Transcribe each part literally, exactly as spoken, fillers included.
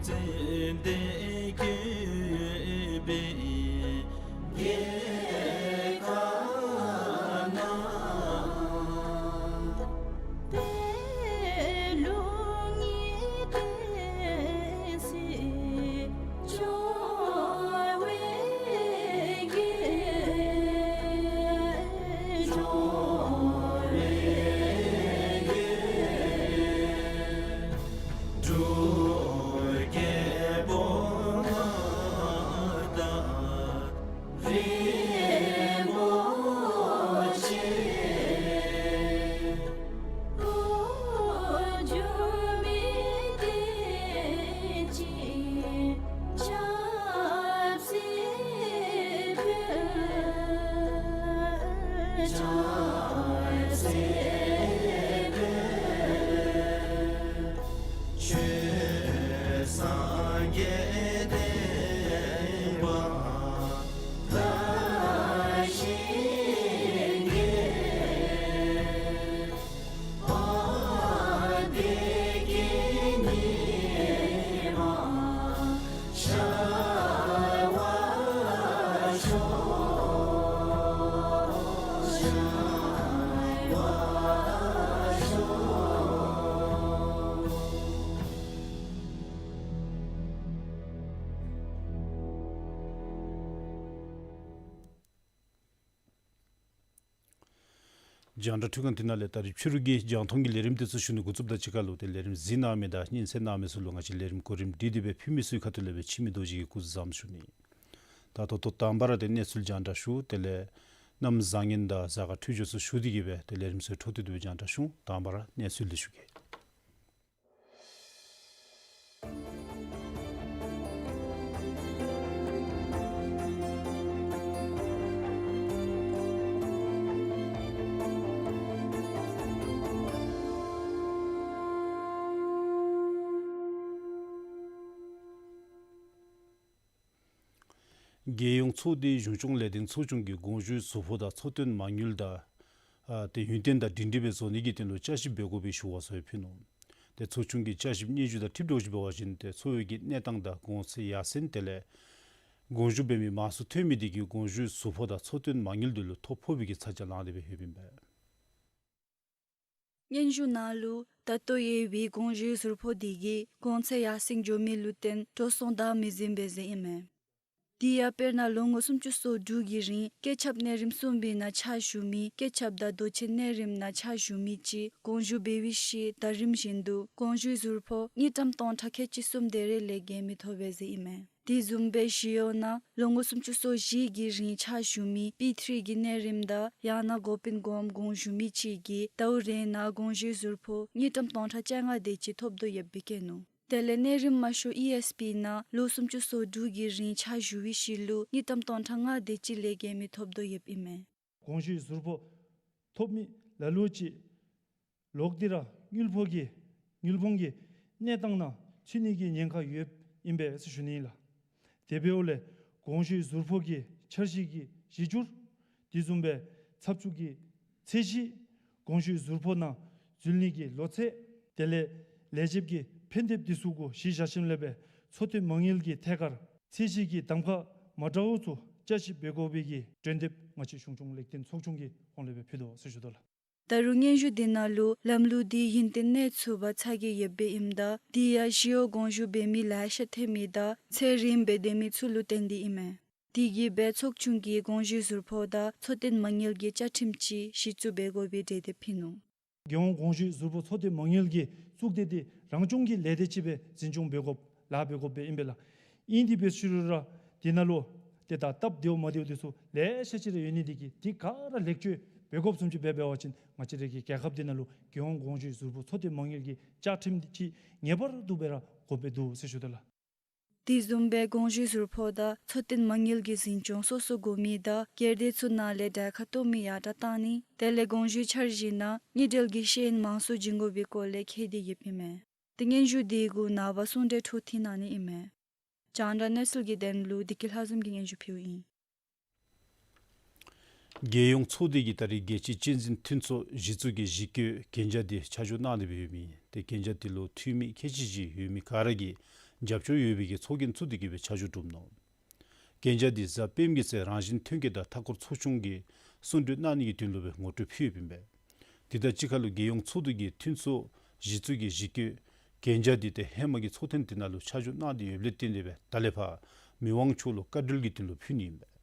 ཙན་དན་བཀོད་པའི་རྒྱལ་ཁབ་ན། པད་ལུང་གི་བསྟན་སྲིད་འབྱུང་བའི་རྒྱལ། འབྱུང་བའི་རྒྱལ། འབྲུག་རྒྱལ་པོ་མངའ་བདག་རིན་པོ་ཆེ། གོ་འཇོ་མི་བདེ་ཅིང་ཆབ་སྲིད་འཕེལ། ཆབ་སྲིད་འཕེལ། ཆོས་སངས་རྒྱས་བསྟན་པ་དར་ཞིང་རྒྱས། དཔལ་བདེ་སྐྱིད་ཉི་མ་ཤར་བར་ཤོག། ཤར་བར་ཤོག། རྒྱང་བསྒྲགས་འཕྲུལ་ཁང་འདི་ནང་ལས་ད་རིས་ཕྱི་རུ་གི་རྒྱང་མཐོང་གི་ལས་རིམ་དེ་ཚུ་ཞུ་ནི་འགོ་བཙུགསཔ་དང་གཅིག་ཁར་ལུ་ཏེ་ལས་རིམ་གཟིགས་གནང་མི་དང་སྙན་གསན་གནང་མི་ཚུ་ལུ་ང་བཅས་ལས་རིམ་གོ་རིམ་སྒྲིག་སྟེ་སྦེ་ཕུལ་མི་ཚུ་གི་ཁ་ཐུག་ལས་སྦེ་འཆི་མེད་རྡོ་རྗེ་གིས་སྐུ་གཟུགས་བཟང་པོ་ཞུ་ནི། ད་ད་ལྟོ་དང་པ་ར་ཏེ་གནས་ཚུལ་རྒྱང་བསྒྲགས་ཞུ། དེ་ལས་གནམ་བཟང་ངན་དང་གཟའ་སྐར་འཕྲོད་སྦྱོར་ཚུ་ཞུ་སྟེ་གི་སྦེ་ཏེ་ལས་རིམ་ཚུ་འཕྲོ་མཐུད་དེ་སྦེ་རྒྱང་བསྒྲགས་ཞུ། དང་པ་ར་གནས་ཚུལ་འདི་ཞུ་གེ། རྒྱལ་ཡོངས་ཚོགས་སྡེའི་གཞུང་སྐྱོང་ལས་དོན་ཚོགས་ཆུང་གིས་དགོངས་ཞུའི་ཟུར་ཕོགས་དང་འཚོ་རྟེན་མ་དངུལ་དང་ཨ་ཏེ་ཡུན་བརྟན་དང་སྒྲིང་སྒྲི་སྦེ་བཟོ་ནི་གི་དོན་ལུ་བསྐྱར་ཞིབ་འབད་དགོ་པའི་ཞུ་བ་ཚུ་ཡང་ཕུལ་ནུག། ཏེ་ཚོགས་ཆུང་གི་བསྐྱར་ཞིབ་སྙན་ཞུ་དང་འཁྲིལ་འགྱོ་ཞིནམ་འབད་བ་ཅིན་ཏེ་འཚོ་བའི་གི་གནས་སྟངས་དང་གོང་ཚད་ཡར་སེང་དེ་ལས་དགོངས་ཞུ་འབད་མི་མང་སུ་ཐོན་མི་དེ་གིས་དགོངས་ཞུའི་ཟུར་ཕོགས་དང་འཚོ་རྟེན་མ་དངུལ་དེ་ལུ་ཐོ་ཕོག་པའི་གི་ཚ་གྱང་ལངས་ཏེ་སྦེ་ཡོདཔ་ཨིན་པས། སྙན་ཞུ་ནང་ལུ་ད་ལྟོ་ཡོད་པའི་དགོངས་ཞུའི་ཟུར་ཕོགས་དེ་གིས་གོང་ཚད་ཡར་སེང་འགྱོ་མི་ལུ་བརྟེན་འགྲོ་སོང་བདའ་མི་ཟུན་པས་ཟེར་ཨིན་མས། དེ་ཡང་དཔེར་ན་ལོ་ངོ་སུམ་ཅུ་སོ་དྲུག་གི་རིང་སྐྱེད་ཆབ་གནས་རིམ་གསུམ་པའི་ནང་ཕྱག་ཞུ་མི་སྐྱེད་ཆབ་དང་རྡོ་ཆས་གནས་རིམ་ནང་ཕྱག་ཞུ་མི་ཅིག་དགོངས་ཞུ་འབད་བའི་ཤུལ་ད་རིམ་བཞིན་དུ་དགོངས་ཞུའི་ཟུར་ཕོགས་དངུལ་ཀྲམ་སྟོང་ཕྲག་ཁལ་གཅིག་གསུམ་དེ་རེ་ལས་བརྒལ་མི་ཐོབ་པས་ཟེར་ཨིན་མས། དེ་བཟུམ་སྦེ་ཞི་གཡོག་ནང་ལོ་ངོ་སུམ་ཅུ་སོ་བཞི་གི་རིང་ཕྱག་ཞུ་མི་པི་ཐི་རི་གི་གནས་རིམ་དང་ཡང་ན་འགོ་དཔོན་གོངམ་དགོངས་ཞུ་མི་ཅིག་གིས་ཟླཝ་རེ་ནང་དགོངས་ཞུའི་ཟུར་ཕོགས་དངུལ་ཀྲམ་སྟོང་ཕྲག་བཅོ་ལྔ་དེ་ཅིག་ཐོབ་དོ་ཡོདཔ་སྦེ་བཀོད་ནུག། དེ་ལས་གནས་རིམ་མ་ཞུ་ཨི་ཨེསི་པི་ནང་ལོ་སུམ་ཅུ་སོ་དྲུག་གི་རིང་ཕྱག་ཞུ་བའི་ཤུལ་ལུ་དངུལ་ཀྲམ་སྟོང་ཕྲག་ལྔ་དེ་ཅིག་ལས་བརྒལ་མི་ཐོབ་དོ་ཡོདཔ་ཨིན་མས། དགོངས་ཞུའི་ཟུར་ཕོགས་ཐོབ་མི་ལ་ལུ་ཅིག་ལོག་སྟེ་ར་དངུལ་ཕོགས་ཀྱི་དངུལ་ཕོངས་ཀྱི་གནས་སྟངས་ནང་ཚུད་ནི་གི་ཉེན་ཁ་ཡོདཔ་ཨིན་པས་ཟེར་ཞུ་ནི་ཨིན་ལགས། དེ་འབདཝ་ལས་དགོངས་ཞུའི་ཟུར་ཕོགས་ཀྱི་འཆར་གཞི་གི་གཞི་འགྱུར་དེ་བཟུམ་སྦེ་ཚབ་བྱུས་ཀྱི་ཚད་གཞི་དགོངས་ཞུའི་ཟུར་ཕོགས་ནང་འཛུལ་ནི་གི་ལོ་ཚད་དེ་ལས་ལས་བྱེདཔ་གི་ཕན་ཐབས་དེ་ཚུ་གུ་གཞི་བཞག་ཞིནམ་ལས་སྦེ་འཚོ་རྟེན་མ་དངུལ་གྱི་ཐད་ཀར་ཚད་གཞི་གི་གདམ་ཁ་མ་འདྲཝ་ཚུ་བསྐྱར་ཞིབ་འབད་དགོ་པའི་གི་གྲོས་འདེབས་ང་བཅས་གཞུང་སྐྱོང་ལས་དོན་ཚོགས་ཆུང་གི་ཧོངས་ལས་སྦེ་ཕུལ་དོ་ཟེར་ཞུ་དོ་ལགས། ད་རུང་སྙན་ཞུ་འདི་ནང་ལུ་ལམ་ལུགས་འདི་ཡུན་བརྟན་གནས་ཚུགས་པར་ཚ་གྱང་ཡོདཔ་ཨིནམ་ད་དེ་ཡང་ཞི་གཡོག་དགོངས་ཞུ་འབད་མི་ལེ་ཤ་ཐོན་མི་དང་ཚད་རིམ་སྦེ་སྡོད་མི་ཚུ་ལུ་བརྟེན་ཏེ་ཨིན་མས། དེ་གིས་སྦེ་ཚོགས་ཆུང་གིས་དགོངས་ཞུའི་ཟུར་ཕོགས་དང་འཚོ་རྟེན་མ་དངུལ་གྱི་བཅའ་ཁྲིམས་ཅིག་གཞི་བཙུགས་འབད་དགོ་པའི་གྲོས་འདེབས་ཕུལ་ནུག། རྒྱལ་ཡོངས་དགོངས་ཞུའི་ཟུར་ཕོགས་འཚོ་རྟེན་མ་དངུལ་གྱི་གཙུག་སྡེ་འདི་རང་སྐྱོང་གི་ལས་སྡེ་ཅིག་སྦེ་འཛིན་སྐྱོང་འབད་དགོཔ་ལཱ་འབད་དགོཔ་སྦེ་ཨིན་པས་ལགས། ཨིན་དེ་འབད་ཞུ་རུང་ར་དེ་ནང་ལུ་ཏེ་ད་སྟབས་བདེཝ་མ་བདེཝ་དེ་ཚུ་ལེ་ཤ་ཅིག་ར་ཡོད་ནི་དེ་གིས་དེ་ག་ར་ལེགས་བཅོས་འབད་དགོཔ་བཟུམ་ཅིག་འབད་འབད་བ་ཅིན་ང་བཅས་རའི་གི་རྒྱལ་ཁབ་འདི་ནང་ལུ་རྒྱལ་ཡོངས་དགོངས་ཞུའི་ཟུར་ཕོགས་འཚོ་རྟེན་མ་དངུལ་གྱི་བཅའ་ཁྲིམས་ཅིག་ངེས་པར་དུ་སྦེ་ར་དགོཔ་སྦེ་འདུག་ཟེར་ཞུ་དོ་ལགས། དེ་བཟུམ་སྦེ་དགོངས་ཞུའི་ཟུར་ཕོགས་དང་འཚོ་རྟེན་མ་དངུལ་གྱི་འཛིན་སྐྱོང་སོ་སོ་དགོ་མི་དང་སྒེར་སྡེ་ཚུ་ནང་ལས་གྲལ་ཁར་གཏོགས་མི་ཡར་དྲགས་བཏང་ནི་དེ་ལས་དགོངས་ཞུའི་འཆར་གཞི་ནང་དངུལ་འབྲེལ་གྱི་ཤེས་ཡོན་མང་སུ་བྱིན་དགོ་པའི་སྐོར་ལས་བཀོད་དེ་ཡོདཔ་ཨིན་མས། ཏེ་སྙན་ཞུ་དེ་གུ་ནངས་པ་གསུང་གྲོས་འཕྲོ་མཐུད་གནང་ནི་ཨིན་མས། རྒྱང་བསྒྲགས་གནས་ཚུལ་གྱི་དོན་ལུ་བདེ་སྐྱིད་ལྷ་འཛོམས་ཀྱིས་སྙན་ཞུ་ཕུལཝ་ཨིན། རྒྱལ་ཡོངས་ཚོགས་སྡེ་གིས་ད་རིས་རྒྱལ་སྤྱིའི་གཅེས་འཛིན་མཐུན་ཚོགས་གཞི་བཙུགས་ཀྱི་གཞི་བཀོད་གན་རྒྱ་དེ་ཆ་འཇོག་གནང་སྟེ་སྦེ་ཡོདཔ་ཨིན། ཏེ་གན་རྒྱ་དེ་ལུ་འཐུས་མི་ཁལ་གཅིག་ཅིག་ཡོད་མི་ག་ར་གིས་ རྒྱབ་སྐྱོར་ཡོད་པའི་གི་ཚོགས་རྒྱན་བཙུགས་ཏེ་གི་སྦེ་ཆ་འཇོག་གྲུབ་ནུག། གན་རྒྱ་འདི་གཟའ་སྤེནམ་གི་ཚེ་རང་བཞིན་ཐོན་སྐྱེད་དང་མཐའ་འཁོར་ཚོགས་ཆུང་གིས་གསུང་གྲོས་གནང་ནི་གི་དོན་ལུ་སྦེ་ངོ་སྤྲོད་ཕུལ་ཡོདཔ་ཨིན་པས། དེ་དང་གཅིག་ཁར་ལུ་རྒྱལ་ཡོངས་ཚོགས་འདུ་གི་མཐུན་ཚོགས་གཞི་བཙུགས་ཀྱི་གཞི་བཀོད་གན་རྒྱ་འདི་ཏེ་ཧེ་མ་གི་ཚོགས་ཐེངས་དེ་ནང་ལུ་ཆ་འཇོག་གནང་སྟེ་ཡོདཔ་ལས་བརྟེན་ཏེ་སྦེ་ད་ལས་ཕར་མི་དབང་མཆོག་ལུ་བཀའ་འཁྲོལ་གྱི་དོན་ལུ་ཕུལ་ནི་ཨིན་པས།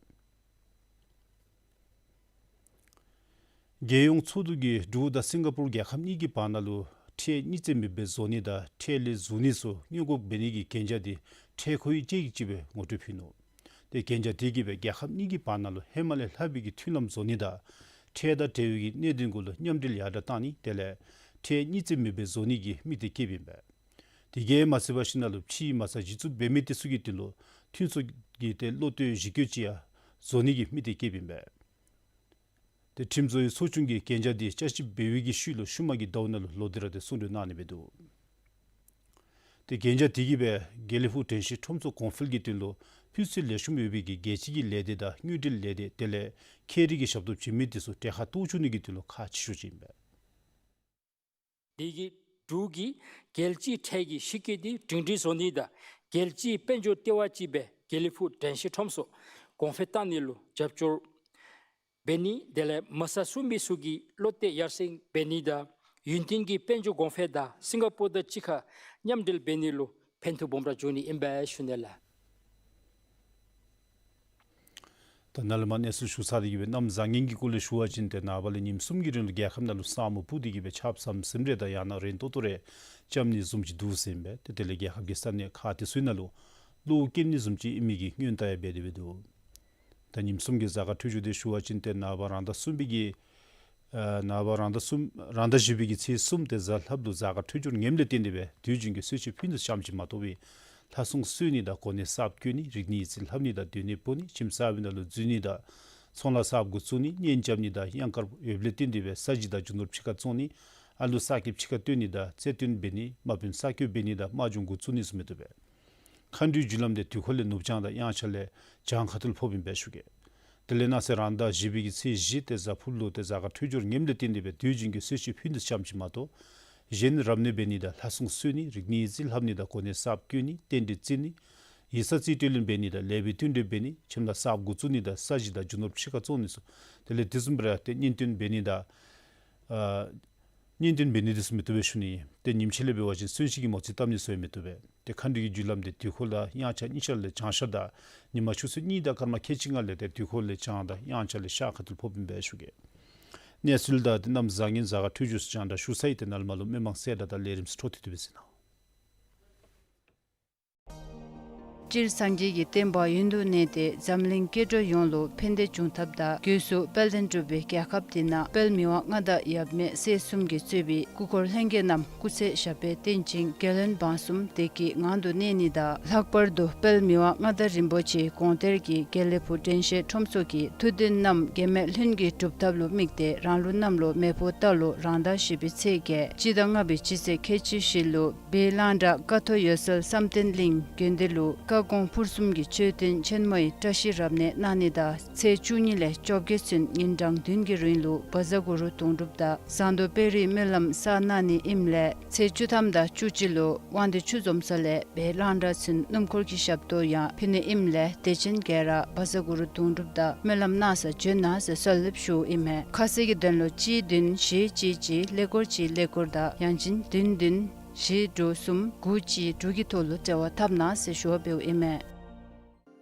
རྒྱལ་ཡོངས་ཚོགས་འདུ་གིས་འབྲུག་དང་སིང་ག་པུར་རྒྱལ་ཁབ་གཉིས་ཀྱི་བར་ན་ལུ་ཁྲལ་གཉིས་རྩིས་མེད་པའི་བཟོ་ནི་དང་ཁྲལ་ལས་བཟོ་ནི་ཚུ་སྔོན་འགོག་འབད་ནི་གི་གན་རྒྱ་འདི་ཁྲལ་མཁོ་དབྱེ་དཔྱད་ཀྱི་ཅིག་སྦེ་ངོ་སྤྲོད་ཕུལ་ནུག། ཏེ་གན་རྒྱ་དེ་གིས་སྦེ་རྒྱལ་ཁབ་གཉིས་ཀྱི་བར་ན་ལུ་ཧེ་མ་ལས་ལྷག་པའི་གི་མཐུན་ལམ་བཟོ་ནི་དང་ཁྲལ་དང་འབྲེལ་བའི་གི་གནད་དོན་གུ་ལུ་མཉམ་འབྲེལ་ཡར་དྲག་བཏང་ནི་དེ་ལས་ཁྲལ་གཉིས་རྩིས་མེད་པའི་བཟོ་ནི་གི་དམིགས་གཏད་བསྐྱེདཔ་ཨིན་པས། དེ་གིས་མ་ཚད་པར་ཞིནམ་ལས་ཕྱིའི་མ་རྩ་གཞི་བཙུགས་འབད་མི་དེ་ཚུ་གི་དོན་ལུ་མཐུན་ཚོགས་ཀྱི་ཏེ་བློ་གཏད་གཞི་བཀོད་ཅིག་ཡང་བཟོ་ནི་གི་དམིགས་གཏད་བསྐྱེདཔ་ཨིན་པས། ཏེ་ཁྲིམས་བཟོ་ཡི་ཚོགས་ཆུང་གིས་གན་རྒྱ་དེ་བསྐྱར་ཞིབ་འབད་བའི་གི་ཤུལ་ལུ་ཤུལ་མ་གི་ཟླཝ་ནང་ལུ་ལོག་སྟེ་ར་ཏེ་གསུང་གྲོས་གནང་ནི་འབད་དོ། ཏེ་གན་རྒྱ་དེ་གིས་སྦེ་དགེ་ལེགས་ཕུག་དྲན་ཤེས་ཁྲོམ་ཚོགས་གོང་འཕེལ་གྱི་དོན་ལུ་སྤུས་ཚད་ལེགས་ཤོམ་ཡོད་པའི་གི་རྒྱལ་སྤྱི་གི་ལས་སྡེ་དང་དངུལ་འབྲེལ་ལས་སྡེ་དེ་ལས་ཁྱད་རིག་གི་ཞབས་ཏོག་བྱིན་མི་དེ་ཚུ་གྲལ་ཁར་གཏོགས་བཅུག་ནི་གི་དོན་ལུ་ཁག་ཆེ་ཤོས་ཅིག་ཨིན་པས། དེ་གིས་འབྲུག་གི་རྒྱལ་སྤྱིའི་ཁྲལ་གྱི་གཞི་བཀོད་དེ་སྒྲིང་སྒྲིང་བཟོ་ནི་དང་རྒྱལ་སྤྱིའི་དཔལ་འབྱོར་ལྟེ་བ་ཅིག་སྦེ་དགེ་ལེགས་ཕུག་དྲན་ཤེས་ཁྲོམ་ཚོགས་གོང་འཕེལ་བཏང་ནི་ལུ་རྒྱབ་སྐྱོར་འབད་ནི་དེ་ལས་མ་རྩ་བཙུགས་མི་ཚུ་གི་བློ་གཏད་ཡར་སེང་འབད་ནི་དང་ཡུན་བརྟན་གྱི་དཔལ་འབྱོར་གོང་འཕེལ་དང་སིང་ག་པུར་དང་གཅིག་ཁར་མཉམ་འབྲེལ་འབད་ནི་ལུ་ཕན་ཐོགས་སྦོམ་ར་འབྱུང་ནི་ཨིན་པས་ཞུ་ནི་ལགས། ད་ནཱ་ལས་མར་གནས་ཚུལ་ཞུ་ཚར་ཏེ་གི་སྦེ་གནམ་བཟང་ངན་གྱི་སྐོར་ལས་ཞུ་བ་ཅིན་ཏེ་ནངས་པ་ལས་ཉིནམ་གསུམ་གྱི་རིང་ལུ་རྒྱལ་ཁབ་ནང་ལུ་ས་སྨུག་སྤུབས་ཏེ་གི་སྦེ་ཆརཔ་ཟམ་ཟིམ་རེ་དང་ཡང་ན་རན་ཏོག་ཏོ་རེ་རྐྱབ་ནི་བཟུམ་ཅིག་འདུག་ཟེར་ཨིན་པས། ཏེ་དེ་ལས་རྒྱལ་ཁབ་ཀྱི་ས་གནས་ཁག་དེ་ཚུ་ནང་ལུ་གློག་ཀེམ་ནི་བཟུམ་ཅིག་ཨིན་མི་གི་སྔོན་བརྡ་ཡང་འབད་དེ་སྦེ་འདུག། ད་ཉིནམ་གསུམ་གྱི་གཟའ་སྐར་འཕྲོད་སྦྱོར་དེ་ཞུ་བ་ཅིན་ཏེ་ནངས་པ་རང་ཟླ་གསུམ་པའི་གི་ཨ་ནངས་པ་རང་ཟླ་གསུམ་རང་ཟླ་བཞི་པའི་གི་ཚེས་གསུམ་ཏེ་གཟའ་ལྷགཔ་ལུ་གཟའ་སྐར་འཕྲོད་སྦྱོར་ངནམ་ལས་བརྟེན་ཏེ་སྦེ་དུས་རྒྱུན་གྱི་གསོལ་མཆོད་ཕུལ་ནི་ཙམ་ཅིག་མ་གཏོགས་པའི་ལྷ་སྲུང་གསོལ་ནི་དང་གོ་གནས་གསརཔ་བསྐོ་ནི་རིག་གནས་ཡིག་རྩིས་ལྷབ་ནི་དང་སྡོད་གནས་སྤོ་ནི་ཁྱིམ་གསར་པའི་ནང་ལུ་འཛུལ་ནི་དང་ཚོང་ལཱ་གསརཔ་འགོ་བཙུགས་ནི་གཉེན་རྐྱབ་ནི་དང་གཡང་དཀར་ཡོདཔ་ལས་བརྟེན་ཏེ་སྦེ་ས་གཞི་དང་རྒྱུ་ནོར་ཕྱི་ཁར་བཙོང་ནི་ཨ་ལུ་གསར་སྐྱེས་ཕྱི་ཁར་བཏོན་ནི་དང་རྩེད་བཏོན་འབད་ནི་དམག་དཔོན་གསར་བསྐོ་འབད་ནི་དང་དམག་སྦྱོང་འགོ་བཙུགས་ནི་ཚུ་མི་བཏུབ་པས། མཁའ་འགྲོའི་རྒྱུ་ལམ་དེ་དུས་འཁོར་ལས་ནུབ་བྱང་དང་དབྱངས་འཆར་ལས་བྱང་ཁ་ཐུག་ལུ་ཕོགཔ་ཨིན་པས་ཞུ་གེ། དེ་ལས་གནངས་ཚེ་རང་ཟླ་བཞི་པའི་གི་ཚེས་བཞི་ཏེ་གཟའ་ཕུར་བུ་ལུ་ཏེ་གཟའ་སྐར་འཕྲོད་སྦྱོར་ངནམ་ལས་བརྟེན་ཏེ་སྦེ་དུས་རྒྱུན་གྱི་གསོལ་མཆོད་ཕུལ་ནི་ཙམ་ཅིག་མ་གཏོགས་གཞན་རབ་གནས་འབད་ནི་དང་ལྷ་སྲུང་གསོལ་ནི་རིག་གནས་ཡིག་རྩིས་ལྷབ་ནི་དང་གོ་གནས་གསརཔ་བསྐོ་ནི་རྟེན་འབྲེལ་བརྩི་ནི་ཡིག་ཚང་རྩིས་སྤྲོད་ལེན་འབད་ནི་དང་ལེགས་པའི་བསྟུན་གྲོས་འབད་ནི་ཁྱིམ་ལཱ་གསརཔ་འགོ་བཙུགས་ནི་དང་ས་གཞི་དང་རྒྱུ་ནོར་ཕྱི་ཁར་བཙོང་ནི་ཚུ་དེ་ལས་དེ་བཟུམ་སྦེ་ར་ཏེ་གཉེན་སྟོན་འབད་ནི་དང་ཨ་གཉེན་སྟོན་འབད་ནི་དེ་ཚུ་མི་བཏུབ་པས་ཞུ་ནི། ཏེ་ཉིནམ་ཕྱེད་ལས་འབད་བ་ཅིན་གསོན་གཤིན་གྱི་མོ་རྩིས་བཏབ་ནི་ཚུ་ཡང་མི་བཏུབ་པས། ཏེ་མཁའ་འགྲོའི་རྒྱུ་ལམ་དེ་དུས་འཁོར་དང་དབྱངས་འཆར་གཉིས་ཆ་ལས་བྱང་ཤར་དང་ཉི་མ་ཆུ་ཚོད་གཉིས་དང་སྐར་མ་ཁལ་གཅིག་ལྔ་ལས་ཏེ་དུས་འཁོར་ལས་བྱང་དང་དབྱངས་འཆར་ལས་ཤར་ཁ་ཐུག་ལུ་ཕོགཔ་ཨིན་པས་ཞུ་གེ། གནས་ཚུལ་དང་ཏེ་གནམ་བཟང་ངན་གཟའ་སྐར་འཕྲོད་སྦྱོར་ཚུ་ཅང་ད་ཞུ་ཚར་ཡི། ཏེ་ནཱ་ལས་མར་ལུ་མི་མང་གསལ་བསྒྲགས་དང་ལས་རིམ་ཚུ་འཕྲོ་མཐུད་དེ་སྦེ་གཟིགས་གནང་། སྤྱིར་སངས་རྒྱས་ཀྱི་བསྟན་པ་ཡུན་དུ་གནས་ཏེ་འཛམ་གླིང་སྐྱེ་འགྲོ་ཡོངས་ལུ་ཕན་བདེ་འབྱུང་ཐབས་དང་སྒོས་སུ་དཔལ་ལྡན་འབྲུག་པའི་རྒྱལ་ཁབ་འདི་ནང་དཔལ་མི་དབང་མངའ་བདག་ཡབ་མེས་སྲས་གསུམ་གྱིས་གཙོས་པའི་སྐུ་འཁོར་ལྷན་རྒྱས་རྣམས་སྐུ་ཚེ་ཞབས་པད་བརྟན་ཅིང་རྒྱལ་བློན་འབངས་གསུམ་བདེ་སྐྱིད་ངང་དུ་གནས་ནི་དང་། ལྷག་པར་དུ་དཔལ་མི་དབང་མངའ་བདག་རིན་པོ་ཆེ་དགོངས་གཏེར་གྱི་དགེ་ལེགས་ཕུག་དྲན་ཤེས་ཁྲོམ་ཚོགས་ཀྱི་ཐུགས་འདུན་རྣམས་གེགས་མེད་ལྷུན་གྱིས་འགྲུབ་ཐབས་ལུ་དམིགས་ཏེ་རང་ལུགས་གནམ་ལོ་མེ་ཕོ་རྟ་ལོ་རང་ཟླ་བཞི་པའི་ཚེས་བརྒྱད་སྤྱི་ཟླ་ལྔ་པའི་སྤྱི་ཚེས་ཁལ་གཅིག་བཞི་ལུ་སྦས་གླང་བྲག་ཀ་ཐོག་འོད་གསལ་བསམ་གཏན་གླིང་དགོན་སྡེ་ལུ་བཀའ་དགོངས་ཕུར་གསུམ་གྱི་མཆོད་རྟེན་ཆེན་མོའི་བཀྲ་ཤིས་རབ་གནས་གནང་ནི་དང་ཚེས་བཅུ་གཉིས་ལས་བཅོ་བརྒྱད་ཚུན་ཉིན་གྲངས་བདུན་གྱི་རིང་ལུ་བཛྲ་གུ་རུ་དུང་སྒྲུབ་དང་ཟངས་མདོག་དཔལ་རིའི་སྨོན་ལམ་བསགས་གནང་ནི་ཨིནམ་ལས་ཚེས་བཅུ་ཐམ་དང་བཅུ་གཅིག་ལུ་དབང་འདུས་ཆུ་འཛོམས་ས་ལས་སྦས་གླང་བྲག་ཚུན་སྣུམ་འཁོར་གྱི་ཞབས་ཏོག་ཡང་ཕུལ་ནི་ཨིནམ་ལས་དད་ཅན་ག་ར་བཛྲ་གུ་རུ་དུང་སྒྲུབ་དང་སྨོན་ལམ་གནང་སར་བྱོན་གནང་ཟེར་གསོལ་འདེབས་ཞུཝ་ཨིན་མས། ཁ་གསལ་གྱི་དོན་ལུ་གཅིག་བདུན་བཞི་གཅིག་གཅིག་ཀླད་ཀོར་གཅིག་ཀླད་ཀོར་དང་ཡང་ཅིན་བདུན་བདུན་བཞི་དྲུག་གསུམ་དགུ་གཅིག་དྲུག་གི་ཐོག་ལུ་འབྲེལ་བ་འཐབ་གནང་ཟེར་ཞུ་བ་འབདཝ་ཨིན་མས།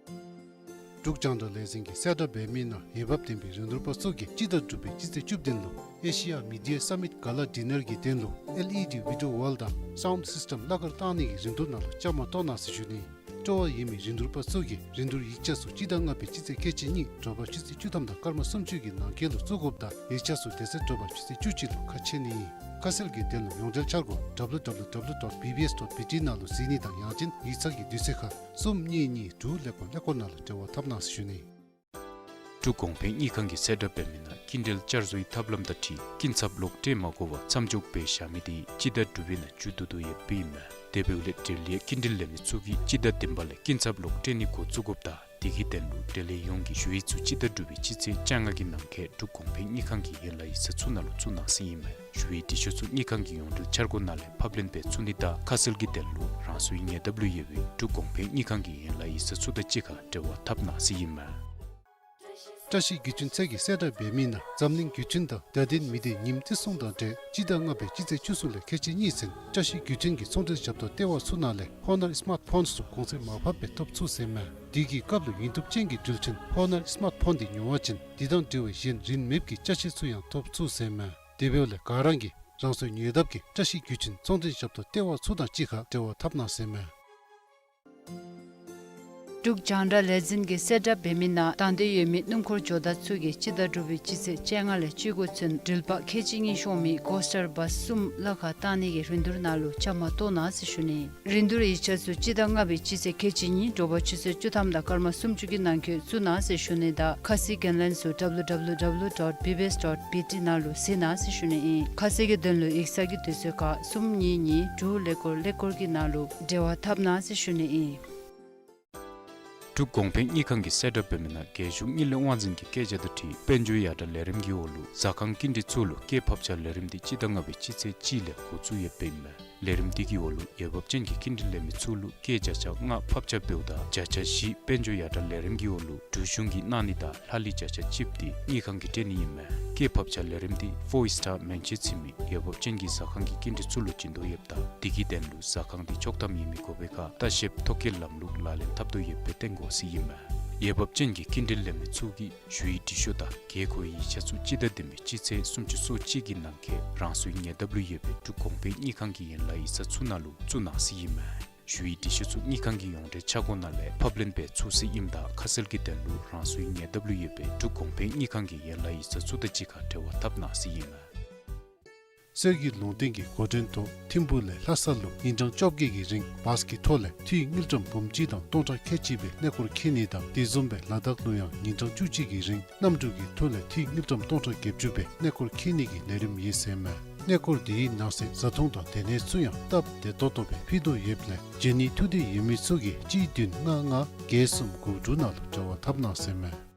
འབྲུག་རྒྱང་བསྒྲགས་ལས་འཛིན་གྱིས་གསལ་བསྒྲགས་འབད་མི་ནང་འོས་འབབ་ལྡན་པའི་རིན་བསྡུར་པ་ཚུ་གིས་སྤྱི་ཟླ་དྲུག་པའི་སྤྱི་ཚེས་བཅུ་བདུན་ལུ་ཨེ་ཤི་ཡ་མི་ཌི་ཡ་སམ་མིཊ་ག་ལ་ཌི་ནར་གྱི་དོན་ལུ་ཨེལ་ཨི་ཌི་བི་ཌི་ཡོ་ཝཱལ་དང་སའུནཌ་སིསི་ཊེམ་གླ་གར་བཏང་ནི་གི་རིན་བསྡུར་ནང་ལུ་བཅའ་མར་གཏོགས་གནང་ཟེར་ཞུ་ནི། སྤྲོ་བ་ཡོད་མི་རིན་བསྡུར་པ་ཚུ་གིས་རིན་བསྡུར་ཡིག་ཆ་ཚུ་སྤྱི་ཟླ་ལྔ་པའི་སྤྱི་ཚེས་ཁལ་གཅིག་གཉིས་དྲོ་པ་ཆུ་ཚོད་བཅུ་ཐམ་དང་སྐར་མ་སུམ་ཅུ་གི་ནང་འཁོད་ལུ་བཙུགས་དགོཔ་དང་ཡིག་ཆ་ཚུ་དེ་ཚེ་དྲོ་པ་ཆུ་ཚོད་བཅུ་གཅིག་ལུ་ཁ་ཕྱེ་ནི་ཨིན། ཁ་གསལ་གྱི་དོན་ལུ་ཡོངས་འབྲེལ་འཆར་སྒོ་ཌབ་ལུ་ཌབ་ལུ་ཌབ་ལུ་ཌོཊ་བི་བི་ཨེསི་ཌོཊ་བི་ཊི་ནང་ལུ་གཟིགས་ནི་དང་ཡང་ཅིན་ཡིག་ཚང་གི་དུས་ཚོད་ཁར་གསུམ་གཉིས་གཉིས་དྲུག་ཀླད་ཀོར་ཀླད་ཀོར་ནང་ལུ་འབྲེལ་བ་འཐབ་གནང་ཟེར་ཞུ་ནི། འབྲུག་གོང་འཕེལ་དངུལ་ཁང་གིས་གསལ་བསྒྲགས་འབད་མི་ནང་སྐྱིན་འགྲུལ་བསྐྱར་བཟོའི་ཐབས་ལམ་དང་འཁྲིལ་སྐྱིན་ཚབ་ལོག་སྤྲོད་མ་དགོ་པར་མཚམས་འཇོག་འབད་བཞག་མི་དེ་སྤྱི་ཟླ་དྲུག་པའི་ནང་མཇུག་བསྡུ་དོ་ཡོདཔ་ཨིན་མས། དེ་འབདཝ་ལས་འབྲེལ་ཡོད་སྐྱིན་འགྲུལ་ལེན་མི་ཚུ་གིས་སྤྱི་ཟླ་བདུན་པ་ལས་སྐྱིན་ཚབ་ལོག་སྤྲོད་ནི་འགོ་བཙུགས་དགོཔ་དང་ དེ་གི་དོན་ལུ་འབྲེལ་ཡོད་ཡོངས་ཀྱིས་ཞུ་ཡིག་ཚུ་སྤྱི་ཟླ་དྲུག་པའི་སྤྱི་ཚེས་བཅོ་ལྔ་གི་ནང་འཁོད་འབྲུག་གོང་འཕེལ་དངུལ་ཁང་གི་ཡན་ལག་ཡིག་ཚང་ཚུ་ནང་ལུ་བཙུགས་གནང་ཟེར་ཨིན་མས། ཞུ་ཡིག་འབྲི་ཤོག་ཚུ་དངུལ་ཁང་གི་ཡོངས་འབྲེལ་འཆར་སྒོ་ནང་ལས་ཕབ་ལེན་འབད་ཚུགས་ནི་དང་ཁ་གསལ་གྱི་དོན་ལུ་རང་སོའི་ཉེ་འདབས་ལུ་ཡོད་པའི་འབྲུག་གོང་འཕེལ་དངུལ་ཁང་གི་ཡན་ལག་ཡིག་ཚང་ཚུ་དང་གཅིག་ཁར་འབྲེལ་བ་འཐབ་གནང་ཟེར་ཨིན་མས། བཀྲ་ཤིས་བརྒྱུད་འཕྲིན་ཚད་ཀྱིས་གསལ་བསྒྲགས་འབད་མི་ནང་འཛམ་གླིང་བརྒྱུད་འཕྲིན་དང་བརྡ་དོན་མི་སྡེ་ཉིནམ་བརྩི་སྲུང་དང་འབྲེལ་སྤྱི་ཟླ་ལྔ་པའི་སྤྱི་ཚེས་བཅུ་གསུམ་ལས་ཁལ་གཅིག་གཉིས་ཚུན་བཀྲ་ཤིས་བརྒྱུད་འཕྲིན་གྱི་ཚོང་འབྲེལ་ཞབས་ཏོག་ལྟེ་བ་ཚུ་ནང་ལས་ཧོ་ནར་སི་མཱརཊ་ཕོནསི་ཚུ་གོང་ཚད་མར་ཕབ་སྦེ་ཐོབ་ཚུགས་ཟེར་ཨིན་མས། དེ་གི་སྐབས་ལུ་ཡིན་ཐུབ་ཅན་གྱི་འགྲུལ་འཕྲིན་ཧོ་ནར་སི་མཱརཊ་ཕོན་འདི་ཉོ་བ་ཅིན་དེ་དང་འབྲེལ་བའི་གཞན་རིན་མེད་ཀྱི་ཅ་ཆས་ཚུ་ཡང་ཐོབ་ཚུགས་ཟེར་ཨིན་མས། དེ་འབདཝ་ལས་ག་ར་གིས་རང་སོའི་ཉེ་འདབས་ཀྱི་བཀྲ་ཤིས་བརྒྱུད་འཕྲིན་ཚོང་འབྲེལ་ཞབས་ཏོག་ལྟེ་བ་ཚུ་དང་གཅིག་ཁར་འབྲེལ་བ་འཐབ་གནང་ཟེར་ཨིན་མས། འབྲུག་རྒྱང་བསྒྲགས་ལས་འཛིན་གྱིས་གསལ་བསྒྲགས་འབད་མི་ནང་དང་འདོད་ཡོད་མི་སྣུམ་འཁོར་ཇོ་བདག་ཚུ་གིས་སྤྱི་ཟླ་དྲུག་པའི་སྤྱི་ཚེས་བཅོ་ལྔ་ལས་བཅུ་དགུ་ཚུན་འགྲུལ་པ་ཁལ་གཅིག་གཉིས་ཤོང་མི་གོ་སི་ཊར་བཱསི་གསུམ་གླ་ཁར་བཏང་ནི་གི་རིན་བསྡུར་ནང་ལུ་བཅའ་མར་གཏོགས་གནང་ཟེར་ཞུ་ནི། རིན་བསྡུར་ཡིག་ཆ་ཚུ་སྤྱི་ཟླ་ལྔ་པའི་སྤྱི་ཚེས་ཁལ་གཅིག་གཉིས་དྲོ་པ་ཆུ་ཚོད་བཅུ་ཐམ་དང་སྐར་མ་སུམ་ཅུ་གི་ནང་འཁོད་བཙུགས་གནང་ཟེར་ཞུ་ནི་དང་ཁ་གསལ་གྱི་ལན་ཚུ་W W W dot B B S dot B T ནང་ལུ་གཟིགས་གནང་ཟེར་ཞུ་ནི་ཨིན། ཁ་གསལ་གྱི་དོན་ལུ་ཡིག་ཚང་གི་དུས་ཚོད་ཁར་གསུམ་གཉིས་གཉིས་དྲུག་ཀླད་ཀོར་ཀླད་ཀོར་གྱི་ནང་ལུ་འབྲེལ་བ་འཐབ་གནང་ཟེར་ཞུ་ནི་ཨིན། འབྲུག་གོང་འཕེལ་དངུལ་ཁང་གིས་གསལ་བསྒྲགས་འབད་མི་ནང་རྒྱལ་གཞུང་དངུལ་ལས་དབང་འཛིན་གྱི་བཀོད་རྒྱ་དང་འཁྲིལ་དཔལ་འབྱོར་ཡར་དྲག་ལས་རིམ་གྱི་འོག་ལུ་ཟ་ཁང་སྐྱིན་འགྲུལ་ཚུ་ལུ་སྐྱེད་ཕབ་ཆ་ལས་རིམ་འདི་སྤྱི་ཟླ་ལྔ་པའི་སྤྱི་ཚེས་གཅིག་ལས་འགོ་བཙུགས་ཡོདཔ་ཨིན་མས། ལས་རིམ་འདི་གི་འོག་ལུ་འོས་འབབ་ཅན་གྱི་སྐྱིན་འགྲུལ་ལེན་མི་ཚུ་ལུ་སྐྱེད་བརྒྱ་ཆ་ལྔ་ཕབ་ཆ་འབདཝ་ད་བརྒྱ་ཆ་བཞི་དཔལ་འབྱོར་ཡར་དྲག་ལས་རིམ་གྱི་འོག་ལུ་འབྲུག་གཞུང་གིས་གནང་ནི་དང་ལྷག་ལུས་བརྒྱ་ཆ་གཅིག་འདི་དངུལ་ཁང་གིས་སྤྲོད་ནི་ཨིན་མས། སྐྱེད་ཕབ་ཆ་ལས་རིམ་འདི་ཕོར་སི་ཊར་མན་ཆད་ཚུད་མི་འོས་འབབ་ཅན་གྱི་ཟ་ཁང་གི་སྐྱིན་འགྲུལ་ཚུ་ལུ་བྱིན་དོ་ཡོདཔ་ད་དེ་གི་དོན་ལུ་ཟ་ཁང་འདི་ཆོག་ཐམ་ཡོད་མི་དགོ་པའི་ཁར་ལྟ་བཤལཔ་ཐོ་བཀོད་ལམ་ལུགས་ལག་ལེན་འཐབ་དོ་ཡོདཔ་སྦེ་སྟོན་དགོ་ཟེར་ཨིན་མས། འོས་འབབ་ཅན་གྱི་སྐྱིན་འགྲུལ་ལེན་མི་ཚུ་གིས་ཞུ་ཡིག་འབྲི་ཤོག་དང་དགོས་མཁོའི་ཡིག་ཆ་ཚུ་སྤྱི་ཟླ་བདུན་པའི་སྤྱི་ཚེས་སུམ་ཅུ་སོ་གཅིག་གི་ནང་འཁོད་རང་སོའི་ཉེ་འདབས་ལུ་ཡོད་པའི་འབྲུག་གོང་འཕེལ་དངུལ་ཁང་གི་ཡན་ལག་ཡིག་ཚང་ཚུ་ནང་ལུ་བཙུགས་གནང་ཟེར་ཨིན་མས། ཞུ་ཡིག་འབྲི་ཤོག་ཚུ་དངུལ་ཁང་གི་ཡོངས་འབྲེལ་འཆར་སྒོ་ནང་ལས་ཕབ་ལེན་འབད་ཚུགས་ཟེར་ཨིནམ་ད་ཁ་གསལ་གྱི་དོན་ལུ་རང་སོའི་ཉེ་འདབས་ལུ་ཡོད་པའི་འབྲུག་གོང་འཕེལ་དངུལ་ཁང་གི་ཡན་ལག་ཡིག་ཚང་ཚུ་དང་གཅིག་ཁར་འབྲེལ་བ་འཐབ་གནང་ཟེར་ཨིན་མས། གསེར་གྱི་ལུང་བསྟན་གྱི་འགོ་འདྲེན་ཐོག་ཐིམ་ཕུག་ལས་ལྷ་ས་ལུ་ཉིན་གྲངས་བཅོ་བརྒྱད་ཀྱི་རིང་བཱས་ཀྱི་ཐོག་ལས་འཐུས་དངུལ་ཀྲམ་འབུམ་གཅིག་དང་སྟོང་ཕྲག་ཁལ་གཅིག་སྦེ་གནས་སྐོར་འཁྱིད་ནི་དང་དེ་བཟུམ་སྦེ་ལ་དྭགས་ལུ་ཡང་ཉིན་གྲངས་བཅུ་གཅིག་གི་རིང་གནམ་གྲུ་གི་ཐོག་ལས་འཐུས་དངུལ་ཀྲམ་སྟོང་ཕྲག་བརྒྱད་ཅུ་སྦེ་གནས་སྐོར་འཁྱིད་ནི་གི་ལས་རིམ་ཡོད་ཟེར་མས། གནས་སྐོར་དེའི་ནང་གསེས་བཟའ་འཐུང་དང་སྡོད་གནས་ཚུ་ཡང་སྟབས་བདེ་ཏོག་ཏོ་སྦེ་ཕུལ་དོ་ཡོདཔ་ལས་འབྱོན་ནི་ཐུགས་འདོད་ཡོད་མི་ཚུ་གིས་གཅིག་བདུན་ལྔ་ལྔ་བརྒྱད་གསུམ་དགུ་དྲུག་ནང་ལུ་འབྲེལ་བ་འཐབ་གནང་ཟེར་མས།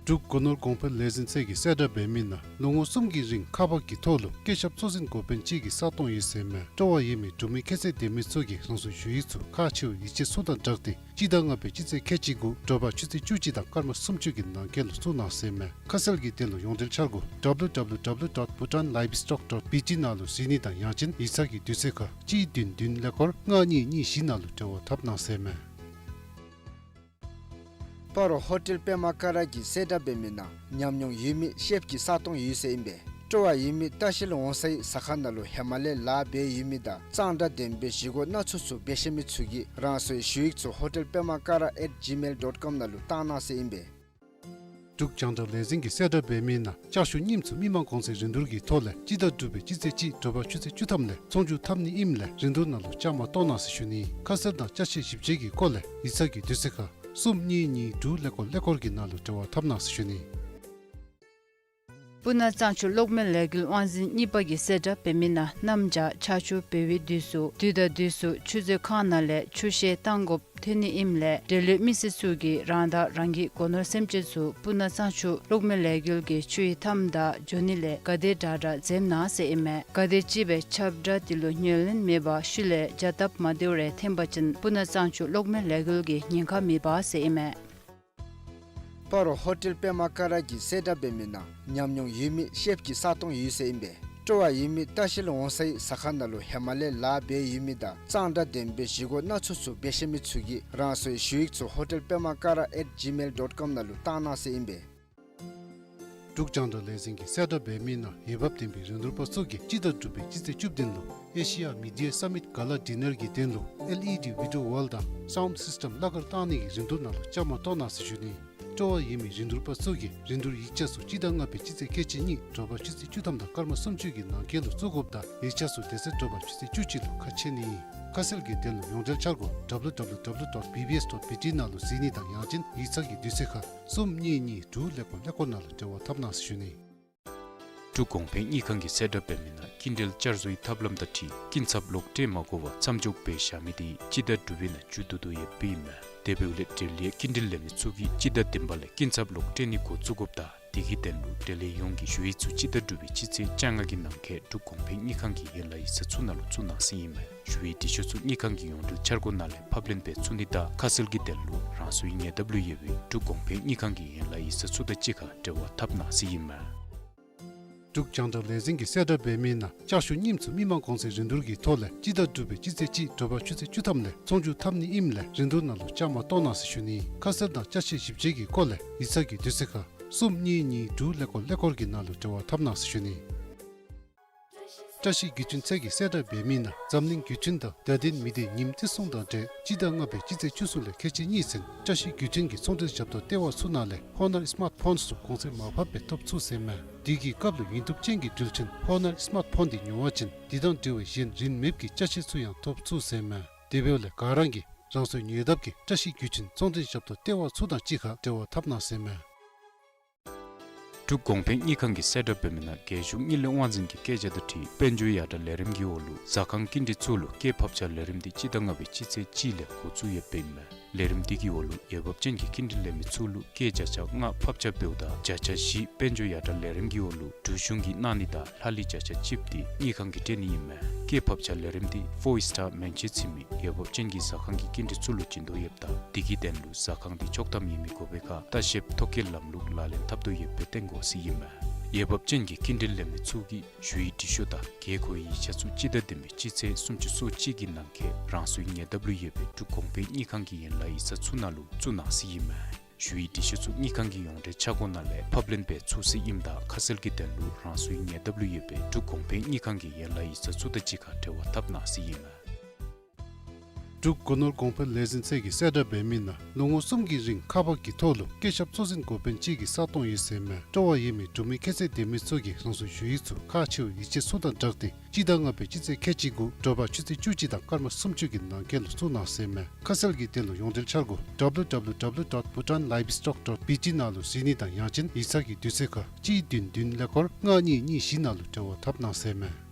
འབྲུག་སྒོ་ནོར་གོང་འཕེལ་ལས་འཛིན་ཚད་ཀྱིས་གསལ་བསྒྲགས་འབད་མི་ནང་ལོ་ངོ་གསུམ་གྱི་རིང་ཁག་འབག་གི་ཐོག་ལུ་སྐྱེད་ཞབས་གཙོ་འཛིན་འགོ་དཔོན་གཅིག་གི་ས་སྟོང་ཡོད་ཟེར་མས། སྤྲོ་བ་ཡོད་མི་འབྲུག་མི་ཁྱད་ཚད་ལྡན་མི་ཚུ་གིས་རང་སོའི་ཞུ་ཡིག་ཚུ་ཁག་ཆེ་བའི་ཡིག་ཆ་ཚུ་དང་སྦྲགས་ཏེ་སྤྱི་ཟླ་ལྔ་པའི་སྤྱི་ཚེས་ཁལ་གཅིག་དགུ་དྲོ་པ་ཆུ་ཚོད་བཅུ་གཅིག་དང་སྐར་མ་སུམ་ཅུ་གི་ནང་འཁོད་ལུ་བཙུགས་གནང་ཟེར་མས། ཁ་གསལ་གྱི་དོན་ལུ་ཡོངས་འབྲེལ་འཆར་སྒོ་W W W dot bhutan livestock dot B T ནང་ལུ་གཟིགས་ནི་དང་ཡང་ཅིན་ཡིག་ཚང་གི་དུས་ཚོད་ཁར་གཅིག་བདུན་བདུན་ཀླད་ཀོར་ལྔ་གཉིས་གཉིས་བཞི་ནང་ལུ་འབྲེལ་བ་འཐབ་གནང་ཟེར་མས། སྤ་རོ་ཧོ་ཊེལ་པདྨ་ཀ་ར་གིས་གསལ་བསྒྲགས་འབད་མི་ནང་ཉམས་མྱོང་ཡོད་མི་ཤེཕ་གི་ས་སྟོང་ཡོད་ཟེར་ཨིན་པས། སྤྲོ་བ་ཡོད་མི་ལྟ་བཤལ་འོང་སའི་ཟ་ཁང་ནང་ལུ་ཧེ་མ་ལས་ལཱ་འབད་ཡོད་མི་དང་གཙང་སྦྲ་ལྡན་པའི་བཞེས་སྒོ་སྣ་ཚོགས་ཚུ་འབད་ཤེས་མི་ཚུ་གིས་རང་སོའི་ཞུ་ཡིག་ཚུ་ཧོ་ཊེལ་པདྨ་ཀ་ར་at gmail dot com ནང་ལུ་བཏང་གནང་ཟེར་ཨིན་པས། འབྲུག་རྒྱང་བསྒྲགས་ལས་འཛིན་གྱིས་གསལ་བསྒྲགས་འབད་མི་ནང་ལྕགས་ཤོག་རྙིངམ་ཚུ་མི་མང་གོང་ཚད་རིན་བསྡུར་གྱི་ཐོག་ལས་སྤྱི་ཟླ་དྲུག་པའི་སྤྱི་ཚེས་གཅིག་དྲོ་པ་ཆུ་ཚོད་བཅུ་ཐམ་ལས་ཚོང་བསྒྱུར་འཐབ་ནི་ཨིནམ་ལས་རིན་བསྡུར་ནང་ལུ་བཅའ་མར་གཏོགས་གནང་ཟེར་ཞུ་ནི། ཁ་གསལ་དང་ཅ་ཆས་ཞིབ་དཔྱད་ཀྱི་སྐོར་ལས་ཡིག་ཚང་གི་དུས་ཚོད་ཁར་གསུམ་གཉིས་གཉིས་དྲུག་ཀླད་ཀོར་ཀླད་ཀོར་གྱི་ནང་ལུ་འབྲེལ་བ་འཐབ་གནང་ཟེར་ཞུ་ནི། སྤུ་ན་གཙང་ཆུ་གློག་མེ་ལས་འགུལ་དབང་འཛིན་གཉིས་པ་གིས་གསལ་བསྒྲགས་འབད་མི་ནང་གནམ་བྱཱར་ཆར་ཆུ་འབེལ་བའི་དུས་སུ་དུས་དང་དུས་སུ་ཆུ་མཛོད་ཁང་ནང་ལས་ཆུ་བཤལ་བཏང་དགོཔ་ཐོན་ནི་ཨིནམ་ལས་འབྲེལ་ཡོད་མི་སེར་ཚུ་གིས་རང་དང་རང་གི་སྒོ་ནོར་སེམས་ཅན་ཚུ་སྤུ་ན་གཙང་ཆུ་གློག་མེ་ལས་འགུལ་གྱི་ཆུ་ཡི་མཐའམ་དང་འགྱོ་ནི་ལས་ག་དེ་དྲག་དྲག་འཛེམ་གནང་ཟེར་ཨིན་མས། ག་དེ་ཅིག་སྦེ་ཁྱབ་བསྒྲགས་དེ་ལུ་ཉན་ལེན་མེད་པར་ཤུལ་ལས་བྱ་སྟབས་མ་བདེཝ་རེ་འཐོན་པ་ཅིན་སྤུ་ན་གཙང་ཆུ་གློག་མེ་ལས་འགུལ་གྱིས་ཉེན་ཁ་མི་འབག་ཟེར་ཨིན་མས། སྤ་རོ་ཧོ་ཊེལ་པདྨ་ཀ་ར་གིས་གསལ་བསྒྲགས་འབད་མི་ནང་ཉམས་མྱོང་ཡོད་མི་ཤེཕ་གི་ས་སྟོང་ཡོད་ཟེར་ཨིན་པས། སྤྲོ་བ་ཡོད་མི་ལྟ་བཤལ་འོང་སའི་ཟ་ཁང་ནང་ལུ་ཧེ་མ་ལས་ལཱ་འབད་ཡོད་མི་དང་གཙང་སྦྲ་ལྡན་པའི་བཞེས་སྒོ་སྣ་ཚོགས་ཚུ་འབད་ཤེས་མི་ཚུ་གིས་རང་སོའི་ཞུ་ཡིག་ཚུ་ཧོ་ཊེལ་པདྨ་ཀ་ར་at gmail dot com ནང་ལུ་བཏང་གནང་ཟེར་ཨིན་པས། འབྲུག་རྒྱང་བསྒྲགས་ལས་འཛིན་གྱིས་གསལ་བསྒྲགས་འབད་མི་ནང་འོས་འབབ་ལྡན་པའི་རིན་བསྡུར་པ་ཚུ་གིས་སྤྱི་ཟླ་དྲུག་པའི་སྤྱི་ཚེས་བཅུ་བདུན་ལུ་ཨེ་ཤི་ཡ་མི་ཌི་ཡ་སམ་མིཊ་ག་ལ་ཌི་ནར་གྱི་དོན་ལུ་ཨེལ་ཨི་ཌི་བི་ཌི་ཡོ་ཝཱལ་དང་སའུནཌ་སིསི་ཊེམ་གླ་གར་བཏང་ནི་གི་རིན་བསྡུར་ནང་ལུ་བཅའ་མར་གཏོགས་གནང་ཟེར་ཞུ་ནི། སྤྲོ་བ་ཡོད་མི་རིན་བསྡུར་པ་ཚུ་གིས་རིན་བསྡུར་ཡིག་ཆ་ཚུ་སྤྱི་ཟླ་ལྔ་པའི་སྤྱི་ཚེས་ཁལ་གཅིག་གཉིས་དྲོ་པ་ཆུ་ཚོད་བཅུ་ཐམ་དང་སྐར་མ་སུམ་ཅུ་གི་ནང་འཁོད་ལུ་བཙུགས་དགོཔ་དང་ཡིག་ཆ་ཚུ་དེ་ཚེ་དྲོ་པ་ཆུ་ཚོད་བཅུ་གཅིག་ལུ་ཁ་ཕྱེ་ནི་ཨིན། ཁ་གསལ་གྱི་དོན་ལུ་ཡོངས་འབྲེལ་འཆར་སྒོ་W W W dot B B S dot B T ནང་ལུ་གཟིགས་ནི་དང་ཡང་ཅིན་ཡིག་ཚང་གི་དུས་ཚོད་ཁར་གསུམ་གཉིས་གཉིས་དྲུག་ཀླད་ཀོར་ཀླད་ཀོར་ནང་ལུ་འབྲེལ་བ་འཐབ་གནང་ཟེར་ཞུ་ནི། འབྲུག་གོང་འཕེལ་དངུལ་ཁང་གིས་གསལ་བསྒྲགས་འབད་མི་ནང་སྐྱིན་འགྲུལ་བསྐྱར་བཟོའི་ཐབས་ལམ་དང་འཁྲིལ་སྐྱིན་ཚབ་ལོག་སྤྲོད་མ་དགོ་པར་མཚམས་འཇོག་འབད་བཞག་མི་དེ་སྤྱི་ཟླ་དྲུག་པའི་ནང་མཇུག་བསྡུ་དོ་ཡོདཔ་ཨིན་མས། དེ་འབདཝ་ལས་འབྲེལ་ཡོད་སྐྱིན་འགྲུལ་ལེན་མི་ཚུ་གིས་སྤྱི་ཟླ་བདུན་པ་ལས་སྐྱིན་ཚབ་ལོག་སྤྲོད་ནི་འགོ་བཙུགས་དགོཔ་དང་དེ་གི་དོན་ལུ་འབྲེལ་ཡོད་ཡོངས་ཀྱིས་ཞུ་ཡིག་ཚུ་སྤྱི་ཟླ་དྲུག་པའི་སྤྱི་ཚེས་བཅོ་ལྔ་གི་ནང་འཁོད་འབྲུག་གོང་འཕེལ་དངུལ་ཁང་གི་ཡན་ལག་ཡིག་ཚང་ཚུ་ནང་ལུ་བཙུགས་གནང་ཟེར་ཨིན་མས། ཞུ་ཡིག་འབྲི་ཤོག་ཚུ་དངུལ་ཁང་གི་ཡོངས་འབྲེལ་འཆར་སྒོ་ནང་ལས་ཕབ་ལེན་འབད་ཚུགས་ནི་དང་ཁ་གསལ་གྱི་དོན་ལུ་རང་སོའི་ཉེ་འདབས་ལུ་ཡོད་པའི་འབྲུག་གོང་འཕེལ་དངུལ་ཁང་གི་ཡན་ལག་ཡིག་ཚང་ཚུ་དང་གཅིག་ཁར་འབྲེལ་བ་འཐབ་གནང་ཟེར་ཨིན་མས། འབྲུག་རྒྱང་བསྒྲགས་ལས་འཛིན་གྱིས་གསལ་བསྒྲགས་འབད་མི་ནང་ལྕགས་ཞུ་རྙིངམ་ཚུ་མི་མང་གོང་ཚད་རིན་བསྡུར་གྱི་ཐོག་ལས་སྤྱི་ཟླ་དྲུག་པའི་སྤྱི་ཚེས་གཅིག་དྲོ་པ་ཆུ་ཚོད་བཅུ་ཐམ་ལས་ཚོང་བསྒྱུར་འཐབ་ནི་ཨིནམ་ལས་རིན་བསྡུར་ནང་ལུ་བཅའ་མར་གཏོགས་གནང་ཟེར་ཞུ་ནི། ཁ་གསལ་དང་ཅ་ཆས་ཞིབ་དཔྱད་ཀྱི་སྐོར་ལས་ཡིག་ཚང་གི་དུས་ཚོད་ཁར་གསུམ་གཉིས་གཉིས་དྲུག་ཀླད་ཀོར་ཀླད་ཀོར་གྱི་ནང་ལུ་འབྲེལ་བ་འཐབ་གནང་ཟེར་ཞུ་ནི། བཀྲ་ཤིས་བརྒྱུད་འཕྲིན་ཚད་ཀྱིས་གསལ་བསྒྲགས་འབད་མི་ནང་འཛམ་གླིང་བརྒྱུད་འཕྲིན་དང་བརྡ་དོན་མི་སྡེ་ཉིནམ་བརྩི་སྲུང་དང་འབྲེལ་སྤྱི་ཟླ་ལྔ་པའི་སྤྱི་ཚེས་བཅུ་གསུམ་ལས་ཁལ་གཅིག་གཉིས་ཚུན་བཀྲ་ཤིས་བརྒྱུད་འཕྲིན་གྱི་ཚོང་འབྲེལ་ཞབས་ཏོག་ལྟེ་བ་ཚུ་ནང་ལས་ཧོ་ནར་སི་མཱརཊ་ཕོན་ཚུ་གོང་ཚད་མར་ཕབ་སྦེ་ཐོབ་ཚུགས་ཟེར་མས། དེ་གི་སྐབས་ལུ་ཡིན་ཐུབ་ཅན་གྱི་འགྲུལ་ཆེན་ཧོ་ནར་སི་མཱརཊ་ཕོན་དེ་ཉོ་བ་ཅིན་དེ་དང་འབྲེལ་བའི་གཞན་རིན་མེདཔ་གི་ཅ་ཆས་ཚུ་ཡང་ཐོབ་ཚུགས་ཟེར་མས། དེ་འབདཝ་ལས་ག་ར་གིས་རང་སོའི་ཉེ་འདབས་ཀྱི་བཀྲ་ཤིས་བརྒྱུད་འཕྲིན་ཚོང་འབྲེལ་ཞབས་ཏོག་ལྟེ་བ་ཚུ་དང་གཅིག་ཁར་འབྲེལ་བ་འཐབ་གནང་ཟེར་མས། འབྲུག་གོང་འཕེལ་དངུལ་ཁང་གིས་གསལ་བསྒྲགས་འབད་མི་ནང་རྒྱལ་གཞུང་དངུལ་ལས་དབང་འཛིན་གྱི་སྐད་ཆ་དང་འཁྲིལ་དཔལ་འབྱོར་ཡར་དྲག་ལས་རིམ་གྱི་འོག་ལུ་ཟ་ཁང་ཀུན་འདི་ཚུ་ལུ་སྐྱེད་ཕབ་ཆག་ལས་རིམ་འདི་སྤྱི་ཟླ་ལྔ་པའི་སྤྱི་ཚེས་གཅིག་ལས་འགོ་བཙུགས་ཡོདཔ་ཨིན་མས། ལས་རིམ་འདི་གི་འོག་ལུ་འོས་འབབ་ཅན་གྱི་ཀུན་འདི་ལེན་མི་ཚུ་ལུ་སྐྱེད་བརྒྱ་ཆ་ལྔ་ཕབ་ཆག་འབདཝ་ད་བརྒྱ་ཆ་བཞི་དཔལ་འབྱོར་ཡར་དྲག་ལས་རིམ་གྱི་འོག་ལུ་འབྲུག་གཞུང་གིས་གནང་ནི་དང་ལྷག་ལུས་བརྒྱ་ཆ་གཅིག་འདི་དངུལ་ཁང་གིས་སྤྲོད་ནི་ཨིན་མས། སྐྱེད་ཕབ་ཆག་ལས་རིམ་འདི་ཕོར་སི་ཊར་མན་ཆད་ཚུད་མི་འོས་འབབ་ཅན་གྱི་ཟ་ཁང་གི་ཀུན་འདི་ཚུ་ལུ་བྱིན་དོ་ཡོདཔ་ད་དེ་གི་དོན་ལུ་ཟ་ཁང་འདི་ཆོག་ཐམ་ཡོད་མི་དགོ་པའི་ཁར་ལྟ་བཤལཔ་ཐོ་བཀོད་ལམ་ལུགས་ལག་ལེན་འཐབ་དོ་ཡོདཔ་སྦེ་སྟོན་དགོ་ཟེར་ཨིན་མས། འོས་འབབ་ཅན་གྱི་ཀུན་འདི་ལེན་མི་ཚུ་གིས་ཞུ་ཡིག་འབྲི་ཤོག་དང་དགོས་མཁོའི་ཡིག་ཆ་ཚུ་སྤྱི་ཟླ་བདུན་པའི་སྤྱི་ཚེས་སུམ་ཅུ་སོ་གཅིག་གི་ནང་འཁོད་རང་སོའི་ཉེ་འདབས་ལུ་ཡོད་པའི་འབྲུག་གོང་འཕེལ་དངུལ་ཁང་གི་ཡན་ལག་ཡིག་ཚང་ཚུ་ནང་ལུ་བཙུགས་གནང་ཟེར་ཨིན་མས། ཞུ་ཡིག་འབྲི་ཤོག་ཚུ་དངུལ་ཁང་གི་ཡོངས་འབྲེལ་འཆར་སྒོ་ནང་ལས་ཕབ་ལེན་འབད་ཚུགས་ཟེར་ཨིནམ་ད་ཁ་གསལ་གྱི་དོན་ལུ་རང་སོའི་ཉེ་འདབས་ལུ་ཡོད་པའི་འབྲུག་གོང་འཕེལ་དངུལ་ཁང་གི་ཡན་ལག་ཡིག་ཚང་ཚུ་དང་གཅིག་ཁར་འབྲེལ་བ་འཐབ་གནང་ཟེར་ཨིན་མས། འབྲུག་སྒོ་ནོར་གོང་འཕེལ་ལས་འཛིན་ཚད་ཀྱིས་གསལ་བསྒྲགས་འབད་མི་ནང་ལོ་ངོ་གསུམ་གྱི་རིང་ཁག་འཕགས་ཀྱི་ཐོག་ལུ་སྐྱེད་ཞབས་གཙོ་འཛིན་འགོ་དཔོན་གཅིག་གི་ས་སྟོང་ཡོད་ཟེར་མས། སྤྲོ་བ་ཡོད་མི་འབྲུག་མི་ཁྱད་ཚད་ལྡན་མི་ཚུ་གིས་རང་སོའི་ཞུ་ཡིག་ཚུ་ཁག་ཆེ་བའི་ཡིག་ཆ་ཚུ་དང་སྦྲགས་ཏེ་སྤྱི་ཟླ་ལྔ་པའི་སྤྱི་ཚེས་ཁལ་གཅིག་དགུ་དྲོ་པ་ཆུ་ཚོད་བཅུ་གཅིག་དང་སྐར་མ་སུམ་ཅུ་གི་ནང་འཁོད་ལུ་བཙུགས་གནང་ཟེར་མས། ཁ་གསལ་གྱི་དོན་ལུ་ཡོངས་འབྲེལ་འཆར་སྒོ་W W W dot bhutan livestock dot B T ནང་ལུ་གཟིགས་ནི་དང་ཡང་ཅིན་ཡིག་ཚང་གི་དུས་ཚོད་ཁར་གཅིག་བདུན་བདུན་ཀླད་ཀོར་ལྔ་གཉིས་གཉིས་བཞི་ནང་ལུ་འབྲེལ་བ་འཐབ་གནང་ཟེར་མས།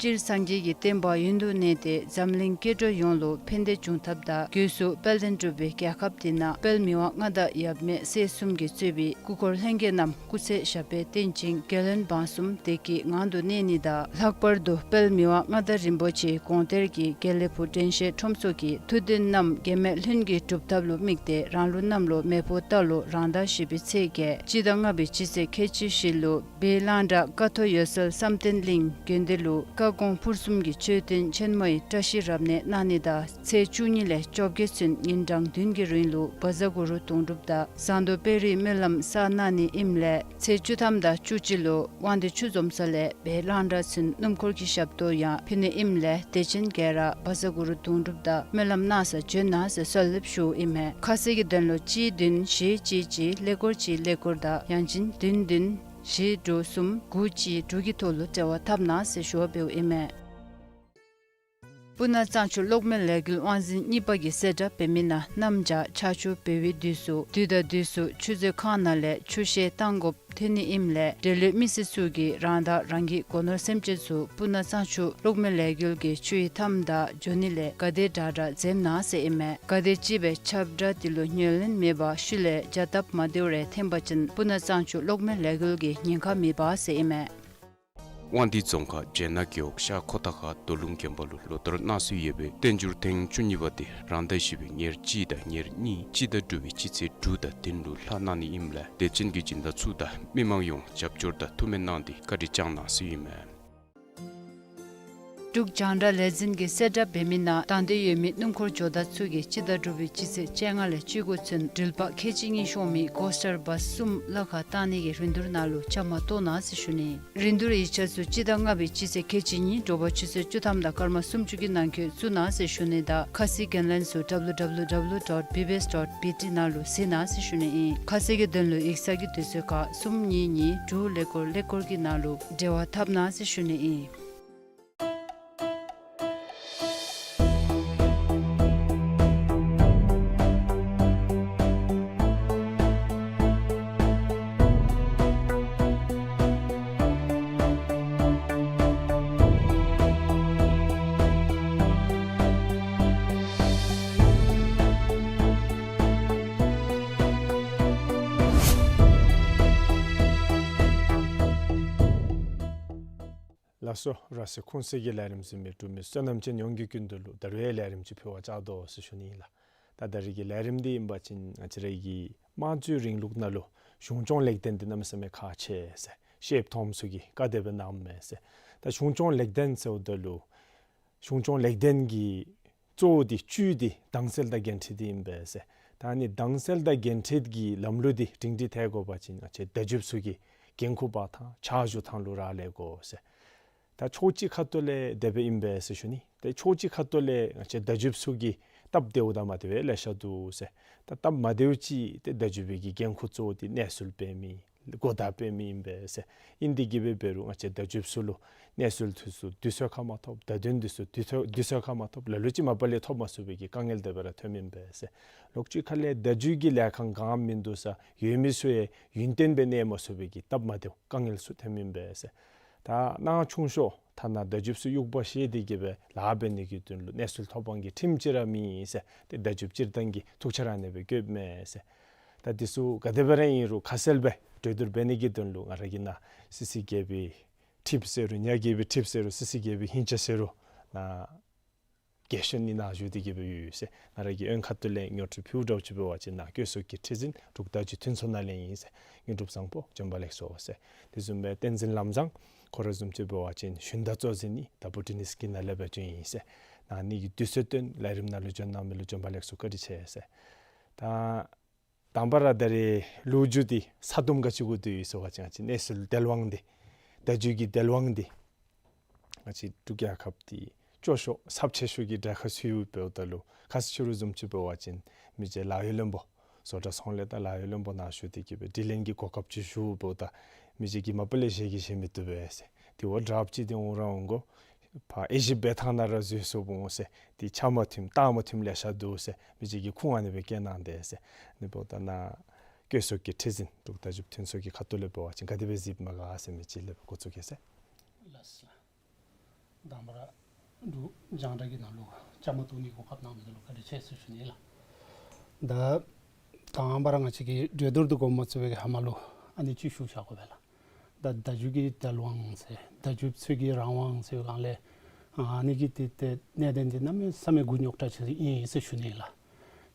སྤྱིར་སངས་རྒྱས་ཀྱི་བསྟན་པ་ཡུན་དུ་གནས་ཏེ་འཛམ་གླིང་སྐྱེ་འགྲོ་ཡོངས་ལུ་ཕན་བདེ་འབྱུང་ཐབས་དང་སྒོས་སུ་དཔལ་ལྡན་འབྲུག་པའི་རྒྱལ་ཁབ་འདི་ནང་དཔལ་མི་དབང་མངའ་བདག་ཡབ་མེས་སྲས་གསུམ་གྱིས་གཙོས་པའི་སྐུ་འཁོར་ལྷན་རྒྱས་རྣམས་སྐུ་ཚེ་ཞབས་པད་བརྟན་ཅིང་རྒྱལ་བློན་འབངས་གསུམ་བདེ་སྐྱིད་ངང་དུ་གནས་ནི་དང་ལྷག་པར་དུ་དཔལ་མི་དབང་མངའ་བདག་རིན་པོ་ཆེའི་དགོངས་གཏེར་གྱི་དགེ་ལེགས་ཕུག་དྲན་ཤེས་ཁྲོམ་ཚོགས་ཀྱི་ཐུགས་འདུན་རྣམས་འགལ་མེད་ལྷུན་གྱིས་གྲུབ་ཐབས་ལུ་དམིགས་ཏེ་རང་ལུགས་གནམ་ལོ་མེ་ཕོ་རྟ་ལོ་རང་ཟླ་བཞི་པའི་ཚེས་བརྒྱད་སྤྱི་ཟླ་ལྔ་པའི་སྤྱི་ཚེས་ཁལ་གཅིག་བཞི་ལུ་སྦས་གླང་བྲག་ཀ་ཐོག་འོད་གསལ་བསམ་གཏན་གླིང་དགོན་སྡེ་ལུ་བཀའ་དགོངས་ཕུར་གསུམ་གྱི་མཆོད་རྟེན་ཆེན་མོའི་བཀྲ་ཤིས་རབ་གནས་གནང་ནི་དང་ཚེས་བཅུ་གཉིས་ལས་བཅོ་བརྒྱད་ཚུན་ཉིན་གྲངས་བདུན་གྱི་རིང་ལུ་བཛྲ་གུ་རུ་དུང་སྒྲུབ་དང་ཟངས་མདོག་དཔལ་རིའི་སྨོན་ལམ་བསགས་གནང་ནི་ཨིནམ་ལས་ཚེས་བཅུ་ཐམ་དང་བཅུ་གཅིག་ལུ་དབང་འདུས་ཆུ་འཛོམས་ས་ལས་སྦས་གླང་བྲག་ཚུན་སྣུམ་འཁོར་གྱི་ཞབས་ཏོག་ཡང་ཕུལ་ནི་ཨིནམ་ལས་དད་ཅན་ག་ར་བཛྲ་གུ་རུ་དུང་སྒྲུབ་དང་སྨོན་ལམ་གནང་སར་བྱོན་གནང་ཟེར་གསོལ་འདེབས་ཞུཝ་ཨིན་མས། ཁ་གསལ་གྱི་དོན་ལུ་གཅིག་བདུན་བཞི་གཅིག་གཅིག་ཀླད་ཀོར་གཅིག་ཀླད་ཀོར་དང་ཡང་ཅིན་བདུན་བདུན་བཞི་དྲུག་གསུམ་དགུ་གཅིག་དྲུག་གི་ཐོག་ལུ་འབྲེལ་བ་འཐབ་གནང་ཟེར་ཞུ་བ་འབདཝ་ཨིན་མས། སྤུ་ན་གཙང་ཆུ་གློག་མེ་ལས་འགུལ་དབང་འཛིན་གཉིས་པ་གིས་གསལ་བསྒྲགས་འབད་མི་ནང་གནམ་བྱཱར་ཆར་ཆུ་འབེལ་བའི་དུས་སུ་དུས་དང་དུས་སུ་ཆུ་མཛོད་ཁང་ནང་ལས་ཆུ་བཤལ་གཏང་དགོཔ་ཐོན་ནི་ཨིནམ་ལས་འབྲེལ་ཡོད་མི་སེར་ཚུ་གིས་རང་དང་རང་གི་སྒོ་ནོར་སེམས་ཅན་ཚུ་སྤུ་ན་གཙང་ཆུ་གློག་མེ་ལས་འགུལ་གྱི་ཆུ་ཡི་མཐའམ་དང་འགྱོ་ནི་ལས་ག་དེ་དྲག་དྲག་འཛེམ་གནང་ཟེར་ཨིན་མས། ག་དེ་ཅིག་སྦེ་ཁྱབ་བསྒྲགས་འདི་ལུ་ཉན་ལེན་མེད་པར་ཤུལ་ལས་བྱ་སྟབས་མ་བདེཝ་རེ་འཐོན་པ་ཅིན་སྤུ་ན་གཙང་ཆུ་གློག་མེ་ལས་འགུལ་གྱི་ཉེན་ཁ་མེད་པ་ཟེར་ཨིན་མས། དབང་འདུས་རྫོང་ཁག་སྦྱེད་ནག་རྒེད་འོག་ཤར་ཁོ་ཐང་ཁ་རྡོ་ལུང་དགོན་པ་ལུ་ལོ་ལྟར་གནང་སྲོལ་ཡོད་པའི་བསྟན་འགྱུར་ཐེངས་བཅུ་གཉིས་པ་དེ་རང་ཟླ་བཞི་པའི་ཉེར་གཅིག་དང་ཉེར་གཉིས་སྤྱི་ཟླ་དྲུག་པའི་སྤྱི་ཚེས་དྲུག་དང་བདུན་ལུ་ལྷག་གནང་ནི་ཨིནམ་ལས་དད་ཅན་གྱི་སྦྱིན་བདག་ཚུ་དང་མི་མང་ཡོངས་རྒྱབ་སྐྱོར་དང་ཐུགས་སྨོན་གནང་སྟེ་བཀའ་དྲིན་བསྐྱང་གནང་ཟེར་ཨིན་མས། འབྲུག་རྒྱང་བསྒྲགས་ལས་འཛིན་གྱིས་གསལ་བསྒྲགས་འབད་མི་ནང་དང་འདོད་ཡོད་མི་སྣུམ་འཁོར་ཇོ་བདག་ཚུ་གིས་སྤྱི་ཟླ་དྲུག་པའི་སྤྱི་ཚེས་བཅོ་ལྔ་ལས་བཅུ་དགུ་ཚུན་འགྲུལ་པ་ཁལ་གཅིག་གཉིས་ཤོང་མི་ཀོ་སི་ཊར་བཱསི་གསུམ་གླ་ཁར་བཏང་ནི་གི་རིན་བསྡུར་ནང་ལུ་བཅའ་མར་གཏོགས་གནང་ཟེར་ཞུ་ནི། རིན་བསྡུར་ཡིག་ཆ་ཚུ་སྤྱི་ཟླ་ལྔ་པའི་སྤྱི་ཚེས་ཁལ་གཅིག་གཉིས་དྲོ་པ་ཆུ་ཚོད་བཅུ་ཐམ་དང་སྐར་མ་སུམ་ཅུ་གི་ནང་འཁོད་བཙུགས་གནང་ཟེར་ཞུ་ནི་དང་ཁ་གསལ་གྱི་ལན་ཚུ་W W W dot B B S dot B T ནང་ལུ་གཟིགས་གནང་ཟེར་ཞུ་ནི་ཨིན། ཁ་གསལ་གྱི་དོན་ལུ་ཡིག་ཚང་གི་དུས་ཚོད་ཁར་གསུམ་གཉིས་གཉིས་དྲུག་ཀླད་ཀོར་ཀླད་ཀོར་གྱི་ནང་ལུ་འབྲེལ་བ་འཐབ་གནང་ཟེར་ཞུ་ནི་ཨིན། ལགས་སོ། ར་སེ་ཁུངས་གསལ་གྱི་ལས་རིམ་གཟིགས་མི་འབྲུག་མི་བསོད་ནམས་ཅན་ཡོངས་ཀྱི་ཀུན་འདུས་ལུ་ད་རུང་ཡང་ལས་རིམ་ཅིག་ཕུལ་བར་བཅར་དོ་ཟེར་ཞུ་ནི་ཨིན་ལགས། ད་ད་རིས་ཀྱི་ལས་རིམ་འདི་ཨིན་པ་ཅིན་ང་བཅས་ར་གི་དམངས་གཙོའི་རིང་ལུགས་ནང་ལུ་གཞུང་སྐྱོང་ལེགས་ལྡན་འདི་གནམ་མེད་ས་མེད་ཁག་ཆེ་ཟེར་ཤེསཔ་མཐོངམ་ཚུ་གིས་བཀའ་དེ་སྦེ་གནངམ་མས་ཟེར། ད་གཞུང་སྐྱོང་ལེགས་ལྡན་ཟེརཝ་ད་ལུ་གཞུང་སྐྱོང་ལེགས་ལྡན་གྱི་གཙོ་བོ་འདི་བཅུད་འདི་དྭངས་གསལ་དང་འགན་འཁྲི་འདི་ཨིན་པས་ཟེར། ད་ཨ་ནི་དྭངས་གསལ་དང་འགན་འཁྲི་གི་ལམ་ལུགས་འདི་སྒྲིང་སྒྲི་ཐལ་དགོ་པ་ཅིན་ང་བཅས་བརྡ་བརྒྱུདཔ་ཚུ་གིས་འགན་ཁུར་འབག་ཐངས་ཕྱག་ཞུ་ཐངས་ལུ་རག་ལས་དགོ་ཟེར། ད་ཕྱོགས་གཅིག་ཁ་ཐུག་ལས་དེ་སྦེ་ཨིན་པས་ཟེར་ཞུ་ནི། ཏེ་ཕྱོགས་གཅིག་ཁ་ཐུག་ལས་ང་བཅས་བརྡ་བརྒྱུདཔ་ཚུ་གི་སྟབས་བདེཝ་དང་མ་བདེཝ་ལེ་ཤ་འདུག་ཟེར། ད་སྟབས་མ་བདེཝ་ཅིག་ཏེ་བརྡ་བརྒྱུད་པའི་གི་འགན་ཁུར་གཙོ་བོ་འདི་གནས་ཚུལ་སྤེལ་མི་གོ་བརྡ་སྤེལ་མི་ཨིན་པས་ཟེར། ཨིན་དེ་གིས་སྦེ་འབད་རུང་ང་བཅས་བརྡ་བརྒྱུདཔ་ཚུ་ལུ་གནས་ཚུལ་དུས་སུ་དུས་ཚོད་ཁར་མ་ཐོབ། བརྡ་དོན་དུས་སུ་དུས་ཚོད་དུས་ཚོད་ཁར་མ་ཐོབ། ལ་ལུ་ཅིག་མ་པ་ལས་ཐོབ་མ་ཚུགས་པའི་གི་དཀའ་ངལ་དེ་སྦེ་ར་ཐོནམ་ཨིན་པས་ཟེར། ལོགས་གཅིག་ཁ་ལས་བརྡ་བརྒྱུད་ཀྱི་ལས་ཁང་གང་མིན་འདུག་ས་ཡོད་མི་ཚུ་ཡང་ཡུན་བརྟན་སྦེ་གནས་མ་ཚུགས་པའི་གི་སྟབས་མ་བདེཝ་དཀའ་ངལ་ཚུ་ཐོནམ་ཨིན་པས་ཟེར། ད་ནང་ཆུང་ཤོས་ཐ་ན་བརྡ་བརྒྱུདཔ་ཚུ་དབྱུག་པ་བཤེད་དེ་གིས་སྦེ་ལཱ་འབད་ནི་གི་དོན་ལུ་གནས་ཚུལ་ཐོབ་དབང་གི་ཁྲིམས་ཅིག་ར་མེད་ཟེར། ཏེ་བརྡ་བརྒྱུདཔ་སྤྱིར་བཏང་གིས་ཐུགས་ཆ་ར་ཨ་ནེ་སྦེ་བཀོདཔ་མས་ཟེར། ད་འདི་ཚུ་ག་དེ་སྦེ་ར་ཨིན་རུང་ཁ་གསལ་སྦེ་གྲོས་བསྡུར་འབད་ནི་གི་དོན་ལུ་ང་ར་གིས་ནཱ་སི་སི་རྒྱལ་པོའི་ཁྲིབ་ཟེར་རུང་ཉ་རྒྱལ་པོའི་ཁྲིབ་ཟེར་རུང་སི་སི་རྒྱལ་པོའི་ཧིང་ཆ་ཟེར་རུང་ནཱ་རྒྱས་བཤད་ནི་ནཱ་བཞུགས་ཏེ་གིས་སྦེ་ཡོད་ཟེར། ང་ར་གིས་དབོན་ཁ་ཐུག་ལས་ངོ་སྤྲོད་ཕུལཝ་འདྲཝ་ཅིག་འབད་བ་ཅིན་ནཱ་བཀོད་ཚོགས་ཀྱི་ཁྲི་འཛིན་འབྲུག་བརྡ་བརྒྱུད་མཐུན་ཚོགས་ནང་ལས་ཨིན་ཟེར། དངོས་གྲུབ་བཟང་པོ་བྱོན་པ་ལེགས་སོ་ཟེར། དེ་བཟུམ་སྦེ་བསྟན་འཛིན་ལམ་བཟང་ཁོ་ར་བཟུམ་ཅིག་འབད་བ་ཅིན་ཞུན་དག་གཙོ་འཛིན་ནི་ད་བུ་ཊི་ནི་སི་ཀི་ནང་ལས་སྦེ་བྱོན་ཡི་ཟེར། ནཱ་ཨ་ནི་གི་དུས་ཚོད་བཏོན་ལས་རིམ་ནང་ལུ་བྱོན་གནང་མི་ལུ་བྱོན་པ་ལེགས་སོ་བཀའ་དྲིན་ཆེ་ཟེར། ད་དང་པ་ར་ད་རིས་ལོ་རྒྱུས་འདི་ཚ་དུམ་ག་ཅི་གུ་འདུག་ཡོད་ཟེར་བ་ཅིན་ང་བཅས་གནས་ཚུལ་དལ་དབང་འདི་བརྡ་བརྒྱུད་ཀྱི་དལ་དབང་འདི་ང་བཅས་འབྲུག་རྒྱལ་ཁབ་འདི་སྐྱོ་ཤོས་ཚབས་ཆེ་ཤོས་ཀྱི་གྲས་ཁར་ཚུད་ཡོདཔ་འབདཝ་ད་ལུ་ཁ་ཙ་ཕྱི་རུ་བཟུམ་ཅིག་འབད་བ་ཅིན་མི་རྗེ་ལཱ་གཡོག་བློན་པོ་བཟོ་གྲྭ་ཚོང་ལས་དང་ལཱ་གཡོག་བློན་པོ་ནཱ་བཞུགས་ཏེ་གིས་སྦེ་དྲི་ལན་གྱི་གོ་སྐབས་ཅིག་ཞུཝ་འབདཝ་ད་མི་རྗེ་གིས་མ་པ་ལས་བཞེས་གིས་བཞེས་མི་བཏུབ་པས་ཟེར། དེ་བ་དྲགཔ་ཅིག་འདི་འོང་ར་འོང་དགོ། ཕར་དབྱེ་ཞིབ་འབད་ཐངས་ནང་ར་འཛོལ་སོངམ་འོང་ཟེར། འདི་ཆ་མ་མཐུནམ་རྟགས་མ་མཐུནམ་ལེ་ཤ་འདུག་ཟེར་མི་རྗེ་གིས་ཁུངས་ཨ་ནེ་སྦེ་བཀལ་གནང་དེས་ཟེར། ཨ་ནི་འབདཝ་ད་ནཱ་བཀོད་ཚོགས་ཀྱི་ཁྲི་འཛིན་འབྲུག་བརྡ་བརྒྱུད་མཐུན་ཚོགས་ཀྱི་ཁ་ཐུག་ལས་འབད་བ་ཅིན་ག་དེ་སྦེ་གཟིགསཔ་མས་ག་ཟེར་མི་ཅིག་ལས་འགོ་བཙུགས་གེ་ཟེར། ལགས་སོ། དང་པ་ར་འབྲུག་རྒྱང་བསྒྲགས་ཀྱི་ནང་ལུ་བཅའ་མར་གཏོགས་ནིའི་གོ་སྐབས་གནང་མི་འདི་ལུ་བཀའ་དྲིན་ཆེ་ཟེར་ཞུ་ནི་ལགས། ད་དང་པ་ར་ང་བཅས་ཀྱི་གྲོས་བསྡུར་འདི་འགོ་མ་བཙུགས་པའི་ཧེ་མ་ལུ་ཨ་ནི་ཅིག་ཞུ་བཞག་དགོ་པས་ལགས། ད་བརྡ་བརྒྱུད་ཀྱི་དལ་དབང་ཟེར་བརྡ་བརྒྱུདཔ་ཚུ་གི་རང་དབང་ཟེར་བའི་སྒང་ལས་ཨ་ནི་གི་ཏེ་ཏེ་གནད་དོན་འདི་གནམ་མེད་ས་མེད་མགུ་རྙོག་དྲགས་ཅིག་ཨིན་ཟེར་ཞུ་ནི་ལགས།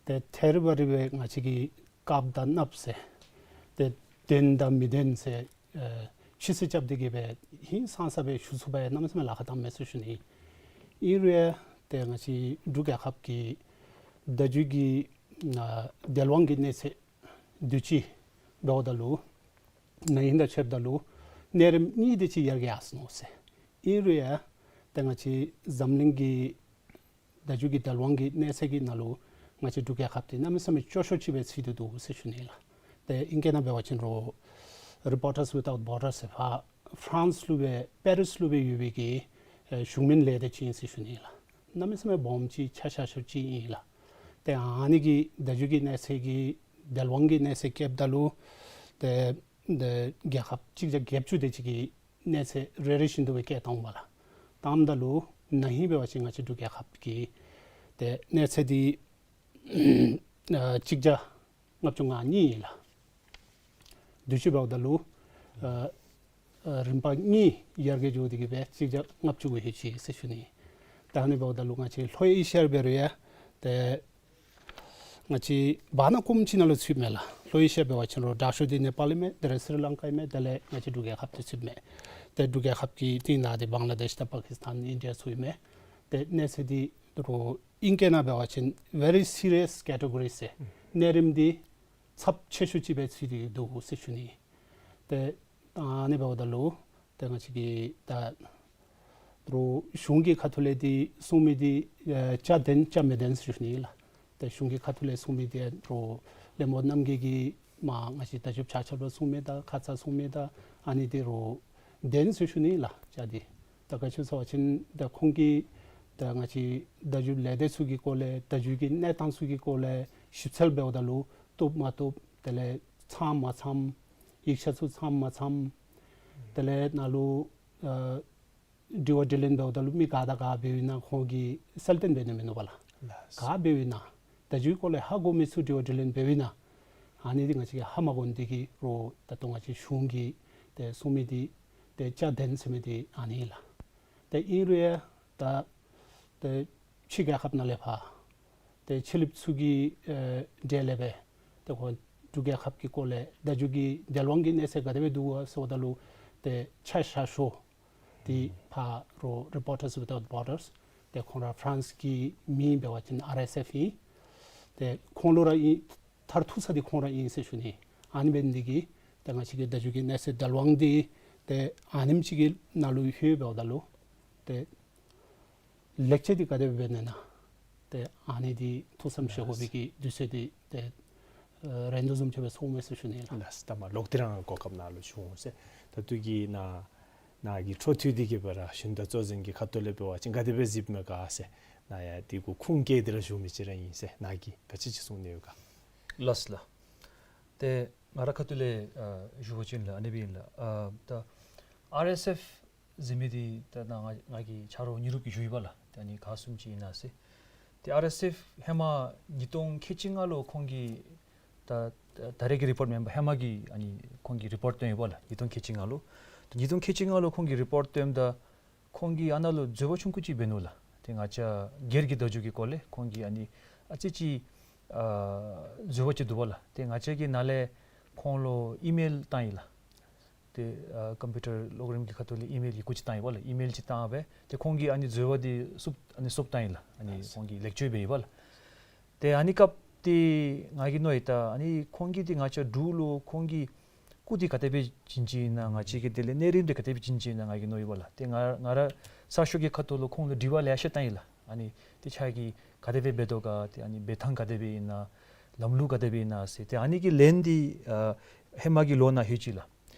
ཏེ་ཐད་རི་བ་རི་སྦེ་ང་བཅས་ཀྱིས་དཀརཔོ་དང་གནགཔོ་ཟེར་ཏེ་བདེན་དང་མི་བདེན་ཟེར་ཨེ་ཕྱེ་ས་རྐྱབ་སྟེ་གིས་སྦེ་ཧིང་སངས་ས་སྦེ་ཞུ་ཚུགས་པར་གནམ་མེད་ས་མེད་ལཱ་ཁག་བཏངམ་མས་ཟེར་ཞུ་ནི། ཨིན་རུང་ཡང་ཏེ་ང་བཅས་འབྲུག་རྒྱལ་ཁབ་ཀྱི་བརྡ་བརྒྱུད་ཀྱི་ཨ་དལ་དབང་གི་གནས་ཚད་དུས་ཅི་འབདཝ་ད་ལུ་ན་ཧིང་དང་ཕྱདཔ་ད་ལུ་གནས་རིམ་གཉིས་དེ་ཅིག་ཡར་རྒྱས་ཡར་སོ་ནུག་ཟེར། ཨིན་རུང་ཡང་ཏེ་ང་བཅས་འཛམ་གླིང་གི་བརྡ་བརྒྱུད་ཀྱི་དལ་དབང་གི་གནས་ཚད་ཀྱི་ནང་ལུ་ང་བཅས་འབྲུག་རྒྱལ་ཁབ་འདི་གནམ་མེད་ས་མེད་སྐྱོ་ཤོས་ཅིག་སྦེ་ཚུད་དེ་འདུག་ཟེར་ཞུ་ནི་ལགས། ཏེ་ཨིང་སྐད་ནང་འབད་བ་ཅིན་རོགས་Reporters Without Borders ཟེར་ཕར་ཕ་རན་སི་ལུ་སྦེ་པེ་རིས་ལུ་སྦེ་ཡོད་པའི་གི་ཨེ་གཞུང་མིན་ལས་སྡེ་ཅིག་ཨིན་ཟེར་ཞུ་ནི་ལགས། གནམ་མེད་ས་མེད་སྦོམ་ཅིག་ཆ་བཞག་ཤོས་ཅིག་ཨིན་ལགས། ཏེ་ཨ་ནི་གི་བརྡ་བརྒྱུད་ཀྱི་གནས་ཚད་ཀྱི་དལ་དབང་གི་གནས་ཚད་བཀལཝ་ད་ལུ་ཏེ་ཏེ་རྒྱལ་ཁབ་གཅིག་བརྒྱ་བརྒྱད་ཅུ་དེ་ཅིག་གི་གནས་ཚད་རེ་རེ་བཞིན་དུ་སྦེ་བཀལ་བཏངམ་ལགས། བཏངམ་ད་ལུ་ན་ཧིང་འབད་བ་ཅིན་ང་བཅས་འབྲུག་རྒྱལ་ཁབ་ཀྱི་ཏེ་གནས་ཚད་འདི་ཨ་གཅིག་བརྒྱ་ལྔ་བཅུ་ང་གཉིས་ཨིན་ལགས། དུས་ཅི་འབདཝ་ད་ལུ་ཨ་ཨ་རིམ་པ་གཉིས་ཡར་རྒྱས་འགྱོ་སྟེ་གིས་སྦེ་གཅིག་བརྒྱ་ལྔ་བཅུ་གུ་ལྷོད་ཅི་ཟེར་ཞུ་ནི། ད་ཨ་ནི་འབདཝ་ད་ལུ་ང་བཅས་ལྷོ་ཨེ་ཤི་ཡར་འབད་རུང་ཡང་ཏེ་ང་བཅས་བར་ན་སྐོརམ་ཅིག་ནང་ལུ་ཚུདཔ་མས་ལགས། ལྷོ་ཨེ་ཤི་ཡ་འབད་བ་ཅིན་རོགས་དྲག་ཤོས་འདི་ནེ་པཱལ་ཨིན་མས། དེ་ལས་སི་རི་ལང་ཀ་ཨིན་མས། དེ་ལས་ང་བཅས་འབྲུག་རྒྱལ་ཁབ་འདི་ཚུདཔ་མས། ཏེ་འབྲུག་རྒྱལ་ཁབ་ཀྱི་རྟིང་ནང་འདི་བང་ལ་དེཤ་དང་པ་ཀིས་ཏཱན་ཨིན་ཌི་ཡ་ཚུ་ཨིན་མས། ཏེ་གནས་ཚད་འདི་རོགས་ཨིང་སྐད་ནང་འབད་བ་ཅིན་very serious category ཟེར་གནས་རིམ་འདི་ཚབས་ཆེ་ཤོས་ཅིག་སྦེ་ཚུད་དེ་འདུག་ཟེར་ཞུ་ནི། ཏེ་ཨ་ནི་འབདཝ་ད་ལུ་ཏེ་ང་བཅས་ཀྱི་ད་རོགས་གཞུང་གི་ཁ་ཐུག་ལས་འདི་གསུང་མི་འདི་ཨེ་བཅའ་བདེན་བཅའ་མི་བདེན་ཟེར་ཞུ་ནི་ལགས། ཏེ་གཞུང་གི་ཁ་ཐུག་ལས་གསུང་མི་འདི་རོགས་བློན་པོ་རྣམ་རྒྱལ་གྱིས་མར་ང་བཅས་བརྡ་བརྒྱུདཔ་ཆ་ཁྱབ་ལུ་གསུང་མི་དང་ཁ་ཙ་གསུང་མི་དང་ཨ་ནི་འདི་རོགས་བདེན་ཟེར་ཞུ་ནི་ལགས། བཅའ་འདི་ད་ག་ཅི་ཟེར་བ་ཅིན་ད་ཁོང་གིས་ད་ང་བཅས་བརྡ་བརྒྱུད་ལས་སྡེ་ཚུ་གི་སྐོར་ལས་བརྡ་བརྒྱུད་ཀྱི་གནས་སྟངས་ཚུ་གི་སྐོར་ལས་ཞིབ་འཚོལ་འབདཝ་ད་ལུ་བཏུབ་མ་བཏུབ་དེ་ལས་ཚངམ་མ་ཚངམ་ཡིག་ཆ་ཚུ་ཚངམ་མ་ཚངམ་དེ་ལས་ནཱ་ལུ་ཨ་དྲི་བ་དྲིས་ལན་འབདཝ་ད་ལུ་མི་ག་དང་ག་འབདཝ་ཨིན་ན་ཁོང་གིས་གསལ་སྟོན་འབད་ནི་མིན་འདུག་པ་ལགས། ལགས་སོ། ག་འབདཝ་ཨིན་ན་བརྡ་བརྒྱུད་སྐོར་ལས་ཧ་གོ་མི་ཚུ་དྲི་བ་དྲིས་ལན་འབདཝ་ཨིན་ན་ཨ་ནི་འདི་ང་བཅས་ཀྱིས་ཧ་མ་གོ་ནི་འདི་གིས་རོགས་ད་ལྟོ་ང་བཅས་གཞུང་གིས་ཏེ་གསུང་མི་འདི་ཏེ་བཅའ་བདེན་ཟེར་མི་འདི་ཨ་ནི་ལགས། ཏེ་ཨིན་རུང་ཡང་ད་ཏེ་ཕྱི་རྒྱལ་ཁབ་ནང་ལས་ཕར་ཏེ་ཕྱི་གླིངཔ་ཚུ་གི་ཨེ་གྲས་ལས་སྦེ་ཏེ་ཁོང་འབྲུག་རྒྱལ་ཁབ་ཀྱི་སྐོར་ལས་བརྡ་བརྒྱུད་ཀྱི་དལ་དབང་གི་གནས་ཚད་ག་དེ་སྦེ་འདུག་ག་ཟེརཝ་ད་ལུ་ཏེ་ཆ་བཞག་ཞུ། ཏེ་ཕར་རོགས་Reporters Without Borders ཏེ་ཁོང་ར་ཕ་རན་སི་གི་མི་འབད་བ་ཅིན་ཨར་ཨེས་ཨེཕ་ཨིན། ཏེ་ཁོང་ལུ་ར་ཨིན། མཐར་ཐུག་ས་འདི་ཁོང་ར་ཨིན་ཟེར་ཞུ་ནི། ཨ་ནི་འབད་ནི་འདི་གིས་ཏེ་ང་བཅས་ཀྱི་བརྡ་བརྒྱུད་ཀྱི་གནས་ཚད་དལ་དབང་འདི་ཏེ་ཨ་ནེམ་ཅིག་གི་ནང་ལུ་ལྷོད་འབདཝ་ད་ལུ་ཏེ་ལེགས་བཅོས་འདི་ག་དེ་སྦེ་འབད་ནི་ཨིན་ན། ཏེ་ཨ་ནི་འདི་ཐུགས་བསམ་བཞེས་དགོ་པའི་གི་དུས་ཚོད་འདི་ཏེ་ཨེ་རན་དོ་བཟུམ་ཅིག་སྦེ་སོང་མས་ཟེར་ཞུ་ནི་ལགས། ལགས། ད་མར་ལོག་སྟེ་རང་གོ་སྐབས་ནང་ལུ་ཞུ་འོང་ཟེར། ད་ལྟོ་གི་ནཱ་ནཱ་གི་འཕྲོ་མཐུད་དེ་གི་སྦེ་ར་གཞུང་དང་གཙོ་འཛིན་གྱི་ཁ་ཐུག་ལས་འབད་བ་ཅིན་ག་དེ་སྦེ་གཟིགསཔ་མས་ག་ཟེར། ནཱ་ཡང་དེ་གུ་ཁུངས་བཀལ་ཏེ་ར་ཞུ་མི་ཅིག་ར་ཨིན་ཟེར། ནཱ་གིས་ག་ཅི་ཅིག་གསུང་ནི་ཡོད་ག། ལགས་ལགས། ཏེ་ང་ར་ཁ་ཐུག་ལས་ཨ་ཞུ་བ་ཅིན་ལགས་ཨ་ནི་སྦེ་ཨིན་ལགས། ཨ་ད་ཨར་ཨེས་ཨེཕ་ཟེར་མི་འདི་ད་ནཱ་ང་ང་གིས་ཆ་རོགས་ཉིན་རུབ་ཀྱིས་ཞུ་ཡི་པ་ལགས། ཏེ་ཨ་ནི་ག་བཟུམ་ཅིག་ཨིན་ན་ཟེར། ཏེ་ཨར་ཨེས་ཨེཕ་ཧེ་མ་ཉིས་སྟོང་ཁལ་གཅིག་ལྔ་ལུ་ཁོང་གིས་ད་ད་རེས་ཀྱི་རི་པོརཊ་མེན་པར་ཧེ་མ་གི་ཨ་ནི་ཁོང་གིས་རི་པོརཊ་བཏོན་ཡོད་པ་ལགས། ཉིས་སྟོང་ཁལ་གཅིག་ལྔ་ལུ། ད་ཉིས་སྟོང་ཁལ་གཅིག་ལྔ་ལུ་ཁོང་གིས་རི་པོརཊ་བཏོནམ་ད་ཁོང་གིས་ཨ་ནཱ་ལུ་འཛོལ་བ་ཆུང་ཀུ་ཅིག་འབད་ནུག་ལགས། ཏེ་ང་བཅས་སྒེར་གྱི་བརྡ་བརྒྱུད་ཀྱི་སྐོར་ལས་ཁོང་གིས་ཨ་ནི་ཨ་ཙི་ཅིག་ཨ་འཛོལ་བ་ཅིག་འདུག་པ་ལགས། ཏེ་ང་བཅས་ཀྱིས་ནཱ་ལས་ཁོང་ལུ་ཨི་མེལ་བཏང་ཡི་ལགས། ཏེ་ཨ་ཀམ་པིའུ་ཊར་གློག་རིན་གྱི་ཁ་ཐུག་ལས་ཨི་མེལ་ཡི་གུ་ཅིག་བཏང་ཡི་པ་ལགས། ཨི་མེལ་ཅིག་བཏང་སྦེ་ཏེ་ཁོང་གིས་ཨ་ནི་འཛོལ་བ་འདི་བསུབ་ཨ་ནི་བསུབ་བཏང་ཡི་ལགས། ཨ་ནི་ཁོང་གིས་ལེགས་བཅོས་འབད་ཡི་པ་ལགས། ཏེ་ཨ་ནི་སྐབས་ཏེ་ང་གིས་མནོ་ཡི། ད་ཨ་ནི་ཁོང་གིས་ཏེ་ང་བཅས་འབྲུག་ལུ་ཁོང་གིས་སྐུ་འདི་ག་དེ་སྦེ་བྱིན་ཅི་ཨིན་ན། ང་བཅས་ཀྱིས་དེ་ལས་གནས་རིམ་འདི་ག་དེ་སྦེ་བྱིན་ཅི་ཨིན་ན་ང་གིས་མནོ་ཡི་པ་ལགས། ཏེ་ང་ང་ར་གསར་ཤོག་གི་ཁ་ཐུག་ལུ་ཁོང་ལུ་དྲི་བ་ལེ་ཤ་བཏང་ཡི་ལགས། ཨ་ནི་ཏེ་ཁྱོད་ཀྱིས་ག་དེ་སྦེ་འབད་དོ་ག། ཏེ་ཨ་ནི་འབད་ཐངས་ག་དེ་སྦེ་ཨིན་ན། ལམ་ལུགས་ག་དེ་སྦེ་ཨིན་ན་ཟེར། ཏེ་ཨ་ནི་གི་ལན་འདི་ཨ་ཧེ་མ་གི་ལོ་ནང་ལྷོད་ཅི་ལགས།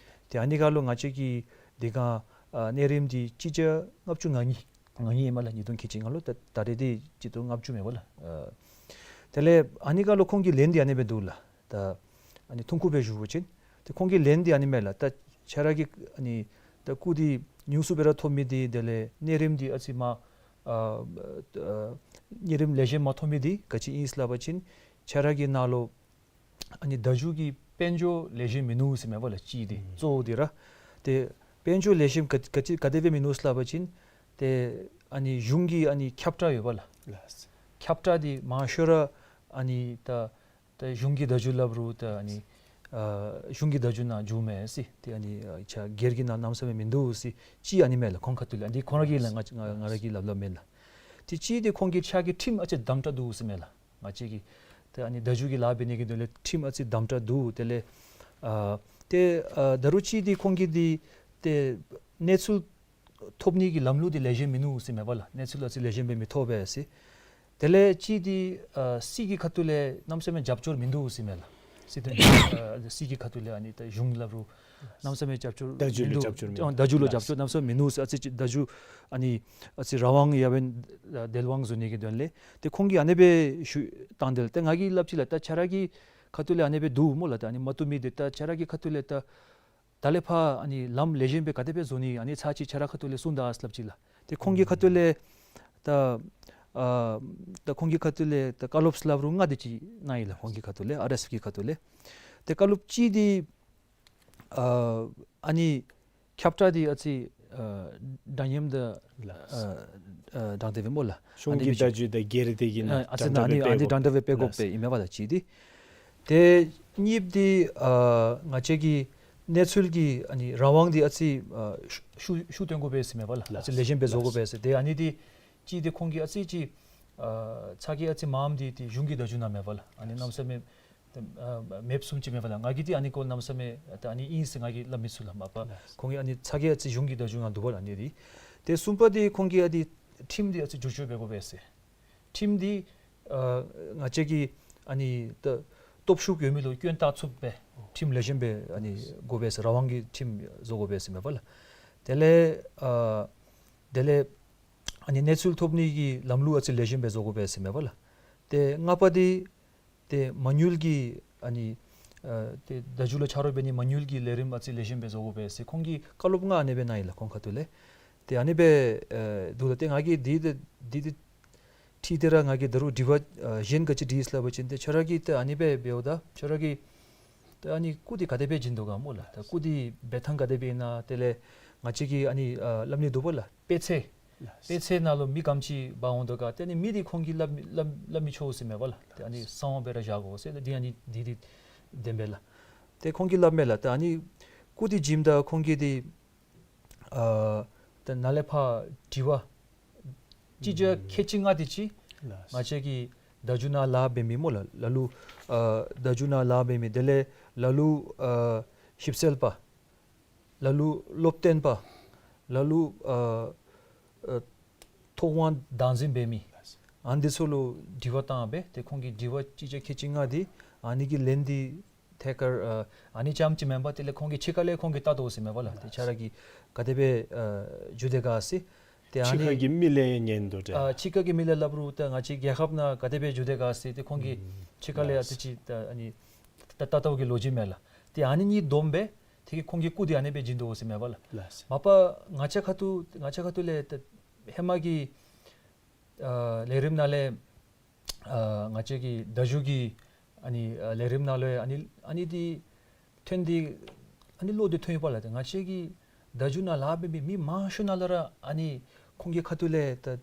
ཏེ་ཨ་ནི་ཁར་ལུ་ང་བཅས་ཀྱིས་དེ་སྒང་ཨ་གནས་རིམ་འདི་སྤྱི་ཆ་ལྔ་བཅུ་ང་གཉིས་ང་གཉིས་ཨིན་མས་ལགས། ཉིས་སྟོང་ཁལ་གཅིག་ལྔ་ལུ། ད་ད་རེས་འདི་སྤྱི་ལོ་ལྔ་བཅུ་མེན་པ་ལགས། ཨ་དེ་ལས་ཨ་ནི་ཁར་ལུ་ཁོང་གི་ལན་འདི་ཨ་ནི་སྦེ་འདུག་ལགས། ད་ཨ་ནི་ཐུང་ཀུ་སྦེ་ཞུ་བ་ཅིན་ཏེ་ཁོང་གི་ལན་འདི་ཨ་ནི་མས་ལགས། ད་ཁྱོད་ར་གིས་ཨ་ནི་ད་སྐུ་འདི་ཉུང་སུ་སྦེ་ར་ཐོབ་མི་འདི་དེ་ལས་གནས་རིམ་འདི་ཨ་ཙི་མ་ཨ་ཨ་གནས་རིམ་ལེགས་ཤོམ་མ་ཐོབ་མི་འདི་ག་ཅི་ཨིན་ཟེར་སླབ་པ་ཅིན་ཁྱོད་ར་གི་ནང་ལུ་ཨ་ནི་བརྡ་བརྒྱུད་ཀྱི་དཔལ་འབྱོར་ལེགས་ཤོམ་མིན་ནུག་ཟེར་མས་པ་ལགས། གཅིག་འདི་ཨུམ་གཙོ་བོ་འདི་ར། ཏེ་དཔལ་འབྱོར་ལེགས་ཤོམ་ག་ག་ཅི་ག་དེ་སྦེ་མིན་ནུག་ཟེར་སླབ་པ་ཅིན་ཏེ་ཨ་ནི་གཞུང་གི་ཨ་ནི་ཁྱབ་བསྒྲགས་ཡོད་པ་ལགས། ལགས། ཁྱབ་བསྒྲགས་འདི་མང་ཤོས་ར་ཨ་ནི་ད་ད་གཞུང་གི་བརྡ་བརྒྱུད་སླབ་རུང་ད་ཨ་ནི་ཨ་གཞུང་གི་བརྡ་བརྒྱུད་ནང་འགྱོཝ་མས་ཟེར། ཏེ་ཨ་ནི་ཨ་ཁྱོད་སྒེར་གྱི་ནང་གནམ་མེད་ས་མེད་མིན་འདུག་ཟེར་གཅིག་ཨ་ནི་མས་ལགས། ཁོང་ཁ་ཐུག་ལས་ཨ་ནི་ཁོང་ར་གི་ལགས། ང་ང་ང་ར་གིས་སླབ་སླབ་མེན་ལགས། ཏེ་གཅིག་འདི་ཁོང་གིས་ཁྱོད་ཀྱི་ཁྲིམས་ཨ་ཙི་དམ་དྲག་འདུག་ཟེར་མས་ལགས། ང་བཅས་ཀྱིས་ཏེ་ཨ་ནི་བརྡ་བརྒྱུད་ཀྱི་ལཱ་འབད་ནི་གི་དོན་ལས་ཁྲིམས་ཨ་ཙི་དམ་དྲག་འདུག། དེ་ལས་ཨ་ཏེ་ཨ་ད་རུང་གཅིག་འདི་ཁོང་གིས་འདི་ཏེ་གནས་ཚུལ་ཐོབ་ནི་གི་ལམ་ལུགས་འདི་ལེགས་ཤོམ་མིན་ནུག་ཟེར་མས་པ་ལགས། གནས་ཚུལ་ཨ་ཙི་ལེགས་ཤོམ་སྦེ་མི་ཐོབ་པས་ཟེར། དེ་ལས་གཅིག་འདི་ཨ་སྲིད་ཀྱི་ཁ་ཐུག་ལས་གནམ་མེད་ས་མེད་རྒྱབ་སྐྱོར་མིན་འདུག་ཟེར་མས་ལགས། སྲིད་དོན་ཨ་སྲིད་ཀྱི་ཁ་ཐུག་ལས་ཨ་ནི་ད་གཞུང་སླབ་རུང་གནམ་མེད་ས་མེད་རྒྱབ་སྐྱོར་མིན་འདུག། བརྡ་བརྒྱུད་ལུ་རྒྱབ་སྐྱོར་མིན་འདུག། ཨ་བརྡ་བརྒྱུད་ལུ་རྒྱབ་སྐྱོར་གནམ་མེད་ས་མེད་མིན་འདུག་ཟེར། ཨ་ཙི་ཅིག་བརྡ་བརྒྱུད་ཨ་ནི་ཨ་ཙི་རང་དབང་ཡོད་པའི་དལ་དལ་དབང་བཟོ་ནི་གི་དོན་ལས། ཏེ་ཁོང་གིས་ཨ་ནི་སྦེ་ཞུ་བཏང་དེ་ལགས། ཏེ་ང་གིས་སླབ་ཅི་ལགས། ད་ཁྱོད་ར་གི་ཁ་ཐུག་ལས་ཨ་ནི་སྦེ་འདུག་སྨོ་ལགས། ད་ཨ་ནི་མ་བཏུབ་མི་འདི་ད་ཁྱོད་ར་གི་ཁ་ཐུག་ལས་ད་ད་ལས་ཕར་ཨ་ནི་ལམ་ལེགས་ཤོམ་སྦེ་ག་དེ་སྦེ་བཟོ་ནི་ཨ་ནི་ཚར་གཅིག་ཁྱོད་ར་ཁ་ཐུག་ལས་གསུང་ད་ཟེར་སླབ་ཅི་ལགས། ཏེ་ཁོང་གི་ཁ་ཐུག་ལས་ད་ཨ་ད་ཁོང་གི་ཁ་ཐུག་ལས་ད་བཀའ་སློབ་སླབ་རུང་ལྔ་དེ་ཅིག་གནང་ཡི་ལགས། ཁོང་གི་ཁ་ཐུག་ལས་ཨར་ཨེས་ཨེཕ་གི་ཁ་ཐུག་ལས། ཏེ་བཀའ་སློབ་གཅིག་འདི་ཨ་ཨ་ནི་ཁྱབ་བསྒྲགས་འདི་ཨ་ཙི་ཨ་འདྲ་མཉམ་དང་ལགས། ཨ་ཨ་འདྲ་འདྲ་སྦེ་སྨོ་ལགས། གཞུང་གི་བརྡ་བརྒྱུད་དང་སྒེར་སྡེ་གི་ནང་ཨ་ཨ་ཙི་འདྲ་ཨ་ནི་འདྲ་ཨ་ནི་འདྲ་འདྲ་སྦེ་སྤེལ་དགོ་པས་ཨིན་མས་པ་ལགས། གཅིག་འདི། ཏེ་གཉིས་འདི་ཨ་ང་བཅས་ཀྱི་གནས་ཚུལ་གྱི་ཨ་ནི་རང་དབང་འདི་ཨ་ཙི་ཨ་ཤུགས་ཤུགས་སྟོན་དགོ་པས་ཟེར་མས་པ་ལགས། ཨ་ཙི་ལེགས་ཤོམ་སྦེ་བཟོ་དགོ་པས་ཟེར། ཏེ་ཨ་ནི་འདི་གཅིག་འདི་ཁོང་གིས་ཨ་ཙི་ཅིག་ཨ་ཚ་གྱང་ཨ་ཙི་མངམ་འདི་ཏེ་གཞུང་གི་བརྡ་བརྒྱུད་ནང་མས་པ་ལགས། ཨ་ནི་གནམ་མེད་ས་མེད་ཏེ་ཨ་མེདཔ་བཟུམ་ཅིག་མས་པ་ལགས། ང་གིས་འདི་ཨ་ནི་སྐོར་གནམ་མེད་ས་མེད་ད་ཨ་ནི་ཨིན་ཟེར་ང་གིས་སླབ་མི་ཚུགས་ལགས། མ་པ་ཁོང་གིས་ཨ་ནི་ཚ་གྱང་ཨ་ཙི་གཞུང་གི་བརྡ་བརྒྱུད་ནང་འདུག་པ་ལགས་ཨ་ནི་འདི། ཏེ་གསུམ་པ་འདི་ཁོང་གིས་ཨ་འདི་ཁྲིམས་འདི་ཨ་ཙི་བསྒྱུར་བཅོས་འབད་དགོ་པས་ཟེར། ཁྲིམས་འདི་ཨ་ང་བཅས་ཀྱི་ཨ་ནི་ད་སྟོབས་ཤུགས་ཡོད་མི་ལུ་སྐྱོན་བཏགས་ཚུགསཔ་སྦེ་ཁྲིམས་ལེགས་ཤོམ་སྦེ་ཨ་ནི་དགོ་པས་ཟེར། རང་དབང་གི་ཁྲིམས་བཟོ་དགོ་པས་ཟེར་མས་པ་ལགས། དེ་ལས་ཨ་དེ་ལས་ཨ་ནི་གནས་ཚུལ་ཐོབ་ནི་གི་ལམ་ལུགས་ཨ་ཙི་ལེགས་ཤོམ་སྦེ་བཟོ་དགོ་པས་ཟེར་མས་པ་ལགས། ཏེ་ལྔ་པ་འདི་ཏེ་མ་དངུལ་གྱི་ཨ་ནི་ཨ་ཏེ་བརྡ་བརྒྱུད་ལུ་ཆ་རོགས་འབད་ནི་མ་དངུལ་གྱི་ལས་རིམ་ཨ་ཙི་ལེགས་ཤོམ་སྦེ་བཟོ་དགོ་པས་ཟེར་ཁོང་གིས་བཀའ་སློབ་ལྔ་ཨ་ནི་སྦེ་གནང་ཡི་ལགས་ཁོང་ཁ་ཐུག་ལས། ཏེ་ཨ་ནི་སྦེ་ཨ་འདུག་ལགས། ཏེ་ང་གིས་འདི་འདི་འདི་འདི་འཁྲིལ་ཏེ་ར་ང་གིས་ད་རུང་དྲི་བ་ཨ་གཞན་ག་ཅི་དྲིས་སླབ་པ་ཅིན་ཏེ་ཁྱོད་ར་གིས་ཏེ་ཨ་ནི་སྦེ་འབདཝ་ད་ཁྱོད་ར་གིས་ཏེ་ཨ་ནི་སྐུ་འདི་ག་དེ་སྦེ་བྱིན་དོ་ག་སྨོ་ལགས། ད་སྐུ་འདི་འབད་ཐངས་ག་དེ་སྦེ་ཨིན་ན། དེ་ལས་ང་བཅས་ཀྱི་ཨ་ནི་ཨ་སླབ་ནི་འདུག་པ་ལགས། དཔེ་ཆ་ ལགས། པད་ཚལ་ནང་ལུ་མི་ག་དེམ་ཅིག་འབག་འོང་དོ་ག། ཏེ་ཨ་ནི་མི་འདི་ཁོང་གིས་སླབ་སླབ་སླབ་མི་ཆོག་ཟེར་མས་པ་ལགས། ཏེ་ཨ་ནི་གསང་བ་སྦེ་ར་བཞག་དགོ་ཟེར། ཏེ་འདི་ཨ་ནི་འདི་འདི་བདེན་པས་ལགས། ཏེ་ཁོང་གིས་སླབ་མས་ལགས། ཏེ་ཨ་ནི་སྐུ་འདི་བྱིནམ་ད་ཁོང་གིས་འདི་ཨ་ཏེ་ནཱ་ལས་ཕར་དྲི་བ་གཅིག་བརྒྱ་ཁལ་གཅིག་ལྔ་དེ་ཅིག་ལགས། ང་བཅས་ཀྱི་བརྡ་བརྒྱུད་ནང་ལཱ་འབད་མི་སྨོ་ལགས། ལ་ལུ་ཨ་བརྡ་བརྒྱུད་ནང་ལཱ་འབད་མི། དེ་ལས་ལ་ལུ་ཨ་ཞིབ་འཚོལ་པ། ལ་ལུ་སློབ་སྟོན་པ། ལ་ལུ་ཨ་ཨ་ཐོབ་དབང་བདག་འཛིན་འབད་མི། ཨ་ནི་འདི་ཚུ་ལུ་དྲི་བ་བཏང་སྦེ་ཏེ་ཁོང་གིས་དྲི་བ་གཅིག་བརྒྱ་ཁལ་གཅིག་ལྔ་འདི་ཨ་ནི་གི་ལན་འདི་ཐད་ཀར་ཨ་ཨ་ནི་རྐྱངམ་ཅིག་མེན་པར་དེ་ལས་ཁོང་གིས་ཕྱི་ཁ་ལས་ཁོང་གིས་བལྟ་དོ་ཟེར་མས་པ་ལགས། ཏེ་ཁྱོད་ར་གིས་ག་དེ་སྦེ་ཨ་བརྒྱུད་དེ་ག་ཟེར། ཏེ་ཨ་ཕྱི་ཁ་ནི་གི་མི་ལས་ཉན་དོ་ཏེ། ཨ་ཕྱི་ཁ་གི་མི་ལས་སླབ་རུང་ཏེ་ང་བཅས་རྒྱལ་ཁབ་ནང་ག་དེ་སྦེ་བརྒྱུད་དེ་ག་ཟེར་ཏེ་ཁོང་གིས་ཨུམ་ཕྱི་ཁ་ལས་ཨ་ཙི་ཅིག་ཏེ་ཨ་ནི་ད་ད་ལྟོ་གི་ལོ་རྒྱུས་མས་ལགས། ཏེ་ཨ་ནི་གཉིས་བསྡོམས་སྦེ་དེ་གིས་ཁོང་གི་སྐུ་འདི་ཨ་ནི་སྦེ་བྱིན་དོ་ཟེར་མས་པ་ལགས། ལགས། མ་པ་ང་བཅས་ཁ་ཐུག་ང་བཅས་ཁ་ཐུག་ལས་ཏེ་ཧེ་མ་གི་ཨ་ལས་རིམ་ནང་ལས་ཨ་ང་བཅས་ཀྱི་བརྡ་བརྒྱུད་ཀྱི་ཨ་ནི་ཨ་ལས་རིམ་ནང་ལུ་ཨ་ནི་ཨ་ནི་འདི་ཐོན་ཏེ་ཨ་ནི་ལོག་སྟེ་ཐོན་ཡོདཔ་ལགས། ཏེ་ང་བཅས་ཀྱི་བརྡ་བརྒྱུད་ནང་ལཱ་འབད་མི་མི་མང་ཤོས་ནང་ལས་ར་ཨ་ནི་ཁོང་གི་ཁ་ཐུག་ལས་ད་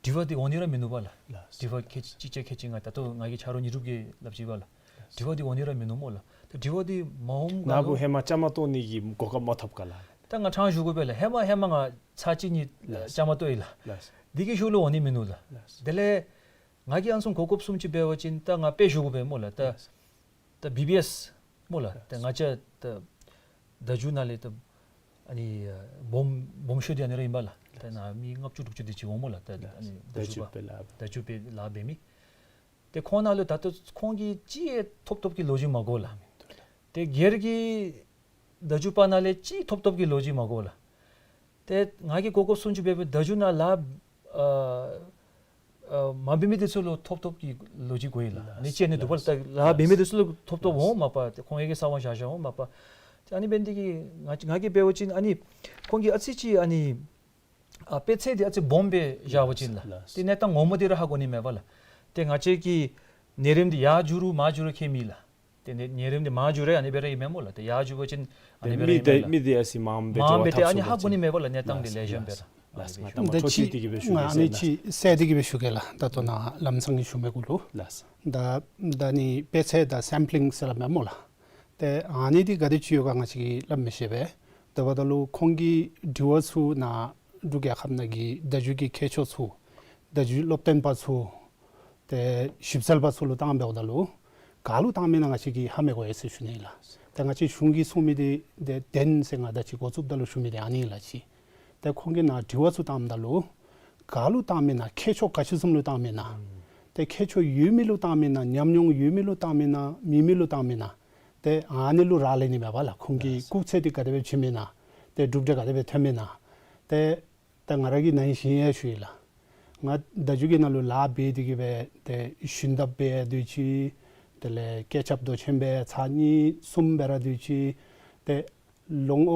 དྲི་བ་འདི་འོང་ནི་ར་མིན་ནུག་པ་ལགས། ལགས། དྲི་བ་ཁལ་གཅིག་བརྒྱ་ཁལ་གཅིག་ལྔ་ད་ལྟོ་ང་གིས་ཆ་རོགས་ཉི་གྲུབ་ཀྱིས་སླབ་ཅི་པ་ལགས། དྲི་བ་འདི་འོང་ནི་ར་མིན་ནུག་སྨོ་ལགས། ད་དྲི་བ་འདི་མ་འོངམ་ནཱ་གུ་ཧེ་མ་བཅའ་མར་གཏོགས་ནི་གི་གོ་སྐབས་མ་ཐོབ་ག་ལགས། ད་ང་ཕྲང་ཞུ་དགོ་པས་ལགས། ཧེ་མ་ཧེ་མ་ང་ཚར་གཅིག་གཉིས་ལགས། བཅའ་མར་གཏོགས་ཡི་ལགས། ལགས། འདི་གི་ཤུལ་ལུ་འོང་ནི་མིན་ནུག་ལགས། ལགས། དེ་ལས་ང་གིས་ཨ་ནི་བཟུམ་གོ་སྐབས་བཟུམ་ཅིག་འབད་བ་ཅིན་ད་ང་དཔེ་ཞུ་དགོ་པས་སྨོ་ལགས། ད་ལགས། ད་བི་བི་ཨེསི་སྨོ་ལགས། ད་ལགས། ང་བཅས་ད་བརྡ་བརྒྱུད་ནང་ལས་ད་ཨ་ནི་ཨ་སྦོམ་སྦོམ་ཤོས་འདི་ཨ་ནི་ར་ཨིན་པ་ལགས། ད་ནཱ་མི་ལྔ་བཅུ་དྲུག་ཅུ་དེ་ཅིག་འོང་སྨོ་ལགས། ད་ལགས། ཨ་ནི་བརྡ་བརྒྱུད་པ་བརྡ་བརྒྱུད་པའི་ལཱ་འབད་མི། ཏེ་ཁོང་ནང་ལུ་ད་ལྟོ་ཁོང་གིས་ཅིག་ཡང་ཐོབ་ཐོབ་ཀྱི་ལོ་རྒྱུས་མ་གོ་ལགས། ཏེ་སྒེར་གྱི་བརྡ་བརྒྱུད་པ་ནང་ལས་ཅིག་ཐོབ་ཐོབ་ཀྱི་ལོ་རྒྱུས་མ་གོ་ལགས། ཏེ་ང་གིས་གོ་སྐབས་བཟུམ་ཅིག་འབད་བའི་བརྡ་བརྒྱུད་ནང་ལཱ་ཨ་ཨ་མ་འབད་མི་དེ་ཚུ་ལུ་ཐོབ་ཐོབ་ཀྱི་ལོ་རྒྱུས་གོ་ཡི་ལགས། ལགས། ཨ་ནི་ཅིག་ཨ་ནི་འདུག་པ་ལགས། ད་ལཱ་འབད་མི་དེ་ཚུ་ལུ་ཐོབ་ཐོབ་འོང་མ་པ་ཏེ་ཁོང་གིས་གསང་བ་བཞག་བཞགཔ་འོང་མ་པ། ཏེ་ཨ་ནི་འབད་ནི་དེ་གིས་ང་ང་གིས་འབད་བ་ཅིན་ཨ་ནི་ཁོང་གིས་ཨ་ཙི་ཅིག་ཨ་ནི་ཨ་དཔེ་ཚད་འདི་ཨ་ཙི་སྦོམ་སྦེ་བཞག་པ་ཅིན་ལགས། ལགས། ཏེ་གནས་སྟངས་ངོ་མ་འདི་ར་ཧ་གོ་ནི་མས་པ་ལགས། ཏེ་ང་བཅས་ཀྱི་ནད་རིམས་འདི་ཡར་འགྱོ་རུང་མར་འགྱོ་རུང་ཁྱད་མེད་ལགས། ཏེ་ནད་ནད་རིམས་འདི་མར་འགྱོ་རུང་ཨ་ནི་སྦེ་ར་ཨིན་མས་སྨོ་ལགས། ཏེ་ཡར་འགྱོ་བ་ཅིན་ཨ་ནི་སྦེ་ར་ཨིན་མས་ལགས། མི་འདི་ཨ་ཙི་མངམ་སྦེ་མངམ་སྦེ་ཏེ་ཨ་ནི་ཧ་གོ་ནི་མས་པ་ལགས། གནས་སྟངས་འདི་ལེགས་ཤོམ་སྦེ་ར། ལགས། ང་ད་མ་ད་ཅིག་ཅིག་དེ་གི་སྦེ་ཞུ་ང་གེ་ཨ་ནི་ཟེར་ལགས། ཅིག་གསལ་དེ་གི་སྦེ་ཞུ་གེ་ལགས། ད་ལྟོ་ནཱ་ལམ་སང་གི་ཞུ་མི་གུ་ལུ། ལགས། ད་ད་ནི་དཔེ་ཚད་དང་སེམ་པི་ལིང་ཟེར་སླབ་མས་སྨོ་ལགས། ཏེ་ཨ་ནི་འདི་ག་དེ་ཅིག་ཡོད་ག་ང་བཅས་ཀྱིས་སླབ་མི་ཤེས་པས། དེ་འབདཝ་ད་ལུ་ཁོང་གི་དྲི་བ་ཚུ་ནཱ་འབྲུག་རྒྱལ་ཁབ་ནང་གི་བརྡ་བརྒྱུད་ཀྱི་མཁས་མཆོག་ཚུ་བརྡ་བརྒྱུད་སློབ་སྟོན་པ་ཚུ་ཏེ་ཞིབ་འཚོལ་པ་ཚུ་ལུ་བཏངམ་འབདཝ་ད་ལུ་ག་ལུ་བཏང་མི་ན་ང་བཅས་ཀྱིས་ཧ་མི་གོ་ཡི་ཟེར་ཞུ་ནི་ལགས། ཏེ་ང་བཅས་གཞུང་གིས་གསུང་མི་འདི་ཏེ་བདེན་ཟེར་ང་ད་ཅི་འགོ་བཙུགསཔ་ད་ལུ་ཞུ་མི་འདི་ཨ་ནི་ལགས་ཅིག། ཏེ་ཁོང་གིས་ནཱ་དྲི་བ་ཚུ་བཏངམ་ད་ལུ་ག་ལུ་བཏང་མི་ན་མཁས་མཆོག་ག་ཅི་བཟུམ་ལུ་བཏང་མི་ན། ཨུམ། ཏེ་མཁས་མཆོག་ཡོད་མི་ལུ་བཏང་མི་ན་ཉམས་མྱོང་ཡོད་མི་ལུ་བཏང་མི་ན་མེད་མི་ལུ་བཏང་མི་ན། ཏེ་ཨ་ནི་ལུ་རག་ལས་ནི་མས་པ་ལགས། ཁོང་གི་ལགས། སྐུགས་ཚད་འདི་ག་དེ་སྦེ་བྱིན་མི་ན། ཏེ་གྲུབ་འབྲས་ག་དེ་སྦེ་ཐོན་མི་ན། ཏེ་ད་ང་ར་གིས་ན་ཧིང་ཡང་ཞུ་ཡི་ལགས། ང་བརྡ་བརྒྱུད་ཀྱི་ནང་ལུ་ལཱ་འབད་དེ་གི་སྦེ་ཏེ་ཞུན་དག་འབད་སྡོད་ཅི། དེ་ལས་སྐད་ཆ་མདོ་ཆེན་སྦེ་ཚར་གཉིས་གསུམ་འབད་ར་སྡོད་ཅི། ཏེ་ལོ་ངོ་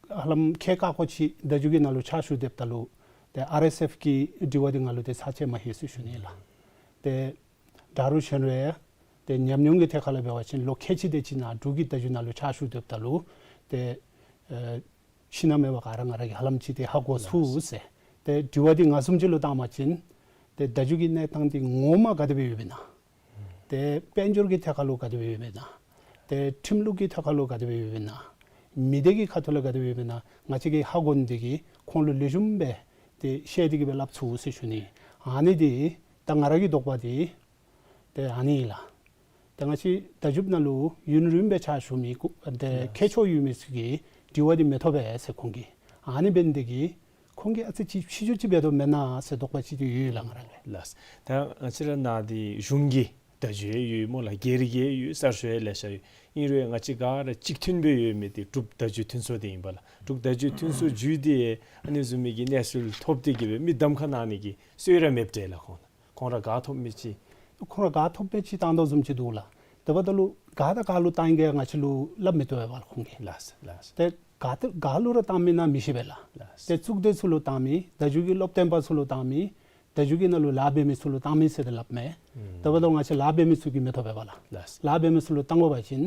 ཧ་ལམ་ཁལ་ཁ་སྐོར་ཅིག་བརྡ་བརྒྱུད་ཀྱི་ནང་ལུ་ཕྱག་ཞུ་སྡོདཔ་ད་ལུ་ཏེ་ཨར་ཨེསི་ཨེཕ་གི་དྲི་བ་འདི་ང་ལུ་ཏེ་ཚར་གཅིག་མ་ལྷོད་ཟེར་ཞུ་ནི་ལགས། ཏེ་ད་རུང་གཞན་རེ་ཏེ་ཉམས་མྱོང་གི་ཐད་ཁར་ལུ་འབད་བ་ཅིན་ལོ་ཁལ་གཅིག་དེ་ཅིག་ནཱ་འབྲུག་གི་བརྡ་བརྒྱུད་ནང་ལུ་ཕྱག་ཞུ་སྡོདཔ་ད་ལུ་ཏེ་ཨེ་ཤི་ན་མེད་པར་ག་ར་ང་ར་གིས་ཧ་ལམ་ཅིག་ཏེ་ཧ་གོ་ཚུགས་ཟེར། ཏེ་དྲི་བ་འདི་ང་བཟུམ་ཅིག་ལུ་བཏང་པ་ཅིན་ཏེ་བརྡ་བརྒྱུད་ཀྱི་གནས་སྟངས་འདི་ངོ་མ་ག་དེ་སྦེ་ཡོདཔ་ཨིན་ན། ཏེ་དཔལ་འབྱོར་གྱི་ཐད་ཁར་ལུ་ག་དེ་སྦེ་ཡོདཔ་ཨིན་ན། ཏེ་ཁྲིམས་ལུགས་ཀྱི་ཐད་ཁར་ལུ་ག་དེ་སྦེ་ཡོདཔ་ཨིན་ན། མི་སྡེ་གི་ཁ་ཐུག་ལུ་ག་དེ་སྦེ་ཡོདཔ་ཨིན་ན། ང་བཅས་ཀྱིས་ཧ་གོ་ནི་དེ་གིས་ཁོང་ལུ་ལེགས་ཤོམ་སྦེ་ཏེ་བཤད་དེ་གི་སྦེ་སླབ་ཚུགས་ཟེར་ཞུ་ནི། ཨ་ནི་འདི་ད་ང་ར་གི་དོགས་པ་འདི་ཏེ་ཨ་ནི་ཨིན་ལགས། ཏེ་ང་བཅས་བརྡ་བརྒྱུད་ནང་ལུ་ཡུན་རིངམོ་སྦེ་ཕྱག་ཞུ་མི་སྐུ་ཏེ་ལགས། མཁས་མཆོག་ཡོད་མི་ཚུ་གིས་དྲི་བ་འདི་མི་ཐོབ་པས་ཟེར་ཁོང་གིས། ཨ་ནི་འབད་ནི་དེ་གིས་ཁོང་གིས་ཨ་ཙི་ཅིག་ཕྱི་འགྱུར་ཅིག་འབད་དོ་མེན་ན་ཟེར་དོགས་པ་ཅིག་འདི་ཡོད་ལགས་ང་ར་ལུ། ལགས། ད་ང་བཅས་ར་ནཱ་འདི་གཞུང་གི་བརྡ་བརྒྱུད་ཡོད་སྨོ་ལགས། སྒེར་གྱི་ཡོད། གསར་ཤོག་ལེ་ཤ་ཡོད། ཨིན་རུང་ང་བཅས་ག་ར་གཅིག་མཐུན་སྦེ་ཡོད་མི་འདི་འབྲུག་བརྡ་བརྒྱུད་མཐུན་ཚོགས་འདི་ཨིན་པས་ལགས། འབྲུག་བརྡ་བརྒྱུད་མཐུན་ཚོགས་བརྒྱུད་དེ་ཨ་ནི་བཟུམ་མའི་གི་གནས་ཚུལ་ཐོབ་སྟེ་གི་སྦེ་མི་གདམ་ཁ་གནང་ནི་གི་སྲོལ་ར་མེདཔ་འདྲས་ལགས་ཁོང་། ཁོང་ར་ག་ཐོབ་མི་ཅིག་ཁོང་ར་ག་ཐོབ་མི་ཅིག་བཏང་དོ་བཟུམ་ཅིག་འདུག་ལགས། དེ་འབདཝ་ད་ལུ་ག་དང་ག་ལུ་བཏང་ཡི་ག་ང་བཅས་ལུ་སླབ་མི་བཏུབ་པས་ལགས་ཁོང་གིས། ལགས་ལགས། ཏེ་ག་ཏེ་ག་ལུ་ར་བཏང་མི་ན་མི་ཤེས་པས་ལགས། ལགས། ཏེ་གཙུག་སྡེ་ཚུ་ལུ་བཏང་མི་བརྡ་བརྒྱུད་ཀྱི་སློབ་སྟོན་པ་ཚུ་ལུ་བཏང་མི་བརྡ་བརྒྱུད་ཀྱི་ནང་ལུ་ལཱ་འབད་མི་ཚུ་ལུ་བཏང་མི་ཟེར་ཏེ་སླབ་མས། ཨུམ། དེ་འབདཝ་ད་ང་བཅས་ལཱ་འབད་མི་ཚུ་གིས་མི་ཐོབ་པས་ལགས། ལགས། ལཱ་འབད་མི་ཚུ་ལུ་བཏང་དགོ་པ་ཅིན་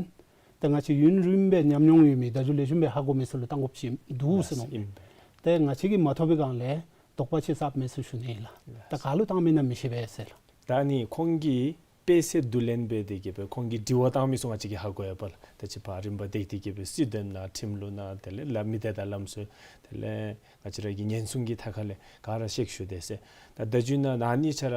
ཏེ་ང་བཅས་ཡུན་རིངམོ་སྦེ་ཉམས་མྱོང་ཡོད་མི་བརྡ་བརྒྱུད་ལེགས་ཤོམ་སྦེ་ཧ་གོ་མི་ཚུ་ལུ་བཏང་དགོཔ་ཅིག་འདུག་ཟེར་མནོ། ལགས་ཨིན་པས། ཏེ་ང་བཅས་ཀྱིས་མ་ཐོབ་པའི་སྒང་ལས་ དོགས་པ་ཅིག་ཟཝ་མས་ཟེར་ཞུ་ནི་ཨིན་ལགས། ད་ག་ལུ་བཏང་མི་ཨིན་ན་མི་ཤེས་པས་ཟེར་ལགས། ད་ཨ་ནི་ཁོང་གིས་དཔེ་ཚད་བསྡུ་ལེན་འབད་དེ་གི་སྦེ་ཁོང་གིས་དྲི་བ་བཏང་མི་ཚུ་ང་བཅས་ཀྱིས་ཧ་གོ་ཡོདཔ་ལགས། ད་ཅི་ཕར་རིམ་པ་བཏང་སྟེ་གི་སྦེ་སྲིད་དོན་ནང་ཁྲིམས་ལུགས་ནང་དེ་ལས་ལཱ་མི་སྡེ་དང་ལམ་སྲོལ་དེ་ལས་ང་བཅས་ར་གི་ཉེན་སྲུང་གི་ཐད་ཁར་ལས་ག་ར་ཤེས་ཞུ་དེས་ཟེར། ད་ད་རྒྱུན་ནང་ཨ་ནི་ཆ་ར་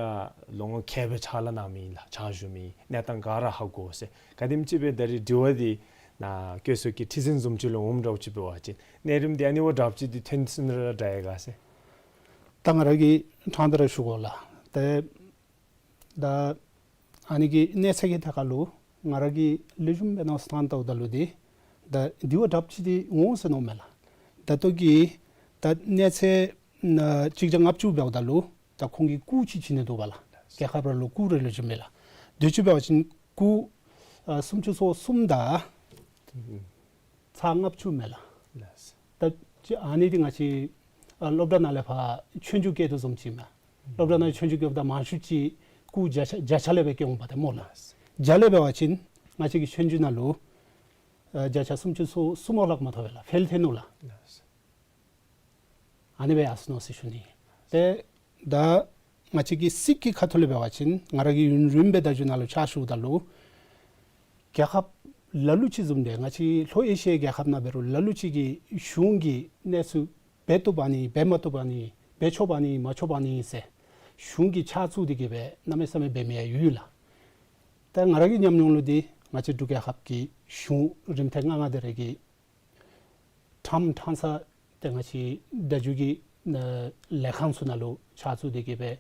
ལོ་ངོ་ཁལ་སྦེ་ཕྱག་ལཱ་གནང་མི་ཨིན་ལགས། ཕྱག་ཞུ་མི་གནས་སྟངས་ག་ར་ཧ་གོ་ཟེར། ག་དེམ་ཅིག་སྦེ་ད་རིས་དྲི་བ་འདི་ནཱ་བཀོད་སྲོལ་གྱི་ཁྲི་འཛིན་བཟུམ་ཅིག་ལུ་འོངམ་འདྲཝ་ཅིག་འབད་བ་ཅིན་གནས་རིམ་འདི་ཨ་ནི་བ་དྲགཔ་ཅིག་འདི་ཐོན་སོང་ན་ར་དྲག་ཡི་ག་ཟེར། ད་ང་ར་གིས་ཕྲང་སྟེ་ར་ཞུ་དགོ་ལགས། ཏེ་ད་ཨ་ནི་གི་གནས་ཚད་ཀྱི་ཐད་ཁར་ལུ་ང་ར་གིས་ལེགས་ཤོམ་སྦེ་མནོ་བསམ་བཏངམ་ད་ལུ་འདི་ད་འདི་བ་དྲགཔ་ཅིག་འདི་འོང་ཟེར་མནོཝ་མས་ལགས། ད་ལྟོ་གི་ད་གནས་ཚད་ན་གཅིག་བརྒྱ་ལྔ་བཅུ་འབདཝ་ད་ལུ་ད་ཁོང་གིས་སྐུགས་ཅིག་བྱིན་ནི་འདུག་པ་ལགས། རྒྱལ་ཁབ་ར་ལུ་སྐུགས་རེ་ལུ་བྱིན་མས་ལགས། དུས་ཅི་འབད་བ་ཅིན་སྐུགས་ཨ་སུམ་ཅུ་སོ་གསུམ་དང་ཚག་ལྔ་བཅུ་མས་ལགས། ལགས། ད་ཅི་ཨ་ནི་འདི་ང་བཅས་ཨ་སློབ་གྲྭ་ནང་ལས་ཕར་ཆོས་རྒྱུགས་བཀལ་དོ་བཟུམ་ཅིག་མས། སློབ་གྲྭ་ནང་ཆོས་རྒྱུགས་བཀལཝ་ད་མང་ཤོས་ཅིག་སྐུགས་བརྒྱ་ཆ་བརྒྱ་ཆ་ལས་སྦེ་བཀལ་འོང་པ་ཏེ་སྨོ་ལགས། ལགས། བརྒྱ་ལས་འབད་བ་ཅིན་ང་བཅས་ཀྱི་ཆོས་རྒྱུགས་ནང་ལུ་ཨ་བརྒྱ་ཆ་སུམ་ཅུ་སོ་གསུམ་འོག་ལྷག་མ་ཐོབ་པས་ལགས། ཕེལ་ཐོན་ནུག་ལགས། ལགས། ཨ་ནི་སྦེ་ཡར་སོ་ནུག་ཟེར་ཞུ་ནི། ཏེ་ད་ང་བཅས་ཀྱི་སྲིད་ཀྱི་ཁ་ཐུག་ལས་འབད་བ་ཅིན་ང་ར་གིས་ཡུན་རིངམོ་སྦེ་ད་རྒྱུན་ནང་ལུ་ཕྱག་ཞུཝ་ད་ལུ་རྒྱལ་ཁབ་ལ་ལུ་ཅིག་བཟུམ་སྦེ་ང་བཅས་ལྷོ་ཨེ་ཤི་ཡའི་རྒྱལ་ཁབ་ནང་འབད་རུང་ལ་ལུ་ཅིག་གིས་གཞུང་གི་གནས་ཚུལ་འབད་བཏུབ་ཨ་ནི་འབད་མ་བཏུབ་ཨ་ནི་འབད་ཆོགཔ་ཨ་ནི་མ་ཆོགཔ་ཨ་ནི་ཟེར་གཞུང་གི་ཕྱག་བཙུགས་ཏེ་གི་སྦེ་གནམ་མེད་ས་མེད་འབད་མི་ཡང་ཡོད་ལགས། ཏེ་ང་ར་གི་ཉམས་མྱོང་ལུ་འདི་ང་བཅས་འབྲུག་རྒྱལ་ཁབ་ཀྱི་གཞུང་རིམ་ཐེངས་ལྔ་ལྔ་དེ་ར་གི་ཕྲངམ་ཕྲང་ས་ཏེ་ང་བཅས་ད་རྒྱུན་གྱི་ཨ་ལས་ཁང་ཚུ་ནང་ལུ་ཕྱག་བཙུགས་ཏེ་གི་སྦེ་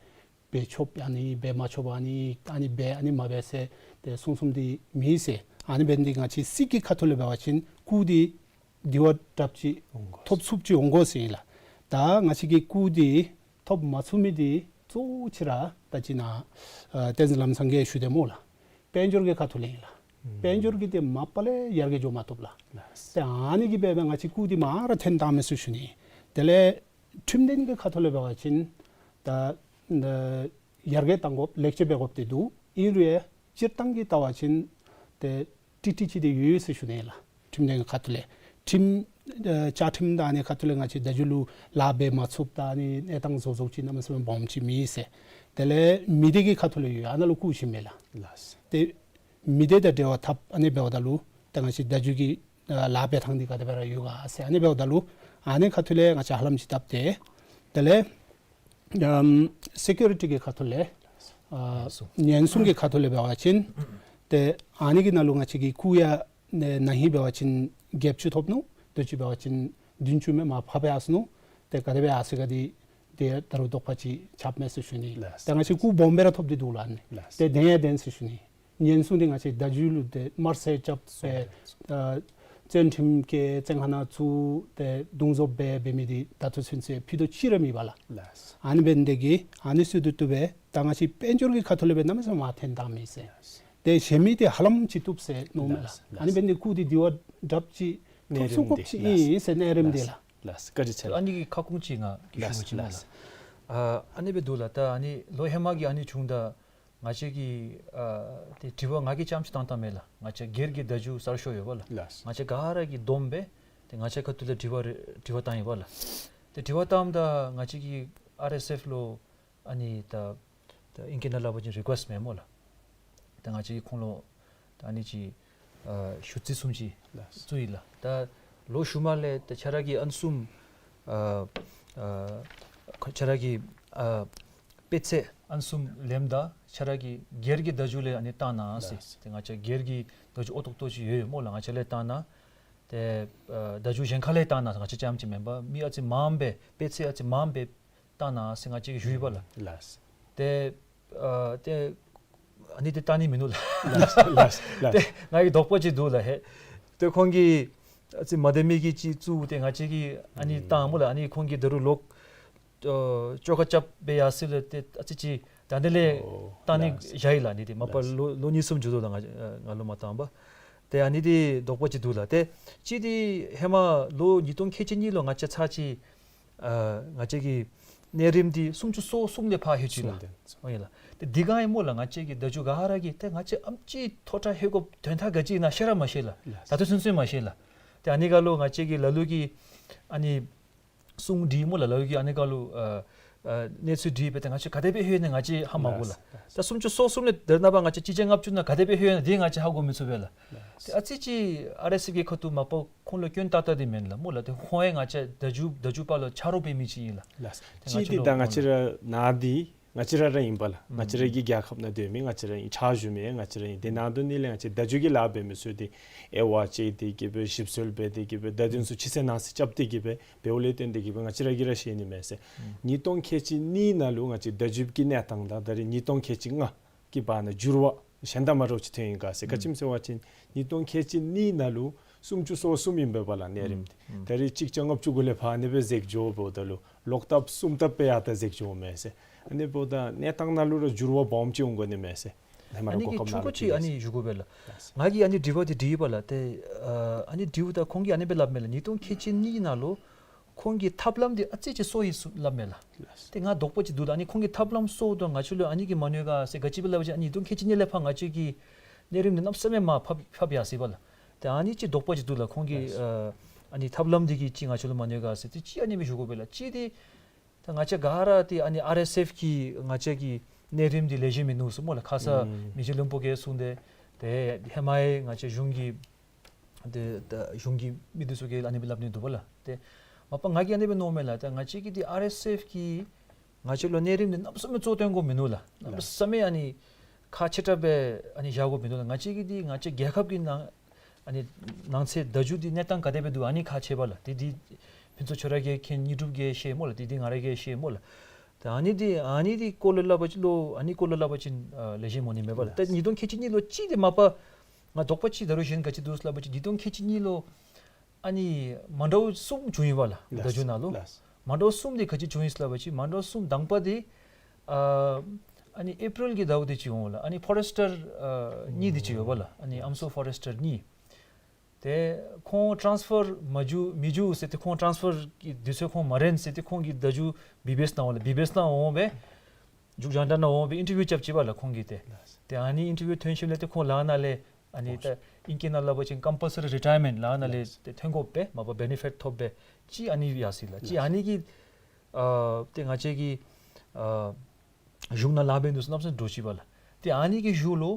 འབད་ཆོགཔ་ཨ་ནི་འབད་མ་ཆོགཔ་ཨ་ནི་ཨ་ནི་འབད་ཨ་ནི་མ་འབད་ཟེར་ཏེ་གསུང་གསུངམ་འདི་མེད་ཟེར། ཨ་ནི་འབད་ནི་འདི་ང་བཅས་སྲིད་ཀྱི་ཁ་ཐུག་ལས་འབད་བ་ཅིན་སྐུགས་འདི་དེ་བ་དྲགཔ་ཅིག་འོང་དགོ། ཐོབ་ཚུགསཔ་ཅིག་འོང་དགོ་ཟེར་ཨིན་ལགས། ད་ང་བཅས་ཀྱིས་སྐུགས་འདི་ཐོབ་མ་ཚུགས་མི་འདི་གཙོ་བོ་ཅིག་ར་ད་ཅི་ནཱ་ཨ་བསྟན་འཛིན་ལམ་བཟང་གིས་ཞུ་དེས་སྨོ་ལགས། དཔལ་འབྱོར་གྱི་ཁ་ཐུག་ལས་ཨིན་ལགས། ཨུམ། དཔལ་འབྱོར་གྱི་ཏེ་མ་པ་ལས་ཡར་རྒྱས་འགྱོ་མ་བཏུབ་ལགས། ལགས། ཏེ་ཨ་ནི་གིས་འབད་སྦེ་ང་བཅས་སྐུགས་འདི་མར་ཐོན་བཏང་མས་ཟེར་ཞུ་ནི། དེ་ལས་ཁྲིམས་དོན་གྱི་ཁ་ཐུག་ལས་འབད་བ་ཅིན་ད་ཨ་ཡར་རྒྱས་གཏང་དགོཔ་ལེགས་བཅོས་འབད་དགོཔ་འདི་འདུག། ཨིན་རུང་སྤྱིར་བཏང་གི་བལྟ་བ་ཅིན་ཏེ་ཀྲིག་ཀྲི་ཅིག་འདི་ཡོད་ཟེར་ཞུ་ནི་ལགས། ཁྲིམས་དོན་གྱི་ཁ་ཐུག་ལས་ཁྲིམས་ཨ་བཅའ་ཁྲིམས་དང་ཨ་ནི་ཁ་ཐུག་ལས་ང་བཅས་ད་རྒྱུན་ལུ་ལཱ་འབད་མ་ཚུགསཔ་དང་ཨ་ནི་གནས་སྟངས་བཟོ་བཟོཝ་ཅིག་གནམ་མེད་ས་མེད་སྦོམ་ཅིག་མེད་ཟེར། དེ་ལས་མི་སྡེ་གི་ཁ་ཐུག་ལས་ཡོད། ཨ་ནཱ་ལུ་སྐུགས་བྱིན་མས་ལགས། ལགས། ཏེ་མི་སྡེ་དང་འབྲེལ་བ་འཐབ་ཨ་ནི་འབདཝ་ད་ལུ་ཏེ་ང་བཅས་ད་རྒྱུན་གྱི་ཨ་ལཱ་འབད་ཐངས་འདི་ག་དེ་སྦེ་ར་ཡོད་ག་ཟེར་ཨ་ནི་འབདཝ་ད་ལུ་ཨ་ནི་ཁ་ཐུག་ལས་ང་བཅས་ཧ་ལམ་ཅིག་བཏབ་སྟེ། དེ་ལས་ཨམ་སེ་ཀུ་རི་ཊི་གི་ཁ་ཐུག་ལས་ཨ་ཉེན་སྲུང་གི་ཁ་ཐུག་ལས་འབད་བ་ཅིན་ཏེ་ཨ་ནི་གི་ནང་ལུ་ང་བཅས་ཀྱིས་སྐུགས་ཡང་ན་ཧིང་འབད་བ་ཅིན་བརྒྱད་ཅུ་ཐོབ་ནུག། དུས་ཅི་འབད་བ་ཅིན་བདུན་ཅུ་མས་མར་ཕབ་ཡར་སོ་ནུག། ཏེ་ག་དེ་སྦེ་ཡར་སོ་ཡི་ག་འདི་ཏེ་ད་རུང་དོགས་པ་ཅིག་རྐྱབ་མས་ཟེར་ཞུ་ནི། ལགས། ཏེ་ང་བཅས་སྐུགས་སྦོམ་སྦེ་ར་ཐོབ་སྟེ་འདུག་ལགས་ཨ་ནི། ལགས། ཏེ་བདེན་ཡང་བདེན་ཟེར་ཞུ་ནི། ཉེན་སྲུང་འདི་ང་བཅས་ད་རྒྱུན་ལུ་ཏེ་དམར་གསོད་རྐྱབ་སྦེ་ཨ་བཙོན་ཁྲིམས་བཀལ་བཙོན་ཁང་ནང་བཙུགས་ཏེ་རྡུང་རྡོག་འབད་འབད་མི་འདི་ད་ལྟོ་ཚུན་ཚོད་ཕུད་རྡོག་གཅིག་ར་མེད་པས་ལགས། ལགས། ཨ་ནི་འབད་ནི་དེ་གིས་ཨ་ནི་ཚུ་བསྡུ་བསྡུ་སྦེ་ད་ང་བཅས་དཔལ་འབྱོར་གྱི་ཁ་ཐུག་ལས་འབད་གནམ་མེད་ས་མེད་མར་ཐོན་བཏང་མས་ཟེར། ཏེ་གཞན་མི་འདི་ཧ་ལམ་ཅིག་བཏུབ་ཟེར་མནོཝ་མས་ལགས། ལགས། ཨ་ནི་འབད་ནི་འདི་སྐུགས་འདི་དེ་བ་དྲགཔ་ཅིག་ཐོབ་ཚུགས་དགོཔ་ཅིག་ཨིན་ཟེར་གནས་རིམ་འདི་ལགས། ལགས། བཀའ་དྲིན་ཆེ་ལགས། ཨ་ནི་གི་ཁ་སྐོང་ཅིག་ང་ཞུ་ཞུ་ཅིག་སྨོ་ལགས། ལགས། ཨ་ཨ་ནི་སྦེ་འདུག་ལགས། ད་ཨ་ནི་ལོ་ཧེ་མ་གི་ཨ་ནི་བྱུང་ད་ང་བཅས་ཀྱིས་ཨ་ཏེ་དྲི་བ་ང་གིས་རྐྱངམ་ཅིག་བཏང་བཏངམ་མས་ལགས། ང་བཅས་སྒེར་གྱི་བརྡ་བརྒྱུད་གསར་ཤོག་ཡོད་པ་ལགས། ལགས། ང་བཅས་ག་ར་གིས་བསྡོམས་སྦེ་ཏེ་ང་བཅས་ཁ་ཐུག་ལས་དྲི་བ་རེ་དྲི་བ་བཏང་ཡི་པ་ལགས། ཏེ་དྲི་བ་བཏངམ་ད་ང་བཅས་ཀྱིས་ཨར་ཨེསི་ཨེཕ་ལུ་ཨ་ནི་ད་ད་ཨིང་སྐད་ནང་སླབ་པ་ཅིན་རི་ཀུ་ཨེསཊ་མས་སྨོ་ལགས། ད་ང་བཅས་ཀྱིས་ཁོང་ལུ་ད་ཨ་ནི་ཅིག་ཨ་ཞུ་རྩིས་བཟུམ་ཅིག་ལགས། བཙུགས་ཡི་ལགས། ད་ལོག་ཤུལ་མ་ལས་ད་ཁྱེད་ར་གིས་ཨ་ནི་བཟུམ་ཨ་ཨ་ཁྱེད་ར་གིས་ཨ་དཔེ་ཆ་ཨ་ནི་བཟུམ་ལེནམ་ད་ཁྱེད་ར་གིས་སྒེར་གྱི་བརྡ་བརྒྱུད་ལས་ཨ་ནི་བཏང་གནང་ཟེར། ལགས། ཏེ་ང་བཅས་སྒེར་གྱི་བརྡ་བརྒྱུད་ཨོ་ཏོག་ཏོ་ཅིག་ཡོད་ཡོད་སྨོ་ལགས། ང་བཅས་ལས་བཏང་གནང་། ཏེ་ཨ་བརྡ་བརྒྱུད་གཞན་ཁ་ལས་བཏང་གནང་ཟེར། ང་བཅས་རྐྱངམ་ཅིག་མེན་པར་མི་ཨ་ཙི་མངམ་སྦེ་དཔེ་ཆ་ཨ་ཙི་མངམ་སྦེ་བཏང་གནང་ཟེར་ང་བཅས་ཀྱིས་ཞུ་ཡི་པ་ལགས། ལགས། ཏེ་ཨ་ཏེ་ཨ་ནི་འདི་བཏང་ནི་མིན་ནུག་ལགས། ལགས་ལགས་ལགས། ཏེ་ང་གིས་དོགས་པ་ཅིག་འདུག་ལགས་ཧེ། ཏེ་ཁོང་གིས་ཨ་ཙི་མ་བདེ་མི་གི་ཅིག་བཙུགས་ཏེ་ང་བཅས་ཀྱིས་ཨ་ནི་བཏང་སྨོ་ལགས། ཨ་ནི་ཁོང་གིས་ད་རུང་ལོག་ཨ་བཅོ་ཁ་རྐྱབ་སྦེ་ཡར་སོ་ཡི་ལགས། ཏེ་ཨ་ཙི་ཅིག་ད་ནི་ལས་ཨོ་བཏང་ནི་ལགས། བཞག་ཡི་ལགས། ཨ་ནི་འདི་མ་པ་ལགས། ལོ་ལོ་གཉིས་གསུམ་འགྱོ་དོ་ལགས། ང་ང་ལུ་མ་བཏང་པར། ཏེ་ཨ་ནི་འདི་དོགས་པ་ཅིག་འདུག་ལགས། ཏེ་གཅིག་འདི་ཧེ་མ་ལོ་ཉིས་སྟོང་ཁལ་གཅིག་གཉིས་ལུ་ང་བཅས་ཚར་གཅིག་ཨ་ང་བཅས་ཀྱི་གནས་རིམ་འདི་སུམ་ཅུ་སོ་གསུམ་ལས་ཕར་ལྷོད་ཅི་ལགས། སུམ་ཅུ། ཨོ་ཡ་ལགས། ཏེ་འདི་ག་ཨིན་སྨོ་ལགས། ང་བཅས་ཀྱི་བརྡ་བརྒྱུད་ག་ར་གིས་ཏེ་ང་བཅས་ཨེམ་ཅིག་མཐོ་དྲགས་ལྷོད་དགོཔ་དོན་དག་ག་ཅི་ཨིན་ན་ཤེས་ར་མ་ཤེས་ལགས། ལགས། ད་ལྟོ་ཚུན་ཚོད་མ་ཤེས་ལགས། ཏེ་ཨ་ནི་ག་ལུ་ང་བཅས་ཀྱི་ལ་ལུ་གིས་ཨ་ནི་གསུང་དྲིས་སྨོ་ལགས། ལ་ལུ་གིས་ཨ་ནི་ག་ལུ་ཨ་ ཨ་གནས་ཚུལ་འདི་འབདཝ་ད་ང་བཅས་ག་དེ་སྦེ་ལྷོད་ནི་ང་བཅས་ཧ་མ་གོ་ལགས། ད་སུམ་ཅུ་སོ་གསུམ་ལས་དེ་ནངས་པ་ང་བཅས་གཅིག་བརྒྱ་ལྔ་བཅུ་ནང་ག་དེ་སྦེ་ལྷོད་ནི་འདི་ང་བཅས་ཧ་གོ་མི་ཚུགས་པས་ལགས། ཏེ་ཨ་ཙི་ཅིག་ཨར་ཨེསི་ཨེཕ་གི་ཁ་ཐུག་མ་པ་ཁོང་ལུ་སྐྱོན་ཏག་ཏག་འདི་མེན་ལགས་སྨོ་ལགས། ཏེ་ཁོང་ཡང་ང་བཅས་བརྡ་བརྒྱུད་བརྡ་བརྒྱུད་པ་ལུ་ཆ་རོགས་འབད་མི་ཅིག་ཨིན་ལགས། ལགས། ཏེ་ང་གཅིག་འདི་ད་ང་བཅས་ར་ནཱ་འདི་ང་བཅས་ར་ར་ཨིན་པས་ལགས། ང་བཅས་ར་གི་རྒྱལ་ཁབ་ནང་སྡོད་མི་ང་བཅས་ར་ཨིན། ཕྱག་ཞུ་མི་ང་བཅས་ར་ཨིན། དེ་ནང་དོན་ནི་ལས་ང་བཅས་བརྡ་བརྒྱུད་ཀྱི་ལཱ་འབད་མི་ཚུ་འདི་དབྱེ་བ་དཔྱད་དེ་གི་སྦེ་ཞིབ་འཚོལ་འབད་དེ་གི་སྦེ་བརྡ་དོན་ཚུ་ཕྱི་གསལ་ནང་གསལ་རྐྱབ་སྟེ་གི་སྦེ་འབདཝ་ལས་བརྟེན་ཏེ་གི་སྦེ་ང་བཅས་ར་གིས་ར་ཤེས་ནི་མས་ཟེར། ཉིས་སྟོང་ཁལ་གཅིག་གཉིས་ནང་ལུ་ང་བཅས་བརྡ་བརྒྱུད་ཀྱི་གནས་སྟངས་དང་ད་རེས་ཉིས་སྟོང་ཁལ་གཅིག་ལྔ་གི་བར་ན་འགྱུར་བ་གཞན་དང་མ་འདྲཝ་ཅིག་ཐོན་ཡི་ག་ཟེར། ག་ཅི་སྨོ་ཟེར་བ་ཅིན་ཉིས་སྟོང་ཁལ་གཅིག་གཉིས་ནང་ལུ་སུམ་ཅུ་སོ་གསུམ་ཨིན་པས་ལགས་གནས་རིམ་འདི། ད་རེས་གཅིག་བརྒྱ་ལྔ་བཅུ་གོ་ལས་ཕར་ཨ་ནི་སྦེ་འཛེགས་འགྱོཝ་འབདཝ་ད་ལུ་ལོག་ལྟབ་གསུམ་ལྟབ་སྦེ་ཡར་ད་འཛེགས་འགྱོཝ་མས་ཟེར། ཨ་ནི་འབདཝ་ད་གནས་སྟངས་ནང་ལུ་ར་འགྱུར་བ་སྦོམ་ཅིག་འོང་དགོ་ནི་མས་ཟེར། ཨ་ནི་ཆུང་ཀུ་ཅིག་ཨ་ནི་ཞུ་དགོ་པས་ལགས། ང་གིས་ཨ་ནི་དྲི་བ་འདི་དྲིས་པས་ལགས། ཏེ་ཨ་ཨ་ནི་དྲིཝ་ད་ཁོང་གིས་ཨ་ནི་སྦེ་སླབ་མས་ལགས། ཉིས་སྟོང་ཁལ་གཅིག་གཉིས་ནང་ལུ་ཁོང་གི་ཐབས་ལམ་འདི་ཨ་ཙི་ཅིག་སོར་ཡི་ཟེར་སླབ་མས་ལགས། ཏེ་ང་དོགས་པ་ཅིག་འདུག་ལགས། ཨ་ནི་ཁོང་གི་ཐབས་ལམ་སོརཝ་ད་ང་བཅས་ལུ་ཨ་ནི་གིས་མ་གནོད་ག་ཟེར། ག་ཅི་སྦེ་སླབ་པ་ཅིན་ཨ་ནི་ཉིས་སྟོང་ཁལ་གཅིག་གཉིས་ལས་ཕར་ང་བཅས་ཀྱི་གནས་རིམ་འདི་གནམ་མེད་ས་མེད་མར་ཕབ་ཕབ་ཡར་སོ་ཡི་པས་ལགས། ཏེ་ཨ་ནི་ཅིག་དོགས་པ་ཅིག་འདུག་ལགས། ཁོང་གི་ཨ་ཨ་ནི་ཐབས་ལམ་འདི་གིས་ཅིག་ང་བཅས་ལུ་མ་གནོད་ག་ཟེར། ཏེ་གཅིག་ཨ་ནི་སྦེ་ཞུ་དགོ་པས་ལགས། གཅིག་འདི་ད་ང་བཅས་ག་ར་ཏེ་ཨ་ནི་ཨར་ཨེསི་ཨེཕ་གིས་ང་བཅས་ཀྱི་གནས་རིམ་འདི་ལེགས་ཤོམ་མིན་འདུག་ཟེར་སྨོ་ལགས། ཁ་ཙ་མི་རྗེ་བློན་པོ་གིས་གསུངས་ཏེ་ཏེ་ཧེ་མ་ཡང་ང་བཅས་གཞུང་གི་ཏེ་ད་གཞུང་གི་མི་འདི་ཚུ་གིས་ཨ་ནི་སྦེ་སླབ་ནི་འདུག་པ་ལགས། ཏེ་མ་པ་ང་གིས་ཨ་ནི་སྦེ་མནོཝ་མས་ལགས། ད་ང་བཅས་ཀྱི་འདི་ཨར་ཨེསི་ཨེཕ་གིས་ང་བཅས་ལུ་གནས་རིམ་འདི་གནམ་མེད་ས་མེད་གཙོ་བཏོན་དགོཔ་མིན་འདུག་ལགས། གནམ་མེད་ས་མེད་ཨ་ནི་ཁག་ཆེ་དྲགས་སྦེ་ཨ་ནི་བཞག་དགོཔ་མིན་འདུག་ལགས། ང་བཅས་ཀྱི་འདི་ང་བཅས་རྒྱལ་ཁབ་ཀྱི་ནང་ཨ་ནི་ནང་གསེས་བརྡ་བརྒྱུད་འདི་གནས་སྟངས་ག་དེ་སྦེ་འདུག་ཨ་ནི་ཁག་ཆེ་བས་ལགས། ཏེ་འདི་ཕུན་ཚོགས་ཁྱོད་ར་གིས་མཁྱེན། དངོས་གྲུབ་ཀྱིས་ཤེས་སྨོ་ལགས། ཏེ་འདི་ང་ར་གིས་ཤེས་སྨོ་ལགས། ད་ཨ་ནི་འདི་ཨ་ནི་འདི་སྐོར་ལས་སླབ་པ་ཅིན་ལོ་ཨ་ནི་སྐོར་ལས་སླབ་པ་ཅིན་ཨ་ལེགས་ཤོམ་འོང་ནི་མས་པ་ལགས། ད་ཉིས་སྟོང་ཁལ་གཅིག་གཉིས་ལུ་གཅིག་འདི་མ་པ་ང་དོགས་པ་ཅིག་ད་རུང་གཞན་ག་ཅི་འདུག་ཟེར་སླབ་པ་ཅིན་ཉིས་སྟོང་ཁལ་གཅིག་གཉིས་ལུ་ཨ་ནི་མ་འདྲཝ་གསུམ་བྱུང་ཡི་པ་ལགས། ལགས། བརྡ་བརྒྱུད་ནང་ལུ། ལགས། མ་འདྲཝ་གསུམ་འདི་ག་ཅི་བྱུང་ཡི་ཟེར་སླབ་པ་ཅིན་མ་འདྲཝ་གསུམ་དང་པ་འདི་ཨ་ཨ་ནི་ཨེ་པི་རིལ་གྱི་ཟླཝ་འདི་ཅིག་འོང་ལགས། ཨ་ནི་ཕོ་རེསི་ཊར་ཨ་གཉིས་འདི་ཅིག་ཡོད་པ་ལགས། ཨ་ནི་ཨམ་སྲུ་ཕོ་རེསི་ཊར་གཉིས། ཏེ་ཁོང་ཊ་རནསི་ཕར་མ་འགྱོ་མི་འགྱོ་ཟེར་ཏེ་ཁོང་ཊ་རནསི་ཕར་གྱི་དུས་ཚོད་ཁོང་མ་རན་ཟེར་ཏེ་ཁོང་གིས་བརྡ་བརྒྱུད་བི་བི་ཨེསི་ནང་འོང་ལགས། བི་བི་ཨེསི་ནང་འོང་སྦེ་མཇུག་རྒྱང་བསྒྲགས་ནང་འོང་སྦེ་ཨིན་ཊར་བིའུ་རྐྱབ་ཅི་པ་ལགས་ཁོང་གིས་ཏེ། ཏེ་ཨ་ནི་ཨིན་ཊར་བིའུ་ཐོན་ཞིནམ་ལས་ཏེ་ཁོང་ལཱ་ནང་ལས་ཨ་ནི་ད་ཨིང་སྐད་ནང་སླབ་པ་ཅིན་ཀམ་པལ་སོ་རི་རི་ཊ་ཡར་མེནཊ་ལཱ་ནང་ལས་ཏེ་ཐོན་དགོཔ་སྦེ་མ་པ་བེ་ནི་ཕིཊ་ཐོབ་སྦེ་ཅིག་ཨ་ནི་ཡར་སོ་ཡི་ལགས། ཅིག་ཨ་ནི་གིས་ཨ་ཏེ་ང་བཅས་ཀྱི་ཨ་གཞུང་ནང་ལཱ་འབད་ནི་འདི་ཚུ་གནམ་མེད་ས་མེད་འདྲོག་ཅི་པ་ལགས། ཏེ་ཨ་ནི་གི་གཞུག་ལུ་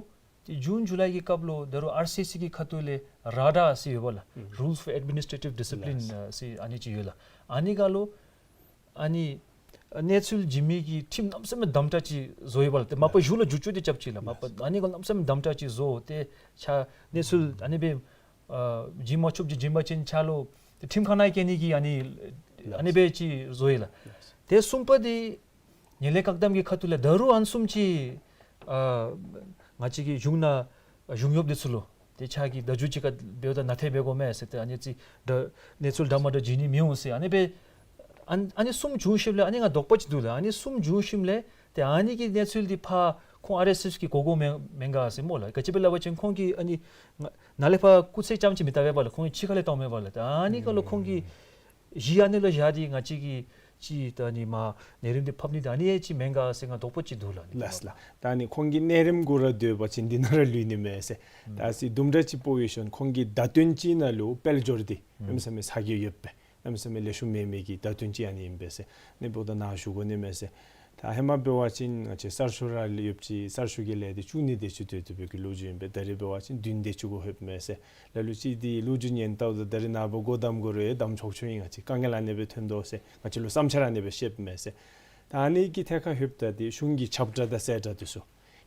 ཏེ་ཇུན་ཇུ་ལའི་གི་སྐབས་ལུ་ད་རུང་ཨར་སི་ཨེསི་གི་ཁ་ཐུག་ལས་ར་ཌ་ཟེར་ཡོད་པ་ལགས། Rules for Administrative Discipline ཨ་ཟེར་ཨ་ནི་ཅིག་ཡོད་ལགས། ཨ་ནི་ཁར་ལུ་ཨ་ནི་གནས་ཚུལ་བྱིན་མི་གི་ཁྲིམས་གནམ་མེད་ས་མེད་དམ་དྲགས་ཅིག་བཟོ་ཡོད་པ་ལགས། ཏེ་མ་པ་གཞུག་ལུ་འགྱུར་བཅོས་འདི་རྐྱབ་ཅི་ལགས། མ་པ་ཨ་ནི་ཁར་གནམ་མེད་ས་མེད་དམ་དྲགས་ཅིག་བཟོ་སྟེ་ཕྱག་གནས་ཚུལ་ཨ་ནི་སྦེ་ཨ་བྱིན་མ་ཆོགཔ་ཅིག་བྱིན་པ་ཅིན་ཕྱག་ལུ་ཏེ་ཁྲིམས་ཁང་ནང་བསྐྱལ་ནི་གི་ཨ་ནི་ཨ་ནི་སྦེ་ཅིག་བཟོ་ཡི་ལགས། ཏེ་གསུམ་པ་འདི་ངན་ལྷད་བཀག་སྡོམ་གྱི་ཁ་ཐུག་ལས་ད་རུང་ཨ་ནི་བཟུམ་ཅིག་ཨ་ང་བཅས་ཀྱི་གཞུང་ནང་གཞུང་གཡོགཔ་འདི་ཚུ་ལུ་ཏེ་ཕྱག་གི་བརྡ་བརྒྱུད་ཅིག་ཁར་འབདཝ་ད་ནན་ཏན་འབད་དགོ་མས་ཟེར་ཏེ་ཨ་ནི་ཅིག་འདྲ་གནས་ཚུལ་འདྲ་མ་འདྲཝ་བྱིན་ནི་མི་འོང་ཟེར་ཨ་ནི་སྦེ་ཨ་ནི་ཨ་ནི་གསུམ་བྱུང་ཞིནམ་ལས་ཨ་ནི་ང་དོགས་པ་ཅིག་འདུག་ལགས། ཨ་ནི་གསུམ་བྱུང་ཞིནམ་ལས་ཏེ་ཨ་ནི་གི་གནས་ཚུལ་འདི་ཕར་ཁོང་ཨར་ཨེསི་ཨེསི་གིས་གོ་གོཝ་མེན་མེན་ག་ཟེར་སྨོ་ལགས། ག་ཅི་སྦེ་སླབ་པ་ཅིན་ཁོང་གིས་ཨ་ནི་ནཱ་ལས་ཕར་སྐུ་ཚེ་རྐྱངམ་ཅིག་མི་བལྟ་བས་པ་ལགས། ཁོང་གིས་ཕྱི་ཁ་ལས་བལྟཝ་མས་པ་ལགས། ཏེ་ཨ་ནི་ཁར་ལུ་ཁོང་གིས་གཞི་ཨ་ནི་ལུ་བཞག་སྟེ་ང་བཅས་ཀྱིས་ཅིག་ད་ཨ་ནི་མར་གནས་རིམ་འདི་ཕབ་ནི་ད་ཨ་ནི་ཡང་ཅིག་མེན་ག་ཟེར་ང་དོགས་པ་ཅིག་འདུག་ལགས། ལགས་ལགས། ད་ཨ་ནི་ཁོང་གི་གནས་རིམ་གུ་ར་སྡོད་པ་ཅིན་འདི་ནང་ར་ལུས་ནི་མས་ཟེར། ད་ཨ་ཙི་དུམ་གྲ་ཅིག་པོ་ཡོད་ཤོང་ཁོང་གི་བརྡ་དོན་ཅིག་ནང་ལུ་དཔལ་འབྱོར་འདི་གནམ་མེད་ས་མེད་ཚ་གྱང་ཡོདཔ་སྦེ་གནམ་མེད་ས་མེད་ལེགས་ཤོམ་མེད་མི་གི་བརྡ་དོན་ཅིག་ཨ་ནི་ཨིན་པས་ཟེར། ཨ་ནི་འབདཝ་ད་ནཱ་ཞུ་དགོ་ནི་མས་ཟེར། ད་ཧེ་མ་འབད་བ་ཅིན་ང་བཅས་གསར་ཤོག་ར་ལས་ཡོདཔ་ཅིག་གསར་ཤོག་གི་ལས་འདི་བཙུགས་ནི་དེ་ཅིག་སྡོད་སྡོད་པའི་གི་ལོ་རྒྱུས་ཨིན་པས། ད་རེས་འབད་བ་ཅིན་བདུན་དེ་ཅིག་གུ་ལྷོདཔ་མས་ཟེར། ལ་ལུ་ཅིག་འདི་ལོ་རྒྱུས་ཉན་ལྟཝ་ད་ད་རེས་ནངས་པ་སྒོ་བསྡམ་དགོ་རུང་ཡང་བསྡམ་ཆོག་ཆོག་ཨིན། ང་བཅས་དཀའ་ངལ་ཨ་ནི་སྦེ་ཐོན་དོ་ཟེར་ང་བཅས་ལུ་བསམ་འཆར་ཨ་ནི་སྦེ་བཤདཔ་མས་ཟེར། ད་ཨ་ནི་གི་ཐད་ཁར་ལྷོདཔ་ད་འདི་གཞུང་གི་ཁྱབ་བསྒྲགས་དང་གསལ་བསྒྲགས་འདི་ཚུ་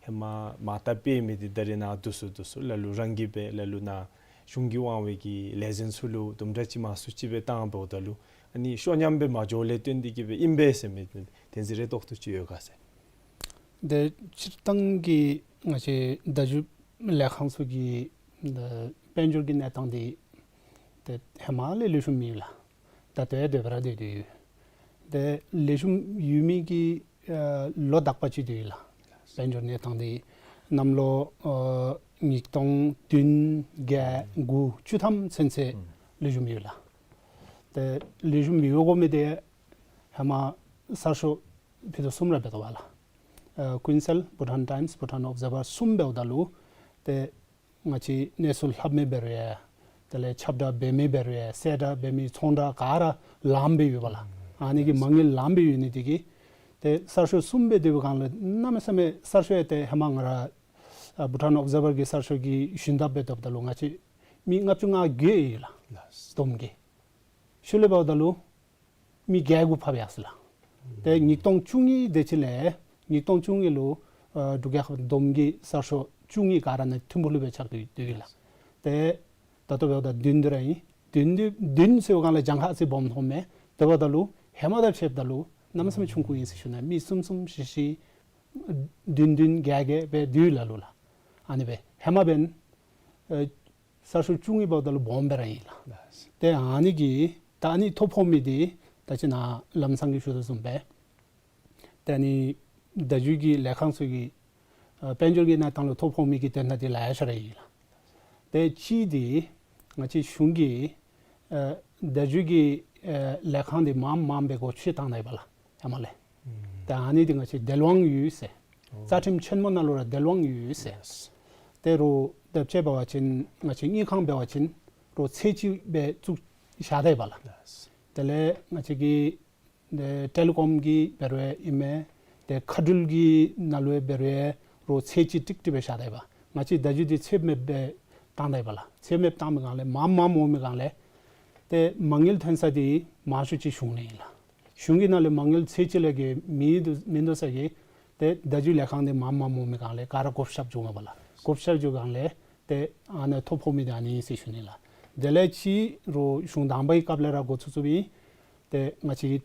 ཧེ་མ་མ་བཏབ་པའི་མི་འདི་ད་རེས་ནཱ་བསྡུ་སུ་བསྡུ་སུ་ལ་ལུ་རང་གིས་སྦེ་ལ་ལུ་ནཱ་གཞུང་གིས་དབང་བའི་གི་ལས་འཛིན་ཚུ་ལུ་དུམ་གྲ་ཅིག་མང་སུ་ཅིག་སྦེ་བཏང་འབདཝ་ད་ལུ་ཨ་ནི་ཤོ་ཉམས་སྦེ་མ་འགྱོ་ལས་བརྟེན་ཏེ་གི་སྦེ་ཨིན་པས་ཟེར་མི་བདེན་འཛིན་རེ་དོགས་ཏོ་ཅིག་ཡོད་ག་ཟེར། ཏེ་སྤྱིར་བཏང་གི་ང་བཅས་བརྡ་བརྒྱུད་ལས་ཁང་ཚུ་གི་ཏེ་དཔལ་འབྱོར་གྱི་གནས་སྟངས་འདི་ཏེ་ཧེ་མ་ལས་ལེགས་ཤོམ་མེད་ལགས། ད་ལྟོ་ཡང་དེ་སྦེ་ར་སྡོད་དེ་ཡོད། ཏེ་ལེགས་ཤོམ་ཡོད་མི་གི་ཨ་ལོ་དག་པ་ཅིག་སྡོད་ཡི་ལགས། དཔལ་འབྱོར་གནས་སྟངས་འདི་གནམ་ལོ་ཨ་ཉིས་སྟོང་བདུན་བརྒྱད་དགུ་བཅུ་ཐམ་ཚུན་ཚོད་ལེགས་ཤོམ་ཡོད་ལགས། ཏེ་ལེགས་ཤོམ་ཡོད་དགོ་མི་འདི་ཧེ་མ་གསར་ཤོག་ཕུད་རྡོག་གསུམ་ར་འབད་དོ་བ་ལགས། ཨ་ཀུའིན་སེལ་བྷུ་ཊཱན་ཊའིམསི་བྷུ་ཊཱན་ཨོབ་ཟར་བར་གསུམ་འབདཝ་ད་ལུ་ཏེ་ང་བཅས་གནས་ཚུལ་ལྷབ་མི་འབད་རུང་ཡང་དེ་ལས་ཁྱབ་བསྒྲགས་འབད་མི་འབད་རུང་ཡང་གསལ་བསྒྲགས་འབད་མི་ཚོང་བསྒྲགས་ག་ར་ལངམ་སྦེ་ཡོད་པ་ལགས། ཨ་ནི་གི་མ་དངུལ་ལངམ་སྦེ་ཡོད་ནི་དེ་གིས་ ཏེ་གསར་ཤོག་གསུམ་སྦེ་སྡོད་པའི་སྒང་ལས་གནམ་མེད་ས་མེད་གསར་ཤོག་ཡང་ཏེ་ཧེ་མ་ང་ར་ཨ་བྷུ་ཊཱན་ཨོབ་ཛར་བར་གྱི་གསར་ཤོག་གི་ཞུན་དག་སྦེ་སྡོདཔ་ད་ལུ་ང་བཅས་མི་ལྔ་བཅུ་ང་བརྒྱད་ཡོད་ལགས། ལགས། བསྡོམས་ཀྱིས། ཤུལ་ལས་འབདཝ་ད་ལུ་མི་བརྒྱད་དགུ་ཕབ་ཡར་སོ་ལགས། ཏེ་ཉིས་སྟོང་བཅུ་གཉིས་དེ་ཅིག་ལས་ཉིས་སྟོང་བཅུ་གཉིས་ལུ་ཨ་འབྲུག་རྒྱལ་ཁབ་བསྡོམས་ཀྱིས་གསར་ཤོག་བཅུ་གཉིས་ག་ར་ནང་ཐིམ་ཕུག་ལུ་སྦེ་ཆགས་ཏེ་ཡོད་ལགས། ཏེ་ད་ལྟོ་འབདཝ་ད་བདུན་དེ་ར་ཨིན། བདུན་དེ་བདུན་ཟེར་བའི་སྒང་ལས་གྱངས་ཁ་ཨ་ཙི་སྦོམ་མཐོངམ་མས། དེ་འབདཝ་ད་ལུ་ཧེ་མ་དང་ཕྱདཔ་ད་ལུ་གནམ་མེད་ས་མེད་ཆུང་ཀུ་ཨིན་ཟེར་ཞུ་ནི། མི་གསུམ་གསུམ་བཞི་བཞི་བདུན་བདུན་བརྒྱད་བརྒྱད་སྦེ་སྡོད་ལགས་ལུ་ལགས། ཨ་ནི་སྦེ་ཧེ་མ་འབདན་ཨེ་གསར་ཤོག་བཅུ་གཉིས་འབདཝ་ད་ལུ་སྦོམ་སྦེ་ར་ཨིན་ལགས། ཏེ་ཨ་ནི་གི་ད་ཨ་ནི་ཐོ་ཕོག་མི་འདི་ད་ཅི་ནཱ་ལམ་སང་གི་ཞུ་དོ་བཟུམ་སྦེ་ཏེ་ཨ་ནི་བརྡ་བརྒྱུད་ཀྱི་ལས་ཁང་ཚུ་གིས་ཨ་དཔལ་འབྱོར་གྱི་གནས་སྟངས་ལུ་ཐོ་ཕོག་མི་གི་དོན་དག་འདི་ལེ་ཤ་ར་ཨིན་ལགས། ཏེ་གཅིག་འདི་ང་བཅས་གཞུང་གིས་ཨ་བརྡ་བརྒྱུད་ཀྱི་ཨ་ལས་ཁང་འདི་མངམ་མངམ་སྦེ་སྒོ་ཕྱེ་བཏང་ད་ཡི་པ་ལགས། ཧེ་མ་ལས། ཨུམ། ད་ཨ་ནི་འདི་ང་བཅས་དལ་དབང་ཡོད་ཟེར། ཨོ། རྩ་ཁྲིམས་ཆེན་མོ་ནང་ལུ་ར་དལ་དབང་ཡོད་ཟེར། ལགས། ཏེ་རུང་དེ་སྦེ་འབད་བ་ཅིན་ང་བཅས་དངུལ་ཁང་འབད་བ་ཅིན་རུང་ཚད་གཅིག་སྦེ་བཙུགས་བཞག་ད་ཡི་པ་ལགས། ལགས། དེ་ལས་ང་བཅས་ཀྱི་ཏེ་ཊེ་ལི་ཀོམ་གྱི་འབད་རུང་ཨིན་མས། ཏེ་མཁའ་འགྲུལ་གྱི་ནང་ལུ་འབད་རུང་རུང་ཚད་གཅིག་ཀྲིག་ཀྲི་སྦེ་བཞག་ད་ཡི་པ། ང་བཅས་བརྡ་བརྒྱུད་འདི་ཚད་མེདཔ་སྦེ་བཏང་ད་ཡི་པ་ལགས། ཚད་མེདཔ་བཏང་མི་སྒང་ལས་མངམ་མངམ་འོང་མི་སྒང་ལས་ཏེ་མ་དངུལ་ཐོན་ས་འདི་མང་ཤོས་ཅིག་གཞུང་ལས་ཨིན་ལགས། གཞུང་གི་ནང་ལས་མ་དངུལ་ཚད་གཅིག་ལས་བརྒལ་མིན་འདུག་མིན་འདུག་ས་གི་ཏེ་བརྡ་བརྒྱུད་ལས་ཁང་འདི་མངམ་མངམ་འོང་མི་སྒང་ལས་ག་ར་བགོ་བཤའ་འགྱོཝ་མས་པ་ལགས། བགོ་བཤའ་འགྱོ་སྒང་ལས་ཏེ་ཨ་ནཱ་ཐོ་ཕོག་མི་འདི་ཨ་ནི་ཨིན་ཟེར་ཞུ་ནི་ལགས། དེ་ལས་ཅིག་རུང་གཞུང་དང་པའི་སྐབས་ལས་ར་འགོ་བཙུགས་བཙུགསཔ་ཨིན། ཏེ་ང་བཅས་ཀྱིས་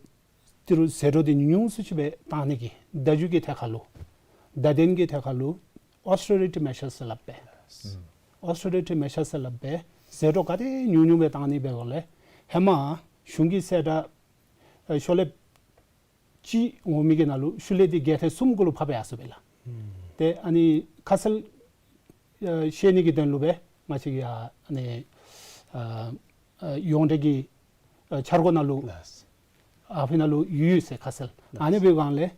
ཏི་རུ་ཟད་འགྲོ་འདི་ཉུང་སུ་ཅིག་སྦེ་བཏང་ནི་གི་བརྡ་བརྒྱུད་ཀྱི་ཐད་ཁར་ལུ་བརྡ་དོན་གྱི་ཐད་ཁར་ལུ་ཨོསི་ཊེ་རི་ཊི་མེ་ཤརསི་ཟེར་སླབ་སྦེ། ཨོསི་ཊེ་རི་ཊི་མེ་ཤརསི་ཟེར་སླབ་སྦེ་ཟད་འགྲོ་ག་དེ་ཉུང་ཉུང་སྦེ་བཏང་ནི་འབད་སྒང་ལས་ཧེ་མ་གཞུང་གི་གསལ་བསྒྲགས་ཨེ་ཤོ་ལེབ་གཅིག་འོང་མི་གི་ནང་ལུ་ཤུལ་ལས་འདི་བརྒྱད་ཐེར་གསུམ་གུ་ལུ་ཕབ་ཡར་སོ་བས་ལགས། ཨུམ། ཏེ་ཨ་ནི་ཁ་གསལ་ཨ་ཤེས་ནི་གི་དོན་ལུ་སྦེ་ང་བཅས་ཀྱིས་ཨ་ནི་ཨ་ཨ་ཡོངས་འབྲེལ་གྱི་ཨ་འཆར་སྒོ་ནང་ལུ་ལགས། ཨ་ཕི་ནང་ལུ་ཡོད་ཟེར་ཁ་གསལ། ལགས། ཨ་ནི་འབད་སྒང་ལས་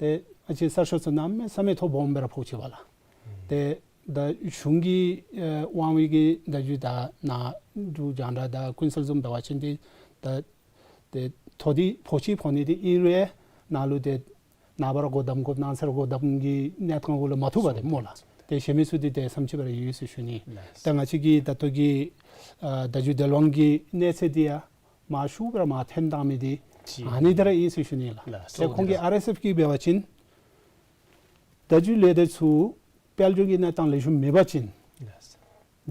ཏེ་ང་བཅས་གསར་ཤོག་ཚུ་གནམ་མེད་ས་མེད་ཐོ་སྦོམ་སྦེ་ར་ཕོག་ཅི་པ་ལགས། ཨུམ། ཏེ་ད་གཞུང་གི་ཨེ་དབང་བའི་གི་བརྡ་བརྒྱུད་ད་ནཱ་འབྲུག་རྒྱང་བསྒྲགས་དང་ཀུན་གསལ་བཟུམ་འབད་བ་ཅིན་འདི་ད་ཏེ་ཐོ་འདི་ཕོག་ཅི་ཕོག་ནི་འདི་ཨིན་རུང་ནཱ་ལུ་ཏེ་ནངས་པ་ར་སྒོ་བསྡམ་དགོཔ་གནངས་ཚེ་ར་སྒོ་བསྡམ་གྱི་གནས་སྟངས་གུ་ལུ་མ་བཏུབ་པས་ཏེ་སྨོ་ལགས། ཏེ་གཞན་མི་ཚུ་འདི་ཏེ་བསམ་ཅི་པ་ར་ཡོད་ཟེར་ཞུ་ནི། ལགས། ཏེ་ང་བཅས་ཀྱི་ད་ལྟོ་གི་ཨ་བརྡ་བརྒྱུད་དལ་དབང་གི་གནས་ཚད་འདི་ཡང་མར་ཤུགས་སྦེ་ར་མར་འཐེན་བཏང་མི་འདི་ཅིག་ཨ་ནི་འདི་ར་ཨིན་ཟེར་ཞུ་ནི་ལགས། ལགས། ཏེ་ཁོང་གི་ཨར་ཨེསི་ཨེཕ་གིས་འབད་བ་ཅིན་བརྡ་བརྒྱུད་ལས་སྡེ་ཚུ་དཔལ་འབྱོར་གྱི་གནས་སྟངས་ལེགས་ཤོམ་མེད་པ་ཅིན་ལགས།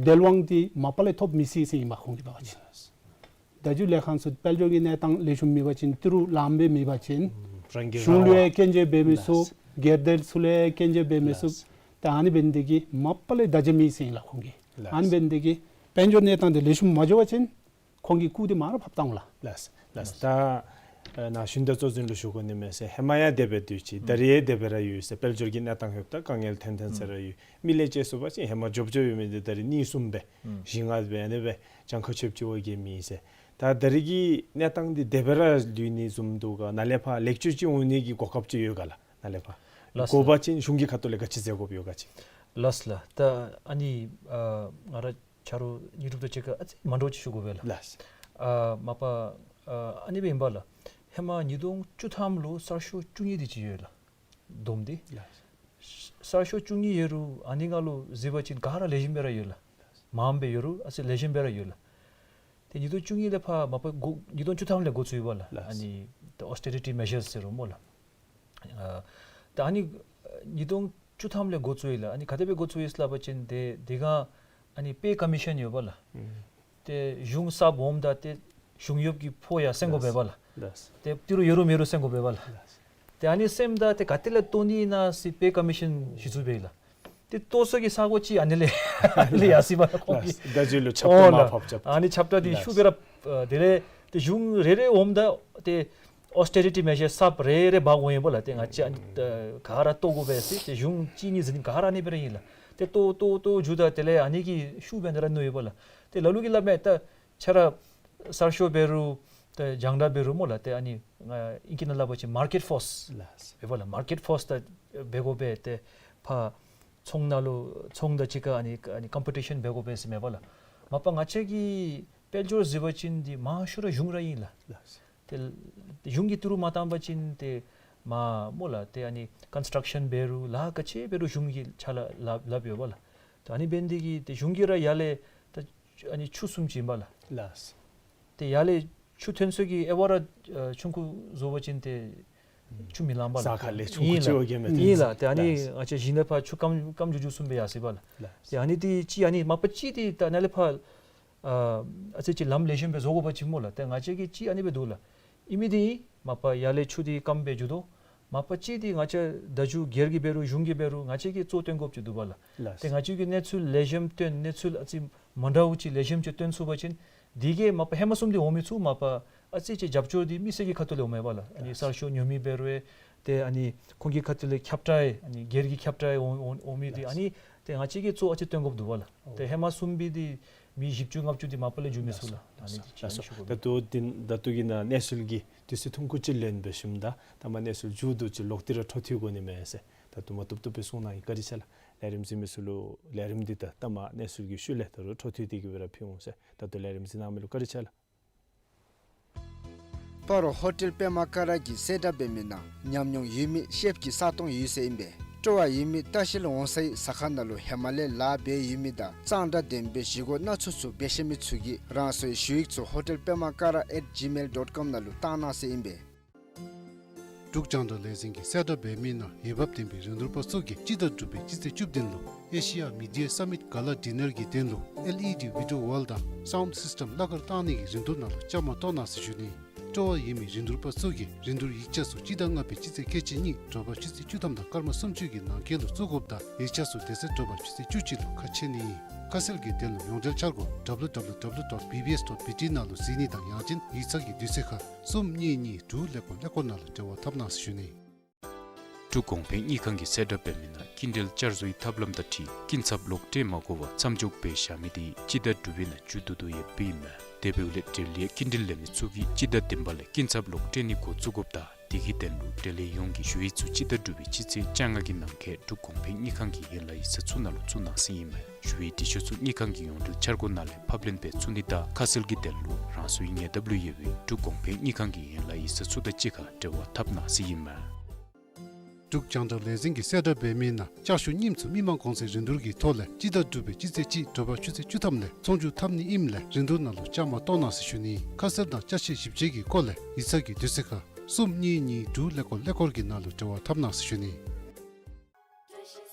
དལ་དབང་འདི་མ་པ་ལས་ཐོབ་མི་སྲིད་ཟེར་ཨིན་པ་ཁོང་གིས་འབད་བ་ཅིན། ལགས། བརྡ་བརྒྱུད་ལས་ཁང་ཚུ་དཔལ་འབྱོར་གྱི་གནས་སྟངས་ལེགས་ཤོམ་མེད་པ་ཅིན་ཏི་རུ་ལངམ་སྦེ་མེད་པ་ཅིན་ཨུམ་རང་གི་གཞུང་ལུ་རང་ཡང་སྐྱོན་བརྗོད་འབད་མི་ཚུགས། ལགས། སྒེར་སྡེ་ཚུ་ལུ་ཡང་སྐྱོན་བརྗོད་འབད་མི་ཚུགས། ལགས། ཏེ་ཨ་ནི་འབད་ནི་འདི་གིས་མ་པ་ལས་བརྡ་བརྒྱུད་མེད་ཟེར་ཨིན་ལགས་ཁོང་གིས། ལགས། ཨ་ནི་འབད་ནི་འདི་གིས་དཔལ་འབྱོར་གནས་སྟངས་འདི་ལེགས་ཤོམ་མ་འགྱོ་བ་ཅིན་ཁོང་གི་སྐུ་འདི་མར་ར་ཕབ་བཏང་ལགས། ལགས། ལགས། ད་ཨ་ནཱ་ཞུན་དག་གཙོ་འཛིན་ལུ་ཞུ་དགོ་ནི་མས་ཟེར། ཧེ་མ་ཡང་དེ་སྦེ་སྡོད་ཅི། ད་རེས་ཡང་དེ་སྦེ་ར་ཡོད་ཟེར། དཔལ་འབྱོར་གྱི་གནས་སྟངས་ཧེབ་ད་དཀའ་ངལ་འཐོན་འཐོན་ས་ར་ཡོད། མི་ལས་བྱེད་སོང་པ་ཅིན་ཧེ་མ་འཇོབ་འཇོབ་ཡོད་མི་འདི་ད་རེས་གཉིས་གསུམ་སྦེ་བཞི་ལྔ་སྦེ་ཨ་ནི་སྦེ་གྱངས་ཁ་ཆོདཔ་ཅིག་འོང་གེ་མེད་ཟེར། ད་ད་རེས་ཀྱི་གནས་སྟངས་འདི་དེ་སྦེ་ར་ལུས་ནི་བཟུམ་འདུག་ག། ནཱ་ལས་ཕར་ལེགས་བཅོས་ཅིག་འོང་ནི་གི་གོ་སྐབས་ཅིག་ཡོད་ག་ལགས། ནཱ་ལས་ཕར། ལགས། དགོ་པ་ཅིན་གཞུང་གི་ཁ་ཐུག་ལས་ག་ཅི་མཛད་དགོཔ་ཡོད་ག་ཅིག། ལགས་ལགས། ད་ཨ་ནི་ཨ་ང་ར་ཆ་རོགས་དངོས་གྲུབ་དང་གཅིག་ཁར་ཨ་ཙི་མ་འདྲཝ་ཅིག་ཞུ་དགོ་པས་ལགས། ལགས། ཨ་མ་པ་ཨ་ཨ་ནི་སྦེ་ཨིན་པ་ལགས། ཧེ་མ་ཉིས་སྟོང་བཅུ་ཐམ་ལུ་གསར་ཤོག་བཅུ་གཉིས་དེ་ཅིག་ཡོད་ལགས། བསྡོམས་ཏེ། ལགས། གསར་ཤོག་བཅུ་གཉིས་ཡོད་རུང་ཨ་ནི་ནང་ལུ་གཟིགས་པ་ཅིན་ག་ར་ལེགས་ཤོམ་སྦེ་ར་ཡོད་ལགས། མངམ་སྦེ་ཡོད་རུང་ཨ་ཙི་ལེགས་ཤོམ་སྦེ་ར་ཡོད་ལགས། ཏེ་ཉིས་སྟོང་བཅུ་གཉིས་ལས་ཕར་མ་པ་འགོ་ཉིས་སྟོང་བཅུ་ཐམ་ལས་འགོ་བཙུགས་ཡི་པ་ལགས། ལགས། ཨ་ནི་ད་ཨོསི་ཊེ་རི་ཊི་མེ་ཞརསི་ཟེར་རུང་སྨོ་ལགས། ཨ་ད་ཨ་ནི་ཉིས་སྟོང་བཅུ་ཐམ་ལས་འགོ་བཙུགས་ཡི་ལགས། ཨ་ནི་ག་དེ་སྦེ་འགོ་བཙུགས་ཡི་ཟེར་སླབ་པ་ཅིན་ཏེ་དེ་སྒང་ཨ་ནི་པེ་ཀོ་མི་ཤཱན་ཡོད་པ་ལགས། ཨུམ། ཏེ་གཞུང་གསརཔ་འོངམ་ད་ཏེ་གཞུང་གཡོགཔ་གི་ཕོགས་ཡང་སེང་དགོ་པས་པ་ལགས། ལགས། ཏེ་ཏི་རུ་ཡོད་རུང་མེད་རུང་སེང་དགོ་པས་པ་ལགས། ལགས། ཏེ་ཨ་ནི་སེངམ་ད་ཏེ་ག་ཏེ་ལས་བཏོན་ནི་ཨིན་ན་ཟེར་པེ་ཀོ་མི་ཤཱན་གཞི་བཙུགས་འབད་ཡི་ལགས། ཏེ་བཏོན་ས་གི་ས་སྒོ་ཅིག་ཨ་ནི་ལས་ཨ་ནི་ལས་ཡར་སོ་ཡི་པ་ལགས་ཁོང་གིས། ལགས། བརྡ་བརྒྱུད་ལུ་ཆབ་ཏོག་ཨོ་མར་ལགས། ཕབ་རྐྱབ། ཨ་ནི་ཆབ་ཏོག་འདི་ལགས། ཤུགས་སྦེ་ར་ཨ་དེ་ལས་ཏེ་གཞུང་རེ་རེ་འོངམ་ད་ཏེ་ཨོསི་ཊེ་རི་ཊི་མེ་ཞརསི་གསརཔ་རེ་རེ་འབག་འོང་ཡི་པ་ལགས། ཏེ་ང་བཅས་ཨ་ནི་ཨ་ག་ར་བཏོག་དགོ་པས་ཟེར་ཏེ་གཞུང་གཅིག་གཉིས་ཟེར་ག་ར་ཨ་ནི་སྦེ་ར་ཨིན་ལགས། ཏེ་བཏོག་བཏོག་བཏོག་འགྱོཝ་ད་དེ་ལས་ཨ་ནི་གི་ཤུགས་འབད་ནི་ར་ནུབ་ཡི་པ་ལགས། ཏེ་ལ་ལུ་གིས་སླབ་མས། ད་ཁྱོད་ར་གསར་ཤོག་འབད་རུང་ད་རྒྱང་བསྒྲགས་འབད་རུང་སྨོ་ལགས། ཏེ་ཨ་ནི་ཨ་ཨིང་སྐད་ནང་སླབ་པ་ཅིན་མར་ཀེཊ་ཕོརསི་ལགས། འབདཝ་ལགས། མར་ཀེཊ་ཕོརསི་ད་འབད་དགོ་པས། ཏེ་ཕར་ཚོང་ནང་ལུ་ཚོང་དང་གཅིག་ཁར་ཨ་ནི་ཨ་ནི་ཀམ་པི་ཊི་ཤཱན་འབད་དགོ་པས་ཟེར་མས་པ་ལགས། མ་པ་ང་བཅས་ཀྱི་དཔལ་འབྱོར་གཟིགས་པ་ཅིན་འདི་མང་ཤོས་ར་གཞུང་ར་ཨིན་ལགས། ལགས། ཏེ་གཞུང་གིས་ཏི་རུ་མ་བཏང་པ་ཅིན་ཏེ་ མ་སྨོ་ལགས། ཏེ་ཨ་ནི་ཀོན་སི་ཊརཀ་ཤཱན་འབད་རུང་ལཱ་ག་ཅི་འབད་རུང་གཞུང་གིས་ཕྱག་ལཱ་ལཱ་ལཱ་འབདཝ་ལགས། ད་ཨ་ནི་འབད་ནི་འདི་གིས་ཏེ་གཞུང་གིས་ར་ཡར་ལས་ད་ཨ་ནི་ཆུ་བཟུམ་ཅིག་ཨིན་པས་ལགས། ལགས། ཏེ་ཡར་ལས་ཆུ་ཐོན་ས་གི་དབྱེ་བ་ར་ཨ་ཆུང་ཀུ་བཟོ་བ་ཅིན་ཏེ་ཆུ་མི་ལང་པས་ལགས། ས་ཁ་ལས་ཆུང་ཀུ་ཨིན་ཅིག་ལགས། འོང་གེ་མས། ཨིན་ལགས། ཏེ་ཨ་ནི་ལགས། ང་བཅས་གཞི་ནས་ཕར་ཆུ་སྐམ་སྐམ་འགྱོ་འགྱོཝ་བཟུམ་སྦེ་ཡར་སོ་ཡི་པས་ལགས། ལགས། ཏེ་ཨ་ནི་འདི་ཅིག་ཨ་ནི་མ་པ་ཅིག་འདི་ད་ནཱ་ལས་ཕར་ཨ་ཨ་ཙི་ཅིག་ལམ་ལེགས་ཤོམ་སྦེ་བཟོ་དགོ་པ་ཅིན་སྨོ་ལགས། ཏེ་ང་བཅས་ཀྱིས་ཅིག་ཨ་ནི་སྦེ་འདུག་ལགས། ཨིན་མི་འདི་མ་པ་ཡར་ལས་ཆུ་འདི་སྐམ་སྦེ་འགྱོ་དོ། མ་པ་ཅིག་འདི་ང་བཅས་བརྡ་བརྒྱུད་སྒེར་གྱི་འབད་རུང་གཞུང་གི་འབད་རུང་ང་བཅས་ཀྱིས་གཙོ་བཏོན་དགོཔ་ཅིག་འདུག་པས་ལགས། ལགས། ཏེ་ང་བཅས་ཀྱིས་གནས་ཚུལ་ལེགས་ཤོམ་སྟོན་གནས་ཚུལ་ཨ་ཙི་མ་འདྲཝ་ཅིག་ལེགས་ཤོམ་ཅིག་སྟོན་ཚུགས་པ་ཅིན་འདི་གིས་མ་པ་ཧེ་མ་བཟུམ་འདི་འོང་མི་ཚུགས། མ་པ་ཨ་ཙི་ཅིག་རྒྱབ་སྐྱོར་འདི་མི་སེར་གྱི་ཁ་ཐུག་ལས་འོངམ་ཨིན་པས་ལགས། ཨ་ནི་ལགས། གསར་ཤོག་ཉོ་མི་འབད་རུང་ཏེ་ཨ་ནི་ཁོང་གི་ཁ་ཐུག་ལས་ཁྱབ་བསྒྲགས་ཨ་ནི་སྒེར་གྱི་ཁྱབ་བསྒྲགས་འོང་འོང་འོང་མི་འདི་ལགས། ཨ་ནི་ཏེ་ང་བཅས་ཀྱིས་གཙོ་ཨ་ཙི་སྟོན་དགོཔ་འདུག་པས་ལགས། ཨོ། ཏེ་ཧེ་མ་བཟུམ་སྦེ་འདི་མི་བཞི་བཅུ་ལྔ་བཅུ་འདི་མ་པ་ལས་འགྱོ་མི་ཚུགས་ལགས། ལགས་སོ། ཨ་ནི་ལགས་སོ། ད་ལྟོ་འདི་ད་ལྟོ་གི་ནང་གནས་ཚུལ་གྱི་དུས་ཚོད་ཐུང་ཀུ་ཅིག་ལེན་འབད་ཞིནམ་ད་ད་མ་གནས་ཚུལ་མཇུག་བསྡུ་ཅིག་ལོག་སྟེ་ར་འཕྲོ་མཐུད་དགོ་ནི་མས་ཟེར་ད་དུམ་གྲ་དུམ་གྲ་སྦེ་གསུང་གནང་ཡི། བཀའ་དྲིན་ཆེ་ལགས། ལས་རིམ་གཟིགས་མི་ཚུ་ལུ་ལས་རིམ་འདི་ད་ལྟ་མ་གནས་ཚུལ་གྱི་ཤུལ་ལས་ད་རུང་འཕྲོ་མཐུད་དེ་གི་སྦེ་ར་ཕུལ་འོང་ཟེར། ད་ལྟོ་ལས་རིམ་གཟིགས་གནང་མི་ལུ་བཀའ་དྲིན་ཆེ་ལགས། སྤ་རོ་ཧོ་ཊེལ་པདྨ་ཀ་ར་གིས་གསལ་བསྒྲགས་འབད་མི་ནང་ཉམས་མྱོང་ཡོད་མི་ཤེཕ་གི་ས་སྟོང་ཡོད་ཟེར་ཨིན་པས། སྤྲོ་བ་ཡོད་མི་ལྟ་བཤལ་འོང་སའི་ཟ་ཁང་ནང་ལུ་ཧེ་མ་ལས་ལཱ་འབད་ཡོད་མི་དང་གཙང་སྦྲ་ལྡན་པའི་བཞེས་སྒོ་སྣ་ཚོགས་ཚུ་འབད་ཤེས་མི་ཚུ་གིས་རང་སོའི་ཞུ་ཡིག་ཚུ་ཧོ་ཊེལ་པདྨ་ཀ་ར་ཨེཊ་ཇི་མེལ་ཌོཊ་ཀོམ་ནང་ལུ་བཏང་གནང་ཟེར་ཨིན་པས། འབྲུག་རྒྱང་བསྒྲགས་ལས་འཛིན་གྱིས་གསལ་བསྒྲགས་འབད་མི་ནང་འོས་འབབ་ལྡན་པའི་རིན་བསྡུར་པ་ཚུ་གིས་སྤྱི་ཟླ་དྲུག་པའི་སྤྱི་ཚེས་བཅུ་བདུན་ལུ་ཨེ་ཤི་ཡ་མི་ཌི་ཡ་སམ་མིཊ་ག་ལ་ཌི་ནར་གྱི་དོན་ལུ་ཨེལ་ཨི་ཌི་བི་ཌི་ཡོ་ཝཱལ་དང་སའུནཌ་སིསི་ཊེམ་གླ་གར་བཏང་ནི་གི་རིན་བསྡུར་ནང་ལུ་བཅའ་མར་གཏོགས་གནང་ཟེར་ཞུ་ནི། སྤྲོ་བ་ཡོད་མི་རིན་བསྡུར་པ་ཚུ་གིས་རིན་བསྡུར་ཡིག་ཆ་ཚུ་སྤྱི་ཟླ་ལྔ་པའི་སྤྱི་ཚེས་ཁལ་གཅིག་གཉིས་དྲོ་པ་ཆུ་ཚོད་བཅུ་ཐམ་དང་སྐར་མ་སུམ་ཅུ་གི་ནང་འཁོད་ལུ་བཙུགས་དགོཔ་དང་ཡིག་ཆ་ཚུ་དེ་ཚེ་དྲོ་པ་ཆུ་ཚོད་བཅུ་གཅིག་ལུ་ཁ་ཕྱེ་ནི་ཨིན། ཁ་གསལ་གྱི་དོན་ལུ་ཡོངས་འབྲེལ་འཆར་སྒོ་W W W dot B B S dot B T ནང་ལུ་གཟིགས་ནི་དང་ཡང་ཅིན་ཡིག་ཚང་གི་དུས་ཚོད་ཁར་གསུམ་གཉིས་གཉིས་དྲུག་ཀླད་ཀོར་ཀླད་ཀོར་ནང་ལུ་འབྲེལ་བ་འཐབ་གནང་ཟེར་ཞུ་ནི། འབྲུག་གོང་འཕེལ་དངུལ་ཁང་གིས་གསལ་བསྒྲགས་འབད་མི་ནང་སྐྱིན་འགྲུལ་བསྐྱར་བཟོའི་ཐབས་ལམ་དང་འཁྲིལ་སྐྱིན་ཚབ་ལོག་སྤྲོད་མ་དགོ་པར་མཚམས་འཇོག་འབད་བཞག་མི་དེ་སྤྱི་ཟླ་དྲུག་པའི་ནང་མཇུག་བསྡུ་དོ་ཡོདཔ་ཨིན་མས། དེ་འབདཝ་ལས་འབྲེལ་ཡོད་སྐྱིན་འགྲུལ་ལེན་མི་ཚུ་གིས་སྤྱི་ཟླ་བདུན་པ་ལས་སྐྱིན་ཚབ་ལོག་སྤྲོད་ནི་འགོ་བཙུགས་དགོཔ་དང་དེ་གི་དོན་ལུ་འབྲེལ་ཡོད་ཡོངས་ཀྱིས་ཞུ་ཡིག་ཚུ་སྤྱི་ཟླ་དྲུག་པའི་སྤྱི་ཚེས་བཅོ་ལྔ་གི་ནང་འཁོད་འབྲུག་གོང་འཕེལ་དངུལ་ཁང་གི་ཡན་ལག་ཡིག་ཚང་ཚུ་ནང་ལུ་བཙུགས་གནང་ཟེར་ཨིན་མས། ཞུ་ཡིག་འབྲི་ཤོག་ཚུ་དངུལ་ཁང་གི་ཡོངས་འབྲེལ་འཆར་སྒོ་ནང་ལས་ཕབ་ལེན་འབད་ཚུགས་ནི་དང་ཁ་གསལ་གྱི་དོན་ལུ་རང་སོའི་ཉེ་འདབས་ལུ་ཡོད་པའི་འབྲུག་གོང་འཕེལ་དངུལ་ཁང་གི་ཡན་ལག་ཡིག་ཚང་ཚུ་དང་གཅིག་ཁར་འབྲེལ་བ་འཐབ་གནང་ཟེར་ཨིན་མས། འབྲུག་རྒྱང་བསྒྲགས་ལས་འཛིན་གྱིས་གསལ་བསྒྲགས་འབད་མི་ནང་ལྕགས་ཞུ་རྙིངམ་ཚུ་མི་མང་གོང་ཚད་རིན་བསྡུར་གྱི་ཐོག་ལས་སྤྱི་ཟླ་དྲུག་པའི་སྤྱི་ཚེས་གཅིག་དྲོ་པ་ཆུ་ཚོད་བཅུ་ཐམ་ལས་ཚོང་བསྒྱུར་འཐབ་ནི་ཨིནམ་ལས་རིན་བསྡུར་ནང་ལུ་བཅའ་མར་གཏོགས་གནང་ཟེར་ཞུ་ནི། ཁ་གསལ་དང་ཅ་ཆས་ཞིབ་དཔྱད་ཀྱི་སྐོར་ལས་ཡིག་ཚང་གི་དུས་ཚོད་ཁར་གསུམ་གཉིས་གཉིས་དྲུག་ཀླད་ཀོར་ཀླད་ཀོར་གྱི་ནང་ལུ་འབྲེལ་བ་འཐབ་གནང་ཟེར་ཞུ་ནི།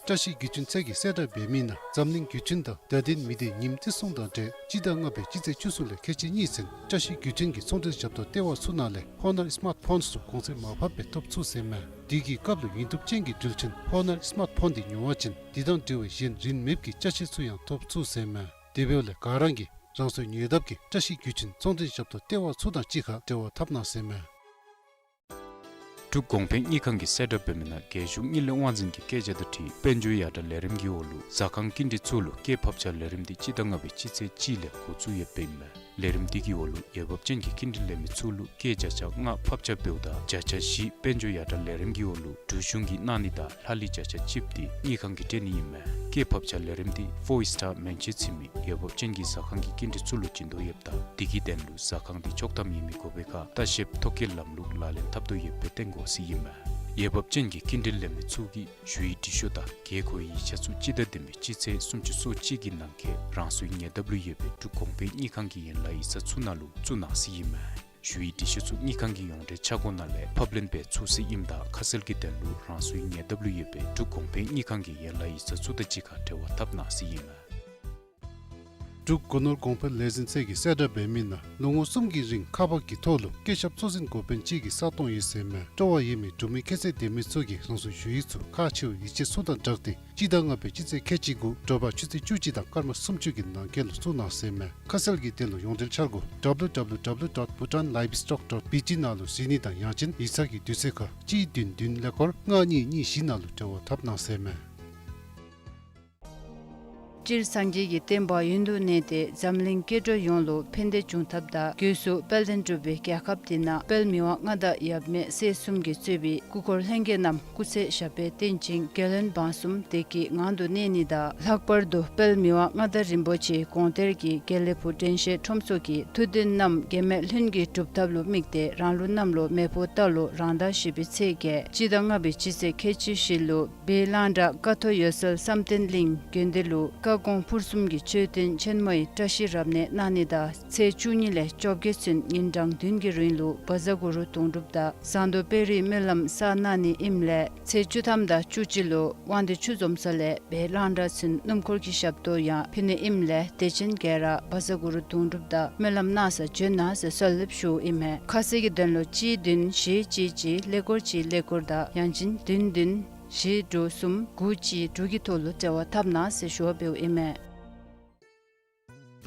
བཀྲ་ཤིས་བརྒྱུད་འཕྲིན་ཚད་ཀྱིས་གསལ་བསྒྲགས་འབད་མི་ནང་འཛམ་གླིང་བརྒྱུད་འཕྲིན་དང་བརྡ་དོན་མི་སྡེ་ཉིནམ་བརྩི་སྲུང་དང་འབྲེལ་སྤྱི་ཟླ་ལྔ་པའི་སྤྱི་ཚེས་བཅུ་གསུམ་ལས་ཁལ་གཅིག་གཉིས་ཚུན་བཀྲ་ཤིས་བརྒྱུད་འཕྲིན་གྱི་ཚོང་འབྲེལ་ཞབས་ཏོག་ལྟེ་བ་ཚུ་ནང་ལས་ཧོ་ནར་སི་མཱཊ་ཕོནསི་ཚུ་གོང་ཚད་མར་ཕབ་སྦེ་ཐོབ་ཚུགས་ཟེར་མས། དེ་གི་སྐབས་ལུ་ཡིན་ཐུབ་ཅན་གྱི་འགྲུལ་འཕྲིན་ཧོ་ནར་སི་མཱཊ་ཕོན་འདི་ཉོ་བ་ཅིན་དེ་དང་འབྲེལ་བའི་གཞན་རིན་མེདཔ་གི་ཅ་ཆས་ཚུ་ཡང་ཐོབ་ཚུགས་ཟེར་མས། དེ་འབདཝ་ལས་ག་ར་གིས་རང་སོའི་ཉེ་འདབས་ཀྱི་བཀྲ་ཤིས་བརྒྱུད་འཕྲིན་ཚོང་འབྲེལ་ཞབས་ཏོག་ལྟེ་བ་ཚུ་དང་གཅིག་ཁར་འབྲེལ་བ་འཐབ་གནང་ཟེར་མས། འབྲུག་གོང་འཕེལ་དངུལ་ཁང་གིས་གསལ་བསྒྲགས་འབད་མི་ནང་རྒྱལ་གཞུང་དངུལ་ལས་དབང་འཛིན་གྱི་བཀོད་རྒྱ་དང་འཁྲིལ་དཔལ་འབྱོར་ཡར་དྲག་ལས་རིམ་གྱི་འོག་ལུ་ཟ་ཁང་སྐྱིན་འགྲུལ་ཚུ་ལུ་སྐྱེད་ཕབ་ཆ་ལས་རིམ་འདི་སྤྱི་ཟླ་ལྔ་པའི་སྤྱི་ཚེས་གཅིག་ལས་འགོ་བཙུགས་ཡོདཔ་ཨིན་མས། ལས་རིམ་འདི་གི་འོག་ལུ་འོས་འབབ་ཅན་གྱི་སྐྱིན་འགྲུལ་ལེན་མི་ཚུ་ལུ་སྐྱེད་བརྒྱ་ཆ་ལྔ་ཕབ་ཆ་འབདཝ་ད་བརྒྱ་ཆ་བཞི་དཔལ་འབྱོར་ཡར་དྲག་ལས་རིམ་གྱི་འོག་ལུ་འབྲུག་གཞུང་གིས་གནང་ནི་དང་ལྷག་ལུས་བརྒྱ་ཆ་གཅིག་འདི་དངུལ་ཁང་གིས་སྤྲོད་ནི་ཨིན་མས། སྐྱེད་ཕབ་ཆ་ལས་རིམ་འདི་ཕོར་སི་ཊར་མན་ཆད་ཚུད་མི་འོས་འབབ་ཅན་གྱི་ཟ་ཁང་གི་སྐྱིན་འགྲུལ་ཚུ་ལུ་བྱིན་དོ་ཡོདཔ་ད་དེ་གི་དོན་ལུ་ཟ་ཁང་འདི་ཆོག་ཐམ་ཡོད་མི་དགོ་པའི་ཁར་ལྟ་བཤལཔ་ཐོ་བཀོད་ལམ་ལུགས་ལག་ལེན་འཐབ་དོ་ཡོདཔ་སྦེ་སྟོན་དགོ་ཟེར་ཨིན་མས། འོས་འབབ་ཅན་གྱི་སྐྱིན་འགྲུལ་ལེན་མི་ཚུ་གིས་ཞུ་ཡིག་འབྲི་ཤོག་དང་དགོས་མཁོའི་ཡིག་ཆ་ཚུ་སྤྱི་ཟླ་བདུན་པའི་སྤྱི་ཚེས་སུམ་ཅུ་སོ་གཅིག་གི་ནང་འཁོད་རང་སོའི་ཉེ་འདབས་ལུ་ཡོད་པའི་འབྲུག་གོང་འཕེལ་དངུལ་ཁང་གི་ཡན་ལག་ཡིག་ཚང་ཚུ་ནང་ལུ་བཙུགས་གནང་ཟེར་ཨིན་མས། ཞུ་ཡིག་འབྲི་ཤོག་ཚུ་དངུལ་ཁང་གི་ཡོངས་འབྲེལ་ཆ་སྒོ་ནང་ལས་ཕབ་ལེན་འབད་ཚུགས་ཟེར་ཨིནམ་ད་ཁ་གསལ་གྱི་དོན་ལུ་རང་སོའི་ཉེ་འདབས་ལུ་ཡོད་པའི་འབྲུག་གོང་འཕེལ་དངུལ་ཁང་གི་ཡན་ལག་ཡིག་ཚང་ཚུ་དང་གཅིག་ཁར་འབྲེལ་བ་འཐབ་གནང་ཟེར་ཨིན་མས། འབྲུག་སྒོ་ནོར་གོང་འཕེལ་ལས་འཛིན་ཚད་ཀྱིས་གསལ་བསྒྲགས་འབད་མི་ནང་ལོ་ངོ་གསུམ་གྱི་རིང་ཁག་འབག་གི་ཐོག་ལུ་སྐྱེད་ཞབས་གཙོ་འཛིན་འགོ་དཔོན་གཅིག་གི་ས་སྟོང་ཡོད་ཟེར་མས། སྤྲོ་བ་ཡོད་མི་འབྲུག་མི་ཁྱད་ཚད་ལྡན་མི་ཚུ་གིས་རང་སོའི་ཞུ་ཡིག་ཚུ་ཁག་ཆེ་བའི་ཡིག་ཆ་ཚུ་དང་སྦྲགས་ཏེ་སྤྱི་ཟླ་ལྔ་པའི་སྤྱི་ཚེས་ཁལ་གཅིག་དགུ་དྲོ་པ་ཆུ་ཚོད་བཅུ་གཅིག་དང་སྐར་མ་སུམ་ཅུ་གི་ནང་འཁོད་ལུ་བཙུགས་གནང་ཟེར་མས། ཁ་གསལ་གྱི་དོན་ལུ་ཡོངས་འབྲེལ་འཆར་སྒོ་W W W dot bhutan livestock dot B T ནང་ལུ་གཟིགས་ནི་དང་ཡང་ཅིན་ཡིག་ཚང་གི་དུས་ཚོད་ཁར་གཅིག་བདུན་བདུན་ཀླད་ཀོར་ལྔ་གཉིས་གཉིས་བཞི་ནང་ལུ་འབྲེལ་བ་འཐབ་གནང་ཟེར་མས། སྤྱིར་སངས་རྒྱས་ཀྱི་བསྟན་པ་ཡུན་དུ་གནས་ཏེ་འཛམ་གླིང་སྐྱེ་འགྲོ་ཡོངས་ལུ་ཕན་བདེ་འབྱུང་ཐབས་དང་སྒོས་སུ་དཔལ་ལྡན་འབྲུག་པའི་རྒྱལ་ཁབ་འདི་ནང་དཔལ་མི་དབང་མངའ་བདག་ཡབ་མེས་སྲས་གསུམ་གྱིས་གཙོས་པའི་སྐུ་འཁོར་ལྷན་རྒྱས་རྣམས་སྐུ་ཚེ་ཞབས་པད་བརྟན་ཅིང་རྒྱལ་བློན་འབངས་གསུམ་བདེ་སྐྱིད་ངང་དུ་གནས་ནི་དང་། ལྷག་པར་དུ་དཔལ་མི་དབང་མངའ་བདག་རིན་པོ་ཆེའི་དགོངས་གཏེར་གྱི་དགེ་ལེགས་ཕུག་དྲན་ཤེས་ཁྲོམ་ཚོགས་ཀྱི་ཐུགས་འདུན་རྣམས་འགལ་མེད་ལྷུན་གྱིས་གྲུབ་ཐབས་ལུ་དམིགས་ཏེ་རང་ལུགས་གནམ་ལོ་མེ་ཕོ་རྟ་ལོ་རང་ཟླ་བཞི་པའི་ཚེས་བརྒྱད་སྤྱི་ཟླ་ལྔ་པའི་སྤྱི་ཚེས་ཁལ་གཅིག་བཞི་ལུ་སྦས་གླང་བྲག་ཀ་ཐོག་འོད་གསལ་བསམ་གཏན་གླིང་དགོན་སྡེ་ལུ་བཀའ་དགོངས་ཕུར་གསུམ་གྱི་མཆོད་རྟེན་ཆེན་མོའི་བཀྲ་ཤིས་རབ་གནས་གནང་ནི་དང་ཚེས་བཅུ་གཉིས་ལས་བཅོ་བརྒྱད་ཚུན་ཉིན་གྲངས་བདུན་གྱི་རིང་ལུ་བཛྲ་གུ་རུ་དུང་སྒྲུབ་དང་ཟངས་མདོག་དཔལ་རིའི་སྨོན་ལམ་བསགས་གནང་ནི་ཨིནམ་ལས་ཚེས་བཅུ་ཐམ་དང་བཅུ་གཅིག་ལུ་དབང་འདུས་ཆུ་འཛོམས་ས་ལས་སྦས་གླང་བྲག་ཚུན་སྣུམ་འཁོར་གྱི་ཞབས་ཏོག་ཡང་ཕུལ་ནི་ཨིནམ་ལས་དད་ཅན་ག་ར་བཛྲ་གུ་རུ་དུང་སྒྲུབ་དང་སྨོན་ལམ་གནང་སར་བྱོན་གནང་ཟེར་གསོལ་འདེབས་ཞུཝ་ཨིན་མས། ཁ་གསལ་གྱི་དོན་ལུ་གཅིག་བདུན་བཞི་གཅིག་གཅིག་ཀླད་ཀོར་གཅིག་ཀླད་ཀོར་དང་ཡང་ཅིན་བདུན་བདུན་བཞི་དྲུག་གསུམ་དགུ་གཅིག་དྲུག་གི་ཐོག་ལུ་འབྲེལ་བ་འཐབ་གནང་ཟེར་ཞུ་བ་འབདཝ་ཨིན་མས།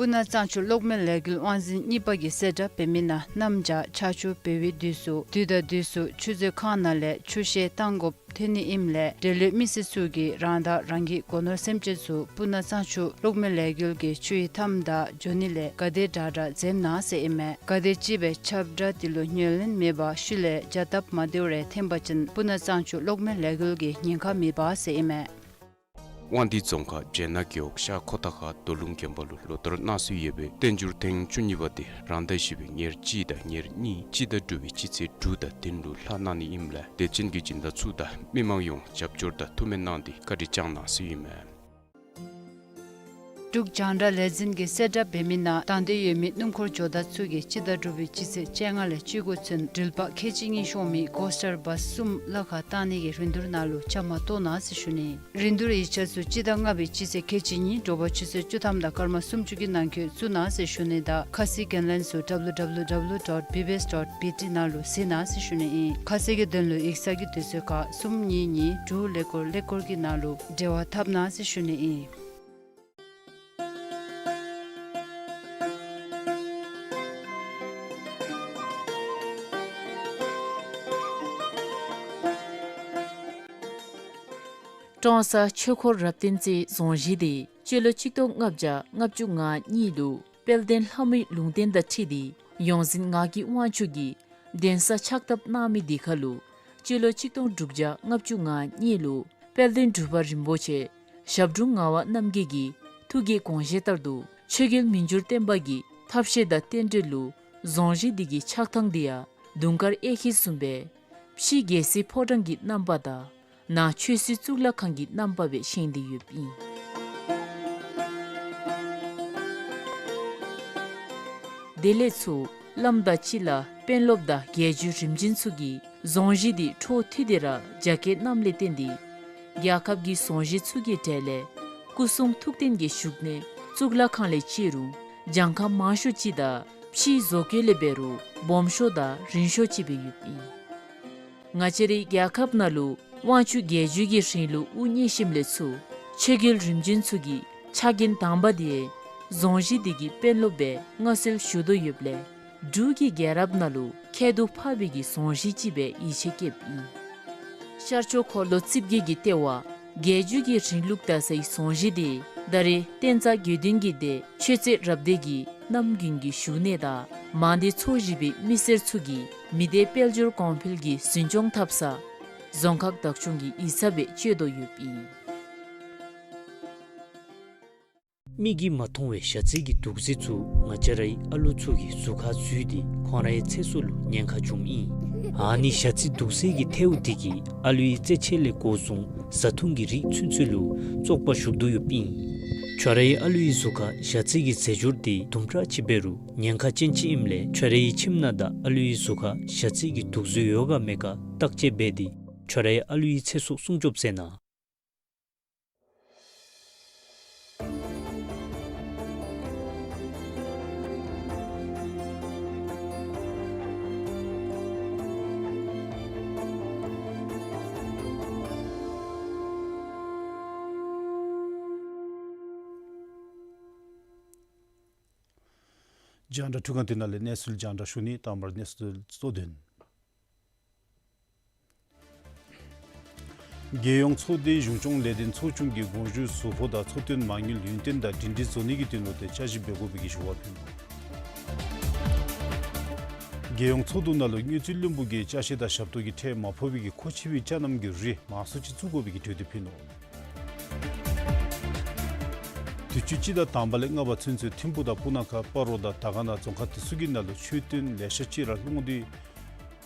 སྤུ་ན་གཙང་ཆུ་གློག་མེ་ལས་འགུལ་དབང་འཛིན་གཉིས་པ་གིས་གསལ་བསྒྲགས་འབད་མི་ནང་གནམ་བྱཱར་ཆར་ཆུ་འབེལ་བའི་དུས་སུ་དུས་དང་དུས་སུ་ཆུ་མཛོད་ཁང་ནང་ལས་ཆུ་བཤལ་བཏང་དགོཔ་ཐོན་ནི་ཨིནམ་ལས་འབྲེལ་ཡོད་མི་སེར་ཚུ་གིས་རང་དང་རང་གི་སྒོ་ནོར་སེམས་ཅན་ཚུ་སྤུ་ན་གཙང་ཆུ་གློག་མེ་ལས་འགུལ་གྱི་ཆུ་ཡི་མཐའམ་དང་འགྱོ་ནི་ལས་ག་དེ་དྲག་དྲག་འཛེམ་གནང་ཟེར་ཨིན་མས། ག་དེ་ཅིག་སྦེ་ཁྱབ་བསྒྲགས་འདི་ལུ་ཉན་ལེན་མེད་པར་ཤུལ་ལས་བྱ་སྟབས་མ་བདེཝ་རེ་འཐོན་པ་ཅིན་སྤུ་ན་གཙང་ཆུ་གློག་མེ་ལས་འགུལ་གྱི་ཉེན་ཁ་མེད་པ་ཟེར་ཨིན་མས། དབང་འདུས་རྫོང་ཁག་བྱེ་ནག་རྒེད་འོག་ཤར་ཁོ་ཐང་ཁ་རྡོ་ལུང་དགོན་པ་ལུ་ལོ་ལྟར་གནང་སྲོལ་ཡོད་པའི་བསྟན་འགྱུར་ཐེངས་བཅུ་གཉིས་པ་དེ་རང་ཟླ་བཞི་པའི་ཉེར་གཅིག་དང་ཉེར་གཉིས་སྤྱི་ཟླ་དྲུག་པའི་སྤྱི་ཚེས་དྲུག་དང་བདུན་ལུ་ལྷག་གནང་ནི་ཨིནམ་ལས་དད་ཅན་གྱི་སྦྱིན་བདག་ཚུ་དང་མི་མང་ཡོངས་རྒྱབ་སྐྱོར་དང་ཐུགས་སྨོན་གནང་སྟེ་བཀའ་དྲིན་བསྐྱང་གནང་ཟེར་ཨིན་མས། འབྲུག་རྒྱང་བསྒྲགས་ལས་འཛིན་གྱིས་གསལ་བསྒྲགས་འབད་མི་ནང་དང་འདོད་ཡོད་མི་སྣུམ་འཁོར་ཇོ་བདག་ཚུ་གིས་སྤྱི་ཟླ་དྲུག་པའི་སྤྱི་ཚེས་བཅོ་ལྔ་ལས་བཅུ་དགུ་ཚུན་འགྲུལ་པ་ཁལ་གཅིག་གཉིས་ཤོང་མི་གོ་སི་ཊར་བཱསི་གསུམ་གླ་ཁར་བཏང་ནི་གི་རིན་བསྡུར་ནང་ལུ་བཅའ་མར་གཏོགས་གནང་ཟེར་ཞུ་ནི། རིན་བསྡུར་ཡིག་ཆ་ཚུ་སྤྱི་ཟླ་ལྔ་པའི་སྤྱི་ཚེས་ཁལ་གཅིག་གཉིས་དྲོ་པ་ཆུ་ཚོད་བཅུ་ཐམ་དང་སྐར་མ་སུམ་ཅུ་གི་ནང་འཁོད་བཙུགས་གནང་ཟེར་ཞུ་ནི་དང་ཁ་གསལ་གྱི་ལན་ཚུ་ཌབ་ལུ་ཌབ་ལུ་ཌབ་ལུ་ཌོཊ་བི་བི་ཨེསི་ཌོཊ་བི་ཊི་ནང་ལུ་གཟིགས་གནང་ཟེར་ཞུ་ནི་ཨིན། ཁ་གསལ་གྱི་དོན་ལུ་ཡིག་ཚང་གི་དུས་ཚོད་ཁར་གསུམ་གཉིས་གཉིས་དྲུག་ཀླད་ཀོར་ཀླད་ཀོར་གྱི་ནང་ལུ་འབྲེལ་བ་འཐབ་གནང་ཟེར་ཞུ་ནི་ཨིན། ཀྲོང་གསར་ཆོས་འཁོར་རབ་བརྟན་རྩེའི་རྫོང་གཞིས་དེ་སྤྱི་ལོ་གཅིག་སྟོང་ལྔ་བརྒྱ་ལྔ་བཅུ་ང་གཉིས་ལུ་དཔལ་ལྡན་ལྷ་མོའི་ལུང་བསྟན་དང་འཁྲིལ་ཏེ་ཡོངས་འཛིན་ངག་གི་དབང་ཕྱུག་གིས་གདན་ས་ཕྱག་བཏབ་གནང་མི་དེ་ཁར་ལུ་སྤྱི་ལོ་གཅིག་སྟོང་དྲུག་བརྒྱ་ལྔ་བཅུ་ང་གཉིས་ལུ་དཔལ་ལྡན་འབྲུག་པ་རིན་པོ་ཆེ་ཞབས་དྲུང་ངག་དབང་རྣམ་རྒྱལ་གྱི་ཐུགས་ཀྱི་དགོངས་བཞེད་ལྟར་དུ་ཆོས་རྒྱལ་མི་འགྱུར་བརྟན་པ་གི་ཐབས་ཤེས་དང་རྟེན་འབྲེལ་ལུ་རྫོང་གཞིས་འདི་གི་ཆགས་ཐངས་འདི་ཡང་དུང་དཀར་གཡས་འཁྱིལ་བཟུམ་སྦེ་ཕྱི་རྒྱལ་སྲིད་ཕོ་བྲང་གི་རྣམ་པ་དང་ནང་ཆོས་སྲིད་གཙུག་ལག་ཁང་གི་རྣམ་པ་སྦེ་བཞེངས་ཏེ་ཡོདཔ་ཨིན། དེ་ལས་ཚུར་བླམ་དང་སྤྱི་བླ་དཔོན་སློབ་དང་རྒྱལ་བརྒྱུད་རིམ་བྱོན་ཚུ་གིས་རྫོང་གཞིས་འདི་འཕྲོ་མཐུད་དེ་ར་རྒྱ་སྐྱེད་གནངམ་ལས་བརྟེན་ཏེ་རྒྱལ་ཁབ་ཀྱི་རྫོང་གཞིས་ཚུ་གི་གྲས་ལས་སྐུ་གསུང་ཐུགས་རྟེན་གྱི་བཞུགས་གནས་གཙུག་ལག་ཁང་ལས་བརྩི་རུང་གྱངས་ཁ་མང་ཤོས་ཅིག་དང་ཕྱིའི་བཟོ་བཀོད་ལས་འབད་རུང་སྦོམ་ཤོས་དང་རིང་ཤོས་ཅིག་སྦེ་ཡོདཔ་ཨིན། ང་བཅས་རའི་རྒྱལ་ཁབ་ནང་ལུ་དབང་ཕྱུག་རྒྱལ་བརྒྱུད་ཀྱི་རིང་ལུགས་དབུ་བརྙེས་ཞིནམ་ལས་ཚུར་ཆོས་རྒྱལ་རིམ་བྱོན་ཚུ་གི་ཕྱག་འགན་དང་པ་དེ་རྫོང་གཞིས་འདི་གི་དཔོན་སློབ་སྦེ་མངའ་གསོལ་ཞུ་དོ་ཡོདཔ་ལས་འབྲུག་གི་རྒྱལ་རབས་ནང་ལུ་ཁྱད་དུ་འཕགས་པའི་གི་རྫོང་གཞིས་ཅིག་སྦེ་ཡིད་ཆེས་བསྐྱེདཔ་ཨིན། ཤར་ཕྱོགས་འཁོར་ལོ་རྩིབས་བརྒྱད་ཀྱི་ལྟེ་བ་རྒྱལ་བརྒྱུད་ཀྱི་རིང་ལུགས་དར་སའི་རྫོང་གཞིས་དེ་ད་རེས་བསྟན་རྩ་དགེ་འདུན་གྱི་སྡེ་ཆོས་རྩེ་རབ་སྡེ་གི་གནམ་དགུན་གྱི་བཞུགས་གནས་དང་མང་སྡེ་ཚོ་བཞི་པའི་མི་སེར་ཚུ་གིས་མི་སྡེ་དཔལ་འབྱོར་གོང་འཕེལ་གྱི་འཛིན་སྐྱོང་འཐབ་ས་རྫོང་ཁག་བདག་སྐྱོང་གི་ཡིག་ཚང་སྦེ་སྤྱོད་དོ་ཡོདཔ་ཨིན། མིག་གིས་མ་མཐོང་བའི་ཞ་རྩི་གི་དུག་རྫས་ཚུ་ང་བཅས་རའི་ཨ་ལུ་ཚུ་གི་གཟུགས་ཁར་འཛུལ་ཏེ་ཁོང་རའི་ཚེ་སྲོག་ལུ་ཉེན་ཁ་འབྱུངམ་ཨིན། ཨ་ནི་ཞ་རྩི་དུག་རྫས་ཀྱི་ཐལཝ་དེ་གིས་ཨ་ལུའི་རྩེད་ཆས་ལས་འགོ་བཟུང་བཟའ་འཐུང་གི་རིགས་ཚུན་ཚོད་ལུ་བཙོག་པ་ཞུགས་དོ་ཡོདཔ་ཨིན། ཁྱོད་རའི་ཨ་ལུའི་གཟུགས་ཁར་ཞ་རྩི་གི་རྫས་སྦྱོར་དེ་དུམ་གྲ་ཅིག་འབད་རུང་ཉེན་ཁ་ཅན་ཅིག་ཨིནམ་ལས་ཁྱོད་རའི་ཁྱིམ་ནང་དང་ཨ་ལུའི་གཟུགས་ཁར་ཞ་རྩི་གི་དུག་རྫས་ཡོད་ག་མེད་ག་བརྟག་དཔྱད་འབད་དེ་ཁྱོད་རའི་ཨ་ལུའི་ཚེ་སྲོག་སྲུང་སྐྱོབ་མཛད་གནང་། རྒྱང་བསྒྲགས་འཕྲུལ་ཁང་འདི་ནང་ལས་གནས་ཚུལ་རྒྱང་བསྒྲགས་ཞུ་ནི། དང་པར་གནས་ཚུལ་གཙོ་དོན། རྒྱལ་ཡོངས་ཚོགས་སྡེའི་གཞུང་སྐྱོང་ལས་དོན་ཚོགས་ཆུང་གིས་དགོངས་ཞུའི་ཟུར་ཕོགས་དང་འཚོ་རྟེན་མ་དངུལ་ཡུན་བརྟན་དང་སྒྲིང་སྒྲིང་བཟོ་ནི་གི་དོན་ལུ་ཏེ་དཔྱད་ཞིབ་འབད་དགོ་པའི་གི་ཞུ་བ་ཕུལ་ནུག། རྒྱལ་ཡོངས་ཚོགས་འདུ་ནང་ལུ་དངུལ་རྩིས་བློན་པོ་གིས་ཅ་ཆས་དང་ཞབས་ཏོག་གི་ཁྲལ་མ་ཕོག་པའི་གི་མཁོ་ཆེ་བའི་ཅ་རྣམས་ཀྱི་རིགས་མང་སུ་ཅིག་བཙུགས་དགོ་པའི་གི་གྲོས་འདེབས་ཕུལ་ནུག། དུས་ཅི་སྤྱི་ཟླ་དང་པ་ལས་ལྔ་པ་ཚུན་ཚོད་ཐིམ་ཕུག་དང་སྤུ་ན་ཁ་སྤ་རོ་དང་དར་དཀར་ན་རྫོང་ཁག་དེ་ཚུ་གི་ནང་ལུ་མཆོད་རྟེན་ལེ་ཤ་ཅིག་ར་སློང་སྟེ་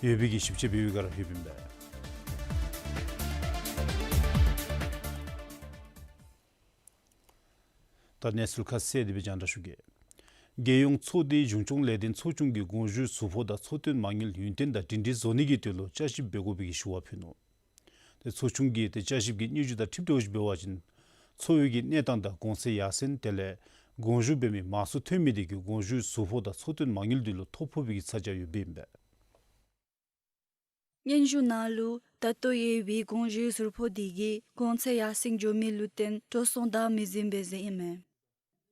ཡོད་པའི་གི་ཞིབ་དཔྱད་འབད་བའི་སྒང་ར་ཡོདཔ་ཨིན་པས། ད་གནས་ཚུལ་ཁ་གསལ་དེ་སྦེ་རྒྱང་བསྒྲགས་ཞུ་གེ། རྒྱལ་ཡོངས་ཚོགས་སྡེའི་གཞུང་སྐྱོང་ལས་དོན་ཚོགས་ཆུང་གིས་དགོངས་ཞུའི་ཟུར་ཕོགས་དང་འཚོ་རྟེན་མ་དངུལ་ཡུན་བརྟན་དང་སྒྲིང་སྒྲིང་བཟོ་ནི་གི་དོན་ལུ་དཔྱད་ཞིབ་འབད་དགོ་པའི་གི་ཞུ་བ་ཕུལ་ནུག། ཏེ་ཚོགས་ཆུང་གི་ཏེ་དཔྱད་ཞིབ་ཀྱི་སྙན་ཞུ་དང་འཁྲིལ་ཏེ་འབད་བ་ཅིན་འཚོ་བའི་གི་གནས་སྟངས་དང་གོང་ཚད་ཡར་སེང་དེ་ལས་དགོངས་ཞུ་འབད་མི་མང་སུ་ཐོན་མི་དེ་གིས་དགོངས་ཞུའི་ཟུར་ཕོགས་དང་འཚོ་རྟེན་མ་དངུལ་དེ་ལུ་ཐོ་ཕོག་པའི་གི་ཚ་གྱང་ཡོདཔ་ཨིན་པས། སྙན་ཞུ་ནང་ལུ་ད་ལྟོ་ཡོད་པའི་དགོངས་ཞུའི་ཟུར་ཕོགས་དེ་གིས་གོང་ཚད་ཡར་སེང་འགྱོ་མི་ལུ་བརྟེན་འགྲོ་སོང་བདའ་མི་ཟུན་པས་ཟེར་ཨིན་མས།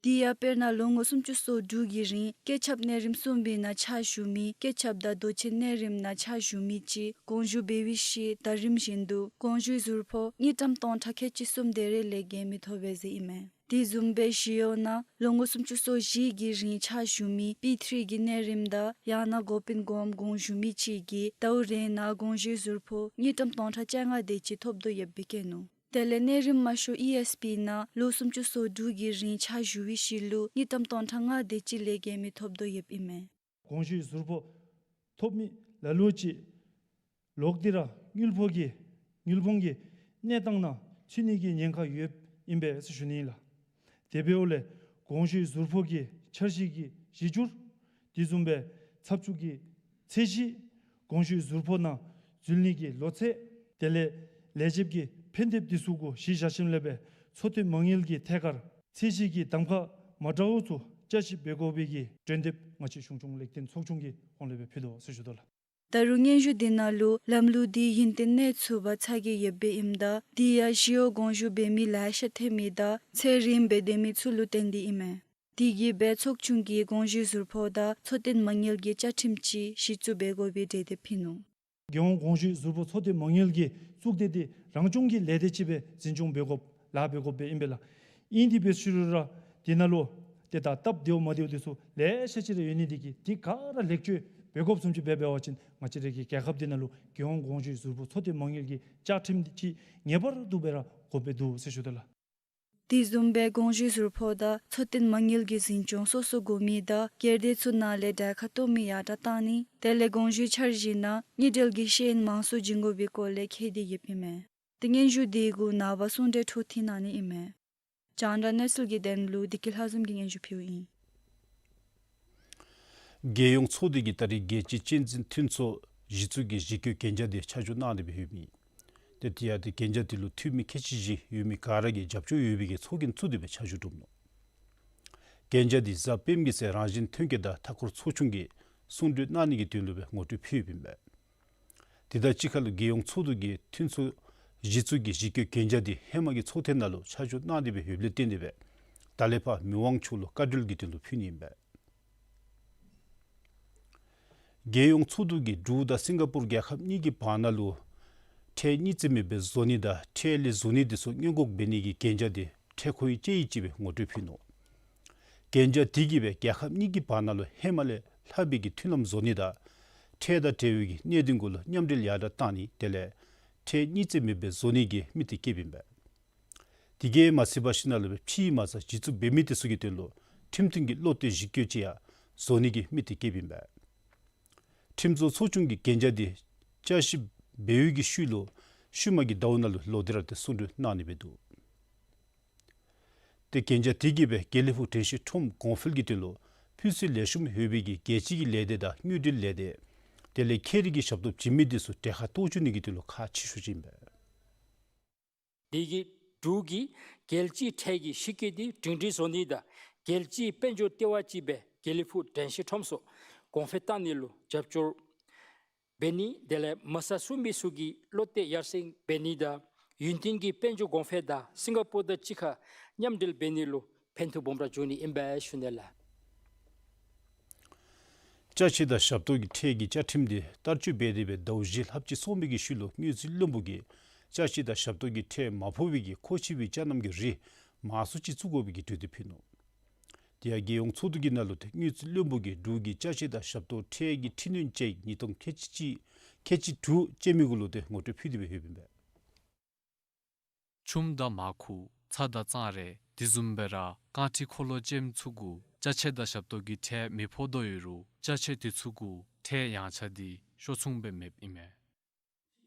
དེ་ཡང་དཔེར་ན་ལོ་ངོ་སུམ་ཅུ་སོ་དྲུག་གི་རིང་སྐད་ཁྱབ་གནས་རིམ་གསུམ་པའི་ནང་ཕྱག་ཞུ་མི་སྐད་ཁྱབ་དང་རྡོ་ཆས་གནས་རིམ་ནང་ཕྱག་ཞུ་མི་ཅིག་དགོངས་ཞུ་འབད་བའི་ཤུལ་ད་རིམ་བཞིན་དུ་དགོངས་ཞུའི་ཟུར་ཕོགས་དངུལ་ཀྲམ་སྟོང་ཕྲག་ཁལ་གཅིག་གསུམ་དེ་རེ་ལས་བརྒལ་མི་ཐོབ་པས་ཟེར་ཨིན་མས། དེ་བཟུམ་སྦེ་ཞི་གཡོག་ནང་ལོ་ངོ་སུམ་ཅུ་སོ་བཞི་གི་རིང་ཕྱག་ཞུ་མི་པི་ཐིརི་གི་གནས་རིམ་དང་ཡང་ན་འགོ་དཔོན་སྒོམ་དགོངས་ཞུ་མི་ཅིག་གིས་ཟླཝ་རེ་ནང་དགོངས་ཞུའི་ཟུར་ཕོགས་དངུལ་ཀྲམ་སྟོང་ཕྲག་བཅོ་ལྔ་དེ་ཅིག་ཐོབ་དོ་ཡོདཔ་སྦེ་བཀོད་ནུག། དེ་ལས་གནས་རིམ་མ་ཤོར་ཨི་ཨེསི་པི་ནང་ལོ་སུམ་ཅུ་སོ་དྲུག་གི་རིང་ཕྱག་ཞུ་བའི་ཤུལ་ལུ་དངུལ་ཀྲམ་སྟོང་ཕྲག་ལྔ་དེ་ཅིག་ལས་བརྒལ་མི་ཐོབ་དོ་ཡོདཔ་ཨིན་མས། དགོངས་ཞུའི་ཟུར་ཕོགས་ཐོབ་མི་ལ་ལུ་ཅིག་ལོག་སྟེ་ར་དངུལ་ཕོགས་ཀྱི་དངུལ་ཕོངས་ཀྱི་གནས་སྟངས་ནང་ཚུད་ནི་གི་ཉེན་ཁ་ཡོདཔ་ཨིན་པས་ཟེར་ཞུ་ནི་ཨིན་ལགས། དེ་འབདཝ་ལས་དགོངས་ཞུའི་ཟུར་ཕོགས་ཀྱི་འཆར་གཞི་གི་གཞི་འགྱུར་དེ་བཟུམ་སྦེ་ཚབ་བྱུས་ཀྱི་ཚད་གཞི་དགོངས་ཞུའི་ཟུར་ཕོགས་ནང་འཛུལ་ནི་གི་ལོ་ཚད་དེ་ལས་ལས་བྱེདཔ་ཀྱི་ཕན་ཐབས་དེ་ཚུ་གུ་གཞི་བཞག་ཞིནམ་ལས་སྦེ་འཚོ་རྟེན་མ་དངུལ་གྱི་ཐད་ཀར་ཚད་གཞི་གི་གདམ་ཁ་མ་འདྲཝ་ཚུ་དཔྱད་ཞིབ་འབད་དགོ་པའི་གི་གྲོས་འདེབས་ང་བཅས་གཞུང་སྐྱོང་ལས་དོན་ཚོགས་ཆུང་གི་ཧོངས་ལས་སྦེ་ཕུལ་དོ་ཟེར་ཞུ་དོ་ལགས། ད་རུང་སྙན་ཞུ་དེ་ནང་ལུ་ལམ་ལུགས་དེ་ཡུན་བརྟན་གནས་ཚུགས་པར་ཚ་གྱང་ཡོདཔ་ཨིནམ་ད་དེ་ཡང་ཞི་གཡོག་དགོངས་ཞུ་འབད་མི་ལེ་ཤ་ཐོན་མི་དང་ཚད་རིམ་སྦེ་སྡོད་མི་ཚུ་ལུ་བརྟེན་ཏེ་ཨིན་མས། དེ་གིས་སྦེ་ཚོགས་ཆུང་གིས་དགོངས་ཞུའི་ཟུར་ཕོགས་དང་འཚོ་རྟེན་མ་དངུལ་གྱི་བཅའ་ཁྲིམས་ཅིག་གཞི་བཙུགས་འབད་དགོ་པའི་གྲོས་འདེབས་ཕུལ་ནུག། རྒྱལ་ཡོངས་དགོངས་ཞུའི་ཟུར་ཕོགས་འཚོ་རྟེན་མ་དངུལ་གྱི་བཙུགས་ཏེ་དེ་རང་སྐྱོང་གི་ལས་སྡེ་ཅིག་སྦེ་འཛིན་སྐྱོང་འབད་དགོཔ་ལཱ་འབད་དགོཔ་སྦེ་ཨིན་པས་ལགས། ཨིན་དེ་འབད་ཞུ་རུང་ར་དེ་ནང་ལུ་ཏེ་ད་སྟབས་བདེཝ་མ་བདེཝ་དེ་ཚུ་ལེ་ཤ་ཅིག་ར་ཡོད་ནི་དེ་གིས་དེ་ག་ར་ལེགས་བཅོས་འབད་དགོཔ་བཟུམ་ཅིག་འབད་འབད་བ་ཅིན་ང་བཅས་རའི་གི་རྒྱལ་ཁབ་འདི་ནང་ལུ་རྒྱལ་ཡོངས་དགོངས་ཞུའི་ཟུར་ཕོགས་འཚོ་རྟེན་མ་དངུལ་གྱི་བཅའ་ཁྲིམས་འདི་ཅིག་ངེས་པར་དུ་སྦེ་ར་དགོཔ་སྦེ་འདུག་ཟེར་ཞུ་དོ་ལགས། དེ་བཟུམ་སྦེ་དགོངས་ཞུའི་ཟུར་ཕོགས་དང་འཚོ་རྟེན་མ་དངུལ་གྱི་འཛིན་སྐྱོང་སོ་སོ་དགོ་མི་དང་སྒེར་སྡེ་ཚུ་ནང་ལས་གྲལ་ཁར་གཏོགས་མི་ཡར་དྲགས་བཏང་ནི་དེ་ལས་དགོངས་ཞུའི་འཆར་གཞི་ནང་དངུལ་འབྲེལ་གྱི་ཤེས་ཡོན་མང་སུ་བྱིན་དགོ་པའི་སྐོར་ལས་འཁོད་དེ་ཡོདཔ་ཨིན་མས། ཏེ་སྙན་ཞུ་དེ་གུ་ནངས་པ་གསུང་གྲོས་འཕྲོ་མཐུད་གནང་ནི་ཨིན་མས། རྒྱང་བསྒྲགས་གནས་ཚུལ་གྱི་དོན་ལུ་བདེ་སྐྱིད་ལྷ་འཛོམས་ཀྱིས་སྙན་ཞུ་ཕུལཝ་ཨིན། རྒྱལ་ཡོངས་ཚོགས་སྡེ་གིས་ད་རེས་རྒྱལ་སྤྱིའི་གཅན་གཟན་འཐུ་ཚོགས་གཞི་བཙུགས་ཀྱི་གཞི་བཀོད་གན་རྒྱ་དེ་ཆ་འཇོག་གནང་སྟེ་སྦེ་ཡོདཔ་ཨིན། ཏེ་དེ་ཡང་ཏེ་གན་རྒྱ་དེ་ལུ་འཐུས་མི་ཁལ་གཅིག་བཞི་ཡོད་མི་ག་ར་གིས་རྒྱབ་སྐྱོར་ཡོད་པའི་གི་ཚོགས་རྒྱན་བཙུགས་ཏེ་སྦེ་ཆ་འཇོག་གྲུབ་ནུག། གན་རྒྱ་དེ་གཟའ་སྤེནམ་གྱི་ཚེ་རང་བཞིན་ཐོན་སྐྱེད་དང་མཐའ་འཁོར་ཚོགས་ཆུང་གིས་གསུང་གྲོས་གནང་ནི་གི་དོན་ལུ་སྦེ་ངོ་སྤྲོད་ཕུལ་ཡོདཔ་ཨིན་པས། དེ་དང་གཅིག་ཁར་ལུ་རྒྱལ་ཡོངས་ཚོགས་འདུ་གིས་འཐུ་ཚོགས་གཞི་བཙུགས་ཀྱི་གཞི་བཀོད་གན་རྒྱ་དེ་ཧེ་མ་གི་ཚོགས་ཐེངས་ནང་ལུ་ཆ་འཇོག་གནང་སྟེ་སྦེ་ཡོདཔ་ལས་བརྟེན་ཏེ་སྦེ་ད་ལས་ཕར་མི་དབང་མཆོག་ལུ་བཀའ་འཁྲོལ་གྱི་དོན་ལུ་ཕུལ་ནི་ཨིན་པས། རྒྱལ་ཡོངས་ཚོགས་འདུ་གིས་འབྲུག་དང་སིང་ག་པུར་རྒྱལ་ཁབ་གཉིས་ཀྱི་བར་ན་ལུ་ཁྲལ་གཉིས་རྩིས་མེད་སྦེ་བཟོ་ནི་དང་ཁྲལ་ལས་བཟོ་ནི་དེ་ཚུ་སྔོན་འགོག་འབད་ནི་གི་གན་རྒྱ་དེ་ཁྲལ་ཁོར་ཡུག་དཔྱད་ཡིག་ཅིག་སྦེ་ངོ་སྤྲོད་ཕུལ་ནུག། གན་རྒྱ་དེ་གིས་སྦེ་རྒྱལ་ཁབ་གཉིས་ཀྱི་བར་ན་ལུ་ཧེ་མ་ལས་ལྷག་པའི་གི་མཐུན་ལམ་བཟོ་ནི་དང་ཁྲལ་དང་འབྲེལ་བའི་གི་གནད་དོན་གུ་ལུ་མཉམ་འབྲེལ་ཡར་དྲགས་གཏང་ནི་དེ་ལས་ཁྲལ་གཉིས་རྩིས་མེད་སྦེ་བཟོ་ནི་གི་དམིགས་གཏད་བསྐྱེདཔ་ཨིན་པས། དེ་གིས་མ་ཚད་པར་ཞིནམ་ལས་སྦེ་ཕྱིའི་མ་རྩ་གཞི་བཙུགས་འབད་མི་དེ་ཚུ་གི་དོན་ལུ་ཁྲིམས་མཐུན་གྱི་བློ་གཏད་གཞི་བཀོད་ཅིག་ཡང་བཟོ་ནི་གི་དམིགས་གཏད་བསྐྱེདཔ་ཨིན་པས། ཁྲིམས་བཟོ་ཚོགས་ཆུང་གིས་གན་རྒྱ་དེ་བསྐྱར་ཞིབ་འབད་བའི་གི་ཤུལ་ལུ་ཤུལ་མ་གི་ཟླཝ་ནང་ལུ་ལོག་སྟེ་ར་ཏེ་གསུང་གྲོས་གནང་ནི་སྦེ་འདུག། ཏེ་གན་རྒྱ་དེ་གིས་སྦེ་དགེ་ལེགས་ཕུག་དྲན་ཤེས་ཁྲོམ་གོང་འཕེལ་གྱི་དོན་ལུ་སྤུས་ཚད་ལེགས་ཤོམ་ཡོད་པའི་གི་རྒྱལ་སྤྱི་གི་ལས་སྡེ་དང་དངུལ་འབྲེལ་ལས་སྡེ་དེ་ལས་ཁྱད་རིག་གི་ཞབས་ཏོག་བྱིན་མི་དེ་ཚུ་གྲལ་ཁར་གཏོགས་བཅུག་ནི་གི་དོན་ལུ་ཁག་ཆེ་ཤོས་ཅིག་ཨིན་པས། དེ་གིས་འབྲུག་གིས་རྒྱལ་སྤྱིའི་ཁྲལ་གྱི་གཞི་བཀོད་དེ་སྒྲིང་སྒྲིང་བཟོ་ནི་དང་རྒྱལ་སྤྱིའི་དཔལ་འབྱོར་ལྟེ་བ་ཅིག་སྦེ་དགེ་ལེགས་ཕུག་དྲན་ཤེས་ཁྲོམ་སོགས་གོང་འཕེལ་གཏང་ནི་ལུ་རྒྱབ་སྐྱོར་འབད་ནི་དེ་ལས་མ་རྩ་བཙུགས་མི་ཚུ་གི་བློ་གཏད་ཡར་སེང་འབད་ནི་དང་ཡུན་བརྟན་གྱི་དཔལ་འབྱོར་གོང་འཕེལ་དང་སིང་ག་པུར་དང་གཅིག་ཁར་མཉམ་འབྲེལ་འབད་ནི་ལུ་ཕན་ཐོགས་སྦོམ་ར་འབྱུང་ནི་ཨིན་པས་ཞུ་ནི་ལགས། ཅ་ཆས་དང་ཞབས་ཏོག་གི་ཁྲལ་གྱི་བཅའ་ཁྲིམས་དེ་བསྟར་སྤྱོད་འབད་དེ་སྦེ་ཟླཝ་བཞི་ལྷགཔ་ཅིག་སོང་མི་གི་ཤུལ་ལུ་དངུལ་རྩིས་བློན་པོ་གིས་ ཅ་ཆས་དང་ཞབས་ཏོག་གི་ཁྲལ་མ་ཕོག་པའི་གི་མཁོ་ཆེ་བའི་ཅ་རྣམས་ཀྱི་རིགས་མང་སུ་ཅིག་བཙུགས་དགོ་པའི་གི་གྲོས་འདེབས་ཕུལ་ནུག། དེ་ཡང་རྒྱལ་ཡོངས་ཚོགས་འདུ་གི་ནང་ལུ་ཏེ་དངུལ་རྩིས་བློན་པོ་གིས་འབྲུག་གི་ཅ་ཆས་དང་ཞབས་ཏོག་ཁྲལ་གྱི་འཕྲི་སྣོན་དཔྱད་ཡིག་ཉིས་སྟོང་ཁལ་གཅིག་ཁལ་གཅིག་དྲུག་ཅན་མའི་གུ་ལུ་ཏེ་ངོ་སྤྲོད་ཕུལ་ཏེ་སྦེ་ཡོདཔ་ཨིན་པས། ཆུམ་དང་མར་ཁུ་ཚྭ་དང་གཙང་རས་དེ་བཟུམ་སྦེ་ར་རྐང་ཁྲི་འཁོར་ལོ་ཅན་ཚུ་གུ་ཅ་ཆས་དང་ཞབས་ཏོག་གི་ཁྲལ་མི་ཕོག་དོ་ཡོད་རུང་ཅ་ཆས་དེ་ཚུ་གུ་ཁྲལ་ཡངས་ཆག་འདི་ཤོག་ཚུགས་སྦེ་མེདཔ་ཨིན་མས།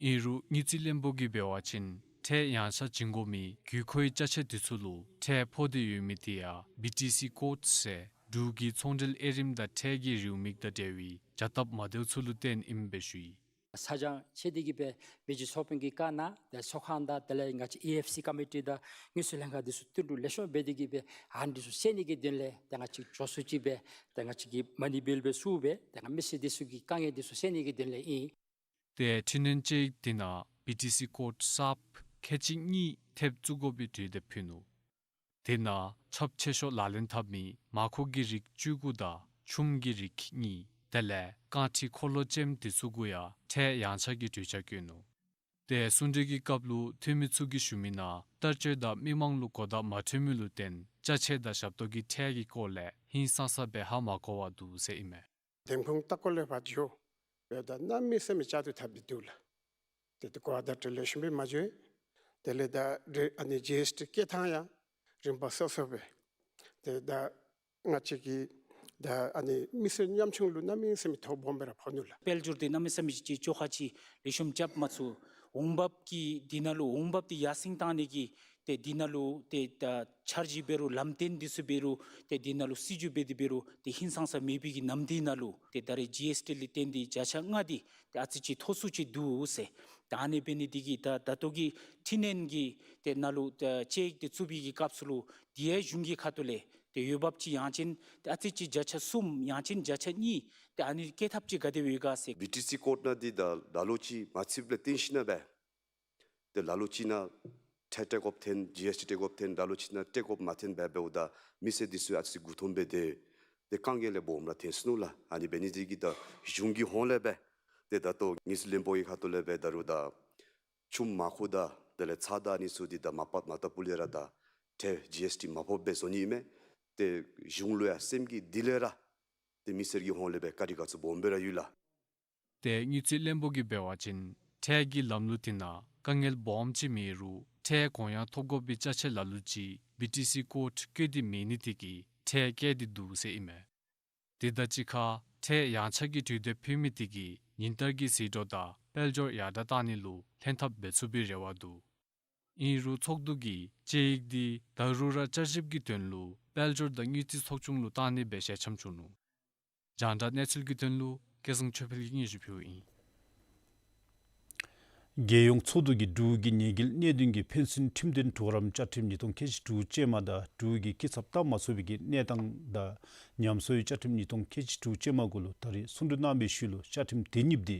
ཨིན་རུང་དངུལ་རྩིས་བློན་པོ་གིས་འབད་བ་ཅིན་ཁྲལ་ཡངས་ཆག་བྱིན་དགོ་མི་དགོས་མཁོའི་ཅ་ཆས་དེ་ཚུ་ལུ་ཁྲལ་ཕོག་སྟེ་ཡོད་མི་དེ་ཡང་བི་ཊི་སི་ཀོཌ་ཟེར་འབྲུག་གི་ཚོང་འབྲེལ་དབྱེ་རིམ་དང་ཁྲལ་གྱི་རེའུ་མིག་དང་འབྲེལ་བའི་བྱ་ཐབས་མ་བདེཝ་ཚུ་ལུ་བརྟེན་ཨིནམ་སྦེ་ཞུ་ཡི། ས་སྦྱང་ཆེ་འདི་གིས་སྦེ་མི་རྗེ་ཚོགས་དཔོན་གྱི་བཀའ་གནང་ཏེ་ཚོགས་ཁང་དང་དེ་ལས་ང་བཅས་ཨེ་ཨེཕ་སི་ཀོ་མི་ཊི་དང་དངུལ་རྩིས་ལྷན་ཁག་འདི་ཚུ་བསྟུན་གྲོས་ལེགས་ཤོམ་འབད་དེ་གིས་སྦེ་ཨ་ནི་འདི་ཚུ་སེལ་ནི་གི་དོན་ལས་ཏེ་ང་བཅས་མགྱོགས་སུ་ཅིག་སྦེ་ཏེ་ང་བཅས་ཀྱིས་མ་ཎི་བེལ་སྦེ་ཚུ་སྦེ་ཏེ་ང་མི་སེར་འདི་ཚུ་གི་དཀའ་ངལ་འདི་ཚུ་སེལ་ནི་གི་དོན་ལས་ཨིན། ཏེ་འཕྲི་སྣོན་དཔྱད་ཡིག་འདི་ནང་བི་ཊི་སི་ཀོཌ་གསརཔ་ཁལ་གཅིག་གཉིས་ཐེབས་བཙུགས་དགོ་པའི་གྲོས་འདེབས་ཕུལ་ནུག། དེ་ནང་ཁྱབ་ཆེ་ཤོས་ལག་ལེན་འཐབ་མི་མར་ཁུ་གི་རིགས་བཅུ་དགུ་དང་ཆུམ་གྱི་རིགས་གཉིས་དེ་ལས་རྐང་ཁྲི་འཁོར་ལོ་ཅན་དེ་ཚུ་གུ་ཡང་ཁྲལ་ཡངས་ཆག་གི་གྲོས་འཆར་བཀོད་ནུག། ཏེ་གསུང་གྲོས་ཀྱི་སྐབས་ལུ་འཐུས་མི་ཚུ་གིས་ཞུ་མི་ནང་བསྟར་སྤྱོད་དང་མི་མང་ལུ་གོ་བརྡ་མ་འཕྲོད་མི་ལུ་བརྟེན་ཅ་ཆས་དང་ཞབས་ཏོག་གི་ཁྲལ་གྱི་སྐོར་ལས་ཧིང་སངས་ས་སྦེ་ཧ་མ་གོ་བར་འདུག་ཟེར་ཨིན་མས། འདེམས་ཁོངས་ལྟ་སྐོར་ལས་ཕར་འགྱོ་འབདཝ་ད་གནམ་མེད་ས་མེད་བཅག་ཏུ་འཐབ་སྟེ་འདུག་ལགས། ཏེ་ཏེ་གོ་བརྡ་ལེགས་ཤོམ་སྦེ་མ་འགྱོ། དེ་ལས་ད་རེ་ཨ་ནི་ཇི་ཨེསི་ཊི་བཀལ་ཐངས་ཡང་རིམ་པ་སོ་སོ་སྦེ། ཏེ་ད་ང་བཅས་ཀྱི་ད་ཨ་ནི་མི་སེར་ཉམ་ཆུང་ལུ་གནམ་མེད་ས་མེད་ཐོ་སྦོམ་སྦེ་ར་ཕོག་ནུག་ལགས། དཔལ་འབྱོར་འདི་གནམ་མེད་ས་མེད་ཅིག་བཅོ་ཁ་ཅིག་ལེགས་ཤོམ་རྐྱབ་མ་ཚུགས། འོང་འབབ་ཀྱི་འདི་ནང་ལུ་འོང་འབབ་འདི་ཡར་སེང་བཏང་ནི་གི་ཏེ་འདི་ནང་ལུ་ཏེ་ད་འཆར་གཞི་འབད་རུང་ལམ་སྟོན་འདི་ཚུ་འབད་རུང་ཏེ་འདི་ནང་ལུ་སྲིད་བྱུས་འབད་དེ་འབད་རུང་ཏེ་ཧིང་སངས་ས་མེད་པའི་གི་ནམ་དུས་ནང་ལུ་ཏེ་ད་རེས་ཇི་ཨེསི་ཊི་ལས་བརྟེན་ཏེ་བརྒྱ་ཆ་ལྔ་འདི་ཏེ་ཨ་ཙི་ཅིག་མཐོ་སུ་ཅིག་འདུག་ཟེར། ད་ཨ་ནི་འབད་ནི་འདི་གིས་ད་ད་ལྟོ་གི་འཕྲི་སྣོན་གྱི་ཏེ་ནང་ལུ་ཏེ་དཔྱད་ཡིག་འདི་བཙུགས་པའི་གི་སྐབས་སུ་ལུ་འདི་ཡང་གཞུང་གི་ཁ་ཐུག་ལས་ཏེ་འོས་འབབ་ཅིག་ཡང་ཅིན་ཏེ་ཨ་ཙི་ཅིག་བརྒྱ་ཆ་གསུམ་ཡང་ཅིན་བརྒྱ་ཆ་གཉིས་ཏེ་ཨ་ནི་བཀལ་ཐབས་ཅིག་ག་དེ་སྦེ་ཡོད་ག་ཟེར། བི་ཊི་སི་ཀོཌ་ནང་འདི་ད་ད་ལོ་ཅིག་མ་ཚུདཔ་ལས་བརྟེན་ཞིནམ་ལས་འབད་ཏེ་ལ་ལུ་ཅིག་ནང་ཁྲལ་སྤྲོད་དགོཔ་ཐོན། ཇི་ཨེསི་ཊི་སྤྲོད་དགོཔ་ཐོན། ལ་ལུ་ཅིག་ནང་སྤྲོད་དགོཔ་མ་ཐོན་འབད་འབདཝ་ད་མི་སེར་འདི་ཚུ་ཨ་ཙི་མགུ་འཐོམ་སྦེ་ཏེ་ཏེ་དཀའ་ངལ་ལེ་སྦོམ་ར་ཐོན་སོ་ནུག་ལགས། ཨ་ནི་འབད་ནི་འདི་གིས་ད་གཞུང་གི་ཧོངས་ལས་འབད་ཏེ་ད་ལྟོ་དངུལ་རྩིས་བློན་པོ་གི་ཁ་ཐུག་ལས་འབད་ད་རུང་ད་ཆུམ་མར་ཁུ་དང་དེ་ལས་ཚྭ་དང་ཨ་ནི་ཚུ་འདི་ད་མ་པ་མ་ལྟ་བུ་ལས་ར་ད་ཁྲལ་ཇི་ཨེསི་ཊི་མ་ཕོགཔ་སྦེ་བཟོ་ནི་ཨིན་མས། ཏེ་གཞུང་ལུ་ཡང་སེམས་ཀྱི་གཏིང་ལས་ར་ཏེ་མི་སེར་གྱི་ཧོངས་ལས་འབད་བཀའ་དྲིན་དགའ་ཚོར་སྦོམ་སྦེ་ར་ཡོད་ལགས། ཏེ་དངུལ་རྩིས་བློན་པོ་གིས་འབད་བ་ཅིན་ཁྲལ་གྱི་ལམ་ལུགས་འདི་ནང་དཀའ་ངལ་སྦོམ་ཅིག་མེད་རུང་ཁྲལ་གོང་ཡང་ཐོབ་དགོ་པའི་ཅ་ཆས་ལ་ལུ་ཅིག་བི་ཊི་སི་ཀོཌ་བཀོད་དེ་མེད་ནི་དེ་གིས་ཁྲལ་བཀལ་ཏེ་འདུག་ཟེར་ཨིན་མས། དེ་དང་གཅིག་ཁར་ཁྲལ་ཡངས་ཆག་གི་གྲོས་འདེབས་ཕུལ་མི་དེ་གིས་ཉིན་ལྟར་གྱི་ཟད་འགྲོ་དང་དཔལ་འབྱོར་ཡར་དྲག་བཏང་ནི་ལུ་ལྷན་ཐབས་འབད་ཚུགས་པའི་རེ་བ་འདུག། ཨིན་རུང་ཚོགས་འདུ་གི་དཔྱད་ཡིག་འདི་ད་རུང་ར་བསྐྱར་ཞིབ་ཀྱི་དོན་ལུ་དཔལ་འབྱོར་དང་དངུལ་རྩིས་ཚོགས་ཆུང་ལུ་བཏང་ནི་སྦེ་ཞལ་འཆམ་བྱུང་ནུག། རྒྱང་བསྒྲགས་གནས་ཚུལ་གྱི་དོན་ལུ་སྐལ་བཟང་ཆོས་འཕེལ་གྱིས་སྙན་ཞུ་ཕུལཝ་ཨིན། རྒྱལ་ཡོངས་ཚོགས་འདུ་གིས་འབྲུག་གི་ཉེས་འགེལ་གནད་དོན་གྱི་ཕན་ཚུན་ཁྲིམས་དོན་གྲོགས་རམ་བཅའ་ཁྲིམས་ཉིས་སྟོང་ཁལ་གཅིག་དྲུག་ཅན་མ་དང་འབྲུག་གི་སྐྱིན་ཚབ་བཏབ་མ་ཚུགས་པའི་གི་གནས་སྟངས་དང་ཉམས་གསོའི་བཅའ་ཁྲིམས་ཉིས་སྟོང་ཁལ་གཅིག་དྲུག་ཅན་མ་གུ་ལུ་ད་རེས་གསུང་གྲོས་གནང་བའི་ཤུལ་ལུ་བཅའ་ཁྲིམས་དེ་གཉིས་འདི་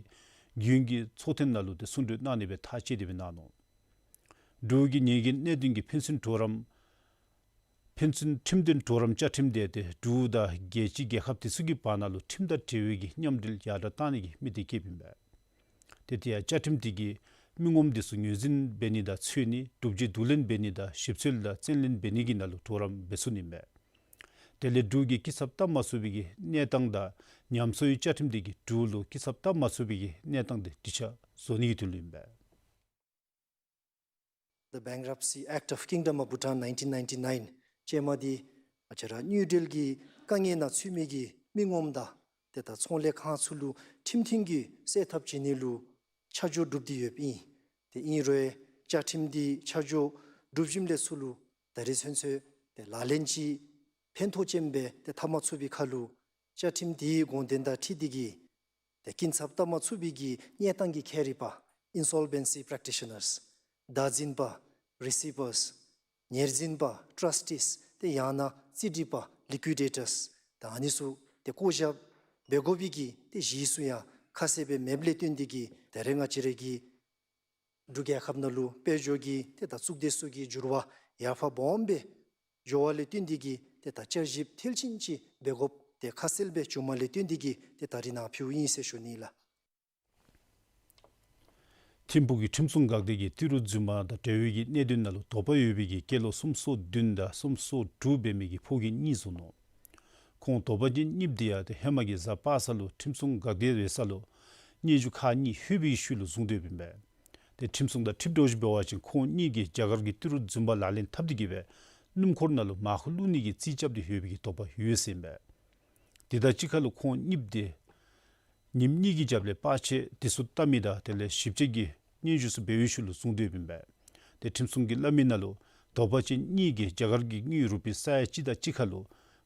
རྒྱུན་གྱི་ཚོགས་ཐེངས་ནང་ལུ་ཏེ་གསུང་གྲོས་གནང་ནི་སྦེ་ཐག་བཅད་དེ་སྦེ་གནང་ནུག། འབྲུག་གི་ཉེས་འགེལ་གནད་དོན་གྱི་ཕན་ཚུན་གྲོགས་རམ་ཕན་ཚུན་ཁྲིམས་དོན་གྲོགས་རམ་བཅའ་ཁྲིམས་དེ་ཏེ་འབྲུག་དང་རྒྱལ་སྤྱི་རྒྱལ་ཁབ་དེ་ཚུ་གི་བར་ན་ལུ་ཁྲིམས་དང་འབྲེལ་བའི་གི་མཉམ་འབྲེལ་ཡར་དྲག་བཏང་ནི་གི་དམིགས་གཏད་བསྐྱེདཔ་ཨིན་པས། ཏེ་དེ་ཡང་བཅའ་ཁྲིམས་དེ་གིས་མི་ངོམ་དེ་ཚུ་ངོས་འཛིན་འབད་ནི་དང་འཚོལ་ནི་སྒྲུབ་བྱེད་བསྡུ་ལེན་འབད་ནི་དང་ཞིབ་འཚོལ་དང་བཙན་ལེན་འབད་ནི་གི་ནང་ལུ་གྲོགས་རམ་འབད་ཚུགས་ནི་ཨིན་པས། དེ་ལས་འབྲུག་གི་སྐྱིན་ཚབ་བཏབ་མ་ཚུགས་པའི་གི་གནས་སྟངས་དང་ཉམས་གསོའི་བཅའ་ཁྲིམས་དེ་གིས་འབྲུག་ལུ་སྐྱིན་ཚབ་བཏབ་མ་ཚུགས་པའི་གི་གནས་སྟངས་དེ་འགྲིག་ཆ་བཟོ་ནི་གི་དོན་ལུ་ཨིན་པས། The Bankruptcy Act of Kingdom of Bhutan nineteen ninety-nine ཅན་མ་འདི་ང་བཅས་ར་དངུལ་འབྲེལ་གྱི་དཀའ་ངལ་ནང་ཚུད་མི་གི་མི་ངོམ་དང་ཏེ་ད་ཚོང་ལས་ཁང་ཚུ་ལུ་ཁྲིམས་མཐུན་གྱི་སེལ་ཐབས་བྱིན་ནི་ལུ་ཆ་འཇོག་གྲུབ་སྟེ་ཡོདཔ་ཨིན། ཏེ་ཨིན་རུང་བཅའ་ཁྲིམས་འདི་ཆ་འཇོག་གྲུབ་ཞིནམ་ལས་ཚུར་ལུ་ད་རེས་ཚུན་ཚོད་ཏེ་ལག་ལེན་ཅིག་ཕན་ཐོགས་ཅན་སྦེ་ཏེ་འཐབ་མ་ཚུགས་པའི་ཁར་ལུ་བཅའ་ཁྲིམས་དེའི་དགོངས་དོན་དང་འཁྲིལ་ཏེ་གིས་ཏེ་སྐྱིན་ཚབ་བཏབ་མ་ཚུགས་པའི་གི་གནས་སྟངས་ཀྱི་ཁྱད་རིག་པ་Insolvency Practitioners བདག་འཛིན་པ་Receivers ཉེར་འཛིན་པ་Trustees ཏེ་ཡང་ན་རྩིས་སྒྲིག་པ་Liquidators ད་ཨ་ནི་ཚུ་ཏེ་བཀོད་བཞག་འབད་དགོ་པའི་གི་ཏེ་གཞི་ཚུ་ཡང་ཁ་གསལ་སྦེ་མེདཔ་ལས་བརྟེན་ཏེ་གིས་ད་རེས་ང་བཅས་རའི་གི་འབྲུག་རྒྱལ་ཁབ་ནང་ལུ་དཔལ་འབྱོར་གྱི་ཏེ་ད་གཙུག་སྡེ་ཚུ་གི་འགྱུར་བ་ཡར་འཕར་སྦོམ་སྦེ་འགྱོ་བ་ལས་བརྟེན་ཏེ་གིས་ཏེ་ད་བསྐྱར་ཞིབ་མཐིལ་ཕྱིན་ཅིག་འབད་དགོཔ་ཏེ་ཁ་གསལ་སྦེ་བྱུངམ་ལས་བརྟེན་ཏེ་གིས་ཏེ་ད་རིས་ནཱ་ཕུལཝ་ཨིན་ཟེར་ཞུ་ནི་ལགས། ཐིམ་ཕུག་གི་ཁྲིམས་སྲུང་འགག་སྡེ་གིས་ཏི་རུ་རྫུན་མ་དང་འབྲེལ་བའི་གི་གནད་དོན་ནང་ལུ་དོགས་པ་ཡོད་པའི་གི་སྐྱེས་ལོ་སུམ་ཅུ་སོ་བདུན་དང་སུམ་ཅུ་སོ་དྲུག་འབད་མི་གི་ཕོ་རྒནམ་གཉིས་བཟུང་ནུག། ཁོང་དོགས་པ་ཅན་གཉིསཔོ་དེ་ཡང་ཏེ་ཧེ་མ་གི་གཟའ་པ་སངས་ལུ་ཁྲིམས་སྲུང་འགག་སྡེ་འབད་ས་ལུ་སྙན་ཞུ་ཁག་གཉིས་ལྷོད་པའི་ཤུལ་ལུ་བཟུང་སྡོདཔ་ཨིན་པས། ཏེ་ཁྲིམས་སྲུང་དང་འཁྲིལ་འདྲཝ་ཅིག་འབད་བ་ཅིན་ཁོང་གཉིས་ཀྱིས་རྒྱ་གར་གྱི་ཏི་རུ་རྫུན་མ་ལག་ལེན་འཐབ་སྟེ་གི་སྦེ་སྣུམ་འཁོར་ནང་ལུ་མར་ཁུ་བླུག་ནི་གི་རྩིས་རྐྱབ་སྟེ་ཡོད་པའི་གི་དོགས་པ་ཡོད་ཟེར་ཨིན་པས། དེ་དང་གཅིག་ཁར་ལུ་ཁོང་གཉིསཔོ་དེ་ཉིནམ་གཉིས་ཀྱི་རྒྱབ་ལས་པར་ཆས་དེ་ཚུ་བལྟ་མི་དང་དེ་ལས་ཞིབ་དཔྱད་ཀྱི་སྙན་ཞུ་ཚུ་འབད་བའི་ཤུལ་ལུ་བཟུང་སྡོདཔ་ཨིན་པས། ཏེ་ཁྲིམས་སྲུང་གིས་སླབ་མི་ནང་ལུ་དོགས་པ་ཅན་གཉིས་ཀྱིས་རྒྱ་གར་གྱི་དངུལ་རུ་པི་ས་ཡ་གཅིག་དང་གཅིག་ཁར་ལུ་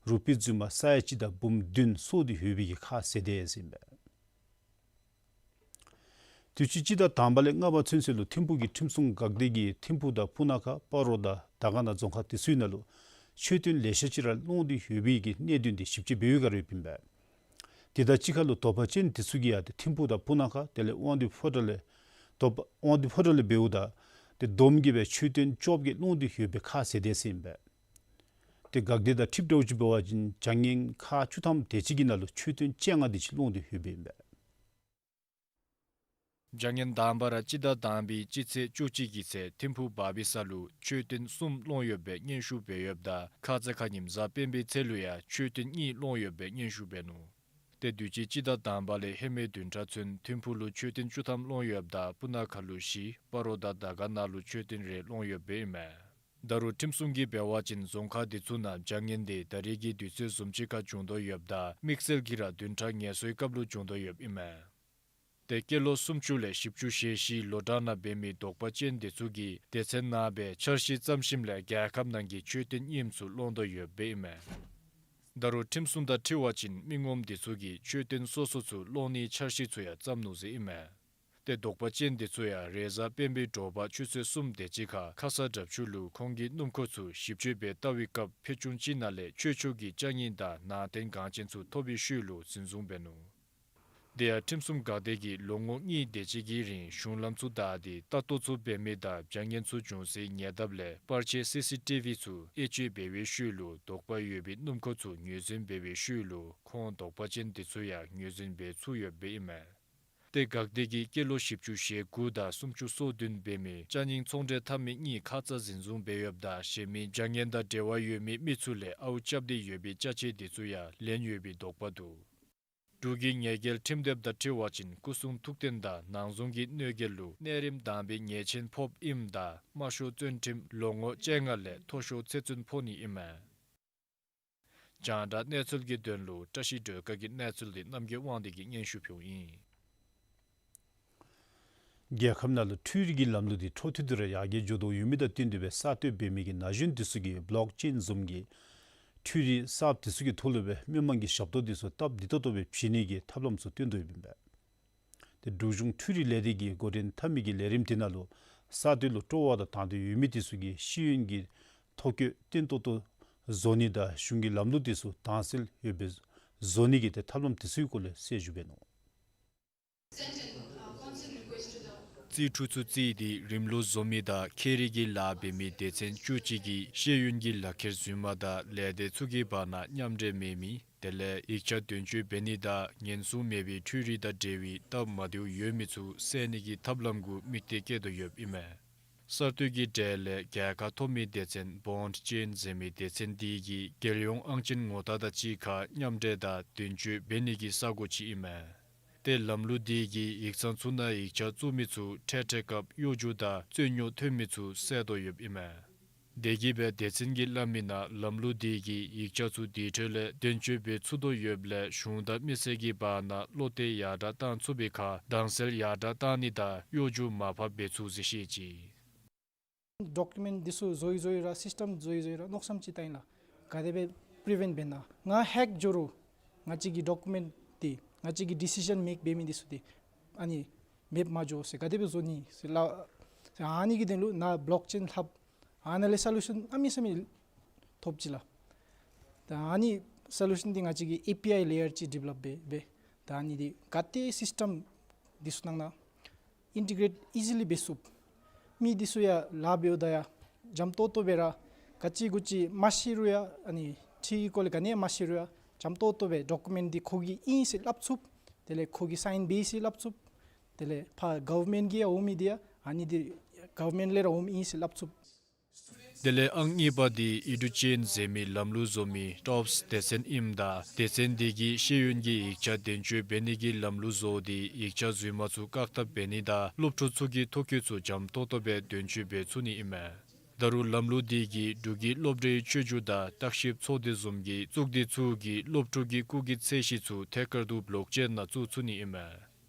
རུ་པི་རྫུན་མ་ས་ཡ་གཅིག་དང་འབུམ་བདུན་སོར་ཏེ་ཡོད་པའི་གི་ཁ་གསལ་དེ་ཨིན་པས། དུས་ཅི་སྤྱི་ཟླ་དང་པ་ལས་ལྔ་པ་ཚུན་ཚོད་ལུ་ཐིམ་ཕུག་གི་ཁྲིམས་སྲུང་འགག་སྡེ་གིས་ཐིམ་ཕུག་དང་སྤུ་ན་ཁ་སྤ་རོ་དང་དར་དཀར་ན་རྫོང་ཁག་དེ་ཚུའི་ནང་ལུ་མཆོད་རྟེན་ལེ་ཤ་ཅིག་ར་སློང་སྟེ་ཡོད་པའི་གི་གནད་དོན་དེ་ཞིབ་དཔྱད་འབད་བའི་སྒང་ར་ཡོདཔ་ཨིན་པས། དེ་དང་གཅིག་ཁར་ལུ་དོགས་པ་ཅན་དེ་ཚུ་གིས་ཡང་ཏེ་ཐིམ་ཕུག་དང་སྤུ་ན་ཁ་དེ་ལས་དབང་འདུས་ཕོ་བྲང་ལས་དོགས་པ་དབང་འདུས་ཕོ་བྲང་ལས་འབདཝ་ད་ཏེ་བསྡོམས་ཀྱིས་སྦེ་མཆོད་རྟེན་བཅོ་བརྒྱད་སློང་སྟེ་ཡོད་པའི་ཁ་གསལ་དེ་ཨིན་པས། ཏེ་འགག་སྡེ་དང་འཁྲིལ་འདྲཝ་ཅིག་འབད་བ་ཅིན་བྱ་ངན་ཁག་བཅུ་ཐམ་དེ་ཅིག་གི་ནང་ལུ་མཆོད་རྟེན་བཅོ་ལྔ་དེ་ཅིག་སློང་སྟེ་ཡོདཔ་ཨིན་པས། བྱ་ངན་དང་པ་ར་སྤྱི་ཟླ་དང་པའི་སྤྱི་ཚེས་བཅུ་གཅིག་གི་ཚེ་ཐིམ་ཕུག་བར་བི་ས་ལུ་མཆོད་རྟེན་གསུམ་སློང་ཡོད་པའི་སྙན་ཞུ་འབད་ཡོདཔ་ད་ཁ་ཙ་ཁ་ཉིནམ་གཟའ་སྤེན་པའི་ཚེ་ལུ་ཡང་མཆོད་རྟེན་གཉིས་སློང་ཡོད་པའི་སྙན་ཞུ་འབད་ནུག། ཏེ་དུས་ཅི་སྤྱི་ཟླ་དང་པ་ལས་ཧེ་མའི་བདུན་ཕྲག་ཚུན་ཐིམ་ཕུག་ལུ་མཆོད་རྟེན་བཅུ་ཐམ་སློང་ཡོདཔ་ད་སྤུ་ན་ཁ་ལུ་བཞི་སྤ་རོ་དང་དར་དཀར་ན་ལུ་མཆོད་རྟེན་རེ་སློང་ཡོདཔ་ཨིན་མས། ད་རུང་ཁྲིམས་སྲུང་གིས་འབད་བ་ཅིན་རྫོང་ཁག་དེ་ཚུ་ནང་བྱ་ངན་དེ་ད་རེས་ཀྱི་དུས་ཚོད་བཟུམ་ཅིག་ཁར་བྱུང་དོ་ཡོདཔ་ད་དམིགས་བསལ་གྱིས་ར་བདུན་ཕྲག་ངལ་གསོའི་སྐབས་ལུ་བྱུང་དོ་ཡོདཔ་ཨིན་མས། ཏེ་སྐྱེས་ལོ་སུམ་ཅུ་ལས་བཞི་བཅུ་ཞེ་བཞི་ལོ་གྲངས་ནང་འབད་མི་དོགས་པ་ཅན་དེ་ཚུ་གིས་སྡེ་ཚན་ནང་སྦེ་འཆར་གཞི་བརྩམ་ཞིནམ་ལས་རྒྱལ་ཁབ་ནང་གི་མཆོད་རྟེན་རྙིངམ་ཚུ་སློང་དོ་ཡོདཔ་ཨིན་མས། ད་རུང་ཁྲིམས་སྲུང་དང་འཁྲིལ་བ་ཅིན་མི་ངོམ་དེ་ཚུ་གིས་མཆོད་རྟེན་སོ་སོ་ཚུ་སློང་ནིའི་འཆར་གཞི་ཚུ་ཡང་བརྩམ་ནུག་ཟེར་ཨིན་མས། ཏེ་དོགས་པ་ཅན་དེ་ཚུ་ཡང་རེས་གཟའ་སྤེན་པའི་དྲོ་པ་ཆུ་ཚོད་གསུམ་དེ་ཅིག་ཁར་ཁ་ས་དྲག་ཆུ་ལུ་ཁོང་གི་སྣུམ་འཁོར་ཚུ་ཞིབ་དཔྱད་འབད་བལྟ་བའི་སྐབས་ཕད་ཅུང་ཅིག་ནང་ལས་ཆོས་ཕྱོགས་ཀྱི་ཅ་རྙིང་དང་ནང་རྟེན་འགངས་ཅན་ཚུ་ཐོབ་པའི་ཤུལ་ལུ་འཛིན་བཟུང་འབད་ནུག། དེ་ཡང་ཁྲིམས་སྲུང་འགག་སྡེ་གིས་ལོ་ངོ་གཉིས་དེ་ཅིག་གི་རིང་གཞུང་ལམ་ཚུ་བདའ་སྟེ་ལྟ་རྟོག་ཚུ་འབད་མི་དང་བྱ་ངན་ཚུ་འབྱུང་སའི་ཉེ་འདབས་ལས་པར་ཆས་སི་སི་ཊི་ཝི་ཚུ་དབྱེ་དཔྱད་འབད་བའི་ཤུལ་ལུ་དོགས་པ་ཡོད་པའི་སྣུམ་འཁོར་ཚུ་ངོས་འཛིན་འབད་བའི་ཤུལ་ལུ་ཁོང་དོགས་པ་ཅན་དེ་ཚུ་ཡང་ངོས་འཛིན་འབད་ཚུགས་ཡོདཔ་ཨིན་མས། ཏེ་འགག་སྡེ་གིས་སྐྱེས་ལོ་བཞི་བཅུ་ཞེ་དགུ་དང་སུམ་ཅུ་སོ་བདུན་འབད་མི་ཅ་རྙིང་ཚོང་འབྲེལ་འཐབ་མི་གཉིས་ཁ་ཙ་འཛིན་བཟུང་འབད་ཡོདཔ་ད་གཞན་མི་བྱ་ངན་དང་འབྲེལ་བ་ཡོད་མི་མི་ཚུ་ལས་ཨརཝ་རྐྱབ་སྟེ་ཡོད་པའི་ཅ་ཆས་དེ་ཚུ་ཡང་ལེན་ཡོད་པའི་དོགས་པ་འདུག། འབྲུག་གི་ཉེས་འགེལ་ཁྲིམས་དེབ་དང་འཁྲིལ་བ་ཅིན་སྐུ་གསུང་ཐུགས་རྟེན་དང་ནང་གཟུངས་ཀྱི་གནོད་འགེལ་ལུ་གནས་རིམ་དང་པའི་ཉེས་ཆེན་ཕོགཔ་ཨིནམ་ད་དམའ་ཤོས་བཙོན་ཁྲིམས་ལོ་ངོ་བཅོ་ལྔ་ལས་མཐོ་ཤོས་ཚེ་བཙོན་ཕོག་ནི་ཨིན་མས། རྒྱང་བསྒྲགས་གནས་ཚུལ་གྱི་དོན་ལུ་བཀྲ་ཤིས་སྒྲོལ་དཀར་གྱི་གནས་ཚུལ་འདི་རྣམ་རྒྱལ་དབང་འདུས་ཀྱིས་སྙན་ཞུ་ཕུལཝ་ཨིན། རྒྱལ་ཁབ་ནང་ལུ་འཕྲུལ་རིག་གི་ལམ་ལུགས་འདི་འཕྲོ་མཐུད་དུ་ར་ཡར་རྒྱས་འགྱོ་དོ་ཡོད་མི་དང་བསྟུན་ཏེ་སྦེ་གསར་གཏོད་འབད་མི་གི་ན་གཞོན་འདི་ཚུ་གིས་བློག་ཅེན་བཟུམ་གྱི་འཕྲུལ་རིག་གསརཔ་འདི་ཚུ་གི་ཐོག་ལུ་སྦེ་མི་མང་གི་ཞབས་ཏོག་འདི་ཚུ་སྟབས་བདེ་ཏོག་ཏོ་སྦེ་བྱིན་ནི་གི་ཐབས་ལམ་ཚུ་སྟོན་དོ་ཡོདཔ་ཨིན་པས། ཏེ་འབྲུག་གཞུང་འཕྲུལ་རིག་ལས་སྡེ་གིས་འགོ་འདྲེན་འཐབ་མི་གི་ལས་རིམ་འདི་ནང་ལུ་གསར་གཏོད་ལུ་སྤྲོ་བ་དང་དང་འདོད་ཡོད་མི་འདི་ཚུ་གིས་ཤེས་ཡོན་གྱི་ཐོ་བཀོད་བརྟན་ཏོག་ཏོ་བཟོ་ནི་དང་གཞུང་གི་ལམ་ལུགས་འདི་ཚུ་དྭངས་གསལ་ཡོདཔ་སྦེ་བཟོ་ནི་གི་ཏེ་ཐབས་ལམ་འདི་ཚུ་གི་སྐོར་ལས་གསལ་ཞུ་འབད་ནུག། རྩིས་འཕྲུལ་ཚུ་རྩིས་ཏེ་རིམ་ལུགས་བཟོ་མི་དང་ཁྱད་རིག་གི་ལཱ་འབད་མི་སྡེ་ཚན་བཅུ་གཅིག་གིས་ཤེས་ཡོན་གྱི་ལག་ཁྱེར་རྫུན་མ་དང་ལས་སྡེ་ཚུ་གི་བར་ན་མཉམ་འབྲེལ་མེད་མི་དེ་ལས་ཡིག་ཆ་དོན་གཅོད་འབད་ནི་དང་ཉེན་སྲུང་མེད་པའི་འཕྲུལ་རིག་དང་འབྲེལ་བའི་སྟབས་མ་བདེཝ་ཡོད་མི་ཚུ་བསལ་ནི་གི་ཐབས་ལམ་གུ་དམིགས་གཏད་བསྐྱེད་དོ་ཡོདཔ་ཨིན་མས། གསར་གཏོད་ཀྱི་གྲས་ལས་རྒྱལ་ཁ་ཐོབ་མི་སྡེ་ཚན་བོན་ཅེན་ཟེར་མི་སྡེ་ཚན་འདི་གིས་རྒྱལ་ཡོངས་ཨང་ཅན་ངོ་རྟགས་དང་གཅིག་ཁར་མཉམ་འབྲེལ་དང་དོན་གཅོད་འབད་ནི་གི་ས་གོ་ཅིག་ཨིན་མས། ཏེ་ལམ་ལུགས་འདི་གིས་ཡིག་ཚང་ཚུ་ནང་ཡིག་ཆ་བཙུགས་མི་ཚུ་འཕྲལ་འཕྲལ་སྐབས་གཡོ་སྒྱུ་དང་རྩོད་རྙོག་ཐོན་མི་ཚུ་བསལ་དོ་ཡོདཔ་ཨིན་མས། དེ་གིས་སྦེ་སྡེ་ཚན་གྱིས་སླབ་མི་ནང་ལམ་ལུགས་འདི་གིས་ཡིག་ཆ་ཚུ་དེ་འཕྲོ་ལས་དོན་གཅོད་འབད་ཚུགས་དོ་ཡོདཔ་ལས་གཞུང་དང་མི་སེར་གྱི་བར་ན་བློ་གཏད་ཡར་དྲག་བཏང་ཚུགས་པའི་ཁར་དྭངས་གསལ་ཡར་དྲག་བཏང་ནི་དང་གཡོ་སྒྱུ་མར་ཕབ་འབད་ཚུགས་ཟེར་བཤད་ཅི། ཌོ་ཀུ་མེནཊ་འདི་ཚུ་བཟོ་ཡི་བཟོ་ཡི་ར་སིསི་ཊེམ་བཟོ་ཡི་བཟོ་ཡི་ར་མནོ་བསམ་ཅིག་བཏང་ཡི་ལགས། ག་དེ་སྦེ་པི་རི་ཝེནཊ་འབད་ན་ང་ཧེག་འགྱོ་རུང་ང་བཅས་ཀྱི་ཌོ་ཀུ་མེནཊ་འདི་ང་བཅས་ཀྱི་ཌི་སི་ཤཱན་མེཀ་འབད་མི་འདི་ཚུ་འདི་ཨ་ནི་མེདཔ་མ་འགྱོ་ཟེར་ག་དེ་སྦེ་བཟོ་ནི་ཟེར་ལགས། ཨ་ནི་གི་དོན་ལུ་ནཱ་བློག་ཅེན་ལྷབ། ཨ་ནཱ་ལས་སོ་ལུ་ཤཱན་གནམ་མེད་ས་མེད་ཐོབ་ཅི་ལགས། ད་ཨ་ནི་སོ་ལུ་ཤཱན་འདི་ང་བཅས་ཀྱིས་ཨེ་པི་ཨའི་ལེ་ཡར་ཅིག་ཌི་བི་ལོབ་འབད་འབད། ད་ཨ་ནི་འདི་ག་ཏེ་སིསི་ཊེམ་འདི་ཚུ་ནང་ན་ཨིན་ཊི་གེ་རེཊ་ཨི་ཛི་ལི་འབད་ཚུགས། མི་འདི་ཚུ་ཡང་ལཱ་འབདཝ་ད་ཡང་འཇམ་ཏོག་ཏོ་སྦེ་ར་ག་ཅི་གུ་ཅི་མ་ཤེས་རུང་ཡང་ཨ་ནི་ཁྲིམས་ཀྱི་སྐོར་ལས་ག་ནི་ཡང་མ་ཤེས་རུང་ཡང་འཇམ་ཏོག་ཏོ་སྦེ་ཌོ་ཀུ་མེནཊ་འདི་ཁོ་གི་ཨིན་ཟེར་སླབ་ཚུགསཔ། དེ་ལས་ཁོ་གིས་སའིན་འབད་ཡི་ཟེར་སླབ་ཚུགསཔ། དེ་ལས་ཕར་གོ་ཝར་མེནཊ་གིས་ཡང་འོང་མི་འདི་ཡང་ཨ་ནི་འདི་གོ་ཝར་མེནཊ་ལས་ར་འོང་མི་ཨིན་ཟེར་སླབ་ཚུགས། དེ་ལས་ཨང་གཉིས་པ་འདི་ཨི་ཌུ་ཅེན་ཟེར་མི་ལམ་ལུགས་བཟོ་མི་ཊོབས་སྡེ་ཚན་ཨིནམ་ད་སྡེ་ཚན་འདི་གིས་ཤེས་ཡོན་གྱི་ཡིག་ཆ་འདོན་སྤྲོད་འབད་ནི་གི་ལམ་ལུགས་བཟོ་སྟེ་ཡིག་ཆ་རྫུན་མ་ཚུ་བཀག་ཐབས་འབད་ནི་དང་སློབ་ཕྲུག་ཚུ་གི་ཐོ་བཀོད་ཚུ་འཇམ་ཏོག་ཏོ་སྦེ་འདོན་སྤྲོད་འབད་ཚུགས་ནི་ཨིན་མས། ད་རུང་ལམ་ལུགས་འདི་གིས་འབྲུག་གི་སློབ་གྲྭའི་ཆོས་རྒྱུགས་དང་བརྟག་ཞིབ་ཚོགས་སྡེ་བཟུམ་གྱི་གཙུག་སྡེ་ཚུ་གིས་སློབ་ཕྲུག་གི་སྐུགས་ཀྱི་ཚད་གཞི་ཚུ་ཐད་ཀར་དུ་བློག་ཅེན་ནང་བཙུགས་ཚུགས་ནི་ཨིན་མས།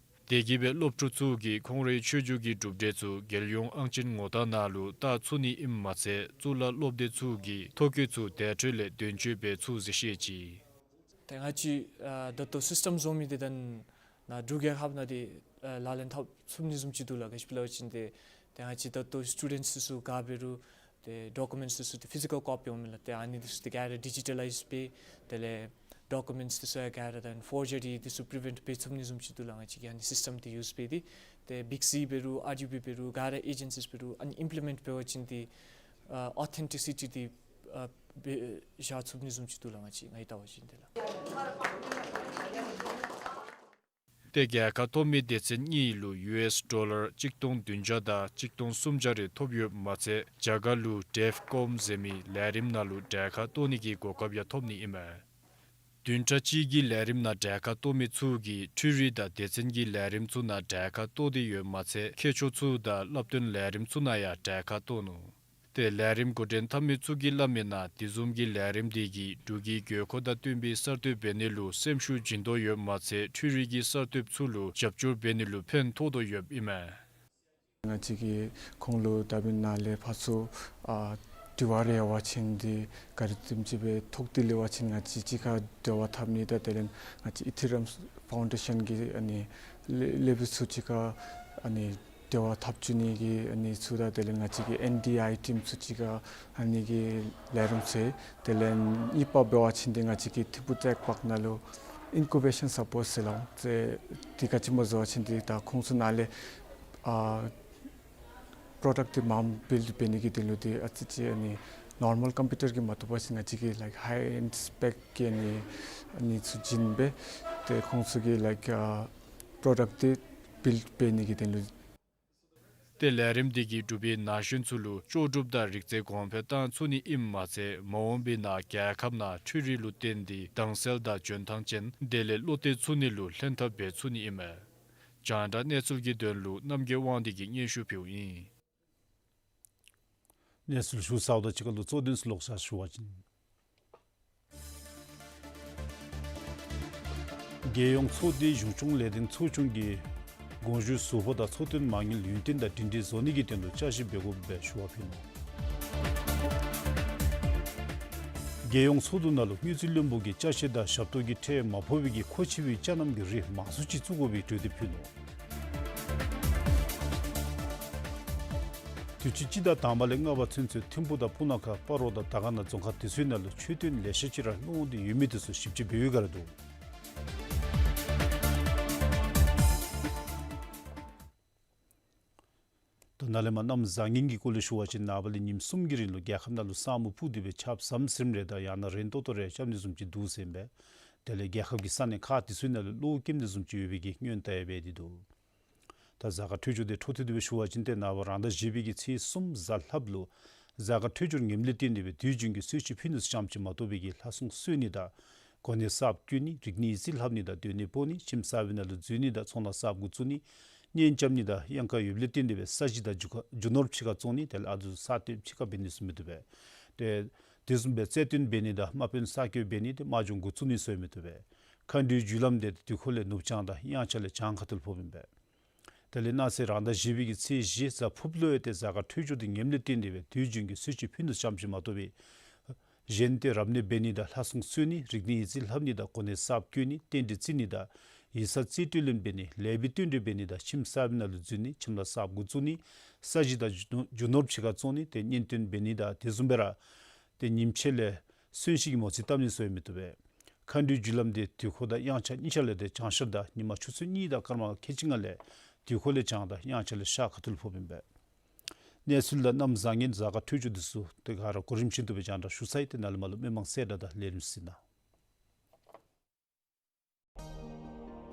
དེ་གིས་སྦེ་སློབ་ཕྲུག་ཚུ་གིས་ཁོང་རའི་ཆོས་རྒྱུགས་ཀྱི་གྲུབ་འབྲས་ཚུ་རྒྱལ་ཡོངས་ཨང་ཅན་ངོ་རྟགས་ནང་ལུ་བལྟ་ཚུགས་ནི་ཨིནམ་མ་ཚད་གཙུག་ལག་སློབ་སྡེ་ཚུ་གི་ཐོ་བཀོད་ཚུ་དེ་འཕྲོ་ལས་འདོན་སྤྲོད་འབད་ཚུགས་ཟེར་བཤད་ཅི། ཏེ་ང་བཅས་ཨ་ད་ལྟོ་སིསི་ཊམ་བཟོ་མི་འདི་ད་ནཱ་འབྲུག་རྒྱལ་ཁབ་ནང་འདི་ཨ་ལག་ལེན་འཐབ་ཚུགས་ནི་བཟུམ་ཅིག་འདུག་ལགས། ག་ཅི་སྦེ་ལབ་པ་ཅིན་ཏེ་ཏེ་ང་བཅས་ད་ལྟོ་སི་ཊུ་ཌེནཊསི་ཚུ་ག་འབད་རུང་ཏེ་ཌོ་ཀུ་མེནཊསི་ཚུ་ཏེ་ཕི་ཟི་ཀཱལ་ཀོ་པི་འོང་མས་ལགས། ཏེ་ཨ་ནི་འདི་ཚུ་ཏེ་ག་ར་ཌི་ཇི་ཊ་ལའིཛ་འབད་དེ་ལས་ཌོ་ཀུ་མེནཊསི་འདི་ཚུ་ཡང་ག་ར་ད་ཕོར་ཇ་རི་འདི་ཚུ་པི་རི་ཝེནཊ་འབད་ཚུགས་ནི་བཟུམ་ཅིག་འདུག་ལགས། ང་བཅས་ཀྱིས་ཨ་ནི་སིསི་ཊམ་འདི་ཡུསི་འབད་དེ་ཏེ་བིག་སི་འབད་རུང་ཨར་ཌི་བི་འབད་རུང་ག་ར་ཨེ་ཇེན་སིས་འབད་རུང་ཨ་ནི་ཨིམ་པི་ལི་མེནཊ་འབད་བ་ཅིན་ཏེ་ཨ་ཨོ་ཐེན་ཊི་སི་ཊི་འདི་ཨ་འབད་བཞག་ཚུགས་ནི་བཟུམ་ཅིག་འདུག་ལགས། ང་བཅས་ང་གིས་བལྟ་བ་ཅིན་ཏེ་ལགས། ཏེ་རྒྱལ་ཁ་ཐོབ་མི་སྡེ་ཚན་གཉིས་ལུ་ཡུ་ཨེསི་ཌོ་ལར་གཅིག་སྟོང་བདུན་བརྒྱ་དང་གཅིག་སྟོང་སུམ་བརྒྱ་རེ་ཐོབ་ཡོདཔ་མ་ཚད་རྒྱ་གར་ལུ་ཌེབ་ཀོམ་ཟེར་མི་ལས་རིམ་ནང་ལུ་གྲལ་ཁར་གཏོགས་ནི་གི་གོ་སྐབས་ཡང་ཐོབ་ནི་ཨིན་མས། བདུན་ཕྲག་གཅིག་གི་ལས་རིམ་ནང་གྲལ་ཁར་གཏོགས་མི་ཚུ་གིས་འཕྲུལ་རིག་དང་སྡེ་ཚན་གྱི་ལས་རིམ་ཚུ་ནང་གྲལ་ཁར་གཏོགས་ཏེ་ཡོདཔ་མ་ཚད་མཁས་མཆོག་ཚུ་དང་བསླབ་སྟོན་ལས་རིམ་ཚུ་ནང་ཡང་གྲལ་ཁར་གཏོགས་ནུག། ཏེ་ལས་རིམ་འགོ་འདྲེན་འཐབ་མི་ཚུ་གིས་སླབ་མིའི་ནང་དེ་བཟུམ་གྱི་ལས་རིམ་འདི་གིས་འབྲུག་གི་དགོས་མཁོ་དང་བསྟུན་པའི་གསར་གཏོད་འབད་ནི་ལུ་སེམས་ཤུགས་བྱིན་དོ་ཡོདཔ་མ་ཚད་འཕྲུལ་རིག་གི་གསར་གཏོད་ཚུ་ལུ་རྒྱབ་སྐྱོར་འབད་ནི་ལུ་ཕན་ཐོགས་དོ་ཡོདཔ་ཨིན་མས། ང་བཅས་ཀྱིས་ཁོང་ལུ་ད་འབདན་ནཱ་ལས་ཕར་ཚུར་ཨ་དྲི་བ་རེ་ཡོད་པ་ཅིན་འདི་ག་ར་དེམ་ཅིག་སྦེ་ཐོག་འདི་ལས་འབད་བ་ཅིན་ང་བཅས་གཅིག་ཁར་འབྲེལ་བ་འཐབ་ནི་དང་དེ་ལས་ང་བཅས་ཨི་ཐི་རི་ཡམ་ཕའུན་ཌེ་ཤཱན་གྱི་ཨ་ནི་ལེ་ལེ་བི་ཚུ་གཅིག་ཁར་ཨ་ནི་འབྲེལ་བ་འཐབ་བཅུག་ནི་གི་ཨ་ནི་ཚུ་དང་དེ་ལས་ང་བཅས་ཀྱི་ཨེན་ཌི་ཨའི་ཊིམ་ཚུ་གཅིག་ཁར་ཨ་ནི་གི་ལས་རིམ་ཚུ། དེ་ལས་གཉིས་པ་འབད་བ་ཅིན་འདི་ང་བཅས་ཀྱི་ཐིམ་ཕུག་ཊེག་པཱརཀ་ནང་ལུ་ཨིན་ཀུ་བེ་ཤཱན་སཔོཊ་ཟེར་སླབ་འོང་། ཏེ་འདི་ག་ཅི་སྨོ་ཟེར་བ་ཅིན་འདི་ད་ཁོང་ཚུ་ནཱ་ལས་ཨ་པྲོ་ཌཀཊ་འདི་མངམ་བིལཌ་འབད་ནི་གི་དོན་ལུ་འདི་ཨ་ཙི་ཅིག་ཨ་ནི་ནོར་མཱལ་ཀམ་པིའུ་ཊར་གྱིས་མ་བཏུབ་པ་ཅིན་ང་བཅས་ཀྱིས་ལའིཀ་ཧའི་ཨེནཌ་སི་པེཀ་གི་ཨ་ནི་ཨ་ནི་ཚུ་བྱིན་སྦེ་ཏེ་ཁོང་ཚུ་གི་ལའིཀ་ཨ་པྲོ་ཌཀཊ་འདི་བིལཌ་འབད་ནི་གི་དོན་ལུ། ཏེ་ལས་རིམ་འདི་གིས་འབྲུག་པའི་ན་གཞོན་ཚུ་ལུ་ལྕོགས་གྲུབ་དང་རིག་རྩལ་གོང་འཕེལ་གཏང་ཚུགས་ནི་ཨིནམ་མ་ཚད་མ་འོངས་པའི་ནང་རྒྱལ་ཁབ་ནང་འཕྲུལ་རིག་ལུ་བརྟེན་ཏེ་དྭངས་གསལ་དང་འཇོན་ཐང་ཅན་དེ་ལས་བློ་གཏད་ཚུགས་ནི་ལུ་ལྷན་ཐབས་འབད་ཚུགས་ནི་ཨིན་མས། རྒྱང་བསྒྲགས་གནས་ཚུལ་གྱི་དོན་ལུ་རྣམ་རྒྱལ་དབང་འདུས་ཀྱིས་སྙན་ཞུ་ཕུལཝ་ཨིན། གནས་ཚུལ་ཞུ་ཚརཝ་དང་གཅིག་ཁར་ལུ་གཙོ་དོན་ཚུ་ལོག་ཤར་ཞུ་བ་ཅིན། རྒྱལ་ཡོངས་ཚོགས་སྡེ་གཞུང་སྐྱོང་ལས་དོན་ཚོགས་ཆུང་གིས་དགོངས་ཞུའི་ཟུར་ཕོགས་དང་ཚོགས་ཐུན་མ་དངུལ་ཡུན་བརྟན་དང་སྒྲིང་སྒྲིང་བཟོ་ནི་གི་དོན་ལུ་བསྐྱར་ཞིབ་འབད་དགོ་པའི་ཞུ་བ་ཕུལ་ནུག། རྒྱལ་ཡོངས་ཚོགས་འདུ་ནང་ལུ་དངུལ་རྩིས་བློན་པོ་གིས་བསྐྱར་ཞིབ་དང་ཞབས་ཏོག་གི་ཁྲལ་མ་ཕོག་པའི་གི་མཁོ་ཆེ་བའི་ཅ་རྣམ་གྱི་རིགས་མང་སུ་ཅིག་བཙུགས་དགོ་པའི་གྲོས་འདེབས་ཕུལ་ནུག། དུས་ཅི་སྤྱི་ཟླ་དང་པ་ལས་ལྔ་པ་ཚུན་ཚོད་ཐིམ་ཕུག་དང་སྤུ་ན་ཁ་སྤ་རོ་དང་དར་དཀར་ན་རྫོང་ཁག་དེ་ཚུ་ནང་ལུ་མཆོད་རྟེན་ལེ་ཤ་ཅིག་ར་སློང་སྟེ་ཡོད་མི་དེ་ཚུ་ཞིབ་དཔྱད་འབད་བའི་བསྒང་ར་འདུག། ད་ནཱ་ལས་མར་གནམ་བཟང་ངན་གྱི་སྐོར་ལས་ཞུ་བ་ཅིན་ནངས་པ་ལས་ཉིནམ་གསུམ་གྱི་རིང་ལུ་རྒྱལ་ཁབ་ནང་ལུ་ས་སྨུག་ཕུབ་སྟེ་སྦེ་ཆརཔ་ཟམ་ཟིམ་རེ་དང་ཡང་ན་རན་ཏོག་ཏོ་རེ་རྐྱབ་ནི་བཟུམ་ཅིག་འདུག་ཟེར་ཨིན་པས། དེ་ལས་རྒྱལ་ཁབ་ཀྱི་ས་གནས་ཁག་དེ་ཚུ་ནང་ལུ་གློག་འཁྱུག་ནི་བཟུམ་ཅིག་ཡོད་པའི་གི་སྔོན་བརྡ་ཡང་འབད་དེ་འདུག། ད་གཟའ་སྐར་འཕྲོད་སྦྱོར་དེ་འཕྲོ་མཐུད་དེ་སྦེ་ཞུ་བ་ཅིན་ཏེ་ནངས་པ་རང་ཟླ་བཞི་པའི་གི་ཚེས་གསུམ་གཟའ་ལྷགཔ་ལུ་གཟའ་སྐར་འཕྲོད་སྦྱོར་ངནམ་ལས་བརྟེན་ཏེ་སྦེ་དུས་རྒྱུན་གྱི་གསོལ་མཆོད་ཕུལ་ནི་ཙམ་ཅིག་མ་གཏོགས་པའི་གི་ལྷ་སྲུང་གསོལ་ནི་དང་གོ་གནས་གསརཔ་བསྐོ་ནི་རིག་གནས་ཡིག་རྩིས་ལྷབ་ནི་དང་སྡོད་གནས་སྤོ་ནི་ཁྱིམ་གསར་པའི་ནང་ལུ་འཛུལ་ནི་དང་ཚོང་ལཱ་གསརཔ་འགོ་བཙུགས་ནི་གཉེན་རྐྱབ་ནི་དང་གཡང་ཁ་ཡོདཔ་ལས་བརྟེན་ཏེ་སྦེ་ས་གཞི་དང་རྒྱུ་ཁ་རྒྱུ་ནོར་ཕྱི་ཁར་བཙོང་ནི་དེ་ལས་ཨ་ཟུག་ས་སྟོད་ཕྱི་ཁར་འབད་ནི་ཚུ་མི་བཏུབ་པས། ཏེ་དེ་བཟུམ་སྦེ་རྩེད་འགྲན་འབད་ནི་དང་དམག་དཔོན་གསར་བསྐོ་འབད་ནི་དེ་དམག་སྦྱོང་འགོ་བཙུགས་ནི་ཚུ་ཡང་མི་བཏུབ་པས། མཁའ་འགྲོའི་རྒྱུ་ལམ་དེ་དུས་འཁོར་ལས་ནུབ་བྱང་དང་དབྱངས་འཆར་ལས་བྱང་ཁ་ཐུག་ལུ་ཕོགཔ་ཨིན་པས། དེ་ལས་གནངས་ཚེ་རང་ཟླ་བཞི་པའི་གི་ཚེས་བཞི་གཟའ་ཕུརཔ་ལུ་ཡང་ཏེ་གཟའ་སྐར་འཕྲོད་སྦྱོར་དེ་ངནམ་ལས་བརྟེན་ཏེ་སྦེ་དུས་རྒྱུན་གྱི་གསོལ་མཆོད་ཕུལ་ནི་ཙམ་ཅིག་མ་གཏོགས་པའི་གཞན་ཏེ་རབ་གནས་འབད་ནི་དང་ལྷ་སྲུང་གསོལ་ནི་རིག་གནས་ཡིག་རྩིས་ལྷབ་ནི་དང་གོ་གནས་གསརཔ་བསྐོ་ནི་རྟེན་འབྲེལ་བརྩི་ནི་དང་ཡིག་ཚང་རྩིས་སྤྲོད་ལེན་འབད་ནི་ལེགས་པའི་བསྟུན་གྲོས་འབད་ནི་དང་ཁྱིམ་གསར་པའི་ནང་ལུ་འཛུལ་ནི་ཁྱིམ་ལཱ་གསརཔ་འགོ་བཙུགས་ནི་ས་གཞི་དང་རྒྱུ་ནོར་རྒྱུ་ནོར་ཕྱི་ཁར་བཙོང་ནི་དེ་གཉེན་སྟོན་འབད་ནི་དང་དེ་བཟུམ་སྦེ་ར་ཏེ་ཉིནམ་ཕྱེད་ལས་གསོན་གཤིན་གྱི་མོ་རྩིས་བཏབ་ནི་ཚུ་ཡང་མི་བཏུབ་པས། མཁའ་འགྲོའི་རྒྱུ་ལམ་དེ་དུས་འཁོར་དང་དབྱངས་འཆར་གཉིས་ཆ་ལས་ཏེ་བྱང་ཤར་དང་ཉི་མ་ཆུ་ཚོད་གཉིས་དང་སྐར་མ་ཁལ་གཅིག་ལྔ་ལས་དུས་འཁོར་ལས་བྱང་དང་དབྱངས་འཆར་ལས་ཤར་ཁ་ཐུག་ལུ་ཕོགཔ་ཨིན་པས། གནས་ཚུལ་དང་གནམ་བཟང་ངན་གཟའ་སྐར་འཕྲོད་སྦྱོར་དེ་ཚུ་ཏེ་ག་ར་གོ་རིམ་བཞིན་དུ་སྦེ་རྒྱང་བསྒྲགས་ཞུ་ཚར་ཡི། ཏེ་ནཱ་ལས་མར་ལུ་མི་མང་གསལ་བསྒྲགས་དང་ལས་རིམ་གཟིགས་གནང་།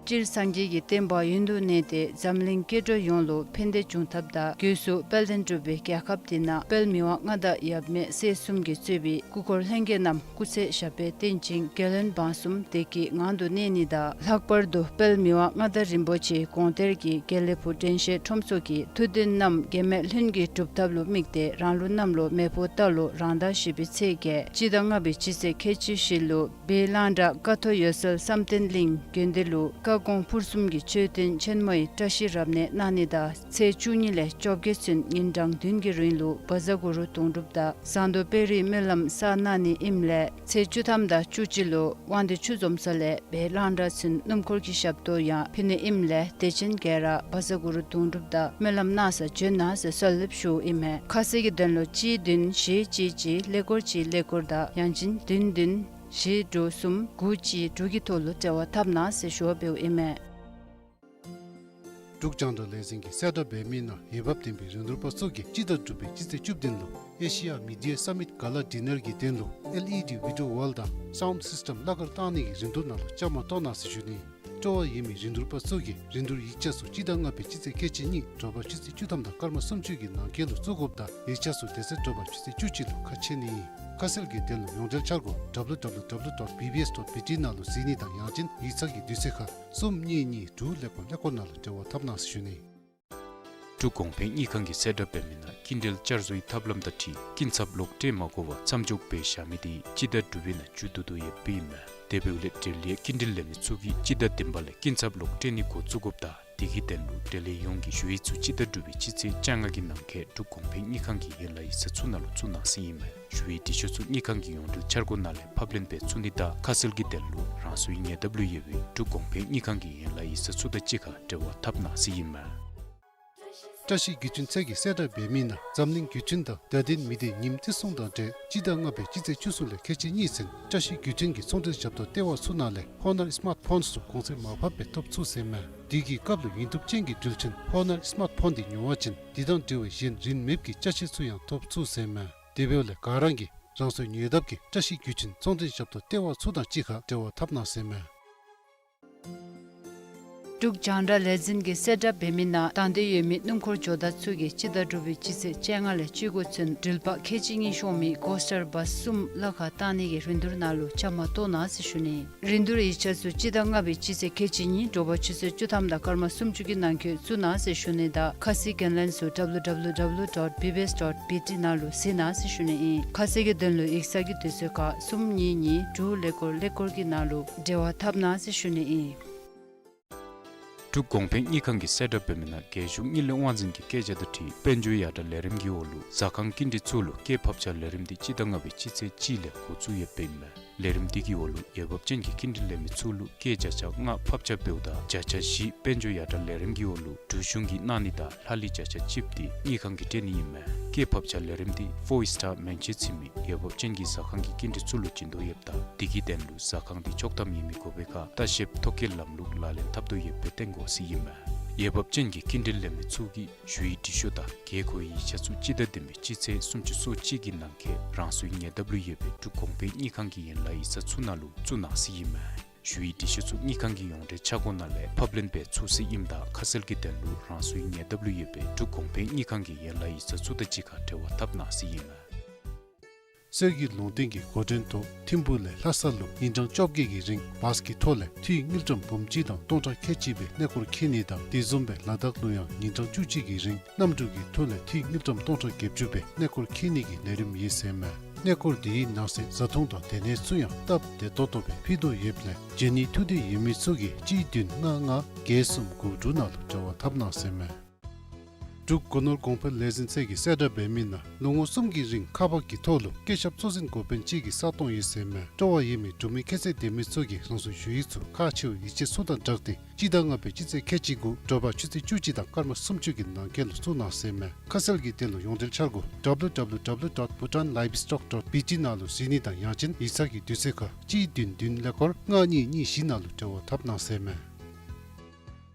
སྤྱིར་སངས་རྒྱས་ཀྱི་བསྟན་པ་ཡུན་དུ་གནས་ཏེ་འཛམ་གླིང་སྐྱེ་འགྲོ་ཡོངས་ལུ་ཕན་བདེ་འབྱུང་ཐབས་དང་སྒོས་སུ་དཔལ་ལྡན་འབྲུག་པའི་རྒྱལ་ཁབ་འདི་ནང་དཔལ་མི་དབང་མངའ་བདག་ཡབ་མེས་སྲས་གསུམ་གྱིས་གཙོས་པའི་སྐུ་འཁོར་ལྷན་རྒྱས་རྣམས་སྐུ་ཚེ་ཞབས་པད་བརྟན་ཅིང་རྒྱལ་བློན་འབངས་གསུམ་བདེ་སྐྱིད་ངང་དུ་གནས་ནི་དང་། ལྷག་པར་དུ་དཔལ་མི་དབང་མངའ་བདག་རིན་པོ་ཆེ་དགོངས་གཏེར་གྱི་དགེ་ལེགས་ཕུག་དྲན་ཤེས་ཁྲོམ་ཚོགས་ཀྱི་ཐུགས་འདུན་རྣམས་འགལ་མེད་ལྷུན་གྱིས་གྲུབ་ཐབས་ལུ་དམིགས་ཏེ་རང་ལུགས་གནམ་ལོ་མེ་ཕོ་རྟ་ལོ་རང་ཟླ་བཞི་པའི་ཚེས་བརྒྱད་སྤྱི་ཟླ་ལྔ་པའི་སྤྱི་ཚེས་ཁལ་གཅིག་བཞི་ལུ་སྦས་གླང་བྲག་ཀ་ཐོག་འོད་གསལ་བསམ་གཏན་གླིང་དགོན་སྡེ་ལུ་བཀའ་དགོངས་ཕུར་གསུམ་གྱི་མཆོད་རྟེན་ཆེན་མོའི་བཀྲ་ཤིས་རབ་གནས་གནང་ནི་དང་ཚེས་བཅུ་གཉིས་ལས་བཅོ་བརྒྱད་ཚུན་ཉིན་གྲངས་བདུན་གྱི་རིང་ལུ་བཛྲ་གུ་རུ་དུང་སྒྲུབ་དང་ཟངས་མདོག་དཔལ་རིའི་སྨོན་ལམ་བསགས་གནང་ནི་ཨིནམ་ལས་ཚེས་བཅུ་ཐམ་དང་བཅུ་གཅིག་ལུ་དབང་འདུས་ཆུ་འཛོམས་ས་ལས་སྦས་གླང་བྲག་ཚུན་སྣུམ་འཁོར་གྱི་ཞབས་ཏོག་ཡང་ཕུལ་ནི་ཨིནམ་ལས་དད་ཅན་ག་ར་བཛྲ་གུ་རུ་དུང་སྒྲུབ་དང་སྨོན་ལམ་གནང་སར་བྱོན་གནང་ཟེར་གསོལ་འདེབས་ཞུཝ་ཨིན་མས། ཁ་གསལ་གྱི་དོན་ལུ་གཅིག་བདུན་བཞི་གཅིག་གཅིག་ཀླད་ཀོར་གཅིག་ཀླད་ཀོར་དང་ཡང་ཅིན་བདུན་བདུན་བཞི་དྲུག་གསུམ་དགུ་གཅིག་དྲུག་གི་ཐོག་ལུ་འབྲེལ་བ་འཐབ་གནང་ཟེར་ཞུ་བ་འབདཝ་ཨིན་མས། འབྲུག་རྒྱང་བསྒྲགས་ལས་འཛིན་གྱིས་གསལ་བསྒྲགས་འབད་མི་ནང་འོས་འབབ་ལྡན་པའི་རིན་བསྡུར་པ་ཚུ་གིས་སྤྱི་ཟླ་དྲུག་པའི་སྤྱི་ཚེས་བཅུ་བདུན་ལུ་ཨེ་ཤི་ཡ་མི་ཌི་ཡ་སམ་མིཊ་ག་ལ་ཌི་ནར་གྱི་དོན་ལུ་ཨེལ་ཨི་ཌི་བི་ཌི་ཡོ་ཝཱལ་དང་སའུནཌ་སིསི་ཊེམ་གླ་གར་བཏང་ནི་གི་རིན་བསྡུར་ནང་ལུ་བཅའ་མར་གཏོགས་གནང་ཟེར་ཞུ་ནི། སྤྲོ་བ་ཡོད་མི་རིན་བསྡུར་པ་ཚུ་གིས་རིན་བསྡུར་ཡིག་ཆ་ཚུ་སྤྱི་ཟླ་ལྔ་པའི་སྤྱི་ཚེས་ཁལ་གཅིག་གཉིས་དྲོ་པ་ཆུ་ཚོད་བཅུ་ཐམ་དང་སྐར་མ་སུམ་ཅུ་གི་ནང་འཁོད་ལུ་བཙུགས་དགོཔ་དང་ཡིག་ཆ་ཚུ་དེ་ཚེ་དྲོ་པ་ཆུ་ཚོད་བཅུ་གཅིག་ལུ་ཁ་ཕྱེ་ནི་ཨིན། ཁ་གསལ་གྱི་དོན་ལུ་ཡོངས་འབྲེལ་འཆར་སྒོ་ཌབ་ལུ་ཌབ་ལུ་ཌབ་ལུ་ཌོཊ་བི་བི་ཨེསི་ཌོཊ་བི་ཊི་ནང་ལུ་གཟིགས་ནི་དང་ཡང་ཅིན་ཡིག་ཚང་གི་དུས་ཚོད་ཁར་གསུམ་གཉིས་གཉིས་དྲུག་ཀླད་ཀོར་ཀླད་ཀོར་ནང་ལུ་འབྲེལ་བ་འཐབ་གནང་ཟེར་ཞུ་ནི། འབྲུག་གོང་འཕེལ་དངུལ་ཁང་གིས་གསལ་བསྒྲགས་འབད་མི་ནང་སྐྱིན་འགྲུལ་བསྐྱར་བཟོའི་ཐབས་ལམ་དང་འཁྲིལ་སྐྱིན་ཚབ་ལོག་སྤྲོད་མ་དགོ་པར་མཚམས་འཇོག་འབད་བཞག་མི་དེ་སྤྱི་ཟླ་དྲུག་པའི་ནང་མཇུག་བསྡུ་དོ་ཡོདཔ་ཨིན་མས། དེ་འབདཝ་ལས་འབྲེལ་ཡོད་སྐྱིན་འགྲུལ་ལེན་མི་ཚུ་གིས་སྤྱི་ཟླ་བདུན་པ་ལས་སྐྱིན་ཚབ་ལོག་སྤྲོད་ནི་འགོ་བཙུགས་དགོཔ་དང་དེ་གི་དོན་ལུ་འབྲེལ་ཡོད་ཡོངས་ཀྱིས་ཞུ་ཡིག་ཚུ་སྤྱི་ཟླ་དྲུག་པའི་སྤྱི་ཚེས་བཅོ་ལྔ་གི་ནང་འཁོད་འབྲུག་གོང་འཕེལ་དངུལ་ཁང་གི་ཡན་ལག་ཡིག་ཚང་ཚུ་ནང་ལུ་བཙུགས་གནང་ཟེར་ཨིན་མས། ཞུ་ཡིག་འབྲི་ཤོག་ཚུ་དངུལ་ཁང་གི་ཡོངས་འབྲེལ་འཆར་སྒོ་ནང་ལས་ཕབ་ལེན་འབད་ཚུགས་ནི་དང་ཁ་གསལ་གྱི་དོན་ལུ་རང་སོའི་ཉེ་འདབས་ལུ་ཡོད་པའི་འབྲུག་གོང་འཕེལ་དངུལ་ཁང་གི་ཡན་ལག་ཡིག་ཚང་ཚུ་དང་གཅིག་ཁར་འབྲེལ་བ་འཐབ་གནང་ཟེར་ཨིན་མས། བཀྲ་ཤིས་བརྒྱུད་འཕྲིན་ཚད་ཀྱིས་གསལ་བསྒྲགས་འབད་མི་ནང་འཛམ་གླིང་བརྒྱུད་འཕྲིན་དང་བརྡ་དོན་མི་སྡེ་ཉིནམ་བརྩི་སྲུང་དང་འབྲེལ་སྤྱི་ཟླ་ལྔ་པའི་སྤྱི་ཚེས་བཅུ་གསུམ་ལས་ཁལ་གཅིག་གཉིས་ཚུན་བཀྲ་ཤིས་བརྒྱུད་འཕྲིན་གྱི་ཚོང་འབྲེལ་ཞབས་ཏོག་ལྟེ་བ་ཚུ་ནང་ལས་ཧོ་ནར་སི་མཱརཊ་ཕོནསི་ཚུ་གོང་ཚད་མར་ཕབ་སྦེ་ཐོབ་ཚུགས་ཟེར་མས། དེ་གི་སྐབས་ལུ་ཡུན་ཐུབ་ཅན་གྱི་འགྲུལ་ཆེན་ཧོ་ནར་སི་མཱརཊ་ཕོན་དེ་ཉོ་བ་ཅིན་དེ་དང་འབྲེལ་བའི་གཞན་རིན་མེདཔ་གི་ཅ་ཆས་ཚུ་ཡང་ཐོབ་ཚུགས་ཟེར་མས། དེ་འབདཝ་ལས་ག་ར་གིས་རང་སོའི་ཉེ་འདབས་ཀྱི་བཀྲ་ཤིས་བརྒྱུད་འཕྲིན་ཚོང་འབྲེལ་ཞབས་ཏོག་ལྟེ་བ་ཚུ་དང་གཅིག་ཁར་འབྲེལ་བ་འཐབ་གནང་ཟེར་མས། འབྲུག་རྒྱང་བསྒྲགས་ལས་འཛིན་གྱིས་གསལ་བསྒྲགས་འབད་མི་ནང་དང་འདོད་ཡོད་མི་སྣུམ་འཁོར་ཇོ་བདག་ཚུ་གིས་སྤྱི་ཟླ་དྲུག་པའི་སྤྱི་ཚེས་བཅོ་ལྔ་ལས་བཅུ་དགུ་ཚུན་འགྲུལ་པ་ཁལ་གཅིག་གཉིས་ཤོང་མི་ཀོ་སི་ཊར་བཱསི་གསུམ་གླ་ཁར་བཏང་ནི་གི་རིན་བསྡུར་ནང་ལུ་བཅའ་མར་གཏོགས་གནང་ཟེར་ཞུ་ནི། རིན་བསྡུར་ཡིག་ཆ་ཚུ་སྤྱི་ཟླ་ལྔ་པའི་སྤྱི་ཚེས་ཁལ་གཅིག་གཉིས་དྲོ་པ་ཆུ་ཚོད་བཅུ་ཐམ་དང་སྐར་མ་སུམ་ཅུ་གི་ནང་འཁོད་བཙུགས་གནང་ཟེར་ཞུ་ནི་དང་ཁ་གསལ་གྱི་དོན་ལུ་ཌབ་ལུ་ཌབ་ལུ་ཌབ་ལུ་ཌོཊ་བི་བི་ཨེསི་ཌོཊ་བི་ཊི་ནང་ལུ་གཟིགས་གནང་ཟེར་ཞུ་ནི་ཨིན། ཁ་གསལ་གྱི་དོན་ལུ་ཡིག་ཚང་གི་དུས་ཚོད་ཁར་གསུམ་གཉིས་གཉིས་དྲུག་ཀླད་ཀོར་ཀླད་ཀོར་གྱི་ནང་ལུ་འབྲེལ་བ་འཐབ་གནང་ཟེར་ཞུ་ནི་ཨིན། འབྲུག་གོང་འཕེལ་དངུལ་ཁང་གིས་གསལ་བསྒྲགས་འབད་མི་ནང་རྒྱལ་གཞུང་དངུལ་ལས་དབང་འཛིན་གྱི་བཀོད་རྒྱ་དང་འཁྲིལ་དཔལ་འབྱོར་ཡར་དྲག་ལས་རིམ་གྱི་འོག་ལུ་ཟ་ཁང་སྐྱིན་འགྲུལ་ཚུ་ལུ་སྐྱེད་ཕབ་ཆག་ལས་རིམ་དེ་སྤྱི་ཟླ་ལྔ་པའི་སྤྱི་ཚེས་གཅིག་ལས་འགོ་བཙུགས་ཡོདཔ་ཨིན་མས། ལས་རིམ་དེ་གི་འོག་ལུ་འོས་འབབ་ཅན་གྱི་སྐྱིན་འགྲུལ་ལེན་མི་ཚུ་ལུ་སྐྱེད་བརྒྱ་ཆ་ལྔ་ཕབ་ཆག་འབདཝ་ད་བརྒྱ་ཆ་བཞི་དཔལ་འབྱོར་ཡར་དྲག་ལས་རིམ་གྱི་འོག་ལུ་འབྲུག་གཞུང་གིས་གནང་ནི་དང་ལྷག་ལུས་བརྒྱ་ཆ་གཅིག་དེ་དངུལ་ཁང་གིས་སྤྲོད་ནི་ཨིན་མས། སྐྱེད་ཕབ་ཆག་ལས་རིམ་དེ་ཕོར་སི་ཊར་མན་ཆད་ཚུད་མི་འོས་འབབ་ཅན་གྱི་ཟ་ཁང་གི་སྐྱིན་འགྲུལ་ཚུ་ལུ་བྱིན་དོ་ཡོདཔ་ད་དེ་གི་དོན་ལུ་ཟ་ཁང་དེ་ཆོག་ཐམ་ཡོད་མི་དགོ་པའི་ཁར་ལྟ་བཤལཔ་ཐོ་བཀོད་ལམ་ལུགས་ལག་ལེན་འཐབ་དོ་ཡོདཔ་སྦེ་སྟོན་དགོ་ཟེར་ཨིན་མས། འོས་འབབ་ཅན་གྱི་སྐྱིན་འགྲུལ་ལེན་མི་ཚུ་གིས་ཞུ་ཡིག་འབྲི་ཤོག་དང་དགོས་མཁོའི་ཡིག་ཆ་ཚུ་སྤྱི་ཟླ་བདུན་པའི་སྤྱི་ཚེས་སུམ་ཅུ་སོ་གཅིག་གི་ནང་འཁོད་རང་སོའི་ཉེ་འདབས་ལུ་ཡོད་པའི་འབྲུག་གོང་འཕེལ་དངུལ་ཁང་གི་ཡན་ལག་ཡིག་ཚང་ཚུ་ནང་ལུ་བཙུགས་གནང་ཟེར་ཨིན་མས། ཞུ་ཡིག་འབྲི་ཤོག་ཚུ་དངུལ་ཁང་གི་ཡོངས་འབྲེལ་འཆར་སྒོ་ནང་ལས་ཕབ་ལེན་འབད་ཚུགས་ཟེར་ཨིནམ་ད་ཁ་གསལ་གྱི་དོན་ལུ་རང་སོའི་ཉེ་འདབས་ལུ་ཡོད་པའི་འབྲུག་གོང་འཕེལ་དངུལ་ཁང་གི་ཡན་ལག་ཡིག་ཚང་ཚུ་དང་གཅིག་ཁར་འབྲེལ་བ་འཐབ་གནང་ཟེར་ཨིན་མས། གསེར་གྱི་ལུང་བསྟན་གྱི་འགོ་འདྲེན་ཐོག་ཐིམ་ཕུག་ལས་ལྷ་ས་ལུ་ཉིན་གྲངས་བཅོ་བརྒྱད་ཀྱི་རིང་བཱས་ཀྱི་ཐོག་ལས་འཐུས་དངུལ་ཀྲམ་འབུམ་གཅིག་དང་སྟོང་ཕྲག་ཁལ་གཅིག་སྦེ་གནས་སྐོར་འཁྱིད་ནི་དང་དེ་བཟུམ་སྦེ་ལ་དྭགས་ལུ་ཡང་ཉིན་གྲངས་བཅུ་གཅིག་གི་རིང་གནམ་གྲུ་གི་ཐོག་ལས་འཐུས་དངུལ་ཀྲམ་སྟོང་ཕྲག་བརྒྱད་ཅུ་སྦེ་གནས་སྐོར་འཁྱིད་ནི་གི་ལས་རིམ་ཡོད་ཟེར་མས། གནས་སྐོར་དེའི་ནང་གསེས་བཟའ་འཐུང་དང་སྡོད་གནས་ཚུ་ཡང་སྟབས་བདེ་ཏོག་ཏོ་སྦེ་ཕུལ་དོ་ཡོདཔ་ལས་བྱོན་ནིའི་ཐུགས་འདོད་ཡོད་མི་ཚུ་གིས་གཅིག་བདུན་ལྔ་ལྔ་བརྒྱད་གསུམ་དགུ་དྲུག་ནང་ལུ་འབྲེལ་བ་འཐབ་གནང་ཟེར་མས། འབྲུག་སྒོ་ནོར་གོང་འཕེལ་ལས་འཛིན་ཚད་ཀྱིས་གསལ་བསྒྲགས་འབད་མི་ནང་ལོ་ངོ་གསུམ་གྱི་རིང་ཁག་འབག་གི་ཐོག་ལུ་བཀོད་ཁྱབ་གཙོ་འཛིན་འགོ་དཔོན་གཅིག་གི་ས་སྟོང་ཡོད་ཟེར་མས། སྤྲོ་བ་ཡོད་མི་འབྲུག་མི་ཁྱད་ཚད་ལྡན་མི་ཚུ་གིས་རང་སོའི་ཞུ་ཡིག་ཚུ་ཁག་ཆེ་བའི་ཡིག་ཆ་ཚུ་དང་སྦྲགས་ཏེ་སྤྱི་ཟླ་ལྔ་པའི་སྤྱི་ཚེས་ཁལ་གཅིག་དགུ་དྲོ་པ་ཆུ་ཚོད་བཅུ་གཅིག་དང་སྐར་མ་སུམ་ཅུ་གི་ནང་འཁོད་ལུ་བཙུགས་གནང་ཟེར་མས། ཁ་གསལ་གྱི་དོན་ལུ་ཡོངས་འབྲེལ་འཆར་སྒོ་ཌབ་ལུ་ཌབ་ལུ་ཌབ་ལུ་ཌོཊ་བྷུ་ཊཱན་ལའིབ་སི་ཊོག་ཌོཊ་བྷི་ཊི་ནང་ལུ་གཟིགས་ནི་དང་ཡང་ཅིན་ཡིག་ཚང་གི་དུས་ཚོད་ཁར་གཅིག་བདུན་བདུན་ཀླད་ཀོར་ལྔ་གཉིས་གཉིས་བཞི་ནང་ལུ་འབྲེལ་བ་འཐབ་གནང་ཟེར་མས།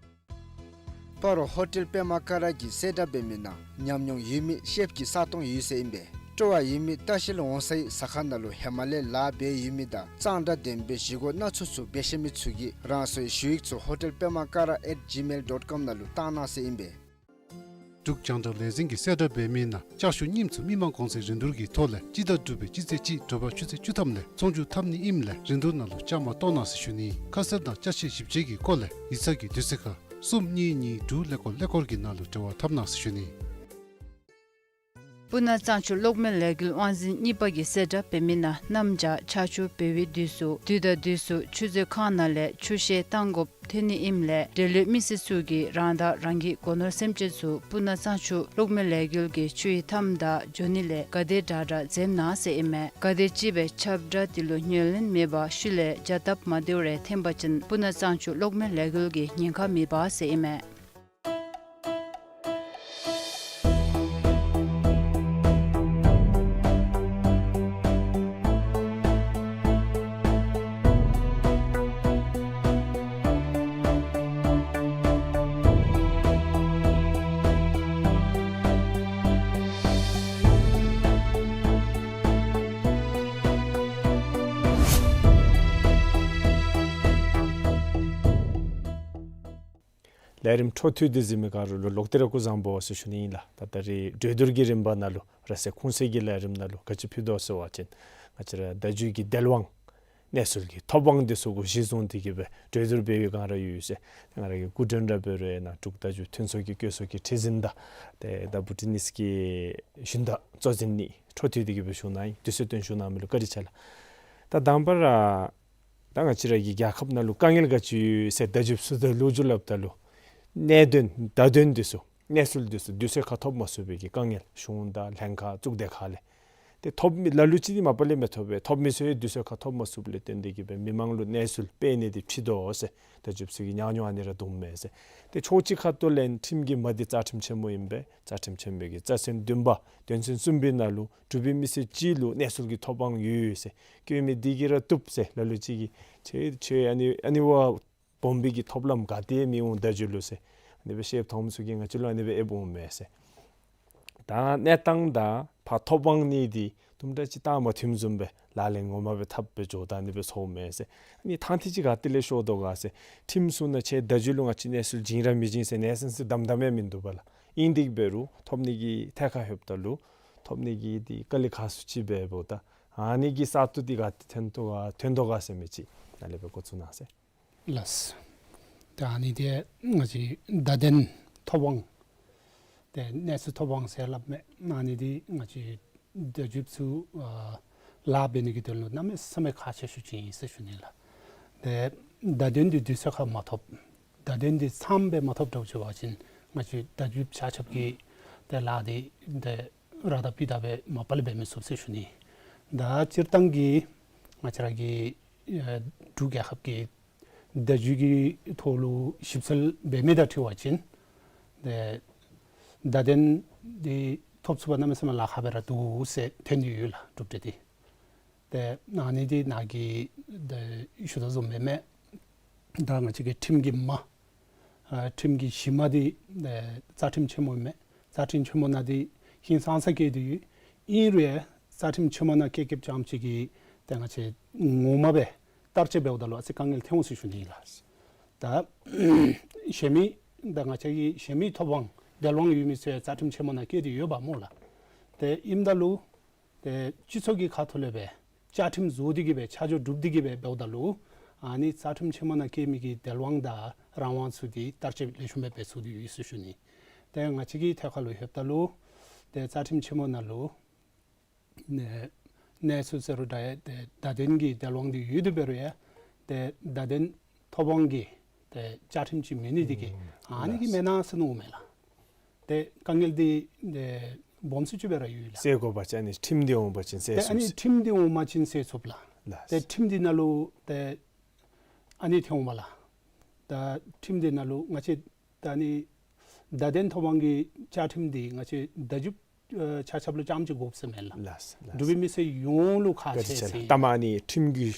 སྤ་རོ་ཧོ་ཊེལ་པདྨ་ཀ་ར་གིས་གསལ་བསྒྲགས་འབད་མི་ནང་ཉམས་མྱོང་ཡོད་མི་ཤེཕ་གི་ས་སྟོང་ཡོད་ཟེར་ཨིན་པས། སྤྲོ་བ་ཡོད་མི་ལྟ་བཤལ་འོང་སའི་ཟ་ཁང་ནང་ལུ་ཧེ་མ་ལས་ལཱ་འབད་ཡོད་མི་དང་གཙང་སྦྲ་ལྡན་པའི་བཞེས་སྒོ་སྣ་ཚོགས་ཚུ་འབད་ཤེས་མི་ཚུ་གིས་རང་སོའི་ཞུ་ཡིག་ཚུ་ཧོ་ཊེལ་པདྨ་ཀ་ར་at gmail dot com ནང་ལུ་བཏང་གནང་ཟེར་ཨིན་པས། འབྲུག་རྒྱང་བསྒྲགས་ལས་འཛིན་གྱིས་གསལ་བསྒྲགས་འབད་མི་ནང་ལྕགས་ཞུ་རྙིངམ་ཚུ་མི་མང་གོང་ཚད་རིན་བསྡུར་གྱི་ཐོག་ལས་སྤྱི་ཟླ་དྲུག་པའི་སྤྱི་ཚེས་གཅིག་དྲོ་པ་ཆུ་ཚོད་བཅུ་ཐམ་ལས་ཚོང་བསྒྱུར་འཐབ་ནི་ཨིནམ་ལས་རིན་བསྡུར་ནང་ལུ་བཅའ་མར་གཏོགས་གནང་ཟེར་ཞུ་ནི། ཁ་གསལ་དང་ཅ་ཆས་ཞིབ་དཔྱད་ཀྱི་སྐོར་ལས་ཡིག་ཚང་གི་དུས་ཚོད་ཁར་གསུམ་གཉིས་གཉིས་དྲུག་ཀླད་ཀོར་ཀླད་ཀོར་གྱི་ནང་ལུ་འབྲེལ་བ་འཐབ་གནང་ཟེར་ཞུ་ནི། སྤུ་ན་གཙང་ཆུ་གློག་མེ་ལས་འགུལ་དབང་འཛིན་གཉིས་པ་གིས་གསལ་བསྒྲགས་འབད་མི་ནང་གནམ་བྱཱར་ཆར་ཆུ་འབབ་པའི་དུས་སུ་དུས་དང་དུས་སུ་ཆུ་མཛོད་ཁང་ནང་ལས་ཆུ་བཤལ་བཏང་དགོཔ་ཐོན་ནི་ཨིནམ་ལས་འབྲེལ་ཡོད་མི་སེར་ཚུ་གིས་རང་དང་རང་གི་སྒོ་ནོར་སེམས་ཅན་ཚུ་སྤུ་ན་གཙང་ཆུ་གློག་མེ་ལས་འགུལ་གྱི་ཆུ་ཡི་མཐའམ་དང་འགྱོ་ནི་ལས་ག་དེ་དྲག་དྲག་འཛེམ་གནང་ཟེར་ཨིན་མས། ག་དེ་ཅིག་སྦེ་ཁྱབ་བསྒྲགས་དེ་ལུ་ཉན་ལེན་མེད་པར་ཤུལ་ལས་བྱ་སྟབས་མ་བདེཝ་རེ་འཐོན་པ་ཅིན་སྤུ་ན་གཙང་ཆུ་གློག་མེ་ལས་འགུལ་གྱི་ཉེན་ཁ་མེད་པ་ཟེར་ཨིན་མས། ལས་རིམ་འཕྲོ་མཐུད་དེ་གཟིགས་མི་ག་ར་ལུ་ལོག་སྟེ་ར་སྐུ་གཟུགས་བཟང་པོ་ཟེར་ཞུ་ནི་ཨིན་ལགས། ད་ད་རིས་གྲོས་བསྡུར་གྱི་རིམ་པ་ནང་ལུ་ར་སའི་ཁུངས་སྐྱེལ་གྱི་ལས་རིམ་ནང་ལུ་ག་ཅི་ཕུལ་དོ་ཟེར་བ་ཅིན་ང་བཅས་ར་བརྡ་བརྒྱུད་ཀྱི་དལ་དབང་གནས་ཚུལ་གྱི་ཐོབ་དབང་འདི་ཚུ་གུ་གཞི་བཟུང་སྟེ་གི་སྦེ་གྲོས་བསྡུར་འབད་བའི་སྒང་ར་ཡོད་ཟེར། ང་ར་གི་སྐུ་མགྲོན་ར་འབད་རུང་ཨིན་ན་འབྲུག་བརྡ་བརྒྱུད་ཐོན་ཚོགས་ཀྱི་བཀོད་ཚོགས་ཀྱི་ཁྲི་འཛིན་དང་ཏེ་ད་བུ་ཊི་ནིས་ཀྱི་ཞུན་དག་གཙོ་འཛིན་གཉིས་འཕྲོ་མཐུད་དེ་གི་སྦེ་བཞུགས་གནང་ཡི། དུས་ཚོད་བཏོན་བཞུགས་གནང་མི་ལུ་བཀའ་དྲིན་ཆེ་ལགས། ད་དང་པ་ར་ད་ང་བཅས་ར་གི་རྒྱལ་ཁབ་ནང་ལུ་དཀའ་ངལ་ག་ཅི་ཡོད་ཟེར་བརྡ་བརྒྱུདཔ་ཚུ་དང་ལོ་རྒྱུས་སླབ་ད་ལུ་གནད་དོན་བརྡ་དོན་འདི་ཚུ་གནས་ཚུལ་འདི་ཚུ་དུས་ཚོད་ཁར་ཐོབ་མ་ཚུགས་པའི་གི་དཀའ་ངལ་གཞུང་དང་ལྷན་ཁག་གཙུག་སྡེ་ཁག་ལས་ཏེ་ཐོབ་མི་ལ་ལུ་ཅིག་འདི་མ་པ་ལས་མི་ཐོབ་པས། ཐོབ་མི་ཚུ་ཡང་དུས་ཚོད་ཁར་ཐོབ་མ་ཚུགསཔ་ལས་བརྟེན་ཏེ་གི་སྦེ་མི་མང་ལུ་གནས་ཚུལ་སྤེལ་ནི་འདི་ཕྱིས་དོ་ཟེར་བརྡ་བརྒྱུདཔ་ཚུ་གི་ཉག་ཉོག་ཨ་ནི་ར་འདུག་མས་ཟེར། ཏེ་ཕྱོགས་གཅིག་ཁ་ཐུག་ལས་ཁྲིམས་ཀྱི་མ་འདི་རྩ་ཁྲིམས་ཆེན་མོ་ཨིན་པས། རྩ་ཁྲིམས་ཆེན་མོ་གི་རྩ་ཚན་བདུན་པ་དོན་ཚན་གསུམ་པའི་ནང་ལུ་འབྲུག་པའི་མི་སེར་ཅིག་ལུ་གནས་ཚུལ་གྱི་ཐོབ་དབང་ཡོད་ཡོད་ཟེར་བཀོད་མི་འདི་གིས་ར་བཏུབ་ཟེར་ལ་ལུ་ཅིག་གིས་ཁྱོད་ཁྱོད་ཨ་ནི་ཨ་ནི་བ་སྦོམ་པའི་གི་ཐོབ་ལམ་ག་ཏེ་མི་འོང་བརྡ་བརྒྱུད་ལུ་ཟེར་ཨ་ནི་སྦེ་བཤདཔ་མཐོངམ་ཚུ་གིས་ང་བཅས་ལུ་ཨ་ནི་སྦེ་ཨེབ་འོང་མས་ཟེར། ད་གནས་སྟངས་དང་ཕར་ཐོབ་དབང་གཉིས་འདི་དུམ་གྲ་ཅིག་ད་མ་མཐུནམ་བཟུམ་སྦེ་ལག་ལེན་ངོ་མ་སྦེ་འཐབ་སྦེ་འགྱོ་ད་ཨ་ནི་སྦེ་ཚོརཝ་མས་ཟེར། ཨ་ནི་ཐང་ཐིག་ཅིག་ག་ཏེ་ལས་ཤོར་དོ་ག་ཟེར། ཁྲིམས་ཚུ་ནང་ཁྱོད་བརྡ་བརྒྱུད་ལུ་ང་བཅས་གནས་ཚུལ་བྱིན་ར་མི་བྱིན་ཟེར་གནས་ཚུལ་ཚུ་དམ་དམ་ཡང་མིན་འདུག་པ་ལགས། ཨིན་དེ་འབད་རུང་ཐོབ་ནི་གི་ཐད་ཁར་ལྷོདཔ་ད་ལུ་ཐོབ་ནི་གི་འདི་དཀའ་ལས་ཁག་སུ་ཅིག་འབདཝ་ད་ཨ་ནི་གི་གསར་གཏོད་འདི་ག་ཏེ་ཐོན་དོ་ག་ཐོན་དོ་ག་ཟེར་མི་ཅིག་ནཱ་ལས་སྦེ་འགོ་བཙུགས་གནང་ཟེར། ལགས། ད་ཨ་ནི་འདི་ང་བཅས་བརྡ་དོན་ཐོབ་དབང་ཏེ་གནས་ཚུལ་ཐོབ་དབང་ཟེར་སླབ་མས། ཨ་ནི་འདི་ང་བཅས་བརྡ་བརྒྱུདཔ་ཚུ་ཨ་ལཱ་འབད་ནི་གི་དོན་ལུ་གནམ་མེད་ས་མེད་ཁག་ཆེ་ཤོས་ཅིག་ཨིན་ཟེར་ཞུ་ནི་ལགས། ཏེ་བརྡ་དོན་འདི་དུས་ཚོད་ཁར་མ་ཐོབ་བརྡ་དོན་འདི་ཚངམ་སྦེ་མ་ཐོབ་འགྱོ་བ་ཅིན་ང་བཅས་བརྡ་བརྒྱུདཔ་ཆ་ཁྱབ་ཀྱི་ཏེ་ལཱ་འདི་ཏེ་ར་དང་པི་དང་སྦེ་མ་པ་ལས་འབད་མི་ཚུགས་ཟེར་ཞུ་ནི། ད་སྤྱིར་བཏང་གི་ང་བཅས་ར་གི་ཨེ་འབྲུག་རྒྱལ་ཁབ་ཀྱི་བརྡ་བརྒྱུད་ཀྱི་ཐོག་ལུ་ཞིབ་འཚོལ་འབད་མི་དང་འཁྲིལ་བ་ཅིན་ཏེ་བརྡ་དོན་འདི་ཐོབ་ཚུགས་པར་གནམ་མེད་ས་མེད་ལཱ་ཁག་སྦེ་ར་འདུག་ཟེར་ཐོན་ཏེ་ཡོད་ལགས་གྲུབ་འབྲས་འདི། ཏེ་ཨ་ནི་འདི་ནཱ་གིས་ཏེ་ཞུ་དོ་བཟུམ་སྦེ་མས། ད་ང་བཅས་ཀྱི་ཁྲིམས་ཀྱི་མ་ཨ་ཁྲིམས་ཀྱི་གཞི་མ་འདི་ཨེ་རྩ་ཁྲིམས་ཆེན་མོ་མས། རྩ་ཁྲིམས་ཆེན་མོ་ནང་འདི་ཧིང་སངས་ས་བཀལ་ཏེ་ཡོད། ཨིན་རུང་ཡང་རྩ་ཁྲིམས་ཆེན་མོ་ནང་བཀལ་བཀལཝ་ཙམ་ཅིག་གིས་ཏེ་ང་བཅས་ངོ་མ་སྦེ་བསྟར་སྤྱོད་འབདཝ་ད་ལུ་ཨ་ཙི་དཀའ་ངལ་ཐོན་འོང་ཟེར་ཞུ་ནི་ལགས། ད་གཞན་མི་ད་ང་བཅས་ཀྱི་གཞན་མི་ཐོབ་དབང་དལ་དབང་ཡོད་མི་ཚུ་ཡང་རྩ་ཁྲིམས་ཆེན་མོ་ནང་བཀལ་ཏེ་ཡོདཔ་སྨོ་ལགས། ཏེ་ཨིནམ་ད་ལུ་ཏེ་སྤྱི་ཚོགས་ཀྱི་ཁ་ཐུག་ལས་སྦེ་བཅའ་ཁྲིམས་བཟོ་སྟེ་གི་སྦེ་ཆ་འཇོག་གྲུབ་སྟེ་གི་སྦེ་འབདཝ་ད་ལུ་ཨ་ནི་རྩ་ཁྲིམས་ཆེན་མོ་ནང་བཀལ་མི་གི་དལ་དབང་དང་རང་དབང་ཚུ་འདི་བསྟར་སྤྱོད་ལེགས་ཤོམ་སྦེ་འབད་ཚུགས་ཏེ་ཡོད་ཟེར་ཞུ་ནི། ཏེ་ང་བཅས་ཀྱི་ཐད་ཁར་ལུ་ལྷོདཔ་ད་ལུ་ཏེ་རྩ་ཁྲིམས་ཆེན་མོ་ནང་ལུ་ཨེ་གནས་ཚུལ་ཟེར་རུང་འདྲ་ཡང་ཏེ་བརྡ་དོན་གྱི་དལ་དབང་འདི་ཡོད་དེ་འབད་རུང་ཡང་ཏེ་བརྡ་དོན་ཐོབ་དབང་གི་ཏེ་བཅའ་ཁྲིམས་ཅིག་མེད་ནི་འདི་གིས་ཨ་ནི་གིས་མེན་ན་ཟེར་མནོཝ་མས་ལགས། ཏེ་དཀའ་ངལ་འདི་ཏེ་སྦོམ་སུ་ཅིག་སྦེ་ར་ཡོད་ལགས། སེལ་དགོ་པ་ཅིན་ཨ་ནི་ཁྲིམས་འདི་འོང་པ་ཅིན་སེལ་ཏེ་ཨ་ཚུགས་ནི་ཟེར། ཁྲིམས་འདི་འོང་པ་ཅིན་སེལ་ཚུགསཔ་ལགས། ལགས། ཏེ་ཁྲིམས་འདི་ནང་ལུ་ཏེ་ཨ་ནི་ཐོན་འོང་པ་ལགས། ད་ཁྲིམས་འདི་ནང་ལུ་ང་བཅས་ད་ཨ་ནི་བརྡ་དོན་ཐོབ་དབང་གི་བཅའ་ཁྲིམས་འདི་ང་བཅས་བརྡ་བརྒྱུད་ཨེ་ཆ་ཁྱབ་ལུ་ཙམ་ཅིག་དགོཔ་ཟེར་མེན་ལགས། ལགས་ལགས། འབྲུག་པའི་མི་སེར་ཡོངས་ལུ་ཁག་ཆེ་ཟེར། ལྟ་མ་ནི་ཁྲིམས་ཀྱི་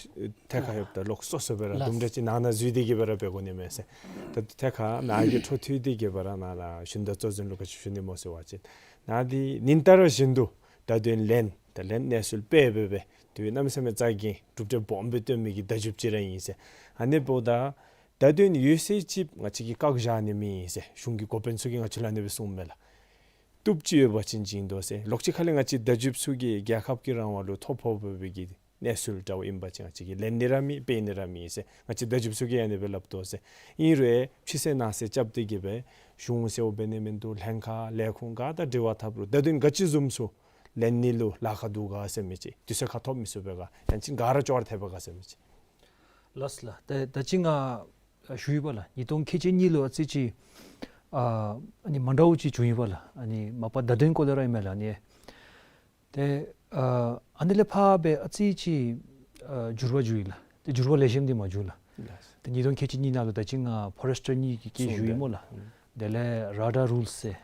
ཐད་ཁར་ལྷོདཔ་ད་ལོགས་སོ་སོ་སྦེ་ར་ལགས། དུམ་གྲ་ཅིག་ནང་ན་འཛུལ་ཏེ་གི་སྦེ་ར་འབད་དགོ་ནི་མས་ཟེར། ད་ཐད་ཁར་ནཱ་གིས་འཕྲོ་མཐུད་དེ་གི་སྦེ་ར་ནཱ་ལུ་ཞུན་དག་གཙོ་འཛིན་ལུ་ག་ཅི་ཞུ་ནི་སྨོ་ཟེར་བ་ཅིན་ནཱ་འདི་ཉིན་ལྟར་བཞིན་དུ་ བརྡ་དོན་ལེན་ད་ལེན་གནས་ཚུལ་སྤེལ་འབད་སྦེ་དུས་གནམ་མེད་ས་མེད་རྩ་འགེངས་གྲུབ་འབྲས་སྦོམ་སྦེ་སྟོན་མི་གི་བརྡ་བརྒྱུདཔ་ཅིག་ར་ཨིན་ཟེར། ཨ་ནི་འབདཝ་ད་བརྡ་དོན་ཡོད་ཚད་ཅིག་ང་བཅས་ཀྱིས་བཀག་བཞག་ནི་མེད་ཟེར་གཞུང་གི་འགོ་དཔོན་ཚུ་གིས་ང་བཅས་ལུ་ཨ་ནི་སྦེ་གསུངམ་མས་ལགས། བཏུབ་ཅིག་ཡོད་པ་ཅིན་བྱིན་དོ་ཟེར། ལོགས་ཅིག་ཁ་ལས་ང་བཅས་བརྡ་བརྒྱུདཔ་ཚུ་གིས་རྒྱལ་ཁབ་ཀྱི་རང་དབང་ལུ་ཐོ་ཕོག་འབད་བའི་གི་གནས་ཚུལ་འདྲཝ་ཨིན་པ་ཅིན་ང་བཅས་ཀྱིས་ལེན་ནི་ར་མེད་སྤེལ་ནི་ར་མེད་ཟེར། ང་བཅས་བརྡ་བརྒྱུདཔ་ཚུ་གིས་ཨ་ནི་སྦེ་སླབ་དོ་ཟེར། ཨིན་རུང་ཕྱི་གསལ་ནང་གསལ་རྐྱབ་སྟེ་གི་སྦེ་གཞུང་ཟེརཝ་འབད་ནི་མིན་འདུག། ལྷན་ཁག་ལས་ཁུངས་ག་དང་འབྲེལ་བ་འཐབ་རུང་བརྡ་དོན་ག་ཅི་བཟུམ་ཚུ་ལེན་ནི་ལུ་ལཱ་ཁག་འདུག་ག་ཟེར་མི་ཅིག། དུས་ཚོད་ཁག་ཐོབ་མི་ཚུགས་པས་ག། ཡང་ཅིན་ག་ར་ཅོག་ར་འཐད་པས་ག་ཟེར་མི་ཅིག། ལགས་ལགས། ད་ད་ཅི་ང་ཨ་ཞུ་ཡི་པ་ལགས། ཉིས་སྟོང་ཁལ་གཅིག་གཉིས་ལུ་ཨ་ཙི་ཅིག་ཨ་ཨ་ནི་མ་འདྲཝ་ཅིག་བྱུང་ཡི་པ་ལགས། ཨ་ནི་མ་པ་བརྡ་དོན་སྐོར་ལས་ར་ཨིན་མས་ལགས་ཨ་ནི། ཏེ་ཨ་ཨ་ནི་ལས་ཕར་སྦེ་ཨ་ཙི་ཅིག་ཨ་འགྱུར་བ་བྱུང་ཡི་ལགས། ཏེ་འགྱུར་བ་ལེགས་ཤོམ་འདི་མ་བྱུང་ལགས། ལགས། ཏེ་ཉིས་སྟོང་ཁལ་གཅིག་གཉིས་ནང་ལུ་ད་ཅི་ང་ཕོ་རེསི་ཊར་གཉིས་ཀྱིས་བཀལ་བཞུགས་ཡི་སྨོ་ལགས། ཨུམ། དེ་ལས་ར་ཌར་རུལསི་ཟེར་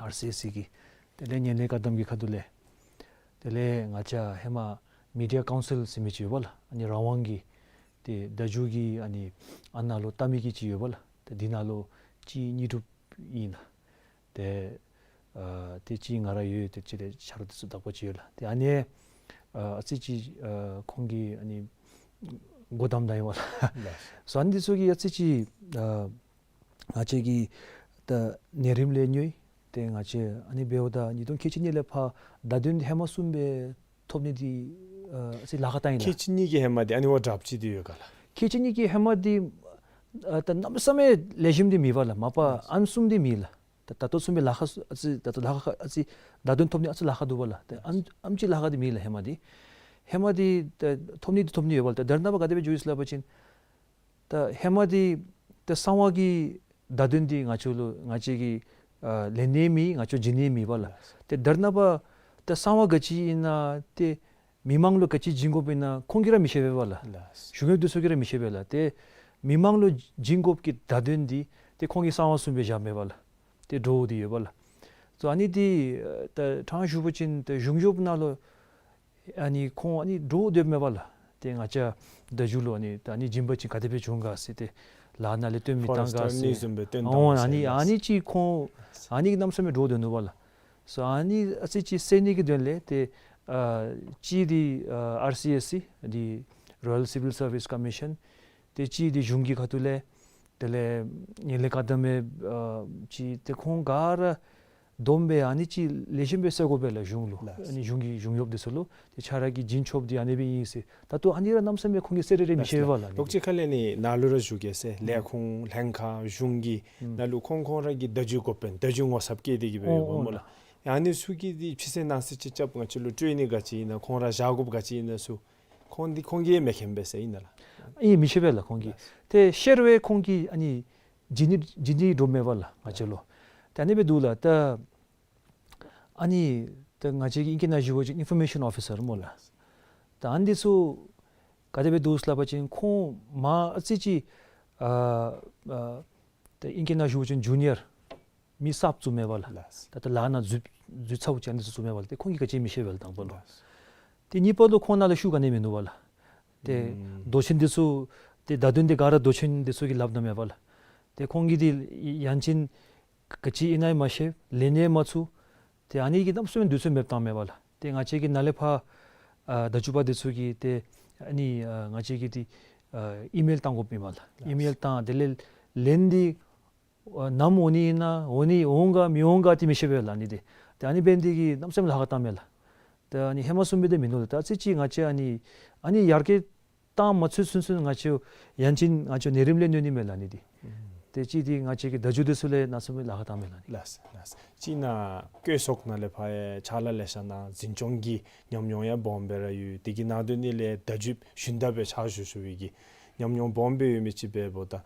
ཨར་སི་ཨེསི་གི། དེ་ལས་ངན་ལྷད་བཀག་སྡོམ་གྱི་ཁ་ཐུག་ལས། དེ་ལས་ང་བཅས་ཧེ་མ་མི་ཌི་ཡ་ཀའུན་སིལ་ཟེར་མི་ཅིག་ཡོད་པ་ལགས། ཨ་ནི་རང་དབང་གི་ཏེ་བརྡ་བརྒྱུད་ཀྱི་ཨ་ནི་ཨ་ནཱ་ལུ་ལྟ་མི་གི་ཅིག་ཡོད་པ་ལགས། ཏེ་འདི་ནང་ལུ་གཅིག་དངོས་གྲུབ་ཨིན་ལགས། ཏེ་ཨ་ཏེ་གཅིག་ང་ར་ཡོད། ཏེ་གཅིག་ཏེ་ཆ་རོགས་འདི་ཚུ་དག་པ་ཅིག་ཡོད་ལགས། ཏེ་ཨ་ནི་ཨ་ཨ་ཙི་ཅིག་ཨ་ཁོང་གིས་ཨ་ནི་སྒོ་བསྡམས་ད་ཡི་པ་ལགས། ལགས། སོ་ཨ་ནི་འདི་ཚུ་གིས་ཨ་ཙི་ཅིག་ཨ་ང་བཅས་ཀྱིས་ད་ནད་རིམས་ལས་ཉོ་ཡི། ཏེ་ང་བཅས་ཨ་ནི་འབདཝ་ད་ཉིས་སྟོང་ཁལ་གཅིག་གཉིས་ལས་ཕར་བརྡ་དོན་ཧེ་མ་བཟུམ་སྦེ་ཐོབ་ནི་འདི་ཨ་ཨ་ཙི་ལཱ་ཁག་བཏང་ཡི་ལགས། ཁལ་གཅིག་གཉིས་ཀྱི་ཧེ་མ་འདི་ཨ་ནི་བ་དྲགཔ་ཅིག་འདི་ཡོད་ག་ལགས། ཁལ་གཅིག་གཉིས་ཀྱི་ཧེ་མ་འདི་ཨ་ད་གནམ་མེད་ས་མེད་ལེགས་ཤོམ་འདི་མེད་པ་ལགས། མ་པ་ཨ་ནི་བཟུམ་འདི་མེད་ལགས། ད་ད་ལྟོ་བཟུམ་སྦེ་ལཱ་ཁག་ཨ་ཙི་ད་ལྟོ་ལཱ་ཁག་ཨ་ཙི་བརྡ་དོན་ཐོབ་ནི་ཨ་ཙི་ལཱ་ཁག་འདུག་པ་ལགས། ཏེ་ཨ་ནི་ཨ་ནི་ཅིག་ལཱ་ཁག་འདི་མེད་ལགས་ཧེ་མ་འདི། ཧེ་མ་འདི་ད་ཐོབ་ནི་འདི་ཐོབ་ནི་ཡོད་པ་ལགས། ད་ད་རེས་ནངས་པ་ག་དེ་སྦེ་འགྱོ་ཡི་ཟེར་སླབ་པ་ཅིན་ད་ཧེ་མ་འདི་ད་གསང་བ་གི་བརྡ་དོན་འདི་ང་བཅས་ལུ་ང་བཅས་ཀྱིས་ཨ་ལེན་ནི་མེད། ང་བཅས་བྱིན་ནི་མེད་པ་ལགས། ཏེ་ད་རེས་ནངས་པ་ད་གསང་བ་ག་ཅི་ཨིན་ན་ཏེ་མི་མང་ལུ་ག་ཅི་བྱིན་དགོཔ་ཨིན་ན་ཁོང་གིས་ར་མི་ཤེས་པས་པ་ལགས། ལགས། གཞུང་གཡོགཔ་འདི་ཚུ་གིས་ར་མི་ཤེས་པས་ལགས། ཏེ་མི་མང་ལུ་བྱིན་དགོཔ་གི་བརྡ་དོན་འདི་ཏེ་ཁོང་གིས་གསང་བ་བཟུམ་སྦེ་བཞགཔ་མས་པ་ལགས། ཏེ་འདྲོག་སྟེ་ཡོད་པ་ལགས། སོ་ཨ་ནི་འདི་ཨ་ད་དྲང་ཞུ་བ་ཅིན་ཏེ་གཞུང་གཡོགཔ་ནང་ལུ་ཨ་ནི་ཁོང་ཨ་ནི་འདྲོག་སྡོདཔ་མས་པ་ལགས། ཏེ་ང་བཅས་བརྡ་བརྒྱུད་ལུ་ཨ་ནི་ད་ཨ་ནི་བྱིན་པ་ཅིན་ག་དེ་སྦེ་འབྱུང་ག་ཟེར། ཏེ་ལཱ་ནང་ལས་བཏོན་མི་བཏང་ག་ཕོ་རེསི་ཊར་ཟེར། གཉིས་བཟུམ་སྦེ་བཏོན་ཨོ་བཏང་ཨ་ནི་ཟེར་ཨ་ནི་ཅིག་ཁོང་ཨ་ནི་གནམ་མེད་ས་མེད་འདྲོག་སྡོད་ནུག་པ་ལགས། སོ་ཨ་ནི་ཨ་ཙི་ཅིག་སེལ་ནི་གི་དོན་ལས་ཏེ་ཨ་གཅིག་འདི་ཨ་ཨར་སི་ཨེསི་སི་འདི་Royal Civil Service Commission། ཏེ་གཅིག་འདི་གཞུང་གི་ཁ་ཐུག་ལས་དེ་ལས་ངན་ལྷད་བཀག་སྡོམ་ཨ་ཅིག་ཏེ་ཁོང་ག་ར་བསྡོམས་སྦེ་ཨ་ནི་ཅིག་ལེགས་ཤོམ་སྦེ་སེལ་དགོ་པས་ལགས་གཞུང་ལུ། ལགས། ཨ་ནི་གཞུང་གི་གཞུང་གཡོགཔ་འདི་ཚུ་ལུ་ཏེ་ཁྱོད་ར་གིས་བྱིན་ཆོགཔ་འདི་ཨ་ནི་སྦེ་ཨིན་ཟེར། ད་ལྟོ་ཨ་ནི་ར་གནམ་མེད་ས་མེད་ཁོང་གིས་སེལ་ར་ར་མི་ཤེས་པས་པ་ལགས། ལོགས་ཅིག་ཁ་ལས་ནི་ནཱ་ལུ་ར་ཞུ་གེ་ཟེར། ལས་ཁུངས་ལྷན་ཁག་གཞུང་གི་ཨུམ་ནང་ལུ་ཁོང་ཁོང་ར་གི་བརྡ་བརྒྱུད་འགོ་དཔོན་བརྡ་བརྒྱུད་ངོ་ཚབ་བཀལ་ཏེ་གི་སྦེ་ཡོད་པ་སྨོ་ལགས། ཨོ་ཨོ་ལགས། ཨ་ནི་ཚུ་གིས་འདི་ཕྱི་གསལ་ནང་གསལ་ཅིག་རྐྱབ་ང་བཅས་ལུ་སྤྲོད་ནི་ག་ཅི་ཨིན་ན་ཁོང་ར་བཞག་དགོཔ་ག་ཅི་ཨིན་ན་ཚུ་ཁོང་འདི་ཁོང་གིས་མི་མཁྱེན་པས་ཟེར་ཨིན་ན་ལགས། ཨིན་མི་ཤེས་པས་ལགས་ཁོང་གིས། ལགས། ཏེ་ཤེས་རུང་ཁོང་གིས་ཨ་ནི་བྱིན་ནི་བྱིན་ནི་འདྲོགཔ་མས་པ་ལགས་ང་བཅས་ལུ། ཏེ་ཨ་ནི་སྦེ་འདུག་ལགས། ད་ཨ་ནི་ད་ང་བཅས་ཀྱི་ཨིང་སྐད་ནང་ཞུ་བ་ཅིན་ཨིན་ཕོར་མེ་ཤཱན་ཨོ་ཕི་སར་སྨོ་ལགས། ད་ཨ་ནི་འདི་ཚུ་ག་དེ་སྦེ་འདུག་ཟེར་སླབ་པ་ཅིན་ཁོང་མ་ཨ་ཙི་ཅིག་ཨ་ཨ་ད་ཨིང་སྐད་ནང་ཞུ་བ་ཅིན་ཇུ་ནི་ཡར་མི་གསརཔ་ཚུ་མས་པ་ལགས། ལགས། ད་ད་ལཱ་ནང་འཛུལ་འཛུལ་ཚརཝ་ཅིག་ཨ་ནི་ཚུ་ཚུ་མས་པ་ལགས། ཏེ་ཁོང་གིས་ག་ཅི་མི་ཤེས་པས་ལགས་དང་པ་ལུ། ལགས། ཏེ་གཉིས་པ་ལུ་ཁོང་ནང་ལུ་ཤུགས་ག་ནི་མིན་ནུག་པ་ལགས། ཏེ་ཨུམ་མདོ་ཆེན་འདི་ཚུ་ཏེ་བརྡ་དོན་འདི་ག་ར་མདོ་ཆེན་འདི་ཚུ་གིས་སླབ་ད་མས་པ་ལགས། ཏེ་ཁོང་གིས་འདི་ཡང་ཅིན་ག་ཅི་ཨིན་ན་ཡང་མ་ཤེས། ལེན་ནི་ཡང་མ་ཚུགས། ཏེ་ཨ་ནི་གིས་གནམ་མེད་ས་མེད་དུས་ཚོད་མེདཔ་བཏངམ་མས་པ་ལགས། ཏེ་ང་བཅས་ཀྱི་ནཱ་ལས་ཕར་ཨ་བརྡ་བརྒྱུདཔ་འདི་ཚུ་གིས་ཏེ་ཨ་ནི་ཨ་ང་བཅས་ཀྱི་འདི་ཨ་ཨི་མེལ་བཏང་དགོཔ་ཨིན་པ་ལགས། ཨི་མེལ་བཏང་དེ་ལས་ལན་འདི་ཨ་ནམ་འོང་ནི་ཨིན་ན་འོང་ནི་འོང་ག་མི་འོང་ག་འདི་མི་ཤེས་པས་ལགས་ཨ་ནི་འདི། ཏེ་ཨ་ནི་འབད་ནི་འདི་གིས་གནམ་མེད་ས་མེད་ལཱ་ཁག་བཏངམ་མས་ལགས། ཏེ་ཨ་ནི་ཧེ་མ་བཟུམ་སྦེ་འདི་མིན་ནུག་ལགས། ད་ཨ་ཙི་ཅིག་ང་བཅས་ཨ་ནི་ཨ་ནི་ཡར་རྒྱས་བཏང་མ་ཚུགས་ཚུན་ཚུན་ང་བཅས་ཡང་ཅིན་ང་བཅས་ནད་རིམས་ལས་ཉོ་ནི་མས་ལགས་ཨ་ནི་འདི། ཨུམ་ཏེ་གཅིག་འདི་ང་བཅས་ཀྱི་བརྡ་བརྒྱུད་འདི་ཚུ་ལས་གནམ་མེད་ས་མེད་ལཱ་ཁག་བཏངམ་མས་ལགས་ཨ་ནི་འདི། ལགས་ལགས། ཅིག་ནཱ་བཀོད་ཚོགས་ནང་ལས་ཕར་ཡང་ཕྱག་ལཱ་ལེ་ཤ་གནང་འཛིན་སྐྱོང་གི་ཉམས་མྱོང་ཡང་སྦོམ་སྦེ་ར་ཡོད། དེ་གི་ནང་དོན་ནི་ལས་བརྡ་བརྒྱུད་ཞུན་དག་སྦེ་ཕྱག་ཞུ་ཞུ་བའི་གི་ཉམས་མྱོང་སྦོམ་སྦེ་ཡོད་མི་ཅིག་འབདཝ་ད་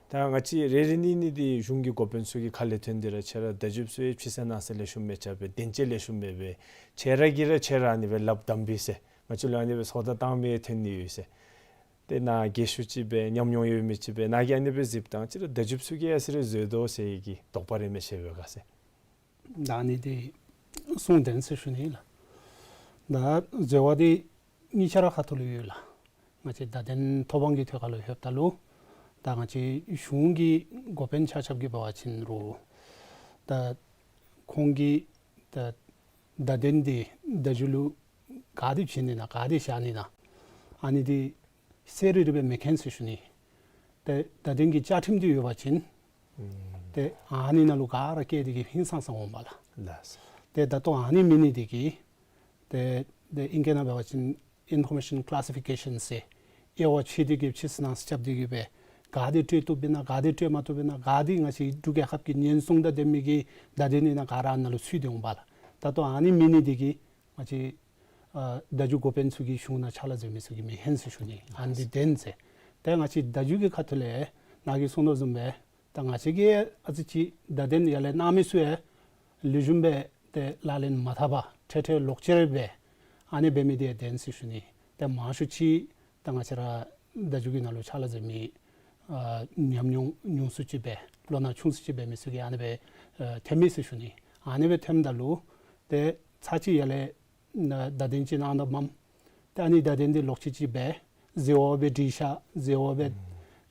ད་ང་བཅས་རེ་རེ་གཉིས་གཉིས་འདི་གཞུང་གི་འགོ་དཔོན་ཚུ་གི་ཁ་ལས་ཐོན་ཏེ་ར་ཁྱེད་ར་བརྡ་བརྒྱུདཔ་ཚུ་ཡང་ཕྱི་གསལ་ནང་གསལ་ལེགས་ཤོམ་མི་རྐྱབ་པས། བདེན་དཔྱད་ལེགས་ཤོམ་མེད་པས། ཁྱེད་ར་གིས་ར་ཁྱེད་ར་ཨ་ནི་སྦེ་སླབ་དམ་པས་ཟེར་ང་བཅས་ལུ་ཨ་ནི་སྦེ་སོ་ལྟ་བཏང་མི་ཐོན་ནི་ཡོད་ཟེར། ཏེ་ནཱ་རྒས་ཤོས་ཅིག་སྦེ་ཉམས་མྱོང་ཡོད་མི་ཅིག་སྦེ་ནཱ་གིས་ཨ་ནི་སྦེ་གཟིགསཔ་ད་ཅིག་ར་བརྡ་བརྒྱུདཔ་ཚུ་གིས་ཡང་ཨ་ཙི་རེ་བཟོད་དོ་ཟེར་གྱི་དོགས་པ་རེ་མི་ཆེ་བས་ག་ཟེར། ད་ཨ་ནི་འདི་གསུང་དོན་ཟེར་ཞུ་ནི་ལགས། ད་འཛོལ་བ་འདི་གཉིས་ཆ་ར་ཁ་ཐུག་ལུ་ཡོད་ལགས། ང་བཅས་བརྡ་དོན་ཐོབ་དབང་གི་ཐད་ཁར་ལུ་ལྷོདཔ་ད་ལུ་ད་ང་བཅས་གཞུང་གི་འགོ་དཔོན་ཆ་ཁྱབ་ཀྱིས་འབད་བ་ཅིན་རུང་ད་ཁོང་གིས་ད་ བརྡ་དོན་འདི་བརྡ་བརྒྱུད་ལུ་ག་དེ་བྱིན་ནི་ན་ག་དེ་བཞག་ནི་ན་ཨ་ནི་འདི་གསལ་རི་རི་སྦེ་མེད་མཁན་ཟེར་ཞུ་ནི། ཏེ་བརྡ་དོན་གྱི་བཅའ་ཁྲིམས་འདི་ཡོད་པ་ཅིན་ཨུམ་ཏེ་ཨ་ནི་ནང་ལུ་ག་ར་བཀལ་ཏེ་གིས་ཧིང་སངས་ས་འོང་པ་ལགས། ལགས་སོ། ཏེ་ད་ལྟོ་ཨ་ནི་མེད་ནི་འདི་གིས་ཏེ་ཏེ་ཨིང་སྐད་ནང་འབད་བ་ཅིན་ཨིན་ཕོར་མེ་ཤཱན་ཀ་ལ་སི་ཕི་ཀེ་ཤཱན་ཟེར་དབྱེ་བ་ཕྱེ་སྟེ་གིས་ཕྱེ་ས་ནང་རྐྱབ་སྟེ་གིས་སྦེ་ག་དེ་སྤྲོད་བཏུབ་པས་ན་ག་དེ་སྤྲོད་མ་བཏུབ་པས་ན་ག་དེ་ང་བཅས་འབྲུག་རྒྱལ་ཁབ་ཀྱི་ཉེན་སྲུང་དང་ལྡན་མི་གི་བརྡ་དོན་ཨིན་ན་ག་ར་ཨ་ནཱ་ལུ་ཚུད་དེ་འོང་པ་ལགས། ད་ལྟོ་ཨ་ནི་མེད་ནི་འདི་གིས་ང་བཅས་ཨ་བརྡ་བརྒྱུད་འགོ་དཔོན་ཚུ་གིས་གཞུང་ནང་ཕྱག་ལཱ་མཛད་མི་ཚུ་གིས་མི་ཧན་ཟེར་ཞུ་ནི། ཨ་ནི་འདི་བདེན་ཟེར། ཏེ་ང་བཅས་བརྡ་བརྒྱུད་ཀྱི་ཁ་ཐུག་ལས་ནཱ་གིས་གསུངས་དོ་བཟུམ་སྦེ་ད་ང་བཅས་ཀྱིས་ཨ་ཙི་ཅིག་བརྡ་དོན་ཡར་ལས་གནང་མི་ཚུ་ཡང་ལེགས་ཤོམ་སྦེ་ཏེ་ལག་ལེན་མ་འཐབ་པར་ཁྲེལ་ཁྲེལ་ལོག་སྤྱོད་སྦེ་ཨ་ནི་འབད་མི་འདི་ཡང་བདེན་ཟེར་ཞུ་ནི། ཏེ་མང་ཤོས་ཅིག་ད་ང་བཅས་ར་བརྡ་བརྒྱུད་ཀྱི་ནང་ལུ་ཕྱག་ལཱ་མཛད་མི་ཨ་ཉམས་མྱོང་ཉུང་སུ་ཅིག་སྦེ་ལོ་ན་ཆུང་སུ་ཅིག་འབད་མི་ཚུ་གིས་ཨ་ནི་སྦེ་ཨ་ཐོན་མི་ཟེར་ཞུ་ནི། ཨ་ནི་སྦེ་ཐོནམ་ད་ལུ་ཏེ་ཚར་གཅིག་ཡར་ལས་ན་བརྡ་དོན་ཅིག་གནང་དོ་མས། ཏེ་ཨ་ནི་བརྡ་དོན་འདི་ལོག་ཅི་ཅིག་སྦེ་བཟོ་བ་སྦེ་བྲིས་བཞག་བཟོ་བ་སྦེ་ཨུམ་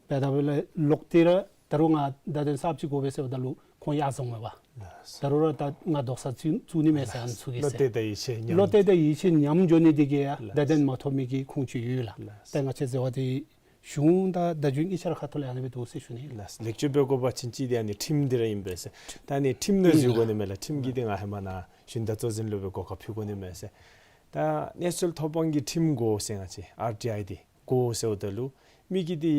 འབད་ད་འབདཝ་ལས་ལོག་སྟེ་ར་ད་རུང་ང་བརྡ་དོན་གསརཔ་ཅིག་དགོ་པས་ཟེརཝ་ད་ལུ་ཁོང་ཡར་སོང་མས་པ། ལགས་སོ། ད་རུང་ར་ད་ང་དོགས་ས་བཙུགས་བཙུགས་ནི་མས་ཟེར་ཨ་ནི་ཚུ་གིས་བློ་ཟེར། གཏད་དང་ཡིད་ཆེས་ཉམས། བློ་གཏད་དང་ཡིད་ཆེས་ཉམས་འགྱོ་ནི་འདི་གིས་ཡང་ལགས་སོ། བརྡ་དོན་མ་ཐོབ་མི་གི་ཁུངས་ཅིག་ཡོད་ལགས། ལགས་སོ། ད་ང་བཅས་ཟེར་བ་འདི་གཞུང་དང་བརྡ་བརྒྱུད་གཉིས་ཆ་ར་ཁ་ཐུག་ལས་ཨ་ནི་སྦེ་འདུག་ཟེར་ཞུ་ནི། ལགས་སོ། ལེགས་བཅོས་འབད་དགོ་པ་ཅིན་ཅིག་འདི་ཨ་ནི་ཁྲིམས་འདི་ར་ཨིན་པས་ཟེར། ད་ཨ་ནི་ཁྲིམས་ནང་ཨིན་ལགས། བཞུགས་དགོ་ནི་མས་ལགས། ཁྲིམས་ཀྱི་འདི་ང་ཧེ་མ་ནཱ་གཞུང་དང་གཙོ་འཛིན་ལུ་སྦེ་གོ་སྐབས་ཕུལ་དགོ་ནི་མས་ཟེར། ད་གནས་ཚུལ་ཐོབ་དབང་གི་ཁྲིམས་དགོ་ཟེར་ང་བཅས་ཨར་ཊི་ཨའི་འདི་དགོ་ཟེརཝ་ད་ལུ་མི་གིས་འདི་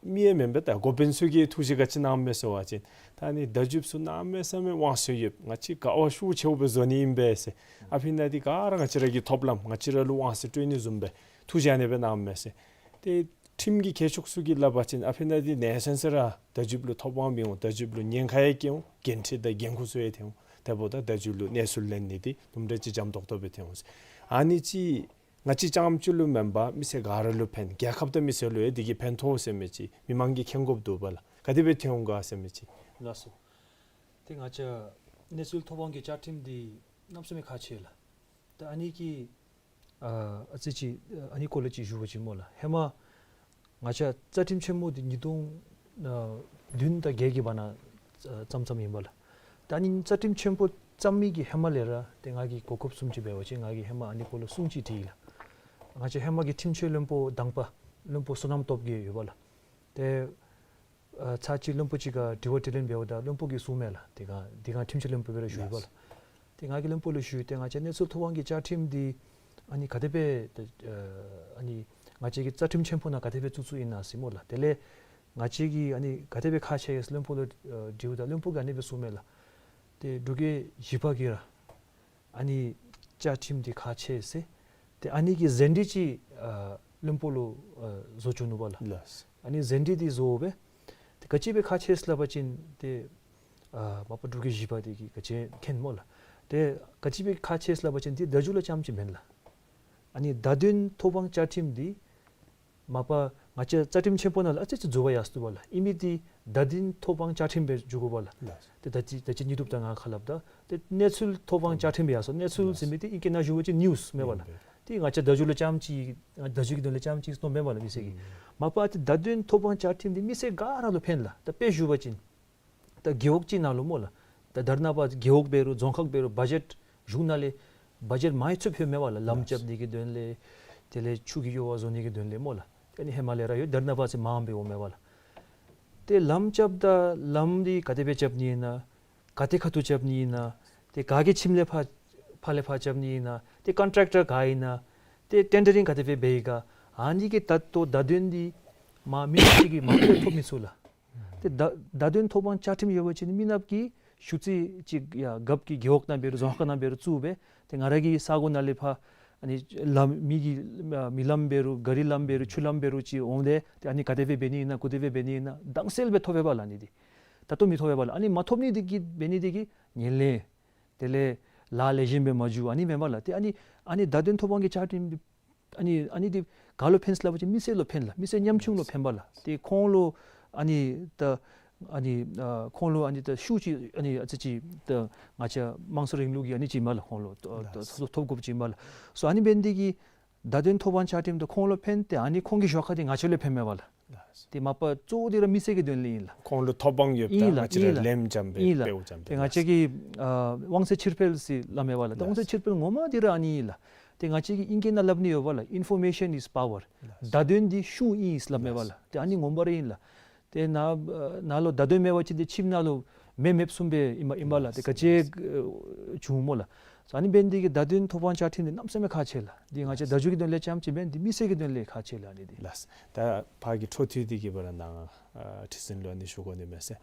མི་ཡང་མེན་པས། ད་འགོ་དཔོན་ཚུ་གིས་ཐུགས་བཞེད་ག་ཅི་གནངམ་མས་ཟེར་བ་ཅིན་ད་ཨ་ནི་བརྡ་བརྒྱུདཔ་ཚུ་གནམ་མེད་ས་མེད་དབང་ཚད་ཡོད། ང་བཅས་དཀའ་བ་ཤུགས་ཆེཝ་སྦེ་བཟོ་ནི་ཨིན་པས་ཟེར། ཨ་ཕི་ནང་འདི་ག་ར་ང་བཅས་ར་གི་ཐོབ་ལམ་ང་བཅས་ར་ལུ་དབང་ཚད་སྤྲོད་ནི་བཟུམ་སྦེ་ཐུགས་བཞེད་ཨ་ནི་སྦེ་གནངམ་མས་ཟེར། ཏེ་ཁྲིམས་ཀྱི་མཁས་མཆོག་ཚུ་གིས་སླབ་པ་ཅིན་ཨ་ཕི་ནང་འདི་ནེ་ཤན་ཟེར་ར་བརྡ་བརྒྱུདཔ་ལུ་ཐོབ་དབང་མི་འོང་། བརྡ་བརྒྱུདཔ་ལུ་ཉེན་ཁ་ཡང་བཀལ་འོང་། འགན་འཁྲི་དང་འགན་ཁུར་ཚུ་ཡང་ཐེབས་འོང་། དེ་འབདཝ་ད་བརྡ་བརྒྱུད་ལུ་གནས་ཚུལ་ལེན་ནི་འདི་དུམ་གྲ་ཅིག་འཇམ་ཏོག་ཏོ་སྦེ་ཐོན་འོང་ཟེར། ཨ་ནི་ཅིག་ང་བཅས་རྐྱངམ་ཅིག་ལུ་མེན་པར་མི་སེར་ག་ར་ལུ་ཕན་རྒྱལ་ཁབ་དང་མི་སེར་ལུ་ཡང་འདི་གིས་ཕན་ཐོགས་ཟེར་མི་ཅིག་མི་མང་གིས་མཁྱེན་དགོཔ་འདུག་པ་ལགས། ག་དེ་སྦེ་ཐོན་འོང་ག་ཟེར་མི་ཅིག། ལགས་སོ། ཏེ་ང་བཅས་གནས་ཚུལ་ཐོབ་དབང་གི་བཅའ་ཁྲིམས་འདི་གནམ་མེད་ས་མེད་ཁག་ཆེ་ལགས། ད་ཨ་ནི་གི་ཨ་ཨ་ཙི་ཅིག་ཨ་ནི་སྐོར་ལས་ཅིག་ཞུ་བ་ཅིན་སྨོ་ལགས། ཧེ་མ་ང་བཅས་རྩ་ཁྲིམས་ཆེན་མོ་འདི་ཉིས་སྟོང་ཨ་བདུན་དང་བརྒྱད་ཀྱི་བར་ན་ཨ་བརྩམས་བརྩམསཔ་ཨིན་པ་ལགས། ད་ཨ་ནི་རྩ་ཁྲིམས་ཆེན་པོ་བརྩམ་མི་གི་ཧེ་མ་ལས་ར་ཏེ་ང་གིས་གོ་སྐབས་བཟུམ་ཅིག་འབད་བ་ཅིན་ང་གིས་ཧེ་མ་ཨ་ནི་སྐོར་ལས་གསུང་ཅིག་བྲིས་ཡི་ལགས། ང་བཅས་ཧེ་མ་གི་ཁྲིམས་ཆེན་བློན་པོ་དང་པ་བློན་པོ་བསོད་ནམས་སྟོབས་རྒྱས་ཡོད་པ་ལགས། ཏེ་ཨ་ཚར་གཅིག་བློན་པོ་གཅིག་ག་དྲི་བ་དྲིས་ལན་འབདཝ་ད་བློན་པོ་གིས་གསུངམ་མས་ལགས། དེ་སྒང་དེ་སྒང་ཁྲིམས་ཆེན་བློན་པོ་སྦེ་ར་བཞུགས་ཡོད་པ་ལགས། ཏེ་ང་གིས་བློན་པོ་ལུ་ཞུ་ཡི། ཏེ་ང་བཅས་གནས་ཚུལ་ཐོབ་དབང་གི་བཅའ་ཁྲིམས་འདི་ཨ་ནི་ག་དེ་སྦེ་ཏེ་ཨ་ཨ་ནི་ང་བཅས་ཀྱི་རྩ་ཁྲིམས་ཆེན་པོ་ནང་ག་དེ་སྦེ་བཙུགས་བཙུགསཔ་ཨིན་ན་ཟེར་སྨོ་ལགས། དེ་ལས་ང་བཅས་ཀྱིས་ཨ་ནི་ག་དེ་སྦེ་ཁག་ཆེ་ཡི་ཟེར་བློན་པོ་ལུ་ཨ་དྲིཝ་ད་བློན་པོ་གིས་ཨ་ནི་སྦེ་གསུངམ་མས་ལགས། ཏེ་འབྲུག་རྒྱལ་བཞི་པ་གིས་ར་ཨ་ནི་བཅའ་ཁྲིམས་འདི་ཁག་ཆེ་ཟེར། ཏེ་ཨ་ནི་གི་ཟིན་བྲིས་ཅིག་ཨ་བློན་པོ་ལུ་ཨ་བཟོ་བཅུག་ནུག་པ་ལགས། ལགས། ཨ་ནི་ཟིན་བྲིས་འདི་བཟོ་སྦེ་ཏེ་ག་ཅི་སྦེ་ཁག་ཆེ་ཟེར་སླབ་པ་ཅིན་ཏེ་ཨ་མ་པ་འབྲུག་རྒྱལ་བཞི་པ་འདི་གིས་ག་ཅི་མཁྱེན་སྨོ་ལགས། ཏེ་ག་ཅི་སྦེ་ཁག་ཆེ་ཟེར་སླབ་པ་ཅིན་འདི་བརྡ་བརྒྱུད་ལུ་རྐྱངམ་ཅིག་མེན་ལགས། ཨ་ནི་བརྡ་དོན་ཐོབ་དབང་བཅའ་ཁྲིམས་འདི་མ་པ་ང་བཅས་རྩ་ཁྲིམས་ཆེན་པོ་ནང་ལུ་ཨ་ཙི་ཅིག་འཛོལ་བ་ཡར་སོ་འདུག་པ་ལགས། ཨིན་མི་འདི་བརྡ་དོན་ཐོབ་དབང་བཅའ་ཁྲིམས་སྦེ་འགྱོ་དགོ་པ་ལགས། ལགས། ཏེ་ད་ཅི་ད་ཅི་དངོས་གྲུབ་དང་ང་ཁ་སླབ་ད་ཏེ་གནས་ཚུལ་ཐོབ་དབང་བཅའ་ཁྲིམས་སྦེ་ཡར་སོ། གནས་ཚུལ་ལགས། ཟེར་མི་འདི་ཨིང་སྐད་ནང་ཞུ་བ་ཅིན་ནིའུསི་མེན་པ་ལགས། ཨིན་པས། ཏེ་ང་བཅས་བརྡ་བརྒྱུད་ལུ་རྐྱངམ་ཅིག་ཨ་བརྡ་བརྒྱུད་ཀྱི་དོན་ལུ་རྐྱངམ་ཅིག་མཐོངམ་མེན་པ་ལགས་མི་སེར་གྱིས། ཨུམ། མ་པ་ཏེ་བརྡ་དོན་ཐོབ་དབང་བཅའ་ཁྲིམས་འདི་མི་སེར་ག་ར་ལུ་ཕན་ལགས། ད་དཔེ་ཞུ་བ་ཅིན་ད་རྒེད་འོག་ཅིག་ནང་ལུ་སྨོ་ལགས། ད་དར་ནག་པ་རྒེད་འོག་འབད་རུང་རྫོང་ཁག་འབད་རུང་བ་ཇེཊ་གཞུང་ནང་ལས་བ་ཇེཊ་མང་ཆེ་བ་ཕུལཝ་མས་པ་ལགས། ལམ་ལགས། རྐྱབ་ནི་གི་དོན་ལས་དེ་ལས་ཆུ་གི་གཡུར་བ་བཟོ་ནི་གི་དོན་ལས་སྨོ་ལགས། ཨ་ནི་ཧེ་མ་ལས་ར་ཡོད། དར་ནག་པ་ཚུ་མངམ་སྦེ་འོངམ་མས་པ་ལགས། ཏེ་ལམ་རྐྱབ་ད་ལམ་འདི་ག་དེ་སྦེ་རྐྱབ་ནི་ཨིན་ན། ག་ཏེ་ཁ་ཐུག་རྐྱབ་ནི་ཨིན་ན། ཏེ་ག་གི་ཁྱིམ་ལས་ཕར་ཕར་ལས་ཕར་རྐྱབ་ནི་ཨིན་ན། ཏེ་ཀོན་ཊེཀ་ཊར་ག་ཨིན་ན། ཏེ་ཊེན་ཌར་རིང་ག་དེ་སྦེ་འབད་ཡི་ག། ཨ་ནི་གི་ད་ལྟོ་བརྡ་དོན་འདི་མ་མི་ཅིག་གིས་མ་ཐོབ་མི་ཚུ་ལགས། ཏེ་བརྡ་བརྡ་དོན་ཐོབ་དབང་བཅའ་ཁྲིམས་ཡོད་པ་ཅིན་མི་ནགཔ་གིས་ཞུ་ཚིག་ཅིག་ཡར་རྒཔོ་གི་རྒེད་འོག་ནང་འབད་རུང་རྫོང་ཁག་ནང་འབད་རུང་བཙུགས་སྦེ་ཏེ་ང་ར་གི་ས་གོ་ནང་ལས་ཕར་ཨ་ནི་ལམ་མི་གི་མི་ལམ་འབད་རུང་ག་རི་ལམ་འབད་རུང་ཆུ་ལམ་འབད་རུང་ཅིག་འོང་སྟེ་ཏེ་ཨ་ནི་ག་དེ་སྦེ་འབད་ནི་ཨིན་ན་ག་དེ་སྦེ་འབད་ནི་ཨིན་ན་དྭངས་གསལ་སྦེ་ཐོབ་པས་པ་ལགས། ཨ་ནི་འདི་ད་ལྟོ་མི་ཐོབ་པས་པ་ལགས། ཨ་ནི་མ་ཐོབ་ནི་འདི་གིས་འབད་ནི་འདི་གིས་ཉེར་ལེན། དེ་ལས་ལཱ་ལེགས་ཤོམ་སྦེ་མ་འགྱོ། ཨ་ནི་མེན་པ་ལགས། ཏེ་ཨ་ནི་ཨ་ནི་བརྡ་དོན་ཐོབ་དབང་གི་བཅའ་ཁྲིམས་འདི་ཨ་ནི་ཨ་ནི་འདི་ག་ལུ་ཕན་ཟེར་སླབ་པ་ཅིན་མི་སེར་ལུ་ཕན་ལགས། མི་སེར་ཉམ་ཆུང་ལུ་ཕན་པ་ལགས། ཏེ་ཁོང་ལུ་ཨ་ནི་ད་ཨ་ནི་ཨ་ཁོང་ལུ་ཨ་ནི་ད་ཤུགས་ཅིག་ཨ་ནི་ཨ་ཙི་ཅིག་ད་ང་བཅས་དམངས་གཙོ་རིང་ལུགས་ཀྱི་ཨ་ནི་ཅིག་མས་ལགས། ཁོང་ལུ་ད་ད་ལགས། ཐོབ་ཐོབ་དགོཔ་ཅིག་མས་ལགས། སོ་ཨ་ནི་འབད་ནི་འདི་གིས་བརྡ་དོན་ཐོབ་དབང་བཅའ་ཁྲིམས་འདི་ཁོང་ལུ་ཕན། ཏེ་ཨ་ནི་ཁོང་གི་ཞོར་ཁར་འདི་ང་བཅས་ལུ་ཕན་མས་པ་ལགས། ལགས། ཏེ་མ་པ་གཙོ་བོ་འདི་ར་མི་སེར་གྱི་དོན་ལས་ཨིན་ལགས། ཁོང་ལུ་ཐོབ་དབང་ཡོདཔ་ད་ཨིན་ལགས། ང་བཅས་ར་ཨིན་ལགས། ལེན་འཇམ་སྦེ་ཨིན་ལགས། འབདཝ་འཇམ་སྦེ། ཏེ་ང་བཅས་ཀྱི་ཨ་དབང་ཚད་ཕྱིར་སྤེལ་ཟེར་སླབ་མས་པ་ལགས། ཏེ་དབང་ཚད་ལགས། ཕྱིར་སྤེལ་ངོ་མ་འདི་ར་ཨ་ནི་ཨིན་ལགས། ཏེ་ང་བཅས་ཀྱིས་ཨིང་སྐད་ནང་སླབ་ནི་ཡོད་པ་ལགས། Information is power། ལགས། བརྡ་དོན་འདི་ཤུགས་ཨིན་ཟེར་སླབ་མས་པ་ལགས། ལགས། ཏེ་ཨ་ནི་ངོ་མ་ར་ཨིན་ལགས། ཏེ་ནཱ་ནཱ་ལུ་བརྡ་དོན་མེད་པ་ཅིན་ཏེ་ཁྱིམ་ནང་ལུ་མེ་མེདཔ་བཟུམ་སྦེ་ཨིན་མས་ཨིན་མས་ལགས། ཏེ་ག་ཅི་ཨེ་བྱུང་སྨོ་ལགས། ཨ་ནི་འབད་ནི་འདི་གིས་བརྡ་དོན་ཐོབ་དབང་བཅའ་ཁྲིམས་འདི་གནམ་མེད་ས་མེད་ཁག་ཆེ་ལགས། འདི་ང་བཅས་བརྡ་བརྒྱུད་ཀྱི་དོན་ལས་རྐྱངམ་ཅིག་མེན། འདི་མི་སེར་གྱི་དོན་ལས་ཁག་ཆེ་ལགས། ཨ་ནི་འདི་ལགས། ད་ཕར་གྱི་འཕྲོ་མཐུད་དེ་གི་སྦེ་ར་ནཱ་ཨ་ཁྲི་འཛིན་ལུ་ཨ་ནི་ཞུ་དགོ་ནི་མས་ཟེར།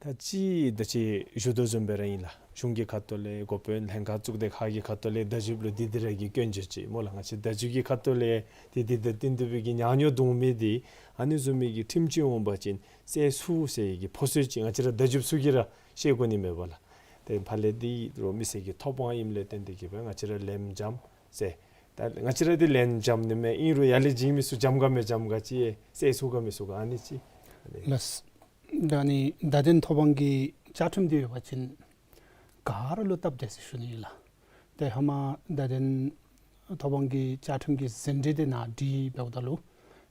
ད་ཅི་ད་ཅི་ཞུ་དོ་བཟུམ་སྦེ་ར་ཨིན་ལགས། གཞུང་གི་ཁ་ཐུག་ལས་འགོ་དཔོན་ལྷན་ཁག་བཙུགས་ཏེ་ཁག་གི་ཁ་ཐུག་ལས་བརྡ་བརྒྱུདཔ་ལུ་འདི་འདི་ར་གི་སྐྱོན་བརྗོད་ཅིག་སྨོ་ལགས། ང་བཅས་བརྡ་བརྒྱུད་ཀྱི་ཁ་ཐུག་ལས་འདི་འདི་ད་བསྟུན་ཏེ་སྦེ་གི་ཉག་ཉོག་འདུག་མི་འདི་ཨ་ནི་བཟུམ་མའི་གི་ཁྲིམས་ཅིག་འོང་པ་ཅིན་བསལ་ཚུགས་ཟེར་གི་ཕོ་སོད་ཅིག་ང་བཅས་ར་བརྡ་བརྒྱུདཔ་ཚུ་གིས་ར་ཤེས་དགོ་ནི་མས་པ་ལགས། ཏེ་ཕར་ལས་འདི་རོགས་མི་སེར་གྱི་ཐོབ་དབང་ཨིནམ་ལས་བརྟེན་ཏེ་གི་སྦེ་ང་བཅས་ར་ལེན་འཇམ་ཟེར། ད་ང་བཅས་ར་འདི་ལེན་འཇམ་ནི་མས། ཨིན་རུང་ཡར་ལས་བྱིན་མི་ཚུ་འཇམ་ག་མི་འཇམ་ག་ཅིག་བསལ་ཚུགས་ག་མི་ཚུགས་ག་ཨ་ནི་ཅིག། ལགས། ད་ཨ་ནི་བརྡ་དོན་ཐོབ་དབང་གི་བཅའ་ཁྲིམས་འདི་ཡོད་པ་ཅིན་ག་ར་ལུ་སྟབས་བདེ་ཟེར་ཞུ་ནི་ཨིན་ལགས། ཏེ་ཧེ་མ་བརྡ་དོན་ཐོབ་དབང་གི་བཅའ་ཁྲིམས་ཀྱི་ཟིན་བྲིས་འདི་ནཱ་བྲིས་འབདཝ་ད་ལུ་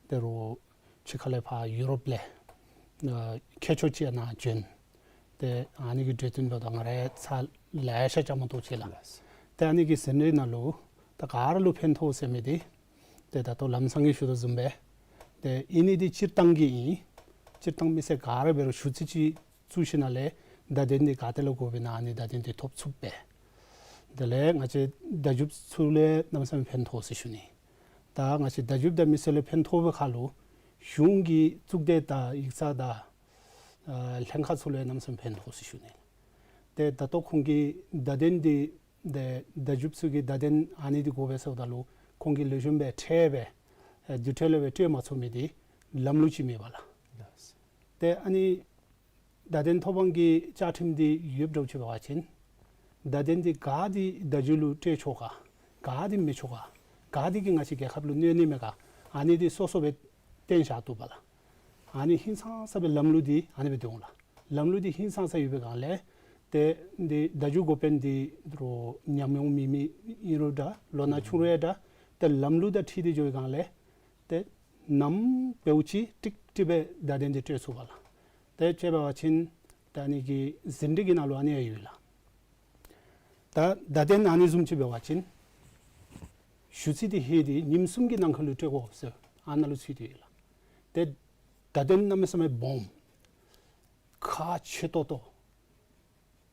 ཏེ་རོགས་ཕྱི་ཁ་ལས་ཕར་ཡུ་རོབ་ལས་ཨ་མཁས་མཆོག་ཅིག་ཡང་ནཱ་བྱོན། ཏེ་ཨ་ནི་གི་གྲོས་བསྟུན་འབདཝ་ད་ང་ར་ཚར་ལེ་ཤ་བཅའ་མར་གཏོགས་ཅི་ལགས། ལགས། ཏེ་ཨ་ནི་གི་ཟིན་བྲིས་ནང་ལུ་ད་ག་ར་ལུ་ཕན་ཐོགས་ཟེར་མི་འདི་ཏེ་ད་ལྟོ་ལམ་སང་གི་ཞུ་དོ་བཟུམ་སྦེ་ཏེ་ཨིན་ནི་འདི་སྤྱིར་བཏང་གི་ཨིན། སྤྱིར་བཏང་མི་སེར་ག་ར་འབད་རུང་ཞུ་ཚིག་ཅིག་བཙུགས་ཞིནམ་ལས་བརྡ་དོན་འདི་ག་ཏེ་ལུ་དགོཔ་ཨིན་ན་ཨ་ནི་བརྡ་དོན་འདི་ཐོབ་ཚུགསཔ་སྦེ། དེ་ལས་ང་བཅས་བརྡ་བརྒྱུདཔ་ཚུ་ལུ་གནམ་མེད་ས་མེད་ཕན་ཐོགས་ཟེར་ཞུ་ནི། ད་ང་བཅས་བརྡ་བརྒྱུདཔ་དང་མི་སེར་ལུ་ཕན་ཐོགས་པའི་ཁར་ལུ་གཞུང་གི་གཙུག་སྡེ་དང་ཡིག་ཚང་དང་ཨ་ལྷན་ཁག་ཚུ་ལུ་གནམ་མེད་ས་མེད་ཕན་ཐོགས་ཟེར་ཞུ་ནི། ཏེ་ད་ལྟོ་ཁོང་གིས་བརྡ་དོན་འདི་ཏེ་བརྡ་བརྒྱུདཔ་ཚུ་གིས་བརྡ་དོན་ཨ་ནི་འདི་དགོ་པས་ཟེརཝ་ད་ལུ་ཁོང་གིས་ལེགས་ཤོམ་སྦེ་ཁྲལ་སྦེ་ཨེ་དུས་ཐོག་ལས་སྦེ་སྤྲོད་མ་ཚུགས་མི་འདི་ལམ་ལུགས་ཅིག་མེད་པ་ལགས། ལགས། ཏེ་ཨ་ནི་བརྡ་དོན་ཐོབ་དབང་གི་བཅའ་ཁྲིམས་འདི་ཡོདཔ་འདྲཝ་ཅིག་འབད་བ་ཅིན་བརྡ་དོན་འདི་ག་འདི་བརྡ་བརྒྱུད་ལུ་སྤྲོད་ཆོག་ག་ག་འདི་མི་ཆོག་ག་ག་འདི་གིས་ང་བཅས་རྒྱལ་ཁབ་ལུ་གནོད་ནི་མས་ག་ཨ་ནི་འདི་སོ་སོ་སྦེ་བཏོན་བཞག་བཏུབ་པ་ལགས། ཨ་ནི་ཧིང་སངས་ས་སྦེ་ལམ་ལུགས་འདི་ཨ་ནི་སྦེ་སྡོད་འོང་ལགས། ལམ་ལུགས་འདི་ཧིང་སངས་ས་ཡོད་པའི་སྒང་ལས་ཏེ་འདི་བརྡ་བརྒྱུད་འགོ་དཔོན་འདི་རོགས་ཉམས་མྱོང་མེད་མི་ཨིན་རུང་འདྲ་ལོ་ན་ཆུང་རུང་འདྲ་ཏེ་ལམ་ལུགས་དང་འཁྲིལ་ཏེ་འགྱོ་བའི་སྒང་ལས་ཏེ་ནམ་འབདཝ་ཅིག་ཀྲིག་ཀྲི་སྦེ་བརྡ་དོན་འདི་སྤྲོད་ཚུགས་པ་ལགས། ཏེ་དཔྱེ་འབད་བ་ཅིན་ད་ཨ་ནི་གི་ཟིན་བྲིས་ཀྱི་ནང་ལུ་ཨ་ནི་ཡང་ཡོད་ལགས། ད་བརྡ་དོན་ཨ་ནི་བཟུམ་ཅིག་འབད་བ་ཅིན་ཞུ་ཚིག་འདི་ལྷོད་དེ་ཉིནམ་གསུམ་གྱི་ནང་འཁོད་ལུ་སྤྲོད་དགོ་ཟེར་ཨ་ནཱ་ལུ་ཚུད་དེ་ཡོད་ལགས། ཏེ་བརྡ་དོན་གནམ་མེད་ས་མེད་སྦོམ་ཁག་ཆེ་ཏོག་ཏོ་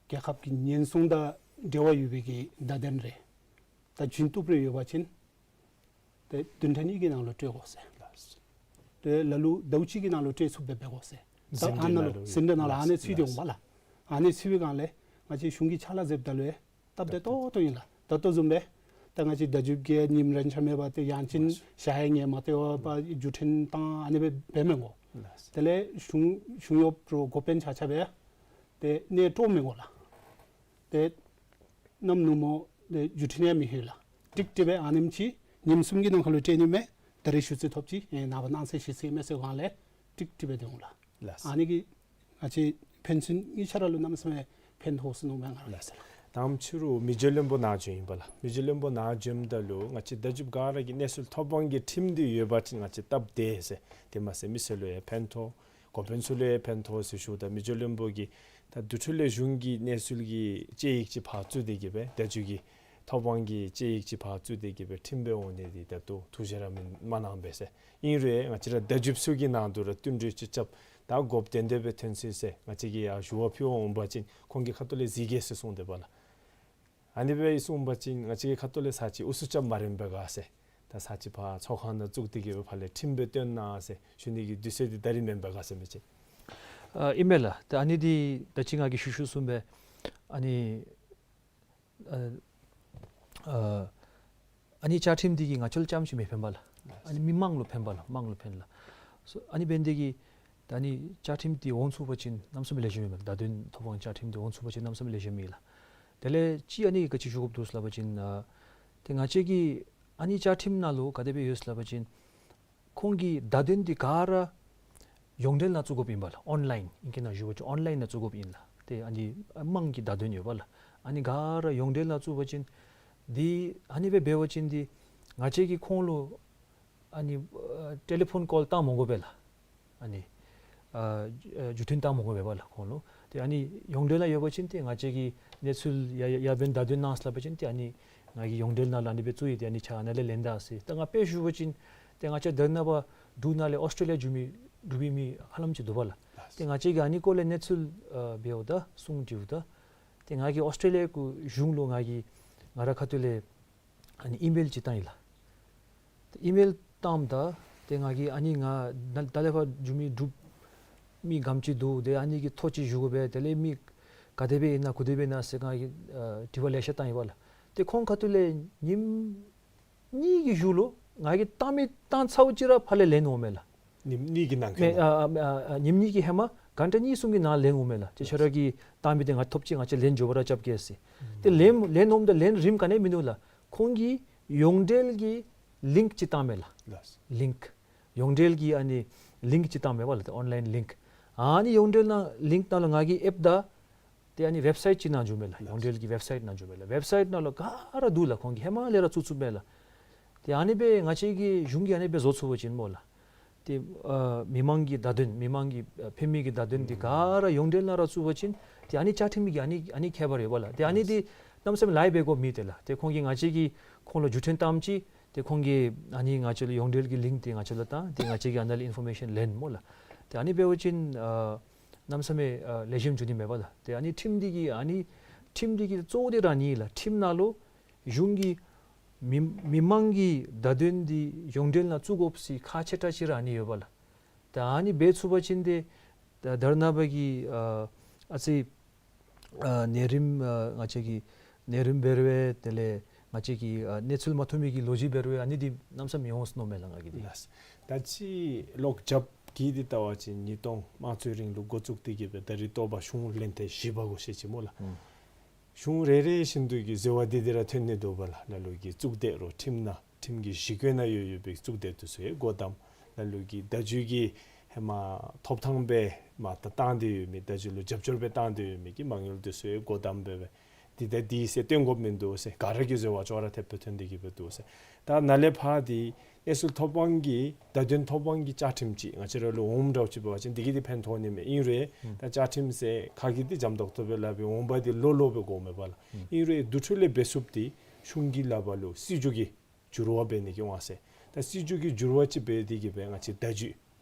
རྒྱལ་ཁབ་ཀྱི་ཉེན་སྲུང་དང་འབྲེལ་བ་ཡོད་པའི་གི་བརྡ་དོན་རེ་ད་བྱིན་བཏུབ་རེ་ཡོད་པ་ཅིན་ཏེ་བདུན་ཕྲག་གཉིས་ཀྱི་ནང་ལུ་སྤྲོད་དགོ་ཟེར། ཏེ་ལ་ལུ་ཟླཝ་གཅིག་གི་ནང་ལུ་སྤྲོད་ཚུགསཔ་སྦེ་འབད་དགོ་ཟེར། ད་ཟིན་བྲིས་ཨ་ནཱ་ནང་ལུ་ལུ་ཟིན་བྲིས་ནང་ལུ་ཨ་ནི་ཚུད་དེ་འོང་པ་ལགས། ཨ་ནི་ཚུད་པའི་སྒང་ལས་ང་བཅས་གཞུང་གི་ཕྱག་ལཱ་མཛདཔ་ད་ལུ་སྟབས་བདེ་ཏོག་ཏོ་ཨིན་ལགས། ད་ལྟོ་བཟུམ་སྦེ་ད་ང་བཅས་བརྡ་བརྒྱུད་ཀྱི་ཉིནམ་རེ་ཆ་མེད་པར་ཏེ་ཡང་ཅིན་ཞག་ཡང་ངེས་མ་བཏུབ་པར་བརྒྱུད་འཕྲིན་བཏང་ཨ་ནི་སྦེ་འབད་མི་དགོ། དེ་ལས་གཞུང་གཞུང་གཡོགཔ་རོགས་འགོ་དཔོན་ཆ་ཁྱབ་སྦེ་ཏེ་གནས་སྤྲོ་མི་དགོ་ལགས། ཏེ་གནམ་ནུབ་མོ་ཏེ་བརྒྱུད་འཕྲིན་ཡང་མི་ལྷོད་ལགས། ཀྲིག་ཀྲི་སྦེ་ཨ་ནེམ་ཅིག་ཉིནམ་གསུམ་གྱི་ནང་འཁོད་ལུ་སྤྲོད་ནི་མས། ད་རིས་ཞུ་ཚིག་ཐོབ་ཅི། ཨེ་ནངས་པ་གནངས་ཚེ་ཞུ་ཚིག་མས་ཟེར་སྒང་ལས་ཀྲིག་ཀྲི་སྦེ་སྡོད་འོང་ལགས། ལགས། ཨ་ནི་གིས་ང་བཅས་ཕན་ཚུན་གཉིས་ཆ་ར་ལུ་གནམ་མེད་ས་མེད་ཕན་ཐོགས་ཟེར་མནོཝ་མས་ང་ར། ལགས། ད་ཨ་ནེམ་ཅིག་རུང་མི་རྗེ་བློན་པོ་ནཱ་བྱོནམ་ཨིན་པ་ལགས། མི་རྗེ་བློན་པོ་ནཱ་བྱོནམ་ད་ལུ་ང་བཅས་བརྡ་བརྒྱུད་ག་ར་གིས་གནས་ཚུལ་ཐོབ་དབང་གི་ཁྲིམས་འདི་ཡོད་པ་ཅིན་ང་བཅས་སྟབས་བདེ་ཟེར། དེ་མ་ཚད་མི་སེར་ལུ་ཡང་ཕན་ཐོགས། འགོ་དཔོན་ཚུ་ལུ་ཡང་ཕན་ཐོགས་ཟེར་ཞུཝ་ད་མི་རྗེ་བློན་པོ་གིས་ད་དེ་འཕྲོ་ལས་གཞུང་གི་གནས་ཚུལ་གྱི་དཔྱད་ཡིག་ཅིག་ཕར་བཙུགས་ཏེ་གི་སྦེ་བརྡ་བརྒྱུད་ཀྱི་ཐོབ་དབང་གི་དཔྱད་ཡིག་ཅིག་ཕར་བཙུགས་ཏེ་གི་སྦེ་ཁྲིམས་སྦེ་འོང་ནི་འདི་ད་ལྟོ་ཐུགས་རྗེ་ར་མེད་མ་གནང་པས་ཟེར། ཨིན་རུང་ང་བཅས་ར་བརྡ་བརྒྱུདཔ་ཚུ་གི་ནང་དུ་ར་བསྟུན་གྲོས་ཅིག་རྐྱབ། ད་དགོཔ་དེ་འདྲ་སྦེ་ཐོན་ཅི་ཟེར་ང་བཅས་ཀྱིས་ཡར་ཞུ་བ་ཕུལ་འོང་པ་ཅིན་ཁོང་གི་ཁ་ཐུག་ལས་གཟིགས་གེ་ཟེར་གསུངས་ཏེ་འབདཝ་ལགས། ཨ་ནི་སྦེ་གསུངས་པ་ཅིན་ང་བཅས་ཀྱི་ཁ་ཐུག་ལས་ཚར་གཅིག་ཨུ་ཚུགས་རྐྱབ་མ་རན་པས་ག་ཟེར། ད་ཚར་གཅིག་ཕར་ཚོགས་ཁང་ནང་བཙུགས་ཏེ་གི་སྦེ་ཕར་ལས་ཁྲིམས་སྦེ་སྟོན་གནང་ཟེར་ཞུ་ནི་གི་དུས་ཚོད་འདི་ད་རིས་མེན་པས་ག་ཟེར་མི་ཅིག། ཨ་ཨིན་མས་ལགས། ད་ཨ་ནི་འདི་ད་ཅི་ང་གིས་ཞུ་ཞུ་བཟུམ་སྦེ་ཨ་ནི་ཨ་ཨ་ཨ་ནི་བཅའ་ཁྲིམས་འདི་གིས་ང་བཅས་ལུ་རྐྱངམ་ཅིག་མི་ཕན་པས་ལགས། ཨ་ནི་མི་དམངས་ལུ་ཕན་པས་ལགས། དམངས་ལུ་ཕན་ལགས། སོ་ཨ་ནི་འབད་ནི་འདི་གིས་ད་ཨ་ནི་བཅའ་ཁྲིམས་འདི་འོང་ཚུགས་པ་ཅིན་གནམ་མེད་ས་མེད་ལེགས་ཤོམ་ཨིན་མས། བརྡ་དོན་ཐོབ་དབང་བཅའ་ཁྲིམས་འདི་འོང་ཚུགས་པ་ཅིན་གནམ་མེད་ས་མེད་ལེགས་ཤོམ་ཨིན་ལགས། དེ་ལས་ཅིག་ཨ་ནི་ག་ཅི་ཞུ་དགོཔ་འདུག་ཟེར་སླབ་པ་ཅིན་ཨ་ཏེ་ང་བཅས་ཀྱི་ཨ་ནི་བཅའ་ཁྲིམས་ནང་ལུ་ག་དེ་སྦེ་ཡོད་ཟེར་སླབ་པ་ཅིན་ཁོང་གི་བརྡ་དོན་འདི་ག་ར་ཡོངས་འབྲེལ་ནང་བཙུགས་དགོཔ་ཨིན་པས་ལགས། ཨོན་ལཱའིན་ཨིང་སྐད་ནང་ཞུ་བ་ཅིན་ཨོན་ལཱའིན་ནང་བཙུགས་དགོཔ་ཨིན་ལགས། ཏེ་ཨ་ནི་དམངས་ཀྱི་བརྡ་དོན་ཡོད་པ་ལགས། ཨ་ནི་ག་ར་ཡོངས་འབྲེལ་ནང་བཙུགས་པ་ཅིན་འདི་ཨ་ནི་སྦེ་འབད་བ་ཅིན་འདི་ང་བཅས་ཀྱིས་ཁོང་ལུ་ཨ་ནི་ཨ་ཊེ་ལི་ཕོན་ཀོལ་བཏང་མི་དགོ་པས་ལགས། ཨ་ནི་ཨ་ཨ་བརྒྱུད་འཕྲིན་བཏང་མི་དགོ་པས་པ་ལགས་ཁོང་ལུ། ཏེ་ཨ་ནི་ཡོངས་འབྲེལ་ནང་ཡོད་པ་ཅིན་ཏེ་ང་བཅས་ཀྱིས་གནས་ཚུལ་ཡར་ཡར་ཡར་འབད་བརྡ་དོན་གནང་ཟེར་སླབ་པ་ཅིན་ཏེ་ཨ་ནི་ང་གིས་ཡོངས་འབྲེལ་ནང་ལུ་ཨ་ནི་སྦེ་བཙུགས་ཡི། ཏེ་ཨ་ནི་ཕྱག་ནཱ་ལས་ལེན་ད་ཟེར། ད་ང་དཔེ་ཞུ་བ་ཅིན་ཏེ་ང་བཅས་ད་རེས་ནངས་པ་འབྲུག་ནང་ལས་ཨོསི་ཊྲེ་ལི་ཡ་འགྱོ་མི་འབྲུག་པའི་མི་ཧ་ལམ་ཅིག་འདུག་པ་ལགས། ཏེ་ང་བཅས་ཀྱིས་ཨ་ནི་སྐོར་ལས་གནས་ཚུལ་ཨ་འབདཝ་ད་གསུང་དྲིཝ་ད་ཏེ་ང་གིས་ཨོསི་ཊྲེ་ལི་ཡ་གི་གཞུང་ལུ་ང་གིས་ང་རའི་ཁ་ཐུག་ལས་ཨ་ནི་ཨི་མེལ་ཅིག་བཏང་ཡི་ལགས། ཏེ་ཨི་མེལ་བཏངམ་ད་ཏེ་ང་གིས་ཨ་ནི་ང་ད་ད་ལས་ཕར་འགྱོ་མི་འབྲུག་མི་ག་དེམ་ཅིག་འདུག། ཏེ་ཨ་ནི་གི་ཐོ་ཅིག་ཞུ་དགོ་པས། དེ་ལས་མི་ག་དེ་སྦེ་ཨིན་ན་ག་དེ་སྦེ་ཨིན་ན་ཟེར་ང་གིས་ཨ་དྲི་བ་ལེ་ཤ་བཏང་ཡི་པ་ལགས། ཏེ་ཁོང་ཁ་ཐུག་ལས་ཉིནམ་གཉིས་ཀྱི་གཞུག་ལུ་ང་གིས་བཏང་མི་བཏང་ཚརཝ་ཅིག་ར་ཕར་ལས་ལན་འོང་མས་ལགས། ཉིནམ་གཉིས་ཀྱི་ནང་མེན་འཁོད་ཨ་ཨ་ཨ་ཉིནམ་གཉིས་ཀྱི་ཧེ་མ་གྷན་ཊ་གཉིས་གསུམ་གྱི་ནང་ལན་འོང་མས་ལགས། ཏེ་ཁྱོད་ར་གིས་བཏང་མི་འདི་ང་ཐོབ་ཅི། ང་བཅས་ལན་འགྱོ་བར་ར་རྐྱབ་གེ་ཟེར། ཏེ་ལན་ལན་འོངམ་ད་ལན་རིམ་ག་ནི་མིན་འདུག་ལགས། ཁོང་གིས་ཡོངས་འབྲེལ་གྱི་ལིངཀ་ཅིག་བཏང་མས་ལགས། ལིངཀ། ཡོངས་འབྲེལ་གྱི་ཨ་ནི་ལིངཀ་ཅིག་བཏང་མས་པ་ལགས། ཏེ་ཨོན་ལའིན་ལིངཀ། ཨ་ནི་ཡོངས་འབྲེལ་ནང་ལིངཀ་ནང་ལུ་ང་གིས་ཨེབ་ད་ཏེ་ཨ་ནི་ཝེབ་སའིཊ་ཅིག་ནང་འགྱོཝ་མས་ལགས། ཡོངས་འབྲེལ་གྱི་ཝེབ་སའིཊ་ནང་འགྱོཝ་མས་ལགས། ཝེབ་སའིཊ་ནང་ལུ་ག་ར་འདུག་ལགས། ཁོང་གིས་ཧེ་མ་ལས་ར་བཙུགས་བཙུགསཔ་མས་ལགས། ཏེ་ཨ་ནི་སྦེ་ང་བཅས་ཀྱི་གཞུང་གིས་ཨ་ནི་སྦེ་བཟོ་ཚུགས་པ་ཅིན་སྨོ་ལགས། ཏེ་ཨ་མི་མང་གི་བརྡ་དོན་མི་མང་གི་ཨ་ཕན་མི་གི་བརྡ་དོན་འདི་ག་ར་ཡོངས་འབྲེལ་ནང་ར་བཙུགས་པ་ཅིན་ཏེ་ཨ་ནི་བཅའ་ཁྲིམས་ཀྱི་ཨ་ནི་ཨ་ནི་ཁྱད་པར་ཡོད་པ་ལགས། ཏེ་ཨ་ནི་འདི་གནམ་མེད་ས་མེད་ལཱ་འབད་དགོཔ་མེད་ཏེ་ལགས། ཏེ་ཁོང་གིས་ང་བཅས་ཀྱིས་ཁོང་ལུ་བརྒྱུད་འཕྲིན་བཏངམ་ཅིག་ཏེ་ཁོང་གིས་ཨ་ནི་ང་བཅས་ལུ་ཡོངས་འབྲེལ་གྱི་ལིངཀ་འདི་ང་བཅས་ལུ་བཏང་། ཏེ་ང་བཅས་ཀྱིས་ཨ་ནཱ་ལས་ཨིན་ཕོར་མེ་ཤཱན་ལེན་སྨོ་ལགས། ཏེ་ཨ་ནི་འབད་བ་ཅིན་ཨ་གནམ་མེད་ས་མེད་ཨ་ལེགས་ཤོམ་འགྱོ་ནི་མས་པ་ལགས། ཏེ་ཨ་ནི་ཁྲིམས་འདི་གི་ཨ་ནི་ཁྲིམས་འདི་གི་གཙོ་བོ་འདི་ར་ཨ་ནི་ལགས། ཁྲིམས་ནང་ལུ་གཞུང་གིས་མི་མི་མང་གི་བརྡ་དོན་འདི་ཡོངས་འབྲེལ་ནང་བཙུགས་དགོཔ་ཟེར་ཁག་ཆེ་དྲགས་ཅིག་ར་ཨ་ནི་ཡོད་པ་ལགས། ད་ཨ་ནི་འབད་ཚུགས་པ་ཅིན་ཏེ་ད་ད་རེས་ནངས་པ་གི་ཨ་ཨ་ཙི་ཨ་ནད་རིམས་ཨ་ང་བཅས་ཀྱི་ནད་རིམས་འབད་རུང་དེ་ལས་ང་བཅས་ཀྱི་ཨ་གནས་ཚུལ་མ་ཐོབ་མི་གི་ལོ་རྒྱུས་འབད་རུང་ཨ་ནི་འདི་གནམ་མེད་ས་མེད་འོང་ཟེར་མནོཝ་མས་ལགས་ང་གིས་འདི། ལགས། ད་ཅི་ལོག་རྒྱབ་ཀྱི་འདི་བལྟ་བ་ཅིན་ཉིས་སྟོང་དམངས་གཙོའི་རིང་ལུགས་འགོ་བཙུགས་ཏེ་གི་སྦེ་ད་རེས་ཐོབ་པ་གཞུང་ལོན་ཐེངས་བཞི་པ་གོ་ཤེས་ཅི་སྨོ་ལགས། ཨུམ། གཞུང་རེ་རེ་བཞིན་དུ་གི་འཛོལ་བ་འདི་འདི་ར་ཐོན་ནི་འདུག་པ་ལགས། ལ་ལུ་གིས་གཙུག་སྡེ་རུ་ཁྲིམས་ནང་ཁྲིམས་ཀྱི་གཞི་བཀོད་ནང་ཡོད་ཡོད་པའི་གཙུག་སྡེ་འདི་ཚུ་ཡང་སྒོ་བསྡམ། ལ་ལུ་གིས་བརྡ་བརྒྱུད་ཀྱི་ཧེ་མ་ཐོབ་ཐངས་སྦེ་མ་ད་བཏང་སྟེ་ཡོད་མི་བརྡ་བརྒྱུད་ལུ་རྒྱབ་སྐྱོར་སྦེ་བཏང་སྟེ་ཡོད་མི་གི་མ་དངུལ་འདི་ཚུ་ཡང་སྒོ་བསྡམ་སྦེ་སྦེ་འདི་ད་འདི་ཟེར་སྟོན་དགོཔ་མིན་འདུག་ཟེར། ག་ར་གིས་འཛོལ་བ་ཅོག་ར་འཐདཔ་སྦེ་ཐོན་ཏེ་གི་སྦེ་འདུག་ཟེར། ད་ནཱ་ལས་ཕར་འདི་གནས་ཚུལ་ཐོབ་དབང་གི་བརྡ་དོན་ཐོབ་དབང་གི་བཅའ་ཁྲིམས་ཅིག་ང་བཅས་ར་ལུ་འོངམ་འདྲཝ་ཅིག་འབད་བ་ཅིན་འདི་གིས་འདི་ཕན་ཐོགས་ནི་མས། ཨིན་རུང་ད་བཅའ་ཁྲིམས་ཟེར་ཁ་གིས་འདི་འཇམ་ཏོག་ཏོ་སྦེ་སླབ་པའི་འོང་འབབ་འདི་ལོ་ལོ་སྦེ་དགོ་མས་པ་ལགས། ཨིན་རུང་དུས་ཚོད་ལས་འབད་ཚུགསཔ་འདི་གཞུང་གི་ལག་པར་ལུ་སྲིད་བྱུས་ཀྱི་འགྱུར་བ་འབད་ནི་གི་དབང་ཟེར། ད་སྲིད་བྱུས་ཀྱི་འགྱུར་བ་ཅིག་འབད་དེ་གི་སྦེ་ང་བཅས་བརྡ་བརྒྱུད་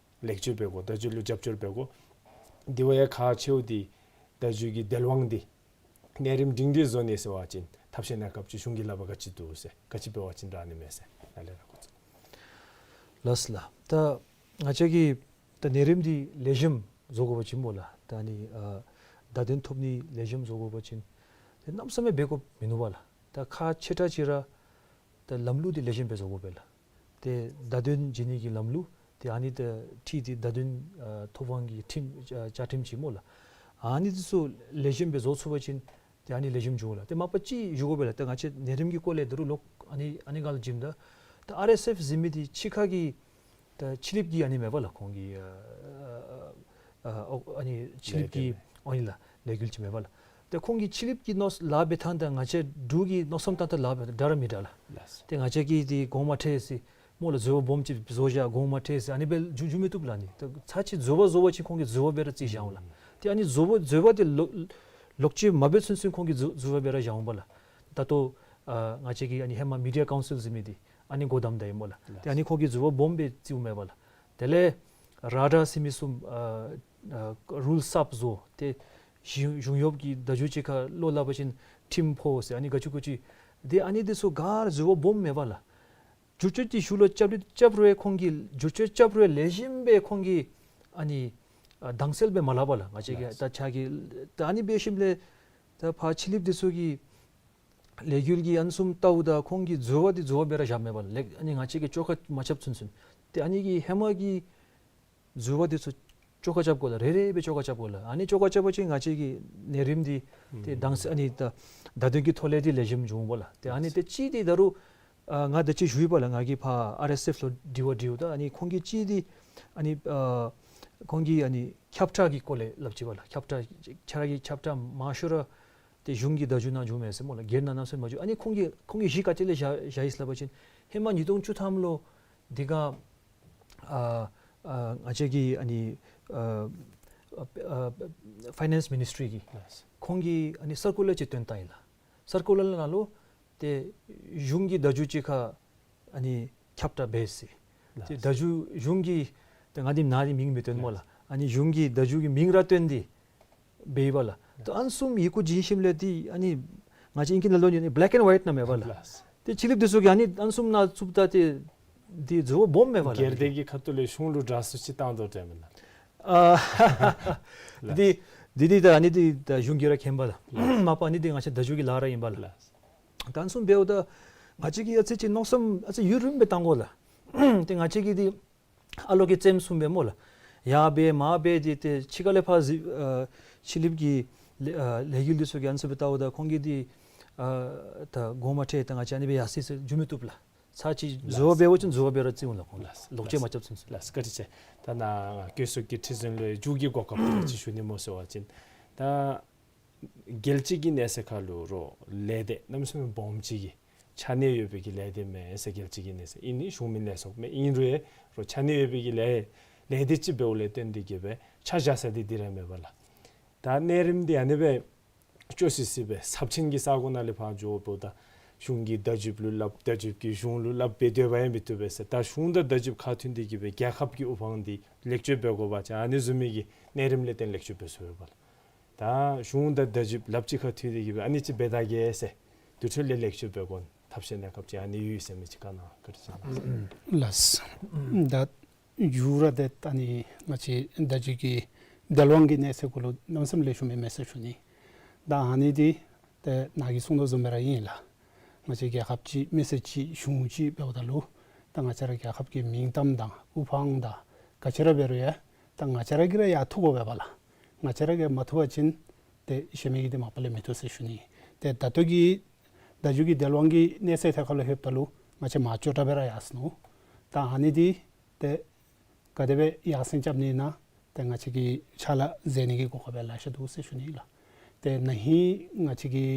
ལེགས་བཅོས་འབད་དགོ། བརྡ་བརྒྱུད་ལུ་རྒྱབ་སྐྱོར་འབད་དགོ། དེ་བ་ཡང་ཁག་ཆེཝ་འདི་བརྡ་བརྒྱུད་ཀྱི་དལ་དབང་འདི་ནད་རིམས་སྒྲིང་སྒྲི་བཟོ་ནི་ཟེར་བ་ཅིན་ཐབས་ཤེས་གནས་སྐབས་ཅིག་གཞུང་གི་ལག་པར་ག་ཅི་འདུག་ཟེར། ག་ཅི་འབད་བ་ཅིན་དྲག་ནི་མས་ཟེར། ནཱ་ལས་ར་གོ་ཚུགས། ལགས་ལགས། ད་ང་བཅས་ཀྱི་ད་ནད་རིམས་འདི་ལེགས་ཤོམ་བཟོ་དགོ་པ་ཅིན་སྨོ་ལགས། ད་ཨ་ནི་ཨ་བརྡ་དོན་ཐོབ་ནི་ལེགས་ཤོམ་བཟོ་དགོ་པ་ཅིན་ཏེ་གནམ་མེད་ས་མེད་འབད་དགོཔ་མིན་ནུག་པ་ལགས། ད་ཁག་ཆེ་དྲགས་ཅིག་ར་ད་ལམ་ལུགས་འདི་ལེགས་ཤོམ་སྦེ་བཟོ་དགོ་པས་ལགས། ཏེ་བརྡ་དོན་བརྗེ་ནི་གི་ལམ་ལུགས་ཏེ་ཨ་ནི་ད་ཁྲིམས་འདི་བརྡ་དོན་ཨ་ཐོབ་དབང་གི་ཁྲིམས་ཨ་བཅའ་ཁྲིམས་ཅིག་སྨོ་ལགས། ཨ་ནི་འདི་ཚུ་ལེགས་ཤོམ་སྦེ་བཟོ་ཚུགས་པ་ཅིན་ཏེ་ཨ་ནི་ལེགས་ཤོམ་འགྱོ་འོང་ལགས། ཏེ་མ་པ་ཅིག་ཞུ་དགོ་པས་ལགས། ཏེ་ང་བཅས་ནད་རིམས་ཀྱི་སྐོར་ལས་ད་རུང་ལོག་ཨ་ནི་ཨ་ནི་སྒང་ལུ་འཛིངམ་ད་ད་ཨར་ཨེསི་ཨེཕ་ཟེར་མི་འདི་ཕྱི་ཁ་གི་ད་ཕྱི་གླིངཔ་གི་ཨ་ནི་མས་པ་ལགས། ཁོང་གི་ཨ་ཨ་ཨ་ཨ་ཨ་ཨ་ནི་ཕྱི་གླིངཔ་གི་ཨ་ནི་ལགས་ལས་འགུལ་ཅིག་མས་པ་ལགས། ཏེ་ཁོང་གི་ཕྱི་གླིངཔ་གི་མནོ་ལཱ་འབད་ཐངས་དང་ང་བཅས་འབྲུག་གི་མནོ་བསམ་བཏང་ཐངས་ལཱ་འབད་ཐངས་འདྲ་ར་མི་འདྲ་ལགས། ལགས། ཏེ་ང་བཅས་ཀྱིས་འདི་གོང་མ་ཁྲེལ་ཟེར་སྨོ་ལགས། འཛོལ་བ་སྦོམ་ཅིག་བཟོ་བཞག་གོང་མ་ཁྲེལ་ཟེར་ཨ་ནི་སྦེ་འགྱོ་འགྱོ་མི་བཏུབ་ལགས། ཨ་ནི་ད་ཚར་གཅིག་འཛོལ་བ་བཟོ་བ་ཅིན་ཁོང་གིས་འཛོལ་བ་སྦེ་ར་བརྩི་བཞག་འོང་ལགས། ཏེ་ཨ་ནི་འཛོལ་བ་འཛོལ་བ་འདི་ལོག་ལོག་སྤྱོད་མ་འབད་ཚུན་ཚོད་ཁོང་གིས་འཛོལ་འཛོལ་བ་སྦེ་ར་བཞག་འོང་པ་ལགས། ད་ལྟོ་ཨ་ང་བཅས་ཀྱི་ཨ་ནི་ཧེ་མ་མི་ཌི་ཡ་ཀའུན་སིལ་ཟེར་མི་འདི་ཨ་ནི་འགོ་དམ་ད་ཨིན་སྨོ་ལགས། ཏེ་ཨ་ནི་ཁོང་གིས་འཛོལ་བ་སྦོམ་སྦེ་བརྩིཝ་མས་པ་ལགས། དེ་ལས་ར་ཌར་ཟེར་མི་ཚུ་ཨ་ཨ་རུལ་གསརཔ་བཟོ། ཏེ་གཞུང་གཞུང་གཡོགཔ་གི་བརྡ་བརྒྱུད་ཅིག་ཁར་བློ་སླབ་པ་ཅིན་ཁྲིམས་ཕོག་ཟེར་ཨ་ནི་ག་ཅི་གུ་ཅི། ཏེ་ཨ་ནི་འདི་ཚུ་ག་ར་འཛོལ་བ་སྦོམ་མས་པ་ལགས། བསྒྱུར་བཅོས་འདི་གཞུང་ལུ་རྐྱབ་རྐྱབ་རུང་ཁོང་གིས་བསྒྱུར་བཅོས་རྐྱབ་རུང་ལེགས་ཤོམ་སྦེ་ཁོང་གིས་ཨ་ནི་ཨ་དྭངས་གསལ་སྦེ་མ་སླབ་པ་ལགས། ང་བཅས་ཀྱིས་ད་ཆ་གི་ད་ཨ་ནི་འབད་ཞིནམ་ལས་ད་ཕར་ཕྱི་གླིངཔ་འདི་ཚུ་གིས་ལས་འགུལ་གྱི་ཨ་ནི་བཟུམ་བལྟཝ་ད་ཁོང་གིས་འཛོལ་བ་འདི་འཛོལ་བ་སྦེ་ར་བཞག་མས་པ་ལགས། ཨ་ནི་ང་བཅས་ཀྱིས་བཅོ་ཁ་མ་རྐྱབ་ཚུན་ཚོད། ཏེ་ཨ་ནི་གི་ཧེ་མ་གི་འཛོལ་བ་འདི་ཚུ་བཅོ་ཁ་རྐྱབ་དགོ་ལགས། རེ་རེ་སྦེ་བཅོ་ཁ་རྐྱབ་དགོ་ལགས། ཨ་ནི་བཅོ་ཁ་རྐྱབ་པ་ཅིན་ང་བཅས་ཀྱི་ནད་རིམས་འདི་ཏེ་དྭངས་གསལ་ཨ་ནི་ད་བརྡ་དོན་གྱི་ཐོག་ལས་འདི་ལེགས་ཤོམ་འགྱོ་འོང་པ་ལགས། ཏེ་ཨ་ནི་ཏེ་གཅིག་འདི་ད་རུང་ཨ་ང་ད་ཅི་ཞུ་ཡི་པ་ལགས། ང་གིས་ཕར་ཨར་ཨེསི་ཨེཕ་ལུ་དྲི་བ་དྲིཝ་ད་ཨ་ནི་ཁོང་གིས་གཅིག་འདི་ཨ་ནི་ཨ་ཁོང་གིས་ཨ་ནི་ཁྱབ་བསྒྲགས་ཀྱི་སྐོར་ལས་སླབ་ཅི་པ་ལགས། ཁྱབ་བསྒྲགས་ཁྱོད་ར་གིས་ཁྱབ་བསྒྲགས་མང་ཤོས་ར་ཏེ་གཞུང་གི་བརྡ་བརྒྱུད་ནང་འགྱོཝ་མས་ཟེར་སྨོ་ལགས། སྒེར་ནང་གནམ་མེད་ས་མེད་མ་འགྱོ། ཨ་ནི་ཁོང་གིས་ཁོང་གིས་གཞི་ག་ཏེ་ལས་བཞག་བཞག་ཡི་ཟེར་སླབ་པ་ཅིན་ཧེ་མ་ཉིས་སྟོང་བཅུ་ཐམ་ལུ་འདི་ག་ཨ་ ཨ་ང་བཅས་ཀྱི་ཨ་ནི་ཨ་ཨ་ཨ་ཕའི་ནཱནསི་མི་ནིསི་ཊི་རི་གིས་ལགས། ཁོང་གིས་ཨ་ནི་སར་ཀུ་ལར་ཅིག་བཏོན་བཏང་ཡི་ལགས། སར་ཀུ་ལར་ནང་ལུ་ཏེ་གཞུང་གི་བརྡ་བརྒྱུད་ཅིག་ཁར་ཨ་ནི་ཁྱབ་བསྒྲགས་འབད་ཟེར། ལགས། ཏེ་བརྡ་བརྒྱུད་གཞུང་གི་ཏེ་ང་འདི་ནཱ་འདི་མིང་མི་བཏོན་སྨོ་ལགས། ལགས། ཨ་ནི་གཞུང་གི་བརྡ་བརྒྱུད་ཀྱི་མིང་ར་བཏོན་ཏེ་འབད་ཡི་པ་ལགས། ལགས། ཏེ་ཨ་ནི་བཟུམ་ཡི་གུ་བྱིན་ཞིནམ་ལས་ཏེ་ཨ་ནི་ང་བཅས་ཨིང་སྐད་ནང་ལུ་ཨ་ནི་བེ་ལེག་ཨེནཌ་ཝའིཊ་ནང་མེད་པ་ལགས། ལགས། ཏེ་ཕྱི་གླིངཔ་འདི་ཚུ་གིས་ཨ་ནི་ཨ་ནི་བཟུམ་ནང་བཙུགསཔ་ད་ཏེ་འདི་འཛོལ་བ་སྦོམ་མས་པ་ལགས། སྒེར་སྡེ་གི་ཁ་ཐུག་ལས་གཞུང་ལུ་དྲག་སུ་ཅིག་བཏང་དོ་འདྲས་མེན་ན། ཨ་ལགས། འདི་འདི་འདི་ད་ཨ་ནི་འདི་ད་གཞུང་གིས་ར་མཁྱེན་པས་ལགས། ལགས། མ་པ་ཨ་ནི་འདི་ང་བཅས་བརྡ་བརྒྱུད་ཀྱི་ལཱ་ར་ཨིན་པས་ལགས། ལགས། ད་ཨ་ནི་བཟུམ་འབདཝ་ད་ང་བཅས་ཀྱིས་ཨ་ཙི་ཅིག་མནོ་བསམ་ཨ་ཙི་ཡུན་རིངམོ་སྦེ་བཏང་དགོ་ལགས། ཏེ་ང་བཅས་ཀྱིས་འདི་ཨ་ལོ་གི་རྩེདམོ་བཟུམ་སྦེ་སྨོ་ལགས། ཡར་འབད་མར་འབད་དེ་ཏེ་ཕྱི་ཁ་ལས་ཕར་གཟིགས་ཨ་ཕྱི་གླིངཔ་གི་ལས་ཨ་ལས་འགུལ་འདི་ཚུ་གིས་ཨ་ནི་བཟུམ་སྦེ་བལྟཝ་ད་ཁོང་གིས་འདི་ཨ་ད་དགོངསམ་མ་ཁྲེལ་ད་ང་བཅས་ཨ་ནི་སྦེ་ཡར་སོ་ཡི་ཟེར་འགྱོ་མི་བཏུབ་ལགས། ཚར་ཅིག་ལགས། བཟོ་འབད་བ་ཅིན་བཟོ་འབད་ར་བརྩི་འོང་ལགས་ཁོང་ལགས། ལགས། ལོག་ལགས། སྤྱོད་མ་རྐྱབ་ཚུན་ཚོད། ལགས། བཀའ་དྲིན་ཆེ། ད་ནཱ་བཀོད་སྒྲིག་གི་ཁྲི་འཛིན་ལུ་མཇུག་གི་གོ་སྐབས་ཅིག་ཞུ་ནི་སྨོ་ཟེར་བ་ཅིན་ད་རྒྱལ་སྤྱི་གི་གནས་ཚད་ཁར་ལུ་རོགས་ལས་སྡེ་གནམ་མེད་ས་མེད་སྦོམ་ཅིག་གིས་ཆ་གནས་ཡོད་པའི་གི་ལས་སྡེ་མས་ཟེར། རྒྱལ་སྤྱི་གི་གནས་ཚད་ཨིན་ནི་གཞུང་མིན་ལས་ཚོགས་མས་ཨིན་རུང་རོགས་ཆ་གནས་ཡོད་པའི་གི་ལས་ལས་སྡེ་ཅིག་འབདཝ་ལས་བརྟེན་ཏེ་གིས་སྦེ་ཆ་བཞག་ས་འདི་འདི་ར་མེད་པ་ལགས། ད་གནས་རིམ་འདི་ཨ་ནི་སྦེ་སྐྱོ་སི་སི་སྦེ་ཚབས་ཆེན་གྱི་ས་གོ་ནང་ལས་ཕར་འགྱོཝ་ད་གཞུང་གི་བརྡ་བརྒྱུདཔ་ལུ་སླབ་བརྡ་བརྒྱུདཔ་གིས་གཞུང་ལུ་སླབ་འབད་སྡོད་པ་ཡང་མི་བཏུབ་པས་ཟེར། ད་གཞུང་དང་བརྡ་བརྒྱུདཔ་ཁ་མཐུན་ཏེ་གིས་སྦེ་རྒྱལ་ཁབ་ཀྱི་དབུ་འཕང་འདི་ལེགས་བཅོས་འབད་དགོ་པ་ཅིན་ཨ་ནི་བཟུམ་མའི་གི་གནས་རིམ་ལས་བརྟེན་ལེགས་བཅོས་འབད་ཚུགས་པས་ལགས། ད་གཞུང་དང་བརྡ་བརྒྱུདཔ་ལགཔ་གཅིག་ཁར་མཐུད་དེ་གིས་སྦེ་ཨ་ནི་ཅིག་འབད་ད་གེ་ཟེར་དེ་འཕྲོ་ལས་ལེགས་བཅོས་འབད་དགོ་ཐབས་ཤེས་གནས་སྐབས་ཅིག་ཨ་ནི་ཡོད་ཟེར་མི་ཅིག་བཀའ་གནང་བཀའ་དྲིན་ཆེ་གནང་། ལགས། ད་མཇུག་ར་ཏེ་ད་ཨ་ནི་ང་བཅས་བརྡ་བརྒྱུད་ཀྱི་བརྡ་དབང་གི་གནས་ཚད་གུ་ལུ་གནམ་མེད་ས་མེད་ལེགས་ཤོམ་ཨིན་མས་ཟེར་ཞུ་ནི། ད་ཨ་ནི་འདི་ཏེ་ནཱ་གིས་གསུངས་དོ་བཟུམ་སྦེ་ར་ཨིན་ལགས། ང་བཅས་རྒྱལ་ཁབ་ཅིག་མི་སེར་ཅིག་གཞུང་ཅིག་འབདཝ་ད་ལུ་ད་ང་བཅས་ར་རྒྱལ་ཁབ་ཀྱི་མིང་གཏམ་དང་དབུ་འཕང་དང་ག་ཅི་ར་འབད་རུང་ཡང་ད་ང་བཅས་ར་གིས་ར་ཡར་འཐུ་དགོ་པས་པ་ལགས། ང་བཅས་ར་གིས་མ་འཐུ་བ་ཅིན་ཏེ་གཞན་མི་གིས་འདི་མ་པ་ལས་མི་འཐུ་ཟེར་ཞུ་ནི། ཏེ་ད་ལྟོ་གི་བརྡ་བརྒྱུད་ཀྱི་བརྡ་དབང་གི་གནས་ཚད་ཐད་ཁར་ལུ་ལྷོདཔ་ད་ལུ་ང་བཅས་མར་སྐྱོ་དྲགས་སྦེ་ར་ཡར་སོ་ནུག། ད་ཨ་ནི་འདི་ཏེ་ག་དེ་སྦེ་ཡར་སེང་རྐྱབ་ནི་ཨིན་ན་ཏེ་ང་བཅས་ཀྱིས་ཕྱག་ལཱ་མཛད་ནི་གི་གོ་སྐབས་ཡང་ལེ་ཤ་འདུག་ཟེར་ཞུ་ནི་ལགས། ཏེ་ན་ཧིང་ང་བཅས་ཀྱི་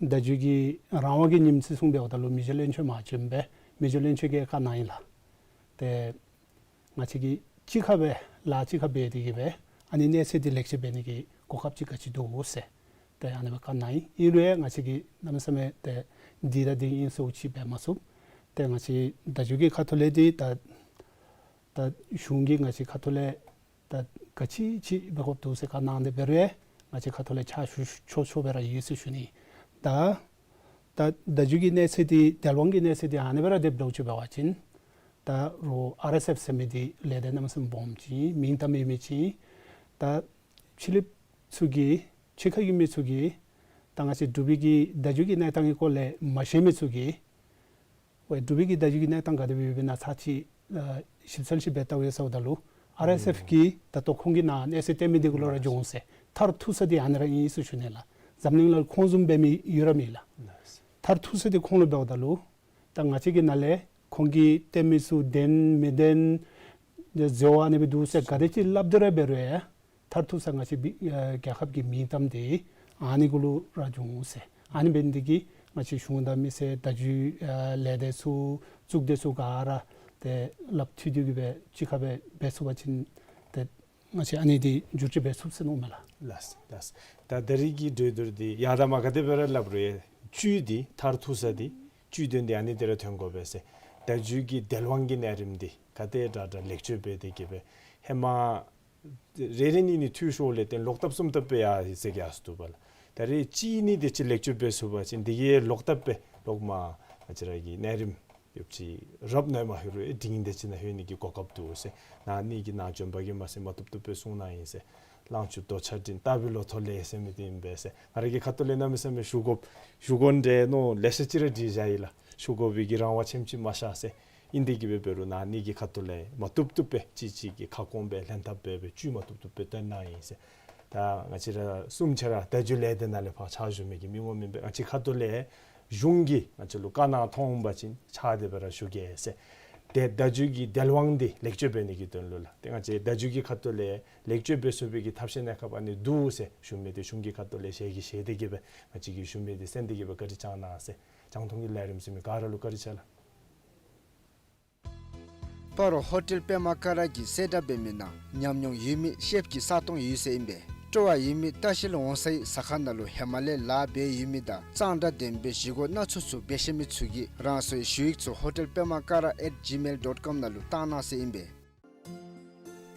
བརྡ་བརྒྱུད་ཀྱི་རང་དབང་གི་ཉིནམ་ཚེས་བཟུམ་འབདཝ་ད་ལུ་མི་རྗེ་བློན་ཆེན་མ་བྱོན་པས། མི་རྗེ་བློན་ཆེན་གྱིས་བཀའ་གནང་ཡི་ལགས། ཏེ་ང་བཅས་ཀྱིས་གཅིག་ཁར་སྦེ་ལཱ་གཅིག་ཁར་འབད་དེ་གིས་སྦེ་ཨ་ནི་གནས་ཚད་འདི་ལེགས་བཅོས་འབད་ནི་གི་གོ་སྐབས་ཅིག་ག་ཅི་འདུག་ཟེར་ཏེ་ཨ་ནི་སྦེ་བཀའ་གནང་ཡི། ཨིན་རུང་ཡང་ང་བཅས་ཀྱིས་གནམ་མེད་ས་མེད་ཏེ་འདི་དང་འདི་ཨིན་ཟེར་ཅིག་འབད་མ་ཚུགས། ཏེ་ང་བཅས་བརྡ་བརྒྱུད་ཀྱི་ཁ་ཐུག་ལས་འདི་ད་ད་གཞུང་གིས་ང་བཅས་ཁ་ཐུག་ལས་ད་ག་ཅི་ཅིག་འབད་དགོཔ་འདུག་ཟེར་བཀའ་གནང་སྟེ་འབད་རུང་ཡང་ང་བཅས་ཁ་ཐུག་ལས་ཕྱག་ཞུ་ཆོག་ཆོག་སྦེ་ར་ཡོད་ཟེར་ཞུ་ནི། ད་ད་བརྡ་བརྒྱུད་ཀྱི་གནས་ཚད་འདི་བརྡ་དབང་གི་གནས་ཚད་འདི་ཨ་ནི་སྦེ་ར་སྡོད་དོ་ཅིག་འབད་བ་ཅིན་ད་རོགས་ཨར་ཨེསི་ཨེཕ་ཟེར་མི་འདི་ལས་སྡེ་གནམ་མེད་ས་མེད་སྦོམ་ཅིག་མིང་གཏམ་ཡོད་མི་ཅིག། ད་ཕྱི་གླིངཔ་ཚུ་གིས་ཕྱི་ཁ་གི་མི་ཚུ་གིས་ད་ང་བཅས་འབྲུག་པའི་གི་བརྡ་བརྒྱུད་ཀྱི་གནས་སྟངས་ཀྱི་སྐོར་ལས་མ་ཤེས་མི་ཚུ་གིས་ཝའི་འབྲུག་པའི་གི་བརྡ་བརྒྱུད་ཀྱི་གནས་སྟངས་ག་དེ་སྦེ་ཡོདཔ་ཨིན་ན་ཚར་ཅིག་ཨ་ཞིབ་འཚོལ་ཅིག་འབད་བལྟ་ཟེརཝ་ད་ལུ་ཨར་ཨེསི་ཨེཕ་གིས་ད་ལྟོ་ཁོང་གིས་ནཱ་གནས་ཚད་བཏོན་མི་འདི་གུ་ལུ་ར་འགྱོ་འོང་ཟེར། མཐར་ཐུག་ས་འདི་ཨ་ནི་ར་ཨིན་ཟེར་ཞུ་ནི་ལགས། འཛམ་གླིང་ནང་ཁོང་བཟུམ་འབད་མི་ཡོད་ར་མེད་ལགས། མཐར་ཐུག་ས་འདི་ཁོང་ལུ་འབདཝ་ད་ལུ་ད་ང་བཅས་ཀྱི་ནང་ལས་ཁོང་གིས་བཏོན་མི་ཚུ་བདེན་མི་བདེན་འདི་འཛོལ་བ་ཨ་ནི་སྦེ་འདུག་ཟེར་ག་དེ་ཅིག་སླབ་སྟེ་ར་འབད་རུང་ཡང་མཐར་ཐུག་ས་ང་བཅས་འབད་ཨ་རྒྱལ་ཁབ་ཀྱི་མིང་གཏམ་འདི་ཨ་ནི་གུ་ལུ་ར་འགྱོ་འོང་ཟེར། ཨ་ནི་འབད་ནི་འདི་གིས་ང་བཅས་གཞུང་དང་མི་སེར་བརྡ་བརྒྱུད་ཨ་ལས་སྡེ་ཚུ་གཙུག་སྡེ་ཚུ་ག་ར་ཏེ་ལགཔ་མཐུད་དེ་གིས་སྦེ་གཅིག་ཁར་སྦེ་འབད་ཚུགས་པ་ཅིན་ཏེ་ང་བཅས་ཨ་ནི་འདི་བསྒྱུར་བཅོས་འབད་ཚུགས་ཟེར་མནོཝ་མས་ལགས། ལགས་ལགས། ད་ད་རིས་ཀྱི་གྲོས་བསྡུར་འདི་ཡར་དང་མར་ག་དེ་སྦེ་ར་སླབ་རུང་ཡང་བཅུད་འདི་མཐར་ཐུག་ས་འདི་བཅུད་དོན་འདི་ཨ་ནི་འདི་ར་ཐོན་དགོ་པས་ཟེར། བརྡ་བརྒྱུད་ཀྱི་བརྡ་དབང་གི་གནས་རིམ་འདི་ག་དེ་དྲག་དྲག་ལེགས་བཅོས་འབད་དེ་གིས་སྦེ་ཧེ་མ་རེ་རེ་གཉིས་གཉིས་འཐུས་ཤོར་ལས་བརྟེན་ལོག་ལྟབ་གསུམ་ལྟབ་སྦེ་ཡར་སོང་ཡར་སོང་འདུག་པ་ལགས། ད་རེས་གཅིག་གཉིས་དེ་ཅིག་ལེགས་བཅོས་འབད་ཚུགས་པ་ཅིན་འདི་གིས་ལོག་ལྟབ་སྦེ་ལོག་མ་ང་བཅས་ར་གི་གནས་རིམ་ཡོདཔ་ཅིག་རབ་གནས་མ་ལྷོད་རུང་འབྲིང་དེ་ཅིག་ནང་ལྷོད་ནི་གི་གོ་སྐབས་འདུག་ཟེར། ནཱ་ནི་གི་ནཱ་བྱོན་པ་གིས་མ་ཚད་མ་བཏུབ་བཏུབ་སྦེ་གསུང་གནང་ཡི་ཟེར། གླང་ཆེན་རྡོ་རྗེ་སྤྲིན་རྟ་བི་ལོ་ཐོག་ལས་ཟེར་མི་འདི་ཨིན་པས་ཟེར། ང་ར་གི་ཁ་ཐུག་ལས་གནམ་མེད་ས་མེད་ཞུ་དགོཔ་ཞུ་དགོ་འདྲས་མནོ་ལེ་ཤ་ཅིག་ར་འདྲིས་བཞག་ཡི་ལགས། ཞུ་དགོ་པའི་གི་རང་དབང་ཆེམ་ཅིག་མ་ཤར་ཟེར། ཨིན་དེ་གིས་སྦེ་འབད་རུང་ནཱ་ནི་གི་ཁ་ཐུག་ལས་མ་བཏུབ་བཏུབ་སྦེ་གཅིག་གཅིག་གི་ཁ་སྐོང་སྦེ་ལྷན་ཐབས་འབད་སྦེ་བཅུད་མ་བཏུབ་བཏུབ་སྦེ་བཏོན་གནང་ཡི་ཟེར། ད་ང་བཅས་ར་གསུམ་ཆ་ར་བརྡ་བརྒྱུད་ལས་སྡེ་ནང་ལས་ཕར་ཕྱག་ཞུ་མི་གི་མི་ངོམ་ཨིན་པས། ང་བཅས་ཁ་ཐུག་ལས་གཞུང་གིས་ང་བཅས་ལུ་བཀའ་གནང་ཐོན་པ་ཅིན་ཕྱག་དེ་སྦེ་ར་ཞུ་གེ་ཟེར། ཏེ་བརྡ་བརྒྱུད་ཀྱི་བརྡ་དབང་འདི་ལེགས་བཅོས་འབད་ནི་གི་དོན་ལུ་ལགས། ཏེ་ང་བཅས་བརྡ་བརྒྱུད་ཀྱི་ཁ་ཐུག་ལས་ལེགས་བཅོས་འབད་ཚུགས་པའི་གི་ཐབས་ཤེས་གནས་སྐབས་ཨ་ནི་འདུག་ཟེར་ཞུ་མི་འདི་གཞུང་གི་ཁ་ཐུག་ལས་ཞལ་གྱིས་བཞེས་ཏེ་གིས་སྦེ་ང་བཅས་ཀྱིས་ཞུ་མི་འདི་གསན་ཏེ་གིས་སྦེ་བཀའ་དྲིན་བསྐྱང་གནང་ཟེར། རྒྱང་མཐོང་གི་ལས་རིམ་གཟིགས་མི་ག་ར་ལུ་བཀའ་དྲིན་ཆེ་ལགས། སྤ་རོ་ཧོ་ཊེལ་པདྨ་ཀ་ར་གིས་གསལ་བསྒྲགས་འབད་མི་ནང་ཉམས་མྱོང་ཡོད་མི་ཤེཕ་ཅིག་ས་སྟོང་ཡོད་ཟེར་ཨིན་པས། སྤྲོ་བ་ཡོད་མི་ལྟ་བཤལ་འོང་སའི་ཟ་ཁང་ནང་ལུ་ཧེ་མ་ལས་ལཱ་འབད་ཡོད་མི་དང་གཙང་སྦྲ་ལྡན་པའི་བཞེས་སྒོ་སྣ་ཚོགས་ཚུ་འབད་ཤེས་མི་ཚུ་གིས་རང་སོའི་ཞུ་ཡིག་ཚུ་ཧོ་ཊེལ་པདྨ་ཀ་ར་ཨེཊ་ཇི་མེལ་ཌོཊ་ཀོམ་ནང་ལུ་བཏང་གནང་ཟེར་ཨིན་པས།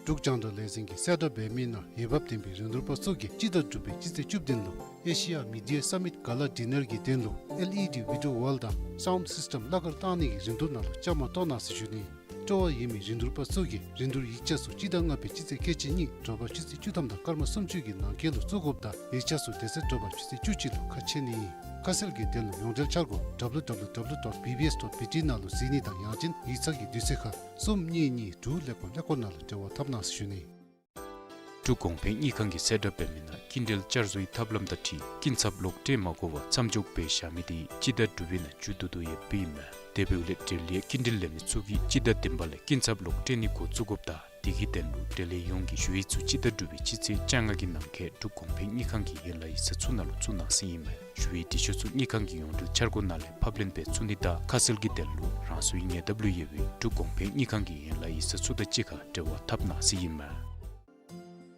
འབྲུག་རྒྱང་བསྒྲགས་ལས་འཛིན་གྱིས་གསལ་བསྒྲགས་འབད་མི་ནང་འོས་འབབ་ལྡན་པའི་རིན་བསྡུར་པ་ཚུ་གིས་སྤྱི་ཟླ་དྲུག་པའི་སྤྱི་ཚེས་བཅུ་བདུན་ལུ་ཨེ་ཤི་ཡ་མི་ཌི་ཡ་སམ་མིཊ་ག་ལ་ཌི་ནར་གྱི་དོན་ལུ་ཨེལ་ཨི་ཌི་བི་ཌིའོ་ཝཱལ་དང་སའུནཌ་སིསི་ཊེམ་གླ་གར་བཏང་ནི་གི་རིན་བསྡུར་ནང་ལུ་བཅའ་མར་གཏོགས་གནང་ཟེར་ཞུ་ནི། སྤྲོ་བ་ཡོད་མི་རིན་བསྡུར་པ་ཚུ་གིས་རིན་བསྡུར་ཡིག་ཆ་ཚུ་སྤྱི་ཟླ་ལྔ་པའི་སྤྱི་ཚེས་ཁལ་གཅིག་གཉིས་དྲོ་པ་ཆུ་ཚོད་བཅུ་ཐམ་དང་སྐར་མ་སུམ་ཅུ་གི་ནང་འཁོད་ལུ་བཙུགས་དགོཔ་དང་ཡིག་ཆ་ཚུ་དེ་ཚེ་དྲོ་པ་ཆུ་ཚོད་བཅུ་གཅིག་ལུ་ཁ་ཕྱེ་ནི་ཨིན། ཁ་གསལ་གྱི་དོན་ལུ་ཡོངས་འབྲེལ་འཆར་སྒོ་ཌབ་ལུ་ཌབ་ལུ་ཌབ་ལུ་ཌོཊ་བི་བི་ཨེསི་ཌོཊ་བི་ཊི་ནང་ལུ་གཟིགས་ནི་དང་ཡང་ཅིན་ཡིག་ཚང་གི་དུས་ཚོད་ཁར་གསུམ་གཉིས་གཉིས་དྲུག་ཀླད་ཀོར་ཀླད་ཀོར་ནང་ལུ་འབྲེལ་བ་འཐབ་གནང་ཟེར་ཞུ་ནི། འབྲུག་གོང་འཕེལ་དངུལ་ཁང་གིས་གསལ་བསྒྲགས་འབད་མི་ནང་སྐྱིན་འགྲུལ་བསྐྱར་བཟོའི་ཐབས་ལམ་དང་འཁྲིལ་སྐྱིན་ཚབ་ལོག་སྤྲོད་མ་དགོ་པར་མཚམས་འཇོག་འབད་བཞག་མི་དེ་སྤྱི་ཟླ་དྲུག་པའི་ནང་མཇུག་བསྡུ་དོ་ཡོདཔ་ཨིན་མས། དེ་འབདཝ་ལས་འབྲེལ་ཡོད་སྐྱིན་འགྲུལ་ལེན་མི་ཚུ་གིས་སྤྱི་ཟླ་བདུན་པ་ལས་སྐྱིན་ཚབ་ལོག་སྤྲོད་ནི་འགོ་བཙུགས་དགོཔ་དང་དེ་གི་དོན་ལུ་འབྲེལ་ཡོད་ཡོངས་ཀྱིས་ཞུ་ཡིག་ཚུ་སྤྱི་ཟླ་དྲུག་པའི་སྤྱི་ཚེས་བཅོ་ལྔ་གི་ནང་འཁོད་འབྲུག་གོང་འཕེལ་དངུལ་ཁང་གི་ཡན་ལག་ཡིག་ཚང་ཚུ་ནང་ལུ་བཙུགས་གནང་ཟེར་ཨིན་མས། ཞུ་ཡིག་འབྲི་ཤོག་ཚུ་དངུལ་ཁང་གི་ཡོངས་འབྲེལ་འཆར་སྒོ་ནང་ལས་ཕབ་ལེན་འབད་ཚུགས་ནི་དང་ཁ་གསལ་གྱི་དོན་ལུ་རང་སོའི་ཉེ་འདབས་ལུ་ཡོད་པའི་འབྲུག་གོང་འཕེལ་དངུལ་ཁང་གི་ཡན་ལག་ཡིག་ཚང་ཚུ་དང་གཅིག་ཁར་འབྲེལ་བ་འཐབ་གནང་ཟེར་ཨིན་མས།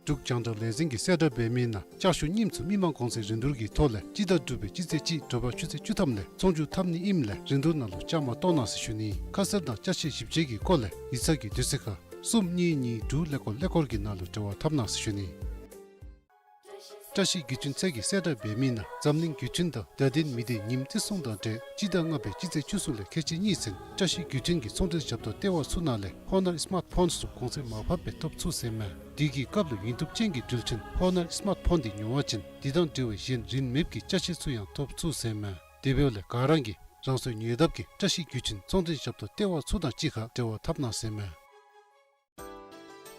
འབྲུག་རྒྱང་བསྒྲགས་ལས་འཛིན་གྱིས་གསལ་བསྒྲགས་འབད་མི་ནང་ལྕགས་ཤོག་རྙིངམ་ཚུ་མི་མང་གོང་ཚད་རིན་བསྡུར་གྱི་ཐོག་ལས་སྤྱི་ཟླ་དྲུག་པའི་སྤྱི་ཚེས་གཅིག་དྲོ་པ་ཆུ་ཚོད་བཅུ་ཐམ་ལས་ཚོང་བསྒྱུར་འཐབ་ནི་ཨིནམ་ལས་རིན་བསྡུར་ནང་ལུ་བཅའ་མར་གཏོགས་གནང་ཟེར་ཞུ་ནི། ཁ་གསལ་དང་ཅ་ཆས་ཞིབ་དཔྱད་ཀྱི་སྐོར་ལས་ཡིག་ཚང་གི་དུས་ཚོད་ཁར་གསུམ་གཉིས་གཉིས་དྲུག་ཀླད་ཀོར་ཀླད་ཀོར་གྱི་ནང་ལུ་འབྲེལ་བ་འཐབ་གནང་ཟེར་ཞུ་ནི། བཀྲ་ཤིས་བརྒྱུད་འཕྲིན་ཚད་ཀྱིས་གསལ་བསྒྲགས་འབད་མི་ནང་འཛམ་གླིང་བརྒྱུད་འཕྲིན་དང་བརྡ་དོན་མི་སྡེ་ཉིནམ་བརྩི་སྲུང་དང་འབྲེལ་སྤྱི་ཟླ་ལྔ་པའི་སྤྱི་ཚེས་བཅུ་གསུམ་ལས་ཁལ་གཅིག་གཉིས་ཚུན་བཀྲ་ཤིས་བརྒྱུད་འཕྲིན་གྱི་ཚོང་འབྲེལ་ཞབས་ཏོག་ལྟེ་བ་ཚུ་ནང་ལས་ཧོ་ནར་སི་མཱརཊ་ཕོནསི་ཚུ་གོང་ཚད་མར་ཕབ་སྦེ་ཐོབ་ཚུགས་ཟེར་མས། དེ་གི་སྐབས་ལུ་ཡུན་བསྡུབ་ཅན་གྱི་འགྲུལ་འཕྲིན་ཧོ་ནར་སི་མཱརཊ་ཕོན་དེ་ཉོ་བ་ཅིན་དེ་དང་འབྲེལ་བའི་གཞན་རིན་མེད་ཀྱི་ཅ་ཆས་ཚུ་ཡང་ཐོབ་ཚུགས་ཟེར་མས། དེ་འབདཝ་ལས་ག་ར་གིས་རང་སོའི་ཉེ་འདབས་ཀྱི་བཀྲ་ཤིས་བརྒྱུད་འཕྲིན་ཚོང་འབྲེལ་ཞབས་ཏོག་ལྟེ་བ་ཚུ་དང་གཅིག་ཁར་འབྲེལ་བ་འཐབ་གནང་ཟེར་མས།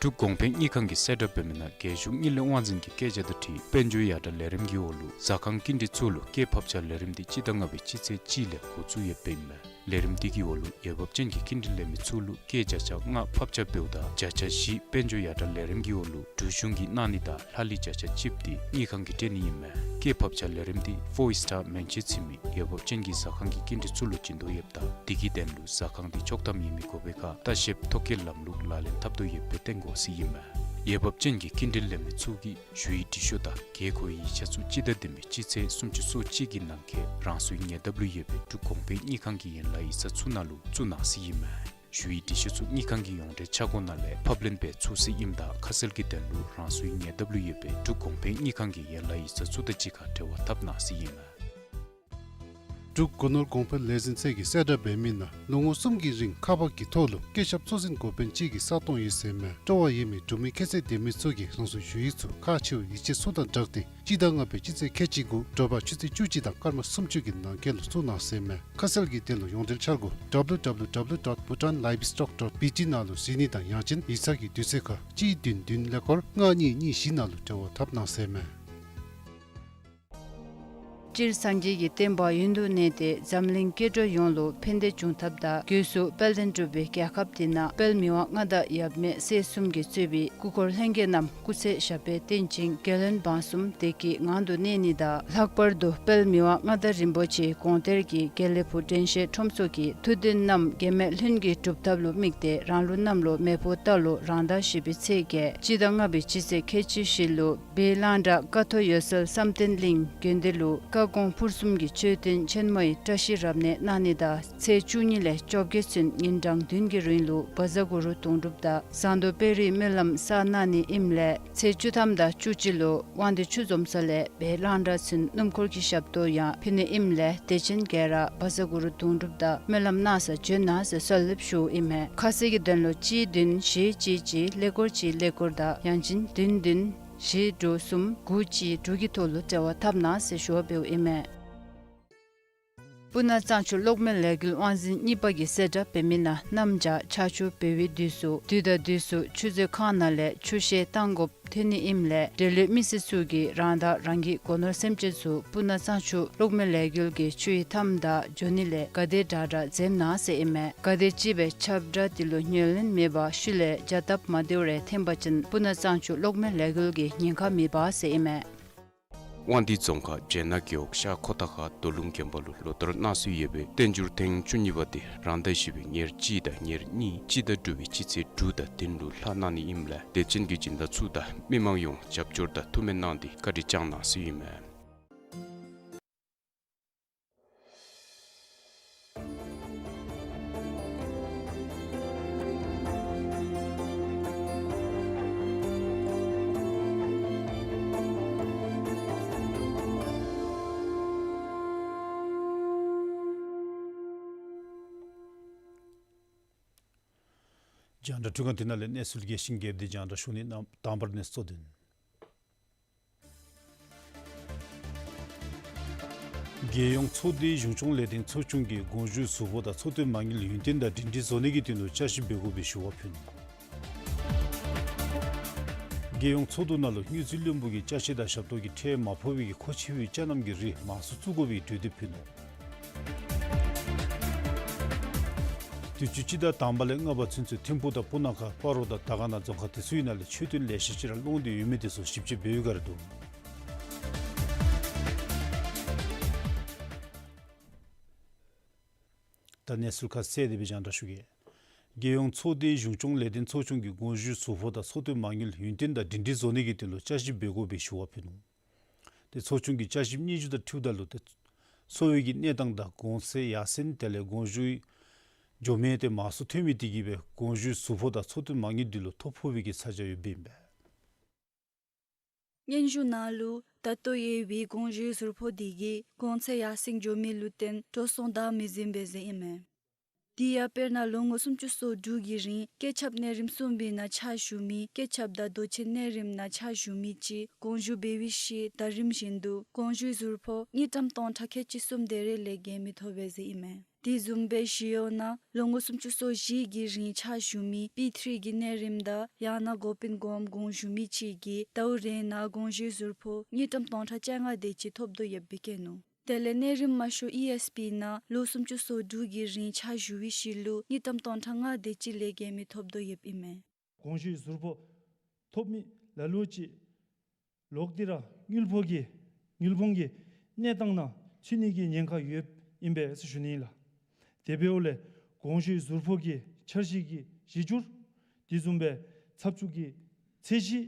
འབྲུག་གོང་འཕེལ་དངུལ་ཁང་གིས་གསལ་བསྒྲགས་འབད་མི་ནང་རྒྱལ་གཞུང་དངུལ་ལས་དབང་འཛིན་གྱི་བཀོད་རྒྱ་དང་འཁྲིལ་དཔལ་འབྱོར་ཡར་དྲག་ལས་རིམ་གྱི་འོག་ལུ་ཟ་ཁང་སྐྱིན་འགྲུལ་ཚུ་ལུ་སྐྱེད་ཕབ་ཆག་ལས་རིམ་དེ་སྤྱི་ཟླ་ལྔ་པའི་སྤྱི་ཚེས་གཅིག་ལས་འགོ་བཙུགས་ཡོདཔ་ཨིན་མས། ལས་རིམ་དེ་གི་འོག་ལུ་འོས་འབབ་ཅན་གྱི་སྐྱིན་འགྲུལ་ལེན་མི་ཚུ་ལུ་སྐྱེད་བརྒྱ་ཆ་ལྔ་ཕབ་ཆག་འབདཝ་ད་བརྒྱ་ཆ་བཞི་དཔལ་འབྱོར་ཡར་དྲག་ལས་རིམ་གྱི་འོག་ལུ་འབྲུག་གཞུང་གིས་གནང་ནི་དང་ལྷག་ལུས་བརྒྱ་ཆ་གཅིག་དེ་དངུལ་ཁང་གིས་སྤྲོད་ནི་ཨིན་མས། སྐྱེད་ཕབ་ཆག་ལས་རིམ་དེ་ཕོར་སི་ཊར་མན་ཆད་ཚུད་མི་འོས་འབབ་ཅན་གྱི་ཟ་ཁང་གི་སྐྱིན་འགྲུལ་ཚུ་ལུ་བྱིན་དོ་ཡོདཔ་ད་དེ་གི་དོན་ལུ་ཟ་ཁང་དེ་ཆོག་ཐམ་ཡོད་མི་དགོ་པའི་ཁར་ལྟ་བཤལ་ཐོ་བཀོད་ལམ་ལུགས་ལག་ལེན་འཐབ་དོ་ཡོདཔ་སྦེ་སྟོན་དགོ་ཟེར་ཨིན་མས། འོས་འབབ་ཅན་གྱི་སྐྱིན་འགྲུལ་ལེན་མི་ཚུ་གིས་ཞུ་ཡིག་འབྲི་ཤོག་དང་དགོས་མཁོའི་ཡིག་ཆ་ཚུ་སྤྱི་ཟླ་བདུན་པའི་སྤྱི་ཚེས་སུམ་ཅུ་སོ་གཅིག་གི་ནང་འཁོད་རང་སོའི་ཉེ་འདབས་ལུ་ཡོད་པའི་འབྲུག་གོང་འཕེལ་དངུལ་ཁང་གི་ཡན་ལག་ཡིག་ཚང་ཚུ་ནང་ལུ་བཙུགས་གནང་ཟེར་ཨིན་མས། ཞུ་ཡིག་འབྲི་ཤོག་ཚུ་དངུལ་ཁང་གི་ཡོངས་འབྲེལ་འཆར་སྒོ་ནང་ལས་ཕབ་ལེན་འབད་ཚུགས་ཟེར་ཨིནམ་ད་ཁ་གསལ་གྱི་དོན་ལུ་རང་སོའི་ཉེ་འདབས་ལུ་ཡོད་པའི་འབྲུག་གོང་འཕེལ་དངུལ་ཁང་གི་ཡན་ལག་ཡིག་ཚང་ཚུ་དང་གཅིག་ཁར་འབྲེལ་བ་འཐབ་གནང་ཟེར་ཨིན་མས། འབྲུག་སྒོ་ནོར་གོང་འཕེལ་ལས་འཛིན་ཚད་ཀྱིས་གསལ་བསྒྲགས་འབད་མི་ནང་ལོ་ངོ་གསུམ་གྱི་རིང་ཁག་འབག་གི་ཐོག་ལུ་སྐྱེད་ཞབས་ཚོད་འཛིན་འགོ་དཔོན་གཅིག་གི་ས་སྟོང་ཡོད་ཟེར་མས། སྤྲོ་བ་ཡོད་མི་འབྲུག་མི་ཁྱད་ཚད་ལྡན་མི་ཚུ་གིས་རང་སོའི་ཞུ་ཡིག་ཚུ་ཁག་ཆེ་བའི་ཡིག་ཆ་ཚུ་དང་སྦྲགས་ཏེ་སྤྱི་ཟླ་ལྔ་པའི་སྤྱི་ཚེས་ཁལ་གཅིག་དགུ་དྲོ་པ་ཆུ་ཚོད་བཅུ་གཅིག་དང་སྐར་མ་སུམ་ཅུ་གི་ནང་འཁོད་ལུ་བཙུགས་གནང་ཟེར་མས། ཁ་གསལ་གྱི་དོན་ལུ་ཡོངས་འབྲེལ་འཆར་སྒོ་ཌབ་ལུ་ཌབ་ལུ་ཌབ་ལུ་ཌོཊ་བྷུ་ཊཱན་ལའིབ་སི་ཊོག་ཌོཊ་བྷི་ཊི་ནང་ལུ་གཟིགས་ནི་དང་ཡང་ཅིན་ཡིག་ཚང་གི་དུས་ཚོད་ཁར་གཅིག་བདུན་བདུན་ཀླད་ཀོར་ལྔ་གཉིས་གཉིས་བཞི་ནང་ལུ་འབྲེལ་བ་འཐབ་གནང་ཟེར་མས། སྤྱིར་སངས་རྒྱས་ཀྱི་བསྟན་པ་ཡུན་དུ་གནས་ཏེ་འཛམ་གླིང་སྐྱེ་འགྲོ་ཡོངས་ལུ་ཕན་བདེ་འབྱུང་ཐབས་དང་སྒོས་སུ་དཔལ་ལྡན་འབྲུག་པའི་རྒྱལ་ཁབ་འདི་ནང་དཔལ་མི་དབང་མངའ་བདག་ཡབ་མེས་སྲས་གསུམ་གྱིས་གཙོས་པའི་སྐུ་འཁོར་ལྷན་རྒྱས་རྣམས་སྐུ་ཚེ་ཞབས་པད་བརྟན་ཅིང་རྒྱལ་བློན་འབངས་གསུམ་བདེ་སྐྱིད་ངང་དུ་གནས་ནི་དང་ལྷག་པར་དུ་དཔལ་མི་དབང་མངའ་བདག་རིན་པོ་ཆེའི་དགོངས་གཏེར་གྱི་དགེ་ལེགས་ཕུག་དྲན་ཤེས་ཁྲོམ་ཚོགས་ཀྱི་ཐུགས་འདུན་རྣམས་འགལ་མེད་ལྷུན་གྱིས་གྲུབ་ཐབས་ལུ་དམིགས་ཏེ་རང་ལུགས་གནམ་ལོ་མེ་ཕོ་རྟ་ལོ་རང་ཟླ་བཞི་པའི་ཚེས་བརྒྱད་སྤྱི་ཟླ་ལྔ་པའི་སྤྱི་ཚེས་ཁལ་གཅིག་བཞི་ལུ་སྦས་གླང་བྲག་ཀ་ཐོག་འོད་གསལ་བསམ་གཏན་གླིང་དགོན་སྡེ་ལུ་བཀའ་དགོངས་ཕུར་གསུམ་གྱི་མཆོད་རྟེན་ཆེན་མོའི་བཀྲ་ཤིས་རབ་གནས་གནང་ནི་དང་ཚེས་བཅུ་གཉིས་ལས་བཅོ་བརྒྱད་ཚུན་ཉིན་གྲངས་བདུན་གྱི་རིང་ལུ་བཛྲ་གུ་རུ་དུང་སྒྲུབ་དང་ཟངས་མདོག་དཔལ་རིའི་སྨོན་ལམ་བསགས་གནང་ནི་ཨིནམ་ལས་ཚེས་བཅུ་ཐམ་དང་བཅུ་གཅིག་ལུ་དབང་འདུས་ཆུ་འཛོམས་ས་ལས་སྦས་གླང་བྲག་ཚུན་སྣུམ་འཁོར་གྱི་ཞབས་ཏོག་ཡང་ཕུལ་ནི་ཨིནམ་ལས་དད་ཅན་ག་ར་བཛྲ་གུ་རུ་དུང་སྒྲུབ་དང་སྨོན་ལམ་གནང་སར་བྱོན་གནང་ཟེར་གསོལ་འདེབས་ཞུཝ་ཨིན་མས། ཁ་གསལ་གྱི་དོན་ལུ་གཅིག་བདུན་བཞི་གཅིག་གཅིག་ཀླད་ཀོར་གཅིག་ཀླད་ཀོར་དང་ཡང་ཅིན་བདུན་བདུན་བཞི་དྲུག་གསུམ་དགུ་གཅིག་དྲུག་གི་ཐོག་ལུ་འབྲེལ་བ་འཐབ་གནང་ཟེར་ཞུ་བ་འབདཝ་ཨིན་མས། སྤུ་ན་གཙང་ཆུ་གློག་མེ་ལས་འགུལ་དབང་འཛིན་གཉིས་པ་གིས་གསལ་བསྒྲགས་འབད་མི་ནང་གནམ་བྱཱར་ཆར་ཆུ་འབབ་པའི་དུས་སུ་དུས་དང་དུས་སུ་ཆུ་མཛོད་ཁང་ནང་ལས་ཆུ་བཤལ་གཏང་དགོཔ་ཐོན་ནི་ཨིནམ་ལས་འབྲེལ་ཡོད་མི་སེར་ཚུ་གིས་རང་དང་རང་གི་སྒོ་ནོར་སེམས་ཅན་ཚུ་སྤུ་ན་གཙང་ཆུ་གློག་མེ་ལས་འགུལ་གྱི་ཆུའི་མཐའམ་དང་འགྱོ་ནི་ལས་ག་དེ་དྲག་དྲག་འཛེམ་གནང་ཟེར་ཨིན་མས། ག་དེ་ཅིག་སྦེ་ཁྱབ་བསྒྲགས་དེ་ལུ་ཉན་ལེན་མེད་པར་ཤུལ་ལས་བྱ་སྟབས་མ་བདེཝ་རེ་འཐོན་པ་ཅིན་སྤུ་ན་གཙང་ཆུ་གློག་མེ་ལས་འགུལ་གྱི་ཉེན་ཁ་མེད་པ་ཟེར་ཨིན་མས། དབང་འདུས་རྫོང་ཁག་བྱེ་ནག་རྒེད་འོག་ཤར་ཁོ་ཐང་ཁ་རྡོ་ལུང་དགོན་པ་ལུ་ལོ་ལྟར་གནང་སྲོལ་ཡོད་པའི་བསྟན་འགྱུར་ཐེངས་བཅུ་གཉིས་པ་དེ་རང་ཟླ་བཞི་པའི་ཉེར་གཅིག་དང་ཉེར་གཉིས་སྤྱི་ཟླ་དྲུག་པའི་སྤྱི་ཚེས་དྲུག་དང་བདུན་ལུ་ལྷག་གནང་ནི་ཨིནམ་ལས་དད་ཅན་གྱི་སྦྱིན་བདག་ཚུ་དང་མི་མང་ཡོངས་རྒྱབ་སྐྱོར་དང་ཐུགས་སྨོན་གནང་སྟེ་བཀའ་དྲིན་བསྐྱང་གནང་ཟེར་ཨིན་མས། རྒྱང་བསྒྲགས་འཕྲུལ་ཁང་འདི་ནང་ལས་གནས་ཚུལ་རྒྱས་ཤིང་རྒྱས་པ་དེ་རྒྱང་བསྒྲགས་ཞུ་ནི། དང་པར་གནས་ཚུལ་གཙོ་དོན། རྒྱལ་ཡོངས་ཚོགས་སྡེའི་གཞུང་སྐྱོང་ལས་དོན་ཚོགས་ཆུང་གིས་དགོངས་ཞུའི་ཟུར་ཕོགས་དང་ཚོགས་ཐེངས་མ་དངུལ་ཡུན་བརྟན་དང་སྒྲིང་སྒྲིང་བཟོ་ནི་གི་དོན་ལུ་བསྐྱར་ཞིབ་འབད་དགོ་པའི་ཞུ་བ་ཕུལ་ནུག། རྒྱལ་ཡོངས་ཚོགས་འདུ་ནང་ལུ་དངུལ་རྩིས་བློན་པོ་གིས་ཅ་ཆས་དང་ཞབས་ཏོག་གི་ཁྲལ་མ་ཕོག་པའི་གི་མཁོ་ཆེ་བའི་ཅ་རྣམས་ཀྱི་རིགས་མང་སུ་བཙུགས་དགོ་པའི་གྲོས་འདེབས་ཕུལ་ནུག། དུས་ཅི་སྤྱི་ཟླ་དང་པ་ལས་ལྔ་པ་ཚུན་ཚོད་ཐིམ་ཕུག་དང་སྤུ་ན་ཁ་སྤ་རོ་དང་དར་དཀར་ན་རྫོང་ཁག་དེ་ཚུ་ནང་ལས་ཆོས་ཐོན་ལེ་ཤ་ཅིག་ར་སློང་སྟེ་ཡོད་མི་དེ་ཚུ་ཞིབ་དཔྱད་འབད་བའི་བསྒང་ར་འདུག། ད་གནས་ཚུལ་ཁ་གསལ་དེ་སྦེ་རྒྱང་བསྒྲགས་ཞུ་གེ། རྒྱལ་ཡོངས་ཚོགས་སྡེའི་གཞུང་སྐྱོང་ལས་དོན་ཚོགས་ཆུང་གིས་དགོངས་ཞུའི་ཟུར་ཕོགས་དང་ཚོགས་ཐེངས་མ་དངུལ་ཡུན་བརྟན་དང་སྒྲིང་སྒྲིང་བཟོ་ནི་གི་དོན་ལུ་བསྐྱར་ཞིབ་འབད་དགོ་པའི་ཞུ་བ་ཕུལ་ནུག། དེ་ཚོགས་ཆུང་གི་བསྐྱར་ཞིབ་སྙན་ཞུ་དང་འཁྲིལཝ་ད་ལུ་དེ་འཚོ་བའི་གི་གནས་སྟངས་དང་གོང་ཚད་ཡར་སེང་དེ་ལས་དགོངས་ཞུའི་འགྱོ་མི་དེ་མང་སུ་ཐོན་མི་དེ་གིས་སྦེ་དགོངས་ཞུའི་ཟུར་ཕོགས་དང་ཚོགས་ཐེངས་མ་དངུལ་དེ་ལུ་ཐོ་ཕོག་པའི་གི་ཚ་གྱང་ཡོདཔ་ཨིན་པས། སྙན་ཞུ་ནང་ལུ་ད་ལྟོ་ཡོད་པའི་དགོངས་ཞུའི་ཟུར་ཕོགས་དེ་གིས་གོང་ཚད་ཡར་སེང་འགྱོ་མི་ལུ་བརྟེན་འགྲོ་སོང་བདའ་མི་ཟུན་པས་ཟེར་ཨིན་མས། དེ་ཡང་དཔེར་ན་ལོ་ངོ་སུམ་ཅུ་སོ་དྲུག་གི་རིང་སྐད་ཁྱབ་གནས་རིམ་གསུམ་པའི་ནང་ཕྱག་ཞུ་མི་སྐད་ཁྱབ་དང་མདོ་ཆེན་གནས་རིམ་ནང་ཕྱག་ཞུ་མི་ཅིག་དགོངས་ཞུ་འབད་བའི་ཤུལ་ཟླ་རིམ་བཞིན་དུ་དགོངས་ཞུའི་ཟུར་ཕོགས་དངུལ་ཀྲམ་སྟོང་ཕྲག་ཁལ་གཅིག་གསུམ་དེ་རེ་ལས་བརྒལ་མི་ཐོབ་པས་ཟེར་ཨིན་མས། དེ་བཟུམ་སྦེ་ཞི་གཡོག་ནང་ལོ་ངོ་སུམ་ཅུ་སོ་བཞི་གི་རིང་ཕྱག་ཞུ་མི་པི་ཐིརི་གི་གནས་རིམ་དང་ཡང་ན་འགོ་དཔོན་སྒོམ་དགོངས་ཞུ་མི་ཅིག་གིས་ཟླཝ་རེ་ནང་དགོངས་ཞུའི་ཟུར་ཕོགས་དངུལ་ཀྲམ་སྟོང་ཕྲག་བཅོ་ལྔ་དེ་ཅིག་ཐོབ་དོ་ཡོདཔ་སྦེ་བཀོད་ནུག། དེ་ལས་གནས་རིམ་མ་ཞུ་ཨི་ཨེས་པི་ནང་ལོ་སུམ་ཅུ་སོ་དྲུག་གི་རིང་ཕྱག་ཞུ་བའི་ཤུལ་ལུ་དངུལ་ཀྲམ་སྟོང་ཕྲག་ལྔ་དེ་ཅིག་ལས་བརྒལ་མི་ཐོབ་དོ་ཡོདཔ་ཨིན་མས། དགོངས་ཞུའི་ཟུར་ཕོགས་ཐོབ་མི་ལ་ལུ་ཅིག་ལོག་སྟེ་ར་དངུལ་ཕོགས་ཀྱི་དངུལ་ཕོགས་ཀྱི་གནས་སྟངས་ནང་ཚུད་ནི་གི་ཉེན་ཁ་ཡོདཔ་ཨིན་པས་ཟེར་ཞུ་ནི་ཨིན་ལགས། དེ་འབདཝ་ལས་དགོངས་ཞུའི་ཟུར་ཕོགས་ཀྱི་འཆར་གཞི་གི་གཞི་འགྱུར་དེ་བཟུམ་སྦེ་ཚབ་འཚུབ་ཀྱི་ཚད་གཞི་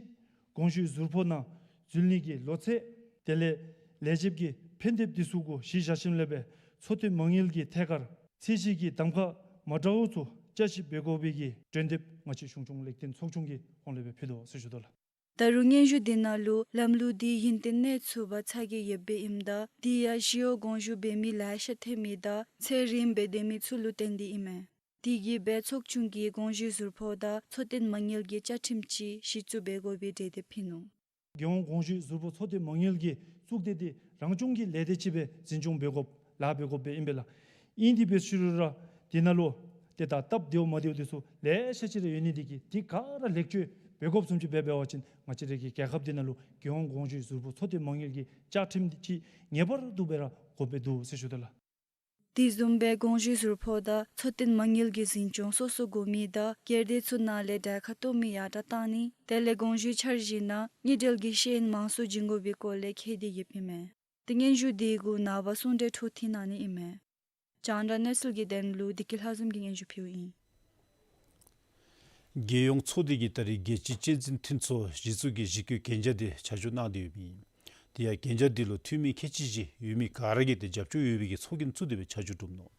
དགོངས་ཞུའི་ཟུར་ཕོགས་ནང་འཛུལ་ནི་གི་ལོ་ཚད་དེ་ལས་ལས་བྱེདཔ་གི་ཕན་འདེབས་དེ་ཚུ་གུ་གཞི་བཞག་ཞིནམ་ལས་སྦེ་ཚོགས་ཐེངས་མ་དངུལ་གྱི་ཐད་ཀར་ཚད་གཞི་གི་གདམ་ཁ་མ་འདྲཝ་ཚུ་བསྐྱར་ཞིབ་འབད་དགོ་པའི་གི་གྲོས་འདེབས་ང་བཅས་གཞུང་སྐྱོང་ལས་དོན་ཚོགས་ཆུང་གི་ཧོངས་ལས་སྦེ་ཕུལ་དོ་ཟེར་ཞུ་དོ་ལགས། ད་རུང་སྙན་ཞུ་དེ་ནང་ལུ་ལམ་ལུགས་དེ་ཡུན་བརྟན་གནས་ཚུགས་པར་ཚ་གྱང་ཡོདཔ་སྦེ་ཨིནམ་ད་དེ་ཡང་ཞི་གཡོག་དགོངས་ཞུ་འབད་མི་ལེ་ཤ་ཐོན་མི་དང་ཚད་རིམ་སྦེ་སྡོད་མི་ཚུ་ལུ་བརྟེན་ཏེ་ཨིན་མས། དེ་གིས་སྦེ་ཚོགས་ཆུང་གིས་དགོངས་ཞུའི་ཟུར་ཕོགས་དང་ཚོགས་ཐེངས་མ་དངུལ་གྱི་བཅའ་ཁྲིམས་ཅིག་གཞི་བཙུགས་འབད་དགོ་པའི་གྲོས་འདེབས་ཕུལ་ནུག། རྒྱལ་ཡོངས་དགོངས་ཞུའི་ཟུར་ཕོགས་ཚོགས་ཐེངས་མ་དངུལ་གྱི་གཙུག་སྡེ་འདི་རང་སྐྱོང་གི་ལས་སྡེ་ཅིག་སྦེ་འཛིན་སྐྱོང་འབད་དགོཔ་ལཱ་འབད་དགོཔ་སྦེ་ཨིན་པས་ལགས། ཨིན་དེ་འབད་ཞུ་རུང་ར་དེ་ནང་ལུ་ཏེ་ད་སྟབས་བདེཝ་མ་བདེཝ་དེ་ཚུ་ལེ་ཤ་ཅིག་ར་ཡོད་ནི་དེ་གིས་དེ་ག་ར་ལེགས་བཅོས་འབད་དགོཔ་བཟུམ་ཅིག་འབད་འབད་བ་ཅིན་ང་བཅས་རའི་གི་རྒྱལ་ཁབ་འདི་ནང་ལུ་རྒྱལ་ཡོངས་དགོངས་ཞུའི་ཟུར་ཕོགས་ཚོགས་ཐེངས་མ་དངུལ་གྱི་བཅའ་ཁྲིམས་ཅིག་ངེས་པར་དུ་སྦེ་ར་དགོཔ་སྦེ་འདུག་ཟེར་ཞུ་དོ་ལགས། དེ་བཟུམ་སྦེ་དགོངས་ཞུའི་ཟུར་ཕོགས་དང་ཚོགས་ཐེངས་མ་དངུལ་གྱི་འཛིན་སྐྱོང་སོ་སོ་དགོ་མི་དང་སྒེར་སྡེ་ཚུ་ནང་ལས་གྲལ་ཁར་གཏོགས་མི་ཡར་དྲགས་གཏང་ནི་དེ་ལས་དགོངས་ཞུའི་འཆར་གཞི་ནང་དངུལ་འབྲེལ་གྱི་ཤེས་ཡོན་མང་སུ་བྱིན་དགོ་པའི་སྐོར་ལས་འཁོད་དེ་ཡོདཔ་ཨིན་མས། ཏེ་སྙན་ཞུ་དེ་གུ་ནངས་པ་གསུང་གྲོས་འཕྲོ་མཐུད་གནང་ནི་ཨིན་མས། རྒྱང་བསྒྲགས་གནས་ཚུལ་གྱི་དོན་ལུ་བདེ་སྐྱིད་ལྷ་འཛོམས་ཀྱིས་སྙན་ཞུ་ཕུལཝ་ཨིན། རྒྱལ་ཡོངས་ཚོགས་སྡེ་གིས་ད་རིས་རྒྱལ་སྤྱིའི་གཅན་གཟན་མཐུན་ཚོགས་གཞི་བཙུགས་ཀྱི་གཞི་བཀོད་གན་རྒྱ་དེ་ཆ་འཇོག་གནང་སྟེ་ཡོདཔ་ཨིན། དེ་ཡང་གན་རྒྱ་དེ་ལུ་འཐུས་མི་ཁལ་གཅིག་བཞི་ཡོད་མི་ག་ར་གིས་ཏེ་རྒྱབ་སྐྱོར་ཡོད་པའི་གི་ཚོགས་རྒྱན་བཙུགས་ཏེ་སྦེ་ཆ་འཇོག་གྲུབ་ནུག།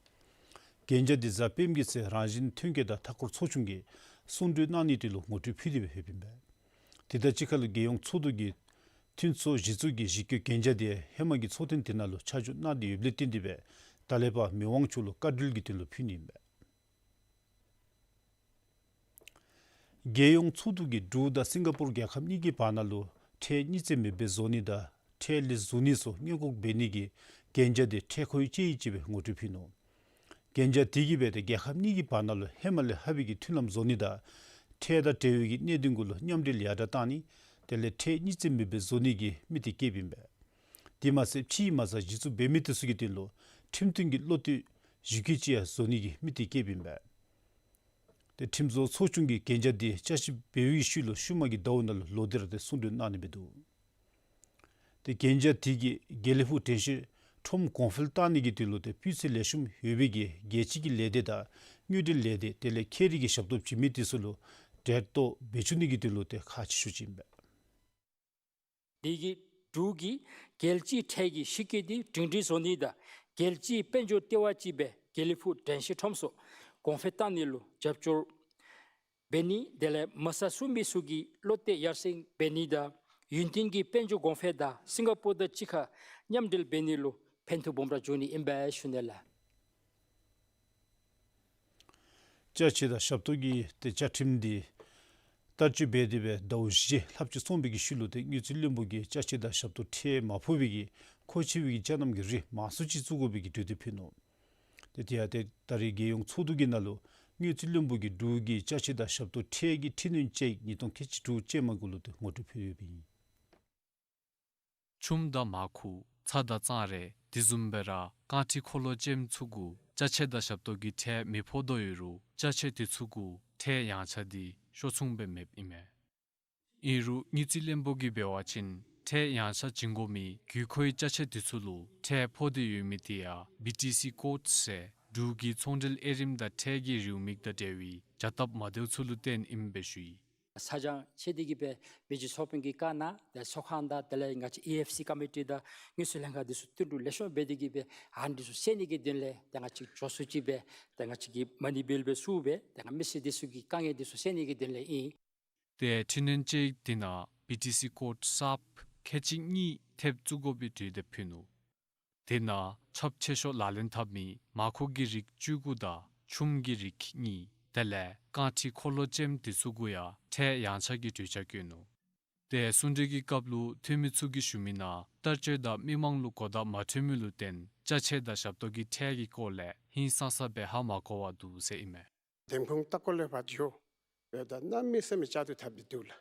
གན་རྒྱ་དེ་གཟའ་སྤེནམ་གི་ཚེ་རང་བཞིན་ཐོན་སྐྱེད་དང་མཐའ་འཁོར་ཚོགས་ཆུང་གིས་གསུང་གྲོས་གནང་ནི་དེ་ལུ་ངོ་སྤྲོད་ཕུལ་ཏེ་སྦེ་ཡོདཔ་ཨིན་པས། དེ་དང་གཅིག་ཁར་ལུ་རྒྱལ་ཡོངས་ཚོགས་འདུ་གིས་མཐུན་ཚོགས་གཞི་བཙུགས་ཀྱི་གཞི་བཀོད་གན་རྒྱ་དེ་ཧེ་མ་གི་ཚོགས་ཐེངས་དེ་ནང་ལུ་ཆ་འཇོག་གནང་སྟེ་ཡོདཔ་ལས་བརྟེན་ཏེ་སྦེ་ད་ལས་ཕར་མི་དབང་མཆོག་ལུ་བཀའ་འཁྲོལ་གྱི་དོན་ལུ་ཕུལ་ནི་ཨིན་པས། རྒྱལ་ཡོངས་ཚོགས་འདུ་གིས་འབྲུག་དང་སིང་ག་པུར་རྒྱལ་ཁབ་གཉིས་ཀྱི་བར་ན་ལུ་ཁྲལ་གཉིས་བརྩེགས་མེདཔ་སྦེ་བཟོ་ནི་དང་ཁྲལ་ལེན་ཚུགས་ནི་སོགས་སྔོན་འགོག་འབད་ནི་གི་གན་རྒྱ་དེ་ཁྲལ་ཁོར་ཡུག་དཔྱད་ཡིག་ཅིག་སྦེ་ངོ་སྤྲོད་ཕུལ་ནུག། གན་རྒྱ་དེ་གིས་སྦེ་ཏེ་རྒྱལ་ཁབ་གཉིས་ཀྱི་བར་ན་ལུ་ཧེ་མ་ལས་ལྷག་པའི་གི་མཐུན་ལམ་བཟོ་ནི་དང་ཁྲལ་དང་འབྲེལ་བའི་གི་གནད་དོན་གུ་ལུ་མཉམ་འབྲེལ་ཡར་དྲགས་གཏང་ནི་དེ་ལས་ཁྲལ་གཉིས་བརྩེགས་མེདཔ་སྦེ་བཟོ་ནི་གི་དམིགས་གཏད་བསྐྱེདཔ་ཨིན་པས། དེ་མ་ཚད་ཕྱིའི་མ་རྩ་གཞི་བཙུགས་འབད་མི་དེ་ཚུ་གི་དོན་ལུ་ཁྲིམས་མཐུན་གྱི་བློ་གཏད་གཞི་བཀོད་ཅིག་ཡང་བཟོ་ནི་གི་དམིགས་གཏད་བསྐྱེདཔ་ཨིན་པས། ཏེ་ཁྲིམས་བཟོ་ཚོགས་ཆུང་གིས་གན་རྒྱ་དེ་བསྐྱར་ཞིབ་འབད་བའི་ཤུལ་ལུ་ཤུལ་མ་གི་ཟླཝ་ནང་ལུ་ལོག་སྟེ་ར་ཏེ་གསུང་གྲོས་གནང་ནི་སྦེ་འདུག། ཏེ་གན་རྒྱ་དེ་གིས་དགེ་ལེགས་ཕུག་དྲན་ཤེས་ཁྲོམ་གོང་འཕེལ་བཏང་ནི་གི་དོན་ལུ་ཏེ་སྤུས་ཚད་ལེགས་ཤོམ་ཡོད་པའི་གི་རྒྱལ་སྤྱི་གི་ལས་སྡེ་དང་དངུལ་འབྲེལ་ལས་སྡེ་དེ་ལས་ཁེ་རིག་གི་ཞབས་ཏོག་བྱིན་མི་དེ་ཚུ་ལུ་གྲལ་གཏོགས་འབད་བཅུག་ནི་གི་དོན་ལུ་ཏེ་ཁག་ཆེ་ཤོས་ཅིག་ཨིན་པས། དེ་གིས་འབྲུག་གིས་རྒྱལ་སྤྱིའི་ཁྲལ་གྱི་གཞི་བཀོད་དེ་སྒྲིང་སྒྲིང་བཟོ་ནི་དང་རྒྱལ་སྤྱིའི་དཔལ་འབྱོར་ལྟེ་བ་ཅིག་སྦེ་དགེ་ལེགས་ཕུག་དྲན་ཤེས་ཁྲོམ་ཚུ་གོང་འཕེལ་བཏང་ནི་ལུ་རྒྱབ་སྐྱོར་འབད་ནི་དེ་ལས་མ་རྩ་བཙུགས་མི་ཚུ་གི་བློ་གཏད་ཡར་སེང་འབད་ནི་དང་ཡུན་བརྟན་གྱི་དཔལ་འབྱོར་གོང་འཕེལ་དང་སིང་ག་པོར་དང་གཅིག་ཁར་མཉམ་འབྲེལ་འབད་ནི་ལུ་ཕན་ཐོགས་སྦོམ་ར་འབྱུང་ནི་ཨིན་པས་ཞུ་ནི་ལགས། ཅ་ཆས་དང་ཞབས་ཏོག་གི་ཏེ་བཅའ་ཁྲིམས་འདི་བསྟར་སྤྱོད་འབད་དེ་སྦེ་ཟླཝ་བཞི་ལྷགཔ་ཅིག་སོང་བའི་གི་ཤུལ་ལུ་ཏེ་དངུལ་རྩིས་བློན་པོ་གིས་ཅ་ཆས་དང་ཞབས་ཏོག་ཁྲལ་མ་ཕོག་པའི་གི་མཁོ་ཆེ་བའི་གི་ཅ་རྣམས་ཀྱི་རིགས་མང་སུ་ཅིག་བཙུགས་དགོ་པའི་གི་གྲོས་འདེབས་ཕུལ་ནུག། ཏེ་དེ་ཡང་ཏེ་ད་རེས་རྒྱལ་ཡོངས་ཚོགས་འདུ་གི་ནང་ལུ་དངུལ་རྩིས་བློན་པོ་གིས་འབྲུག་གི་ཅ་ཆས་དང་ཞབས་ཏོག་ཁྲལ་གྱི་འཕྲི་སྣོན་དཔྱད་ཡིག་ཉིས་སྟོང་ཁལ་གཅིག་དྲུག་ཅན་མ་གུ་ལུ་ཏེ་ངོ་སྤྲོད་ཕུལ་ཡོདཔ་ཨིན། ཆུམ་དང་མར་ཁུ་ཚྭ་དང་གཙང་རས་དེ་བཟུམ་སྦེ་ར་རྐང་ཁྲི་འཁོར་ལོ་ཅན་ཚུ་གུ་ཅ་ཆས་དང་ཞབས་ཏོག་གི་ཁྲལ་མི་ཕོག་དོ་ཡོད་རུང་ཅ་ཆས་དེ་ཚུ་གུ་ཁྲལ་ཡངས་ཆག་འདི་ཤོག་ཚུགས་སྦེ་མེདཔ་ཨིན་མས། ཨིན་རུང་དངུལ་རྩིས་བློན་པོ་གིས་འབད་བ་ཅིན་ཁྲལ་ཡངས་ཆག་བྱིན་དགོ་མི་དགོས་མཁོའི་ཅ་ཆས་དེ་ཚུ་ལུ་ཁྲལ་ཕོག་སྟེ་ཡོད་མི་དེ་ཡང་བི་ཊི་སི་ཀོཌ་ཟེར་འབྲུག་གི་ཚོང་འབྲེལ་དབྱེ་རིམ་དང་ཁྲལ་གྱི་རེའུ་མིག་དང་འབྲེལ་བའི་བྱ་སྟབས་མ་བདེཝ་ཚུ་ལུ་བརྟེན་ཨིནམ་སྦེ་ཞུ་ཡི། ས་སྦྱང་ཆེ་དེ་གིས་སྦེ་མི་རྗེ་ཚོགས་དཔོན་གྱིས་བཀའ་གནང་ཏེ་ཚོགས་ཁང་དང་དེ་ལས་ང་བཅས་ཨེ་ཨེཕ་སི་ཀོ་མི་ཊི་དང་དངུལ་རྩིས་ལྷན་ཁག་དེ་ཚུ་བསྟུན་གྲོས་ལེགས་ཤོམ་འབད་དེ་གིས་སྦེ་ཨ་ནི་དེ་ཚུ་སེལ་ནི་གི་དོན་ལས་ཏེ་ང་བཅས་མགྱོགས་སུ་ཅིག་སྦེ་ཏེ་ང་བཅས་ཀྱིས་མ་ཎི་འབུལ་སྦེ་ཚུ་སྦེ་ཏེ་ང་མི་སེར་དེ་ཚུ་གི་དཀའ་ངལ་དེ་ཚུ་སེལ་ནི་གི་དོན་ལས་ཨིན། ཏེ་འཕྲི་སྣོན་དཔྱད་ཡིག་དེ་ནང་བི་ཊི་སི་ཀོཌ་གསརཔ་ཁལ་གཅིག་གཉིས་ཐེབས་བཙུགས་དགོ་པའི་གྲོས་འདེབས་ཕུལ་ནུག། དེ་ནང་ཁྱབ་ཆེ་ཤོས་ལག་ལེན་འཐབ་མི་མར་ཁུ་གི་རིགས་བཅུ་དགུ་དང་ཆུམ་གྱི་རིགས་གཉིས་དེ་ལས་རྐང་ཁྲི་འཁོར་ལོ་ཅན་དེ་ཚུ་གུ་ཡང་ཁྲལ་ཡངས་ཆག་གི་གྲོས་འཆར་བཀོད་ནུག། ཏེ་གསུང་གྲོས་ཀྱི་སྐབས་ལུ་འཐུས་མི་ཚུ་གིས་ཞུ་མི་ནང་བསྟར་སྤྱོད་དང་མི་མང་ལུ་གོ་བརྡ་མ་འཕྲོད་མི་ལུ་བརྟེན་ཅ་ཆས་དང་ཞབས་ཏོག་གི་ཁྲལ་གྱི་སྐོར་ལས་ཧིང་སངས་ས་སྦེ་ཧ་མ་གོ་བར་འདུག་ཟེར་ཨིན་མས། འདེམས་ཁོངས་ལྟ་སྐོར་ལས་ཕར་འགྱོ་ཡོད་ད་གནམ་མེད་ས་མེད་བཅར་འདྲི་འཐབ་སྟེ་འདུག་ལགས།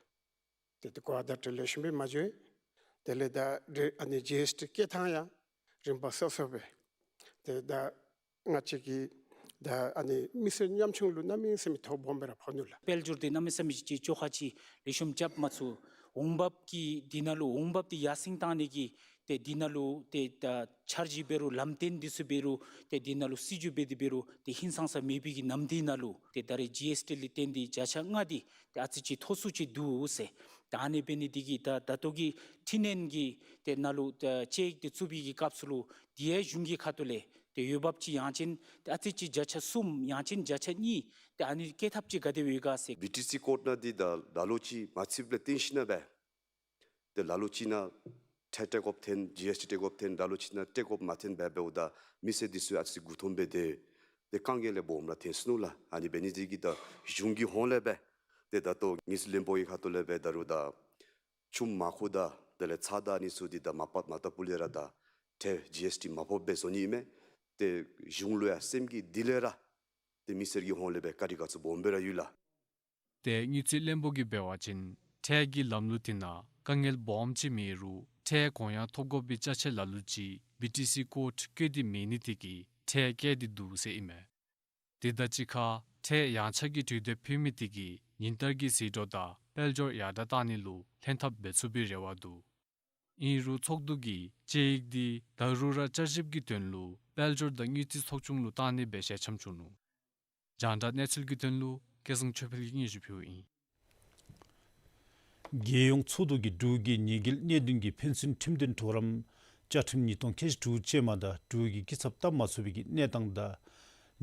ཏེ་ཏེ་གོ་བརྡ་དེ་ལེགས་ཤོམ་སྦེ་མ་འགྱོ་ཡི། དེ་ལས་ད་རེ་ཨ་ནི་ཇི་ཨེསི་ཊི་བཀལ་ཐངས་ཡང་རིམ་པ་སོ་སོ་སྦེ་ཏེ་ད་ང་བཅས་ཀྱི་ད་ཨ་ནི་མི་སེར་ཉམ་ཆུང་ལུ་གནམ་མེད་ས་མེད་ཐོ་སྦོམ་སྦེ་ར་ཕོག་ནུག་ལགས། དཔལ་འབྱོར་འདི་གནམ་མེད་ས་མེད་ཅིག་བཅོ་ཁ་ཅིག་ལེགས་ཤོམ་རྐྱབ་མ་ཚུགས། འོང་འབབ་ཀྱི་འདི་ནང་ལུ་འོང་འབབ་འདི་ཡར་སེང་བཏང་ནི་གི་ཏེ་འདི་ནང་ལུ་ཏེ་ད་འཆར་གཞི་འབད་རུང་ལམ་སྟོན་འདི་ཚུ་འབད་རུང་ཏེ་འདི་ནང་ལུ་སྲིད་བྱུས་འབད་དེ་འབད་རུང་ཏེ་ཧིང་སངས་ས་མེད་པའི་གི་ནམ་དུས་ནང་ལུ་ཏེ་ད་རེས་ཇི་ཨེསི་ཊི་ལས་བརྟེན་ཏེ་བརྒྱ་ཆ་ལྔ་འདི་ཏེ་ཨ་ཙི་ཅིག་མཐོ་སུ་ཅིག་འདུག་ཟེར། ད་ཨ་ནི་འབད་ནི་འདི་གིས་ད་ད་ལྟོ་གི་འཕྲི་སྣོན་གྱི་ཏེ་ནང་ལུ་ཏེ་དཔྱད་ཡིག་འདི་བཙུགས་པའི་གི་སྐབས་སུ་ལུ་འདི་ཡང་གཞུང་གི་ཁ་ཐུག་ལས་ཏེ་འོས་འབབ་ཅིག་ཡང་ཅིན་ཏེ་ཨ་ཙི་ཅིག་བརྒྱ་ཆ་གསུམ་ཡང་ཅིན་བརྒྱ་ཆ་གཉིས་ཏེ་ཨ་ནི་བཀལ་ཐབས་ཅིག་ག་དེ་སྦེ་ཡོད་ག་ཟེར། བི་ཊི་སི་ཀོཌ་ནང་འདི་ད་ད་ལོ་ཅིག་མ་ཚུདཔ་ལས་བརྟེན་ཞིན་ན་སྦེ་ཏེ་ལ་ལུ་ཅིག་ནང་ཁྲལ་སྤྲོད་དགོཔ་ཐོན། ཇི་ཨེསི་ཊི་སྤྲོད་དགོཔ་ཐོན། ལ་ལུ་ཅིག་ནང་སྤྲོད་དགོཔ་མ་ཐོན་སྦེ་འབདཝ་ད་མི་སེར་འདི་ཚུ་ཨ་ཙི་མགུ་འཐོམ་སྦེ་ཏེ་ཏེ་དཀའ་ངལ་ལེ་སྦོམ་ར་ཐོན་སོ་ནུག་ལགས། ཨ་ནི་འབད་ནི་འདི་གིས་ད་གཞུང་གི་ཧོངས་ལས་སྦེ་ཏེ་ད་ལྟོ་དངུལ་རྩིས་བློན་པོ་གི་ཁ་ཐུག་ལས་སྦེ་ད་རུང་ད་ཆུམ་མར་ཁུ་དང་དེ་ལས་ཚྭ་དང་ཨ་ནི་ཚུ་འདི་ད་མ་པ་མ་བཏབ་པ་ལས་ར་ད་ཁྲལ་ཇི་ཨེསི་ཊི་མ་ཕོགཔ་སྦེ་བཟོ་ནི་ཨིན་མས། ཏེ་གཞུང་ལུ་ཡང་སེམས་ཀྱི་གཏིང་ལས་ར་ཏེ་མི་སེར་གྱི་ཧོངས་ལས་སྦེ་བཀའ་དྲིན་དགའ་ཚོར་སྦོམ་སྦེ་ར་ཡོད་ལགས། ཏེ་དངུལ་རྩིས་བློན་པོ་གིས་འབད་བ་ཅིན་ཁྲལ་གྱི་ལམ་ལུགས་དེ་ནང་དཀའ་ངལ་སྦོམ་ཅིག་མེད་རུང་ཁྲལ་གོང་ཡང་ཐོབ་དགོ་པའི་ཅ་ཆས་ལ་ལུ་ཅིག་བི་ཊི་སི་ཀོཌ་བཀོད་དེ་མེད་ནི་དེ་གིས་ཁྲལ་བཀལ་ཏེ་འདུག་ཟེར་ཨིན་མས། དེ་དང་གཅིག་ཁར་ཁྲལ་ཡངས་ཆག་གི་གྲོས་འདེབས་ཕུལ་མི་དེ་གིས་ཉིན་ལྟར་གྱི་ཟད་འགྲོ་དང་དཔལ་འབྱོར་ཡར་དྲག་བཏང་ནི་ལུ་ལྷན་ཐབས་འབད་ཚུགས་པའི་རེ་བ་འདུག། ཨིན་རུང་ཚོགས་འདུ་གིས་དཔྱད་ཡིག་འདི་ད་རུང་ར་བསྐྱར་ཞིབ་ཀྱི་དོན་ལུ་དཔལ་འབྱོར་དང་དངུལ་རྩིས་ཚོགས་ཆུང་ལུ་བཏང་ནི་སྦེ་ཞལ་འཆམ་བྱུང་ནུག། རྒྱང་བསྒྲགས་གནས་ཚུལ་གྱི་དོན་ལུ་སྐལ་བཟང་ཆོས་འཕེལ་གྱིས་སྙན་ཞུ་ཕུལཝ་ཨིན། རྒྱལ་ཡོངས་ཚོགས་འདུ་གིས་འབྲུག་གི་ཉེས་འགེལ་གནད་དོན་གྱི་ཕན་ཚུན་ཁྲིམས་དོན་གྲོགས་རམ་བཅའ་ཁྲིམས་ཉིས་སྟོང་ཁལ་གཅིག་དྲུག་ཅན་མ་དང་འབྲུག་གི་སྐྱིན་ཚབ་བཏབ་མ་ཚུགས་པའི་གི་གནས་སྟངས་དང་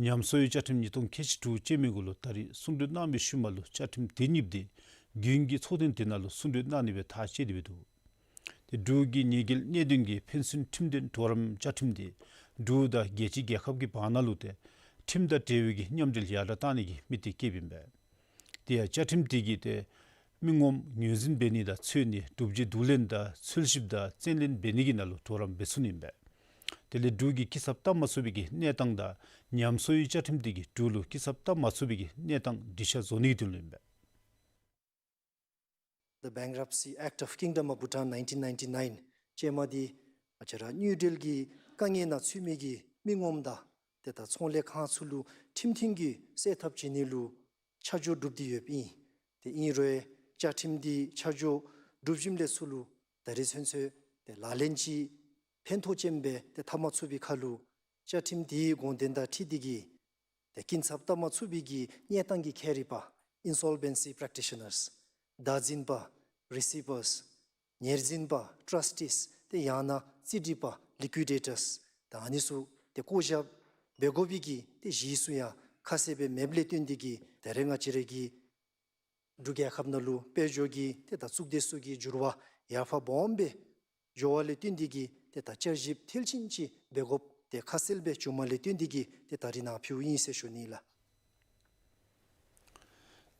ཉམས་གསོའི་བཅའ་ཁྲིམས་ཉིས་སྟོང་ཁལ་གཅིག་དྲུག་ཅན་མའི་གུ་ལུ་ད་རེས་གསུང་གྲོས་གནང་བའི་ཤུལ་མ་ལུ་བཅའ་ཁྲིམས་དེ་གཉིས་འདི་དགུན་གྱི་ཚོགས་ཐེངས་དེ་ནང་ལུ་གསུང་གྲོས་གནང་ནི་སྦེ་ཐག་བཅད་དེ་སྦེ་འདུག། ཏེ་འབྲུག་གི་ཉེས་འགེལ་གནད་དོན་གྱི་ཕན་ཚུན་ཁྲིམས་དོན་གྲོགས་རམ་བཅའ་ཁྲིམས་དེ་འབྲུག་དང་རྒྱལ་སྤྱིའི་རྒྱལ་ཁབ་ཀྱི་བར་ན་ལུ་ཏེ་ཁྲིམས་དང་འབྲེལ་བའི་གི་མཉམ་འབྲེལ་ཡར་དྲག་བཏང་ནི་གི་དམིགས་གཏད་བསྐྱེདཔ་ཨིན་པས། དེ་ཡང་བཅའ་ཁྲིམས་དེ་གིས་ཏེ་མི་ངོམ་ངོས་འཛིན་འབད་ནི་དང་འཚོལ་ནི་སྒྲུབ་བྱེད་བསྡུ་ལེན་དང་འཚོལ་ཞིབ་དང་བཙན་ལེན་འབད་ནི་གི་ནང་ལུ་གྲོགས་རམ་འབད་ཚུགས་ནི་ཨིན་པས། དེ་ལས་འབྲུག་གི་སྐྱིན་ཚབ་བཏབ་མ་ཚུགས་པའི་གི་གནས་སྟངས་དང་ཉམས་གསོའི་བཅའ་ཁྲིམས་དེ་གིས་འབྲུག་ལུ་སྐྱིན་ཚབ་བཏབ་མ་ཚུགས་པའི་གི་གནས་སྟངས་འགྲིག་ཆ་བཟོ་ནི་གི་དོན་ལུ་ཨིན་པས། The Bankruptcy Act of Kingdom of Bhutan nineteen ninety-nine ཅན་མ་འདི་ང་བཅས་ར་དངུལ་འབྲེལ་གྱི་དཀའ་ངལ་ནང་ཚུད་མི་གི་མི་ངོམ་དང་ཏེ་ད་ཚོང་ལས་ཁང་ཚུ་ལུ་ཁྲིམས་མཐུན་གྱི་སེལ་ཐབས་བྱིན་ནི་ལུ་ཆ་འཇོག་གྲུབ་སྟེ་ཡོདཔ་ཨིན། ཏེ་ཨིན་རུང་བཅའ་ཁྲིམས་འདི་ཆ་འཇོག་གྲུབ་ཞིནམ་ལས་ཚུར་ལུ་ད་རེས་ཚུན་ཚོད་ ཏེ་ལག་ལེན་ཅིག་ཕན་ཐོགས་ཅན་སྦེ་ཏེ་འཐབ་མ་ཚུགས་པའི་ཁར་ལུ་བཅའ་ཁྲིམས་དེའི་དགོངས་དོན་དང་འཁྲིལ་ཏེ་གིས་ཏེ་སྐྱིན་ཚབ་བཏབ་མ་ཚུགས་པའི་གི་གནས་སྟངས་ཀྱི་ཁྱད་རིག་པ་insolvency practitioners། བདག་འཛིན་པ་receivers། ཉེར་འཛིན་པ་trustees། ཏེ་ཡང་ན་རྩིས་སྒྲིག་པ་liquidators། ད་ཨ་ནི་ཚུ་ཏེ་བཀོ་བཞག་འབད་དགོ་པའི་གི་ཏེ་གཞི་ཚུ་ཡང་ཁ་གསལ་སྦེ་མེདཔ་ལས་བརྟེན་ཏེ་གིས་ད་རེས་ང་བཅས་རའི་གི་འབྲུག་རྒྱལ་ཁབ་ནང་ལུ་དཔལ་འབྱོར་གྱི་ཏེ་ད་གཙུག་སྡེ་ཚུ་གི་འགྱུར་བ་ཡར་འཕར་སྦོམ་སྦེ་འགྱོ་བ་ལས་བརྟེན་ཏེ་གིས་ཏེ་ད་བསྐྱར་ཞིབ་མཐིལ་ཕྱིན་ཅིག་འབད་དགོཔ་ཏེ་ཁ་གསལ་སྦེ་བྱུངམ་ལས་བརྟེན་ཏེ་གིས་ཏེ་ད་རིས་ནཱ་ཕུལཝ་ཨིན་ཟེར་ཞུ་ནི་ལགས།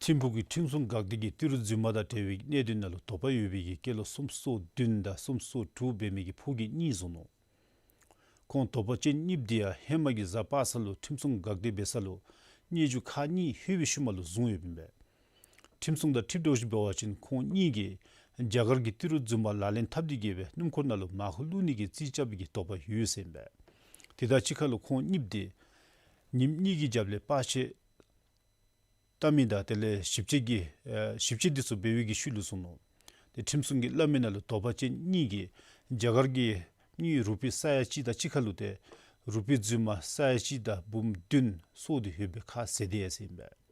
ཐིམ་ཕུག་གི་ཁྲིམས་སྲུང་འགག་སྡེ་གིས་ཏི་རུ་རྫུན་མ་དང་འབྲེལ་བའི་གནད་དོན་ནང་ལུ་དོགས་པ་ཡོད་པའི་གི་སྐྱེས་ལོ་སུམ་ཅུ་སོ་བདུན་དང་སུམ་ཅུ་སོ་དྲུག་འབད་མི་གི་ཕོ་སྐྱེས་གཉིས་བཟུང་ནུག། ཁོང་དོགས་པ་ཅན་གཉིསཔོ་འདི་ཡང་ཧེ་མ་གི་གཟའ་པ་སངས་ལུ་ཁྲིམས་སྲུང་འགག་སྡེ་འབད་ས་ལུ་སྙན་ཞུ་ཁག་གཉིས་ལྷོད་པའི་ཤུལ་མ་ལུ་བཟུང་ཡོདཔ་ཨིན་པས། ཁྲིམས་སྲུང་དང་འཁྲིལ་དོ་ཅིག་འབད་བ་ཅིན་ཁོང་གཉིས་ཀྱིས་རྒྱ་གར་གྱི་ཏི་རུ་རྫུན་མ་ལག་ལེན་འཐབ་སྟེ་གིས་སྦེ་སྣུམ་འཁོར་ནང་ལུ་མར་ཁུ་བླུག་ནི་གི་རྩིས་རྐྱབ་པའི་གི་དོགས་པ་ཡོད་ཟེར་ཨིན་པས། དེ་དང་གཅིག་ཁར་ལུ་ཁོང་གཉིསཔོ་འདི་ཉིནམ་གཉིས་ཀྱི་རྒྱབ་ལས་པར་ཆས་བལྟ་མི་དང་དེ་ལས་ཞིབ་དཔྱད་ཀྱི་ཨེ་ཞིབ་དཔྱད་འདི་ཚུ་འབད་བའི་གི་ཤུལ་ལུ་བཟུང་ནུག། ཏེ་ཁྲིམས་སྲུང་གིས་སླབ་མི་ནང་ལུ་དོགས་པ་ཅན་གཉིས་ཀྱིས་རྒྱ་གར་གྱི་དངུལ་རུ་པི་ས་ཡ་གཅིག་དང་གཅིག་ཁར་ལུ་ཏེ་རུ་པི་རྫུན་མ་ས་ཡ་གཅིག་དང་འབུམ་བདུན་སོར་ཏེ་ཡོདཔ་སྦེ་ཁ་གསལ་ཏེ་ཡོད་ཟེར་ཨིན་པས།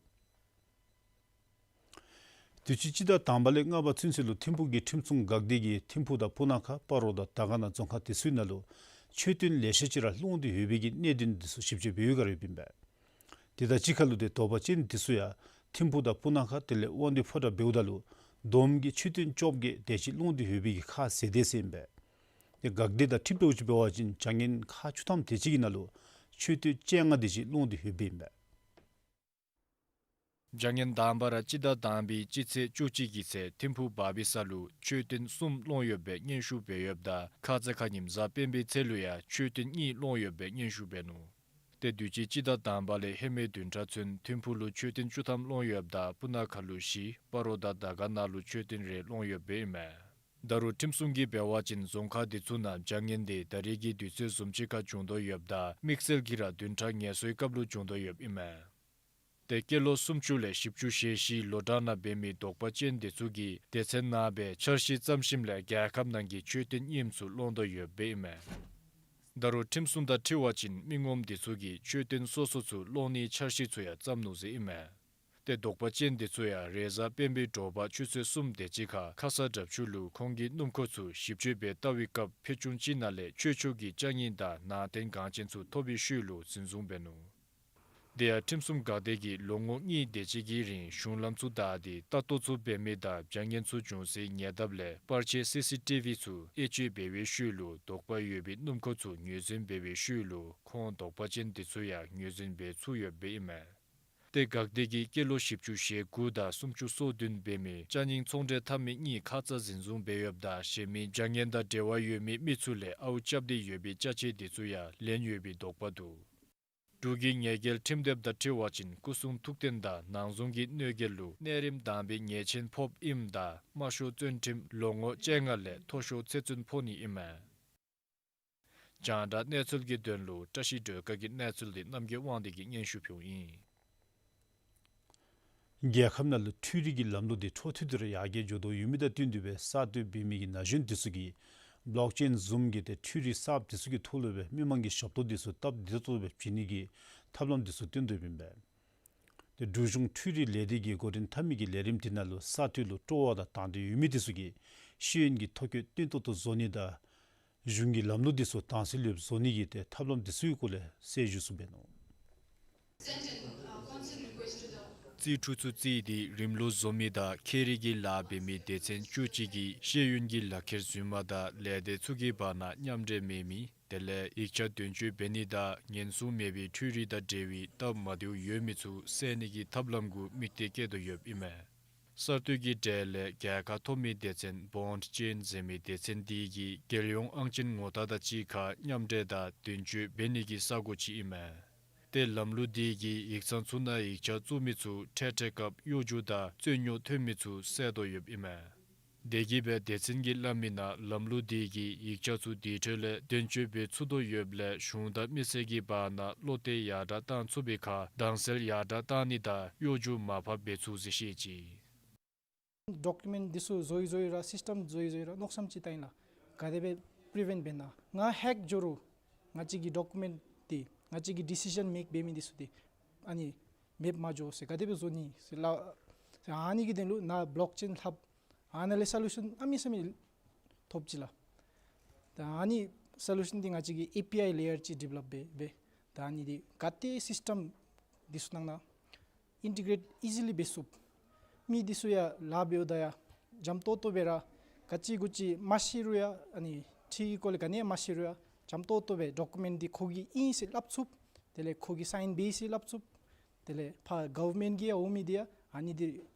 དུས་ཅི་སྤྱི་ཟླ་དང་པ་ལས་ལྔ་པ་ཚུན་ཚོད་ལུ་ཐིམ་ཕུག་གི་ཁྲིམས་སྲུང་འགག་སྡེ་གིས་ཐིམ་ཕུག་དང་སྤུ་ན་ཁ་སྤ་རོ་དང་དར་དཀར་ན་རྫོང་ཁག་དེ་ཚུ་ནང་ལུ་མཆོད་རྟེན་ལེ་ཤ་ཅིག་ར་སློང་སྟེ་ཡོད་པའི་གི་གནད་དོན་འདི་ཚུ་ཞིབ་དཔྱད་འབད་བའི་སྒང་ཡོདཔ་ཨིན་པས། དེ་དང་གཅིག་ཁར་ལུ་ཏེ་དོགས་པ་ཅན་འདི་ཚུ་ཡང་ཐིམ་ཕུག་དང་སྤུ་ན་ཁ་དེ་ལས་དབང་འདུས་ཕོ་བྲང་འབདཝ་ད་ལུ་བསྡོམས་ཀྱིས་མཆོད་རྟེན་བཅོ་བརྒྱད་དེ་ཅིག་སློང་སྟེ་ཡོད་པའི་གི་ཁ་གསལ་ཏེ་ཡོད་ཟེར་ཨིན་པས། ཏེ་འགག་སྡེ་དང་འཁྲིལ་དོ་ཅིག་འབད་བ་ཅིན་བྱ་ངན་ཁག་བཅུ་ཐམ་དེ་ཅིག་གི་ནང་ལུ་མཆོད་རྟེན་བཅོ་ལྔ་དེ་ཅིག་སློང་སྟེ་ཡོདཔ་ཨིན་པས། བྱ་ངན་དང་པ་ར་སྤྱི་ཟླ་དང་པའི་སྤྱི་ཚེས་བཅུ་གཅིག་གི་ཚེ་ཐིམ་ཕུག་བར་བི་ས་ལུ་མཆོད་རྟེན་གསུམ་སློང་ཡོདཔ་སྦེ་སྙན་ཞུ་འབད་ཡོདཔ་ད་ཁ་ཙ་ཁ་ཉིནམ་གཟའ་སྤེན་པའི་ཚེ་ལུ་ཡང་མཆོད་རྟེན་གཉིས་སློང་ཡོདཔ་སྦེ་སྙན་ཞུ་འབད་ནུག། ཏེ་དུས་ཅི་སྤྱི་ཟླ་དང་པ་ལས་ཧེ་མའི་བདུན་ཕྲག་ཚུན་ཐིམ་ཕུག་ལུ་མཆོད་རྟེན་བཅུ་ཐམ་སློང་ཡོདཔ་ད་སྤུ་ན་ཁ་ལུ་བཞི་སྤ་རོ་དང་དར་དཀར་ན་ལུ་མཆོད་རྟེན་རེ་སློང་ཡོདཔ་ཨིན་མས། ད་རུང་ཁྲིམས་སྲུང་གིས་འབད་བ་ཅིན་རྫོང་ཁག་དེ་ཚུ་ནང་བྱ་ངན་དེ་ད་རེས་ཀྱི་དུས་ཚོད་བཟུམ་ཅིག་ཁར་བྱུང་དོ་ཡོདཔ་ད་དམིགས་བསལ་གྱིས་ར་བདུན་ཕྲག་ངལ་གསོའི་སྐབས་ལུ་བྱུང་དོ་ཡོདཔ་ཨིན་མས། ཏེ་སྐྱེས་ལོ་སུམ་ཅུ་ལས་བཞི་བཅུ་ཞེ་བཞི་ལོ་གྲངས་ནང་འབད་མི་དོགས་པ་ཅན་དེ་ཚུ་གིས་སྡེ་ཚན་ནང་སྦེ་འཆར་གཞི་བརྩམ་ཞིནམ་ལས་རྒྱལ་ཁབ་ནང་གི་མཆོད་རྟེན་རྙིངམ་ཚུ་སློང་དོ་ཡོདཔ་ཨིན་མས། ད་རུང་ཁྲིམས་སྲུང་དང་འཁྲིལ་བ་ཅིན་མི་ངོམ་དེ་ཚུ་གིས་མཆོད་རྟེན་སོ་སོ་ཚུ་སློང་ནིའི་འཆར་གཞི་ཚུ་ཡང་བརྩམ་ནུག་ཟེར་ཨིན་མས། ཏེ་དོགས་པ་ཅན་དེ་ཚུ་ཡང་རེས་གཟའ་སྤེན་པའི་དྲོ་པ་ཆུ་ཚོད་གསུམ་དེ་ཅིག་ཁར་ཁ་ས་དྲབ་ཆུ་ལུ་ཁོང་གི་སྣུམ་འཁོར་ཚུ་ཞིབ་དཔྱད་འབད་བལྟ་བའི་སྐབས་ཕད་ཅུང་ཅིག་ནང་ལས་ཆོས་ཕྱོགས་ཀྱི་ཅ་རྙིང་དང་ནང་རྟེན་འགངས་ཅན་ཚུ་ཐོབ་པའི་ཤུལ་ལུ་འཛིན་བཟུང་འབད་ནུག། དེ་ཡང་ཁྲིམས་སྲུང་འགག་སྡེ་གིས་ལོ་ངོ་གཉིས་དེ་ཅིག་གི་རིང་གཞུང་ལམ་ཚུ་བདའ་སྟེ་ལྟ་རྟོག་ཚུ་འབད་མི་དང་བྱ་ངན་ཚུ་འབྱུང་སའི་ཉེ་འདབས་ལས་པར་ཆས་སི་སི་ཊི་བི་ཚུ་དབྱེ་དཔྱད་འབད་བའི་ཤུལ་ལུ་དོགས་པ་ཡོད་པའི་སྣུམ་འཁོར་ཚུ་ངོས་འཛིན་འབད་བའི་ཤུལ་ལུ་ཁོང་དོགས་པ་ཅན་དེ་ཚུ་ཡང་ངོས་འཛིན་འབད་ཚུགས་ཡོདཔ་ཨིན་མས། ཏེ་འགག་སྡེ་གིས་སྐྱེས་ལོ་བཞི་བཅུ་ཞེ་དགུ་དང་སུམ་ཅུ་སོ་བདུན་འབད་མི་ཅ་རྙིང་ཚོང་འབྲེལ་འཐབ་མི་གཉིས་ཁ་ཙ་འཛིན་བཟུང་འབད་ཡོདཔ་ད་གཞན་མི་བྱ་ངན་དང་འབྲེལ་བ་ཡོད་མི་མི་ཚུ་ལས་ཨརཝ་རྐྱབ་སྟེ་ཡོད་པའི་ཅ་ཆས་དེ་ཚུ་ཡང་ལེན་ཡོད་པའི་དོགས་པ་འདུག། འབྲུག་གི་ཉེས་འགེལ་ཁྲིམས་དེབ་དང་འཁྲིལ་བ་ཅིན་སྐུ་གསུང་ཐུགས་རྟེན་དང་ནང་གཟུངས་ཀྱི་གནོད་འགེལ་ལུ་གནས་རིམ་དང་པའི་ཉེས་ཆེན་ཕོགཔ་ཨིནམ་ད་དམའ་ཤོས་བཙོན་ཁྲིམས་ལོ་ངོ་བཅོ་ལྔ་ལས་མཐོ་ཤོས་ཚེ་བཙོན་ཕོག་ནི་ཨིན་མས། རྒྱང་བསྒྲགས་གནས་ཚུལ་གྱི་དོན་ལུ་བཀྲ་ཤིས་སྒྲོལ་དཀར་གྱི་གནས་ཚུལ་འདི་རྣམ་རྒྱལ་དབང་འདུས་ཀྱིས་སྙན་ཞུ་ཕུལཝ་ཨིན། རྒྱལ་ཁབ་ནང་ལུ་འཕྲུལ་རིག་གི་ལམ་ལུགས་འདི་འཕྲོ་མཐུད་དེ་ར་ཡར་རྒྱས་འགྱོ་དོ་ཡོད་མི་དང་བསྟུན་ཏེ་སྦེ་གསར་གཏོད་འབད་མི་གི་ན་གཞོན་འདི་ཚུ་གིས་བློག་ཅེན་བཟུམ་གྱི་ཏེ་འཕྲུལ་རིག་གསརཔ་འདི་ཚུ་གི་ཐོག་ལུ་སྦེ་མི་མང་གི་ཞབས་ཏོག་འདི་ཚུ་སྟབས་བདེ་ཏོག་ཏོ་སྦེ་བྱིན་ནི་གི་ཐབས་ལམ་འདི་ཚུ་སྟོན་དོ་ཡོདཔ་ཨིན་པས། ཏེ་འབྲུག་གཞུང་འཕྲུལ་རིག་ལས་སྡེ་གིས་འགོ་འདྲེན་འཐབ་མི་གི་ལས་རིམ་འདི་ནང་ལུ་གསར་གཏོད་ལུ་སྤྲོ་བ་དང་དང་འདོད་ཡོད་མི་འདི་ཚུ་གིས་ཤེས་ཡོན་གྱི་ཐོ་བཀོད་བརྟན་ཏོག་ཏོ་བཟོ་ནི་དང་གཞུང་གི་ལམ་ལུགས་འདི་ཚུ་དྭངས་གསལ་ཡོདཔ་བཟོ་ནི་གི་ཏེ་ཐབས་ལམ་འདི་ཚུ་གི་སྐོར་ལས་གསལ་ཞུ་ཚུ་འབད་ནུག། རྩིས་འཕྲུལ་ཚུ་བརྩིས་ཏེ་རིམ་ལུགས་བཟོ་མི་དང་ཁྱད་རིག་གི་ལཱ་འབད་མི་སྡེ་ཚན་བཅུ་གཅིག་གིས་ཤེས་ཡོན་གྱི་ལག་ཁྱེར་རྫུན་མ་དང་ལས་སྡེ་ཚུ་གི་བར་ན་མཉམ་འབྲེལ་མེད་མི་དེ་ལས་ཡིག་ཆ་དོན་གཅོད་འབད་ནི་དང་ཉེན་སྲུང་མེད་པའི་འཕྲུལ་རིག་དང་འབྲེལ་བའི་སྟབས་མ་བདེཝ་ཡོད་མི་ཚུ་བསལ་ནི་གི་ཐབས་ལམ་གུ་དམིགས་གཏད་བསྐྱེད་དོ་ཡོདཔ་ཨིན་མས། གསར་གཏོད་ཀྱི་གྲས་ལས་རྒྱལ་ཁ་ཐོབ་མི་སྡེ་ཚན་བོན་ཌི་ཅེན་ཟེར་མི་སྡེ་ཚན་འདི་གིས་རྒྱལ་ཡོངས་ཨང་ཅན་ངོ་རྟགས་དང་གཅིག་ཁར་མཉམ་འབྲེལ་དང་དོན་གཅོད་འབད་ནི་གི་ས་གོ་ཅིག་ཨིན་མས། ཏེ་ལམ་ལུགས་འདི་གིས་ཡིག་ཚང་ཚུ་ནང་ཡིག་ཆ་བཙུགས་མི་ཚུ་འཕྲལ་འཕྲལ་སྐབས་གཡོ་སྒྱུ་དང་རྩོད་རྙོག་ཐོན་མི་ཚུ་བསལ་དོ་ཡོདཔ་ཨིན་མས། དེ་གིས་སྦེ་སྡེ་ཚན་གྱིས་སླབ་མི་ནང་ལམ་ལུགས་འདི་གིས་ཡིག་ཆ་ཚུ་དེ་འཕྲོ་ལས་དོན་གཅོད་འབད་ཚུགས་དོ་ཡོདཔ་ལས་གཞུང་དང་མི་སེར་གྱི་བར་ན་བློ་གཏད་ཡར་དྲགས་བཏང་ཚུགས་པའི་ཁར་དྭངས་གསལ་ཡར་དྲགས་བཏང་ནི་དང་གཡོ་སྒྱུ་མར་ཕབ་འབད་ཚུགས་ཟེར་བཤད་ཅི། ཌོ་ཀུ་མེནཊ་འདི་ཚུ་བཟོ་ཡི་བཟོ་ཡི་ར་སིསི་ཊམ་བཟོ་ཡི་བཟོ་ཡི་ར་མནོ་བསམ་ཅིག་བཏང་ཡི་ལགས། ག་དེ་སྦེ་པི་རི་ཝེནཊ་འབད་ན། ང་ཧེཀ་འགྱོ་རུང་ང་བཅས་ཀྱི་ཌོ་ཀུ་མེནཊ་འདི་ང་བཅས་ཀྱི་ཌི་སི་ཤཱན་མེཀ་འབད་མི་འདི་ཚུ་འདི་ཨ་ནི་མེདཔ་མ་འགྱོ་ཟེར་ག་དེ་སྦེ་བཟོ་ནི་ཟེར་སླབ། ཟེར་ཨ་ནི་གི་དོན་ལུ་ནཱ་བོ་ལོག་ཅེན་ལྷབ། ཨ་ནཱ་ལས་སོ་ལུ་ཤཱན་གནམ་མེད་ས་མེད་ཐོབ་ཅི་ལགས། ད་ཨ་ནི་སོ་ལུ་ཤཱན་འདི་ང་བཅས་ཀྱིས་ཨེ་པི་ཨའི་ལེ་ཡར་ཅིག་ཌི་བེ་ལོཔ་འབད་འབད། ད་ཨ་ནི་འདི་ག་ཏེ་སིསི་ཊམ་འདི་ཚུ་ནང་ན་ཨིན་ཊི་གྲེཊ་ཨི་ཟི་ལི་འབད་ཚུགས། མི་འདི་ཚུ་ཡང་ལཱ་འབདཝ་ད་ཡང་འཇམ་ཏོག་ཏོ་སྦེ་ར་ག་ཅི་གུ་ཅི་མ་ཤེས་རུང་ཡང་ཨ་ནི་ཁྲིའི་སྐོར་ལས་ག་ནི་ཡང་མ་ཤེས་རུང་ཡང་འཇམ་ཏོག་ཏོ་སྦེ་ཌོ་ཀུ་མེནཊ་འདི་ཁོ་གི་ཨིན་ཟེར་སླབ་ཚུགས། དེ་ལས་ཁོ་གིས་སའིན་འབད་ཟེར་སླབ་ཚུགས། དེ་ལས་ཕར་གོ་ཝར་མེནཊ་གི་ཡང་འོང་མི་འདི་ཡང་ཨ་ནི་འདི་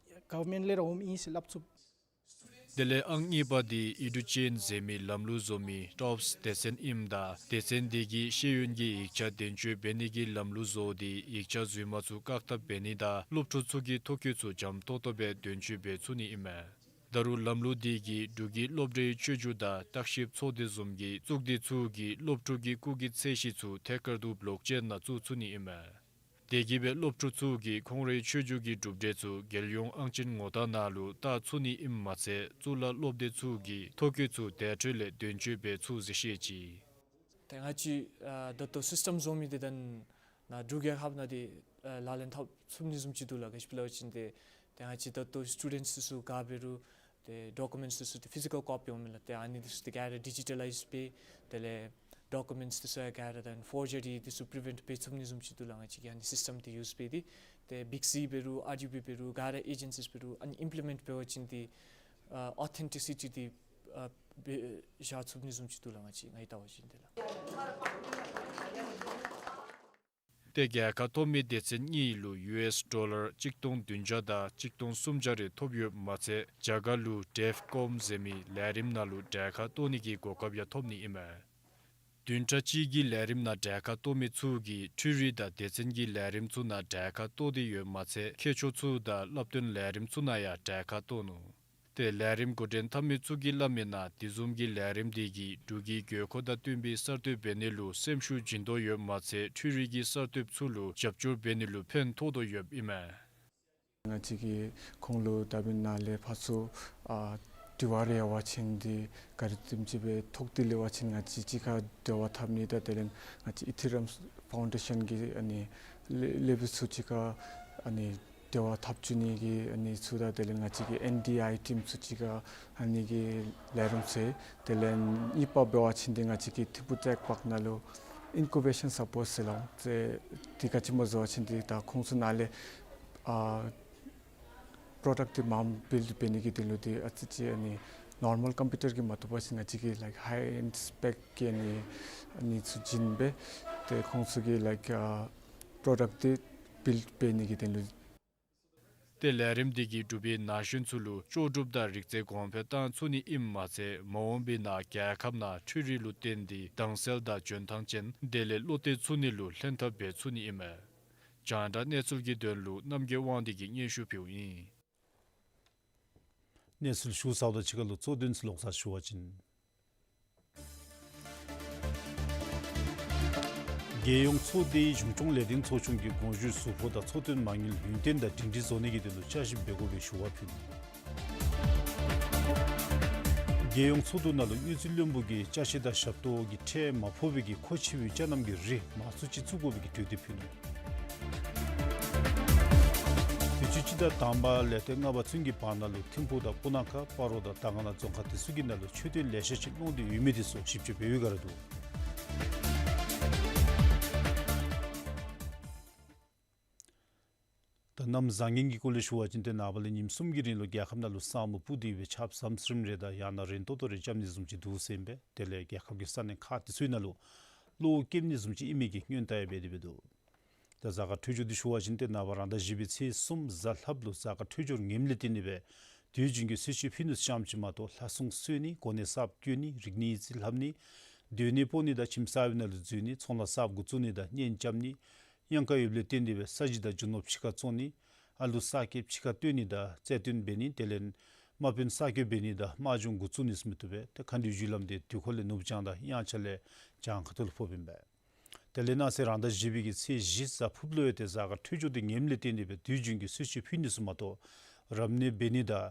གོ་ཝར་མེནཊ་ལས་ར་འོངམ་ཨིན་ཟེར་སླབ་ཚུགས། དེ་ལས་ཨང་གཉིས་པ་འདི་ཨི་ཌུ་ཅེན་ཟེར་མི་ལམ་ལུགས་བཟོ་མི་ཊོབས་སྡེ་ཚན་ཨིནམ་ད་སྡེ་ཚན་འདི་གིས་ཤེས་ཡོན་གྱི་ཡིག་ཆ་འདོན་སྤྱོད་འབད་ནི་གི་ལམ་ལུགས་བཟོ་སྟེ་ཡིག་ཆ་རྫུན་མ་ཚུ་བཀག་ཐབས་འབད་ནི་དང་སློབ་ཕྲུག་ཚུ་གི་ཐོ་བཀོད་ཚུ་འཇམ་ཏོག་ཏོ་སྦེ་འདོན་སྤྱོད་འབད་ཚུགས་ནི་ཨིན་མས། ད་རུང་ལམ་ལུགས་འདི་གིས་འབྲུག་གི་སློབ་གྲྭའི་ཆོས་རྒྱུགས་དང་བརྟག་ཞིབ་ཚོགས་སྡེ་བཟུམ་གྱི་གཙུག་སྡེ་ཚུ་གིས་སློབ་ཕྲུག་གི་སྐུགས་ཀྱི་ཚད་གཞི་ཚུ་ཐད་ཀར་དུ་བོ་ལོག་ཅེན་ནང་བཙུགས་ཚུགས་ནི་ཨིན་མས། དེ་གིས་སྦེ་སློབ་ཕྲུག་ཚུ་གིས་ཁོང་རའི་ཆོས་རྒྱུགས་ཀྱི་གྲུབ་འབྲས་ཚུ་རྒྱལ་ཡོངས་ཨང་ཅན་ངོ་རྟགས་ནང་ལུ་བལྟ་ཚུགས་ནི་ཨིནམ་མ་ཚད་གཙུག་ལག་སློབ་སྡེ་ཚུ་གི་ཐོ་བཀོད་ཚུ་དེ་འཕྲོ་ལས་འདོན་སྤྱོད་འབད་ཚུགས་ཟེར་བཤད་ཅི། ཏེ་ང་བཅས་ཨ་ད་ལྟོ་སིསི་ཊམ་བཟོ་མི་འདི་དང་ནཱ་འབྲུག་རྒྱལ་ཁབ་ནང་འདི་ཨ་ལག་ལེན་འཐབ་ཚུགས་ནི་བཟུམ་ཅིག་འདུག་ལགས། ག་ཅི་སླབ་པ་ཅིན་ཏེ་ཏེ་ང་བཅས་ད་ལྟོ་སི་ཊུ་ཌེནཊསི་ཚུ་ག་འབད་རུང་ཏེ་ཌོ་ཀུ་མེནཊསི་ཚུ་ཏེ་ཕི་ཟི་ཀཱལ་ཀོ་པི་འོང་མས་ལགས། ཏེ་ཨ་ནི་འདི་ཚུ་ཏེ་ག་ར་ཌི་ཇི་ཊ་ལའིཛ་འབད། དེ་ལས་ཌོ་ཀུ་མེནཊསི་འདི་ཚུ་ཡང་ག་ར་ད་ཕོར་ཇ་རི་འདི་ཚུ་པི་རི་ཝེནཊ་འབད་ཚུགས་ནི་བཟུམ་ཅིག་འདུག་ལགས། ང་བཅས་ཀྱིས་ཨ་ནི་སིསི་ཊམ་འདི་ཡུསི་འབད་དེ་ཏེ་བིག་སི་འབད་རུང་ཨར་ཌི་བི་འབད་རུང་ག་ར་ཨེ་ཇེན་སིས་འབད་རུང་ཨ་ནི་ཨིམ་པི་ལི་མེནཊ་འབད་བ་ཅིན་ཏེ་ཨ་ཨོ་ཐེན་ཊི་སི་ཊི་འདི་ཨ་འབད་བཞག་ཚུགས་ནི་བཟུམ་ཅིག་འདུག་ལགས། ང་བཅས་ང་གིས་བལྟ་བ་ཅིན་ཏེ་ལགས། ཏེ་རྒྱལ་ཁ་ཐོབ་མི་སྡེ་ཚན་གཉིས་ལུ་ཡུ་ཨེསི་ཌོ་ལར་གཅིག་སྟོང་བདུན་བརྒྱ་དང་གཅིག་སྟོང་སུམ་བརྒྱ་རེ་ཐོབ་ཡོདཔ་མ་ཚད་རྒྱ་གར་ལུ་ཌེབ་ཀོམ་ཟེར་མི་ལས་རིམ་ནང་ལུ་གྲལ་ཁར་གཏོགས་ནི་གི་གོ་སྐབས་ཡང་ཐོབ་ནི་ཨིན་མས། བདུན་ཕྲག་གཅིག་གི་ལས་རིམ་ནང་གྲལ་ཁར་གཏོགས་མི་ཚུ་གིས་འཕྲུལ་རིག་དང་སྡེ་ཚན་གྱི་ལས་རིམ་ཚུ་ནང་གྲལ་ཁར་གཏོགས་ཏེ་ཡོདཔ་མ་ཚད་མཁས་མཆོག་ཚུ་དང་བསླབ་སྟོན་ལས་རིམ་ཚུ་ནང་ཡང་གྲལ་ཁར་གཏོགས་ནུག། ཏེ་ལས་རིམ་འགོ་འདྲེན་འཐབ་མི་ཚུ་གིས་སླབ་མི་ནང་དེ་བཟུམ་གྱི་ལས་རིམ་འདི་གིས་འབྲུག་གི་དགོས་མཁོ་དང་བསྟུན་པའི་གསར་གཏོད་འབད་ནི་ལུ་སེམས་ཤུགས་བྱིན་དོ་ཡོདཔ་མ་ཚད་འཕྲུལ་རིག་གི་གསར་གཏོད་ཚུ་ལུ་རྒྱབ་སྐྱོར་འབད་ནི་ལུ་ཕན་ཐོགས་དོ་ཡོདཔ་ཨིན་མས། ང་བཅས་ཀྱིས་ཁོང་ལུ་ད་འབདན་ནཱ་ལས་ཕར་ཚུར་ཨ་དྲི་བ་རེ་འབད་བ་ཅིན་འདི་ག་ར་དེམ་ཅིག་སྦེ་ཐོགས་ཏེ་ལུས་པ་ཅིན་ང་བཅས་གཅིག་ཁར་འབྲེལ་བ་འཐབ་ནི་དང་དེ་ལས་ང་བཅས་ཨི་ཐི་རི་ཡམ་ཕའུན་ཌེ་ཤཱན་གྱི་ཨ་ནི་ལས་ལས་སྦེ་ཚུ་གཅིག་ཁར་ཨ་ནི་འབྲེལ་བ་འཐབ་བཅུག་ནི་གི་ཨ་ནི་ཚུ་དང་དེ་ལས་ང་བཅས་ཀྱི་ཨེན་ཌི་ཨའི་ཊིམ་ཚུ་གཅིག་ཁར་ཨ་ནི་གི་ལས་རིམ་ཚུ། དེ་ལས་གཉིས་པ་འབད་བ་ཅིན་འདི་ང་བཅས་ཀྱི་ཐིམ་ཕུ་ཊེག་པཱརཀ་ནང་ལུ་ཨིན་ཀུ་བེ་ཤཱན་སེན་ཊར་ཟེར་སླབ་ཟེར་འདི་ག་ཅི་སྨོ་ཟེར་བ་ཅིན་འདི་ད་ཁོང་ཚུ་ནཱ་ལས་ཨ་པྲོ་ཌག་འདི་མངམ་བིལཌ་འབད་ནི་གི་དོན་ལུ་འདི་ཨ་ཙི་ཅིག་ཨ་ནི་ནོར་མཱལ་ཀམ་པིའུ་ཊར་གྱིས་མ་བཏུབ་པ་ཅིན་ང་བཅས་ཀྱིས་ལའིཀ་ཧའི་ཨེནཌ་སི་པེཀ་གི་ཨ་ནི་ཨ་ནི་ཚུ་བྱིན་སྦེ་ཏེ་ཁོང་ཚུ་གིས་ལའིཀ་ཨ་པྲོ་ཌག་འདི་བིལཌ་འབད་ནི་གི་དོན་ལུ། ཏེ་ལས་རིམ་འདི་གིས་འབྲུག་པའི་ན་གཞོན་ཚུ་ལུ་ལྕོགས་གྲུབ་དང་རིག་རྩལ་གོང་འཕེལ་གཏང་ཚུགས་ནི་ཨིནམ་མ་ཚད་མ་འོངས་པའི་ནང་རྒྱལ་ཁབ་ནང་འཕྲུལ་རིག་ལུ་བརྟེན་ཏེ་དྭངས་གསལ་དང་འཇོན་ཐང་ཅན་དེ་ལས་བློ་གཏད་ཚུགས་ནི་ལུ་ལྷན་ཐབས་འབད་ཚུགས་ནི་ཨིན་མས། རྒྱང་བསྒྲགས་གནས་ཚུལ་གྱི་དོན་ལུ་རྣམ་རྒྱལ་དབང་འདུས་ཀྱིས་སྙན་ཞུ་ཕུལཝ་ཨིན། གནས་ཚུལ་ཞུ་ཚརཝ་དང་གཅིག་ཁར་ལུ་གཙོ་དོན་ཚུ་ལོག་ས་ཞུ་བ་ཅིན། རྒྱལ་ཡོངས་ཚོགས་སྡེའི་གཞུང་སྐྱོང་ལས་དོན་ཚོགས་ཆུང་གི་དགོངས་ཞུའི་ཟུར་ཕོགས་དང་ཚོགས་ཐོན་མ་དངུལ་ཡུན་བརྟན་དང་སྒྲིང་སྒྲིང་བཟོ་ནི་གི་དོན་ལུ་བསྐྱར་ཞིབ་འབད་དགོ་པའི་ཞུ་བ་ཕུལ། རྒྱལ་ཡོངས་ཚོགས་འདུ་ནང་ལུ་དངུལ་རྩིས་བློན་པོ་གིས་ཅ་ཆས་དང་ཞབས་ཏོག་གི་ཁྲལ་མ་ཕོག་པའི་གི་མཁོ་ཆེ་བའི་ཅ་རྣམ་གྱི་རིགས་མང་སུ་ཅིག་བཙུགས་དགོ་པའི་གི་གྲོས་འདེབས་ཕུལ་ནུག། དུས་ཅི་སྤྱི་ཟླ་དང་པ་ལས་ཏེ་ལྔ་པ་ཚུན་གྱི་བར་ན་ལུ་ཐིམ་ཕུག་དང་སྤུ་ན་ཁ་སྤ་རོ་དང་དར་དཀར་ན་རྫོང་ཁག་དེ་ཚུ་གི་ནང་ལུ་མཆོད་རྟེན་ལེ་ཤ་ཅིག་སློང་སྟེ་ཡོད་མི་དེ་ཚུ་ཞིབ་དཔྱད་འབད་བའི་བསྒང་ར་འདུག། ད་གནམ་བཟང་ངན་གྱི་སྐོར་ལས་ཞུ་བ་ཅིན་ཏེ་ནངས་པ་ལས་ཉིནམ་གསུམ་གྱི་རིང་ལུ་རྒྱལ་ཁབ་ནང་ལུ་ས་སྨུག་སྤུབས་ཏེ་སྦེ་ཆརཔ་ཟམ་ཟིམ་རེ་དང་ཡང་ན་རན་ཏོག་ཏོ་རེ་རྐྱབ་ནི་བཟུམ་ཅིག་འདུག་ཟེར་ཨིན་པས། དེ་ལས་རྒྱལ་ཁབ་ཀྱི་ས་གནས་ཁག་དེ་ཚུ་ནང་ལུ་གློཝ་རྐྱབ་ནི་བཟུམ་ཅིག་ཨིན་མི་གི་སྔོན་བརྡ་ཡང་འབད་དེ་སྦེ་འདུག། ད་གཟའ་སྐར་འཕྲོད་སྦྱོར་འདི་ཞུ་བ་ཅིན་ཏེ་ནངས་པ་རང་ཟླ་བཞི་པའི་ཚེས་གསུམ་གཟའ་ལྷགཔ་ལུ་གཟའ་སྐར་འཕྲོད་སྦྱོར་ངནམ་ལས་བརྟེན་ཏེ་སྦེ་དུས་རྒྱུན་གྱི་གསོལ་མཆོད་ཕུལ་ནི་ཙམ་ཅིག་མ་གཏོགས་ལྷ་སྲུང་གསོལ་ནི་གོ་གནས་གསརཔ་བསྐོ་ནི་རིག་གནས་རྩིས་ལྷབ་ནི་སྡོད་གནས་སྤོ་ནི་དང་ཁྱིམ་གསར་པའི་ནང་ལུ་འཛུལ་ནི་ཚོང་ལཱ་གསརཔ་འགོ་བཙུགས་ནི་དང་གཉེན་རྐྱབ་ནི་གཡང་ཁ་ཡོདཔ་ལས་བརྟེན་ཏེ་སྦེ་ས་གཞི་དང་རྒྱུ་ནོར་ཕྱི་ཁར་བཙོང་ནི་ཨ་ལུ་གསར་སྐྱེསཔ་ཕྱི་ཁར་བཏོན་ནི་དང་རྩལ་བཏོན་འབད་ནི་དེ་ལས་དམག་དཔོན་གསར་སྐྱེསཔ་འབད་ནི་དང་དམག་སྦྱོང་འགོ་བཙུགས་ནི་ཟེར་མི་བཏུབ་པས། ཏེ་མཁའ་འགྲོའི་རྒྱུ་ལམ་འདི་དུས་འཁོར་ལས་ནུབ་བྱང་དང་དབྱངས་འཆར་ལས་བྱང་ཁ་ཐུག་ལུ་ཕོགཔ་ཨིན་པས། དེ་ལས་ནངས་པ་རང་ཟླ་བཞི་པའི་གི་ཚེས་བཞི་གཟའ་ཕུརཔ་ལུ་ཡང་ཏེ་གཟའ་སྐར་འཕྲོད་སྦྱོར་འདི་ངནམ་ལས་བརྟེན་ཏེ་སྦེ་དུས་རྒྱུན་གྱི་གསོལ་མཆོད་ཕུལ་ནི་ཚུ་མ་གཏོགས་རབ་གནས་འབད་ནི་དང་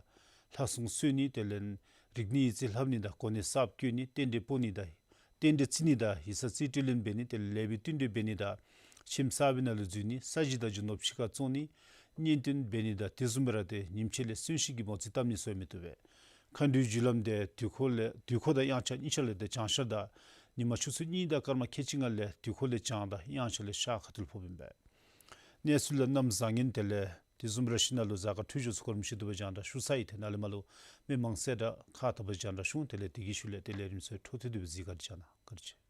ལྷ་སྲུང་གསོལ་ནི་དེ་ལས་ སྒྲིག་ནི་ཡིག་རྩིས་ལྷབ་ནི་དང་གོ་གནས་གསརཔ་བཀོད་ནི་རྟེན་འབྲེལ་སྤོ་ནི་དང་རྟེན་འབྲེལ་བརྩི་ནི་དང་ཡིག་ཚང་རྩིས་སྤྲོད་ལེན་འབད་ནི་དེ་ལས་ལེགས་པའི་བསྟུན་གྲོས་འབད་ནི་དང་ཁྱིམ་གསར་པའི་ནང་ལུ་འཛུལ་ནི་ས་གཞི་དང་རྒྱུ་ནོར་ཕྱི་ཁར་བཙོང་ནི་གཉེན་སྟོན་འབད་ནི་དང་དེ་བཟུམ་སྦེ་ར་ཏེ་ཉིནམ་ཕྱེད་ལས་གསོན་བཤལ་གྱི་མོ་རྩིས་བཏབ་ནི་ཚུ་ཡང་མི་བཏུབ་པས། མཁའ་འགྲོའི་རྒྱུ་ལམ་དེ་དུས་འཁོར་ལས་དུས་འཁོར་དང་དབྱངས་འཆར་གཉིས་ཆ་ལས་ཏེ་བྱང་ཤར་དང་ཉི་མ་ཆུ་ཚོད་གཉིས་དང་སྐར་མ་ཁལ་གཅིག་ལྔ་ལས་དུས་འཁོར་ལས་བྱང་དང་དབྱངས་འཆར་ལས་ཤར་ཁ་ཐུག་ལུ་ཕོགཔ་ཨིན་པས། གནས་ཚུལ་ལུ་གནམ་བཟང་ངན་དེ་ལས་དེ་བཟུམ་ར་ཤིང་ནང་ལུ་གཟའ་སྐར་འཕྲོད་སྦྱོར་ཚུ་གོ་རིམ་བཞིན་དུ་སྦེ་སྦྱང་བརྡར་ཞུ་ཚར་ཡི། ཏེ་ནཱ་ལས་མར་ལུ་མི་མང་སེ་ར་ཁ་ཐུག་སྦེ་སྦྱང་བརྡར་ཞུ། དེ་ལས་དེ་གི་ཤུལ་ལས་ཏེ་ལས་རིམ་ཚུ་འཕྲོ་མཐུད་དེ་སྦེ་གཟིགས་ག་ར་བྱོན་གནང་། བཀའ་དྲིན་ཆེ།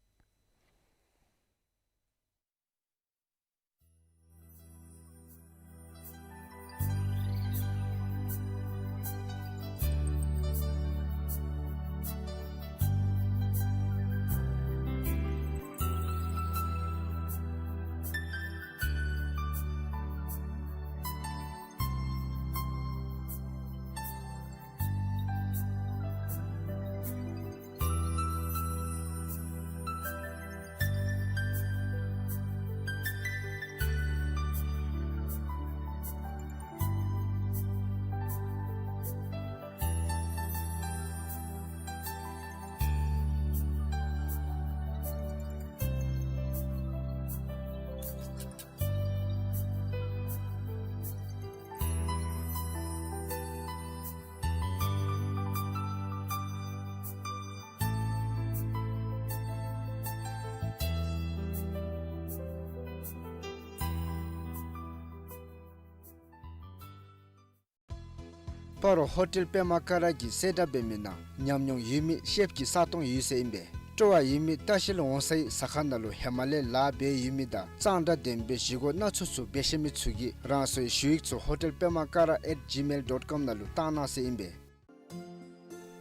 སྤ་རོ་ཧོ་ཊེལ་པདྨ་ཀ་ར་གིས་གསལ་བསྒྲགས་འབད་མི་ནང་ཉམས་མྱོང་ཡོད་མི་ཤེཕ་ཀྱི་ས་སྟོང་ཡོད་ཟེར་ཨིན་པས། སྤྲོ་བ་ཡོད་མི་ལྟ་བཤལ་འོང་སའི་ཟ་ཁང་ནང་ལུ་ཧེ་མ་ལས་ལཱ་འབད་ཡོད་མི་དང་གཙང་སྦྲ་ལྡན་པའི་བཞེས་སྒོ་སྣ་ཚོགས་ཚུ་འབད་ཤེས་མི་ཚུ་གིས་རང་སོའི་ཞུ་ཡིག་ཚུ་ཧོ་ཊེལ་པདྨ་ཀ་ར་ཨེཊ་ཇི་མེལ་ཌོཊ་ཀོམ་ནང་ལུ་བཏང་གནང་ཟེར་ཨིན་པས།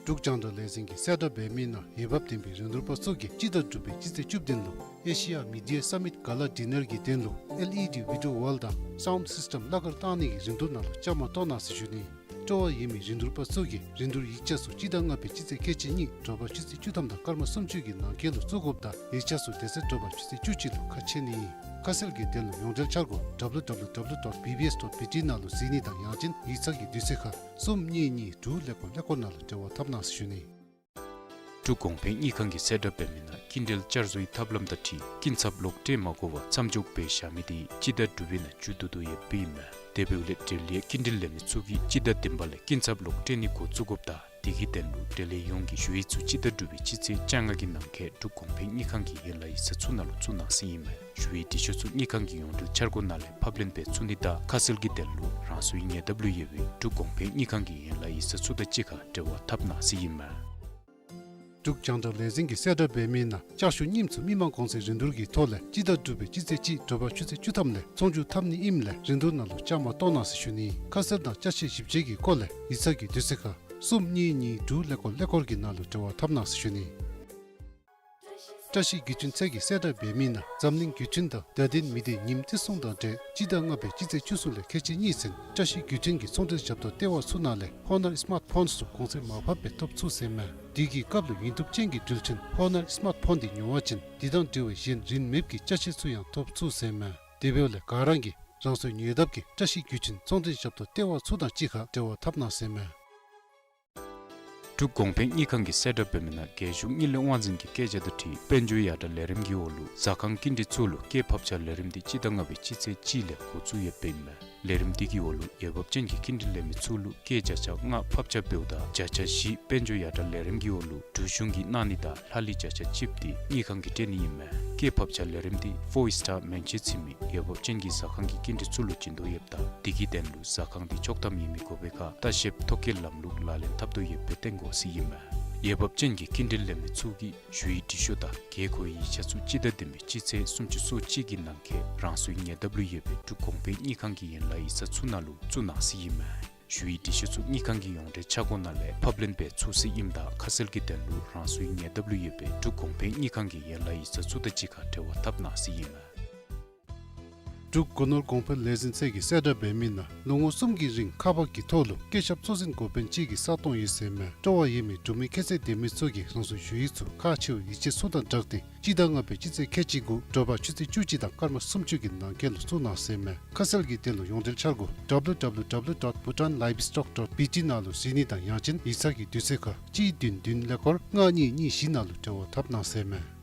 འབྲུག་རྒྱང་བསྒྲགས་ལས་འཛིན་གྱིས་གསལ་བསྒྲགས་འབད་མི་ནང་འོས་འབབ་ལྡན་པའི་རིན་བསྡུར་པ་ཚུ་གིས་སྤྱི་ཟླ་དྲུག་པའི་སྤྱི་ཚེས་བཅུ་བདུན་ལུ་ཨེ་ཤི་ཡ་མི་ཌི་ཡ་སམ་མིཊ་ག་ལ་ཌི་ནར་གྱི་དོན་ལུ་ཨེལ་ཨི་ཌི་བི་ཌི་ཡོ་ཝཱལ་དང་སའུནཌ་སིསི་ཊེམ་གླ་གར་བཏང་ནི་གི་རིན་བསྡུར་ནང་ལུ་བཅའ་མར་གཏོགས་གནང་ཟེར་ཞུ་ནི། སྤྲོ་བ་ཡོད་མི་རིན་བསྡུར་པ་ཚུ་གིས་རིན་བསྡུར་ཡིག་ཆ་ཚུ་སྤྱི་ཟླ་ལྔ་པའི་སྤྱི་ཚེས་ཁལ་གཅིག་གཉིས་དྲོ་པ་ཆུ་ཚོད་བཅུ་ཐམ་དང་སྐར་མ་སུམ་ཅུ་གི་ནང་འཁོད་ལུ་བཙུགས་དགོཔ་དང་ཡིག་ཆ་ཚུ་དེ་ཚེ་དྲོ་པ་ཆུ་ཚོད་བཅུ་གཅིག་ལུ་ཁ་ཕྱེ་ནི་ཨིན། ཁ་གསལ་གྱི་དོན་ལུ་ཡོངས་འབྲེལ་འཆར་སྒོ་ཌབ་ལུ་ཌབ་ལུ་ཌབ་ལུ་ཌོཊ་བི་བི་ཨེསི་ཌོཊ་བི་ཊི་ནང་ལུ་གཟིགས་ནི་དང་ཡང་ཅིན་ཡིག་ཚང་གི་དུས་ཚོད་ཁར་གསུམ་གཉིས་གཉིས་དྲུག་ཀླད་ཀོར་ཀླད་ཀོར་ནང་ལུ་འབྲེལ་བ་འཐབ་གནང་ཟེར་ཞུ་ནི། འབྲུག་གོང་འཕེལ་དངུལ་ཁང་གིས་གསལ་བསྒྲགས་འབད་མི་ནང་སྐྱིན་འགྲུལ་བསྐྱར་བཟོའི་ཐབས་ལམ་དང་འཁྲིལ་སྐྱིན་ཚབ་ལོག་སྤྲོད་མ་དགོ་པར་མཚམས་འཇོག་འབད་བཞག་མི་དེ་སྤྱི་ཟླ་དྲུག་པའི་ནང་མཇུག་བསྡུ་དོ་ཡོདཔ་ཨིན་མས། དེ་འབདཝ་ལས་འབྲེལ་ཡོད་སྐྱིན་འགྲུལ་ལེན་མི་ཚུ་གིས་སྤྱི་ཟླ་བདུན་པ་ལས་སྐྱིན་ཚབ་ལོག་སྤྲོད་ནི་འགོ་བཙུགས་དགོཔ་དང་དེ་གི་དོན་ལུ་འབྲེལ་ཡོད་ཡོངས་ཀྱིས་ཞུ་ཡིག་ཚུ་སྤྱི་ཟླ་དྲུག་པའི་སྤྱི་ཚེས་བཅོ་ལྔ་གི་ནང་འཁོད་འབྲུག་གོང་འཕེལ་དངུལ་ཁང་གི་ཡན་ལག་ཡིག་ཚང་ཚུ་ནང་ལུ་བཙུགས་གནང་ཟེར་ཨིན་མས། ཞུ་ཡིག་འབྲི་ཤོག་ཚུ་དངུལ་ཁང་གི་ཡོངས་འབྲེལ་འཆར་སྒོ་ནང་ལས་ཕབ་ལེན་འབད་ཚུགས་ནི་དང་ཁ་གསལ་གྱི་དོན་ལུ་རང་སོའི་ཉེ་འདབས་ལུ་ཡོད་པའི་འབྲུག་གོང་འཕེལ་དངུལ་ཁང་གི་ཡན་ལག་ཡིག་ཚང་ཚུ་དང་གཅིག་ཁར་འབྲེལ་བ་འཐབ་གནང་ཟེར་ཨིན་མས། འབྲུག་རྒྱང་བསྒྲགས་ལས་འཛིན་གྱིས་གསལ་བསྒྲགས་འབད་མི་ནང་ལྕགས་ཞུ་རྙིངམ་ཚུ་མི་མང་གོང་ཚད་རིན་བསྡུར་གྱི་ཐོག་ལས་སྤྱི་ཟླ་དྲུག་པའི་སྤྱི་ཚེས་གཅིག་དྲོ་པ་ཆུ་ཚོད་བཅུ་ཐམ་ལས་ཚོང་བསྒྱུར་འཐབ་ནི་ཨིནམ་ལས་རིན་བསྡུར་ནང་ལུ་བཅའ་མར་གཏོགས་གནང་ཟེར་ཞུ་ནི། ཁ་གསལ་དང་ཅ་ཆས་ཞིབ་དཔྱད་ཀྱི་སྐོར་ལས་ཡིག་ཚང་གི་དུས་ཚོད་ཁར་གསུམ་གཉིས་གཉིས་དྲུག་ཀླད་ཀོར་ཀླད་ཀོར་གྱི་ནང་ལུ་འབྲེལ་བ་འཐབ་གནང་ཟེར་ཞུ་ནི། བཀྲ་ཤིས་བརྒྱུད་འཕྲིན་ཚད་ཀྱིས་གསལ་བསྒྲགས་འབད་མི་ནང་འཛམ་གླིང་བརྒྱུད་འཕྲིན་དང་བརྡ་དོན་མི་སྡེ་ཉིནམ་བརྩི་སྲུང་དང་འབྲེལ་སྤྱི་ཟླ་ལྔ་པའི་སྤྱི་ཚེས་བཅུ་གསུམ་ལས་ཁལ་གཅིག་གཉིས་ཚུན་བཀྲ་ཤིས་བརྒྱུད་འཕྲིན་གྱི་ཚོང་འབྲེལ་ཞབས་ཏོག་ལྟེ་བ་ཚུ་ནང་ལས་ཧོ་ནར་སི་མཱཊ་ཕོནསི་ཚུ་གོང་ཚད་མར་ཕབ་སྦེ་ཐོབ་ཚུགས་ཟེར་མས། དེ་གི་སྐབས་ལུ་ཡིན་ཐུབ་ཅན་གྱི་འགྲུལ་ཆེན་ཧོ་ནར་སི་མཱཊ་ཕོན་དེ་ཉོ་བ་ཅིན་དེ་དང་འབྲེལ་བའི་གཞན་རིན་མེདཔ་གི་ཅ་ཆས་ཚུ་ཡང་ཐོབ་ཚུགས་ཟེར་མས། དེ་འབདཝ་ལས་ག་ར་གིས་རང་སོའི་ཉེ་འདབས་ཀྱི་བཀྲ་ཤིས་བརྒྱུད་འཕྲིན་ཚོང་འབྲེལ་ཞབས་ཏོག་ལྟེ་བ་ཚུ་དང་གཅིག་ཁར་འབྲེལ་བ་འཐབ་གནང་ཟེར་མས། འབྲུག་གོང་འཕེལ་དངུལ་ཁང་གིས་གསལ་བསྒྲགས་འབད་མི་ནང་རྒྱལ་གཞུང་དངུལ་ལས་དབང་འཛིན་གྱི་བཀོད་རྒྱ་དང་འཁྲིལ་དཔལ་འབྱོར་ཡར་དྲག་ལས་རིམ་གྱི་འོག་ལུ་ཟ་ཁང་སྐྱིན་འགྲུལ་ཚུ་ལུ་སྐྱེད་ཕབ་ཆ་ལས་རིམ་དེ་སྤྱི་ཟླ་ལྔ་པའི་སྤྱི་ཚེས་གཅིག་ལས་འགོ་བཙུགས་ཡོདཔ་ཨིན་མས། ལས་རིམ་དེ་གི་འོག་ལུ་འོས་འབབ་ཅན་གྱི་སྐྱིན་འགྲུལ་ལེན་མི་ཚུ་ལུ་སྐྱེད་བརྒྱ་ཆ་ལྔ་ཕབ་ཆ་འབདཝ་ད་བརྒྱ་ཆ་བཞི་དཔལ་འབྱོར་ཡར་དྲག་ལས་རིམ་གྱི་འོག་ལུ་འབྲུག་གཞུང་གིས་གནང་ནི་དང་ལྷག་ལུས་བརྒྱ་ཆ་གཅིག་དེ་དངུལ་ཁང་གིས་སྤྲོད་ནི་ཨིན་མས། སྐྱེད་ཕབ་ཆ་ལས་རིམ་དེ་ཕོར་སི་ཊར་མན་ཆད་ཚུད་མི་འོས་འབབ་ཅན་གྱི་ཟ་ཁང་གི་སྐྱིན་འགྲུལ་ཚུ་ལུ་བྱིན་དོ་ཡོདཔ་ད་དེ་གི་དོན་ལུ་ཟ་ཁང་དེ་ཆོག་ཐམ་ཡོད་མི་དགོ་པའི་ཁར་ལྟ་བཤལཔ་ཐོ་བཀོད་ལམ་ལུགས་ལག་ལེན་འཐབ་དོ་ཡོདཔ་སྦེ་སྟོན་དགོ་ཟེར་ཨིན་མས། འོས་འབབ་ཅན་གྱི་སྐྱིན་འགྲུལ་ལེན་མི་ཚུ་གིས་ཞུ་ཡིག་འབྲི་ཤོག་དང་དགོས་མཁོའི་ཡིག་ཆ་ཚུ་སྤྱི་ཟླ་བདུན་པའི་སྤྱི་ཚེས་སུམ་ཅུ་སོ་གཅིག་གི་ནང་འཁོད་རང་སོའི་ཉེ་འདབས་ལུ་ཡོད་པའི་འབྲུག་གོང་འཕེལ་དངུལ་ཁང་གི་ཡན་ལག་ཡིག་ཚང་ཚུ་ནང་ལུ་བཙུགས་གནང་ཟེར་ཨིན་མས། ཞུ་ཡིག་འབྲི་ཤོག་ཚུ་དངུལ་ཁང་གི་ཡོངས་འབྲེལ་འཆར་སྒོ་ནང་ལས་ཕབ་ལེན་འབད་ཚུགས་ཟེར་ཨིནམ་ད་ཁ་གསལ་གྱི་དོན་ལུ་རང་སོའི་ཉེ་འདབས་ལུ་ཡོད་པའི་འབྲུག་གོང་འཕེལ་དངུལ་ཁང་གི་ཡན་ལག་ཡིག་ཚང་ཚུ་དང་གཅིག་ཁར་འབྲེལ་བ་འཐབ་གནང་ཟེར་ཨིན་མས། འབྲུག་སྒོ་ནོར་གོང་འཕེལ་ལས་འཛིན་ཚད་ཀྱིས་གསལ་བསྒྲགས་འབད་མི་ནང་ལོ་ངོ་གསུམ་གྱི་རིང་ཁག་འབག་གི་ཐོག་ལུ་བཀོད་ཁྱབ་གཙོ་འཛིན་འགོ་དཔོན་གཅིག་གི་ས་སྟོང་ཡོད་ཟེར་མས། སྤྲོ་བ་ཡོད་མི་འབྲུག་མི་ཁྱད་ཚད་ལྡན་མི་ཚུ་གིས་རང་སོའི་ཞུ་ཡིག་ཚུ་ཁག་ཆེ་བའི་ཡིག་ཆ་ཚུ་དང་སྦྲགས་ཏེ་སྤྱི་ཟླ་ལྔ་པའི་སྤྱི་ཚེས་ཁལ་གཅིག་དགུ་དྲོ་པ་ཆུ་ཚོད་བཅུ་གཅིག་དང་སྐར་མ་སུམ་ཅུ་གི་ནང་འཁོད་ལུ་བཙུགས་གནང་ཟེར་མས། ཁ་གསལ་གྱི་དོན་ལུ་ཡོངས་འབྲེལ་འཆར་སྒོ་W W W dot bhutan livestock dot B T ནང་ལུ་གཟིགས་ནི་དང་ཡང་ཅིན་ཡིག་ཚང་གི་དུས་ཚོད་ཁར་གཅིག་བདུན་བདུན་ཀླད་ཀོར་ལྔ་གཉིས་གཉིས་བཞི་ནང་ལུ་འབྲེལ་བ་འཐབ་གནང་ཟེར་མས།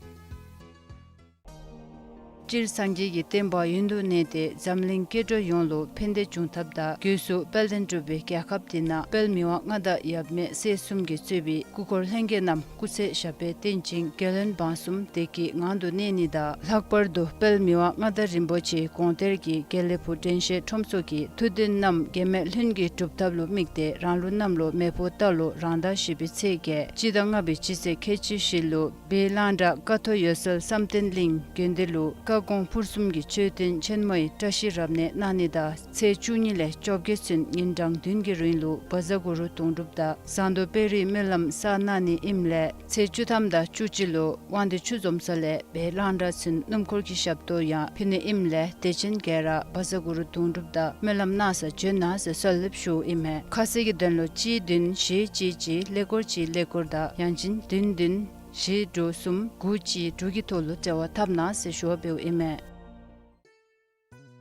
སྤྱིར་སངས་རྒྱས་ཀྱི་བསྟན་པ་ཡུན་དུ་གནས་ཏེ་འཛམ་གླིང་སྐྱེ་འགྲོ་ཡོངས་ལུ་ཕན་བདེ་འབྱུང་ཐབས་དང་སྒོས་སུ་དཔལ་ལྡན་འབྲུག་པའི་རྒྱལ་ཁབ་འདི་ནང་དཔལ་མི་དབང་མངའ་བདག་ཡབ་མེས་སྲས་གསུམ་གྱིས་གཙོས་པའི་སྐུ་འཁོར་ལྷན་རྒྱས་རྣམས་སྐུ་ཚེ་ཞབས་པད་བརྟན་ཅིང་རྒྱལ་བློན་འབངས་གསུམ་བདེ་སྐྱིད་ངང་དུ་གནས་ནི་དང་། ལྷག་པར་དུ་དཔལ་མི་དབང་མངའ་བདག་རིན་པོ་ཆེའི་དགོངས་གཏེར་གྱི་དགེ་ལེགས་ཕུག་དྲན་ཤེས་ཁྲོམ་ཚོགས་ཀྱི་ཐུགས་འདུན་རྣམས་གེགས་མེད་ལྷུན་གྱིས་གྲུབ་ཐབས་ལུ་དམིགས་ཏེ་རང་ལུགས་གནམ་ལོ་མེ་ཕོ་རྟ་ལོ་རང་ཟླ་བཞི་པའི་ཚེས་བརྒྱད་སྤྱི་ཟླ་ལྔ་པའི་སྤྱི་ཚེས་ཁལ་གཅིག་བཞི་ལུ་སྦས་གླང་བྲག་ཀ་ཐོག་འོད་གསལ་བསམ་གཏན་གླིང་དགོན་སྡེ་ལུ་བཀའ་དགོངས་ཕུར་གསུམ་གྱི་མཆོད་རྟེན་ཆེན་མོའི་བཀྲ་ཤིས་རབ་གནས་གནང་ནི་དང་། ཚེས་བཅུ་གཉིས་ལས་བཅོ་བརྒྱད་ཚུན་ཉིན་གྲངས་བདུན་གྱི་རིང་ལུ་བཛྲ་གུ་རུ་དུང་སྒྲུབ་དང་ཟངས་མདོག་དཔལ་རིའི་སྨོན་ལམ་བསགས་གནང་ནི་ཨིནམ་ལས། ཚེས་བཅུ་ཐམ་དང་བཅུ་གཅིག་ལུ་དབང་འདུས་ཆུ་འཛོམས་ས་ལས་སྦས་གླང་བྲག་ཚུན་སྣུམ་འཁོར་གྱི་ཞབས་ཏོག་ཡང་ཕུལ་ནི་ཨིནམ་ལས་དད་ཅན་ག་ར་བཛྲ་གུ་རུ་དུང་སྒྲུབ་དང་སྨོན་ལམ་གནང་ས་འབྱོན་གནང་ཟེར་གསོལ་འདེབས་ཞུཝ་ཨིན་མས། ཁ་གསལ་གྱི་དོན་ལུ་གཅིག་བདུན་བཞི་གཅིག་གཅིག་ཀླད་ཀོར་གཅིག་ཀླད་ཀོར་དང་ཡང་ཅིན་བདུན་བདུན་བཞི་དྲུག་གསུམ་དགུ་གཅིག་དྲུག་གི་ཐོག་ལུ་འབྲེལ་བ་འཐབ་གནང་ཟེར་ཞུ་བ་འབདཝ་ཨིན་མས།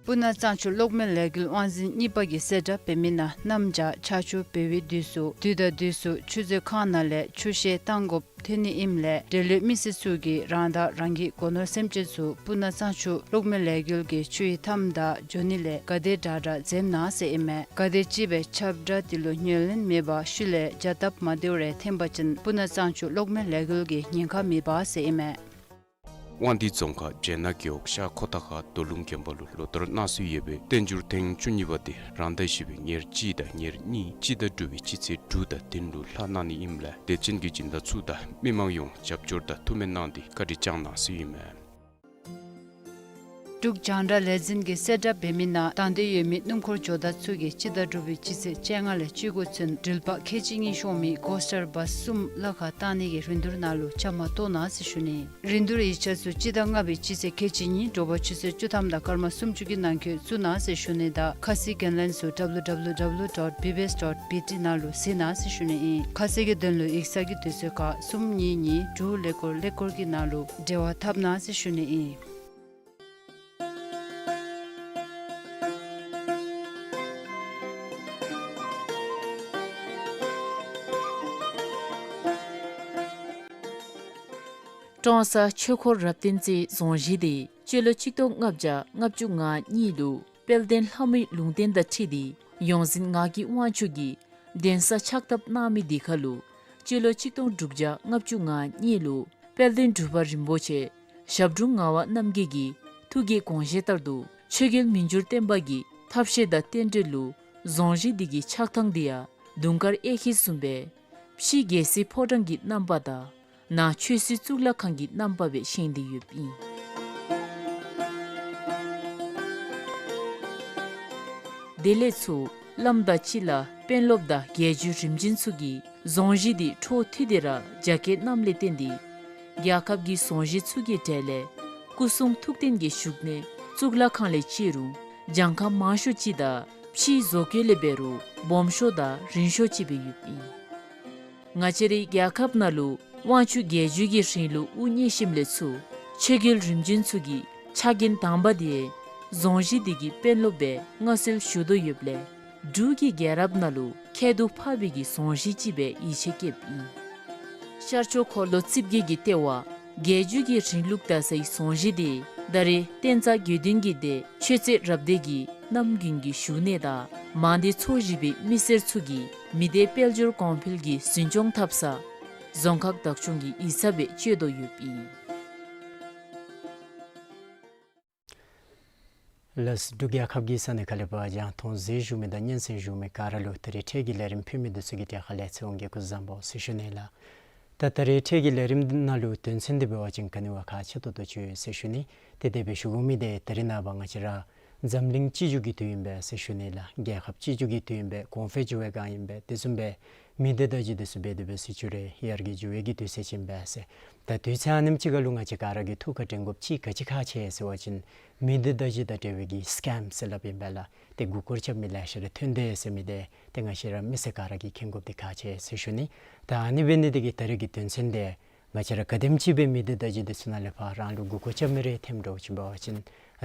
སྤུ་ན་གཙང་ཆུ་གློག་མེ་ལས་འགུལ་དབང་འཛིན་གཉིས་པ་གིས་གསལ་བསྒྲགས་འབད་མི་ནང་གནམ་བྱཱར་ཆར་ཆུ་འབེལ་བའི་དུས་སུ་དུས་དང་དུས་སུ་ཆུ་མཛོད་ཁང་ནང་ལས་ཆུ་བཤལ་བཏང་དགོཔ་ཐོན་ནི་ཨིནམ་ལས་འབྲེལ་ཡོད་མི་སེར་ཚུ་གིས་རང་དང་རང་གི་སྒོ་ནོར་སེམས་ཅན་ཚུ་སྤུ་ན་གཙང་ཆུ་གློག་མེ་ལས་འགུལ་གྱི་ཆུ་ཡི་མཐའམ་དང་འགྱོ་ནི་ལས་ག་དེ་དྲག་དྲག་འཛེམ་གནང་ཟེར་ཨིན་མས། ག་དེ་ཅིག་སྦེ་ཁྱབ་བསྒྲགས་འདི་ལུ་ཉན་ལེན་མེད་པར་ཤུལ་ལས་བྱ་སྟབས་མ་བདེཝ་རེ་འཐོན་པ་ཅིན་སྤུ་ན་གཙང་ཆུ་གློག་མེ་ལས་འགུལ་གྱི་ཉེན་ཁ་མེདཔ་ཟེར་ཨིན་མས། དབང་འདུས་རྫོང་ཁག་སྦྱེད་ནག་རྒེད་འོག་ཤར་ཁོ་ཐང་ཁ་རྡོ་ལུང་དགོན་པ་ལུ་ལོ་བསྟར་གནང་སྲོལ་ཡོད་པའི་བསྟན་འགྱུར་ཐེངས་བཅུ་གཉིས་པ་དེ་རང་ཟླ་བཞི་པའི་ཉེར་གཅིག་དང་ཉེར་གཉིས་སྤྱི་ཟླ་དྲུག་པའི་སྤྱི་ཚེས་དྲུག་དང་བདུན་ལུ་ལྷག་གནང་ནི་ཨིནམ་ལས་དད་ཅན་གྱི་སྦྱིན་བདག་ཚུ་དང་མི་མང་ཡོངས་རྒྱབ་སྐྱོར་དང་ཐུགས་སྨོན་གནང་སྟེ་བཀའ་དྲིན་བསྐྱང་གནང་ཟེར་ཨིན་མས། འབྲུག་རྒྱང་བསྒྲགས་ལས་འཛིན་གྱིས་གསལ་བསྒྲགས་འབད་མི་ནང་དང་འདོད་ཡོད་མི་སྣུམ་འཁོར་ཇོ་བདག་ཚུ་གིས་སྤྱི་ཟླ་དྲུག་པའི་སྤྱི་ཚེས་བཅོ་ལྔ་ལས་བཅུ་དགུ་ཚུན་འགྲུལ་པ་ཁལ་གཅིག་གཉིས་ཤོང་མི་གོ་སི་ཊར་བཱསི་གསུམ་གླ་ཁར་བཏང་ནི་གི་རིན་བསྡུར་ནང་ལུ་བཅའ་མར་གཏོགས་གནང་ཟེར་ཞུ་ནི། རིན་བསྡུར་ཡིག་ཆ་ཚུ་སྤྱི་ཟླ་ལྔ་པའི་སྤྱི་ཚེས་ཁལ་གཅིག་གཉིས་དྲོ་པ་ཆུ་ཚོད་བཅུ་ཐམ་དང་སྐར་མ་སུམ་ཅུ་གི་ནང་འཁོད་བཙུགས་གནང་ཟེར་ཞུ་ནི་དང་ཁ་གསལ་གྱི་ལན་ཚུ་W W W dot B B S dot B T ནང་ལུ་གཟིགས་གནང་ཟེར་ཞུ་ནི་ཨིན། ཁ་གསལ་གྱི་དོན་ལུ་ཡིག་ཚང་གི་དུས་ཚོད་ཁར་གསུམ་གཉིས་གཉིས་དྲུག་ཀླད་ཀོར་ཀླད་ཀོར་གྱི་ནང་ལུ་འབྲེལ་བ་འཐབ་གནང་ཟེར་ཞུ་ནི་ཨིན། ཀྲོང་གསར་ཆོས་འཁོར་རབ་བརྟན་རྩེའི་རྫོང་གཞིས་དེ་སྤྱི་ལོ་ཆིག་སྟོང་ལྔ་བརྒྱ་ལྔ་བཅུ་ང་གཉིས་ལུ་དཔལ་ལྡན་ལྷ་མོའི་ལུང་བསྟན་དང་འཁྲིལ་ཏེ་ཡོངས་འཛིན་ངག་གི་དབང་ཕྱུག་གིས་གདན་ས་ཕྱག་བཏབ་གནང་མི་དེ་ཁར་ལུ་སྤྱི་ལོ་ཆིག་སྟོང་དྲུག་བརྒྱ་ལྔ་བཅུ་ང་གཉིས་ལུ་དཔལ་ལྡན་འབྲུག་པ་རིན་པོ་ཆེ་ཞབས་དྲུང་ངག་དབང་རྣམ་རྒྱལ་གྱི་ཐུགས་ཀྱི་དགོངས་བཞེད་ལྟར་དུ་ཆོས་རྒྱལ་མི་འགྱུར་བརྟན་པ་གི་ཐབས་ཤེས་དང་རྟེན་འབྲེལ་ལུ་རྫོང་གཞིས་འདི་གི་ཆགས་ཐངས་འདི་ཡང་དུང་དཀར་གཡས་འཁྱིལ་བཟུམ་སྦེ་ཕྱི་རྒྱལ་སྲིད་ཕོ་བྲང་གི་རྣམ་པ་དང་ནང་ཆོས་སྲིད་གཙུག་ལག་ཁང་གི་རྣམ་པ་སྦེ་བཞེངས་ཏེ་ཡོདཔ་ཨིན། དེ་ལས་ཚུར་བླམ་དང་སྤྱི་བླ་དཔོན་སློབ་དང་རྒྱལ་བརྒྱུད་རིམ་བྱོན་ཚུ་གིས་རྫོང་གཞིས་འདི་འཕྲོ་མཐུད་དེ་ར་རྒྱ་སྐྱེད་གནངམ་ལས་བརྟེན་ཏེ་རྒྱལ་ཁབ་ཀྱི་རྫོང་གཞིས་ཚུ་གི་གྲས་ལས་སྐུ་གསུང་ཐུགས་རྟེན་གྱི་བཞུགས་གནས་གཙུག་ལག་ཁང་ལས་བརྩི་རུང་གྱངས་ཁ་མང་ཤོས་ཅིག་དང་ཕྱིའི་བཟོ་བཀོད་ལས་འབད་རུང་སྦོམ་ཤོས་དང་རིང་ཤོས་ཅིག་སྦེ་ཡོདཔ་ཨིན། ང་བཅས་རའི་རྒྱལ་ཁབ་ནང་ལུ་དབང་ཕྱུག་རྒྱལ་བརྒྱུད་ཀྱི་རིང་ལུགས་དབུ་བརྙེས་ཞིནམ་ལས་ཚུར་ཆོས་རྒྱལ་རིམ་བྱོན་ཚུ་གི་ཕྱག་འགན་དང་པ་དེ་རྫོང་གཞིས་འདི་གི་དཔོན་སློབ་སྦེ་མངའ་གསོལ་ཞུ་དོ་ཡོདཔ་ལས་འབྲུག་གི་རྒྱལ་རབས་ནང་ལུ་ཁྱད་དུ་འཕགས་པའི་གི་རྫོང་གཞིས་ཅིག་སྦེ་ཡིད་ཆེས་བསྐྱེདཔ་ཨིན། ཤར་ཕྱོགས་འཁོར་ལོ་རྩིབས་བརྒྱད་ཀྱི་ལྟེ་བ་རྒྱལ་བརྒྱུད་ཀྱི་རིང་ལུགས་དར་སའི་རྫོང་གཞིས་འདི་ད་རེས་བསྟན་རྩ་དགེ་འདུན་གྱི་སྡེ་ཆོས་རྩེ་རབ་སྡེ་གི་རྣམ་རྒྱུན་གྱི་བཞུགས་གནས་དང་མང་སྡེ་ཚོ་བཞི་པའི་མི་སེར་ཚུ་གི་མི་སྡེ་དཔལ་འབྱོར་གོང་འཕེལ་གྱི་འཛིན་སྐྱོང་འཐབ་ས་རྫོང་ཁག་བདག་སྐྱོང་གི་ཡིག་ཚང་སྦེ་སྤྱོད་དོ་ཡོདཔ་ཨིན། ལགས་འབྲུག་རྒྱལ་ཁབ་ཀྱི་ས་གནས་ཁག་ལས་ཕར་རྒྱང་མཐོང་གཟིགས་བཞུགས་མི་དང་སྙན་གསན་བཞུགས་མི་ག་ར་ལུ་ད་རེས་འཕྲལ་གྱི་ལས་རིམ་ཕུལ་མི་འདི་ཚུ་གི་གྲས་ཁ་ལས་ཚེ་དབང་གིས་སྐུ་གཟུགས་བཟང་པོ་ཟེར་ཞུ་ནི་ལགས། ད་ད་རེས་འཕྲལ་གྱི་ལས་རིམ་ནང་ལུ་དོན་ཚན་འདི་འབད་བ་ཅིན་ག་ནི་བ་ཁག་ཆེ་ཏོག་ཏོ་ཅིག་ཡོད་ཟེར་ཞུ་ནི། ཏེ་དེ་སྦེ་ཞུ་དགོ་མི་འདི་ད་རེས་ནངས་པ་ང་བཅས་ར་འཛམ་གླིང་སྤྱི་རྒྱུད་ཀྱི་དུས་ཨིན་པས་ཟེར་ཞུ་ནི་ལགས། རྒྱལ་ཁབ་སྤྱི་རྒྱུད་ཀྱི་དུས་ཨིན་པས། གོང་འཕེལ་འགྱོ་བའི་སྒང་ཨིན་པས། དེ་བཟུམ་སྦེ་ མི་སྡེ་བརྡ་བརྒྱུད་འདི་ཚུ་འབད་དེ་འབད་ཟེར་ཞུ་རུང་ཡར་རྒྱས་འགྱོ་བའི་གི་དུས་ཚོད་ཅིག་ཨིན་པས་ཟེར། ད་དུས་ཚོད་ཨ་ནེམ་ཅིག་ཁར་ལུ་ང་བཅས་ག་ར་གིས་ཐུགས་ཁར་དྲན་དགོཔ་ཅིག་ག་ཅི་ཁག་ཆེ་ཟེར་བ་ཅིན་མི་སྡེ་བརྡ་བརྒྱུད་དང་འབྲེལ་བའི་གི་སི་ཀེམ་ཟེར་སླབ་ཨིན་པས་ལགས། ཏེ་མགུ་སྐོར་རྐྱབ་མི་ལེ་ཤ་ར་ཐོན་དོ་ཟེར་མི་འདི་ཏེ་ང་བཅས་ར་མི་སེར་ག་ར་གིས་མཁྱེན་དགོཔ་འདི་ཁག་ཆེ་ཟེར་ཞུ་ནི། ད་ཨ་ནི་འབད་ནི་འདི་གིས་ད་རེས་ཀྱི་དོན་ཚན་འདི་ང་བཅས་ར་ག་དེམ་ཅིག་སྦེ་མི་སྡེ་བརྡ་བརྒྱུད་འདི་ཚུ་ནང་ལས་ཕར་རང་ལུ་མགུ་སྐོར་རྐྱབ་མི་རེ་ཐོནམ་འདྲཝ་ཅིག་འབད་བ་ཅིན་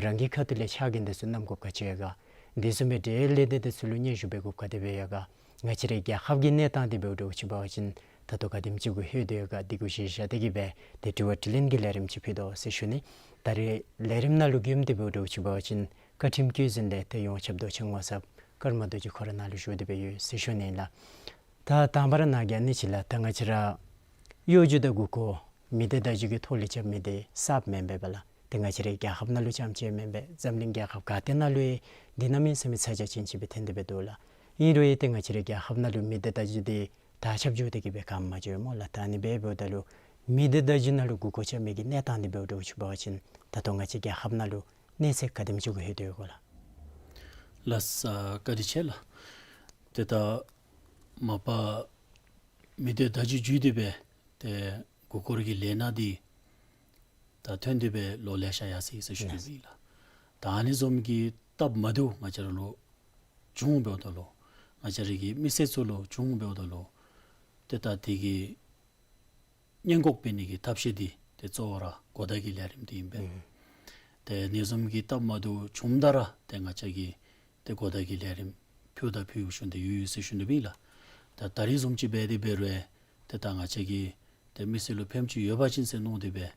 རང་གི་ཁ་ཐུག་ལས་ཕྱག་འགན་འདི་ཚུ་བསྣམ་དགོཔ་ག་ཅི་ཡོད་ག། དེ་བཟུམ་སྦེ་འབྲེལ་ཡོད་ལས་སྡེ་འདི་ཚུ་ལུ་སྙན་ཞུ་འབད་དགོཔ་ག་དེ་སྦེ་ཡོད་ག། ང་བཅས་རའི་རྒྱལ་ཁབ་ཀྱི་གནས་སྟངས་འདི་འབདཝ་འདྲཝ་ཅིག་འབད་བ་ཅིན་ད་ལྟོ་ག་དེམ་ཅིག་གུ་ལྷོད་དེ་ཡོད་ག་འདི་གུ་གཞི་བཞག་སྟེ་གི་སྦེ་ཏེ་དྲི་བ་དྲིས་ལན་གྱི་ལས་རིམ་ཅིག་ཕུལ་དོ་ཟེར་ཞུ་ནི། ད་རེས་ལས་རིམ་ནང་ལུ་མགྱོནམ་འདི་འབདཝ་འདྲཝ་ཅིག་འབད་བ་ཅིན་བཀའ་ཁྲིམས་བཀོད་འཛིན་ལས་ཏེ་ཡོངས་ཁྱབ་མདོ་ཆེན་ངོ་ཚབ་ཀརྨ་རྡོ་རྗེ་ཁོ་ར་ནཱ་ལུ་བཞུགས་ཏེ་སྦེ་ཡོད་ཟེར་ཞུ་ནི་ལགས། ད་དང་པ་ར་ནཱ་གི་ཨ་ནི་ཅིག་ལགས། ད་ང་བཅས་ར་གཡོ་སྒྱུ་དང་མགུ་སྐོར་མི་སྡེ་བརྡ་བརྒྱུད་ཀྱི་ཐོག་ལས་རྐྱབ་མི་འདི་གསརཔ་མེན་པས་པ་ལགས། ཏེ་ང་བཅས་རའི་རྒྱལ་ཁབ་ནང་ལུ་རྐྱངམ་ཅིག་མེན་པས། འཛམ་གླིང་རྒྱལ་ཁབ་ག་ཏེ་ནང་ལུ་ཡང་འདི་གནམ་མེད་ས་མེད་ཚ་གྱང་ཅན་ཅིག་སྦེ་ཐོན་ཏེ་སྦེ་འདུག་ལགས། ཨིན་རུང་ཡང་ཏེ་ང་བཅས་རའི་རྒྱལ་ཁབ་ནང་ལུ་མི་སྡེ་བརྡ་བརྒྱུད་འདི་དར་ཁྱབ་འགྱོ་སྟེ་གི་སྦེ་ག་མ་འགྱོ་སྨོ་ལགས། ད་ཨ་ནི་སྦེ་འབདཝ་ད་ལུ་མི་སྡེ་བརྡ་བརྒྱུད་ནང་ལུ་མགུ་སྐོར་རྐྱབ་མི་གི་གནས་སྟངས་འདི་འབདཝ་འདྲཝ་ཅིག་འབད་བ་ཅིན་ད་ལྟོ་ང་བཅས་རྒྱལ་ཁབ་ནང་ལུ་གནས་ཚད་ག་དེམ་ཅིག་གུ་ལྷོད་དེ་ཡོད་ག་ལགས། ལགས་སོ། བཀའ་དྲིན་ཆེ་ལགས། ཏེ་ད་མ་པ་མི་སྡེ་བརྡ་བརྒྱུད་བརྒྱུད་དེ་སྦེ་ཏེ་མགུ་སྐོར་གྱི་ལས་སྣ་འདི་ད་ཐོན་ཏེ་སྦེ་ལོ་ལེ་ཤ་ཡར་སོ་ཡི་ཟེར་ཞུ་ནི་ཨིན་ལགས། ད་ཨ་ནི་བཟུམ་གྱི་སྟབས་མ་བདེཝ་ང་བཅས་ར་ལུ་བྱུང་འབདཝ་ད་ལུ་ང་བཅས་ར་གི་མི་སེར་ཚུ་ལུ་བྱུང་འབདཝ་ད་ལུ་ཏེ་ད་དེ་གི་སྔོན་འགོག་འབད་ནི་གི་ཐབས་ཤེས་འདི་ཏེ་གཙོ་བོ་ར་གོ་བརྡ་གི་ལས་རིམ་འདི་ཨིན་པས། ཨུམ། ཏེ་ཨ་ནི་བཟུམ་གྱི་སྟབས་མ་བདེཝ་བྱུངམ་ད་ར་ཏེ་ང་བཅས་ཀྱིས་ཏེ་གོ་བརྡ་གི་ལས་རིམ་ཕུལཝ་ད་ཕུལ་བཞིན་དུ་ཡོད་ཡོད་ཟེར་ཞུ་ནི་ཨིན་ལགས། ད་ད་རིས་བཟུམ་ཅིག་འབད་དེ་འབད་རུང་ཏེ་ད་ང་བཅས་ཀྱིས་ཏེ་མི་སེར་ལུ་ཕནམ་ཅིག་ཡོད་པ་ཅིན་ཟེར་མནོ་སྟེ་སྦེ་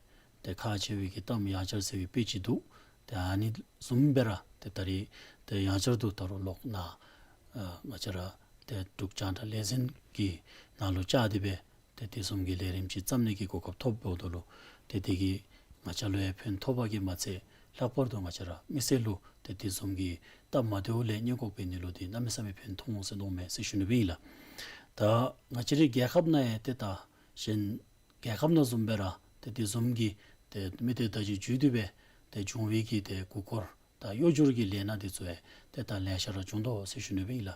ཏེ་ཁག་ཆེ་བའི་གི་གཏའམ་ཡང་བསྐྱར་ཟེར་བའི་དཔེ་ཅིག་འདུག། ཏེ་ཨ་ནི་བཟུམ་སྦེ་ར་ཏེ་ད་རིས་ཏེ་ཡང་བསྐྱར་དུ་ད་རུང་ལོག་ནཱ་ཨ་ང་བཅས་ར་ཏེ་འབྲུག་རྒྱང་བསྒྲགས་ལས་འཛིན་གྱི་ནང་ལུ་བཅར་ཏེ་སྦེ་ཏེ་དེ་བཟུམ་གྱི་ལས་རིམ་ཅིག་བརྩམ་ནི་གི་གོ་སྐབས་ཐོབ་འབདཝ་ད་ལུ་ཏེ་དེ་གིས་ང་བཅས་ལུ་ཡང་ཕན་ཐོགས་པ་གིས་མ་ཚད་ལྷག་པར་དུ་ང་བཅས་ར་མི་སེར་ལུ་ཏེ་དེ་བཟུམ་གྱི་སྟབས་མ་བདེཝ་ལས་སྔོན་འགོག་འབད་ནི་ལུ་ཏེ་གནམ་མེད་ས་མེད་ཕན་ཐོགས་འོང་ཟེར་མནོཝ་མས་ཟེར་ཞུ་ནི་ཨིན་ལགས། ད་ང་བཅས་རའི་རྒྱལ་ཁབ་ནང་ཡང་ཏེ་ད་གཞན་རྒྱལ་ཁབ་ནང་བཟུམ་སྦེ་ར་ཏེ་དེ་བཟུམ་གྱི་ཏེ་མི་སྡེ་བརྡ་བརྒྱུད་བརྒྱུད་དེ་སྦེ་ཏེ་བྱུང་བའི་གི་ཏེ་མགུ་སྐོར་དང་གཡོ་སྒྱུར་གྱི་ལས་སྣ་འདི་ཚུ་ཡང་ཏེ་ད་ལེ་ཤ་ར་བྱུང་དོ་ཟེར་ཞུ་ནི་ཨིན་ལགས།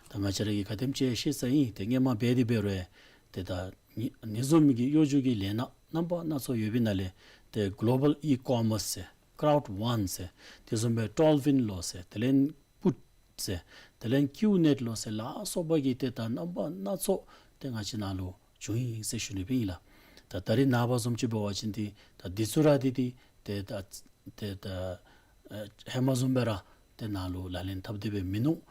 ད་ང་བཅས་ར་གིས་ག་དེམ་ཅིག་ཤེས་ས་ཨིན། ཏེ་སྔོན་མ་འབད་དེ་འབད་རུང་ཡང་ཏེ་ད་ཨ་ནི་བཟུམ་གྱི་གཡོ་སྒྱུར་གྱི་ལས་སྣ་རྣམ་པ་སྣ་ཚོགས་ཡོད་པའི་ནང་ལས་ཏེ་གོ་ལོ་བཱལ་ཨི་ཀོ་མརསི་ཟེར་ཀརའུཌ་ཝཱན་ཟེར་དེ་བཟུམ་སྦེ་ཊོལ་ཝིན་ལོ་ཟེར་དེ་ལས་པུཊ་ཟེར་དེ་ལས་ཀིའུ་ནེཊ་ལོ་ཟེར་ལ་སོགས་པ་གི་ཏེ་ད་རྣམ་པ་སྣ་ཚོགས་ཏེ་ང་བཅས་ནང་ལུ་བྱུང་ཡི་ཟེར་ཞུ་ནི་ཨིན་ལགས། ད་ད་རིས་ནངས་པ་བཟུམ་ཅིག་འབད་བ་ཅིན་ཏེ་ད་འདི་ཚུ་ར་འདི་ཏེ་ཏེ་ད་ཏེ་ད་ཨ་ཧེ་མ་བཟུམ་སྦེ་ར་ཏེ་ནཱ་ལུ་ལག་ལེན་འཐབ་སྟེ་སྦེ་མིན་ནུག།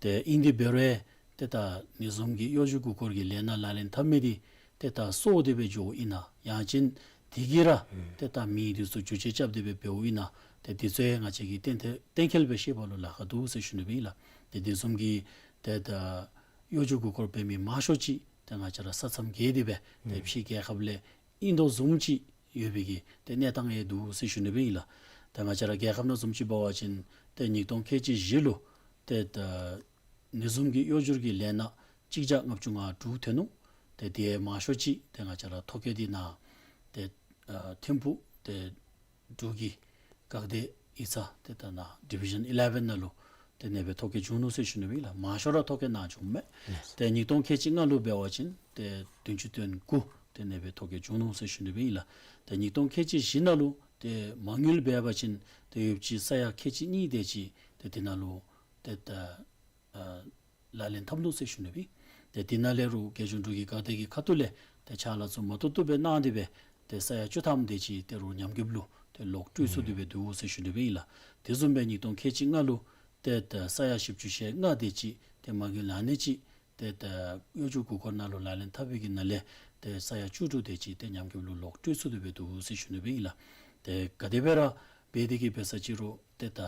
ཏེ་ཨིན་དེ་འབད་རུང་ཏེ་ད་ཨ་ནི་བཟུམ་གྱི་གཡོ་སྒྱུ་མགུ་སྐོར་གྱི་ལས་སྣ་ལག་ལེན་འཐབ་མི་འདི་ཏེ་ད་སོར་ཏེ་སྦེ་འགྱོཝ་ཨིན་ན་ཡང་ཅིན་དེ་གིས་ར་ཨུམ་ཏེ་ད་མི་འདི་ཚུ་འགྱུར་བཅོས་རྐྱབ་སྟེ་སྦེ་འབདཝ་ཨིན་ན་ཏེ་འདི་ཚུ་ཡང་ང་བཅས་ཀྱིས་གཏན་གཏན་གཏན་འཁེལ་སྦེ་ཤེས་པ་ལུ་ལཱ་ཁག་འདུག་ཟེར་ཞུ་ནི་ཨིན་ལགས། ཏེ་དེ་བཟུམ་གྱི་ཏེ་ད་གཡོ་སྒྱུ་མགུ་སྐོར་འབད་མི་མང་ཤོས་ཅིག་ཏེ་ང་བཅས་ར་ས་མཚམས་བརྒལ་ཏེ་སྦེ་ཏེ་ཨུམ་ཕྱི་རྒྱལ་ཁབ་ལས་ཨིན་དོ་བཟུམ་ཅིག་ཡོད་པའི་གི་ཏེ་གནས་སྟངས་ཡང་འདུག་ཟེར་ཞུ་ནི་ཨིན་ལགས། ཏེ་ང་བཅས་ར་རྒྱལ་ཁབ་ནང་བཟུམ་ཅིག་འབད་བ་ཅིན་ཏེ་ཉིས་སྟོང་ཁལ་གཅིག་བཞི་ལུ་ཏེ་ད་ཨ་ནི་བཟུམ་གྱི་གཡོ་སྒྱུར་གྱི་ལས་སྣ་གཅིག་བརྒྱ་ལྔ་བཅུ་ང་དྲུག་ཐོན་ནུག། ཏེ་དེ་མང་ཤོས་ཅིག་ཏེ་ང་བཅས་ར་ཐོ་བཀོད་འདི་ནང་ཏེ་ཨ་ཐིམ་ཕུག་ཏེ་འབྲུག་གི་འགག་སྡེ་ཡིག་ཚང་ཏེ་ད་ནཱ་ཌི་བི་ཞཱན་ཨི་ལེ་བཱན་ནང་ལུ་ཏེ་ཨ་ནེ་སྦེ་ཐོ་བཀོད་བྱུང་ནུག་ཟེར་ཞུ་ནི་ཨིན་ལགས། མང་ཤོས་ར་ཐོ་བཀོད་ནཱ་བྱུངམ་མས། ལགས། ཏེ་ཉིས་སྟོང་ཁལ་གཅིག་ལྔ་ལུ་འབད་བ་ཅིན་ཏེ་བདུན་ཅུ་དོན་དགུ་ཏེ་ཨ་ནེ་སྦེ་ཐོ་བཀོད་བྱུང་ནུག་ཟེར་ཞུ་ནི་ཨིན་ལགས། ཏེ་ཉིས་སྟོང་ཁལ་གཅིག་བཞི་ནང་ལུ་ཏེ་མ་དངུལ་འབད་བ་ཅིན་ཏེ་ཡོདཔ་ཅིག་ས་ཡ་ཁལ་གཅིག་གཉིས་དེ་ཅིག་ཏེ་དེ་ནང་ལུ་ཏེ་ད་ཨ་ལག་ལེན་འཐབ་ནུག་ཟེར་ཞུ་ནི་ཨིན། ཏེ་དེ་ནང་ལས་རུང་རྒྱལ་གཞུང་འབྲུག་གི་འགག་སྡེ་གི་ཁ་ཐུག་ལས་ཏེ་ཕྱག་ལཱ་ཚུ་མ་ཏོག་ཏོ་སྦེ་གནང་སྟེ་སྦེ་ཏེ་ས་ཡ་བཅུ་ཐམ་དེ་ཅིག་ཏེ་རུང་ཉམས་རྒུདཔ་ལུ་ཏེ་ལོག་སྤྲོད་ཚུགས་ཏེ་སྦེ་འདུག་ཟེར་ཞུ་ནི་ཨིན་ལགས། དེ་བཟུམ་སྦེ་ཉིས་སྟོང་ཁལ་གཅིག་ལྔ་ལུ་ཏེ་ད་ས་ཡ་བཞི་བཅུ་ཞེ་ལྔ་དེ་ཅིག་ཏེ་མ་དངུལ་ཨ་ནེ་ཅིག་ཏེ་ད་གཡོ་སྒྱུ་མགུ་སྐོར་ནང་ལུ་ལག་ལེན་འཐབ་པའི་གི་ནང་ལས་ཏེ་ས་ཡ་བཅུ་དྲུག་དེ་ཅིག་ཏེ་ཉམས་རྒུདཔ་ལུ་ལོག་སྤྲོད་ཚུགས་ཏེ་སྦེ་འདུག་ཟེར་ཞུ་ནི་ཨིན་ལགས། ཏེ་ག་དེ་སྦེ་ར་འབད་དེ་གི་འབད་ས་ཅིག་རུང་ཏེ་ད་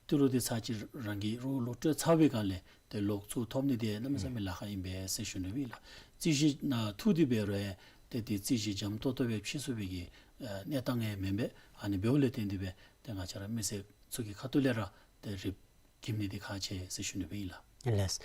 ཏི་རུ་འདི་ཚར་གཅིག་རང་གིས་རོགས་ལུ་སྤྲོད་ཚར་བའི་སྒང་ལས་ཏེ་ལོག་ཚུར་ཐོབ་ནི་འདི་གནམ་མེད་ས་མེད་ལཱ་ཁག་ཨིན་པས་ཟེར་ཞུ་ནི་ཨིན་ལགས། རྩོད་གཞི་ནང་ཐུག་སྟེ་འབད་རུང་ཏེ་འདི་རྩོད་གཞི་འཇམ་ཏོག་ཏོ་སྦེ་ཕྱེ་ཚུགས་པའི་གི་ཨ་གནས་སྟངས་ཡང་མེན་པས། ཨ་ནི་འབདཝ་ལས་བརྟེན་ཏེ་སྦེ་ཏེ་ང་བཅས་ར་མི་སེར་ཚུ་གི་ཁ་ཐུག་ལས་ར་ཏེ་རིགཔ་འགྱིམ་ནི་འདི་ཁག་ཆེ་ཟེར་ཞུ་ནི་ཨིན་ལགས། ལགས།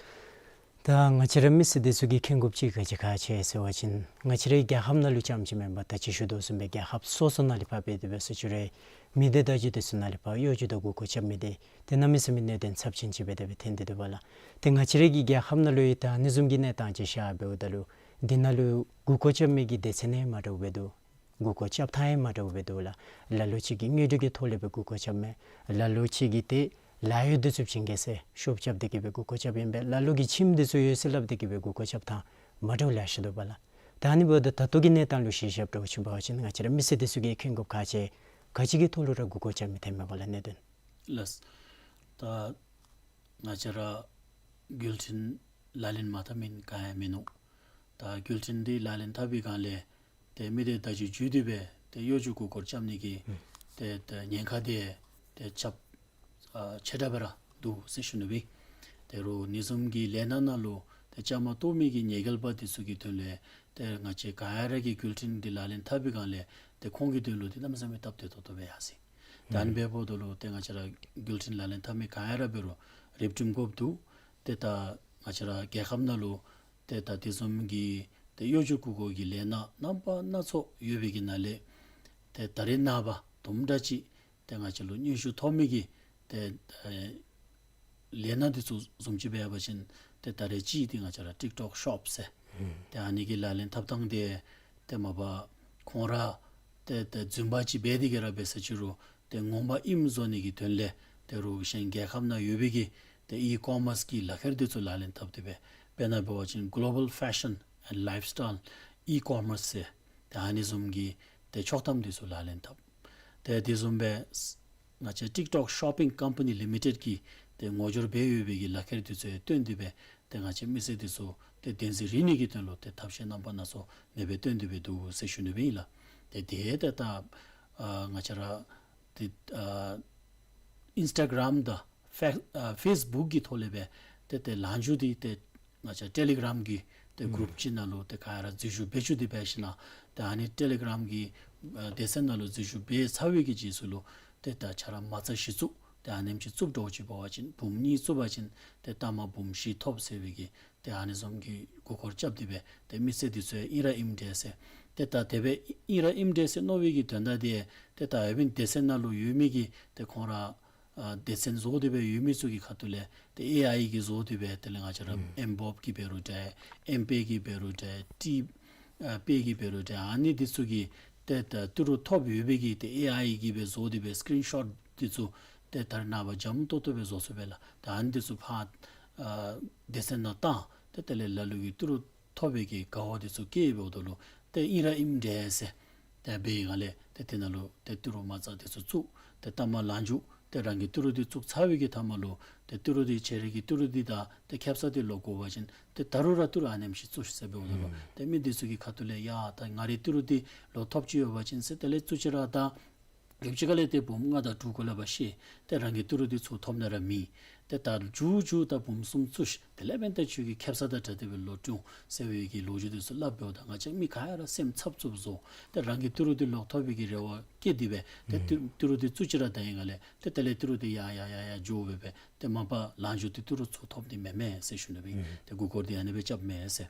ད་ང་བཅས་ར་མི་སེར་འདི་ཚུ་གིས་མཁྱེན་དགོཔ་ཅིག་ག་ཅི་ག་ཅི་ཟེར་བ་ཅིན་ང་བཅས་རའི་རྒྱལ་ཁབ་ནང་ལུ་རྐྱངམ་ཅིག་མེན་པར་ད་ཅི་ཞུ་དོ་བཟུམ་སྦེ་རྒྱལ་ཁབ་སོ་སོ་ནང་ལས་ཕར་འབད་དེ་འབད་སོ་ཅི་རུང་མི་སྡེ་བརྡ་བརྒྱུད་འདི་ཚུ་ནང་ལས་ཕར་གཡོ་སྒྱུ་དང་མགུ་སྐོར་རྐྱབ་མི་འདི་ཏེ་གནམ་མེད་ས་མེད་གནད་དོན་ཚབས་ཆེན་ཅིག་སྦེ་དེ་སྦེ་ཐོན་ཏེ་འདུག་པ་ལགས། ཏེ་ང་བཅས་རའི་གི་རྒྱལ་ཁབ་ནང་ལུ་ཡང་ད་ཨ་ནི་བཟུམ་གྱི་གནས་སྟངས་ཅིག་ཤར་འབདཝ་ད་ལུ་འདི་ནང་ལུ་མགུ་སྐོར་རྐྱབ་མི་གི་སྡེ་ཚན་ཡང་མ་འདྲཝ་སྦེ་འདུག། མགུ་སྐོར་རྐྱབ་ཐངས་ཡང་མ་འདྲཝ་སྦེ་འདུག་ལགས། ལ་ལུ་ཅིག་གིས་དངོས་སུ་གི་ཐོག་ལས་སྦེ་མགུ་སྐོར་རྐྱབ་མས། ལ་ལུ་ཅིག་གིས་ཏེ་ལཱ་གཡོག་འདི་ཚུ་བྱིན་གེ་ཟེར་ཤོབ་རྐྱབ་སྟེ་གི་སྦེ་མགུ་སྐོར་རྐྱབ་ཨིན་པས། ལ་ལུ་གིས་ཁྱིམ་འདི་ཚུ་ཡོད་ཟེར་སླབ་སྟེ་གི་སྦེ་མགུ་སྐོར་རྐྱབ་ཐངས་མ་འདྲཝ་ལེ་ཤ་འདུག་པ་ལགས། ད་ཨ་ནི་འབདཝ་ད་ད་ལྟོ་གི་གནས་སྟངས་ལུ་གཞི་བཞག་འདྲཝ་ཅིག་འབད་བ་ཅིན་ང་བཅས་ར་མི་སེར་འདི་ཚུ་གིས་མཁྱེན་དགོཔ་ག་ཅི་ག་ཅི་གི་ཐོག་ལུ་ར་མགུ་སྐོར་རྐྱབ་མི་ཐོནམ་མས་པ་ལགས། གནད་དོན། ལགས། ད་ང་བཅས་ར་འགུལ་འཕྲིན་ལག་ལེན་མ་འཐབ་མི་ག་ཡང་མིན་ནུག། ད་འགུལ་འཕྲིན་འདི་ལག་ལེན་འཐབ་པའི་སྒང་ལས་ཏེ་མི་སྡེ་བརྡ་བརྒྱུད་བརྒྱུད་དེ་སྦེ་ཏེ་གཡོ་སྒྱུ་མགུ་སྐོར་རྐྱབ་ནི་གི་ཨུམ་ཏེ་ཏེ་ཉེན་ཁ་འདི་ཏེ་ཁྱབ་ཨ་ཆེ་དྲགས་སྦེ་ར་འདུག་ཟེར་ཞུ་ནི་སྦེ། ད་རུང་ཨ་ནི་བཟུམ་གྱི་ལས་སྣ་ནང་ལུ་ཏེ་བཅའ་མར་གཏོགས་མི་གི་ཉེས་འགེལ་པ་འདི་ཚུ་གི་དོན་ལས་ཏེ་ང་བཅས་ག་ར་གིས་འགུལ་འཕྲིན་འདི་ལག་ལེན་འཐབ་པའི་སྒང་ལས་ཏེ་ཁོང་གི་དོན་ལུ་ཏེ་གནམ་མེད་ས་མེད་སྟབས་བདེ་ཏོག་ཏོ་སྦེ་ཡར་སོ་ཡི། ད་ཨ་ནི་ཨུམ་འབདཝ་ད་ལུ་ཏེ་ང་བཅས་ར་འགུལ་འཕྲིན་ལག་ལེན་འཐབ་མི་ག་ར་འབད་རུང་རིག་སྒྲིམ་དགོཔ་འདུག། ཏེ་ད་ང་བཅས་ར་རྒྱལ་ཁབ་ནང་ལུ་ཏེ་ད་དེ་བཟུམ་གྱི་ཏེ་གཡོ་སྒྱུ་མགུ་སྐོར་གྱི་ལས་སྣ་རྣམ་པ་སྣ་ཚོགས་ཡོད་པའི་གི་ནང་ལས་ཏེ་ད་རེས་ནངས་པ་དུམ་གྲ་ཅིག་ཏེ་ང་བཅས་ལུ་སྙན་ཞུ་ཐོབ་མི་གི་ཏེ་ཨེ་ལས་སྣ་འདི་ཚུ་བཟུམ་ཅིག་འབད་བ་ཅིན་ཏེ་ད་རེས་ཅིག་འདི་ང་བཅས་ར་ཊིཀ་ཊོཀ་ཤོབ་ཟེར། ཨུམ་ཏེ་ཨ་ནི་གི་ལག་ལེན་འཐབ་ཐངས་འདི་ཏེ་མ་པ་ཁོང་ར་ཏེ་ཏེ་རྫུན་པ་ཅིག་འབད་དེ་གི་ར་འབད་ས་ཅི་རུང་ཏེ་ངོ་མ་ཨིནམ་བཟོ་ནི་གི་དོན་ལས་ད་རུང་གཞན་རྒྱལ་ཁབ་ནང་ཡོད་པའི་གི་ཏེ་ཨི་ཀོ་མརསི་གི་ལག་ཁྱེར་འདི་ཚུ་ལག་ལེན་འཐབ་སྟེ་སྦེ་དཔེར་ན་འབད་བ་ཅིན་གོ་ལོ་བཱལ་ཕེ་ཤཱན་ཨེནཌ་ལའིཕ་སི་ཊའིལ་ཨི་ཀོ་མརསི་ཟེར་ཏེ་ཨ་ནི་བཟུམ་གྱི་ཏེ་ཆོག་ཐམ་འདི་ཚུ་ལག་ལེན་འཐབ། ཏེ་དེ་བཟུམ་སྦེ་ང་བཅས་ཊིཀ་ཊོཀ་ཤོ་པིང་ཀམ་པ་ནི་ལི་མི་ཊེཌ་ཀྱིས་ཏེ་ངོ་སྦྱོར་འབད་ཡོད་པའི་གི་ལག་ཁྱེར་འདི་ཚུ་ཡང་བཏོན་ཏེ་སྦེ་ཏེ་ང་བཅས་མི་སེར་འདི་ཚུ་ཏེ་བདེན་འཛིན་རིག་ནི་གི་དོན་ལུ་ཏེ་ཐབས་ཤེས་རྣམ་པ་སྣ་ཚོགས་ཨ་ནེ་སྦེ་བཏོན་ཏེ་སྦེ་འདུག་ཟེར་ཞུ་ནི་སྦེ་ཨིན་ལགས། ཏེ་དེ་ཏེ་ད་ཨ་ང་བཅས་ར་ཏེ་ཨ་ཨིནསི་ཊ་གརམ་དང་ཕེ་ཨ་ཕེསི་བུཀ་གི་ཐོག་ལས་སྦེ་ཏེ་ཏེ་ལན་ཞུ་འདི་ཏེ་ང་བཅས་ཊེ་ལི་གརམ་གི་ཏེ་གུ་རུབ་ཨུམ་ཅིག་ནང་ལུ་ཏེ་ག་ར་འཛུལ་ཞུགས་འབད་བཅུག་སྟེ་འབད་ཞིན་ན་ཏེ་ཨ་ནི་ཊེ་ལི་གརམ་གི་ཨ་སྡེ་ཚན་ནང་ལུ་འཛུལ་ཞུགས་འབད་ཚར་བའི་གི་རྗེས་སུ་ལུ་ཏེ་ད་ཆ་ར་མ་རྩ་གཞི་བཙུགས་ཏེ་ཨ་ནེམ་ཅིག་བཙུགས་འདྲཝ་ཅིག་འབད་བ་ཅིན་འབུམ་གཉིས་བཙུགས་པ་ཅིན་ཏེ་ལྟ་མ་འབུམ་བཞི་ཐོབ་ཟེར་བའི་གི་ཏེ་ཨ་ནི་བཟུམ་གྱི་མགུ་སྐོར་རྐྱབ་སྟེ་སྦེ་ཏེ་མི་སེར་འདི་ཚུ་ཡང་ཨིན་ར་ཨིནམ་འདྲས་ཟེར་ཏེ་ད་དེ་སྦེ་ཨིན་ར་ཨིནམ་འདྲས་ཟེར་མནོ་བའི་གི་དོན་དག་འདི་ཏེ་ད་ཨ་ནི་སྡེ་ཚན་ནང་ལུ་ཡོད་མི་གི་ཏེ་ཁོང་ར་ཨ་སྡེ་ཚན་བཟོ་སྟེ་སྦེ་ཡོད་མི་ཚུ་གི་ཁ་ཐུག་ལས་ཏེ་ཨེ་ཨའི་གིས་བཟོ་སྟེ་སྦེ་དེ་ལས་ང་བཅས་ར་ཨུམ་ཨེམ་བོབ་ཀྱིས་འབད་རུང་འདྲ་ཨེམ་པེ་གིས་འབད་རུང་འདྲ་ཊི་ཨ་པེ་གིས་འབད་རུང་འདྲ་ཨ་ནི་འདི་ཚུ་གི་ཏེ་ད་ཏི་རུ་ཐོབ་ཡོད་པའི་གི་ཏེ་ཨེ་ཨའི་གིས་སྦེ་བཟོ་སྟེ་སྦེ་སི་ཀི་རིན་ཤོཊ་འདི་ཚུ་ཏེ་ད་རེས་ནངས་པ་འཇམ་ཏོག་ཏོ་སྦེ་བཟོ་ཚུགས་པས་ལགས། ད་ཨ་ནི་འདི་ཚུ་ཕར་ཨ་སྡེ་ཚན་ནང་བཏང་ཏེ་དེ་ལས་ལ་ལུ་གིས་ཏི་རུ་ཐོབ་པའི་གི་དགའ་བ་འདི་ཚུ་སྐྱེ་འབདཝ་ད་ལུ་ཏེ་ཨིན་ར་ཨིནམ་འདྲས་ཟེར་ཏེ་འབད་བའི་སྒང་ལས་ཏེ་དེ་ནང་ལུ་ཏེ་ཏི་རུ་མ་རྩ་འདི་ཚུ་བཙུགས་ཏེ་ལྟ་མ་ལན་ཞུ་ཏེ་རང་གི་ཏི་རུ་འདི་བཙུགས་ཚར་བའི་གི་མཐའ་མ་ལུ་ཏེ་ཏི་རུ་འདི་ཁྱེད་རའི་གི་ཏི་རུ་འདི་དང་ཏེ་ཁེབ་ས་འདི་ལོག་དགོ་པ་ཅིན་ཏེ་ད་རུང་ར་ཏི་རུ་ཨ་ནེམ་ཅིག་བཙུགས་ཤིག་ཟེར་འབདཝ་ད་ལུ་ཨུམ་ཏེ་མི་འདི་ཚུ་གི་ཁ་ཐུག་ལས་ཡ་ད་ང་རའི་ཏི་རུ་འདི་ལོག་ཐོབ་ཅི་ཡོད་པ་ཅིན་ཟེར་དེ་ལས་བཙུགས་ཅི་ར་ད་ཡུདཔ་ཅིག་ཁ་ལས་ཏེ་འབུམ་ལྔ་དང་དྲུག་གུ་ལས་ཕར་ཤོར། ཏེ་རང་གི་ཏི་རུ་འདི་ཚུར་ཐོབ་ནི་ར་མེད། ཏེ་ད་མཇུག་མཇུག་ད་འབུམ་གསུམ་བཙུགས་ཤིག། དེ་ལས་འབདན་ད་ཁྱོད་ཀྱི་ཁེབ་ས་དང་འདྲ་སྟེ་སྦེ་ལོག་འགྱོ་འོང་ཟེར་བའི་གི་ལོ་རྒྱུས་འདི་ཚུ་སླབ་འབདཝ་ད་ང་བཅས་མི་ག་ར་སེམས་འཚབ་འཚུབ་བཟོ། ཏེ་རང་གི་ཏི་རུ་འདི་ལོག་ཐོབ་པའི་གི་རེ་བ་བསྐྱེད་དེ་སྦེ་ཏེ་ཨུམ་ཏི་ཏི་རུ་འདི་བཙུགས་ཅི་ར་ད་ཨིན་ག་ལས་ཏེ་དེ་ལས་ཏི་རུ་འདི་ཡར་ཡར་ཡར་ཡར་འགྱོ་སྦེ་སྦེ་ཏེ་མ་པ་ལན་ཞུ་སྟེ་ཏི་རུ་ཚུར་ཐོབ་ནི་མེན་མས་ཟེར་ཞུ་ནི་སྦེ་ཨིན། ཨུམ་ཏེ་མགུ་སྐོར་འདི་ཨ་ནི་སྦེ་རྐྱབ་མས་ཟེར།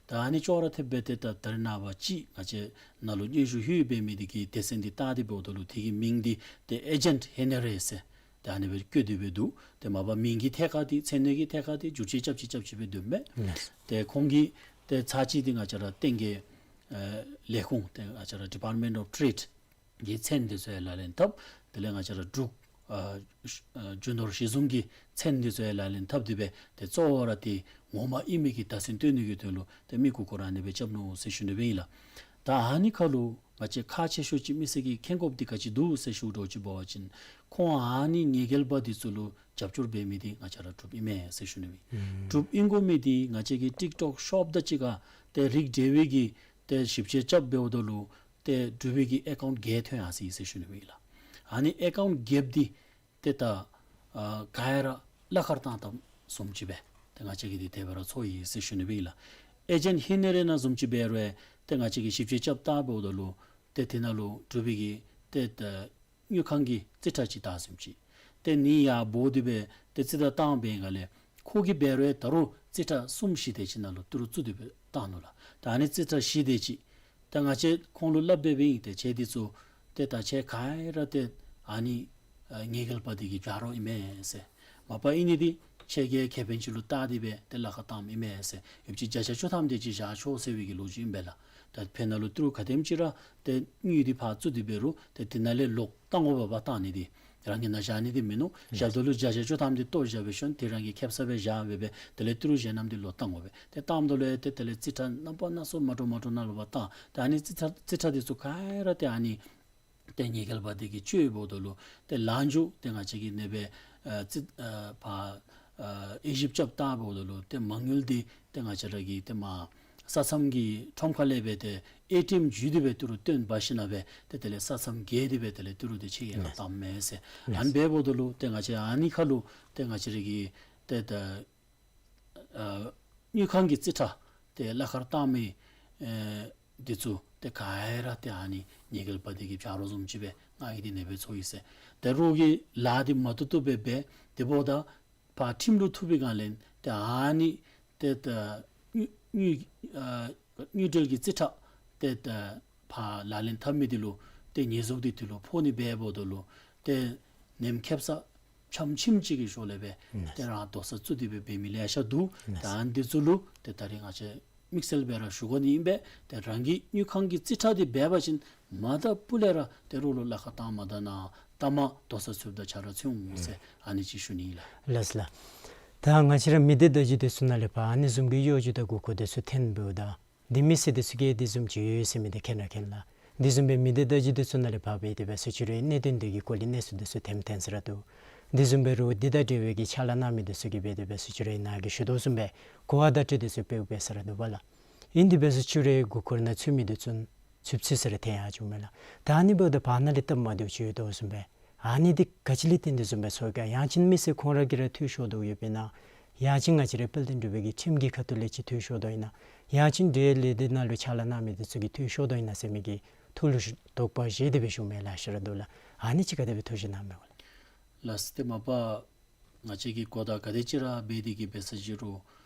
ད་ཨ་ནི་ཅོག་ར་འཐདཔ་སྦེ་ཏེ་ད་ད་རེས་ནངས་པ་ཅིག་ང་བཅས་ནང་ལུ་སྙན་ཞུ་ལྷོད་འབད་མི་འདི་གི་སྡེ་ཚན་འདི་བལྟ་སྟེ་འབདཝ་ད་ལུ་དེ་གི་མིང་འདི་ཏེ་ཨེ་ཇེནཊ་ཧེ་ནེ་རེ་ཟེར་ཏེ་ཨ་ནི་སྦེ་བཀོད་དེ་སྦེ་འདུག། ཏེ་མ་པ་མིང་གི་ཐད་ཁར་འདི་མཚན་གནས་ཀྱི་ཐད་ཁར་འདི་བསྒྱུར་བཅོས་རྐྱབ་ཅི་རྐྱབ་ཅི་སྦེ་འདུག་མས། ལགས། ཏེ་ཁོང་གིས་ཏེ་ཚར་གཅིག་འདི་ང་བཅས་ར་ཏེ་གི་ཨེ་ལས་ཁུངས་ཏེ་ང་བཅས་ར་ཌི་པཱརཊ་མེནཊ་ཨོཕ་ཊེཌ་གི་མཚན་འདི་ཚུ་ཡང་ལག་ལེན་འཐབ། དེ་ལས་ང་བཅས་ར་འབྲུག་ཨ་ཨ་རྒྱུ་ནོར་གཞི་བཟུང་གི་མཚན་འདི་ཚུ་ཡང་ལག་ལེན་འཐབ་སྟེ་སྦེ་ཏེ་གཙོ་བོ་ར་ཏེ་ངོ་མ་ཨིན་མི་གི་བརྡ་མཚོན་སྟོན་ནི་གི་དོན་ལུ་ཏེ་མི་མགུ་སྐོར་ཨ་ནི་སྦེ་རྐྱབ་ནུག་ཟེར་ཞུ་ནི་སྦེ་ཨིན་ལགས། ད་ཨ་ནི་ཁར་ལུ་ང་བཅས་ཁག་ཆེ་ཤོས་ཅིག་མི་སེར་གྱིས་མཁྱེན་དགོཔ་འདི་ག་ཅི་འདུག་ཟེར་ཞུ་འདྲཝ་ཅིག་འབད་བ་ཅིན་ཁོང་ཨ་ནི་ཉེས་འགེལ་པ་འདི་ཚུ་ལུ་རྒྱབ་སྐྱོར་འབད་མི་འདི་ང་བཅས་ར་འབྲུགཔ་ཨིན་མས་ཟེར་ཞུ་ནི་སྦེ་ཨིན། ཨུམ་འབྲུགཔ་ཨིན་དགོ་མི་འདི་ང་བཅས་ཀྱི་ཊིཀ་ཊོཀ་ཤོབ་དང་གཅིག་ཁར་ཏེ་རིགས་འབྲེལ་བའི་གི་ཏེ་ཞིབ་དཔྱད་རྐྱབ་འབདཝ་ད་ལུ་ཏེ་འབྲུག་པའི་གི་ཨེ་ཀའུནཊ་བརྒྱད་ཐོན་ཡར་སོ་ཡི་ཟེར་ཞུ་ནི་སྦེ་ཨིན་ལགས། ཨ་ནི་ཨེ་ཀའུནཊ་བརྒྱདཔ་འདི་ཏེ་ད་ཨ་ག་ར་གླ་ཁར་བཏང་བཏངམ་བཟུམ་ཅིག་སྦེ་ཏེ་ང་བཅས་ཀྱིས་འདི་དེ་སྦེ་ར་ཚོར་ཡི་ཟེར་ཞུ་ནི་སྦེ་ཨིན་ལགས། ཨེ་ཇེནཊ་ཧེ་ནེ་རེ་ནང་བཟུམ་ཅིག་འབད་རུང་ཏེ་ང་བཅས་ཀྱིས་ཞིབ་དཔྱད་རྐྱབ་བལྟ་འབདཝ་ད་ལུ་ཏེ་དེ་ནང་ལུ་འབྲུག་པའི་གི་ཏེ་ད་དངུལ་ཁང་གི་རྩིས་ཁྲ་ཅིག་བལྟ་བཟུམ་ཅིག། ཏེ་ཨ་ནི་ཡར་འབོ་སྟེ་སྦེ་ཏེ་རྩིས་བལྟ་བཏང་པའི་སྒང་ལས་ ཁོ་གིས་འབད་རུང་ད་རུང་རྩིས་ཁྲ་གསུམ་བཞི་དེ་ཅིག་ནང་ལུ་ཏི་རུ་བཙུགས་ཏེ་སྦེ་བཏང་ནུག་ལགས། ད་ཨ་ནི་རྩིས་ཁྲ་བཞི་དེ་ཅིག་ད་ང་བཅས་ཁོང་ལུ་སླབ་སྦེ་འབད་ཡི། ཏེ་ཁྱེད་འདི་ཚུ་ཏེ་ད་ཁྱེད་ག་ར་ཏེ་ཨ་ནི་ཨ་ཉེས་གྱལ་པ་འདི་གི་བྱ་རོག་ཨིན་མས་ཟེར། མ་པ་ཨིན་ནི་འདི་ཁྱེད་ཀྱི་ཁེ་ཕན་ཅིག་ལུ་བལྟ་སྟེ་སྦེ་ཏེ་གླ་ཁར་བཏངམ་ཨིན་མས་ཟེར། ཡོདཔ་ཅིག་བརྒྱ་ཆ་བཅུ་ཐམ་དེ་ཅིག་བཞག་ཆོག་ཟེར་བའི་གི་ལོ་རྒྱུས་ཨིན་པས་ལགས། ད་ཕར་ནང་ལུ་ཏི་རུ་ག་དེམ་ཅིག་ར་ཏེ་དངུལ་འདི་ཕར་བཙུགས་ཏེ་འབད་རུང་ཏེ་དེ་ནང་ལས་ལོག་བཏང་དགོ་པས། བཏང་ནི་འདི་རང་གི་ནང་བཞག་ནི་འདི་མིན་ནུག། བཞག་ད་ལུ་བརྒྱ་ཆ་བཅུ་ཐམ་འདི་བཏོག་བཞག་སྦེ་ཤོན་ཏེ་རང་གི་ཁེབ་ས་སྦེ་བཞག་སྦེ་སྦེ་དེ་ལས་ཏི་རུ་གཞན་རྣམས་འདི་ལོག་བཏང་དགོ་པས། ཏེ་བཏངམ་ད་ལུ་ཏེ་དེ་ལས་རྩིས་ཁྲ་རྣམ་པ་སྣ་ཚོགས་མ་འདྲཝ་མ་འདྲཝ་ནང་ལུ་ཕར་བཏང་། ད་ཨ་ནི་རྩིས་ཁྲ་རྩིས་ཁྲ་འདི་ཚུ་ག་ར་ཏེ་ཨ་ནི་ཏེ་ཉེས་གྱལ་པ་འདི་གིས་སྤྱོད་འབདཝ་ད་ལུ་ཏེ་ལན་ཅིག་ཏེ་ང་བཅས་ཀྱིས་ཨ་ནེ་སྦེ་ཨ་རྩིས་ཨ་ཕར་ཨ་དབྱེ་ཞིབ་རྐྱབ་བལྟ་འབདཝ་ད་ལུ་ཏེ་མ་དངུལ་འདི་ཏེ་ང་བཅས་ར་གི་ཏེ་མར་ས་མཚམས་ཀྱི་ཁྲོམ་ཁ་ལས་སྦེ་ཏེ་ཨེ་ཊི་ཨེམ་བརྒྱུད་དེ་སྦེ་ཏི་རུ་བཏོན་འབག་ཞིནམ་ལས་སྦེ་ཏེ་དེ་ལས་ས་མཚམས་བརྒལ་ཏེ་སྦེ་དེ་ལས་ཏི་རུ་འདི་ཕྱི་རྒྱལ་ཁར་བཏངམ་མས་ཟེར། ཨ་ནི་འབདཝ་ད་ལུ་ཏེ་ང་བཅས་ཨ་ནི་ཁར་ལུ་ཏེ་ང་བཅས་ར་གི་ཏེ་ད་ཨ་དངུལ་ཁང་གི་རྩིས་ཁྲ་ཏེ་གླ་ཁར་བཏང་མི་ཨེ་འདི་ཚུ་ཏེ་ག་ར་ཏེ་ཨ་ནི་ཉེས་གྱལ་པ་འདི་གི་བྱ་རོག་བཟུམ་ཅིག་སྦེ་ང་གིས་ཏེ་ཨ་ནེ་སྦེ་ཚོར་ཡི་ཟེར། ཏེ་རོགས་ཀྱི་ལཱ་འདི་མ་བཏུབ་བཏུབ་སྦེ་འབད་དེ་འབདཝ་ད་ཕར་ཁྲིམས་ལུ་ཐུག་པའི་སྒང་ལས་ཏེ་ཨ་ནི་ཏེ་ད་དངུལ་དངུལ་ཨ་དངུལ་འབྲེལ་གྱི་རྩིས་ཁྲ་ཏེ་ད་ཕར་ལག་ལེན་འཐབ་མི་འདི་ལུ་ཏེ་ཉེས་འཛུགས་འདི་དེ་ལུ་ཕོག་ནི་འབདཝ་ད་ལུ་ཏེ་ནེམ་ཁེབ་ས་ཕྱམ་ཁྱིམ་ཅིག་གི་ཞོར་ལས་སྦེ་ཏེ་རང་རྡོག་རྩ་བཙུགས་ཏེ་སྦེ་འབད་མི་ལེ་ཤ་འདུག། ད་ཨ་ནི་འདི་ཚུ་ལུ་ཏེ་ད་རིས་ང་བཅས་དམིགས་བསལ་སྦེ་ར་ཞུ་དགོ་ནི་ཨིན་པས། ཏེ་རང་གི་དངུལ་ཁང་གི་རྩིས་ཁྲ་འདི་འབད་བ་ཅིན་མ་ད་སྤུ་ལས་ར་ཏེ་རོགས་ལུ་གླ་ཁར་བཏང་མ་ད་ན་ད་མ་རྡོག་རྩ་ཚུདཔ་ད་ཆ་ར་ཚུདཔ་འོང་ཟེར་ཨ་ནི་ཅིག་ཞུ་ནི་ཨིན་ལགས། ལགས་སོ་ལགས། ད་ང་བཅས་ར་མི་སྡེ་བརྡ་བརྒྱུད་འདི་ཚུ་ནང་ལས་ཕར་ཨ་ནི་བཟུམ་གྱི་གཡོ་སྒྱུ་དང་མགུ་སྐོར་འདི་ཚུ་འཐོན་འབདཝ་ད་འདི་མི་སེར་འདི་ཚུ་གིས་འདི་བཟུམ་ཅིག་ཡོད་ཟེར་མི་འདི་མཁྱེན་ར་མཁྱེན་ལགས། འདི་བཟུམ་སྦེ་མི་སྡེ་བརྡ་བརྒྱུད་འདི་ཚུ་ནང་ལས་ཕར་འབད་དེ་སྦེ་སུ་ཅིག་རུང་གནད་དོན་འདི་གི་སྐོར་ལས་གནས་ཚུལ་འདི་ཚུ་འཐོན་འཐོན་ས་ར་འདུག། འདི་བཟུམ་སྦེ་རོགས་འདི་དང་འབྲེལ་བའི་གི་ཕྱག་ལཱ་གནང་མི་འདི་ཚུ་གིས་འབད་དེ་སྦེ་སུ་ཅིག་རུང་ནཱ་གིས་ཞུ་དོ་བཟུམ་སྦེ་གོ་བ་བརྡ་སྤྲོད་འདི་ཚུ་འབདཝ་འབད་ས་ར་འདུག་པ་ལགས། ཨིན་དེ་སྦེ་སུ་ཅིག་རུང་མགུ་སྐོར་ནང་ཚུད་མི་འདི་ཚུ་ཚུདཔ་ཚུད་ས་ར་འཐོན་ཡར་འགྱོཝ་མས་ལགས། ད་ཨ་ནི་འབདཝ་ད་བར་ན་ལས་སྟབས་མ་བདེཝ་ཅིག་ཡོད་དོ་བཟུམ་སྦེ་ཨ་ནི་འདི་ག་ཅི་ལས་བརྟེན་ཏེ་བཟུམ་སྦེ་ཚོར་ག། ཡང་ཅིན་མི་སེར་ཁོང་ར་གིས་ར་འཐུས་ཤོར་དོ་ཡོདཔ་ཨིན་ན། ཡང་ཅིན་ང་བཅས་ར་དཔལ་ལྡན་འབྲུག་པའི་གི་ཁྲིམས་ཀྱི་ཁ་ཐུག་ལས་ཅིག་འཐུས་ཤོར་དོ་ཨིན་ན། ཡང་ཅིན་འབྲེལ་ལས་འདི་ནང་ལུ་ཕྱག་ལཱ་གནང་མི་འདི་ཚུ་གིས་འཐུས་ཤོར་དོ་ཨིན་ན་ཟེར་མི་གི་ཐུགས་ལུ་དོགས་པ་བཞེས་ཏེ་སྦེ་ཞུཝ་མས་ལགས། ཤེས་ར་འདུག་ལགས། ཨ་ནི་ཅིག་ག་དེ་སྦེ་ཐུགས་བཞེད་གནང་མས་གོ་ལགས། ལགས་སོ། ཏེ་མ་པ་ང་བཅས་ཀྱིས་གོ་བརྡ་ག་དེ་ཅིག་ར་འབད་དེ་གིས་འབད་ས་ཅིག་རུང་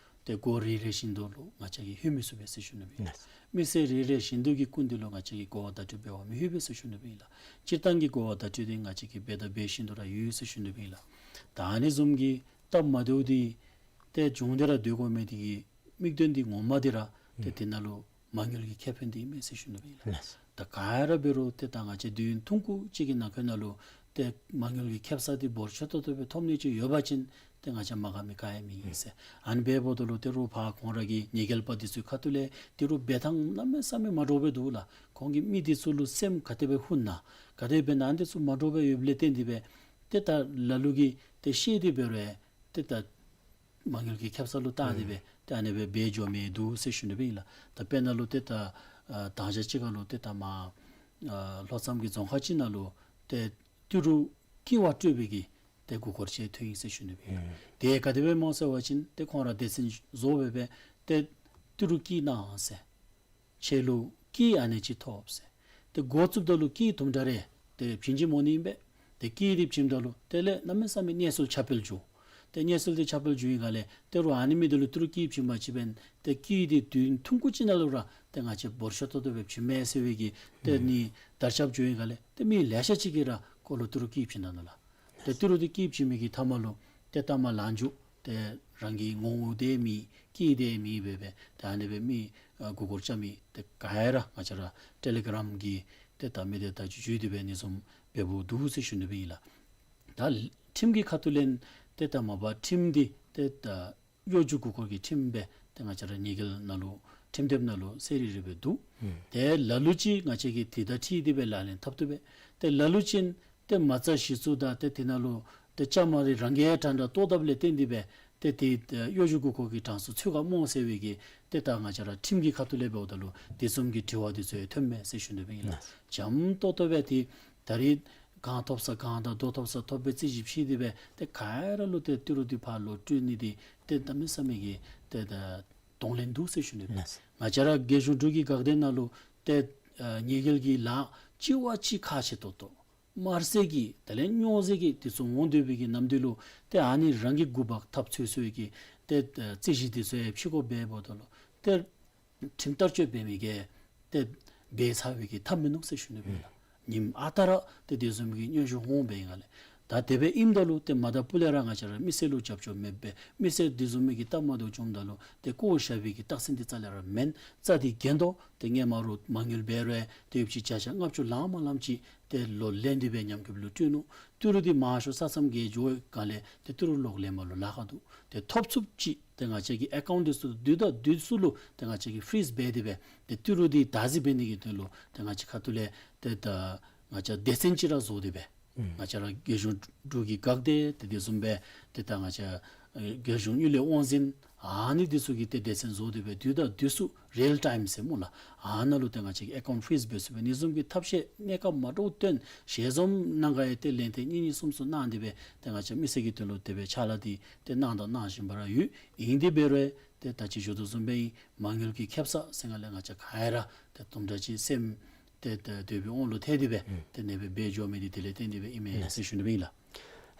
ཏེ་འགོ་རེ་རེ་བཞིན་དུ་ལུ་ང་བཅས་ཀྱིས་ལྷོད་མི་ཚུགས་པས་ཟེར་ཞུ་ནི་སྦེ་ཨིན་ལགས། མི་སེར་རེ་རེ་བཞིན་དུ་གི་སྐུ་མདུན་ལུ་ང་བཅས་ཀྱིས་གོ་བ་བརྡ་སྤྲོད་འབད་བར་མི་ལྷོད་པས་ཟེར་ཞུ་ནི་སྦེ་ཨིན་ལགས། སྤྱིར་བཏང་གི་གོ་བ་བརྡ་སྤྲོད་འདི་ང་བཅས་ཀྱིས་འབད་དང་འབད་བཞིན་དུ་ར་ཡོད་ཟེར་ཞུ་ནི་སྦེ་ཨིན་ལགས། ད་ཨ་ནི་བཟུམ་གྱི་སྟབས་མ་བདེཝ་འདི་ཏེ་བྱུང་སྟེ་ར་སྡོད་དགོ་མི་འདི་གི་དམིགས་དོན་འདི་ངོ་མ་འདི་ར་ཏེ་དེ་ནང་ལུ་མ་དངུལ་གྱི་ཁེ་ཕན་འདི་ཨིན་མས་ཟེར་ཞུ་ནི་སྦེ་ཨིན་ལགས། ལགས། ད་ག་ར་འབད་རུང་ཏེ་ད་ང་བཅས་དུས་ཡུན་ཐུང་ཀུ་ཅིག་གི་ནང་འཁོད་ནང་ལུ་ཏེ་མ་དངུལ་གྱི་ཁེབ་ས་འདི་འབོར་ཆེ་ཏོག་ཏོ་སྦེ་ཐོབ་ནི་ཅིག་ཡོད་པ་ཅིན་ཏེ་ང་བཅས་མ་དགའ་མི་ག་ཡང་མེད་ཟེར། ཨ་ནི་འབདཝ་ད་ལུ་ཏེ་རོགས་ཕར་ཁོང་ར་གི་ཉེས་གྱལ་པ་འདི་ཚུ་ཁ་ཐུག་ལས་ཏི་རུ་འབད་ཐངས་གནམ་མེད་ས་མེད་མ་འདྲཝ་སྦེ་འདུག་ལགས། ཁོང་གིས་མི་འདི་ཚུ་ལུ་སེམས་ག་དེ་སྦེ་ཧུན་ན་ག་དེ་སྦེ་ཨ་ནི་འདི་ཚུ་མ་འདྲཝ་སྦེ་ཡོདཔ་ལས་བརྟེན་ཏེ་སྦེ་ཏེ་ད་ལ་ལུ་གིས་ཏེ་ཤེས་ཏེ་འབད་རུང་ཏེ་ད་མ་དངུལ་གྱི་ཁེབ་ས་ལུ་བལྟ་སྟེ་སྦེ་ཏེ་ཨ་ནེ་སྦེ་འབད་འགྱོ་མི་འདུག་ཟེར་ཞུ་ནི་སྦེ་ཨིན་ལགས། ད་དཔེར་ན་ལུ་ཏེ་ད་ཨ་ད་ཅི་ཅིག་ཁར་ལུ་ཏེ་ད་མར་ཨ་ལྷོ་མཚམས་ཀྱི་རྫོང་ཁག་ཅིག་ནང་ལུ་ཏེ་ཏི་རུ་སྐྱི་བ་སྤྲོད་པའི་གི་ཏེ་མགུ་སྐོར་ཅིག་ཐོན་ཡི་ཟེར་ཞུ་ནི་སྦེ་ཨིན་ལགས། དེ་ག་དེ་སྦེ་སྨོ་ཟེར་བ་ཅིན་ཏེ་ཁོང་ར་སྡེ་ཚན་བཟོ་སྦེ་སྦེ་ཏེ་ཏི་རུ་སྐྱི་གནང་ཟེར། ཁྱེད་ལུ་སྐྱི་ཨ་ནེམ་ཅིག་ཐོབ་ཟེར། ཏེ་འགོ་བཙུགསཔ་ད་ལུ་སྐྱི་དུམ་གྲ་རེ་ཏེ་བྱིན་གྱི་མོ་ནི་ཨིན་པས། ཏེ་སྐྱི་འདི་བྱིནམ་ད་ལུ་དེ་ལས་གནམ་མེད་ས་མེད་གནས་ཚུལ་ཁྱབ་སྤེལ་འགྱོ། ཏེ་གནས་ཚུལ་འདི་ཁྱབ་སྤེལ་འགྱོ་བའི་སྒང་ལས་ཏེ་རོགས་ཨ་ནི་མི་འདི་ལུ་ཏི་རུ་སྐྱི་བྱིན་པ་ཅིན་ཏེ་སྐྱི་འདི་དུས་ཐུང་ཀུ་ཅིག་ནང་ལུ་ར་ཏེ་ང་བཅས་འབོར་ཆེ་ཏོག་ཏོ་སྦེ་བྱིན་མས་ཟེར་བའི་གི་ཏེ་ཨ་ནི་དར་ཁྱབ་འགྱོ་བའི་སྒང་ལས་ཏེ་མི་ལེ་ཤ་ཅིག་གིས་ར་ཁོ་ལུ་ཏི་རུ་སྐྱི་བྱིན་ད་ནུག་ལགས། ཏེ་ཏི་རུ་འདི་སྐྱི་བྱིན་མི་གི་མཐའ་མ་ལུ་ཏེ་ད་མར་ལན་འཇུག་ཏེ་རང་གི་ངོ་བོ་དེ་མེད་སྐྱི་དེ་མེད་སྦེ་སྦེ་ཏེ་ཨ་ནེ་སྦེ་མི་ཨ་མགུ་སྐོར་རྐྱབ་མི་ཏེ་ག་ར་ང་བཅས་ར་ཊེ་ལི་གྲམ་གྱི་ཏེ་ད་མི་སྡེ་བརྡ་བརྒྱུད་བརྒྱུད་དེ་སྦེ་ཨ་ནི་བཟུམ་འབདཝ་འདུག་ཟེར་ཞུ་ནི་སྦེ་ཨིན་ལགས། ད་ཁྲིམས་ཀྱི་ཁ་ཐུག་ལས་ཏེ་ད་མ་པ་ཁྲིམས་འདི་ཏེ་ད་གཡོ་སྒྱུ་མགུ་སྐོར་གྱི་ཁྲིམས་སྦེ་ཏེ་ང་བཅས་ར་ཉེས་འགེལ་ནང་ལུ་ཁྲིམས་དེབ་ནང་ལུ་གསལ་རི་རི་སྦེ་འདུག། ཨུམ། ཏེ་ལ་ལུ་ཅིག་ང་བཅས་ཀྱིས་དེ་དང་འཁྲིལ་ཏེ་སྦེ་ལག་ལེན་འཐབ་བཏུབ་པས། ཏེ་ལ་ལུ་ཅིག་ཏེ་མ་རྩ་གཞི་བཙུགས་དང་ཏེ་དེ་ནང་ལུ་ཏེ་བཅའ་མར་རང་གིས་ཡང་དྲན་དྲན་རྟོགས་དཔ་ལས་བརྟེན་ཏེ་སྦེ་ཏེ་དེ་ཨེ་གཡོ་སྒྱུ་མགུ་སྐོར་གྱི་གྲངས་སུ་ཚུད་ག་སྨོ་ཟེར་བའི་གི་ཏེ་ད་ང་བཅས་ར་ཁྲིམས་ཀྱི་ཁ་ཐུག་ལས་འབདཝ་ད་ལུ་དེ་བཟུམ་གྱི་དྲི་བ་དེ་ཚུ་ཡང་ཐོནམ་མས་ཟེར་ཞུ་ནི་སྦེ་ཨིན་ལགས། ལགས། འཇམ་ཏོག་ཏོ་སྦེ་ཏེ་ད་རིས་གང་ཐོབ་ས་གང་དང་དོ་ཐོབ་ས་ཐོབ་པའི་རྩིས་ཞིབ་ཞིབ་དེ་སྦེ་ཏེ་ག་ར་ལུ་ཏེ་ཏི་རུ་འདི་ཕར་ལོག་སྤྲོད་ནི་འདི་ཏེ་གནམ་མེད་ས་མེད་ཀྱི་ཏེ་ད་གདོང་ལེན་འདུག་ཟེར་ཞུ་ནི་སྦེ། ལགས། ང་བཅས་ར་རྒྱལ་གཞུང་འབྲུག་གི་འགག་སྡེ་ནང་ལུ་ཏེ་ཨ་ཉེས་འགེལ་གྱི་ལཱ་གཅིག་བ་གཅིག་ཁག་ཆེ་ཏོག་ཏོ། དམར་ཟས་ཀྱི་དེ་ལས་སྨྱོ་ཟས་ཀྱི་དེ་ཚུ་འོང་སྡོད་པའི་གི་ནམ་དུས་ལུ་ཏེ་ཨ་ནི་རང་གི་འགོ་འབག་ཐབས་འཚོལ་འཚོལ་གྱི་ཏེ་རྩོད་གཞི་དེ་ཚུ་ཡང་ཕྱི་གོ་འབད་འབདཝ་ད་ལུ་ཏེ་ཁྲིམས་བསྟར་སྤྱོད་འབད་མི་གིས་ཏེ་འབད་ཚར་བའི་གི་ཐབས་མིན་ནུག་ཟེར་ཞུ་ནི་སྦེ་ཨིན་ལགས། ཉིནམ་ཨ་རྟག་ར་ཏེ་དེ་བཟུམ་གྱི་སྙན་ཞུ་འོང་སྦེ་ཨིན་ག་ལས། ད་དེ་སྦེ་ཨིནམ་ད་ལུ་ཏེ་མ་ད་སྤུ་ལས་ར་ང་བཅས་ར་མི་སེར་ལུ་རྒྱབ་སྐྱོར་མེདཔ་སྦེ་མི་སེར་དེ་བཟུམ་མའི་གི་སྟབས་མ་བདེཝ་བྱུངམ་ད་ལུ་ཏེ་བཀོ་བཞག་པའི་གི་རྟགས་མཚན་དེ་རྩ་ལས་ར་མེན། རྩ་དེ་འགེངས་དོ། ཏེ་སྔོན་མ་རུ་མ་དངུལ་འབད་རུང་ཏེ་ཡོདཔ་ཅིག་བརྒྱ་ཆ་ལྔ་བཅུ་ལང་མ་ལངམ་ཅིག་ཏེ་ལོག་ལེན་ཏེ་སྦེ་ཉམས་རྒུདཔ་ལུ་སྤྲོད་ནུག། ཏི་རུ་དེ་མང་ཤོས་ས་མཚམས་བརྒལ་འགྱོ་ག་ལས་ཏེ་ཏི་རུ་ལོག་ལེན་པ་ལུ་ལཱ་ཁག་འདུག། ཏེ་ཐོབ་ཚུགསཔ་ཅིག་ཏེ་ང་བཅས་ཀྱི་ཨེ་ཀའུནཊ་དེ་ཚུ་དུས་དང་དུས་སུ་ལུ་ཏེ་ང་བཅས་ཀྱིས་ཕི་རིཛ་འབད་དེ་སྦེ་ཏེ་ཏི་རུ་དེ་བདག་འཛིན་འབད་ནི་གི་དོན་ལུ་ཏེ་ང་བཅས་ཁ་ཐུག་ལས་ཏེ་ད་ང་བཅས་སྡེ་ཚན་ཅིག་ར་བཟོ་སྟེ་སྦེ་ང་བཅས་ར་རྒྱལ་གཞུང་འབྲུག་གི་འགག་སྡེ་ཏེ་དེ་བཟུམ་སྦེ་ཏེ་ད་ང་བཅས་ཨེ་རྒྱལ་གཞུང་གཉུག་ལས་དབང་འཛིན་ཨ་ནི་དེ་ཚུ་གི་ཏེ་སྡེ་ཚན་བཟོ་སྟེ་སྦེ་དུས་དང་དུས་སུ་རིལ་ཊའིམ་ཟེར་སྨོ་ལགས། ཨ་ནཱ་ལུ་ཏེ་ང་བཅས་ཀྱི་ཨེ་ཀའུནཊ་ཕི་རིཛ་འབད་ཚུགས་པའི་ཨ་ནི་བཟུམ་གྱི་ཐབས་ཤེས་གནས་སྐབས་མ་འདྲཝ་སྟོན་ཞལ་འཛོམས་ནང་ག་ཡང་ཏེ་ལན་ཐེངས་གཉིས་གཉིས་གསུམ་གསུམ་གནང་སྟེ་སྦེ་ཏེ་ང་བཅས་མི་སེར་གྱི་དོན་ལུ་དེ་སྦེ་ཕྱག་ལཱ་དེ་ཏེ་གནང་དང་གནང་བཞིན་པ་ར་ཡོད། ཨིན་དེ་འབད་རུང་ཏེ་ད་ཅི་ཞུ་དོ་བཟུམ་སྦེ་ཨིན། མ་དངུལ་གྱི་ཁེབ་ས་ཟེར་ག་ལས་ང་བཅས་ག་ར་ཏེ་དུམ་གྲ་ཅིག་སེམས་ཏེ་ཏེ་འདོད་པའི་དབང་ལུ་ཐལ་ཏེ་སྦེ་ཨུམ་ཏེ་ཨ་ནེ་སྦེ་འབད་འགྱོ་མི་དེ་དེ་ལས་བརྟེན་ཏེ་སྦེ་ཨིན་མས་ལགས། ཟེར་ཞུ་ནི་སྦེ་ཨིན་ལགས།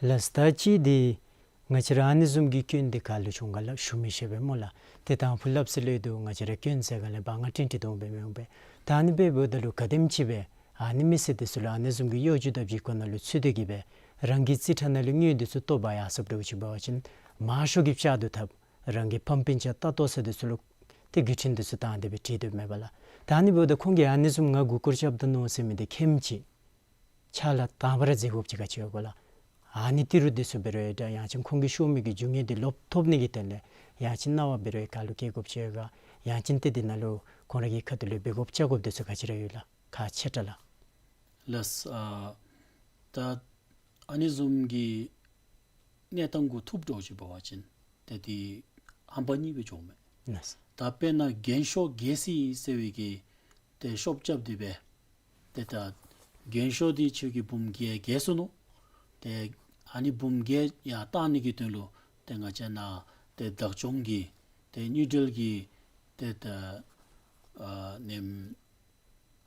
ལགས། ད་ཅི་འདི་ང་བཅས་ར་ཨ་ནི་བཟུམ་གྱི་སྐྱོན་འདི་ག་ལུ་བྱུང་ག་ལགས་ཞུ་མི་ཤེས་པས་སྨོ་ལགས། ཏེ་དང་ཕུ་སླབ་ས་ལས་འདུག། ང་བཅས་ར་སྐྱོན་ཟེར་ག་ལས་བ་ང་ཏིང་ཏི་དོང་སྦེ་མི་འོང་པས། ད་ཨ་ནི་སྦེ་འབདཝ་ད་ལུ་ག་དེམ་ཅིག་སྦེ་ཨ་ནི་མི་སེར་དེ་ཚུ་ལུ་ཨ་ནི་བཟུམ་གྱི་གཡོ་སྒྱུ་དང་བརྒྱུད་སྐུར་ནང་ལུ་ཚུད་དེ་གི་སྦེ་རང་གི་རྩིས་ཁྲ་ནང་ལུ་དངུལ་དེ་ཚུ་བཏོག་འབག་ཡར་སོངམ་འདྲཝ་ཅིག་འབད་བ་ཅིན་མང་ཤོས་ཀྱིས་བཅག་བཏུབ་ཐབས་རང་གི་ཕམ་སྤུན་ཆ་ལྟ་བཏོག་ས་དེ་ཚུ་ལུ་ཏེ་བརྒྱུད་འཕྲིན་དེ་ཚུ་བཏང་སྟེ་སྦེ་བྲིས་དོ་མས་པ་ལགས། ད་ཨ་ནི་འབདཝ་ད་ཁོང་གིས་ཨ་ནི་བཟུམ་ང་མགུ་སྐོར་རྐྱབ་ད་ནུག་ཟེར་མི་དེ་ཁེམ་ཅིག་ཕྱག་ལཱ་དང་པ་ར་མཛད་དགོཔ་ཅིག་ག་ཅི་ཡོད་ག་ལགས། ཨ་ནི་ཏི་རུ་དེ་ཚུ་འབད་རུང་ཡང་ཅིན་ཁོང་གིས་ཤོར་མི་གི་རྒྱུ་དངོས་དེ་ལོག་ཐོབ་ནི་གི་དོན་ལས་ཡང་ཅིན་གནང་བ་འབད་རུང་ག་ལུ་བསྐྱལ་དགོཔ་ཅིག་ཡོད་ག། ཡང་ཅིན་ཏེ་དེ་ནང་ལུ་ཁོང་ར་གི་ཁ་ཐུག་ལས་འབད་དགོཔ་བཅའ་དགོཔ་དེ་ཚུ་ག་ཅི་ར་ཡོད་ལགས། ཁག་ཆེ་དྲགས་ལགས། ལགས། ཨ་ད་ཨ་ནི་བཟུམ་གྱི་གནས་སྟངས་གུ་ཐུགཔ་འདྲཝ་ཅིག་འབད་བ་ཅིན་ཏེ་དེ་ཧམ་པ་གཉིས་སྦེ་འགྱོཝ་མས། ལགས། ད་དཔེར་ན་རྒན་ཤོས་རྒྱལ་སྲས་ཟེར་བའི་གི་ཏེ་ཤོབ་རྐྱབ་སྟེ་སྦེ་ཏེ་ད་རྒན་ཤོས་དེ་ཁྱོད་ཀྱི་འབུམ་བརྒྱད་བརྒལ་སོ་ནུག། ཏེ་ཨ་ནི་འབུམ་བརྒྱད་ཡར་བཏང་ནི་གི་དོན་ལུ་ཏེ་ང་བཅས་ནཱ་ཏེ་བདག་སྐྱོང་གི་ཏེ་དངུལ་འབྲེལ་གྱི་ཏེ་ད་ཨ་ནེམ་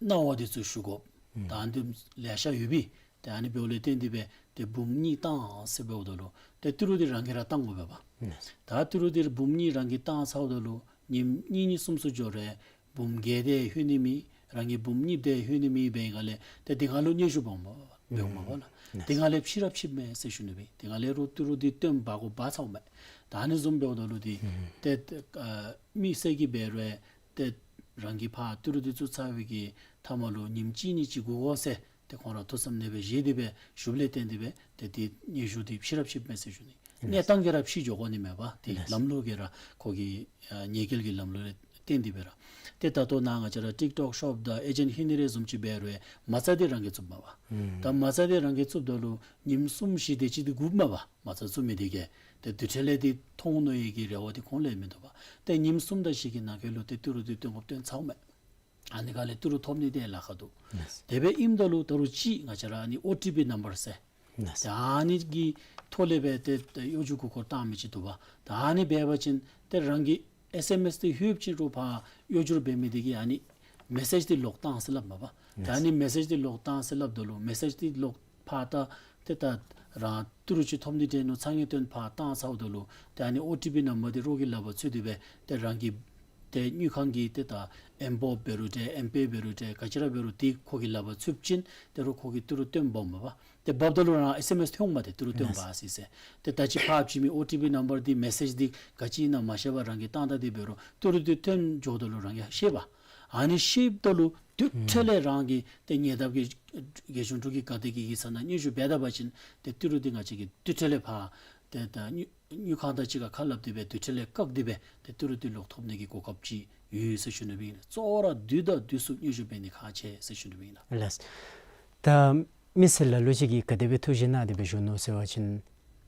གནང་བ་དེ་ཚུ་ཞུ་དགོཔ། ཨུམ་ད་ཨ་ནི་ལེ་ཤ་ཡོད་པས། ཏེ་ཨ་ནི་འབདཝ་ལས་བརྟེན་ཏེ་སྦེ་ཏེ་འབུམ་གཉིས་བཏང་ཟེར་འབདཝ་ད་ལུ་ཏེ་ཏི་རུ་དེ་རང་གིས་ར་བཏང་དགོ་པས་པ། ཨུམ་ད་ཏི་རུ་དེ་འབུམ་གཉིས་རང་གིས་བཏང་ཚརཝ་ད་ལུ་ཉིནམ་གཉིས་གཉིས་གསུམ་གསུམ་འགྱོ་རུང་འབུམ་བརྒྱད་དེ་ལྷོད་ནི་མེད། རང་གི་འབུམ་གཉིས་དེ་ལྷོད་ནི་མེད་པའི་སྒང་ལས་ཏེ་དེ་སྒང་ལུ་སྙན་ཞུ་འབག་འོང་མས་པ། འབག་འོང་མས་པ་ལགས། ཨུམ་དེ་སྒང་ལས་ཕྱི་ར་ཕྱིསཔ་མས་ཟེར་ཞུ་ནི་སྦེ། དེ་སྒང་ལས་རུང་ཏི་རུ་དེ་བཏོན་འབག་དགོཔ་འབག་ཚརཝ་མས། ད་ཨ་ནི་བཟུམ་འབདཝ་ད་ལུ་དེ་ཨུམ་ཏེ་ཨ་མི་སེར་གྱིས་འབད་རུང་ཏེ་རང་གིས་ཕར་ཏི་རུ་དེ་བཙུགས་ཚར་བའི་གི་མཐའ་མ་ལུ་ཉིནམ་གཅིག་གཉིས་ཅིག་སྒུག་དགོ་ཟེར་ཏེ་ཁོང་ར་ཐུགས་བསམ་ཨ་ནེ་སྦེ་བཞེས་ཏེ་སྦེ་ཞུཝ་ལས་བརྟེན་ཏེ་སྦེ་ཏེ་དེ་སྙན་ཞུ་དེ་ཕྱི་ར་ཕྱིསཔ་མས་ཟེར་ཞུ་ནི། ཨིན། གནས་སྟངས་ཀྱིས་ར་ཕྱི་འགྱོ་དགོ་ནི་མས་པ། དེ་ཨིན། ལམ་ལུགས་ཀྱིས་ར་ཁོ་གི་ཨ་ཉེས་འགེལ་གྱི་ལམ་ལུགས་ལས་བརྟེན་ཏེ་སྦེ་ར། ཏེ་ད་ལྟོ་ནཱ་ང་བཅས་ར་ཊིཀ་ཊོཀ་ཤོབ་དང་ཨེ་ཇེནཊ་ཧེ་ནི་རེ་བཟུམ་ཅིག་འབད་རུང་མ་རྩ་དེ་རང་གིས་བཙུགསཔ་མས་པ། ཨུམ་ད་མ་རྩ་དེ་རང་གིས་བཙུགསཔ་ད་ལུ་ཉིནམ་གསུམ་བཞི་དེ་ཅིག་དེ་སྒུགཔ་མས་པ། མ་རྩ་བཙུགས་མི་དེ་གིས་ཏེ་དུས་ཐེངས་ལས་དེ་མཐོང་ནི་གི་རེ་བ་དེ་ཁོང་ལས་མིན་འདུག་པ། ཏེ་ཉིནམ་གསུམ་དང་བཞི་གི་ནང་འཁོད་ལུ་ཏེ་ཏི་རུ་དེ་བཏོན་དགོཔ་བཏོན་ཚརཝ་མས། ཨ་ནི་སྒང་ལས་ཏི་རུ་ཐོབ་ནི་དེ་ལཱ་ཁག་འདུག། ལགས། དེ་སྦེ་ཨིནམ་ད་ལུ་ད་རུང་ཅིག་ང་བཅས་ར་ཨ་ནི་ཨོ་ཊི་པི་ནམ་བར་ཟེར། ལགས། ད་ཨ་ནི་གི་ཐོག་ལས་སྦེ་ཏེ་ཏེ་གཡོ་སྒྱུ་མགུ་སྐོར་བཏང་མི་ཅིག་འདུག་པ། ད་ཨ་ནི་འབད་བ་ཅིན་ཏེ་རང་གི་ཨེསི་ཨེམ་ཨེསི་དེ་ལྷོདཔ་ཅིག་རུང་ཕར་གཡོ་སྒྱུར་འབད་མི་དེ་གིས་ཨ་ནི་མེ་སེཇ་དེ་ལོག་བཏང་ཟེར་སླབ་མས་པ། ད་ཨ་ནི་མེ་སེཇ་དེ་ལོག་བཏང་ཟེར་སླབ་ད་ལུ་མེ་སེཇ་དེ་ལོག་ཕར་ད་ཏེ་ད་རང་ཏི་རུ་ཅིག་ཐོབ་ནི་དེ་ནོ་ཚ་ངེས་བཏོན་ཕར་བཏང་ཚརཝ་ད་ལུ་ཏེ་ཨ་ནི་ཨོ་ཊི་པི་ནམ་བར་དེ་རོགས་ཀྱི་ལག་པར་ཚུད་དེ་སྦེ་ཏེ་རང་གི་ཏེ་དངུལ་ཁང་གི་ཏེ་ད་ཨེམ་བོབ་འབད་རུང་ཏེ་ཨེམ་པེ་འབད་རུང་ཏེ་ག་ཅི་ར་འབད་རུང་དེ་ཁོ་གི་ལག་པར་ཚུདཔ་ཅིན་ཏེ་རོགས་ཁོ་གིས་ཏི་རུ་བཏོན་འབག་འོང་མས་པ། ཏེ་འབགཔ་ད་ལུ་རང་ཨེསི་ཨེམ་ཨེསི་ཐོན་འོང་མས། ཏེ་ཏི་རུ་བཏོན་འབག་ཡི་ཟེར། ཏེ་ད་ཅི་ཕར་བྱིན་མི་ཨོ་ཊི་པི་ནམ་བར་དེ་མེ་སེཇ་དེ་ག་ཅི་ཨིན་ན་མ་ཤེས་པར་རང་གིས་བཏང་ད་དེ་འབད་རུང་ཏི་རུ་དེ་བཏོན་འགྱོཝ་ད་ལུ་རང་གིས་ཤེས་པ། ཨ་ནི་ཤེསཔ་ད་ལུ་དུས་ཐོག་ལས་རང་གིས་ཏེ་ཉེ་འདབས་ཀྱི་རྒྱལ་གཞུང་འབྲུག་གི་འགག་སྡེ་གི་ཡིག་ཚང་ནང་སྙན་ཞུ་འབད་ད་པ་ཅིན་ཏེ་ཏི་རུ་དེ་ང་བཅས་ཀྱིས་དུས་ཐོག་ལས་ཕར་ཏེ་ད་དངུལ་དངུལ་ཁང་དང་གཅིག་ཁར་ཁ་སླབ་སྟེ་སྦེ་དུས་ཐོག་ལས་བཀག་སྟེ་སྦེ་ཏེ་ཏི་རུ་དེ་ལོག་ཐོབ་ནི་གི་གོ་སྐབས་ཅིག་ཡོད་ཟེར་ཞུ་ནི་སྦེ་ཨིན། གཙོ་བོ་ར་དུས་དང་དུས་སུ་སྙན་ཞུ་འབད་ནི་ཁག་ཆེ་ཟེར་ཞུ་ནི་སྦེ་ཨིན། ལགས། ད་མི་སེར་ལ་ལུ་ཅིག་གིས་ག་དེ་སྦེ་ཐུགས་བཞེད་གནང་སྟེ་སྦེ་བཞུགས་ནུག་ཟེར་བ་ཅིན་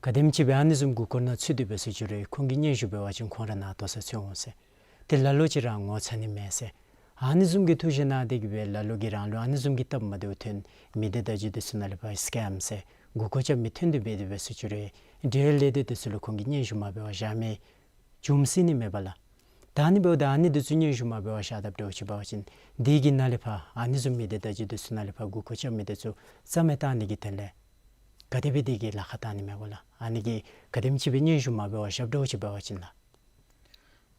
ག་དེམ་ཅིག་སྦེ་ཨ་ནི་བཟུམ་མགུ་སྐོར་ནང་ཚུད་དེ་སྦེ་ཟེར་ཞུ་རུང་ཁོང་གིས་སྙན་ཞུ་འབད་བ་ཅིན་ཁོང་ར་ནཱ་ལྟོ་ས་ཚུད་འོང་ཟེར། ཏེ་ལ་ལུ་ཅིག་ར་ངོ་ཚ་ནི་མས་ཟེར། ཨ་ནི་བཟུམ་གྱི་ཐུགས་བཞེད་གནང་སྟེ་གི་སྦེ་ལ་ལུ་གིས་རང་ལུ་ཨ་ནི་བཟུམ་གྱི་སྟབས་མ་བདེཝ་ཐོན་མི་སྡེ་བརྡ་བརྒྱུད་དེ་ཚུ་ནང་ལས་ཕར་སི་ཀེམ་ཟེར་མགུ་སྐོར་རྐྱབ་མི་ཐོན་ཏེ་སྦེ་དེ་སྦེ་ཟེར་ཞུ་རུང་འབྲེལ་ཡོད་ལས་སྡེ་དེ་ཚུ་ལུ་ཁོང་གིས་སྙན་ཞུ་མ་འབད་བར་བཞག་མི་བྱུང་སྲིད་ནི་མས་པ་ལགས། ད་ཨ་ནི་འབདཝ་ད་ཨ་ནི་འདི་ཚུ་སྙན་ཞུ་མ་འབད་བར་བཞག་ད་འདྲཝ་ཅིག་འབད་བ་ཅིན་དེ་གི་ནང་ལས་ཕར་ཨ་ནི་བཟུམ་མི་སྡེ་བརྡ་བརྒྱུད་འདི་ཚུ་ནང་ལས་ཕར་མགུ་སྐོར་རྐྱབ་མི་འདི་ཚུ་རྩ་མེད་བཏང་ནི་གི་དོན་ལས་ག་དེ་སྦེ་དེ་གི་ལཱ་ཁག་བཏང་ནི་མས་གོ་ལགས། ཨ་ནི་གི་ག་དེམ་ཅིག་སྦེ་སྙན་ཞུ་མ་འབད་བར་བཞག་འདྲཝ་ཅིག་འབད་བ་ཅིན་ལགས།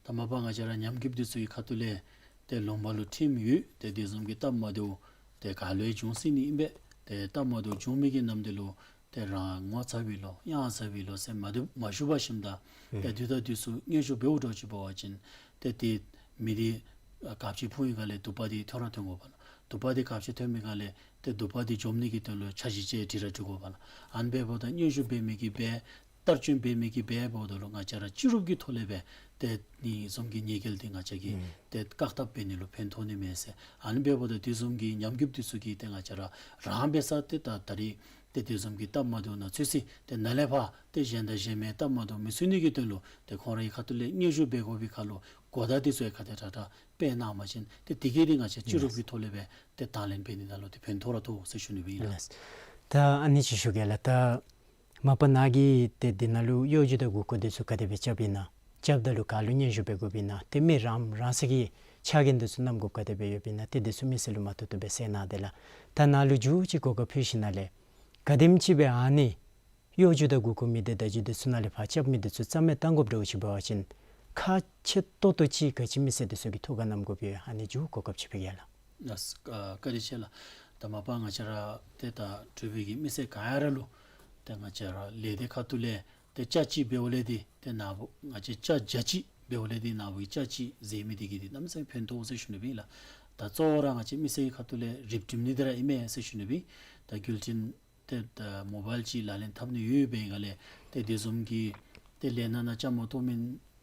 ད་མ་པ་ང་བཅས་ར་ཉམས་རྒུདཔ་འདི་ཚུ་གི་ཁ་ཐུག་ལས་ཏེ་ལུང་པ་ལུ་ཁྲིམས་ཡོད། ཏེ་དེ་བཟུམ་གྱི་སྟབས་མ་བདེཝ་ཏེ་ག་ལུ་ཡང་འབྱུང་སྲིད་ནི་ཨིན་པས། ཏེ་སྟབས་མ་བདེཝ་འབྱུང་མི་གི་ནམ་དུས་ལུ་ཏེ་རང་ངོ་ཚ་བའི་ལོ་གཡང་ཚ་བའི་ལོ་ཟེར་མ་བཏུབ་མ་ཞུ་བ་ཞིནམ་ད་ཏེ་དུས་ད་དུས་སུ་སྙན་ཞུ་འབདཝ་འདྲཝ་ཅིག་འབད་བ་ཅིན་ཏེ་ཏེ་མི་འདི་ཨ་གབ་ཅིག་ཕུང་བའི་སྒང་ལས་དུ་པ་འདི་ཐོན་ར་ཐོན་དགོ་པས་ལགས། དུ་པ་འདི་གབ་ཅིག་ཐོན་མི་སྒང་ལས་ཏེ་དུ་པ་འདི་འཇོམས་ནི་གི་དོན་ལུ་འཆར་གཞི་ཅིག་སྒྲིག་ར་སྒྲིག་དགོ་པས་ལགས། ཨ་ནི་འབདཝ་ད་སྙན་ཞུ་འབད་མི་གིས་འབད་བལྟ་བཅོས་འབད་མི་གིས་འབད་འབདཝ་ད་ལུ་ང་བཅས་ར་སྤྱི་རུབ་ཀྱི་ཐོག་ལས་འབད་ཏེ་ཨ་ནི་བཟུམ་གྱི་ཉེས་འགེལ་འདི་ང་བཅས་ཀྱིས་ཨུམ་ཏེ་བཀག་ཐབས་འབད་ནི་ལུ་ཕན་ཐོགས་ནི་མས་ཟེར། ཨ་ནི་འབདཝ་ད་དེ་བཟུམ་གྱི་ཉམས་རྒུདཔ་འདི་ཚུ་གིས་ཏེ་ང་བཅས་ར་རང་འབད་ས་ཏེ་ད་ད་རིས་ཏེ་དེ་བཟུམ་གྱི་སྟབས་མ་བདེཝ་ནང་ཚུད་ཅི། ཏེ་ནཱ་ལས་ཕར་ཏེ་གཞན་དང་གཞན་མའི་སྟབས་མ་བདེཝ་མི་ཚུད་ནི་གི་དོན་ལུ་ཏེ་ཁོང་རའི་ཁ་ཐུག་ལས་སྙན་ཞུ་འབད་དགོ་པའི་ཁར་ལུ་གོ་བརྡ་འདི་ཚུ་ཡང་ག་དེ་དྲག་དྲག་སྤེལ་གནང་བ་ཅིན་ཏེ་དེ་གིས་ཏེ་ང་བཅས་སྤྱི་རུབ་ཀྱི་ཐོག་ལས་འབད་ཏེ་དང་ལེན་འབད་ནི་ད་ལུ་ཏེ་ཕན་ཐོགས་ར་ཐོགས་ཟེར་ཞུ་ནི་སྦེ་ཨིན་ལགས། ལགས། ད་ཨ་ནི་ཅིག་ཞུ་གེ་ལགས། ད་མ་པ་ནཱ་གིས་ཏེ་འདི་ནང་ལུ་གཡོ་སྒྱུ་དང་མགུ་སྐོར་འདི་ཚུ་ག་དེ་སྦེ་རྐྱབ་ཨིན་ན། རྐྱབ་ད་ལུ་ག་ལུ་སྙན་ཞུ་འབད་དགོཔ་ཨིན་ན། ཏེ་མི་རང་རང་སོ་གི་ཆ་རྐྱེན་འདི་ཚུ་བསྣམ་དགོཔ་ག་དེ་སྦེ་ཡོདཔ་ཨིན་ན། ཏེ་འདི་ཚུ་མི་སེར་ལུ་མ་ཐུག་ཐུག་སྦེ་གསལ་གནང་དེ་ལགས། ད་ནཱ་ལུ་མཇུག་ཅིག་གོ་སྐབས་ཕུལ་ཞིནམ་ལས་ག་དེམ་ཅིག་སྦེ་ཨ་ནི་གཡོ་སྒྱུ་དང་མགུ་སྐོར་མི་སྡེ་བརྡ་བརྒྱུད་འདི་ཚུ་ནང་ལས་ཕར་རྐྱབ་མི་འདི་ཚུ་རྩ་མེད་བཏང་དགོཔ་འདྲཝ་ཅིག་འབད་བ་ཅིན་ཁག་ཆེ་ཏོག་ཏོ་ཅིག་ག་ཅི་མི་སེར་འདི་ཚུ་གིས་ཐུགས་ཁར་བསྣམ་དགོཔ་ཡོད། ཨ་ནི་མཇུག་གོ་སྐབས་ཅིག་ཕུལ་གེ་ལགས། ལགས། ཨ་བཀའ་དྲིན་ཆེ་ལགས། ད་མ་པ་ང་བཅས་ར་ཏེ་ད་འབྲུག་པའི་གི་མི་སེར་ག་ར་ལུ་ཏེ་ང་བཅས་ར་ལས་སྡེ་ཁ་ཐུག་ལས་ཏེ་ཅ་གཅིག་འབདཝ་ལས་འདི་ཏེ་ནཱ་བུ་ང་བཅས་ཅ་བརྒྱ་གཅིག་འབདཝ་ལས་འདི་ནཱ་བུ་གི་ཅ་གཅིག་ཟེར་མི་འདི་གིས་འདི་གནམ་མེད་ས་མེད་ཕན་ཐོགས་ཟེར་ཞུ་ནི་སྦེ་ཨིན་ལགས། ད་གཙོ་བོ་ར་ང་བཅས་མི་སེར་གྱི་ཁ་ཐུག་ལས་རིག་སྒྲིམ་ནི་འདི་ར་ཨིན་མས་ཟེར་ཞུ་ནི་སྦེ། ད་རྒྱུ་མཚན་ཏེ་ད་མོ་བཱའིལ་ཅིག་ལག་ལེན་འཐབ་ནི་ཡོད་པའི་སྒང་ལས་ཏེ་དེ་བཟུམ་གྱི་ཏེ་ལས་སྣ་ནང་བཅའ་མར་གཏོགས་མི་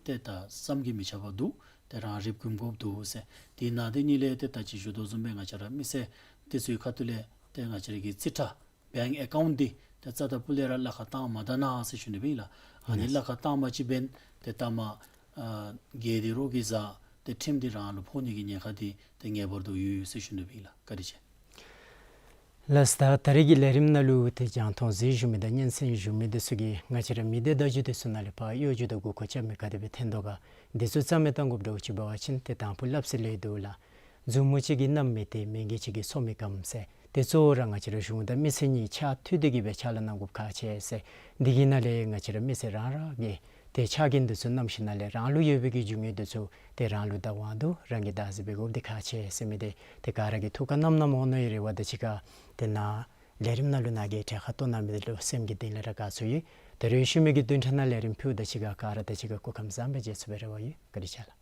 ཏེ་ད་བསམ་གྱིས་མི་ཁྱབ་པ་འདུག། ཏེ་རང་རིགཔ་སྒྲིམ་དགོཔ་འདུག་ཟེར། དེ་ནང་དེ་གཉིས་ལས་ཏེ་ད་ཅི་ཞུ་དོ་བཟུམ་སྦེ་ང་བཅས་ར་མི་སེར་འདི་ཚུ་གི་ཁ་ཐུག་ལས་ཏེ་ང་བཅས་ར་གི་རྩིས་ཁྲ་བེངཀ་ཨེ་ཀའུནཊ་འདི་ཏེ་རྩ་དང་སྤུ་ལས་ར་གླ་ཁར་བཏང་མ་ད་གནང་ཟེར་ཞུ་ནི་སྦེ་ཨིན་ལགས། ཨ་ནི་གླ་ཁར་བཏང་པ་ཅིན་འབདན་ཏེ་ད་མ་ཨ་རྒྱལ་དེ་རོགས་ཀྱིས་བཟའ་ཏེ་ཁྲིམས་འདི་རང་ལུ་ཕོག་ནི་གི་ཉེན་ཁ་འདི་ཏེ་ངེས་པར་དུ་ཡོད་ཟེར་ཞུ་ནི་སྦེ་ཨིན་ལགས། བཀའ་དྲིན་ཆེ། ལགས། ད་ད་རིས་ཀྱི་ལས་རིམ་ནང་ལུ་ཏེ་རྒྱང་མཐོང་གཟིགས་བཞུགས་མི་དང་སྙན་གསན་བཞུགས་མི་འདི་ཚུ་གིས་ང་བཅས་ར་མི་སྡེ་བརྡ་བརྒྱུད་འདི་ཚུ་ནང་ལས་ཕར་གཡོ་སྒྱུ་དང་མགུ་སྐོར་རྐྱབ་མི་ག་དེ་སྦེ་ཐོན་དོ་ག། འདི་ཚུ་རྩ་མེད་བཏང་དགོཔ་འདྲཝ་ཅིག་འབད་བ་ཅིན་ཏེ་དང་ཕུ་སླབ་སྲོལ་ལས་འདུག་ལགས། མཛུབ་མོ་གཅིག་གིས་གནམ་མི་བཏེག། མི་རྒས་གཅིག་གིས་མཚོ་མི་སྐམ་ཟེར། ཏེ་གཙོ་བོ་ར་ང་བཅས་ར་གཞུང་དང་མི་སེར་གཉིས་ཕྱག་མཐུད་དེ་གི་སྦེ་ཕྱག་ལཱ་གནང་དགོཔ་ཁག་ཆེ་ཟེར། འདི་གི་ནང་ལས་ང་བཅས་ར་མི་སེར་རང་རང་གིས་ཏེ་ཕྱག་རྐྱེན་འདི་ཚུ་བསྣམས་ཞིནམ་ལས་རང་ལུ་ཡོད་པའི་གི་རྒྱུ་དངོས་འདི་ཚུ་ཏེ་རང་ལུ་བདག་དབང་འདུག། རང་གིས་བདག་འཛིན་འབད་དགོཔ་འདི་ཁག་ཆེ་ཟེར་མི་འདི་ཏེ་ག་ར་གིས་ཐུགས་ཁར་བསྣམ་བསྣམ་འོང་ནི་ཡོད་རེ་བ་དང་གཅིག་ཁར་ཏེ་ནཱ་ལས་རིམ་ནང་ལུ་ནཱ་གིས་གྲལ་ཁར་གཏོགས་གནང་མི་འདི་ལུ་སེམས་ཀྱི་གཏིང་ལས་ར་དགའ་ཚོར་ཡོད། ད་རེས་ཤུལ་མའི་གི་བདུན་ཕྲག་ནང་ལས་རིམ་ཕུལཝ་དང་གཅིག་ཁར་ག་ར་དང་གཅིག་ཁར་སྐུ་ཁམས་བཟང་སྦེ་མཇལ་ཚུགསཔ་སྦེ་རེ་བ་ཡོད། བཀའ་དྲིན་ཆེ་ལགས།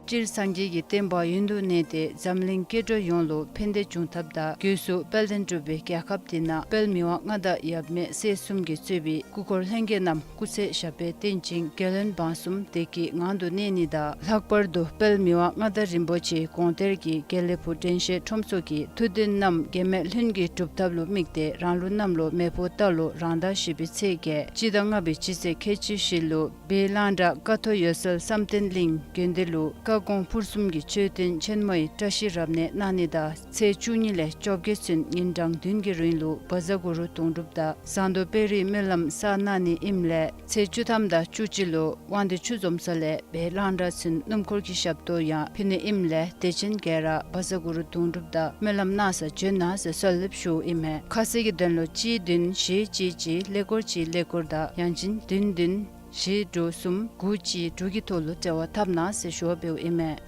སྤྱིར་སངས་རྒྱས་ཀྱི་བསྟན་པ་ཡུན་དུ་གནས་ཏེ་འཛམ་གླིང་སྐྱེ་འགྲོ་ཡོངས་ལུ་ཕན་བདེ་འབྱུང་ཐབས་དང་སྒོས་སུ་དཔལ་ལྡན་འབྲུག་པའི་རྒྱལ་ཁབ་འདི་ནང་དཔལ་མི་དབང་མངའ་བདག་ཡབ་མེས་སྲས་གསུམ་གྱིས་གཙོས་པའི་སྐུ་འཁོར་ལྷན་རྒྱས་རྣམས་སྐུ་ཚེ་ཞབས་པད་བརྟན་ཅིང་རྒྱལ་བློན་འབངས་གསུམ་བདེ་སྐྱིད་ངང་དུ་གནས་ནི་དང་། ལྷག་པར་དུ་དཔལ་མི་དབང་མངའ་བདག་རིན་པོ་ཆེའི་དགོངས་གཏེར་གྱི་དགེ་ལེགས་ཕུག་དྲན་ཤེས་ཁྲོམ་ཚོགས་ཀྱི་ཐུགས་འདུན་རྣམས་འགལ་མེད་ལྷུན་གྱིས་གྲུབ་ཐབས་ལུ་དམིགས་ཏེ་རང་ལུགས་གནམ་ལོ་མེ་ཕོ་རྟ་ལོ་རང་ཟླ་བཞི་པའི་ཚེས་བརྒྱད་སྤྱི་ཟླ་ལྔ་པའི་སྤྱི་ཚེས་ཁལ་གཅིག་བཞི་ལུ་སྦིས་གླང་བྲག་ཀ་ཐོ་འོད་གསལ་བསམ་གཏན་གླིང་དགོན་སྡེ་ལུ་བཀའ་དགོངས་ཕུར་གསུམ་གྱི་མཆོད་རྟེན་ཆེན་མོའི་བཀྲ་ཤིས་རབ་གནས་གནང་ནི་དང་། ཚེས་བཅུ་གཉིས་ལས་བཅོ་བརྒྱད་ཚུན་ཉིན་གྲངས་བདུན་གྱི་རིང་ལུ་བཛྲ་གུ་རུ་དུང་སྒྲུབ་དང་ཟངས་མདོག་དཔལ་རིའི་སྨོན་ལམ་བསགས་གནང་ནི་ཨིནམ་ལས། ཚེས་བཅུ་ཐམ་དང་བཅུ་གཅིག་ལུ་དབང་འདུས་ཆུ་འཛོམས་ས་ལས་སྦིས་གླང་བྲག་ཚུན་སྣུམ་འཁོར་གྱི་ཞབས་ཏོག་ཡང་ཕུལ་ནི་ཨིནམ་ལས། དད་ཅན་ག་ར་བཛྲ་གུ་རུ་དུང་སྒྲུབ་དང་སྨོན་ལམ་གནང་སར་འབྱོན་གནང་ཟེར་གསོལ་འདེབས་ཞུཝ་ཨིན་མས། ཁ་གསལ་གྱི་དོན་ལུ་གཅིག་བདུན་བཞི་གཅིག་གཅིག་ཀླད་ཀོར་གཅིག་ཀླད་ཀོར་དང་ཡང་ཅིན་བདུན་བདུན་བཞི་དྲུག་གསུམ་དགུ་གཅིག་དྲུག་གི་ཐོག་ལུ་འབྲེལ་བ་འཐབ་གནང་ཟེར་ཞུ་བ་འབདཝ་ཨིན་མས།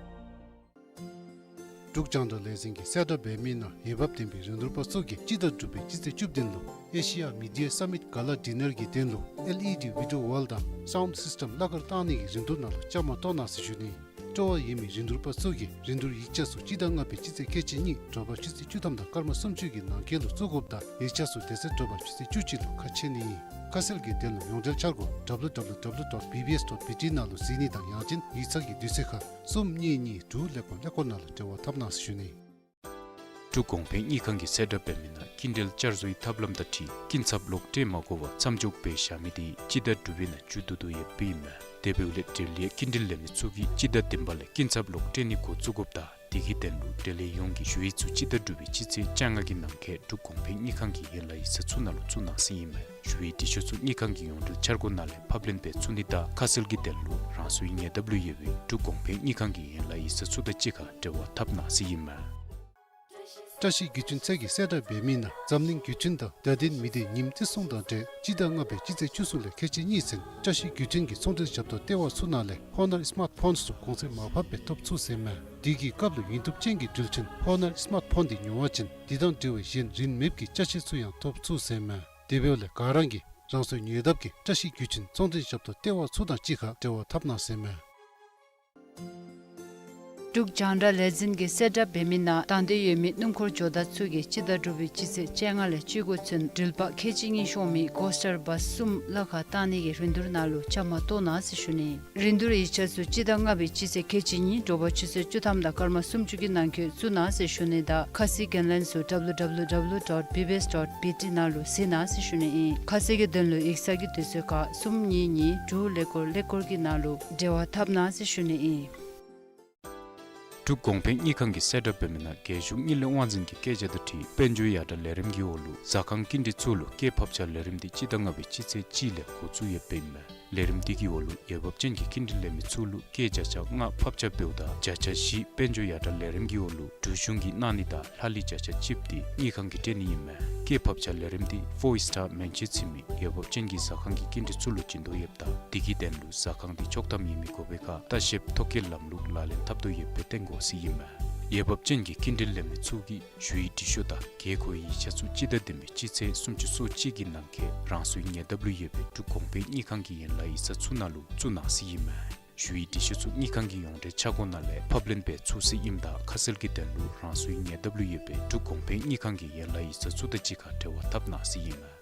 འབྲུག་རྒྱང་བསྒྲགས་ལས་འཛིན་གྱིས་གསལ་བསྒྲགས་འབད་མི་ནང་འོས་འབབ་ལྡན་པའི་རིན་བསྡུར་པ་ཚུ་གིས་སྤྱི་ཟླ་དྲུག་པའི་སྤྱི་ཚེས་བཅུ་བདུན་ལུ་ཨེ་ཤི་ཡ་མི་ཌི་ཡ་སམ་མིཊ་ག་ལ་ཌི་ནར་གྱི་དོན་ལུ་ཨེལ་ཨི་ཌི་བི་ཌི་ཡོ་ཝཱལ་དང་སའུནཌ་སིསི་ཊེམ་གླ་གར་བཏང་ནི་གི་རིན་བསྡུར་ནང་ལུ་བཅའ་མར་གཏོགས་གནང་ཟེར་ཞུ་ནི། སྤྲོ་བ་ཡོད་མི་རིན་བསྡུར་པ་ཚུ་གིས་རིན་བསྡུར་ཡིག་ཆ་ཚུ་སྤྱི་ཟླ་ལྔ་པའི་སྤྱི་ཚེས་ཁལ་གཅིག་གཉིས་དྲོ་པ་ཆུ་ཚོད་བཅུ་ཐམ་དང་སྐར་མ་སུམ་ཅུ་གི་ནང་འཁོད་ལུ་བཙུགས་དགོཔ་དང་ཡིག་ཆ་ཚུ་དེ་ཚེ་དྲོ་པ་ཆུ་ཚོད་བཅུ་གཅིག་ལུ་ཁ་ཕྱེ་ནི་ཨིན། ཁ་གསལ་གྱི་དོན་ལུ་ཡོངས་འབྲེལ་འཆར་སྒོ་ཌབ་ལུ་ཌབ་ལུ་ཌབ་ལུ་ཌོཊ་བི་བི་ཨེསི་ཌོཊ་བི་ཊི་ནང་ལུ་གཟིགས་ནི་དང་ཡང་ཅིན་ཡིག་ཚང་གི་དུས་ཚོད་ཁར་གསུམ་གཉིས་གཉིས་དྲུག་ཀླད་ཀོར་ཀླད་ཀོར་ནང་ལུ་འབྲེལ་བ་འཐབ་གནང་ཟེར་ཞུ་ནི། འབྲུག་གོང་འཕེལ་དངུལ་ཁང་གིས་གསལ་བསྒྲགས་འབད་མི་ནང་སྐྱིན་འགྲུལ་བསྐྱར་བཟོའི་ཐབས་ལམ་དང་འཁྲིལ་སྐྱིན་ཚབ་ལོག་སྤྲོད་མ་དགོ་པར་མཚམས་འཇོག་འབད་བཞག་མི་དེ་སྤྱི་ཟླ་དྲུག་པའི་ནང་མཇུག་བསྡུ་དོ་ཡོདཔ་ཨིན་མས། དེ་འབདཝ་ལས་འབྲེལ་ཡོད་སྐྱིན་འགྲུལ་ལེན་མི་ཚུ་གིས་སྤྱི་ཟླ་བདུན་པ་ལས་སྐྱིན་ཚབ་ལོག་སྤྲོད་ནི་འགོ་བཙུགས་དགོཔ་དང་དེ་གི་དོན་ལུ་འབྲེལ་ཡོད་ཡོངས་ཀྱི་ཞུ་ཡིག་ཚུ་སྤྱི་ཟླ་དྲུག་པའི་སྤྱི་ཚེས་བཅོ་ལྔ་གི་ནང་འཁོད་འབྲུག་གོང་འཕེལ་དངུལ་ཁང་གི་ཡན་ལག་ཡིག་ཚང་ཚུ་ནང་ལུ་བཙུགས་གནང་ཟེར་ཨིན་མས། ཞུ་ཡིག་འབྲི་ཤོག་ཚུ་དངུལ་ཁང་གི་ཡོངས་འབྲེལ་འཆར་སྒོ་ནང་ལས་ཕབ་ལེན་འབད་ཚུགས་ནི་དང་ཁ་གསལ་གྱི་དོན་ལུ་རང་སོའི་ཉེ་འདབས་ལུ་ཡོད་པའི་འབྲུག་གོང་འཕེལ་དངུལ་ཁང་གི་ཡན་ལག་ཡིག་ཚང་ཚུ་དང་གཅིག་ཁར་འབྲེལ་བ་འཐབ་གནང་ཟེར་ཨིན་མས། བཀྲ་ཤིས་བརྒྱུད་འཕྲིན་ཚད་ཀྱིས་གསལ་བསྒྲགས་འབད་མི་ནང་འཛམ་གླིང་བརྒྱུད་འཕྲིན་དང་བརྡ་དོན་མི་སྡེ་ཉིནམ་བརྩི་སྲུང་དང་འབྲེལ་སྤྱི་ཟླ་ལྔ་པའི་སྤྱི་ཚེས་བཅུ་གསུམ་ལས་ཁལ་གཅིག་གཉིས་ཚུན་བཀྲ་ཤིས་བརྒྱུད་འཕྲིན་གྱི་ཚོང་འབྲེལ་ཞབས་ཏོག་ལྟེ་བ་ཚུ་ནང་ལས་ཧོ་ནར་སི་མཱརཊ་ཕོནསི་ཚུ་གོང་ཚད་མར་ཕབ་སྦེ་ཐོབ་ཚུགས་ཟེར་ཨིན་མས། དེ་གི་སྐབས་ལུ་ཡུན་ཐུབ་ཅན་གྱི་འགྲུལ་ཆེན་ཧོ་ནར་སི་མཱརཊ་ཕོན་འདི་ཉོ་བ་ཅིན་དེ་དང་འབྲེལ་བའི་གཞན་རིན་མེདཔ་ཀྱི་ཅ་ཆས་ཚུ་ཡང་ཐོབ་ཚུགས་ཟེར་ཨིན་མས། དེ་འབདཝ་ལས་ག་ར་གིས་རང་སོའི་ཉེ་འདབས་ཀྱི་བཀྲ་ཤིས་བརྒྱུད་འཕྲིན་ཚོང་འབྲེལ་ཞབས་ཏོག་ལྟེ་བ་ཚུ་དང་གཅིག་ཁར་འབྲེལ་བ་འཐབ་གནང་ཟེར་ཨིན་མས། འབྲུག་རྒྱང་བསྒྲགས་ལས་འཛིན་གྱིས་གསལ་བསྒྲགས་འབད་མི་ནང་དང་འདོད་ཡོད་མི་སྣུམ་འཁོར་ཇོ་བདག་ཚུ་གིས་སྤྱི་ཟླ་དྲུག་པའི་སྤྱི་ཚེས་བཅོ་ལྔ་ལས་བཅུ་དགུ་ཚུན་འགྲུལ་པ་ཁལ་གཅིག་གཉིས་ཤོང་མི་ཀོ་སི་ཊར་བཱསི་གསུམ་གླ་ཁར་བཏང་ནི་གི་རིན་བསྡུར་ནང་ལུ་བཅའ་མར་གཏོགས་གནང་ཟེར་ཞུ་ནི། རིན་བསྡུར་ཡིག་ཆ་ཚུ་སྤྱི་ཟླ་ལྔ་པའི་སྤྱི་ཚེས་ཁལ་གཅིག་གཉིས་དྲོ་པ་ཆུ་ཚོད་བཅུ་ཐམ་དང་སྐར་མ་སུམ་ཅུ་གི་ནང་འཁོད་བཙུགས་གནང་ཟེར་ཞུ་ནི་དང་ཁ་གསལ་གྱི་དོན་ལུ་ཌབ་ལུ་ཌབ་ལུ་ཌབ་ལུ་ཌོཊ་བི་བི་ཨེསི་ཌོཊ་བི་ཊི་ནང་ལུ་གཟིགས་གནང་ཟེར་ཞུ་ནི་ཨིན། ཁ་གསལ་གྱི་དོན་ལུ་ཡིག་ཚང་གི་དུས་ཚོད་ཁར་གསུམ་གཉིས་གཉིས་དྲུག་ཀླད་ཀོར་ཀླད་ཀོར་གྱི་ནང་ལུ་འབྲེལ་བ་འཐབ་གནང་ཟེར་ཞུ་ནི་ཨིན། འབྲུག་གོང་འཕེལ་དངུལ་ཁང་གིས་གསལ་བསྒྲགས་འབད་མི་ནང་རྒྱལ་གཞུང་དངུལ་ལས་དབང་འཛིན་གྱི་བཀོད་རྒྱ་དང་འཁྲིལ་དཔལ་འབྱོར་ཡར་དྲག་ལས་རིམ་གྱི་འོག་ལུ་ཟ་ཁང་སྐྱིན་འགྲུལ་ཚུ་ལུ་སྐྱེད་ཕབ་ཆ་ལས་རིམ་འདི་སྤྱི་ཟླ་ལྔ་པའི་སྤྱི་ཚེས་གཅིག་ལས་འགོ་བཙུགས་ཡོདཔ་ཨིན་མས། ལས་རིམ་འདི་གི་འོག་ལུ་འོས་འབབ་ཅན་གྱི་སྐྱིན་འགྲུལ་ལེན་མི་ཚུ་ལུ་སྐྱེད་བརྒྱ་ཆ་ལྔ་ཕབ་ཆ་འབདཝ་ད་བརྒྱ་ཆ་བཞི་དཔལ་འབྱོར་ཡར་དྲག་ལས་རིམ་གྱི་འོག་ལུ་འབྲུག་གཞུང་གིས་གནང་ནི་དང་ལྷག་ལུས་བརྒྱ་ཆ་གཅིག་འདི་དངུལ་ཁང་གིས་སྤྲོད་ནི་ཨིན་མས། སྐྱེད་ཕབ་ཆ་ལས་རིམ་འདི་ཕོར་སི་ཊར་མན་ཆད་ཚུད་མི་འོས་འབབ་ཅན་གྱི་ཟ་ཁང་གི་སྐྱིན་འགྲུལ་ཚུ་ལུ་བྱིན་དོ་ཡོདཔ་ད་དེ་གི་དོན་ལུ་ཟ་ཁང་འདི་ཆོག་ཐམ་ཡོད་མི་དགོ་པའི་ཁར་ལྟ་བཤལཔ་ཐོ་བཀོད་ལམ་ལུགས་ལག་ལེན་འཐབ་དོ་ཡོདཔ་སྦེ་བསྟན་དགོ་ཟེར་ཨིན་མས། འོས་འབབ་ཅན་གྱི་སྐྱིན་འགྲུལ་ལེན་མི་ཚུ་གིས་ཞུ་ཡིག་འབྲི་ཤོག་དང་དགོས་མཁོའི་ཡིག་ཆ་ཚུ་སྤྱི་ཟླ་བདུན་པའི་སྤྱི་ཚེས་སུམ་ཅུ་སོ་གཅིག་གི་ནང་འཁོད་རང་སོའི་ཉེ་འདབས་ལུ་ཡོད་པའི་འབྲུག་གོང་འཕེལ་དངུལ་ཁང་གི་ཡན་ལག་ཡིག་ཚང་ཚུ་ནང་ལུ་བཙུགས་གནང་ཟེར་ཨིན་མས། ཞུ་ཡིག་འབྲི་ཤོག་ཚུ་དངུལ་ཁང་གི་ཡོངས་འབྲེལ་འཆར་སྒོ་ནང་ལས་ཕབ་ལེན་འབད་ཚུགས་ཟེར་ཨིནམ་ད་ཁ་གསལ་གྱི་དོན་ལུ་རང་སོའི་ཉེ་འདབས་ལུ་ཡོད་པའི་འབྲུག་གོང་འཕེལ་དངུལ་ཁང་གི་ཡན་ལག་ཡིག་ཚང་ཚུ་དང་གཅིག་ཁར་འབྲེལ་བ་འཐབ་གནང་ཟེར་ཨིན་མས།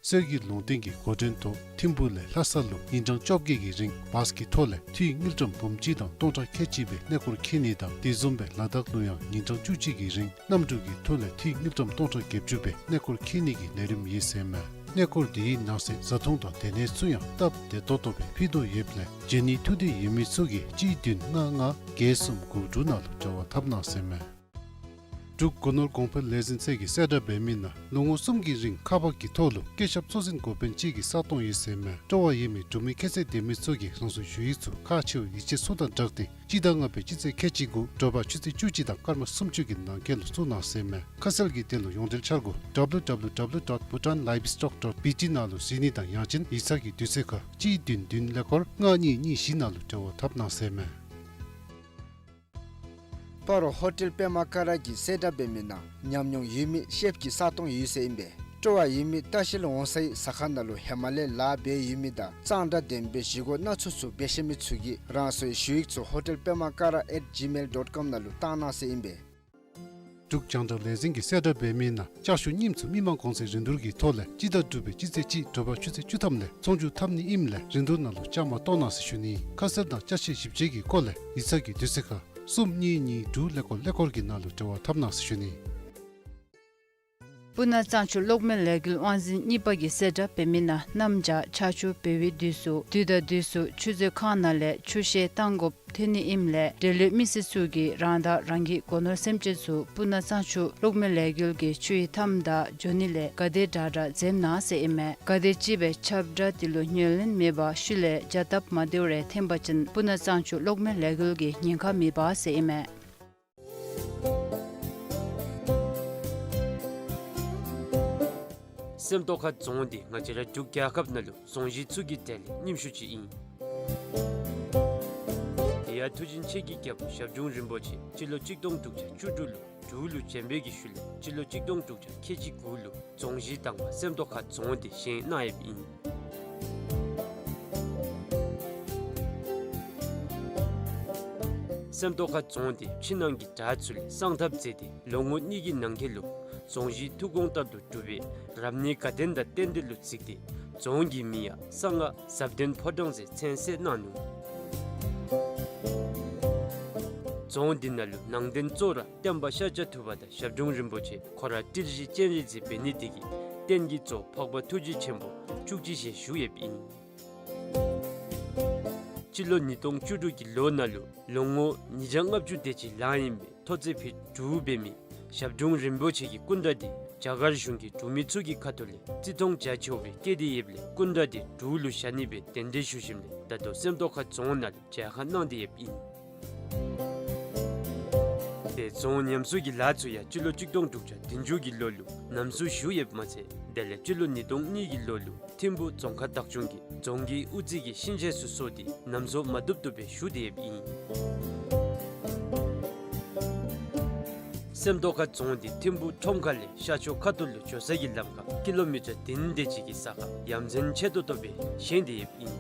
སྲོལ་རྒྱུན་ལུང་བསྟན་གྱི་འགོ་འདྲེན་ཐོག་ཐིམ་ཕུག་ལས་ལྷ་ས་ལུ་ཉིན་གྲངས་བཅོ་བརྒྱད་ཀྱི་རིང་བཱས་ཀྱི་ཐོག་ལས་འཐུས་དངུལ་ཀྲམ་འབུམ་གཅིག་དང་སྟོང་ཕྲག་ཁལ་གཅིག་སྦེ་གནས་སྐོར་འཁྱིད་ནི་དང་དེ་བཟུམ་སྦེ་ལ་དྭགས་ལུ་ཡང་ཉིན་གྲངས་བཅུ་གཅིག་གི་རིང་གནམ་གྲུ་གི་ཐོག་ལས་འཐུས་དངུལ་ཀྲམ་སྟོང་ཕྲག་བརྒྱད་ཅུ་སྦེ་གནས་སྐོར་འཁྱིད་ནི་གི་ལས་རིམ་ཡོད་ཟེར་ཨིན་མས། གནས་སྐོར་དེའི་ནང་གསེས་བཟའ་འཐུང་དང་སྡོད་གནས་ཚུ་ཡང་སྟབས་བདེ་ཏོག་ཏོ་སྦེ་ཕུལ་དོ་ཡོདཔ་ལས་བྱོན་ནི་ཐུགས་འདོད་ཡོད་མི་ཚུ་གིས་གཅིག་བདུན་ལྔ་ལྔ་བརྒྱད་གསུམ་དགུ་དྲུག་ནང་ལུ་འབྲེལ་བ་འཐབ་གནང་ཟེར་ཨིན་མས། འབྲུག་སྒོ་ནོར་གོང་འཕེལ་ལས་འཛིན་ཚད་ཀྱིས་གསལ་བསྒྲགས་འབད་མི་ནང་ལོ་ངོ་གསུམ་གྱི་རིང་ཁག་འབག་གི་ཐོག་ལུ་སྐྱེད་ཞབས་གཙོ་འཛིན་འགོ་དཔོན་གཅིག་གི་ས་སྟོང་ཡོད་ཟེར་ཨིན་མས། སྤྲོ་བ་ཡོད་མི་འབྲུག་མི་ཁྱད་ཚད་ལྡན་མི་ཚུ་གིས་རང་སོའི་ཞུ་ཡིག་ཚུ་ཁག་ཆེ་བའི་ཡིག་ཆ་ཚུ་དང་སྦྲགས་ཏེ་སྤྱི་ཟླ་ལྔ་པའི་སྤྱི་ཚེས་ཁལ་གཅིག་དགུ་དྲོ་པ་ཆུ་ཚོད་བཅུ་གཅིག་དང་སྐར་མ་སུམ་ཅུ་གི་ནང་འཁོད་ལུ་བཙུགས་གནང་ཟེར་ཨིན་མས། ཁ་གསལ་གྱི་དོན་ལུ་ཡོངས་འབྲེལ་འཆར་སྒོ་W W W dot bhutan livestock dot B T ནང་ལུ་གཟིགས་ནི་དང་ཡང་ཅིན་ཡིག་ཚང་གི་དུས་ཚོད་ཁར་གཅིག་བདུན་བདུན་ཀླད་ཀོར་ལྔ་གཉིས་གཉིས་བཞི་ནང་ལུ་འབྲེལ་བ་འཐབ་གནང་ཟེར་ཨིན་མས། སྤ་རོ་ཧོ་ཊེལ་པདྨ་ཀ་ར་གིས་གསལ་བསྒྲགས་འབད་མི་ནང་ཉམས་མྱོང་ཡོད་མི་ཤེཕ་གི་ས་སྟོང་ཡོད་ཟེར་ཨིན་པས། སྤྲོ་བ་ཡོད་མི་ལྟ་བཤལ་འོང་སའི་ཟ་ཁང་ནང་ལུ་ཧེ་མ་ལས་ལཱ་འབད་ཡོད་མི་དང་གཙང་སྦྲ་ལྡན་པའི་བཞེས་སྒོ་སྣ་ཚོགས་ཚུ་འབད་ཤེས་མི་ཚུ་གིས་རང་སོའི་ཞུ་ཡིག་ཚུ་ཧོ་ཊེལ་པདྨ་ཀ་ར་at gmail dot com ནང་ལུ་བཏང་གནང་ཟེར་ཨིན་པས། འབྲུག་རྒྱང་བསྒྲགས་ལས་འཛིན་གྱིས་གསལ་བསྒྲགས་འབད་མི་ནང་ལྕགས་ཞུ་རྙིངམ་ཚུ་མི་མང་གོང་ཚད་རིན་བསྡུར་གྱི་ཐོག་ལས་སྤྱི་ཟླ་དྲུག་པའི་སྤྱི་ཚེས་གཅིག་དྲོ་པ་ཆུ་ཚོད་བཅུ་ཐམ་ལས་ཚོང་བསྒྱུར་འཐབ་ནི་ཨིནམ་ལས་རིན་བསྡུར་ནང་ལུ་བཅའ་མར་གཏོགས་གནང་ཟེར་ཞུ་ནི། ཁ་གསལ་དང་ཅ་ཆས་ཞིབ་དཔྱད་ཀྱི་སྐོར་ལས་ཡིག་ཚང་གི་དུས་ཚོད་ཁར་གསུམ་གཉིས་གཉིས་དྲུག་ཀླད་ཀོར་ཀླད་ཀོར་གྱི་ནང་ལུ་འབྲེལ་བ་འཐབ་གནང་ཟེར་ཞུ་ནི། སྤུ་ན་གཙང་ཆུ་གློག་མེ་ལས་འགུལ་དབང་འཛིན་གཉིས་པ་གིས་གསལ་བསྒྲགས་འབད་མི་ནང་གནམ་བྱཱར་ཆར་ཆུ་འབབ་པའི་དུས་སུ་དུས་དང་དུས་སུ་ཆུ་མཛོད་ཁང་ནང་ལས་ཆུ་བཤལ་བཏང་དགོཔ་ཐོན་ནི་ཨིནམ་ལས་འབྲེལ་ཡོད་མི་སེར་ཚུ་གིས་རང་དང་རང་གི་སྒོ་ནོར་སེམས་ཅན་ཚུ་སྤུ་ན་གཙང་ཆུ་གློག་མེ་ལས་འགུལ་གྱི་ཆུའི་མཐའམ་དང་འགྱོ་ནི་ལས་ག་དེ་དྲག་དྲག་འཛེམ་གནང་ཟེར་ཨིན་མས། ག་དེ་ཅིག་སྦེ་ཁྱབ་བསྒྲགས་དེ་ལུ་ཉན་ལེན་མེད་པར་ཤུལ་ལས་བྱ་སྟབས་མ་བདེཝ་རེ་ཐོན་པ་ཅིན་སྤུ་ན་གཙང་ཆུ་གློག་མེ་ལས་འགུལ་གྱི་ཉེན་ཁ་མེདཔ་ཟེར་ཨིན་མས། སེམས་རྟོགས་ཁ་རྫོང་འདི་ང་བཅས་ར་འབྲུག་རྒྱལ་ཁབ་ནང་ལུ་རྫོང་གཞི་ཚུ་གི་གྲས་ལས་རྙིངམ་ཤོས་ཅིག་ཨིན། དེ་ཡང་མཐུ་ཆེན་ཆོས་ཀྱི་རྒྱལ་པོ་ཞབས་དྲུང་རིན་པོ་ཆེ་སྤྱི་ལོ་གཅིག་སྟོང་དྲུག་བརྒྱ་བཅུ་དྲུག་ལུ་འབྲུག་ལུ་བྱོན་པའི་གི་ཤུལ་ལས་སྤྱི་ལོ་གཅིག་སྟོང་དྲུག་བརྒྱ་ཁལ་གཅིག་དགུ་ལུ་རྫོང་གཞི་དང་པ་སེམས་རྟོགས་ཁ་རྫོང་འདི་བཞེངས་གནང་ཡོདཔ་ཨིན། སེམས་རྟོགས་ཁ་རྫོང་འདི་ཕྱི་ནང་གི་བྲག་ཚུ་ལས་བསང་ཐབ་མཛད་དེ་ལོ་ངོ་གཉིས་ཀྱི་ནང་འཁོད་ལུ་རྫོང་གཞི་ཐུགས་དགོངས་ལྟར་དུ་གྲུབ་པའི་རབ་གནས་དགའ་ལྡན་དང་རྟེན་འབྲེལ་ལུ་གཟིགས་ཏེ་རྫོང་གི་མིང་ཡང་གསང་སྔགས་ཟབ་ལྡན་ཕོ་བྲང་ཟེར་མཚན་གསོལ་གནང་ནུག། རྫོང་འདི་ནང་ལུ་ནང་རྟེན་གཙོ་བོ་ར་བསྟན་པ་ཤཱཀྱ་ཐུབ་པ་དང་ཞབས་དྲུང་རིན་པོ་ཆེ་ཁོ་ར་ཏི་ཤྲི་སྤྱན་རས་གཟིགས་འབད་ནི་དེ་གིས་རྟེན་གྱི་གཙོ་བོ་འཕགས་པ་ཐུགས་རྗེ་ཆེན་པོ་བཅུ་གཅིག་ཞལ་བཞུགས་ཡོདཔ་ཨིན། སྤྱི་ལོ་ཉིས་སྟོང་བཅུ་དྲུག་གི་ལོ་ནང་ལུ་ལོ་ངོ་ཉིས་བརྒྱ་ལྔ་བཅུ་དེ་ཅིག་ལང་ཡི་པའི་ཐོག་བརྩེགས་ཕུད་དྲུག་འབད་མི་ཞབས་དྲུང་རིན་པོ་ཆེ་གི་སྐུ་འདྲ་འདི་ རྒྱ་གར་གཞུང་གིས་འབྲུག་མི་ཚུ་གི་ཁ་ཐུག་ལས་རྩིས་མཐོང་བྱ་ཆོག་པའི་སྐད་དེ་ཡོདཔ་ལས་སྐུ་འདྲ་དེ་འབྲུག་ལུ་བཞག་ནི་སྦེ་གདན་འདྲེན་ཞུ་ཞིནམ་ལས་ད་ལྟོ་སེམས་རྟོགས་ཁ་རྫོང་ནང་ལས་མཇལ་ཁ་གནང་སྟེ་ཡོདཔ་ཨིན། དེ་རྫོང་ཉམས་གསོ་གི་ལཱ་ཚུ་ཡང་སྤྱི་ལོ་གཅིག་སྟོང་དྲུག་བརྒྱ་བདུན་ཅུ་གི་ལོ་ལུ་ཉམས་གསོ་ཞུ་ཡོདཔ་མ་ཚད་དེ་ལས་སྤྱི་ལོ་ཉིས་སྟོང་གཉིས་ཀྱི་ལོ་ལུ་ཐིམ་ཕུ་རྫོང་ཁག་བདག་སྐྱོང་གིས་རྫོང་གི་དབུ་རྩེ་གི་ཤིང་ཆས་ཚུ་བཟོ་སྟེ་ཉམས་གསོ་མ་བཏུབ་བཏུབ་སྦེ་ཞུ་སྟེ་ཡོདཔ་ཨིན། སེམས་རྟོགས་ཁ་རྫོང་འདི་ཐིམ་ཕུ་ཁྲོམ་ཁ་ལས་ཤར་ཕྱོགས་ཁ་ཐུག་ལུ་འགྱོ་ས་གི་ལམ་ཁར་ཀི་ལོ་མི་ཊར་བདུན་དེ་ཅིག་གི་ས་ཁར་ཡ་མཚན་ཆེ་ཏོག་ཏོ་སྦེ་བཞེངས་ཏེ་ཡོདཔ་ཨིན།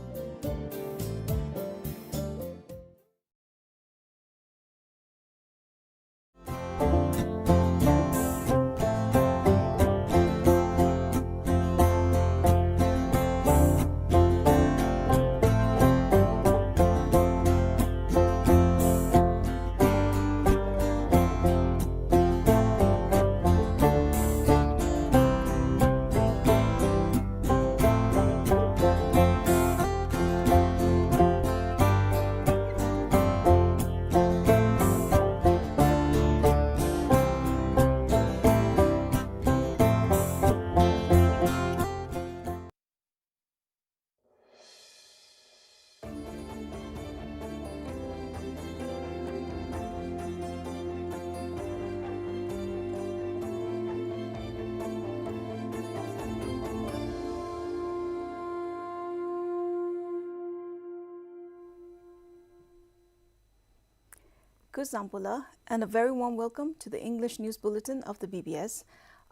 Kuzuzangpo la, and a very warm welcome to the English News Bulletin of the B B S.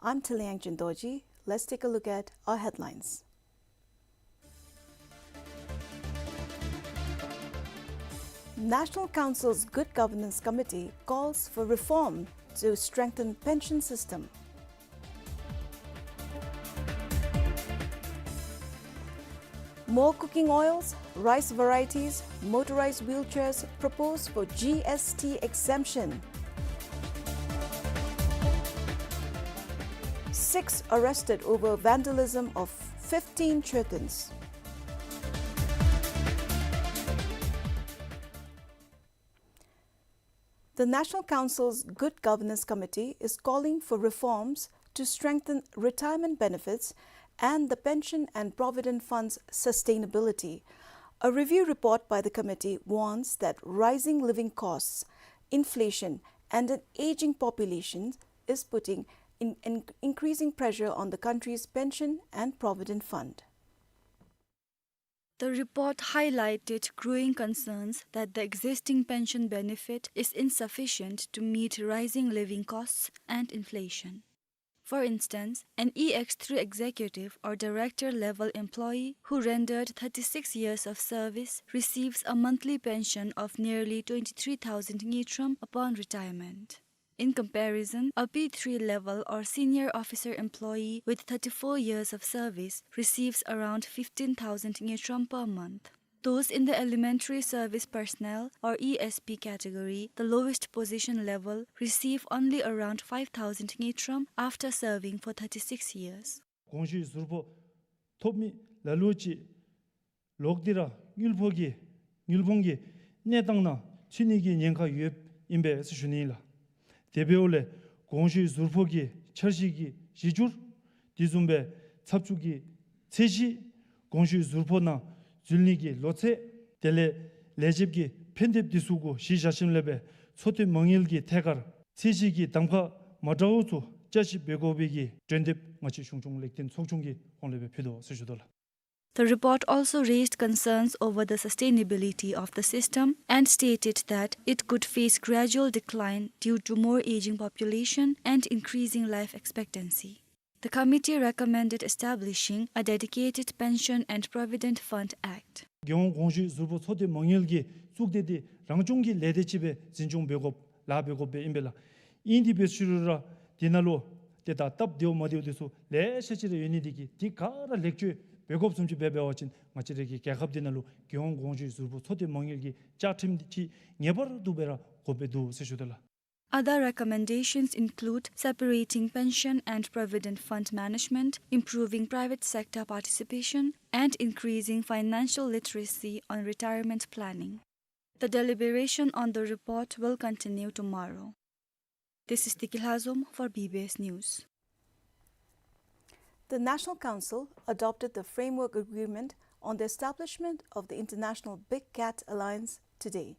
I'm Tiliang Jindoji. Let's take a look at our headlines. National Council's Good Governance Committee calls for reform to strengthen pension system. More cooking oils, rice varieties, motorized wheelchairs proposed for G S T exemption. Six arrested over vandalism of fifteen Chetans. The National Council's Good Governance Committee is calling for reforms to strengthen retirement benefits and the pension and provident funds sustainability. A review report by the committee warns that rising living costs, inflation, and an aging population is putting in, in increasing pressure on the country's pension and provident fund. The report highlighted growing concerns that the existing pension benefit is insufficient to meet rising living costs and inflation. For instance, an E X three executive or director level employee who rendered thirty-six years of service receives a monthly pension of nearly twenty-three thousand ngultrum upon retirement. In comparison, a P three level or senior officer employee with thirty-four years of service receives around fifteen thousand ngultrum per month. Those in the elementary service personnel or E S P category, the lowest position level, receive only around five thousand ngultrum after serving for thirty-six years. དགོངས་ཞུའི་ཟུར་ཕོགས་ཐོབ་མི་ལ་ལུ་ཅིག་ལོག་སྟེ་ར་དངུལ་ཕོགས་ཀྱི་དངུལ་ཕོངས་ཀྱི་གནས་སྟངས་ནང་ཚུད་ནི་གི་ཉེན་ཁ་ཡོདཔ་ཨིན་པས་ཟེར་ཞུ་ནི་ཨིན་ལགས། དེ་འབདཝ་ལས་དགོངས་ཞུའི་ཟུར་ཕོགས་ཀྱི་འཆར་གཞི་གི་གཞི་འགྱུར་དེ་བཟུམ་སྦེ་ཚབ་བྱུས་ཀྱི་ཚད་གཞི་དགོངས་ཞུའི་ཟུར་ཕོགས་ནང་འཛུལ་ནི་གི་ལོ་ཚད་དེ་ལས་ལས་བྱེདཔ་གི་ཕན་ཐབས་དེ་ཚུ་གུ་གཞི་བཞག་ཞིནམ་ལས་འབད་འཚོ་སྡོད་མ་དངུལ་གྱི་ཐད་ཀར་ཚད་གཞི་གི་གདམ་ཁ་མ་འདྲཝ་ཚུ་བསྐྱར་ཞིབ་འབད་དགོ་པའི་གི་གྲོས་འདེབས་ང་བཅས་གཞུང་སྐྱོང་ལེགས་ལྡན་ཚོགས་ཆུང་གི་ཧོངས་ལས་འབད་ཕུལ་དོ་ཟེར་ཞུ་དོ་ལགས། The report also raised concerns over the sustainability of the system and stated that it could face gradual decline due to more aging population and increasing life expectancy. The committee recommended establishing a dedicated Pension and Provident Fund Act. རྒྱལ་ཡོངས་དགོངས་ཞུའི་ཟུར་ཕོགས་ཚོ་སྡེ་མ་དངུལ་གྱི་གཙུག་སྡེ་འདི་རང་སྐྱོང་གི་ལས་སྡེ་ཅིག་སྦེ་འཛིན་སྐྱོང་འབད་དགོཔ་ལཱ་འབད་དགོཔ་སྦེ་ཨིན་པས་ལགས། ཨིན་དེ་འབད་ཞུ་རུང་ར་འདི་ནང་ལུ་ཏེ་ད་སྟབས་བདེཝ་མ་བདེཝ་དེ་ཚུ་ལེ་ཤ་ཅིག་ར་ཡོད་ནི་དེ་གིས་དེ་ག་ར་ལེགས་བཅོས་འབད་དགོཔ་བཟུམ་ཅིག་འབད་འབད་བ་ཅིན་ང་བཅས་རའི་གི་རྒྱལ་ཁབ་འདི་ནང་ལུ་རྒྱལ་ཡོངས་དགོངས་ཞུའི་ཟུར་ཕོགས་ཚོ་སྡེ་མ་དངུལ་གྱི་བཅའ་ཁྲིམས་ཅིག་ངེས་པར་དུ་སྦེ་ར་དགོཔ་སྦེ་འདུག་ཟེར་ཞུ་དོ་ལགས། Other recommendations include separating pension and provident fund management, improving private sector participation, and increasing financial literacy on retirement planning. The deliberation on the report will continue tomorrow. This is Tiki Lhazom for B B S News. The National Council adopted the framework agreement on the establishment of the International Big Cat Alliance today.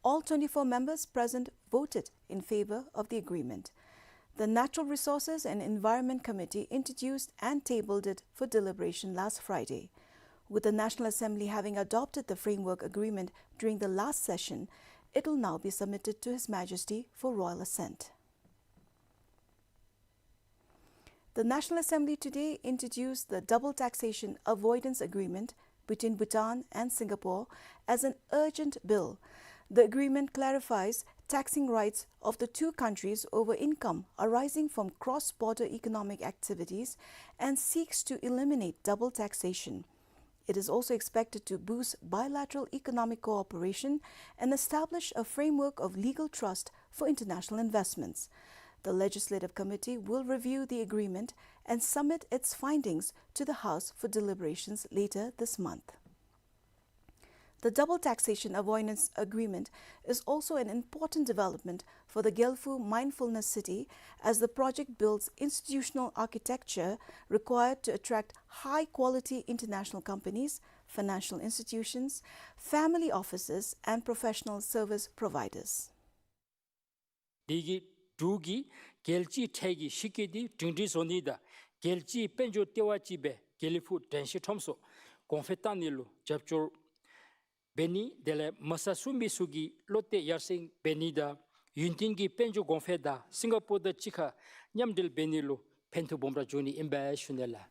All twenty-four members present voted in favor of the agreement. The Natural Resources and Environment Committee introduced and tabled it for deliberation last Friday. With the National Assembly having adopted the framework agreement during the last session, it will now be submitted to His Majesty for royal assent. The National Assembly today introduced the Double Taxation Avoidance Agreement between Bhutan and Singapore as an urgent bill. The agreement clarifies taxing rights of the two countries over income arising from cross-border economic activities and seeks to eliminate double taxation. It is also expected to boost bilateral economic cooperation and establish a framework of legal trust for international investments. The Legislative Committee will review the agreement and submit its findings to the House for deliberations later this month. The Double Taxation Avoidance Agreement is also an important development for the Gelfu Mindfulness City, as the project builds institutional architecture required to attract high-quality international companies, financial institutions, family offices, and professional service providers. དེ་གི་འབྲུག་གི་རྒྱལ་སྤྱིའི་ཁྲལ་གྱི་གཞི་བཀོད་དེ་སྒྲིང་སྒྲིང་བཟོ་ནི་དང་རྒྱལ་སྤྱིའི་དཔལ་འབྱོར་ལྟེ་བ་ཅིག་སྦེ་དགེ་ལེགས་ཕུག་དྲན་ཤེས་ཁྲོམ་སོགས་གོང་འཕེལ་བཏང་ནི་ལུ་རྒྱབ་སྐྱོར་འབད་ནི་དེ་ལས་མ་རྩ་བཙུགས་མི་ཚུ་གི་བློ་གཏད་ཡར་སེང་འབད་ནི་དང་ཡུན་བརྟན་གྱི་དཔལ་འབྱོར་གོང་འཕེལ་དང་སིང་ག་པོར་དང་གཅིག་ཁར་མཉམ་འབྲེལ་འབད་ནི་ལུ་ཕན་ཐོགས་སྦོམ་ར་འབྱུང་ནི་ཨིན་པས་ཞུ་ནི་ལགས།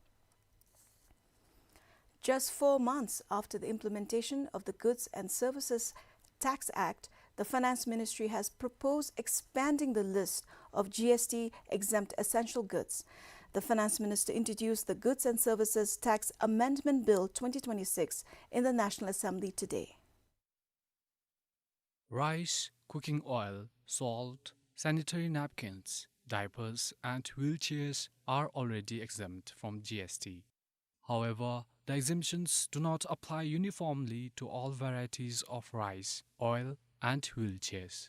Just four months after the implementation of the Goods and Services Tax Act, the Finance Ministry has proposed expanding the list of G S T exempt essential goods. The Finance Minister introduced the Goods and Services Tax Amendment Bill twenty twenty-six in the National Assembly today. Rice, cooking oil, salt, sanitary napkins, diapers, and wheelchairs are already exempt from G S T. However, the exemptions do not apply uniformly to all varieties of rice, oil, and wheelchairs.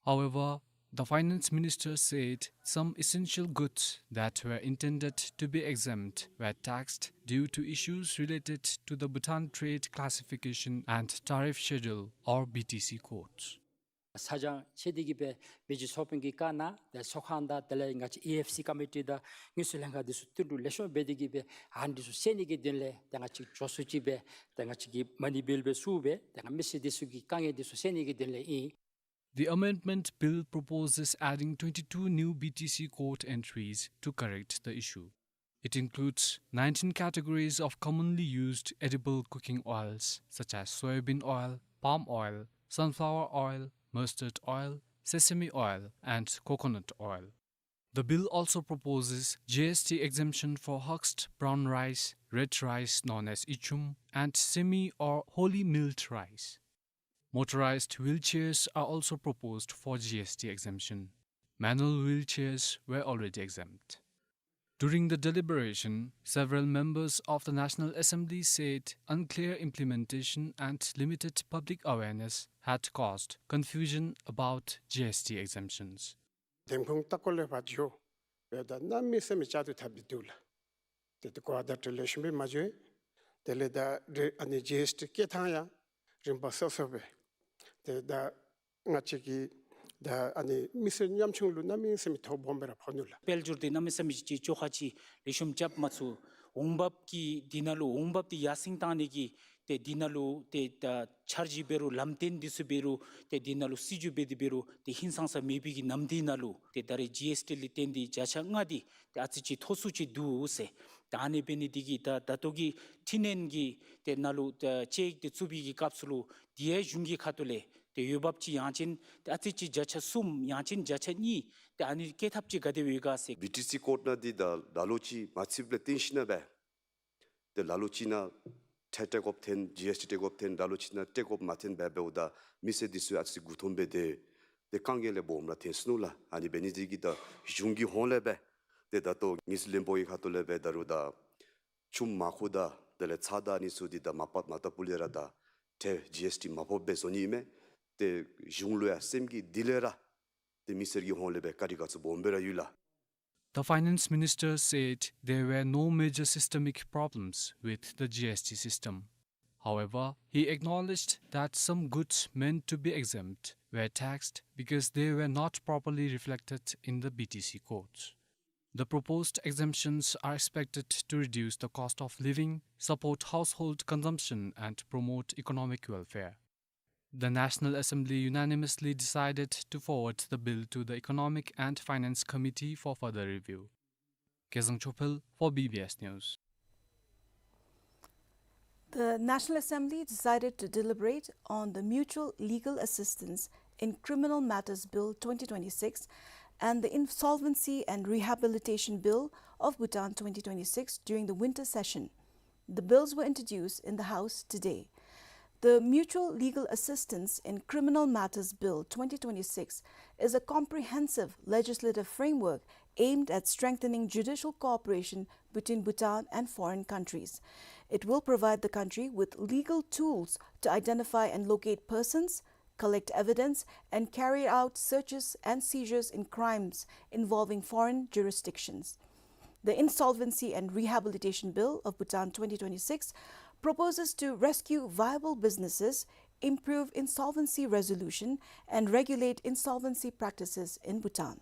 However, the finance minister said some essential goods that were intended to be exempt were taxed due to issues related to the Bhutan Trade Classification and Tariff Schedule, or B T C code. ས་ཆ་ཆེ་དེ་གིས་སྦེ་བོད་ཀྱི་ཚོགས་དཔོན་གྱིས་བཀའ་གནང་། ཏེ་ཚོགས་ཁང་དང་དེ་ལས་ང་བཅས་ཨེ་ཨེཕ་སི་ཀོ་མི་ཊི་དང་དངུལ་རྩིས་ལྷན་ཁག་འདི་ཚུ་བསྟུན་གྲོས་ལེགས་ཤོམ་འབད་དེ་གིས་སྦེ་ཨ་ནི་འདི་ཚུ་སེལ་ནི་གི་དོན་ལས་ཏེ་ང་བཅས་མགྱོགས་སུ་ཅིག་སྦེ་ཏེ་ང་བཅས་ཀྱིས་མ་ཎི་བེལ་སྦེ་ཚུ་སྦེ་ཏེ་ང་མི་སེར་འདི་ཚུ་གི་དཀའ་ངལ་འདི་ཚུ་སེལ་ནི་གི་དོན་ལས་ཨིན། The amendment bill proposes adding twenty-two new B T C code entries to correct the issue. It includes nineteen categories of commonly used edible cooking oils such as soyabean oil, palm oil, sunflower oil, mustard oil, sesame oil, and coconut oil. The bill also proposes G S T exemption for husked brown rice, red rice known as ichum, and semi or wholly milled rice. Motorized wheelchairs are also proposed for G S T exemption. Manual wheelchairs were already exempt. During the deliberation, several members of the National Assembly said unclear implementation and limited public awareness had caused confusion about G S T exemptions. འདེམས་ཁོངས་ལྟ་སྐོར་ལས་ཕར་འགྱོ་འབདཝ་ད་གནམ་མེད་ས་མེད་བཅའ་སྡོད་འཐབ་སྟེ་འདུག་ལགས། ཏེ་ཏེ་གོ་བརྡ་སྤྲོད་ལེགས་ཤོམ་སྦེ་མ་འགྱོ། དེ་ལས་ད་རེ་ཨ་ནི་ཇི་ཨེསི་ཊི་བཀལ་ཐངས་ཡང་རིམ་པ་སོ་སོ་སྦེ་ཏེ་ད་ང་བཅས་ཀྱི་ད་ཨ་ནི་མི་སེར་ཉམ་ཆུང་ལུ་གནམ་མེད་ས་མེད་ཐོ་སྦོམ་སྦེ་ར་ཕོག་ནུག་ལགས། དཔལ་འབྱོར་འདི་གནམ་མེད་ས་མེད་ཅིག་བཅོ་ཁ་ཅིག་ལེགས་ཤོམ་རྐྱབ་མ་ཚུགས། འོང་འབབ་ཀྱི་འདི་ནང་ལུ་འོང་འབབ་འདི་ཡར་སེང་བཏང་ནི་གི་ཏེ་འདི་ནང་ལུ་ཏེ་ད་འཆར་གཞི་འབད་རུང་ལམ་སྟོན་འདི་ཚུ་འབད་རུང་ཏེ་འདི་ནང་ལུ་སྲིད་བྱུས་འབད་དེ་འབད་རུང་ཏེ་ཧིང་སངས་ས་མེད་པའི་གི་ནམ་དུས་ནང་ལུ་ཏེ་ད་རེས་ཇི་ཨེསི་ཊི་ལས་བརྟེན་ཏེ་བརྒྱ་ཆ་ལྔ་འདི་ཏེ་ཨ་ཙི་ཅིག་མཐོ་སུ་ཅིག་འདུག་ཟེར། ད་ཨ་ནི་འབད་ནི་འདི་གིས་ད་ད་ལྟོ་གི་འཕྲི་སྣོན་གྱི་ཏེ་ནང་ལུ་ད་དཔྱད་ཡིག་འདི་བཙུགས་པའི་གི་སྐབས་སུ་ལུ་འདི་ཡང་གཞུང་གི་ཁ་ཐུག་ལས་ཏེ་འོས་འབབ་ཅིག་ཡང་ཅིན་ཏེ་ཨ་ཙི་ཅིག་བརྒྱ་ཆ་གསུམ་ཡང་ཅིན་བརྒྱ་ཆ་གཉིས་ཏེ་ཨ་ནི་བཀལ་ཐབས་ཅིག་ག་དེ་སྦེ་ཡོད་ག་ཟེར། བི་ཊི་སི་ཀོཌ་ནང་འདི་ད་ལ་ལོ་ཅིག་མ་ཚུདཔ་ལས་བརྟེན་ཞིན་ན་སྦེ་ཏེ་ལ་ལོ་ཅིག་ནང་ཁྲལ་སྤྲོད་དགོཔ་ཐོན། ཇི་ཨེསི་ཊི་སྤྲོད་དགོཔ་ཐོན། ལ་ལོ་ཅིག་ནང་སྤྲོད་དགོཔ་མ་ཐོན་སྦེ་འབདཝ་ད་མི་སེར་འདི་ཚུ་ཨ་ཙི་མགུ་འཐོམས་སྦེ་ཏེ་ཏེ་དཀའ་ངལ་ལས་སྦོམ་ར་ཐོན་སོ་ནུག་ལགས། ཨ་ནི་འབད་ནི་འདི་གིས་ད་གཞུང་གི་ཧོངས་ལས་སྦེ་ཏེ་ད་ལྟོ་དངུལ་རྩིས་བློན་པོ་གི་ཁ་ཐུག་ལས་སྦེ་ད་རུང་ད་ཆུམ་མར་ཁུ་དང་དེ་ལས་ཚྭ་དང་ཨ་ནི་ཚུ་འདི་ད་མ་པ་མ་བཏབ་པ་ལས་ར་ད་ཁྲལ་ཇི་ཨེསི་ཊི་མ་ཕོགཔ་སྦེ་བཟོ་ནི་ཨིན་མས། ཏེ་གཞུང་ལུ་ཡང་སེམས་ཀྱི་གཏིང་ལས་ར་ཏེ་མི་སེར་གྱི་ཧོངས་ལས་སྦེ་བཀའ་དྲིན་དགའ་ཚོར་སྦོམ་སྦེ་ར་ཡོད་ལགས། The finance minister said there were no major systemic problems with the G S T system. However, he acknowledged that some goods meant to be exempt were taxed because they were not properly reflected in the B T C codes. The proposed exemptions are expected to reduce the cost of living, support household consumption, and promote economic welfare. The National Assembly unanimously decided to forward the bill to the Economic and Finance Committee for further review. Kezang Chophel for B B S News. The National Assembly decided to deliberate on the Mutual Legal Assistance in Criminal Matters Bill twenty twenty-six and the Insolvency and Rehabilitation Bill of Bhutan twenty twenty-six during the winter session. The bills were introduced in the House today. The Mutual Legal Assistance in Criminal Matters Bill twenty twenty-six is a comprehensive legislative framework aimed at strengthening judicial cooperation between Bhutan and foreign countries. It will provide the country with legal tools to identify and locate persons, collect evidence, and carry out searches and seizures in crimes involving foreign jurisdictions. The Insolvency and Rehabilitation Bill of Bhutan twenty twenty-six proposes to rescue viable businesses, improve insolvency resolution, and regulate insolvency practices in Bhutan.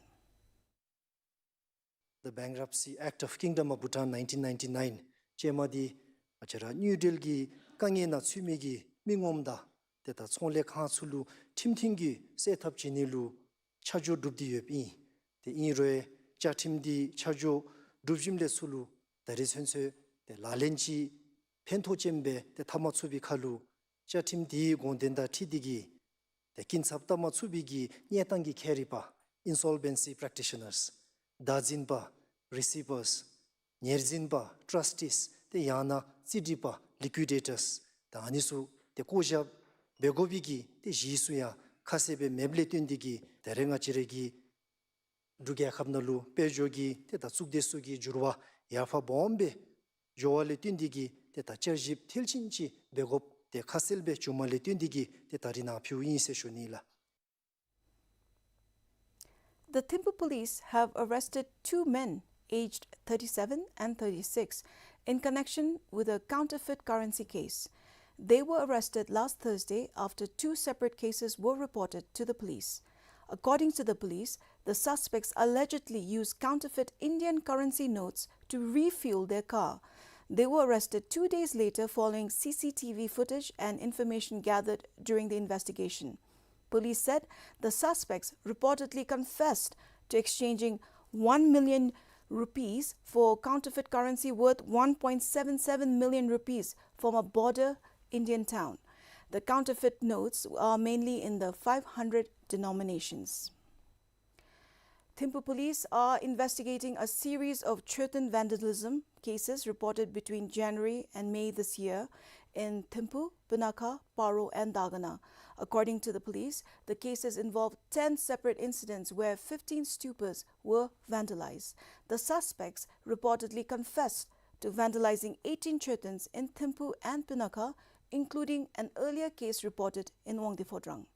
The Bankruptcy Act of Kingdom of Bhutan nineteen ninety-nine ཅེས་མ་འདི་ང་བཅས་ར་དངུལ་འབྲེལ་གྱི་དཀའ་ངལ་ནང་ཚུད་མི་གི་མི་ངོམ་དང་ཏེ་ད་ཚོང་ལས་ཁང་ཚུ་ལུ་ཁྲིམས་མཐུན་གྱི་སེལ་ཐབས་བྱིན་ནི་ལུ་ཆ་འཇོག་གྲུབ་སྟེ་ཡོདཔ་ཨིན། ཏེ་ཨིན་རུང་བཅའ་ཁྲིམས་འདི་ཆ་འཇོག་གྲུབ་ཞིནམ་ལས་ཚུར་ལུ་ད་རེས་ཚུན་ཚོད་ཏེ་ལག་ལེན་ཅིག་ཕན་ཐོགས་ཅན་སྦེ་ཏེ་འཐབ་མ་ཚུགས་པའི་ཁར་ལུ་བཅའ་ཁྲིམས་འདིའི་དགོངས་དོན་དང་འཁྲིལ་ཏེ་གིས་ཏེ་སྐྱིན་ཚབ་བཏབ་མ་ཚུགས་པའི་གི་གནས་སྟངས་ཀྱི་ཁྱད་རིག་པ་Insolvency Practitioners, བདག་འཛིན་པ་Receivers, ཉེར་འཛིན་པ་Trustees ཏེ་ཡང་ན་རྩིས་སྒྲིག་པ་Liquidators ད་ཨ་ནི་ཚུ་ཏེ་བསྐོ་བཞག་འབད་དགོ་པའི་གི་ཏེ་གཞི་ཚུ་ཡང་ཁ་གསལ་སྦེ་མེདཔ་ལས་བརྟེན་ཏེ་གིས་ད་རེས་ང་བཅས་ར་གི་འབྲུག་རྒྱལ་ཁབ་ནང་ལུ་དཔལ་འབྱོར་གྱི་ཏེ་ད་གཙུག་སྡེ་ཚུ་གི་འགྱུར་བ་ཡར་འཕར་སྦོམ་སྦེ་འགྱོ་བ་ལས་བརྟེན་ཏེ་གིས་ཏེ་ད་བསྐྱར་ཞིབ་མཐིལ་ཕྱིན་ཅིག་འབད་དགོཔ་ཏེ་ཁ་གསལ་སྦེ་བྱུངམ་ལས་བརྟེན་ཏེ་གིས་ཏེ་ད་རིས་ནཱ་ཕུལཝ་ཨིན་ཟེར་ཞུ་ནི་ལགས། The Thimphu police have arrested two men aged thirty-seven and thirty-six in connection with a counterfeit currency case. They were arrested last Thursday after two separate cases were reported to the police. According to the police, the suspects allegedly used counterfeit Indian currency notes to refuel their car. They were arrested two days later following C C T V footage and information gathered during the investigation. Police said the suspects reportedly confessed to exchanging one million rupees for counterfeit currency worth one point seven seven million rupees from a border Indian town. The counterfeit notes are mainly in the five hundred denominations. Thimphu police are investigating a series of Choeten vandalism cases reported between January and May this year in Thimphu, Punakha, Paro and Dagana. According to the police, the cases involved ten separate incidents where fifteen stupas were vandalized. The suspects reportedly confessed to vandalizing eighteen Choetens in Thimphu and Punakha, including an earlier case reported in Wangdue Phodrang.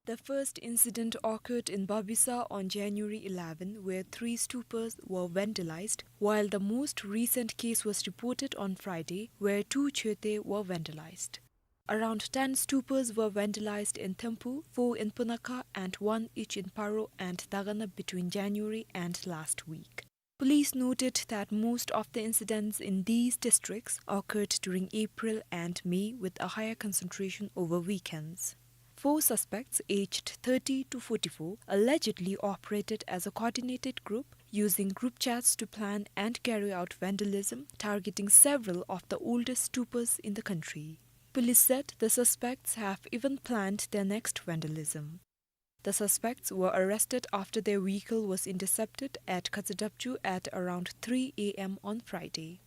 The first incident occurred in Babisa on January eleven, where three stupas were vandalized, while the most recent case was reported on Friday, where two Choeten were vandalized. Around ten stupas were vandalized in Thimphu, four in Punakha, and one each in Paro and Dagana between January and last week. Police noted that most of the incidents in these districts occurred during April and May, with a higher concentration over weekends. Four suspects, aged thirty to forty-four, allegedly operated as a coordinated group, using group chats to plan and carry out vandalism, targeting several of the oldest stupas in the country. Police said the suspects have even planned their next vandalism. The suspects were arrested after their vehicle was intercepted at Khazadapchu at around three A M on Friday.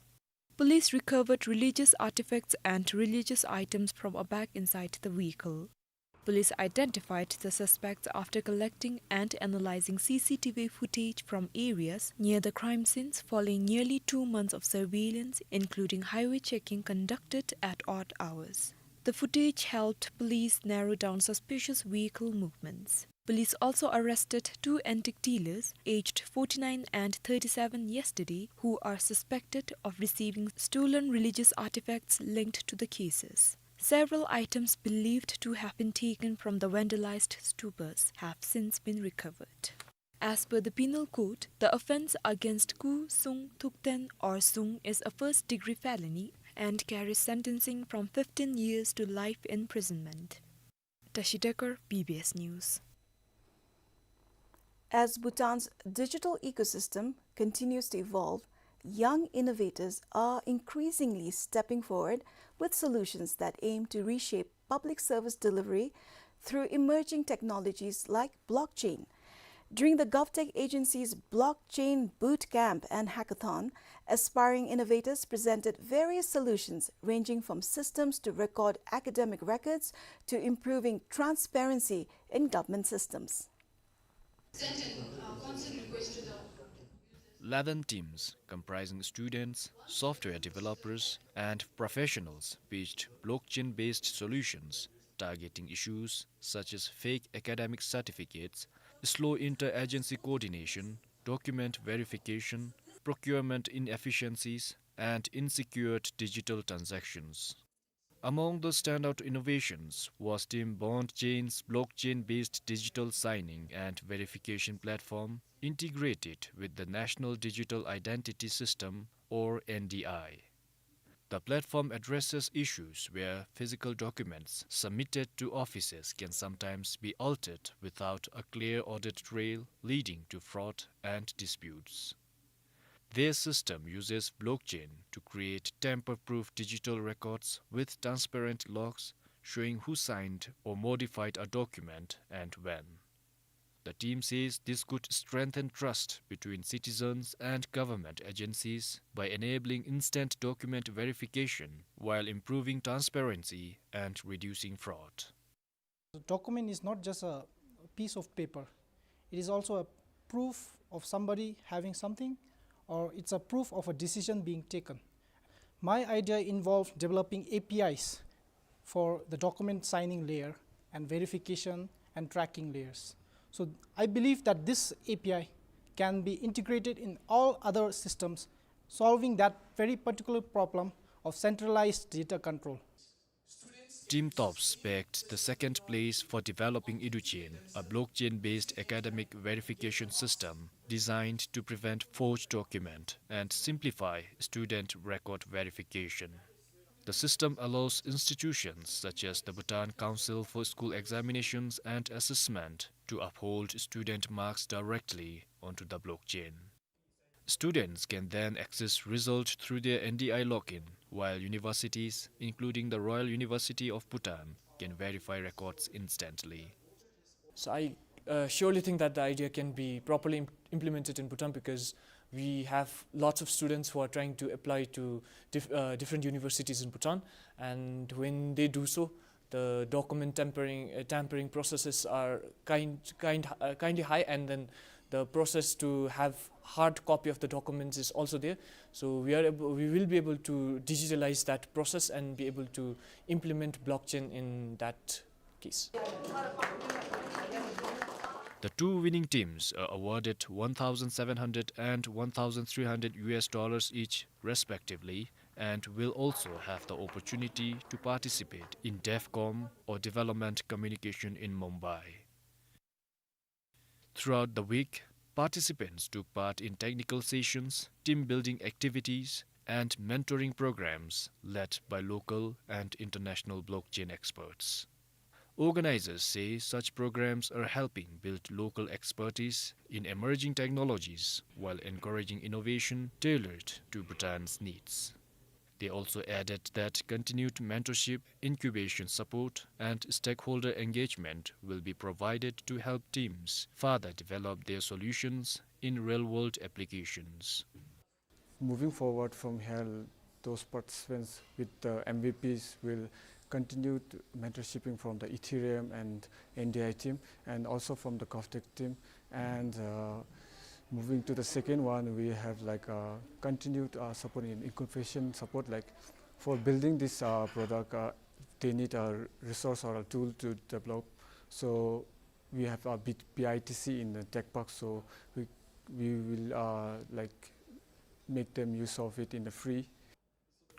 Police recovered religious artifacts and religious items from a bag inside the vehicle. Police identified the suspects after collecting and analyzing C C T V footage from areas near the crime scenes following nearly two months of surveillance, including highway checking conducted at odd hours. The footage helped police narrow down suspicious vehicle movements. Police also arrested two antique dealers, aged forty-nine and thirty-seven, yesterday, who are suspected of receiving stolen religious artifacts linked to the cases. Several items believed to have been taken from the vandalized stupas have since been recovered. As per the Penal Code, the offence against Ku Sung Thukten or Sung is a first-degree felony and carries sentencing from fifteen years to life imprisonment. Tashi Dekar, B B S News. As Bhutan's digital ecosystem continues to evolve, young innovators are increasingly stepping forward with solutions that aim to reshape public service delivery through emerging technologies like blockchain. During the GovTech agency's Blockchain Bootcamp and Hackathon, aspiring innovators presented various solutions ranging from systems to record academic records to improving transparency in government systems. Send an, uh, consent request to the eleven teams comprising students, software developers, and professionals pitched blockchain-based solutions targeting issues such as fake academic certificates, slow inter-agency coordination, document verification, procurement inefficiencies, and unsecured digital transactions. Among the standout innovations was Team Bond Chain's blockchain-based digital signing and verification platform integrated with the National Digital Identity System, or N D I. The platform addresses issues where physical documents submitted to offices can sometimes be altered without a clear audit trail, leading to fraud and disputes. Their system uses blockchain to create tamper-proof digital records with transparent logs showing who signed or modified a document and when. The team says this could strengthen trust between citizens and government agencies by enabling instant document verification while improving transparency and reducing fraud. The document is not just a piece of paper. It is also a proof of somebody having something, or it's a proof of a decision being taken. My idea involved developing A P Is for the document signing layer and verification and tracking layers. So I believe that this A P I can be integrated in all other systems, solving that very particular problem of centralized data control. Team Tops bagged the second place for developing EduChain, a blockchain-based academic verification system designed to prevent forged document and simplify student record verification. The system allows institutions such as the Bhutan Council for School Examinations and Assessment to uphold student marks directly onto the blockchain. Students can then access results through their N D I login, while universities, including the Royal University of Bhutan, can verify records instantly. So I, uh, surely think that the idea can be properly im-, implemented in Bhutan, because we have lots of students who are trying to apply to dif-, uh, different universities in Bhutan, and when they do so, the document tampering, uh, tampering processes are kind, kind, uh, kindly high, and then the process to have hard copy of the documents is also there. So we are able, we will be able to digitalize that process and be able to implement blockchain in that case. The two winning teams are awarded one thousand seven hundred and one thousand three hundred U S dollars each, respectively, and will also have the opportunity to participate in DevCom or Development Communication in Mumbai. Throughout the week, participants took part in technical sessions, team-building activities, and mentoring programs led by local and international blockchain experts. Organizers say such programs are helping build local expertise in emerging technologies while encouraging innovation tailored to Bhutan's needs. They also added that continued mentorship, incubation support, and stakeholder engagement will be provided to help teams further develop their solutions in real-world applications. Moving forward from here, those participants with the M V Ps will continue to mentorshipping from the Ethereum and N D I team, and also from the GovTech team. And, uh, moving to the second one, we have, like, uh, continued, uh, support in incubation support. Like, for building this, uh, product, uh, they need a resource or a tool to develop. So We have a B-, B I T C in the tech park, so we, we will, uh, like, make them use of it in the free.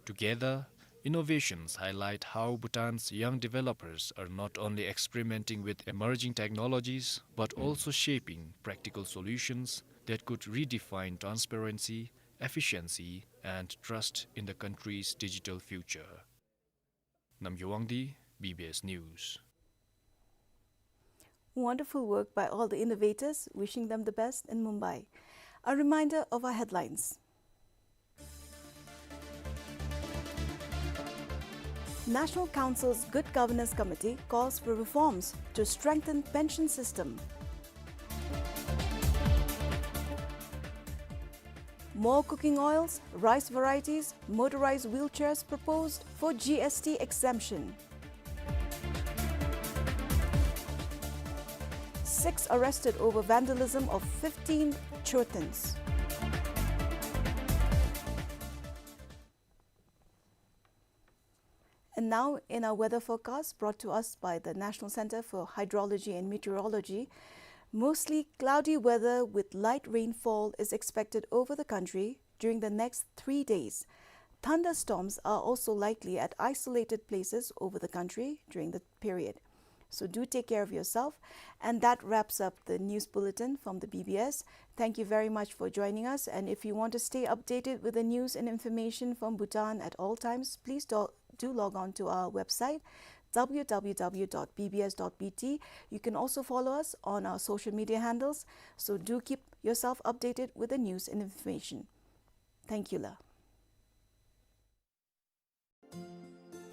Together, innovations highlight how Bhutan's young developers are not only experimenting with emerging technologies, but also shaping practical solutions that could redefine transparency, efficiency, and trust in the country's digital future. Namgay Wangdi, B B S News. Wonderful work by all the innovators. Wishing them the best in Mumbai. A reminder of our headlines. National Council's Good Governance Committee calls for reforms to strengthen pension system. More cooking oils, rice varieties, motorized wheelchairs proposed for G S T exemption. Six arrested over vandalism of fifteen Churtans. And now, in our weather forecast brought to us by the National Center for Hydrology and Meteorology, mostly cloudy weather with light rainfall is expected over the country during the next three days. Thunderstorms are also likely at isolated places over the country during the period. So do take care of yourself. And that wraps up the news bulletin from the B B S. Thank you very much for joining us. And if you want to stay updated with the news and information from Bhutan at all times, please do, do log on to our website, w w w dot b b s dot b t. You can also follow us on our social media handles. So do keep yourself updated with the news and information. Thank you, la.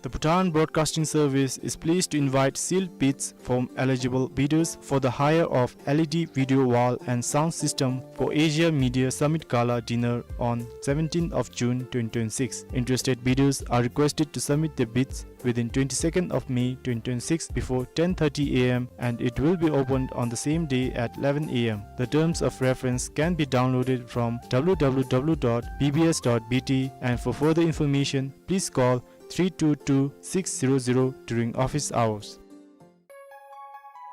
The Bhutan Broadcasting Service is pleased to invite sealed bids from eligible bidders for the hire of L E D video wall and sound system for Asia Media Summit Gala Dinner on seventeenth of June twenty twenty-six. Interested bidders are requested to submit their bids within twenty-second of May twenty twenty-six before ten thirty A M, and it will be opened on the same day at eleven A M. The terms of reference can be downloaded from w w w dot b b s dot b t, and for further information, please call three two two six zero zero during office hours.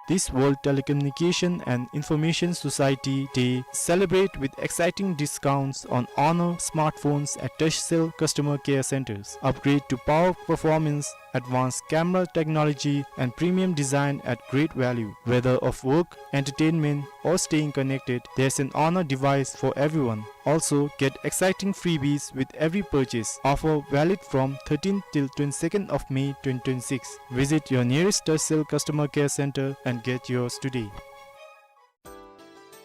This World Telecommunication and Information Society Day celebrate with exciting discounts on Honor smartphones at Touchcell customer care centers. Upgrade to power performance, advanced camera technology, and premium design at great value. Whether of work, entertainment, or staying connected, there's an Honor device for everyone. Also, get exciting freebies with every purchase. Offer valid from thirteenth till twenty-second of May twenty twenty-six. Visit your nearest Touchcell customer care center and get yours today.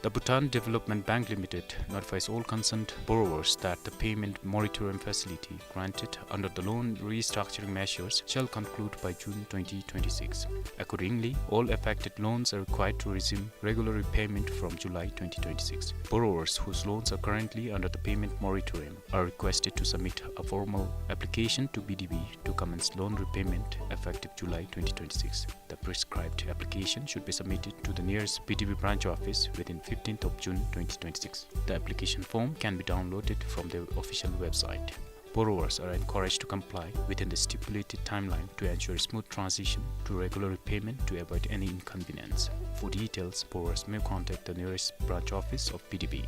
The Bhutan Development Bank Limited notifies all concerned borrowers that the payment moratorium facility granted under the loan restructuring measures shall conclude by June twenty twenty-six. Accordingly, all affected loans are required to resume regular repayment from July twenty twenty-six. Borrowers whose loans are currently under the payment moratorium are requested to submit a formal application to B D B to commence loan repayment effective July twenty twenty-six. The prescribed application should be submitted to the nearest B D B branch office within fifteenth of June twenty twenty-six. The application form can be downloaded from their official website. Borrowers are encouraged to comply within the stipulated timeline to ensure smooth transition to regular repayment to avoid any inconvenience. For details, borrowers may contact the nearest branch office of B D B.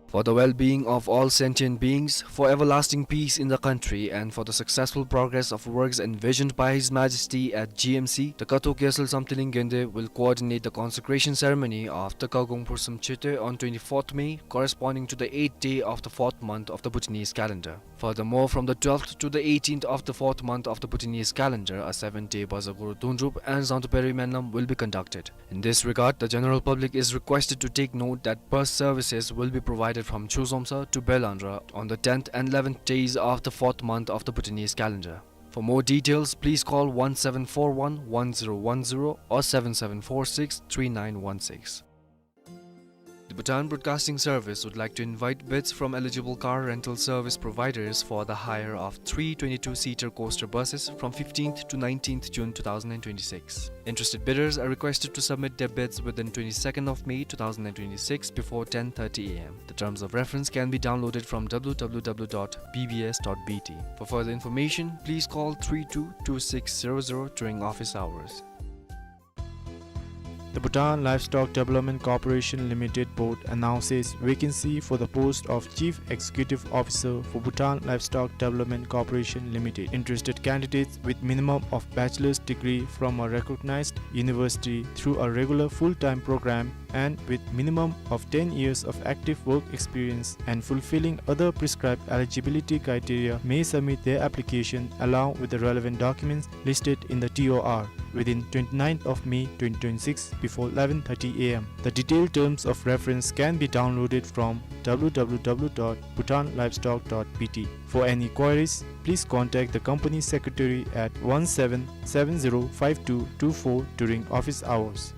For the well-being of all sentient beings, for everlasting peace in the country, and for the successful progress of works envisioned by His Majesty at G M C, the Kathok Gyaltsel Samthiling Gende will coordinate the consecration ceremony of the Kagong Pursom Chete on twenty-fourth May, corresponding to the eighth day of the fourth month of the Bhutanese calendar. Furthermore, from the twelfth to the eighteenth of the fourth month of the Bhutanese calendar, a seven-day Baza Guru Dundrup and Zangdo Peri Menlam will be conducted. In this regard, the general public is requested to take note that bus services will be provided from Chuzomsa to Belandra on the tenth and eleventh days of the fourth month of the Bhutanese calendar. For more details, please call one seven four one one zero one zero or seven seven four six three nine one six. The Bhutan Broadcasting Service would like to invite bids from eligible car rental service providers for the hire of three twenty-two seater coaster buses from fifteenth to nineteenth June two thousand and twenty-six. Interested bidders are requested to submit their bids within twenty-second of May two thousand and twenty-six before ten thirty A M. The terms of reference can be downloaded from w w w dot b b s dot b t. For further information, please call three two two six zero zero during office hours. The Bhutan Livestock Development Corporation Limited Board announces vacancy for the post of Chief Executive Officer for Bhutan Livestock Development Corporation Limited. Interested candidates with minimum of bachelor's degree from a recognized university through a regular full-time program and with minimum of ten years of active work experience and fulfilling other prescribed eligibility criteria may submit their application along with the relevant documents listed in the T O R within twenty-ninth of May twenty twenty-six before eleven thirty A M. The detailed terms of reference can be downloaded from W W W dot bhutan livestock dot B T. For any queries, please contact the company secretary at one seven seven zero five two two four during office hours.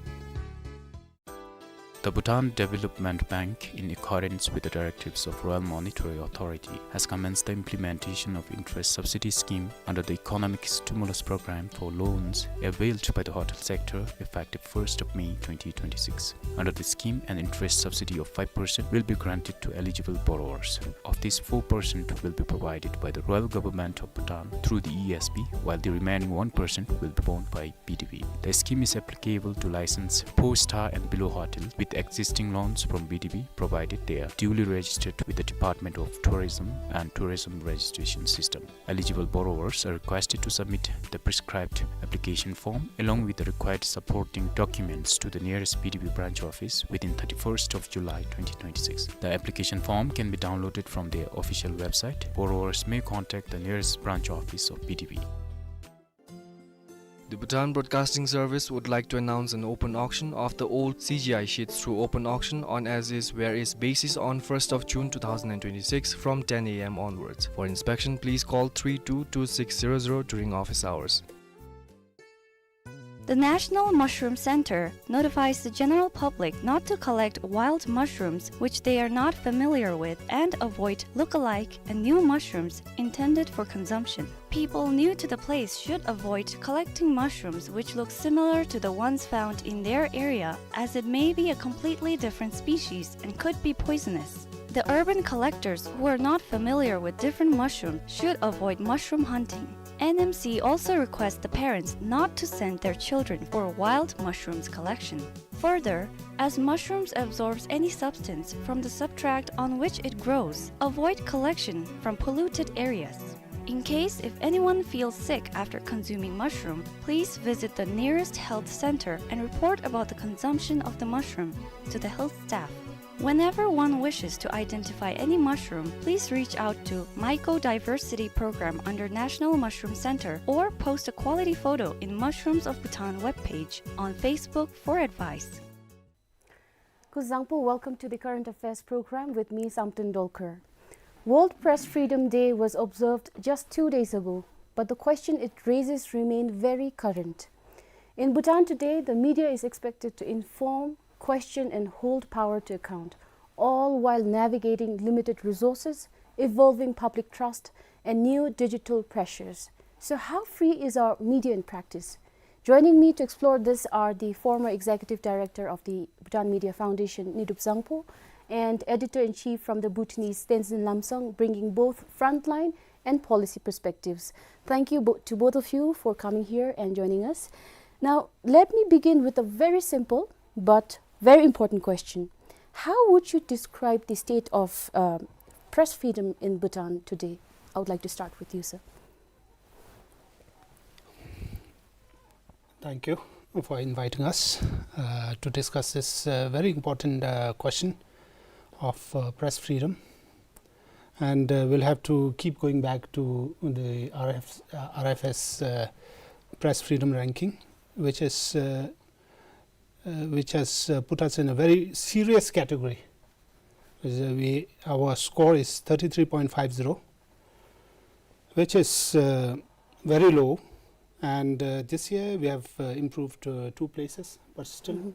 The Bhutan Development Bank, in accordance with the directives of Royal Monetary Authority, has commenced the implementation of interest subsidy scheme under the Economic Stimulus Program for loans availed by the hotel sector, effective first of May twenty twenty-six. Under the scheme, an interest subsidy of five percent will be granted to eligible borrowers. Of this, four percent will be provided by the Royal Government of Bhutan through the E S B, while the remaining one percent will be borne by B D B. The scheme is applicable to licensed four-star and below hotels with existing loans from B D B, provided they are duly registered with the Department of Tourism and Tourism Registration System. Eligible borrowers are requested to submit the prescribed application form along with the required supporting documents to the nearest B D B branch office within thirty-first of July twenty twenty-six. The application form can be downloaded from their official website. Borrowers may contact the nearest branch office of B D B. The Bhutan Broadcasting Service would like to announce an open auction of the old C G I sheets through open auction on as is where is basis on first of June two thousand and twenty-six from ten A M onwards. For inspection, please call three two two six zero zero during office hours. The National Mushroom Center notifies the general public not to collect wild mushrooms which they are not familiar with and avoid look-alike and new mushrooms intended for consumption. People new to the place should avoid collecting mushrooms which look similar to the ones found in their area, as it may be a completely different species and could be poisonous. The urban collectors who are not familiar with different mushrooms should avoid mushroom hunting. N M C also requests the parents not to send their children for wild mushrooms collection. Further, as mushrooms absorbs any substance from the substrate on which it grows, avoid collection from polluted areas. In case if anyone feels sick after consuming mushroom, please visit the nearest health center and report about the consumption of the mushroom to the health staff. Whenever one wishes to identify any mushroom, please reach out to Mycodiversity Program under National Mushroom Center or post a quality photo in Mushrooms of Bhutan webpage on Facebook for advice. Kuzuzangpo, welcome to the Current Affairs program with me, Samten Dolkar. World Press Freedom Day was observed just two days ago, but the question it raises remain very current. In Bhutan today, the media is expected to inform, question and hold power to account, all while navigating limited resources, evolving public trust and new digital pressures. So how free is our media in practice? Joining me to explore this are the former executive director of the Bhutan Media Foundation, Nidup Zangpo, and editor-in-chief from the Bhutanese, Tenzin Lamsong, bringing both frontline and policy perspectives. Thank you bo-, to both of you for coming here and joining us. Now, let me begin with a very simple but very important question. How would you describe the state of, uh, press freedom in Bhutan today? I would like to start with you, sir. Thank you for inviting us, uh, to discuss this, uh, very important, uh, question of, uh, press freedom. And, uh, we'll have to keep going back to the R F, uh, R F S, uh, press freedom ranking, which is, uh, uh, which has, uh, put us in a very serious category. Uh, we, our score is thirty-three point five zero, which is, uh, very low. And, uh, this year we have, uh, improved, uh, two places, but still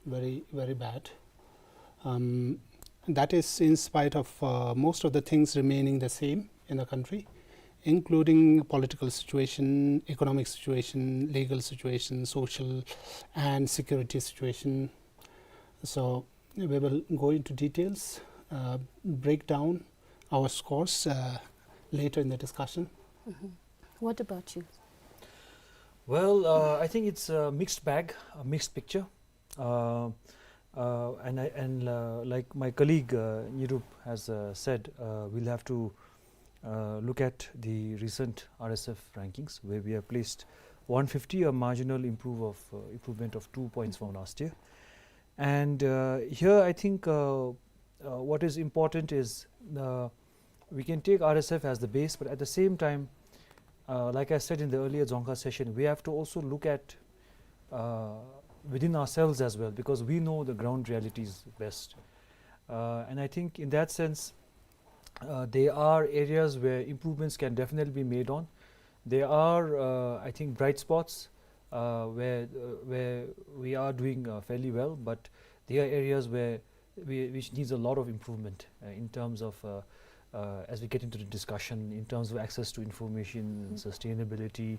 very, very bad. Um, that is in spite of, uh, most of the things remaining the same in the country, including political situation, economic situation, legal situation, social and security situation. So we will go into details, uh, break down our scores, uh, later in the discussion. What about you? Well, uh, I think it's a mixed bag, a mixed picture. Uh, uh, and I, and uh, like my colleague uh, Nyirup has uh, said, uh, we'll have to uh, look at the recent R S F rankings, where we have placed one fifty, a marginal improve of uh, improvement of two points from last year. And uh, here, I think uh, uh, what is important is uh, we can take R S F as the base, but at the same time, uh, like I said in the earlier Dzongkha session, we have to also look at uh, within ourselves as well, because we know the ground realities best. Uh, and I think in that sense, uh, there are areas where improvements can definitely be made on. There are, uh, I think, bright spots uh, where uh, where we are doing uh, fairly well, but there are areas where we, which needs a lot of improvement uh, in terms of uh, uh, as we get into the discussion in terms of access to information, sustainability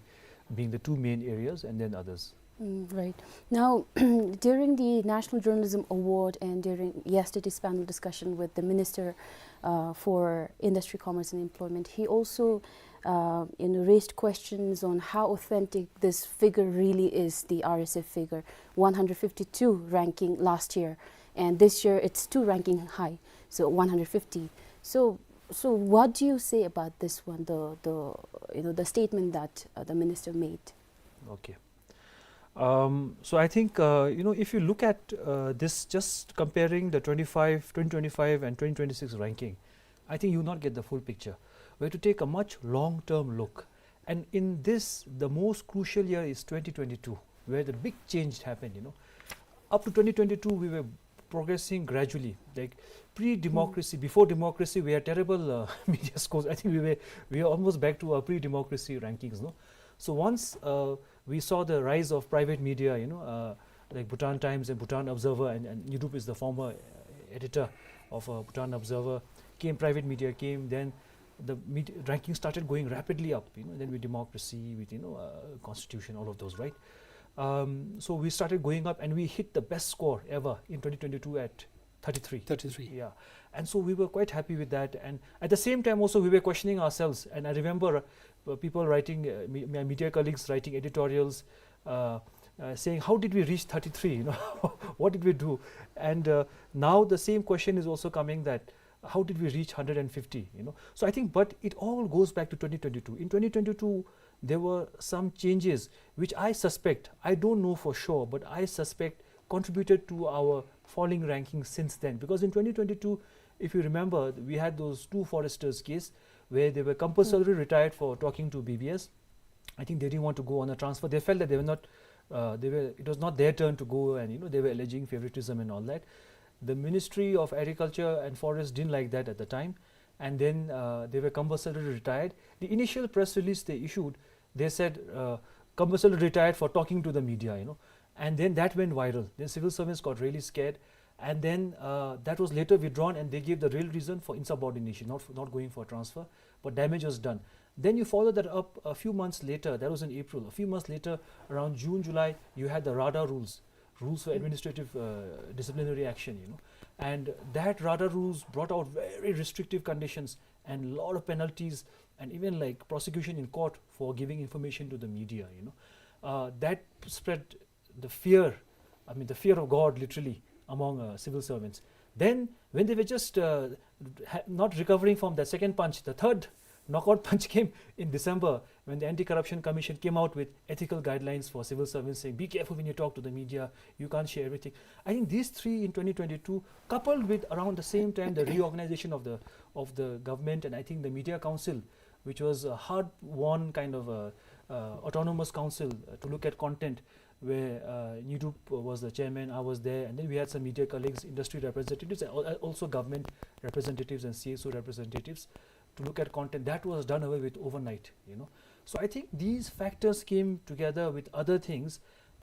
being the two main areas, and then others. Mm, right. Now, during the National Journalism Award and during yesterday's panel discussion with the Minister uh, for Industry, Commerce and Employment, he also uh, you know, raised questions on how authentic this figure really is, the R S F figure, one hundred fifty-two ranking last year, and this year it's two ranking high, so one hundred fifty. So, so what do you say about this one, the, the, you know, the statement that uh, the minister made? Okay. Um, so I think, uh, you know, if you look at uh, this, just comparing the twenty-five, twenty twenty-five and twenty twenty-six ranking, I think you will not get the full picture. We have to take a much long-term look. And in this, the most crucial year is twenty twenty-two, where the big change happened, you know. Up to twenty twenty-two, we were progressing gradually, like pre-democracy. Before democracy, we had terrible uh, media scores. I think we were we were almost back to our pre-democracy rankings, no? So once uh, we saw the rise of private media, you know, uh, like Bhutan Times and Bhutan Observer, and, and Nyirup is the former uh, editor of uh, Bhutan Observer, came, private media came, then the med- ranking started going rapidly up, you know, then with democracy, with, you know, uh, constitution, all of those, right? Um, so we started going up and we hit the best score ever in twenty twenty-two at thirty-three. Thirty-three. Yeah. And so we were quite happy with that. And at the same time also, we were questioning ourselves. And I remember uh, people writing, uh, me- my media colleagues writing editorials uh, uh, saying, "How did we reach thirty-three? You know, what did we do?" And uh, now the same question is also coming, that how did we reach hundred and fifty, you know? So I think, but it all goes back to twenty twenty-two. In twenty twenty-two, there were some changes which I suspect, I don't know for sure, but I suspect contributed to our falling ranking since then. Because in twenty twenty-two, if you remember, we had those two foresters case where they were compulsorily retired for talking to B B S. I think they didn't want to go on a transfer. They felt that they were not, uh, they were, it was not their turn to go, and, you know, they were alleging favoritism and all that. The Ministry of Agriculture and Forest didn't like that at the time, and then uh, they were compulsorily retired. The initial press release they issued, they said uh, compulsorily retired for talking to the media, you know, and then that went viral. Then civil servants got really scared, and then uh, that was later withdrawn, and they gave the real reason for insubordination, not for, not going for transfer, but damage was done. Then you follow that up a few months later. That was in April. A few months later, around June, July, you had the RADA rules, rules for administrative uh, disciplinary action, you know. And that RADA rules brought out very restrictive conditions and a lot of penalties and even, like, prosecution in court for giving information to the media, you know. Uh, that spread the fear, I mean, the fear of God, literally, among uh, civil servants. Then, when they were just uh, ha- not recovering from the second punch, the third knockout punch came in December, when the Anti-Corruption Commission came out with ethical guidelines for civil servants, saying, "Be careful when you talk to the media. You can't share everything." I think these three in twenty twenty-two, coupled with, around the same time, the reorganization of the of the government, and I think the Media Council, which was a hard-won kind of a, uh, autonomous council uh, to look at content, where uh, Nyirup was the chairman, I was there, and then we had some media colleagues, industry representatives, and al- also government representatives and C S O representatives to look at content. That was done away with overnight, you know. So I think these factors came together with other things,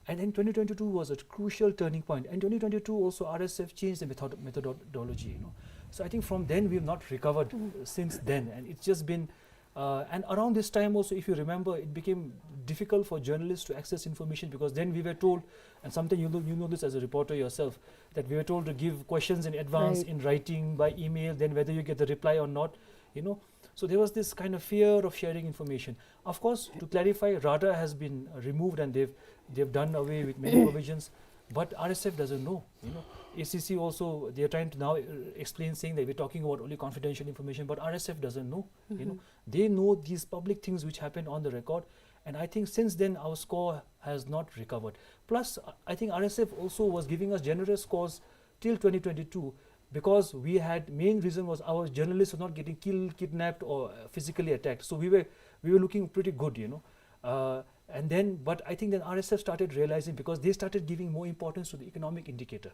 and then twenty twenty-two was a crucial turning point. And twenty twenty-two also, R S F changed the method- methodology, you know. So I think from then we've not recovered since then, and it's just been uh, and around this time also, if you remember, it became difficult for journalists to access information, because then we were told, and something, you know, you know this as a reporter yourself, that we were told to give questions in advance, right, in writing, by email, then whether you get the reply or not, you know. So there was this kind of fear of sharing information. Of course, to clarify, RADA has been, uh, removed and they've, they've done away with many provisions, but R S F doesn't know, you know. A C C also, they are trying to now, uh, explain, saying that we're talking about only confidential information, but R S F doesn't know, you know. They know these public things which happen on the record, and I think since then our score has not recovered. Plus, I think R S F also was giving us generous scores till twenty twenty-two, because we had, main reason was our journalists were not getting killed, kidnapped, or, uh, physically attacked. So we were, we were looking pretty good, you know. Uh, and then, but I think then R S F started realizing, because they started giving more importance to the economic indicator.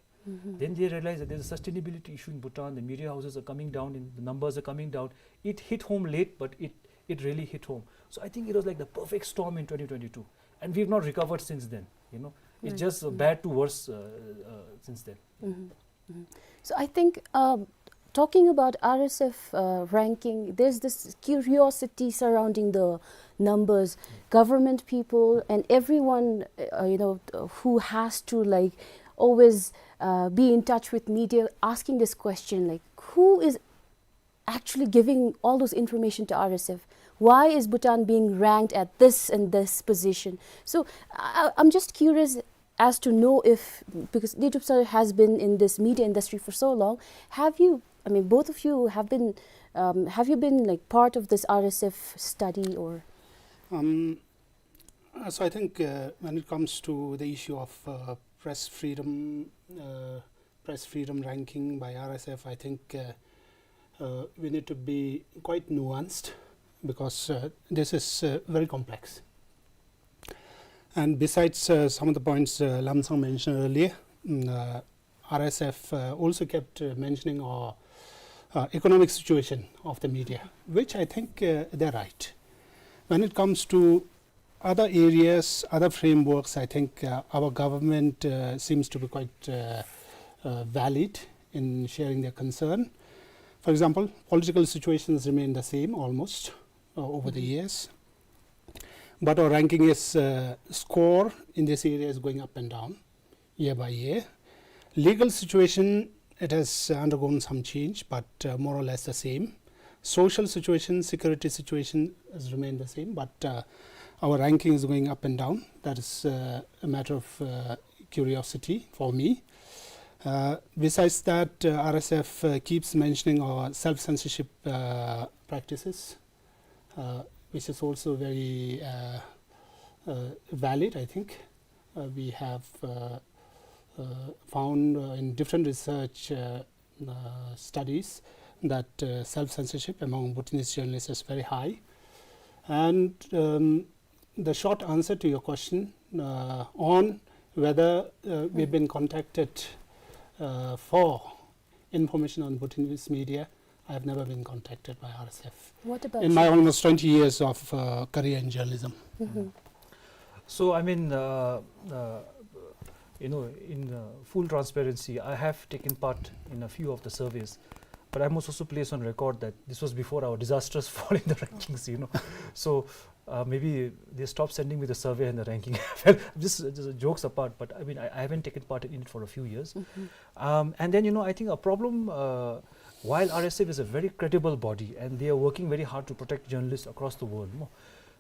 Then they realized that there's a sustainability issue in Bhutan. The media houses are coming down, in, the numbers are coming down. It hit home late, but it, it really hit home. So I think it was like the perfect storm in twenty twenty-two, and we've not recovered since then. You know, it's just, uh, bad to worse, uh, uh, since then. So I think, um, talking about R S F, uh, ranking, there's this curiosity surrounding the numbers. Government people and everyone, uh, you know, who has to, like, always, uh, be in touch with media, asking this question, like, who is actually giving all those information to R S F? Why is Bhutan being ranked at this and this position? So I, I'm just curious as to know if, because Letup sir has been in this media industry for so long, have you, I mean, both of you have been, um, have you been, like, part of this R S F study or? Um, uh, so I think, uh, when it comes to the issue of, uh, press freedom, uh, press freedom ranking by R S F, I think, uh, uh, we need to be quite nuanced because, uh, this is, uh, very complex. And besides, uh, some of the points, uh, Lamsang mentioned earlier, mm, uh, R S F, uh, also kept, uh, mentioning our, uh, economic situation of the media, which I think, uh, they're right. When it comes to other areas, other frameworks, I think, uh, our government, uh, seems to be quite, uh, uh, valid in sharing their concern. For example, political situations remain the same almost, uh, over the years. But our ranking is, uh, score in this area is going up and down year by year. Legal situation, it has undergone some change, but, uh, more or less the same. Social situation, security situation has remained the same, but, uh, our ranking is going up and down. That is, uh, a matter of, uh, curiosity for me. Uh, besides that, uh, R S F, uh, keeps mentioning our self-censorship, uh, practices, uh, which is also very, uh, uh, valid, I think. Uh, we have, uh, uh, found, uh, in different research, uh, uh, studies that, uh, self-censorship among Bhutanese journalists is very high. And, um, the short answer to your question, uh, on whether, uh, we've been contacted, uh, for information on Bhutanese media, I have never been contacted by R S F. What about in my almost twenty years of, uh, career in journalism. So, I mean, uh, uh, you know, in, uh, full transparency, I have taken part in a few of the surveys, but I must also place on record that this was before our disastrous fall in the rankings, you know. So, uh, maybe they stopped sending me the survey and the ranking. Well, just, just jokes apart, but I mean, I, I haven't taken part in it for a few years. Um, and then, you know, I think a problem, uh, while R S F is a very credible body and they are working very hard to protect journalists across the world, no?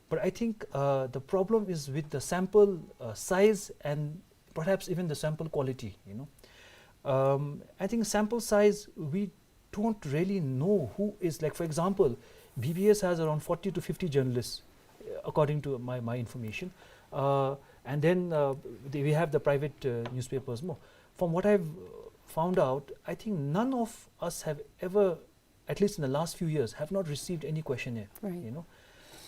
But I think, uh, the problem is with the sample, uh, size and perhaps even the sample quality, you know. Um, I think sample size, we don't really know who is, like, for example, B B S has around forty to fifty journalists, uh, according to my, my information. Uh, and then, uh, they, we have the private, uh, newspapers more. From what I've, uh, found out, I think none of us have ever, at least in the last few years, have not received any questionnaire, you know.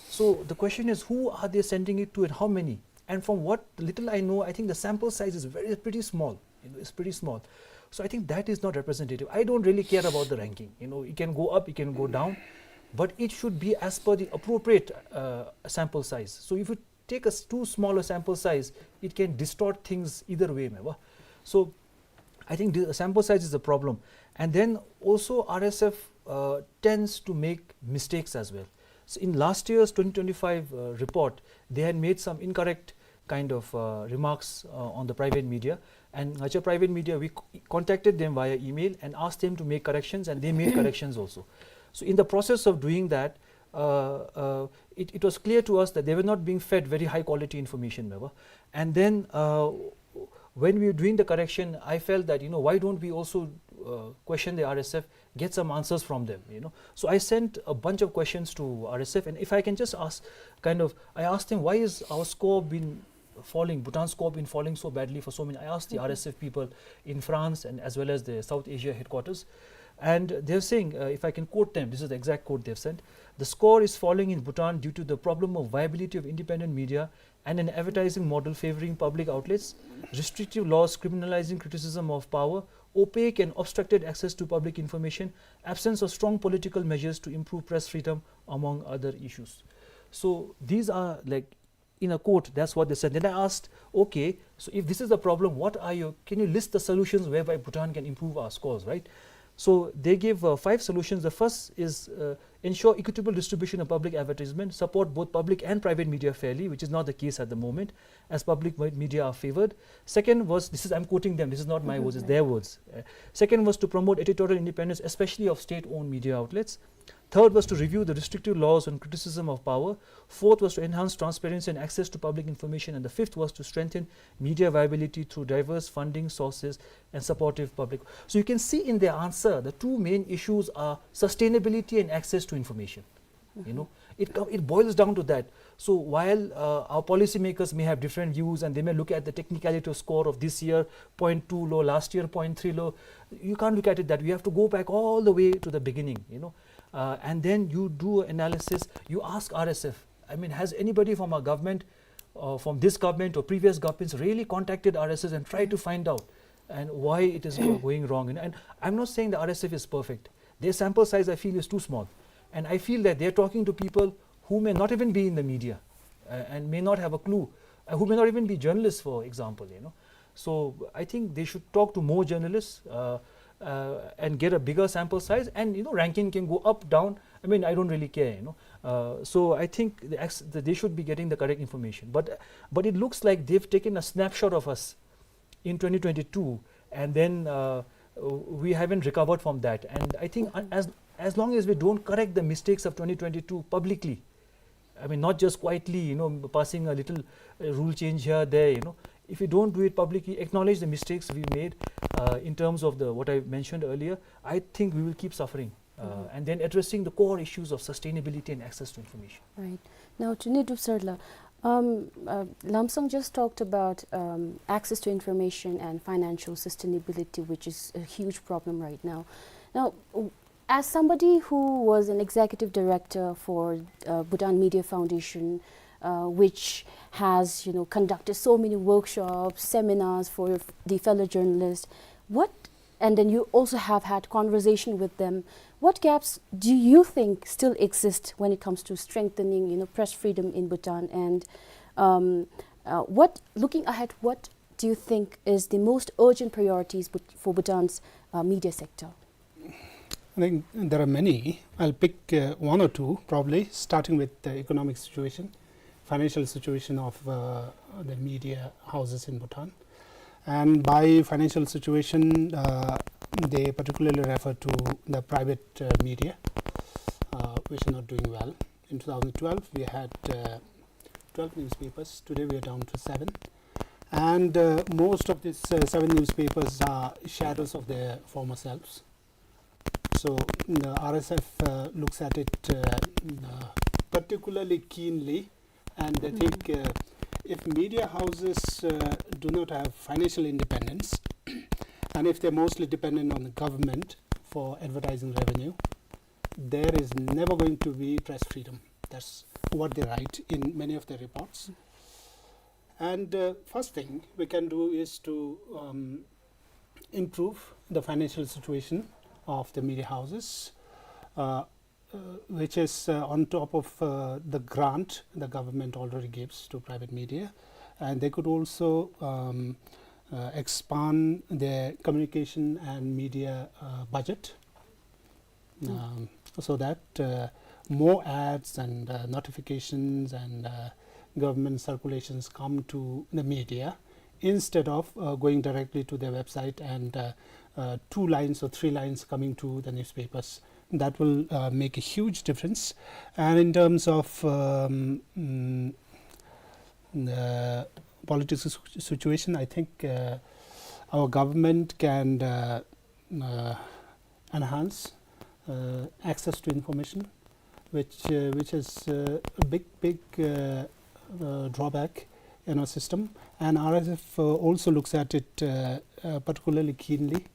So the question is, who are they sending it to and how many? And from what little I know, I think the sample size is very, pretty small. You know, it's pretty small. So I think that is not representative. I don't really care about the ranking. You know, it can go up, it can go down, but it should be as per the appropriate, uh, sample size. So if you take a s-, too small a sample size, it can distort things either way, meva. So I think the sample size is a problem. And then also R S F, uh, tends to make mistakes as well. So in last year's twenty twenty-five, uh, report, they had made some incorrect kind of, uh, remarks, uh, on the private media. And ngacha private media, we c-, contacted them via email and asked them to make corrections, and they made corrections also. So in the process of doing that, uh, uh, it, it was clear to us that they were not being fed very high quality information, remember? And then, uh, when we were doing the correction, I felt that, you know, why don't we also, uh, question the R S F, get some answers from them, you know? So I sent a bunch of questions to R S F, and if I can just ask, kind of, I asked them, "Why is our score been falling, Bhutan's score been falling so badly for so many?" I asked the R S F people in France and as well as the South Asia headquarters, and they're saying, uh, if I can quote them, this is the exact quote they've sent: "The score is falling in Bhutan due to the problem of viability of independent media and an advertising model favoring public outlets, restrictive laws criminalizing criticism of power, opaque and obstructed access to public information, absence of strong political measures to improve press freedom, among other issues." So these are, like, in a quote, that's what they said. Then I asked, "Okay, so if this is the problem, what are your, can you list the solutions whereby Bhutan can improve our scores, right?" So they gave, uh, five solutions. The first is, uh, ensure equitable distribution of public advertisement, support both public and private media fairly, which is not the case at the moment, as public me-, media are favored. Second was, this is, I'm quoting them, this is not my words, it's their words. Uh, second was to promote editorial independence, especially of state-owned media outlets. Third was to review the restrictive laws on criticism of power. Fourth was to enhance transparency and access to public information. And the fifth was to strengthen media viability through diverse funding sources and supportive public. So you can see in their answer, the two main issues are sustainability and access to information. You know, it co-, it boils down to that. So while, uh, our policymakers may have different views and they may look at the technicality of score of this year, point two low, last year, point three low, you can't look at it that way. You have to go back all the way to the beginning, you know, uh, and then you do analysis, you ask R S F. I mean, has anybody from our government, uh, from this government or previous governments, really contacted R S F and tried to find out and why it is go-, going wrong? And, and I'm not saying the R S F is perfect. Their sample size, I feel, is too small. And I feel that they're talking to people who may not even be in the media, uh, and may not have a clue, uh, who may not even be journalists, for example, you know. So I think they should talk to more journalists, uh, uh, and get a bigger sample size. And, you know, ranking can go up, down. I mean, I don't really care, you know. Uh, so I think the ex-, the, they should be getting the correct information. But, but it looks like they've taken a snapshot of us in twenty twenty-two, and then, uh, we haven't recovered from that. And I think, uh, as, as long as we don't correct the mistakes of twenty twenty-two publicly, I mean, not just quietly, you know, passing a little, uh, rule change here, there, you know. If we don't do it publicly, acknowledge the mistakes we made, uh, in terms of the, what I mentioned earlier, I think we will keep suffering. Uh, and then addressing the core issues of sustainability and access to information. Right. Now, Chinni Drup sir la, um, uh, Lomsong just talked about, um, access to information and financial sustainability, which is a huge problem right now. Now, w-, as somebody who was an executive director for, uh, Bhutan Media Foundation, uh, which has, you know, conducted so many workshops, seminars for f-, the fellow journalists, what, and then you also have had conversation with them, what gaps do you think still exist when it comes to strengthening, you know, press freedom in Bhutan? And, um, uh, what, looking ahead, what do you think is the most urgent priorities Bhut-, for Bhutan's, uh, media sector? I think there are many. I'll pick, uh, one or two, probably, starting with the economic situation, financial situation of, uh, the media houses in Bhutan. And by financial situation, uh, they particularly refer to the private, uh, media, uh, which are not doing well. In two thousand twelve, we had, uh, twelve newspapers. Today, we are down to seven. And, uh, most of these, uh, seven newspapers are shadows of their former selves. So the R S F, uh, looks at it, uh, uh, particularly keenly, and they think, uh, if media houses, uh, do not have financial independence, and if they're mostly dependent on the government for advertising revenue, there is never going to be press freedom. That's what they write in many of their reports. And, uh, first thing we can do is to, um, improve the financial situation of the media houses, uh, uh, which is, uh, on top of, uh, the grant the government already gives to private media. And they could also, um, uh, expand their communication and media, uh, budget, um, so that, uh, more ads and, uh, notifications and, uh, government circulations come to the media instead of, uh, going directly to their website and, uh, uh, two lines or three lines coming to the newspapers. That will uh, make a huge difference. And in terms of um, mm, uh, political situ- situation, I think uh, our government can uh, uh, enhance uh, access to information, which uh, which is uh, a big, big uh, uh, drawback in our system. And R S F uh, also looks at it uh, uh, particularly keenly,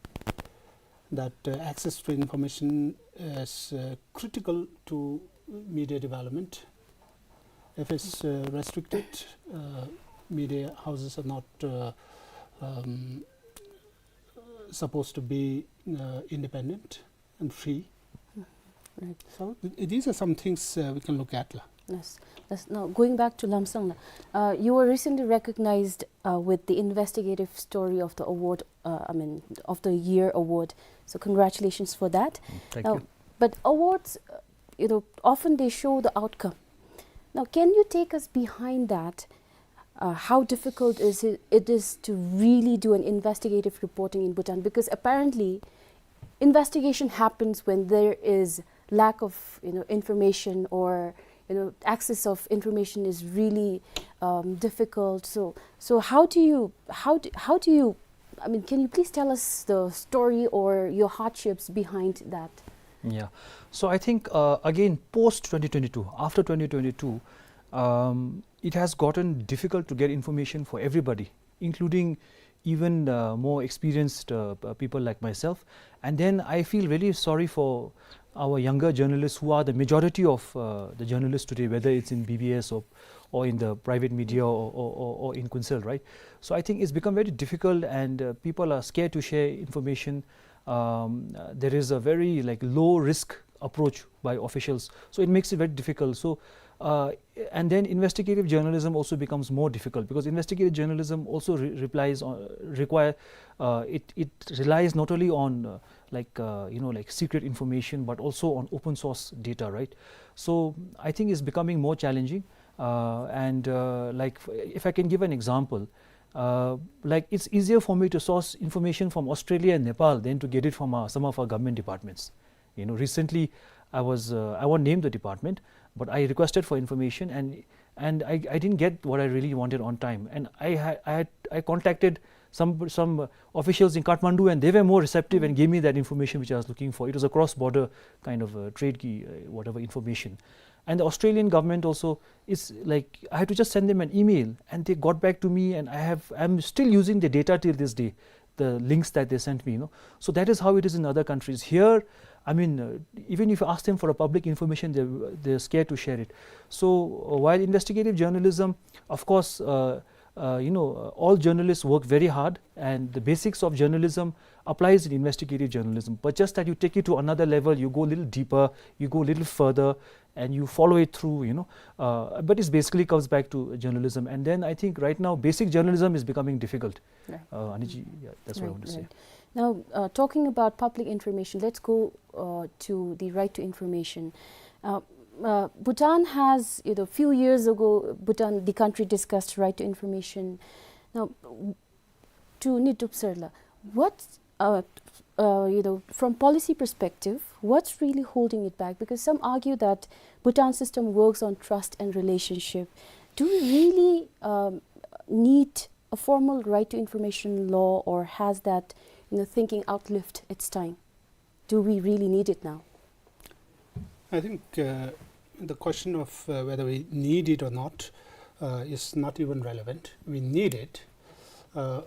that uh, access to information is uh, critical to media development. If it's uh, restricted, uh, media houses are not uh, um, supposed to be uh, independent and free. Right. So th- these are some things uh, we can look at, la. Yes. Yes. Now, going back to Lhamsong, la, uh, you were recently recognized uh, with the investigative story of the award, uh, I mean, of the year award. So congratulations for that. Mm, thank Now, you. But awards, uh, you know, often they show the outcome. Now, can you take us behind that? Uh, how difficult is it, it is to really do an investigative reporting in Bhutan? Because apparently, investigation happens when there is lack of, you know, information, or, you know, access of information is really um, difficult. So, so how do you, how do, how do you, I mean, can you please tell us the story or your hardships behind that? Yeah. So I think uh, again, post twenty twenty-two, after twenty twenty-two, um, it has gotten difficult to get information for everybody, including even uh, more experienced uh, p- people like myself. And then I feel really sorry for our younger journalists, who are the majority of uh, the journalists today, whether it's in B B S or, or in the private media or, or, or, or in Kunsel, right? So I think it's become very difficult, and uh, people are scared to share information. Um, uh, there is a very, like, low risk approach by officials, so it makes it very difficult. So uh, and then investigative journalism also becomes more difficult, because investigative journalism also re- replies on, require uh, it, it relies not only on uh, like uh, you know, like, secret information, but also on open source data, right? So I think it's becoming more challenging. Uh, and uh, like, f- if I can give an example, uh, like, it's easier for me to source information from Australia and Nepal than to get it from uh, some of our government departments. You know, recently I was uh, I won't name the department, but I requested for information, and and I, I didn't get what I really wanted on time. And I had, I had I contacted some some uh, officials in Kathmandu, and they were more receptive and gave me that information which I was looking for. It was a cross-border kind of uh, trade key, uh, whatever information. And the Australian government also is like, I had to just send them an email, and they got back to me, and I have, I'm still using the data till this day, the links that they sent me, you know. So that is how it is in other countries. Here, I mean, uh, even if you ask them for a public information, they're, they're scared to share it. So uh, while investigative journalism, of course, uh, uh, you know, uh, all journalists work very hard, and the basics of journalism applies in investigative journalism. But just that you take it to another level, you go a little deeper, you go a little further, and you follow it through, you know. Uh, but it basically comes back to journalism. And then I think right now, basic journalism is becoming difficult. Right. Uh, Aniji, yeah, that's what I want to say. Now, uh, talking about public information, let's go uh, to the right to information. Uh, uh, Bhutan has, you know, few years ago, Bhutan, the country, discussed right to information. Now, to Nitup sir, la, what, uh, uh, you know, from policy perspective, what's really holding it back? Because some argue that Bhutan system works on trust and relationship. Do we really um, need a formal right to information law, or has that, you know, thinking outlived its time? Do we really need it now? I think uh, the question of uh, whether we need it or not uh, is not even relevant. We need it. Uh,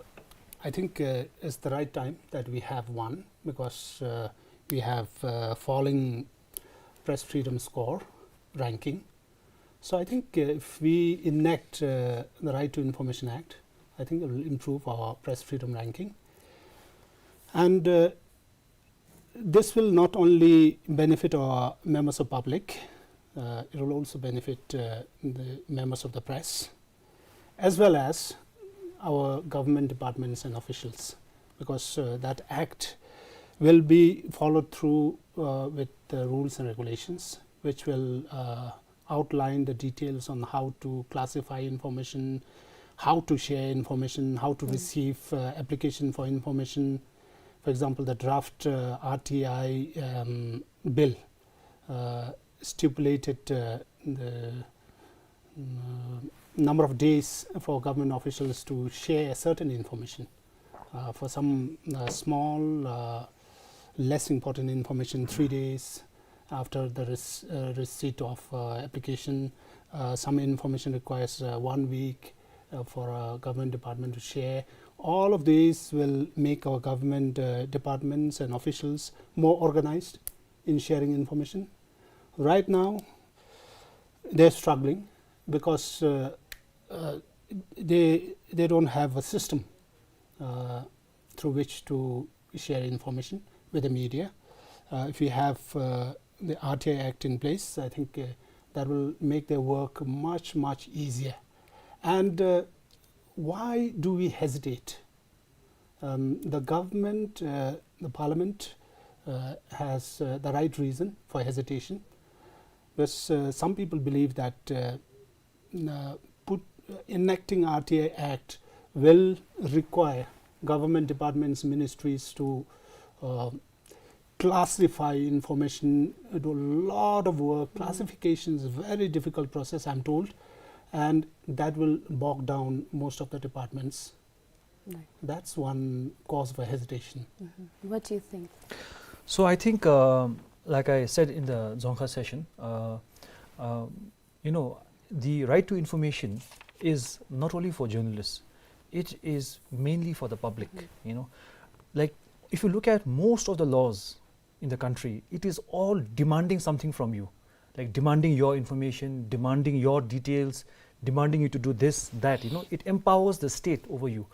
I think uh, it's the right time that we have one, because uh, we have uh, falling press freedom score ranking. So I think uh, if we enact uh, the Right to Information Act, I think it will improve our press freedom ranking. And uh, this will not only benefit our members of public, uh, it will also benefit uh, the members of the press, as well as our government departments and officials, because uh, that act will be followed through uh, with the rules and regulations, which will uh, outline the details on how to classify information, how to share information, how to receive uh, application for information, For example, the draft uh, R T I um, bill uh, stipulated uh, the mm, number of days for government officials to share certain information. Uh, for some uh, small, uh, less important information, three days after the rec- uh, receipt of uh, application. Uh, some information requires uh, one week uh, for a government department to share. All of these will make our government uh, departments and officials more organized in sharing information. Right now, they're struggling because uh, uh, they, they don't have a system uh, through which to share information with the media. Uh, if we have uh, the R T I Act in place, I think uh, that will make their work much, much easier. And uh, why do we hesitate? Um, the government, uh, the parliament uh, has uh, the right reason for hesitation. Because uh, some people believe that uh, uh, put, uh, enacting R T I Act will require government departments, ministries to uh, classify information, do a lot of work. Classification is a very difficult process, I'm told, and that will bog down most of the departments. Right. That's one cause for hesitation. What do you think? So I think, um, like I said in the Dzongkha session, uh, um, you know, the right to information is not only for journalists, it is mainly for the public, you know. Like, if you look at most of the laws in the country, it is all demanding something from you, like demanding your information, demanding your details, demanding you to do this, that, you know, it empowers the state over you.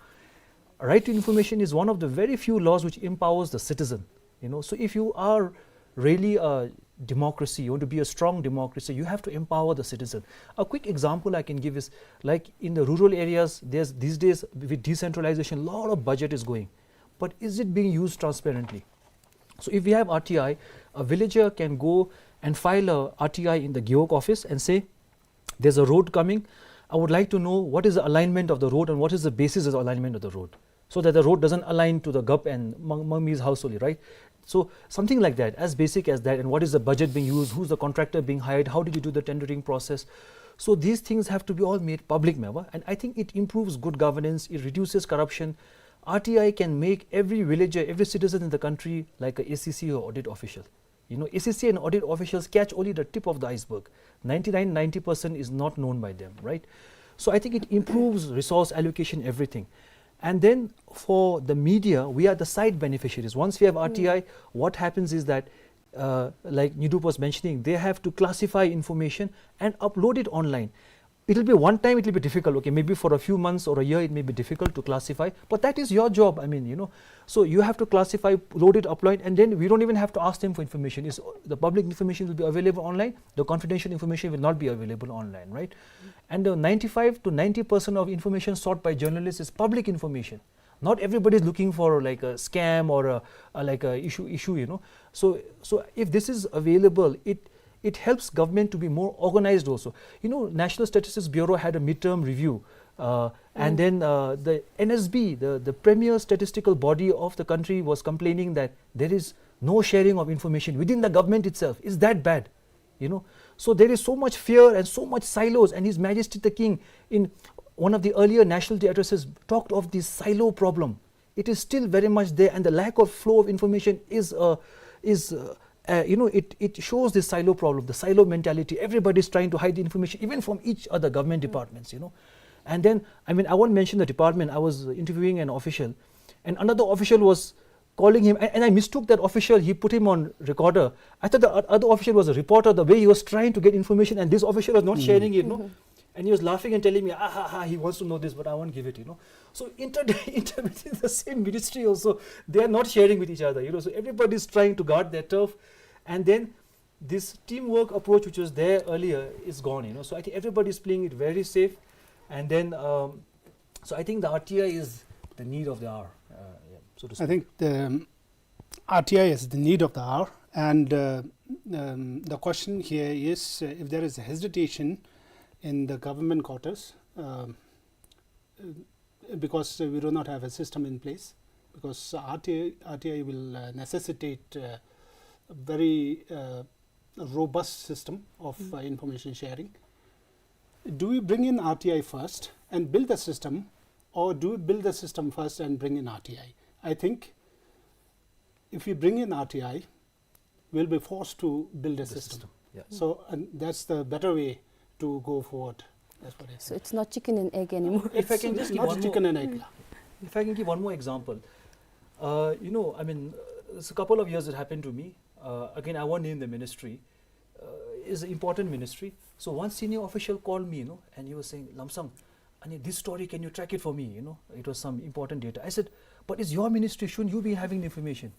Right to information is one of the very few laws which empowers the citizen, you know. So if you are really a democracy, you want to be a strong democracy, you have to empower the citizen. A quick example I can give is, like, in the rural areas, there's, these days with decentralization, a lot of budget is going, but is it being used transparently? So if we have R T I, a villager can go and file a R T I in the Gewog office and say, "There's a road coming. I would like to know what is the alignment of the road and what is the basis of the alignment of the road, so that the road doesn't align to the Gup and Mang- Mangmi's house only," right? So something like that, as basic as that. And what is the budget being used? Who's the contractor being hired? How did you do the tendering process? So these things have to be all made public, meva. And I think it improves good governance, it reduces corruption. R T I can make every villager, every citizen in the country like a S E C or audit official. You know, S E C and audit officials catch only the tip of the iceberg. Ninety-nine, ninety percent is not known by them, right? So I think it improves resource allocation, everything. And then for the media, we are the side beneficiaries. Once we have R T I, what happens is that, uh, like Nyidup was mentioning, they have to classify information and upload it online. It'll be one time, it'll be difficult. Okay, maybe for a few months or a year, it may be difficult to classify, but that is your job. I mean, you know, so you have to classify, load it, upload, and then we don't even have to ask them for information. It's, the public information will be available online. The confidential information will not be available online, right? And the ninety-five to ninety percent of information sought by journalists is public information. Not everybody is looking for, like, a scam or a, a, like, a issue, issue, you know. So, so if this is available, it, it helps government to be more organized also. You know, National Statistics Bureau had a midterm review, uh, and then uh, the N S B, the, the premier statistical body of the country, was complaining that there is no sharing of information within the government itself. Is that bad? You know, so there is so much fear and so much silos, and His Majesty the King, in one of the earlier nationality addresses, talked of this silo problem. It is still very much there, and the lack of flow of information is, uh, is uh, uh, you know, it, it shows this silo problem, the silo mentality. Everybody is trying to hide the information, even from each other government departments, you know. And then, I mean, I won't mention the department. I was interviewing an official, and another official was calling him, and, and I mistook that official. He put him on recorder. I thought the o- other official was a reporter, the way he was trying to get information, and this official was not sharing it, no? And he was laughing and telling me, "Ah, ha, ha, he wants to know this, but I won't give it," you know. So inter- interwithin the same ministry also, they are not sharing with each other, you know. So everybody is trying to guard their turf, and then this teamwork approach which was there earlier is gone, you know. So I think everybody is playing it very safe, and then um, so I think the R T I is the need of the hour, uh, yeah, so to speak. I think the um, R T I is the need of the hour, and uh, um, the question here is uh, if there is hesitation in the government quarters, um, uh, because uh, we do not have a system in place. because R T I, R T I will, uh, necessitate, uh, a very, uh, robust system of, uh, information sharing. Do we bring in R T I first and build the system, or do we build the system first and bring in R T I? I think if we bring in R T I, we'll be forced to build a system. Yeah. So, and that's the better way to go forward. That's what I think. So it's not chicken and egg anymore. If I can just give one more, if I can give one more example, uh, you know, I mean, uh, it's a couple of years it happened to me. Uh, again, I won't name the ministry. Uh, is an important ministry. So one senior official called me, you know, and he was saying, "Lomsong, I need this story, can you track it for me?" You know, it was some important data. I said, "But it's your ministry, shouldn't you be having the information?"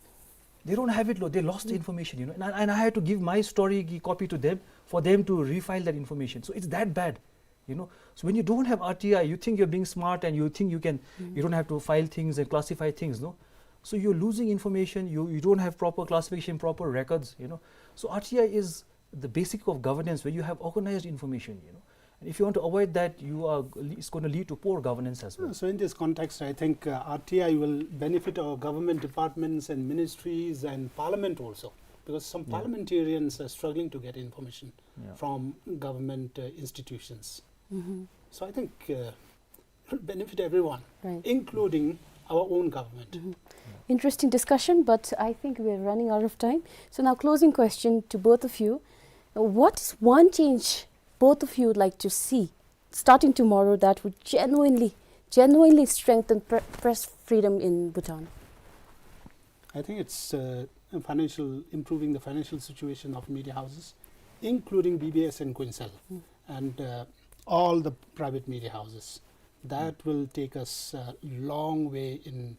They don't have it, lo, they lost the information, you know. And I, and I had to give my story ki-, copy to them for them to refile that information. So it's that bad, you know. So when you don't have R T I, you think you're being smart and you think you can, you don't have to file things and classify things, no. So you're losing information, you, you don't have proper classification, proper records, you know. So R T I is the basic of governance, where you have organized information, you know. And if you want to avoid that, you are, it's gonna lead to poor governance as well. So in this context, I think, uh, R T I will benefit our government departments and ministries and parliament also, because some parliamentarians are struggling to get information from government, uh, institutions. So I think, uh, benefit everyone, including our own government. Interesting discussion, but I think we're running out of time. So now, closing question to both of you. Uh, what is one change both of you would like to see, starting tomorrow, that would genuinely, genuinely strengthen pre-, press freedom in Bhutan? I think it's, uh, financial, improving the financial situation of media houses, including B B S and Kuensel, and, uh, all the private media houses. That will take us a long way in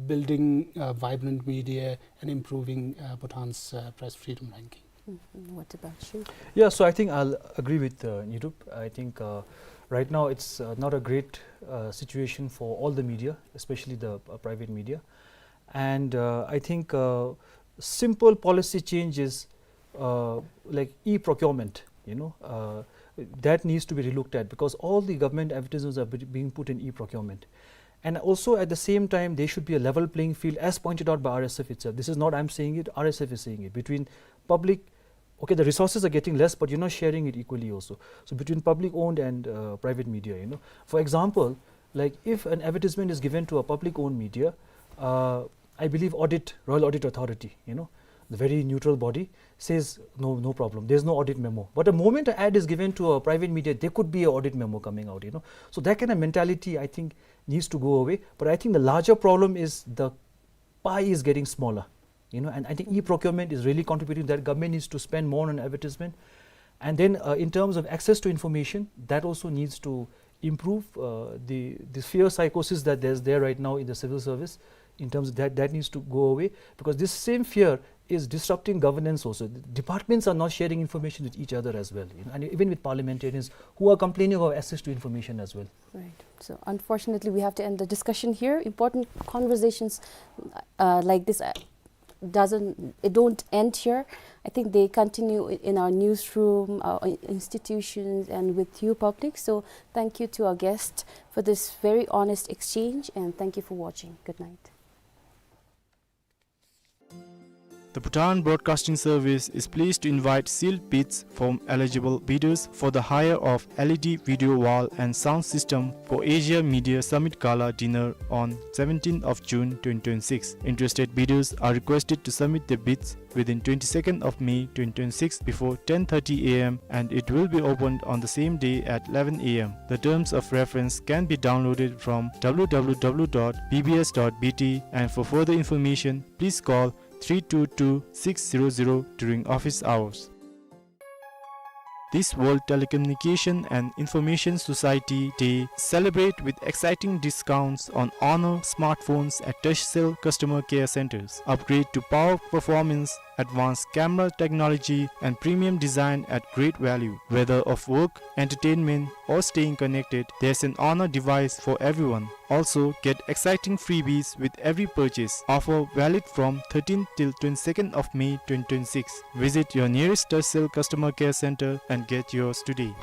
building, uh, vibrant media and improving, uh, Bhutan's, uh, press freedom ranking. Mm, what about you? Yeah, so I think I'll agree with, uh, Nyidup. I think, uh, right now it's, uh, not a great, uh, situation for all the media, especially the, uh, private media. And, uh, I think, uh, simple policy changes, uh, like e-procurement, you know, uh, that needs to be relooked at, because all the government advertisements are be-, being put in e-procurement. And also, at the same time, there should be a level playing field, as pointed out by R S F itself. This is not I'm saying it, R S F is saying it, between public, okay, the resources are getting less, but you're not sharing it equally also. So between public owned and, uh, private media, you know. For example, like, if an advertisement is given to a public owned media, uh, I believe audit, Royal Audit Authority, you know, the very neutral body, says, "No, no problem. There's no audit memo." But the moment an ad is given to a private media, there could be an audit memo coming out, you know. So that kind of mentality, I think, needs to go away. But I think the larger problem is the pie is getting smaller, you know, and I think e-procurement is really contributing to that. Government needs to spend more on advertisement. And then, uh, in terms of access to information, that also needs to improve. Uh, the, the fear psychosis that there's there right now in the civil service, in terms of that, that needs to go away, because this same fear is disrupting governance also. The departments are not sharing information with each other as well, you know, and even with parliamentarians who are complaining of access to information as well. Right. So unfortunately, we have to end the discussion here. Important conversations, uh, like this, uh, doesn't, it don't end here. I think they continue i-, in our newsroom, our i-, institutions, and with you public. So thank you to our guest for this very honest exchange, and thank you for watching. Good night. The Bhutan Broadcasting Service is pleased to invite sealed bids from eligible bidders for the hire of L E D video wall and sound system for Asia Media Summit Gala Dinner on seventeenth of June twenty twenty-six. Interested bidders are requested to submit their bids within twenty-second of May twenty twenty-six before ten thirty A M, and it will be opened on the same day at eleven A M. The terms of reference can be downloaded from W W W dot B B S dot B T, and for further information, please call three two two six zero zero during office hours. This World Telecommunication and Information Society Day celebrate with exciting discounts on Honor smartphones at Turkcell customer care centers. Upgrade to power performance, advanced camera technology, and premium design at great value. Whether of work, entertainment, or staying connected, there's an Honor device for everyone. Also, get exciting freebies with every purchase. Offer valid from thirteenth till twenty-second of May twenty twenty-six. Visit your nearest Turkcell customer care center and get yours today.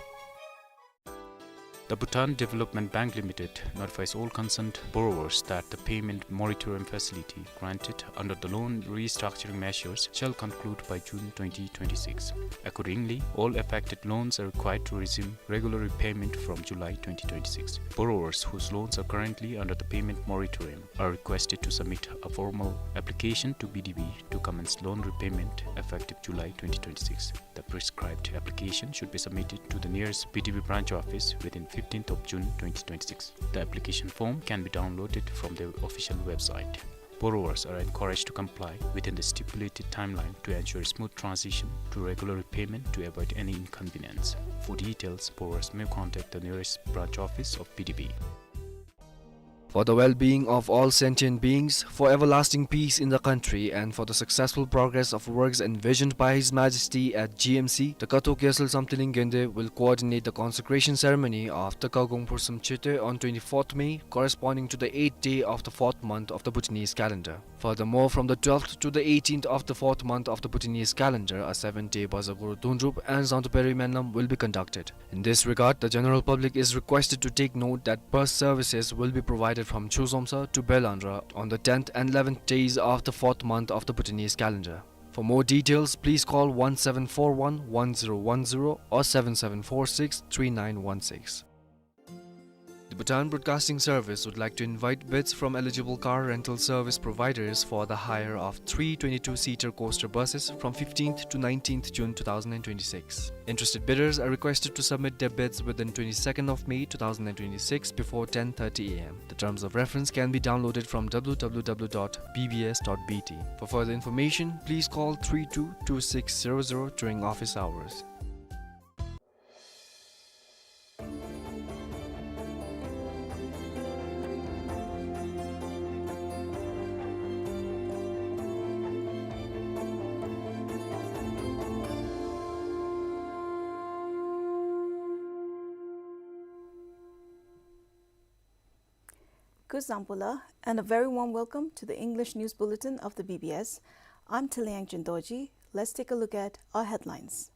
The Bhutan Development Bank Limited notifies all concerned borrowers that the payment moratorium facility granted under the loan restructuring measures shall conclude by June twenty twenty-six. Accordingly, all affected loans are required to resume regular repayment from July twenty twenty-six. Borrowers whose loans are currently under the payment moratorium are requested to submit a formal application to B D B to commence loan repayment effective July twenty twenty-six. The prescribed application should be submitted to the nearest B D B branch office within fifteenth of June twenty twenty-six. The application form can be downloaded from their official website. Borrowers are encouraged to comply within the stipulated timeline to ensure a smooth transition to regular repayment to avoid any inconvenience. For details, borrowers may contact the nearest branch office of B D B. For the well-being of all sentient beings, for everlasting peace in the country, and for the successful progress of works envisioned by His Majesty at G M C, the Katok Gyaltsel Samthiling Gende will coordinate the consecration ceremony of the Kagong Pursom Chete on twenty-fourth May, corresponding to the eighth day of the fourth month of the Bhutanese calendar. Furthermore, from the twelfth to the eighteenth of the fourth month of the Bhutanese calendar, a seven-day Bazagur Dundrup and Zangtu Peri Menlam will be conducted. In this regard, the general public is requested to take note that bus services will be provided from Chuzomsa to Belandra on the tenth and eleventh days of the fourth month of the Bhutanese calendar. For more details, please call one seven four one one zero one zero or seven seven four six three nine one six. The Bhutan Broadcasting Service would like to invite bids from eligible car rental service providers for the hire of three twenty-two-seater coaster buses from fifteenth to nineteenth June two thousand and twenty-six. Interested bidders are requested to submit their bids within twenty-second of May two thousand and twenty-six before ten thirty A M. The terms of reference can be downloaded from W W W dot B B S dot B T. For further information, please call three two two six zero zero during office hours. Kuzuzangpo la, and a very warm welcome to the English News Bulletin of the B B S. I'm Tiliang Jindoji. Let's take a look at our headlines.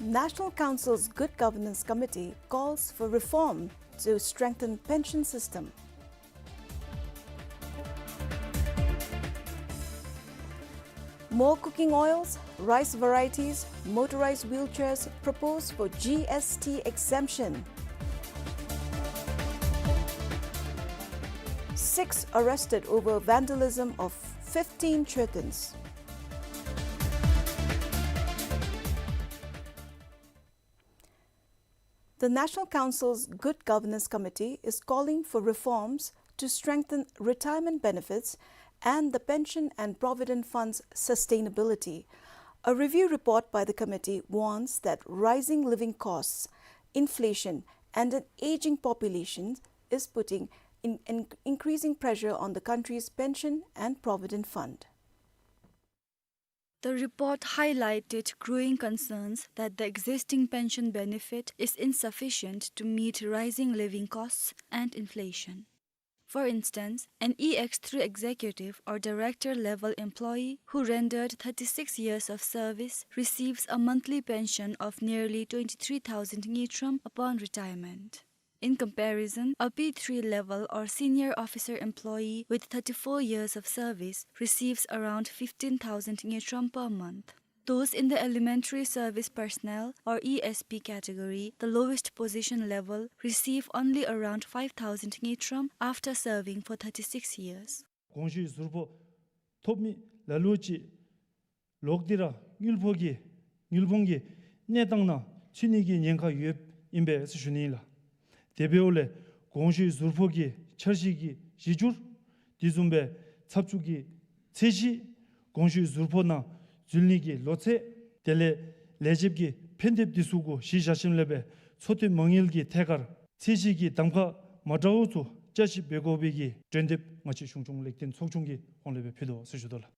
National Council's Good Governance Committee calls for reform to strengthen pension system. More cooking oils, rice varieties, motorized wheelchairs proposed for G S T exemption. Six arrested over vandalism of fifteen Chötyns. The National Council's Good Governance Committee is calling for reforms to strengthen retirement benefits and the pension and provident funds sustainability. A review report by the committee warns that rising living costs, inflation, and an aging population is putting in, in increasing pressure on the country's pension and provident fund. The report highlighted growing concerns that the existing pension benefit is insufficient to meet rising living costs and inflation. For instance, an E X three executive or director level employee who rendered thirty-six years of service receives a monthly pension of nearly twenty-three thousand ngultrum upon retirement. In comparison, a P three level or senior officer employee with thirty-four years of service receives around fifteen thousand ngultrum per month. Those in the elementary service personnel or E S P category, the lowest position level, receive only around five thousand ngultrum after serving for thirty-six years. གོང་ཞུས་ཟུར་ཕོགས་ཐོབ་མི་ལ་ལུ་ཅིག་ལོག་སྟེ་ར་དངུལ་ཕོགས་ཀྱི་དངུལ་ཕོངས་ཀྱི་གནས་སྟངས་ནང་ཚུད་ནི་གི་ཉེན་ཁ་ཡོདཔ་ཨིན་པས་ཟེར་ཞུ་ནི་ལགས། དེ་འབདཝ་ལས་གོང་ཞུས་ཟུར་ཕོགས་ཀྱི་འཆར་གཞི་གི་གཞི་འགྱུར། དེ་བཟུམ་སྦེ་ཚབ་བཙུགས་ཀྱི་ཚད་གཞི། གོང་ཞུས་ཟུར་ཕོགས་ནང་འཛུལ་ནི་གི་ལོ་ཚད། དེ་ལས་ལས་བྱེདཔ་གི་ཕན་ཐབས་དེ་ཚུ་གུ་གཞི་བཞག་ཞིནམ་ལས་འབད་འཚོ་སྡོད་མ་དངུལ་གྱི་ཐད་ཁར་ཚད་གཞི་གི་གདམ་ཁ་མ་འདྲཝ་ཚུ་བསྐྱར་ཞིབ་འབད་དགོ་པའི་གི་འགྲན་འདེབས་ང་བཅས་གཞུང་སྐྱོང་ལེགས་ལྡན་ཚོགས་ཆུང་གི་ཧོངས་ལས་འབད་ཕུལ་དོ་ཟེར་ཞུ་དོ་ལགས།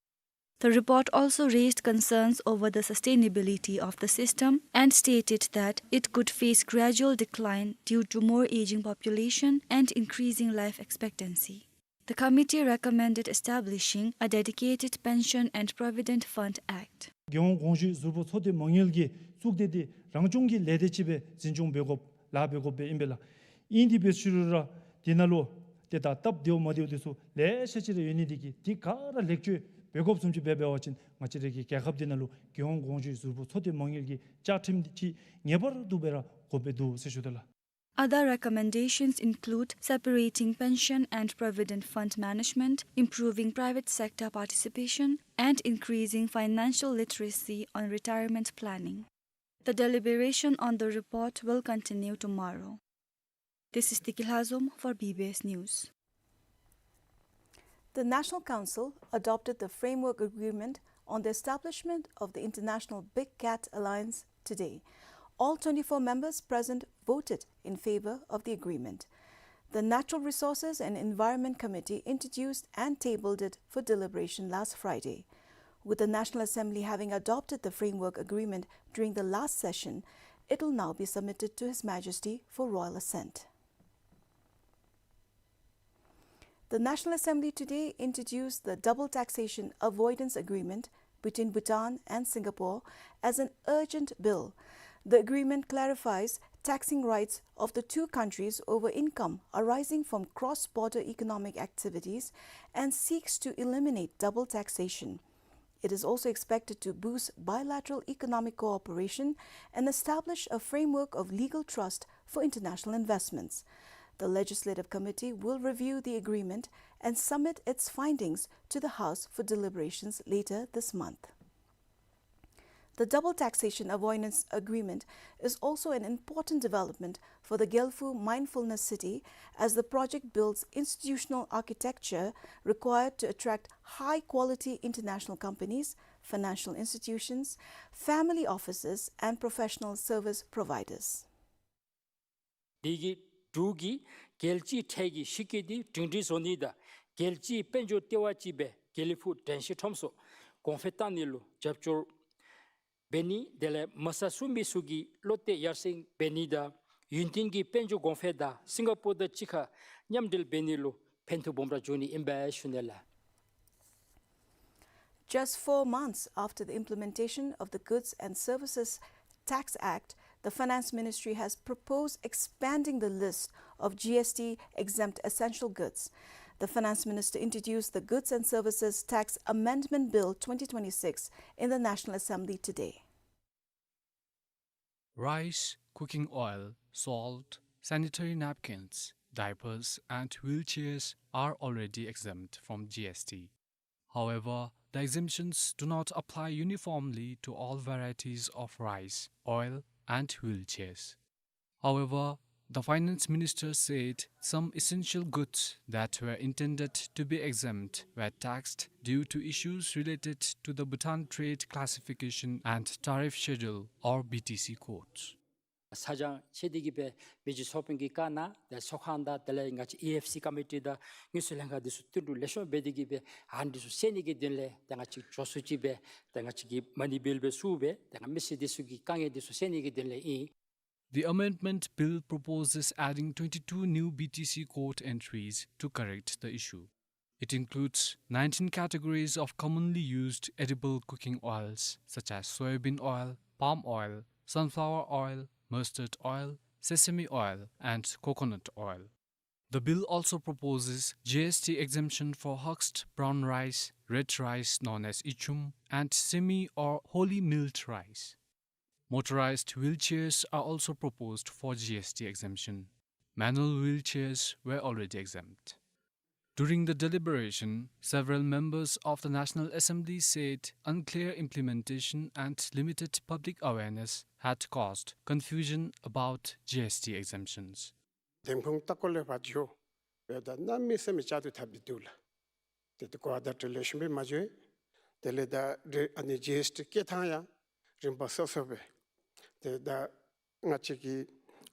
The report also raised concerns over the sustainability of the system and stated that it could face gradual decline due to more aging population and increasing life expectancy. The committee recommended establishing a dedicated Pension and Provident Fund Act. རྒྱལ་ཡོངས་གོང་ཞུས་ཟུར་པོ་ཚོགས་སྡེ་མ་དངུལ་གྱི་གཙུག་སྡེ་འདི་རང་སྐྱོང་གི་ལས་སྡེ་ཅིག་སྦེ་འཛིན་སྐྱོང་འབད་དགོཔ་ལཱ་འབད་དགོཔ་སྦེ་ཨིན་པས་ལགས། ཨིན་དེ་འབད་ཞུ་རུང་ར་དེ་ནང་ལུ་ཏེ་ད་སྟབས་བདེཝ་མ་བདེཝ་དེ་ཚུ་ལེ་ཤ་ཅིག་ར་ཡོད་ནི་དེ་གིས་དེ་ག་ར་ལེགས་བཅོས་འབད་དགོཔ་བཟུམ་ཅིག་འབད་འབད་བ་ཅིན་ང་བཅས་ར་གི་རྒྱལ་ཁབ་འདི་ནང་ལུ་རྒྱལ་ཡོངས་གོང་ཞུས་ཟུར་པོ་ཚོགས་སྡེ་མ་དངུལ་གྱི་བཅའ་ཁྲིམས་འདི་ཅིག་ངེས་པར་དུ་སྦེ་ར་དགོཔ་སྦེ་འདུག་ཟེར་ཞུ་དོ་ལགས། Other recommendations include separating pension and provident fund management, improving private sector participation, and increasing financial literacy on retirement planning. The deliberation on the report will continue tomorrow. This is Tiki Lhazom for B B S News. The National Council adopted the Framework Agreement on the establishment of the International Big Cat Alliance today. All twenty-four members present voted in favor of the agreement. The Natural Resources and Environment Committee introduced and tabled it for deliberation last Friday. With the National Assembly having adopted the Framework Agreement during the last session, it will now be submitted to His Majesty for royal assent. The National Assembly today introduced the Double Taxation Avoidance Agreement between Bhutan and Singapore as an urgent bill. The agreement clarifies taxing rights of the two countries over income arising from cross-border economic activities and seeks to eliminate double taxation. It is also expected to boost bilateral economic cooperation and establish a framework of legal trust for international investments. The Legislative Committee will review the agreement and submit its findings to the House for deliberations later this month. The Double Taxation Avoidance Agreement is also an important development for the Gelfu Mindfulness City, as the project builds institutional architecture required to attract high-quality international companies, financial institutions, family offices, and professional service providers. དེ་གི་འབྲུག་གི་རྒྱལ་སྤྱིའི་ཁྲལ་གྱི་གཞི་བཀོད་དེ་སྒྲིང་སྒྲིང་བཟོ་ནི་དང་རྒྱལ་སྤྱིའི་དཔལ་འབྱོར་ལྟེ་བ་ཅིག་སྦེ་དགེ་ལེགས་ཕུག་དྲན་ཤེས་ཁྲོམ་སོགས་གོང་འཕེལ་བཏང་ནི་ལུ་རྒྱབ་སྐྱོར་འབད་ནི་དེ་ལས་མ་རྩ་བཙུགས་མི་ཚུ་གི་བློ་གཏད་ཡར་སེང་འབད་ནི་དང་ཡུན་བརྟན་གྱི་དཔལ་འབྱོར་གོང་འཕེལ་དང་སིང་ག་པོར་དང་གཅིག་ཁར་མཉམ་འབྲེལ་འབད་ནི་ལུ་ཕན་ཐོགས་སྦོམ་ར་འབྱུང་ནི་ཨིན་པས་ཞུ་ནི་ལགས། Just four months after the implementation of the Goods and Services Tax Act, the Finance Ministry has proposed expanding the list of G S T exempt essential goods. The Finance Minister introduced the Goods and Services Tax Amendment Bill twenty twenty-six in the National Assembly today. Rice, cooking oil, salt, sanitary napkins, diapers, and wheelchairs are already exempt from G S T. However, the exemptions do not apply uniformly to all varieties of rice, oil, and wheelchairs. However, the finance minister said some essential goods that were intended to be exempt were taxed due to issues related to the Bhutan Trade Classification and Tariff Schedule, or B T C code. ས་སྦྱང་ཆེ་དེ་གིས་སྦེ་མི་རྗེ་ཚོགས་དཔོན་གྱི་བཀའ་གནང་ཏེ་ཚོགས་ཁང་དང་དེ་ལས་ང་བཅས་ཨི་ཨེཕ་སི་ཀོ་མི་ཊི་དང་དངུལ་རྩིས་ལྷན་ཁག་འདི་ཚུ་བསྟུན་གྲོས་ལེགས་ཤོམ་འབད་དེ་གིས་སྦེ་ཨ་ནི་འདི་ཚུ་སེལ་ནི་གི་དོན་ལས་ཏེ་ང་བཅས་མགྱོགས་སུ་ཅིག་སྦེ་ཏེ་ང་བཅས་ཀྱི་མ་ཎི་བིལ་སྦེ་བཙུགས་སྦེ་ཏེ་ང་མི་སེར་འདི་ཚུ་གི་དཀའ་ངལ་འདི་ཚུ་སེལ་ནི་གི་དོན་ལས་ཨིན། The amendment bill proposes adding twenty-two new B T C code entries to correct the issue. It includes nineteen categories of commonly used edible cooking oils such as soybean oil, palm oil, sunflower oil, mustard oil, sesame oil, and coconut oil. The bill also proposes G S T exemption for husked brown rice, red rice known as ichum, and semi or wholly milled rice. Motorized wheelchairs are also proposed for G S T exemption. Manual wheelchairs were already exempt. During the deliberation, several members of the National Assembly said unclear implementation and limited public awareness had caused confusion about G S T exemptions. འདེམས་ཁོངས་ལྟ་སྐོར་ལས་ཕར་འགྱོ་སྦེ་ད་གནམ་མེད་ས་མེད་བཅར་དུ་ཐབས་མི་འདུག་ལགས། ཏེ་ཏེ་གོ་བརྡ་ལེགས་ཤོམ་སྦེ་མ་འགྱོ། དེ་ལས་ད་རེ་ཨ་ནི་ཇི་ཨེསི་ཊི་བཀལ་ཐངས་ཡང་རིམ་པ་སོ་སོ་སྦེ་ཏེ་ད་ང་བཅས་ཀྱི་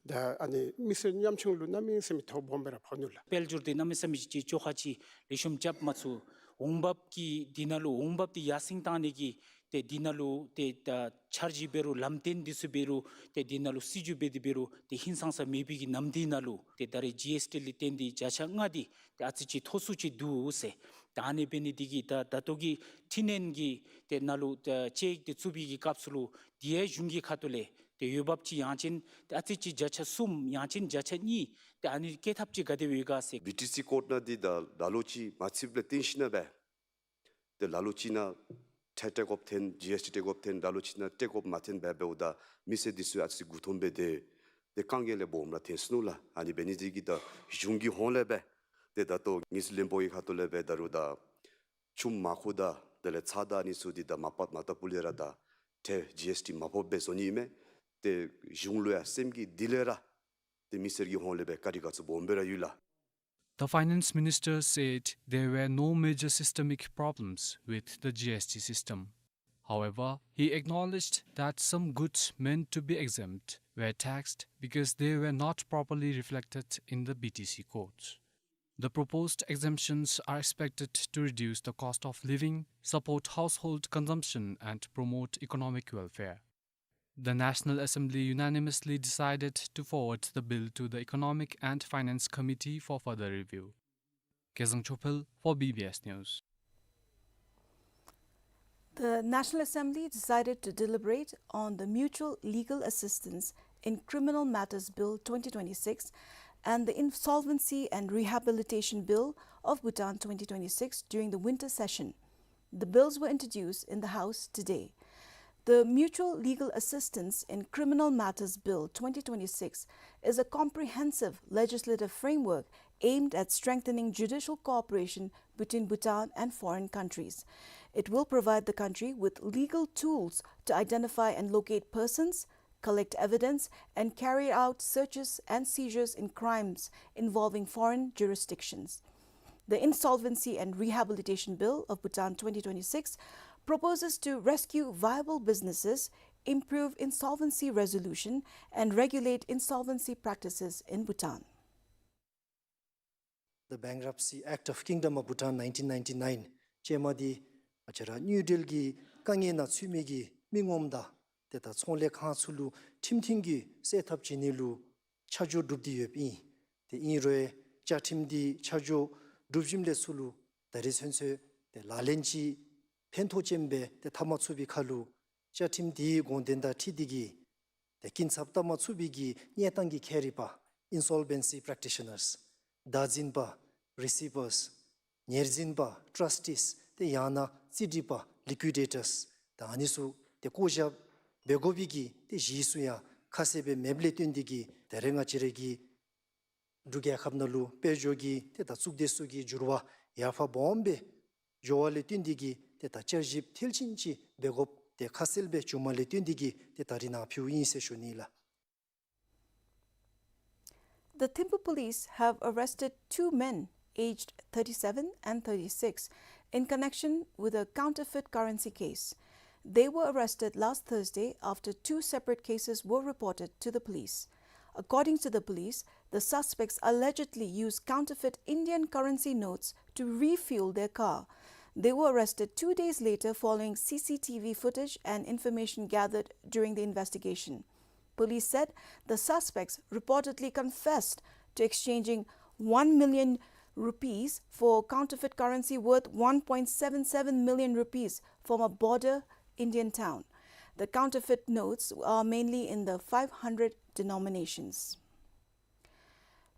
ད་ཨ་ནི་མི་སེར་ཉམ་ཆུང་ལུ་གནམ་མེད་ས་མེད་ཐོ་སྦོམ་སྦེ་ར་ཕོག་ནུག་ལགས། དཔལ་འབྱོར་འདི་གནམ་མེད་ས་མེད་ཅིག་བཅོ་ཁ་ཅིག་ལེགས་ཤོམ་རྐྱབ་མ་ཚུགས། འོང་འབབ་ཀྱི་འདི་ནང་ལུ་འོང་འབབ་འདི་ཡར་སེང་བཏང་ནི་གི་ ཏེ་འདི་ནང་ལུ་ཏེ་ད་འཆར་གཞི་འབད་རུང་ལམ་སྟོན་འདི་ཚུ་འབད་རུང་ཏེ་འདི་ནང་ལུ་སྲིད་བྱུས་འབད་དེ་འབད་རུང་ཏེ་ཧིང་སངས་ས་མེད་པའི་གི་ནམ་དུས་ནང་ལུ་ཏེ་ད་རེས་ཇི་ཨེསི་ཊི་ལས་བརྟེན་ཏེ་བརྒྱ་ཆ་ལྔ་འདི་ཏེ་ཨ་ཙི་ཅིག་མཐོ་སུ་ཅིག་འདུག་ཟེར། ད་ཨ་ནི་འབད་ནི་འདི་གིས་ད་ད་ལྟོ་གི་འཕྲི་སྣོན་གྱི་ཏེ་ནང་ལུ་ཏེ་དཔྱད་ཡིག་འདི་བཙུགས་པའི་གི་སྐབས་སུ་ལུ་འདི་ཡང་གཞུང་གི་ཁ་ཐུག་ལས་ཏེ་འོས་འབབ་ཅིག་ཡང་ཅིན་ཏེ་ཨ་ཙི་ཅིག་བརྒྱ་ཆ་གསུམ་ཡང་ཅིན་བརྒྱ་ཆ་གཉིས་ཏེ་ཨ་ནི་བཀལ་ཐབས་ཅིག་ག་དེ་སྦེ་ཡོད་ག་ཟེར། བི་ཊི་སི་ཀོཌ་ནང་འདི་ད་ལ་ལུ་ཅིག་མ་ཚུདཔ་ལས་བརྟེན་ཞིནམ་ལས་ཏེ་ལ་ལུ་ཅིག་ནང་ཁྲལ་སྤྲོད་དགོཔ་ཐོན། ཇི་ཨེསི་ཊི་སྤྲོད་དགོཔ་ཐོན། ལ་ལུ་ཅིག་ནང་སྤྲོད་དགོཔ་མ་ཐོན་པར་འབདཝ་ད་མི་སེར་འདི་ཚུ་ཨ་ཙི་མགུ་འཐོམས་སྦེ་ཏེ་ཏེ་དཀའ་ངལ་ལས་སྦོམ་ར་ཐོན་སོ་ནུག་ལགས། ཨ་ནི་འབད་ནི་འདི་གིས་ད་གཞུང་གི་ཧོངས་ལས་སྦེ་ཏེ་ད་ལྟོ་དངུལ་རྩིས་བློན་པོ་གི་ཁ་ཐུག་ལས་སྦེ་ད་རུང་ད་ཆུམ་མ་ཁུར་དང་དེ་ལས་ཚྭ་དང་ཨ་ནི་ཚུ་འདི་ད་མ་པ་མ་བཏབ་པ་ལས་ར་ད་ཁྲལ་ཇི་ཨེསི་ཊི་མ་ཕོགཔ་སྦེ་བཟོ་ནི་ཨིན་མས། ཏེ་གཞུང་ལུ་ཡང་སེམས་ཀྱི་གཏིང་ལས་ར་ཏེ་མི་སེར་གྱི་ཧོངས་ལས་སྦེ་བཀའ་དྲིན་དགའ་ཚོར་སྦོམ་སྦེ་ར་ཡོད་ལགས། The finance minister said there were no major systemic problems with the G S T system. However, he acknowledged that some goods meant to be exempt were taxed because they were not properly reflected in the B T C codes. The proposed exemptions are expected to reduce the cost of living, support household consumption, and promote economic welfare. The National Assembly unanimously decided to forward the bill to the Economic and Finance Committee for further review. Kezang Chophel for B B S News. The National Assembly decided to deliberate on the Mutual Legal Assistance in Criminal Matters Bill twenty twenty-six and the Insolvency and Rehabilitation Bill of Bhutan twenty twenty-six during the winter session. The bills were introduced in the House today. The Mutual Legal Assistance in Criminal Matters Bill twenty twenty-six is a comprehensive legislative framework aimed at strengthening judicial cooperation between Bhutan and foreign countries. It will provide the country with legal tools to identify and locate persons, collect evidence, and carry out searches and seizures in crimes involving foreign jurisdictions. The Insolvency and Rehabilitation Bill of Bhutan twenty twenty-six proposes to rescue viable businesses, improve insolvency resolution, and regulate insolvency practices in Bhutan. The Bankruptcy Act of Kingdom of Bhutan nineteen ninety-nine ཅེས་མ་འདི་ང་བཅས་ར་དངུལ་འབྲེལ་གྱི་དཀའ་ངལ་ནང་ཚུད་མི་གི་མི་ངོམ་དང་ཏེ་ད་ཚོང་ལས་ཁང་ཚུ་ལུ་ཁྲིམས་མཐུན་གྱི་སེལ་ཐབས་བྱིན་ནི་ལུ་ཆ་འཇོག་གྲུབ་སྟེ་ཡོདཔ་ཨིན། ཏེ་ཨིན་རུང་བཅའ་ཁྲིམས་འདི་ཆ་འཇོག་གྲུབ་ཞིནམ་ལས་ཚུར་ལུ་ད་རེས་ཚུན་ཚོད་ཏེ་ལག་ལེན་ཅིག་ཕན་ཐོགས་ཅན་སྦེ་ཏེ་འཐབ་མ་ཚུགས་པའི་ཁར་ལུ་བཅའ་ཁྲིམས་འདིའི་དགོངས་དོན་དང་འཁྲིལ་ཏེ་གིས་ཏེ་སྐྱིན་ཚབ་བཏབ་མ་ཚུགས་པའི་གི་གནས་སྟངས་ཀྱི་ཁྱད་རིག་པ་Insolvency Practitioners། བདག་འཛིན་པ་Receivers། ཉེར་འཛིན་པ་Trustees། ཏེ་ཡང་ན་རྩིས་སྒྲིག་པ་Liquidators། ད་ཨ་ནི་ཚུ་ཏེ་བཀོ་བཞག་འབད་དགོ་པའི་གི་ཏེ་གཞི་ཚུ་ཡང་ཁ་གསལ་སྦེ་མེདཔ་ལས་བརྟེན་ཏེ་གིས་ད་རེས་ང་བཅས་རའི་གི་འབྲུག་རྒྱལ་ཁབ་ནང་ལུ་དཔལ་འབྱོར་གྱི་ཏེ་ད་གཙུག་སྡེ་ཚུ་གི་འགྱུར་བ་ཡར་འཕར་སྦོམ་སྦེ་འགྱོ་བ་ལས་བརྟེན་ཏེ་གིས་ཏེ་ད་བསྐྱར་ཞིབ་མཐིལ་ཕྱིན་ཅིག་འབད་དགོཔ་ཏེ་ཁ་གསལ་སྦེ་བྱུངམ་ལས་བརྟེན་ཏེ་གིས་ཏེ་ད་རིས་ནཱ་ཕུལཝ་ཨིན་ཟེར་ཞུ་ནི་ལགས། The Thimphu police have arrested two men aged thirty-seven and thirty-six in connection with a counterfeit currency case. They were arrested last Thursday after two separate cases were reported to the police. According to the police, the suspects allegedly used counterfeit Indian currency notes to refuel their car. They were arrested two days later following C C T V footage and information gathered during the investigation. Police said the suspects reportedly confessed to exchanging one million rupees for counterfeit currency worth one point seven seven million rupees from a border Indian town. The counterfeit notes are mainly in the five hundred denominations.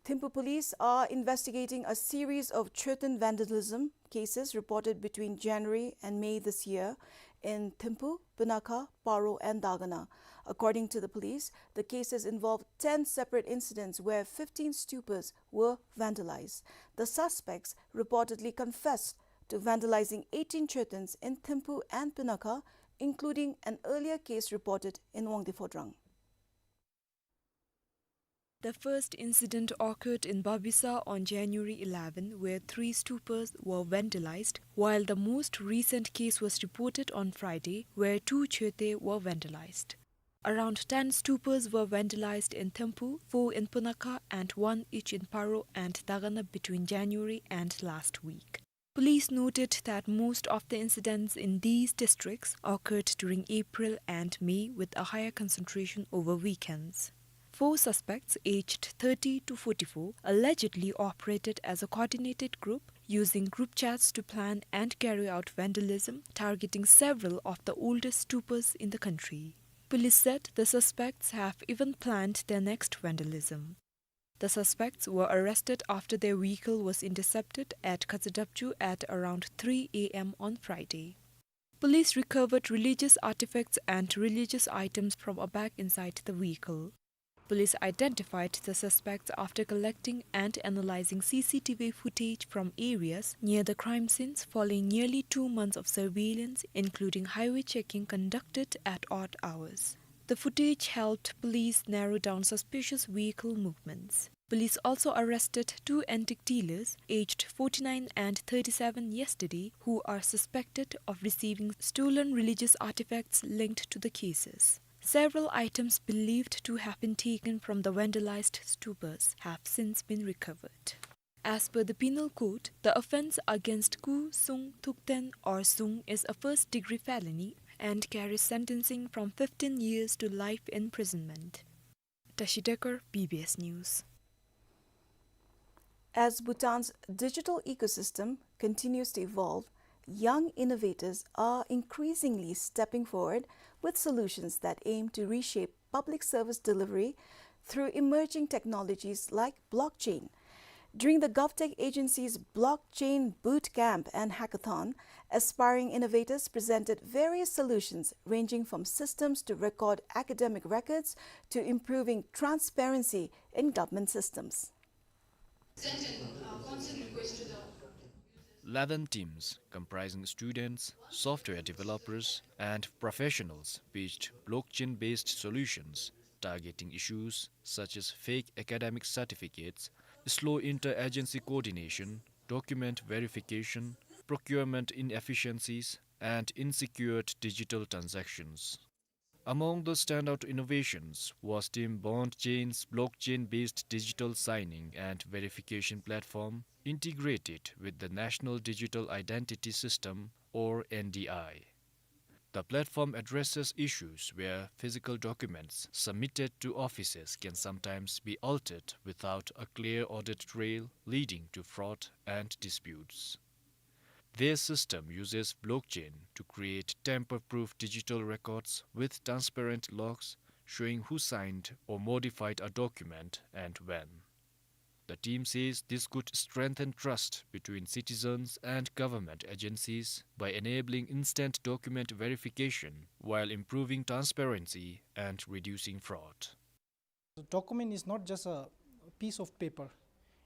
Thimphu police are investigating a series of Choeten vandalism cases reported between January and May this year in Thimphu, Punakha, Paro and Dagana. According to the police, the cases involved ten separate incidents where fifteen stupas were vandalized. The suspects reportedly confessed to vandalizing eighteen Choetens in Thimphu and Punakha, including an earlier case reported in Wangdue Phodrang. The first incident occurred in Babisa on January eleven, where three stupas were vandalized, while the most recent case was reported on Friday, where two choete were vandalized. Around ten stupas were vandalized in Thimphu, four in Punakha, and one each in Paro and Dagana between January and last week. Police noted that most of the incidents in these districts occurred during April and May, with a higher concentration over weekends. Four suspects, aged thirty to forty-four, allegedly operated as a coordinated group, using group chats to plan and carry out vandalism, targeting several of the oldest stupas in the country. Police said the suspects have even planned their next vandalism. The suspects were arrested after their vehicle was intercepted at Khazadapchu at around three A M on Friday. Police recovered religious artifacts and religious items from a bag inside the vehicle. Police identified the suspects after collecting and analyzing C C T V footage from areas near the crime scenes following nearly two months of surveillance, including highway checking conducted at odd hours. The footage helped police narrow down suspicious vehicle movements. Police also arrested two antique dealers, aged forty-nine and thirty-seven, yesterday, who are suspected of receiving stolen religious artifacts linked to the cases. Several items believed to have been taken from the vandalized stupas have since been recovered. As per the penal code, the offense against Ku Sung Thukten or Sung is a first-degree felony and carries sentencing from fifteen years to life imprisonment. Tashi Dekar, B B S News. As Bhutan's digital ecosystem continues to evolve, young innovators are increasingly stepping forward with solutions that aim to reshape public service delivery through emerging technologies like blockchain. During the GovTech Agency's Blockchain Boot Camp and Hackathon, aspiring innovators presented various solutions ranging from systems to record academic records to improving transparency in government systems. Eleven teams, comprising students, software developers, and professionals, pitched blockchain-based solutions targeting issues such as fake academic certificates, slow inter-agency coordination, document verification, procurement inefficiencies, and unsecured digital transactions. Among the standout innovations was Team Bond Chain's blockchain-based digital signing and verification platform integrated with the National Digital Identity System, or N D I. The platform addresses issues where physical documents submitted to offices can sometimes be altered without a clear audit trail, leading to fraud and disputes. Their system uses blockchain to create tamper-proof digital records with transparent logs showing who signed or modified a document and when. The team says this could strengthen trust between citizens and government agencies by enabling instant document verification while improving transparency and reducing fraud. The document is not just a piece of paper.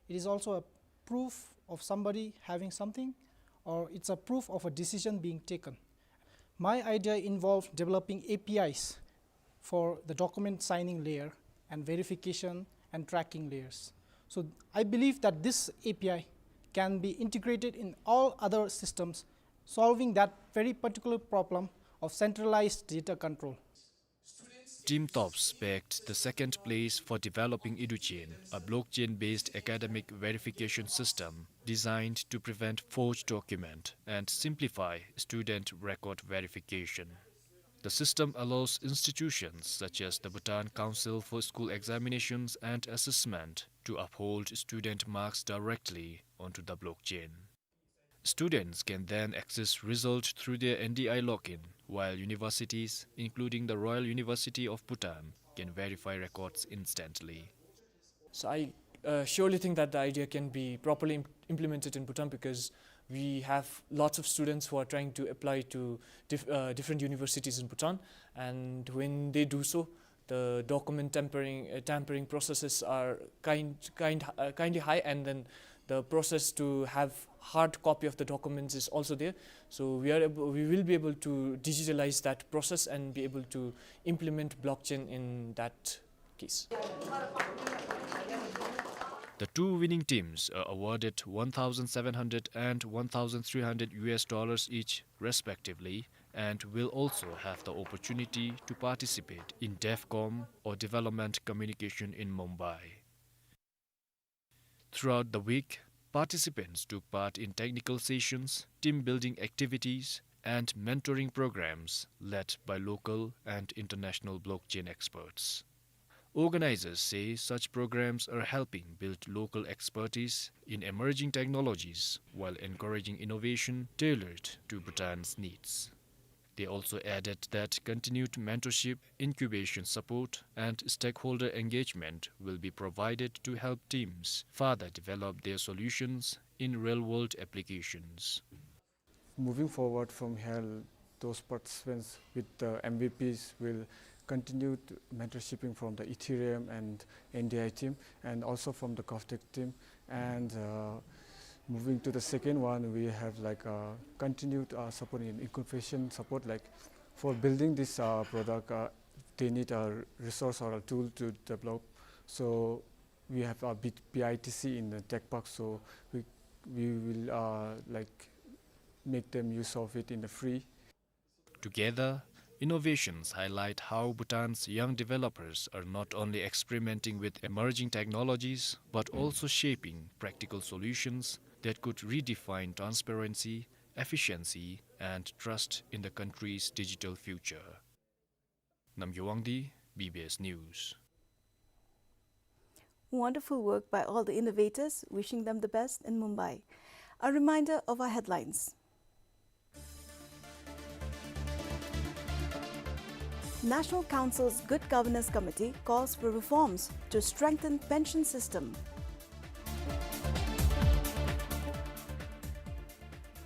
It is also a proof of somebody having something, or it's a proof of a decision being taken. My idea involved developing A P Is for the document signing layer and verification and tracking layers. So I believe that this A P I can be integrated in all other systems, solving that very particular problem of centralized data control. Team Tops bagged the second place for developing EduChain, a blockchain-based academic verification system designed to prevent forged document and simplify student record verification. The system allows institutions such as the Bhutan Council for School Examinations and Assessment to uphold student marks directly onto the blockchain. Students can then access results through their N D I login, while universities, including the Royal University of Bhutan, can verify records instantly. So I, uh, surely think that the idea can be properly im-, implemented in Bhutan, because we have lots of students who are trying to apply to dif-, uh, different universities in Bhutan, and when they do so, the document tampering, uh, tampering processes are kind, kind, uh, kindly high, and then the process to have hard copy of the documents is also there. So we are able, we will be able to digitalize that process and be able to implement blockchain in that case. The two winning teams are awarded one thousand seven hundred and one thousand three hundred U S dollars each, respectively, and will also have the opportunity to participate in DevCom or Development Communication in Mumbai. Throughout the week, Participants took part in technical sessions, team-building activities, and mentoring programs led by local and international blockchain experts. Organizers say such programs are helping build local expertise in emerging technologies while encouraging innovation tailored to Bhutan's needs. They also added that continued mentorship, incubation support, and stakeholder engagement will be provided to help teams further develop their solutions in real-world applications. Moving forward from here, those participants with the M V Ps will continue to mentorshipping from the Ethereum and N D I team, and also from the GovTech team. And, uh, moving to the second one, we have, like, uh, continued, uh, support in incubation support. Like, for building this, uh, product, uh, they need a resource or a tool to develop. So we have a bit B I T C in the tech park, so we, we will, uh, like, make them use of it in the free. Together, innovations highlight how Bhutan's young developers are not only experimenting with emerging technologies, but also shaping practical solutions that could redefine transparency, efficiency, and trust in the country's digital future. Namgay Wangdi, B B S News. Wonderful work by all the innovators. Wishing them the best in Mumbai. A reminder of our headlines. National Council's Good Governance Committee calls for reforms to strengthen pension system.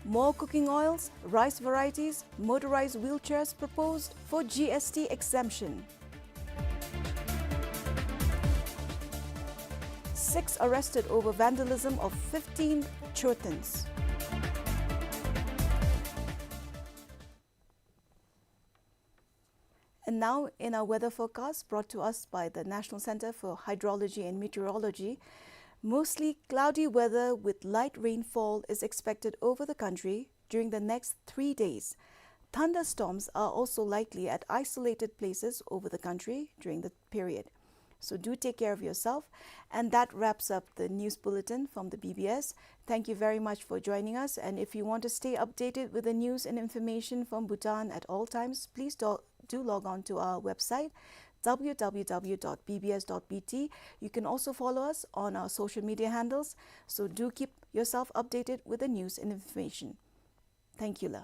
More cooking oils, rice varieties, motorized wheelchairs proposed for G S T exemption. Six arrested over vandalism of fifteen churtans. And now, in our weather forecast brought to us by the National Center for Hydrology and Meteorology, mostly cloudy weather with light rainfall is expected over the country during the next three days. Thunderstorms are also likely at isolated places over the country during the period. So do take care of yourself. And that wraps up the news bulletin from the B B S. Thank you very much for joining us. And if you want to stay updated with the news and information from Bhutan at all times, please do, do log on to our website, w w w dot b b s dot b t. You can also follow us on our social media handles. So do keep yourself updated with the news and information. Thank you, la.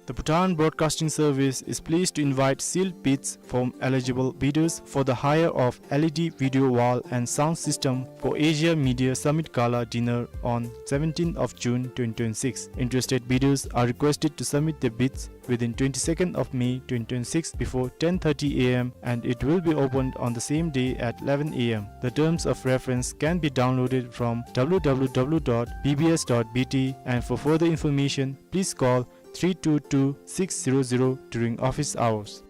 The Bhutan Broadcasting Service is pleased to invite sealed bids from eligible bidders for the hire of L E D video wall and sound system for Asia Media Summit Gala Dinner on seventeenth of June twenty twenty-six. Interested bidders are requested to submit their bids within twenty-second of May twenty twenty-six before ten thirty a m, and it will be opened on the same day at eleven a m. The terms of reference can be downloaded from w w w dot b b s dot b t, and for further information, please call three two two six zero zero during office hours.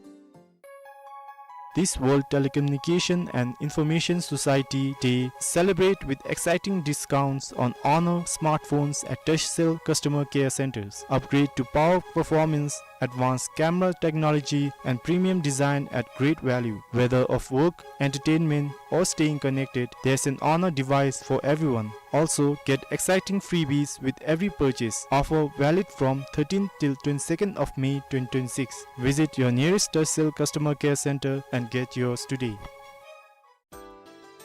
This World Telecommunication and Information Society Day celebrate with exciting discounts on Honor smartphones at Turkcell customer care centers. Upgrade to power performance, advanced camera technology, and premium design at great value. Whether of work, entertainment, or staying connected, there's an Honor device for everyone. Also, get exciting freebies with every purchase. Offer valid from thirteenth till twenty-second of May twenty twenty-six. Visit your nearest Turkcell customer care center and get yours today.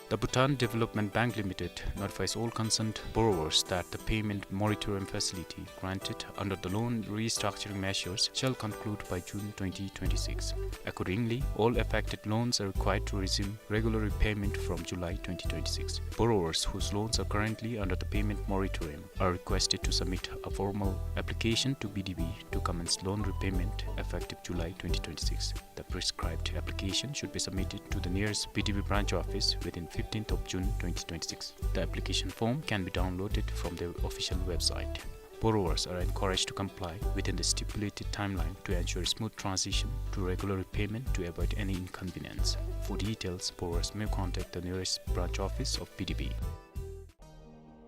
The Bhutan Development Bank Limited notifies all concerned borrowers that the payment moratorium facility granted under the loan restructuring measures shall conclude by June twenty twenty-six. Accordingly, all affected loans are required to resume regular repayment from July twenty twenty-six. Borrowers whose loans are currently under the payment moratorium are requested to submit a formal application to B D B to commence loan repayment effective July twenty twenty-six. The prescribed application should be submitted to the nearest B D B branch office within fifteenth of June twenty twenty-six. The application form can be downloaded from their official website. Borrowers are encouraged to comply within the stipulated timeline to ensure smooth transition to regular repayment to avoid any inconvenience. For details, borrowers may contact the nearest branch office of B D B.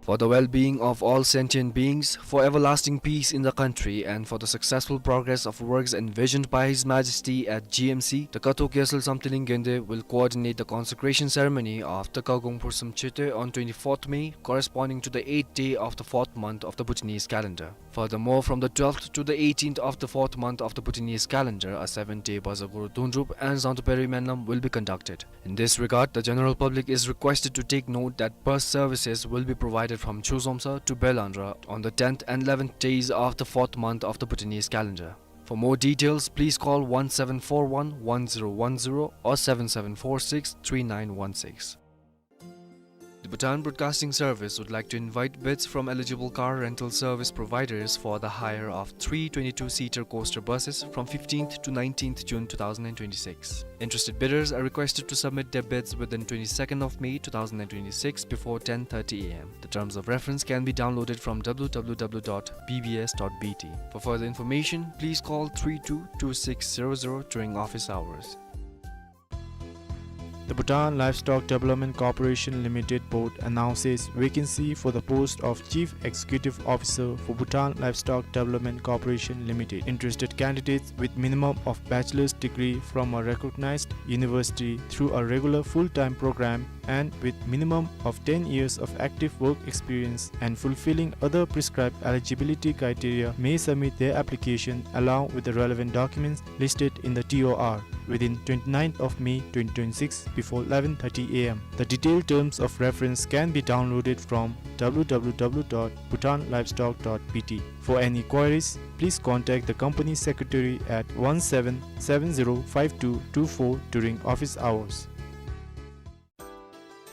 For the well-being of all sentient beings, for everlasting peace in the country, and for the successful progress of works envisioned by His Majesty at G M C, the Kato Gyaltsel Samthiling Gende will coordinate the consecration ceremony of the Kagong Phursum Chete on twenty-fourth May, corresponding to the eighth day of the fourth month of the Bhutanese calendar. Furthermore, from the twelfth to the eighteenth of the fourth month of the Bhutanese calendar, a seven-day Bazaar Guru Dundrup and Zangtu Peri Menlam will be conducted. In this regard, the general public is requested to take note that bus services will be provided from Chozomsa to Belandra on the tenth and eleventh days of the fourth month of the Bhutanese calendar. For more details, please call one seven four one one zero one zero or seven seven four six three nine one six. The Bhutan Broadcasting Service would like to invite bids from eligible car rental service providers for the hire of three twenty-two-seater coaster buses from fifteenth to nineteenth June two thousand and twenty-six. Interested bidders are requested to submit their bids within twenty-second of May two thousand and twenty-six before ten thirty A M. The terms of reference can be downloaded from W W W dot B B S dot B T. For further information, please call three two two six zero zero during office hours. The Bhutan Livestock Development Corporation Limited Board announces vacancy for the post of Chief Executive Officer for Bhutan Livestock Development Corporation Limited. Interested candidates with minimum of bachelor's degree from a recognized university through a regular full-time program and with minimum of ten years of active work experience and fulfilling other prescribed eligibility criteria may submit their application along with the relevant documents listed in the T O R within twenty-ninth of May twenty twenty-six before eleven thirty A M. The detailed terms of reference can be downloaded from W W W dot bhutan livestock dot B T. For any queries, please contact the company secretary at one seven seven zero five two two four during office hours.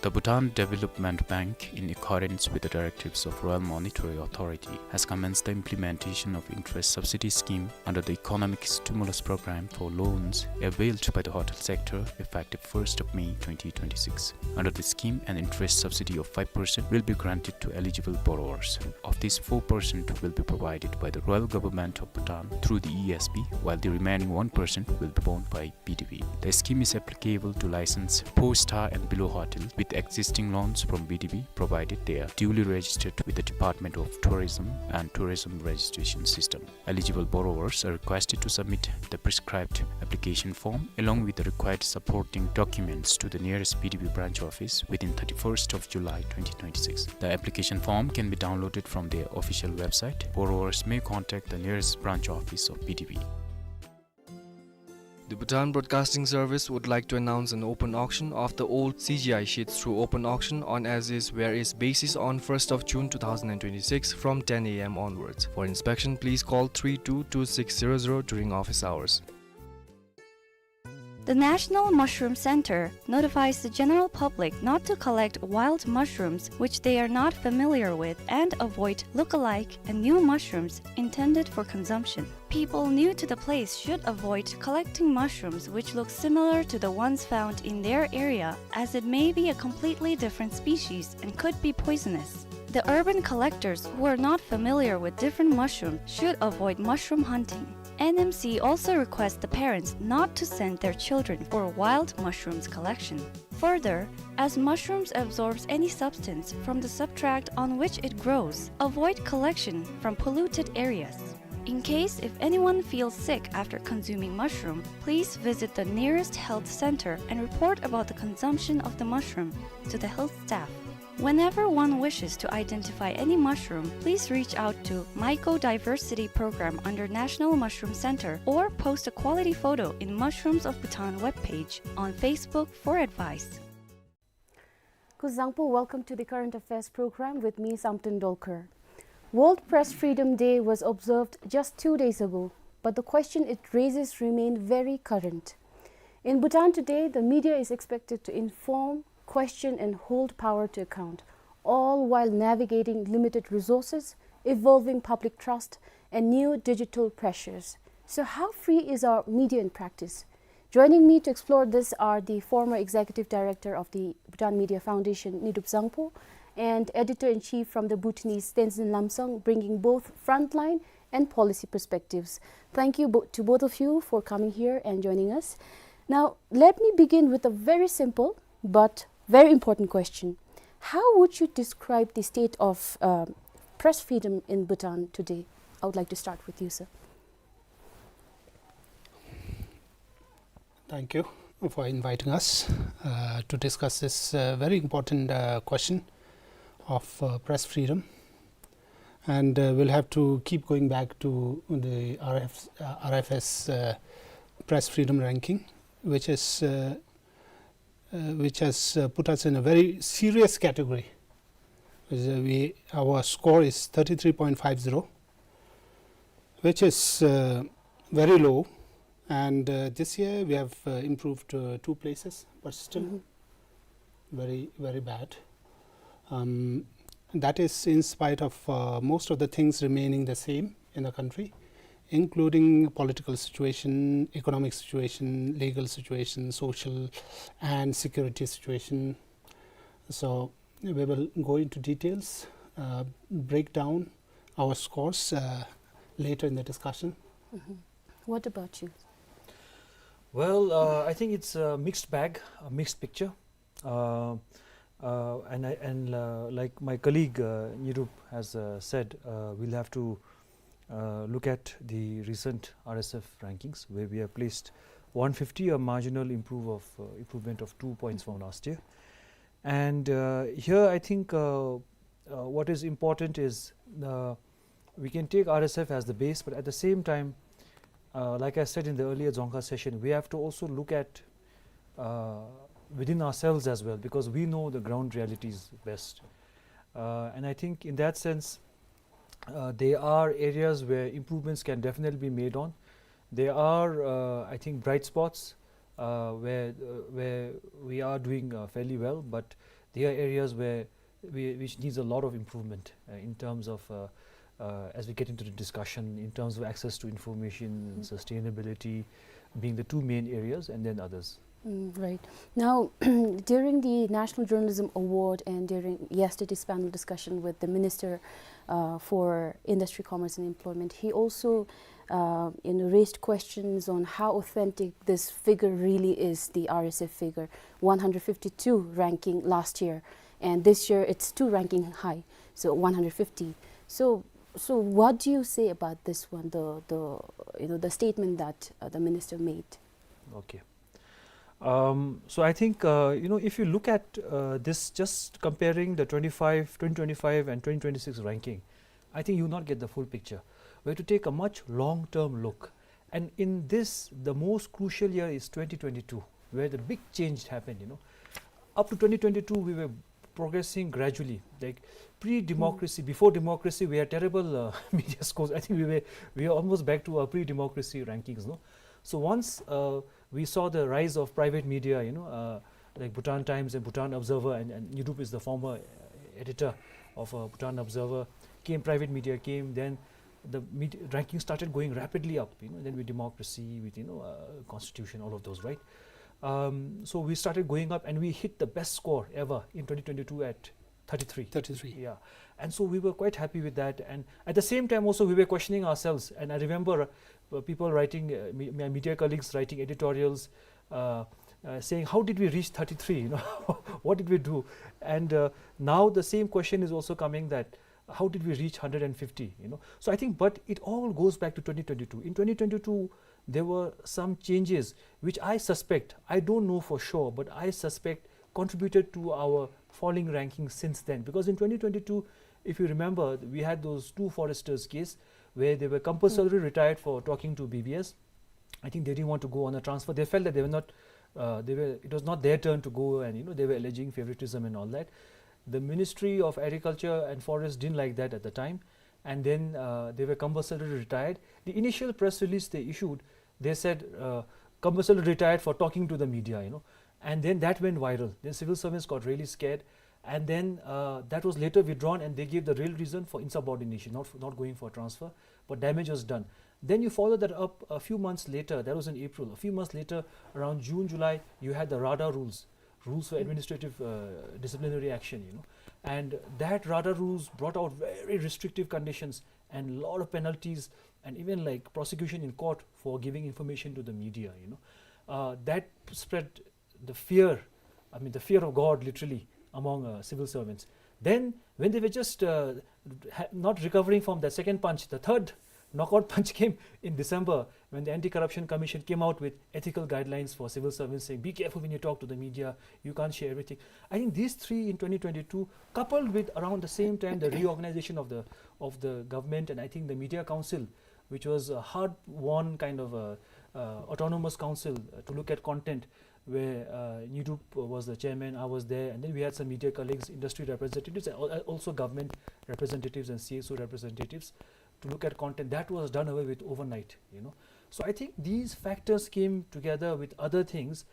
The Bhutan Development Bank, in accordance with the directives of Royal Monetary Authority, has commenced the implementation of interest subsidy scheme under the Economic Stimulus Program for loans availed by the hotel sector, effective first of May twenty twenty-six. Under the scheme, an interest subsidy of five percent will be granted to eligible borrowers. Of this, four percent will be provided by the Royal Government of Bhutan through the E S B, while the remaining one percent will be borne by B D B. The scheme is applicable to licensed four-star and below hotels with existing loans from B D B, provided they are duly registered with the Department of Tourism and Tourism Registration System. Eligible borrowers are requested to submit the prescribed application form along with the required supporting documents to the nearest B D B branch office within thirty-first of July twenty twenty-six. The application form can be downloaded from their official website. Borrowers may contact the nearest branch office of B D B. The Bhutan Broadcasting Service would like to announce an open auction of the old C G I sheets through open auction on as is where is basis on first of June two thousand and twenty-six from ten A M onwards. For inspection, please call three two two six zero zero during office hours. The National Mushroom Center notifies the general public not to collect wild mushrooms which they are not familiar with and avoid look-alike and new mushrooms intended for consumption. People new to the place should avoid collecting mushrooms which look similar to the ones found in their area, as it may be a completely different species and could be poisonous. The urban collectors who are not familiar with different mushrooms should avoid mushroom hunting. N M C also requests the parents not to send their children for wild mushrooms collection. Further, as mushrooms absorbs any substance from the substrate on which it grows, avoid collection from polluted areas. In case if anyone feels sick after consuming mushroom, please visit the nearest health center and report about the consumption of the mushroom to the health staff. Whenever one wishes to identify any mushroom, please reach out to Mycodiversity Program under National Mushroom Center or post a quality photo in Mushrooms of Bhutan webpage on Facebook for advice. Kuzuzangpo, welcome to the Current Affairs program with me, Samten Dolkar. World Press Freedom Day was observed just two days ago, but the question it raises remain very current. In Bhutan today, the media is expected to inform, question and hold power to account, all while navigating limited resources, evolving public trust and new digital pressures. So how free is our media in practice? Joining me to explore this are the former executive director of the Bhutan Media Foundation, Nidup Zangpo, and editor-in-chief from the Bhutanese, Tenzin Lamsang, bringing both frontline and policy perspectives. Thank you bo-, to both of you for coming here and joining us. Now, let me begin with a very simple but very important question. How would you describe the state of uh, press freedom in Bhutan today? I would like to start with you, sir. Thank you for inviting us uh, to discuss this uh, very important uh, question of uh, press freedom. And uh, we'll have to keep going back to the R F, uh, R F S uh, press freedom ranking, which is uh, uh, which has uh, put us in a very serious category. Is, uh, we, our score is thirty-three point five zero, which is uh, very low. And uh, this year we have uh, improved uh, two places, but still very, very bad. Um, that is in spite of uh, most of the things remaining the same in the country, including political situation, economic situation, legal situation, social and security situation. So we will go into details, uh, break down our scores uh, later in the discussion. What about you? Well, uh, I think it's a mixed bag, a mixed picture. Uh, uh, and I, and uh, like my colleague uh, Nyirup has uh, said, uh, we'll have to uh, look at the recent R S F rankings, where we have placed one fifty, a marginal improve of uh, improvement of two points from last year. And uh, here, I think uh, uh, what is important is uh, we can take R S F as the base, but at the same time, uh, like I said in the earlier Dzongkha session, we have to also look at uh, within ourselves as well, because we know the ground realities best. Uh, and I think in that sense, uh, there are areas where improvements can definitely be made on. There are, uh, I think, bright spots uh, where uh, where we are doing uh, fairly well, but there are areas where we, which needs a lot of improvement uh, in terms of uh, uh, as we get into the discussion in terms of access to information, sustainability being the two main areas, and then others. Mm, right. Now, during the National Journalism Award and during yesterday's panel discussion with the Minister uh, for Industry, Commerce and Employment, he also uh, you know, raised questions on how authentic this figure really is, the R S F figure, one hundred fifty-two ranking last year, and this year it's two ranking high, so one hundred fifty. So, so what do you say about this one, the, the, you know, the statement that uh, the minister made? Okay. Um, so I think, uh, you know, if you look at uh, this, just comparing the twenty-five, twenty twenty-five and twenty twenty-six ranking, I think you will not get the full picture. We have to take a much long-term look. And in this, the most crucial year is twenty twenty-two, where the big change happened, you know. Up to twenty twenty-two, we were progressing gradually. Like pre-democracy, before democracy, we had terrible uh, media scores. I think we were, we were almost back to our pre-democracy rankings, no? So once uh, we saw the rise of private media, you know, uh, like Bhutan Times and Bhutan Observer, and, and Nyirup is the former uh, editor of uh, Bhutan Observer, came, private media came, then the med- ranking started going rapidly up, you know, then with democracy, with, you know, uh, constitution, all of those, right? Um, so we started going up and we hit the best score ever in twenty twenty-two at thirty-three. Thirty-three. Yeah. And so we were quite happy with that. And at the same time also, we were questioning ourselves. And I remember uh, people writing, uh, me- my media colleagues writing editorials uh, uh, saying, "How did we reach thirty-three? You know, what did we do?" And uh, now the same question is also coming, that how did we reach hundred and fifty, you know? So I think, but it all goes back to twenty twenty-two. In twenty twenty-two, there were some changes which I suspect, I don't know for sure, but I suspect contributed to our falling ranking since then. Because in twenty twenty-two, if you remember, we had those two foresters case where they were compulsorily retired for talking to B B S. I think they didn't want to go on a transfer. They felt that they were not, uh, they were, it was not their turn to go, and, you know, they were alleging favoritism and all that. The Ministry of Agriculture and Forest didn't like that at the time, and then uh, they were compulsorily retired. The initial press release they issued, they said, uh, "Compulsorily retired for talking to the media," you know, and then that went viral. Then civil servants got really scared, and then uh, that was later withdrawn, and they gave the real reason for insubordination, not for, not going for transfer, but damage was done. Then you follow that up a few months later. That was in April. A few months later, around June, July, you had the RADA rules, rules for administrative uh, disciplinary action, you know. And that RADA rules brought out very restrictive conditions and a lot of penalties and even, like, prosecution in court for giving information to the media, you know. Uh, that spread the fear, I mean, the fear of God, literally, among uh, civil servants. Then, when they were just uh, ha- not recovering from the second punch, the third knockout punch came in December when the Anti-Corruption Commission came out with ethical guidelines for civil servants, saying, "Be careful when you talk to the media, you can't share everything." I think these three in twenty twenty-two, coupled with around the same time the reorganization of the of the government, and I think the Media Council, which was a hard-won kind of a, uh, autonomous council uh, to look at content, where uh, Nyidup was the chairman, I was there, and then we had some media colleagues, industry representatives, and al- also government representatives and C S O representatives to look at content. That was done away with overnight, you know. So I think these factors came together with other things,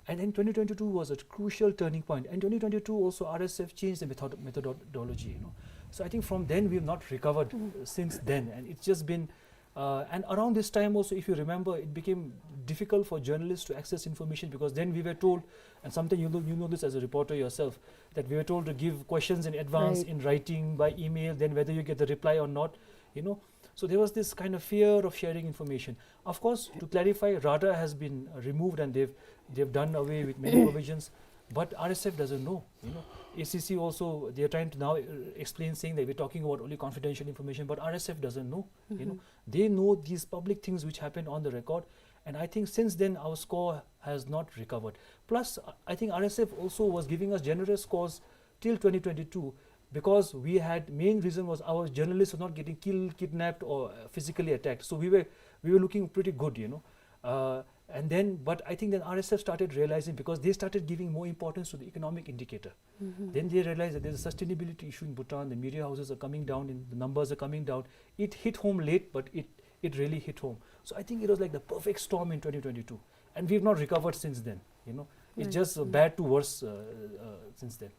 and then twenty twenty-two was a crucial turning point. And twenty twenty-two also R S F changed the method- methodology, you know. So I think from then we've not recovered uh, since then, and it's just been uh, and around this time also, if you remember, it became difficult for journalists to access information, because then we were told, and something you know, you know this as a reporter yourself, that we were told to give questions in advance, right, in writing, by email, then whether you get the reply or not, you know. So there was this kind of fear of sharing information. Of course, to clarify, RADA has been uh, removed, and they've they've done away with many provisions. But R S F doesn't know, you know. A C C also, they are trying to now uh, explain, saying that we're talking about only confidential information, but R S F doesn't know, you know. They know these public things which happen on the record, and I think since then our score has not recovered. Plus, I- I think R S F also was giving us generous scores till twenty twenty-two, because we had, main reason was our journalists were not getting killed, kidnapped, or uh, physically attacked. So we were we were looking pretty good, you know. Uh, and then, but I think then R S F started realizing, because they started giving more importance to the economic indicator. Then they realized that there's a sustainability issue in Bhutan. The media houses are coming down, in, the numbers are coming down. It hit home late, but it it really hit home. So I think it was like the perfect storm in twenty twenty-two, and we've not recovered since then. You know, it's, right, just uh, bad to worse uh, uh, since then.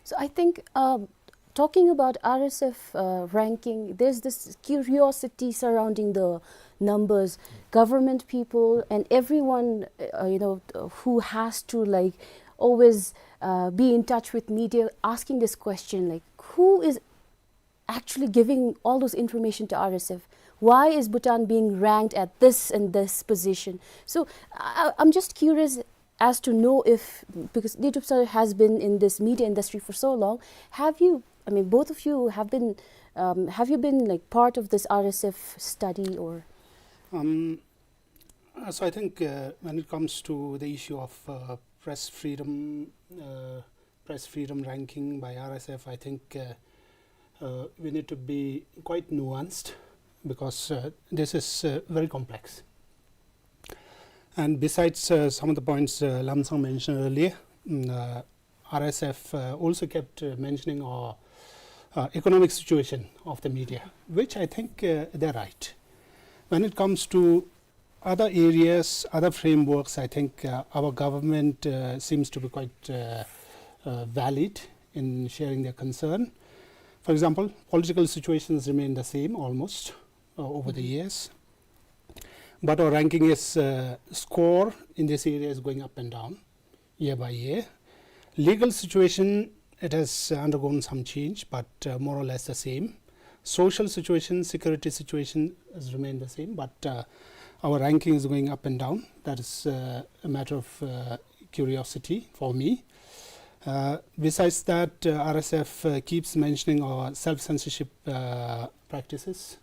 So I think um, talking about R S F uh, ranking, there's this curiosity surrounding the numbers. Government people and everyone, uh, you know, who has to, like, always uh, be in touch with media, asking this question, like, who is actually giving all those information to R S F? Why is Bhutan being ranked at this and this position? So I, I'm just curious as to know if, because Nyidup sir has been in this media industry for so long, have you, I mean, both of you have been, um, have you been, like, part of this R S F study or? Um, uh, so I think uh, when it comes to the issue of uh, press freedom, uh, press freedom ranking by R S F, I think uh, uh, we need to be quite nuanced, because uh, this is uh, very complex. And besides uh, some of the points uh, Lamsang mentioned earlier, mm, uh, R S F uh, also kept uh, mentioning our uh, economic situation of the media, which I think uh, they're right. When it comes to other areas, other frameworks, I think uh, our government uh, seems to be quite uh, uh, valid in sharing their concern. For example, political situations remain the same almost uh, over the years. But our ranking is uh, score in this area is going up and down year by year. Legal situation, it has uh, undergone some change, but uh, more or less the same. Social situation, security situation has remained the same, but uh, our ranking is going up and down. That is uh, a matter of uh, curiosity for me. Uh, besides that, uh, R S F uh, keeps mentioning our self-censorship uh, practices,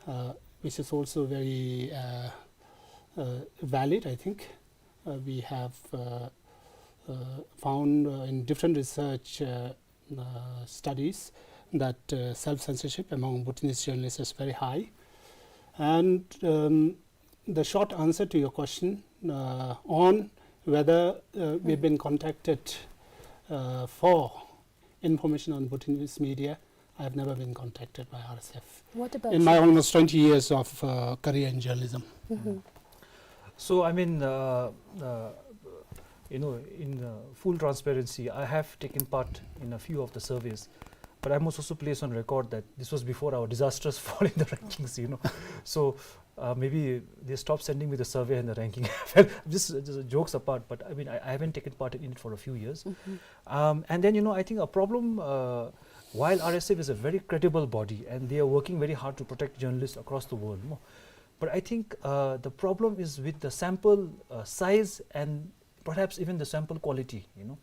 uh, which is also very uh, uh, valid, I think. Uh, we have uh, uh, found uh, in different research uh, uh, studies that uh, self-censorship among Bhutanese journalists is very high. And um, the short answer to your question uh, on whether uh, we've been contacted uh, for information on Bhutanese media, I have never been contacted by R S F. What about in my you? Almost twenty years of uh, career in journalism. So, I mean, uh, uh, you know, in uh, full transparency, I have taken part in a few of the surveys, but I must also place on record that this was before our disastrous fall in the rankings, you know. So, uh, maybe they stopped sending me the survey and the ranking. Well, just, just jokes apart, but I mean, I, I haven't taken part in it for a few years. Um, and then, you know, I think a problem, uh, while R S F is a very credible body and they are working very hard to protect journalists across the world, no? But I think uh, the problem is with the sample uh, size and perhaps even the sample quality, you know.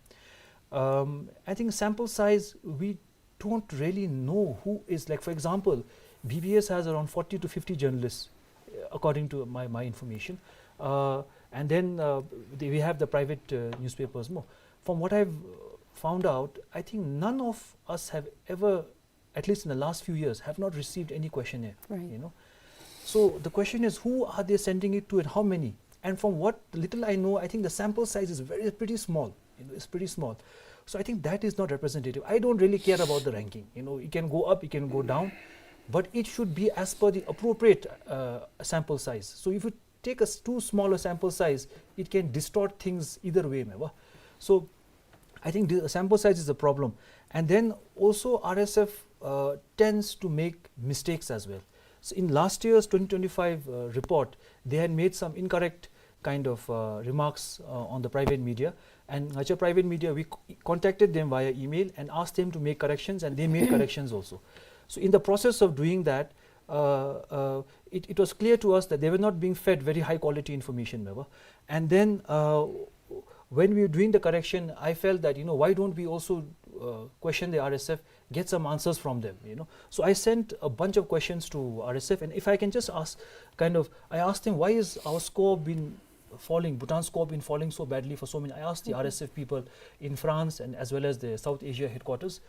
Um, I think sample size, we don't really know who is, like, for example, B B S has around forty to fifty journalists, uh, according to my, my information. Uh, and then, uh, the, we have the private, uh, newspapers more. From what I've, uh, found out, I think none of us have ever, at least in the last few years, have not received any questionnaire. Right. You know, so the question is, who are they sending it to and how many? And from what little I know, I think the sample size is very, pretty small. You know, it's pretty small. So I think that is not representative. I don't really care about the ranking. You know, it can go up, it can go down, but it should be as per the appropriate, uh, sample size. So if you take a s-, too small a sample size, it can distort things either way, meva. So I think the sample size is a problem. And then also R S F, uh, tends to make mistakes as well. So in last year's twenty twenty-five, uh, report, they had made some incorrect kind of, uh, remarks, uh, on the private media. And ngacha private media, we c-, contacted them via email and asked them to make corrections, and they made corrections also. So in the process of doing that, uh, uh, it, it was clear to us that they were not being fed very high quality information, meva. And then, uh, when we were doing the correction, I felt that, you know, why don't we also, uh, question the R S F, get some answers from them, you know. So I sent a bunch of questions to R S F, and if I can just ask, kind of, I asked them, "Why is our score been falling, Bhutan's score been falling so badly for so many?" I asked the R S F people in France and as well as the South Asia headquarters.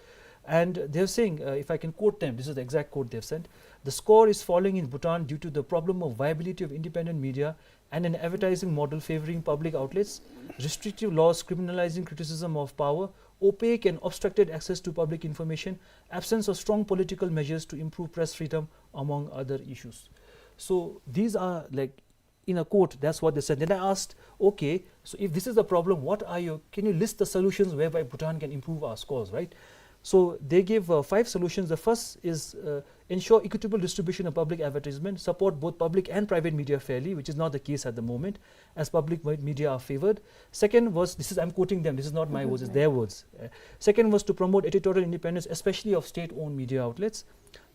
And they're saying, uh, if I can quote them, this is the exact quote they've sent: "The score is falling in Bhutan due to the problem of viability of independent media and an advertising model favoring public outlets, restrictive laws criminalizing criticism of power, opaque and obstructed access to public information, absence of strong political measures to improve press freedom, among other issues." So these are, like, in a quote, that's what they said. Then I asked, "Okay, so if this is the problem, what are you, can you list the solutions whereby Bhutan can improve our scores, right?" So they gave, uh, five solutions. The first is, uh, ensure equitable distribution of public advertisement, support both public and private media fairly, which is not the case at the moment, as public me-, media are favored. Second was, this is, I'm quoting them, this is not my words, it's their words. Uh, second was to promote editorial independence, especially of state-owned media outlets.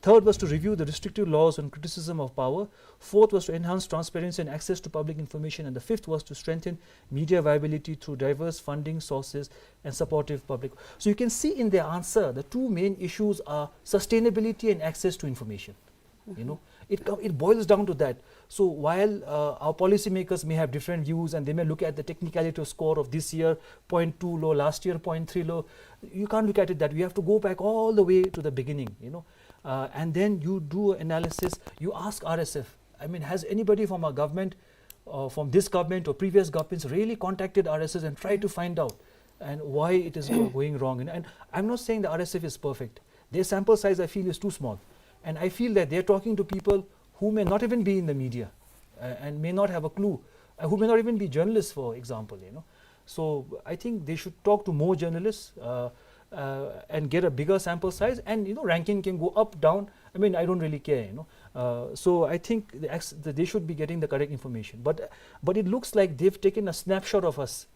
Third was to review the restrictive laws on criticism of power. Fourth was to enhance transparency and access to public information. And the fifth was to strengthen media viability through diverse funding sources and supportive public. So you can see in their answer, the two main issues are sustainability and access to information. You know, it co-, it boils down to that. So while, uh, our policymakers may have different views and they may look at the technicality of score of this year, point two low, last year, point three low, you can't look at it that way. You have to go back all the way to the beginning, you know, uh, and then you do analysis, you ask R S F. I mean, has anybody from our government, uh, from this government or previous governments really contacted R S F and tried to find out and why it is go-, going wrong? And, and I'm not saying the R S F is perfect. Their sample size, I feel, is too small. And I feel that they're talking to people who may not even be in the media, uh, and may not have a clue, uh, who may not even be journalists, for example, you know. So I think they should talk to more journalists, uh, uh, and get a bigger sample size. And, you know, ranking can go up, down. I mean, I don't really care, you know. Uh, so I think the ex-, the, they should be getting the correct information. But, but it looks like they've taken a snapshot of us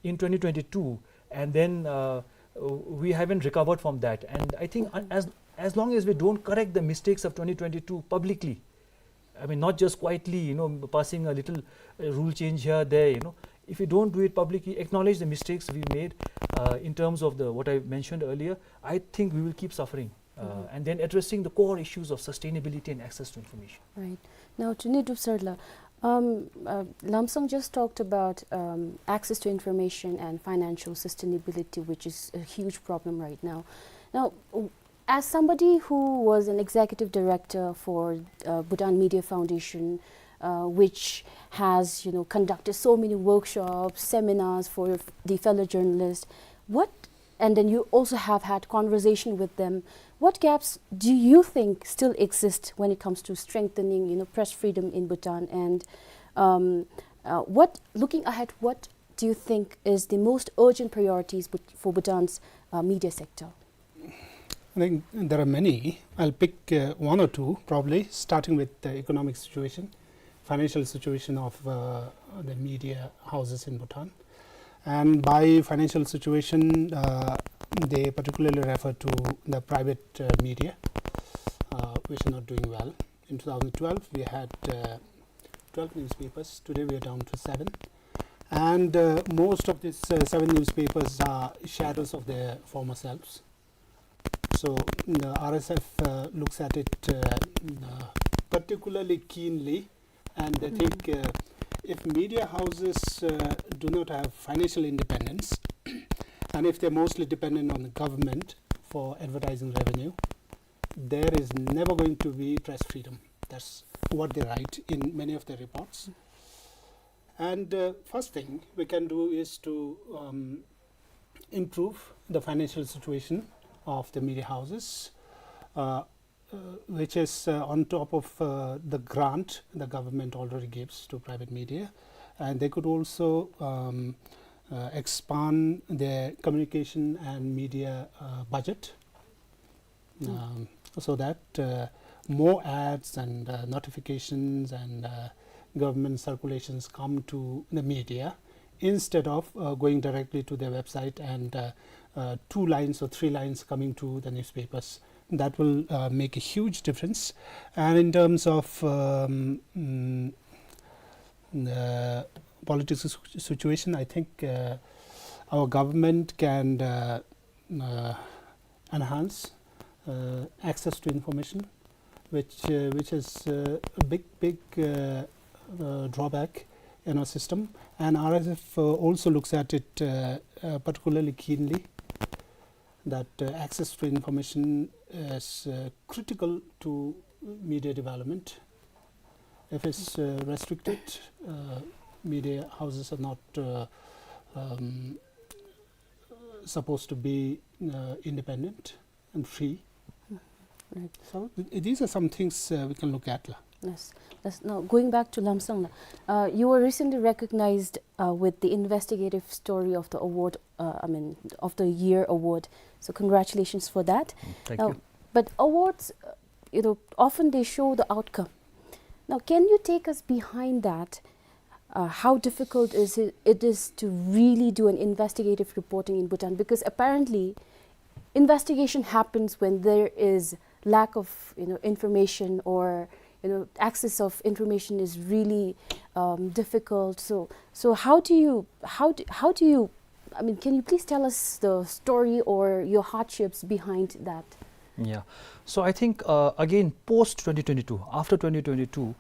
in twenty twenty-two, and then, uh, we haven't recovered from that. And I think, uh, as, as long as we don't correct the mistakes of twenty twenty-two publicly, I mean, not just quietly, you know, passing a little, uh, rule change here, there, you know, if we don't do it publicly, acknowledge the mistakes we made, uh, in terms of the, what I mentioned earlier, I think we will keep suffering. Uh, and then addressing the core issues of sustainability and access to information. Right. Now, to Nidrup sir la, um, uh, Lomsong just talked about, um, access to information and financial sustainability, which is a huge problem right now. Now, w-, as somebody who was an executive director for, uh, Bhutan Media Foundation, uh, which has, you know, conducted so many workshops, seminars for the fellow journalists, what and then you also have had conversation with them. What gaps do you think still exist when it comes to strengthening, you know, press freedom in Bhutan? And, um, uh, what, looking ahead, what do you think is the most urgent priorities Bhut-, for Bhutan's, uh, media sector? I think there are many. I'll pick, uh, one or two, probably, starting with the economic situation, financial situation of, uh, the media houses in Bhutan. And by financial situation, uh, they particularly refer to the private, uh, media, uh, which are not doing well. In two thousand twelve, we had, uh, twelve newspapers. Today, we are down to seven. And uh, most of these uh, seven newspapers are shadows of their former selves. So the R S F uh, looks at it uh, uh, particularly keenly, and they think uh, if media houses uh, do not have financial independence, and if they're mostly dependent on the government for advertising revenue, there is never going to be press freedom. That's what they write in many of their reports. And uh, first thing we can do is to um, improve the financial situation of the media houses, uh, uh, which is uh, on top of uh, the grant the government already gives to private media. And they could also um, uh, expand their communication and media uh, budget, um, so that uh, more ads and uh, notifications and uh, government circulations come to the media instead of uh, going directly to their website and uh, uh, two lines or three lines coming to the newspapers. That will uh, make a huge difference. And in terms of um, mm, the political situ- situation, I think uh, our government can uh, uh, enhance uh, access to information, which uh, which is uh, a big big uh, uh, drawback in our system. And R S F uh, also looks at it uh, uh, particularly keenly, that uh, access to information is uh, critical to media development. If it's uh, restricted, uh, media houses are not uh, um, supposed to be uh, independent and free. Right. So th- these are some things uh, we can look at la. Yes. Yes. Now, going back to Lomsong la, uh, you were recently recognized uh, with the investigative story of the award, uh, I mean, of the year award. So congratulations for that. Mm, thank Now, you. But awards, uh, you know, often they show the outcome. Now, can you take us behind that? Uh, how difficult is it, it is to really do an investigative reporting in Bhutan? Because apparently, investigation happens when there is lack of, you know, information, or, you know, access of information is really um, difficult. So, so how do you, how do, how do you, I mean, can you please tell us the story or your hardships behind that? Yeah. So I think uh, again, post twenty twenty-two, after twenty twenty-two,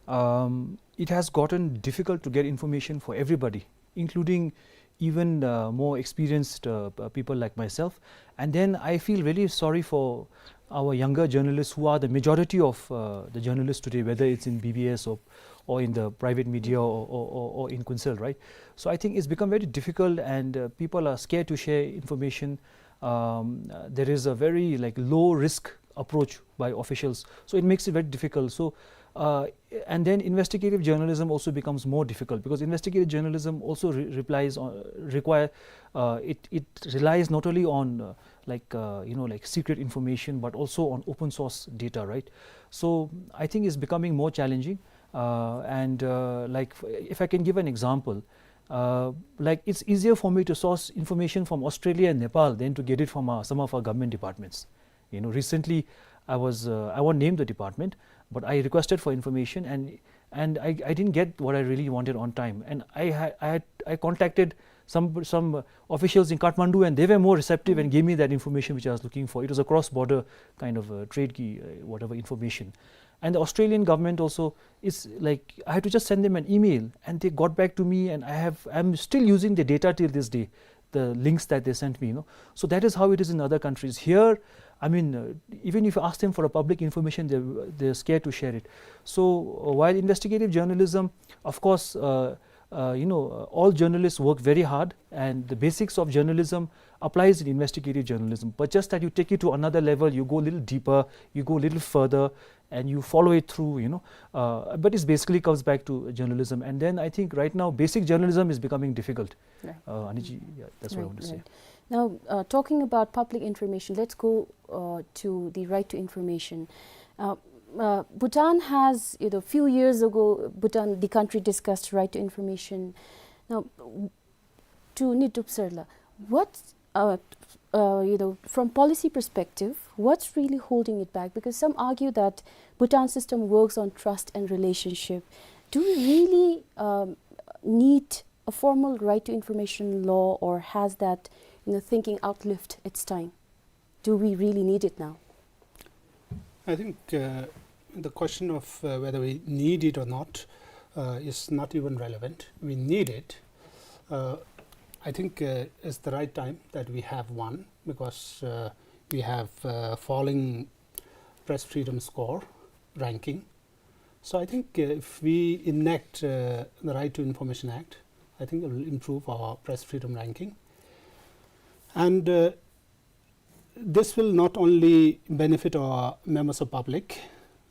um, it has gotten difficult to get information for everybody, including even uh, more experienced uh, p- people like myself. And then I feel really sorry for our younger journalists, who are the majority of uh, the journalists today, whether it's in B B S or, or in the private media or, or, or, or in Kunsel, right? So I think it's become very difficult, and uh, people are scared to share information. Um, uh, there is a very, like, low risk approach by officials, so it makes it very difficult. So uh, and then investigative journalism also becomes more difficult, because investigative journalism also re- replies on, require uh, it, it relies not only on uh, like uh, you know, like, secret information, but also on open source data, right? So I think it's becoming more challenging. Uh, and uh, like, f- if I can give an example, uh, like, it's easier for me to source information from Australia and Nepal than to get it from uh, some of our government departments. You know, recently I was uh, I won't name the department, but I requested for information, and and I, I didn't get what I really wanted on time. And I had, I had I contacted some some uh, officials in Kathmandu, and they were more receptive and gave me that information which I was looking for. It was a cross-border kind of uh, trade key, uh, whatever information. And the Australian government also is like, I had to just send them an email, and they got back to me, and I have, I'm still using the data till this day, the links that they sent me, you know. So that is how it is in other countries. Here, I mean, uh, even if you ask them for a public information, they're, they're scared to share it. So uh, while investigative journalism, of course, uh, uh, you know, uh, all journalists work very hard, and the basics of journalism applies in investigative journalism. But just that you take it to another level, you go a little deeper, you go a little further, and you follow it through, you know. Uh, but it basically comes back to journalism. And then I think right now, basic journalism is becoming difficult. Right. Uh, Aniji, yeah, that's what I Right, want to say. right. Now, uh, talking about public information, let's go uh, to the right to information. Uh, uh, Bhutan has, you know, few years ago, Bhutan, the country, discussed right to information. Now, w- to Nitup sir la, what, uh, uh, you know, from policy perspective, what's really holding it back? Because some argue that Bhutan system works on trust and relationship. Do we really um, need a formal right to information law, or has that, you know, thinking outlived its time? Do we really need it now? I think, uh, the question of, uh, whether we need it or not, uh, is not even relevant. We need it. Uh, I think, uh, it's the right time that we have one because, uh, we have, uh, falling press freedom score ranking. So I think, uh, if we enact, uh, the Right to Information Act, I think it will improve our press freedom ranking. And, uh, this will not only benefit our members of public,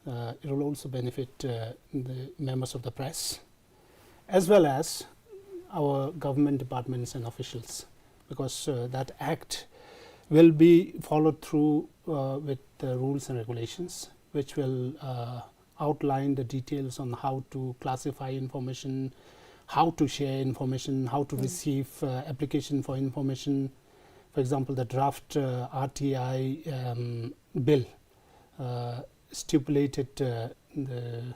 uh, it will also benefit, uh, the members of the press, as well as our government departments and officials, because, uh, that act will be followed through, uh, with the rules and regulations, which will, uh, outline the details on how to classify information, how to share information, how to receive, uh, application for information. For example, the draft, uh, R T I, um, bill, uh, stipulated, uh, the,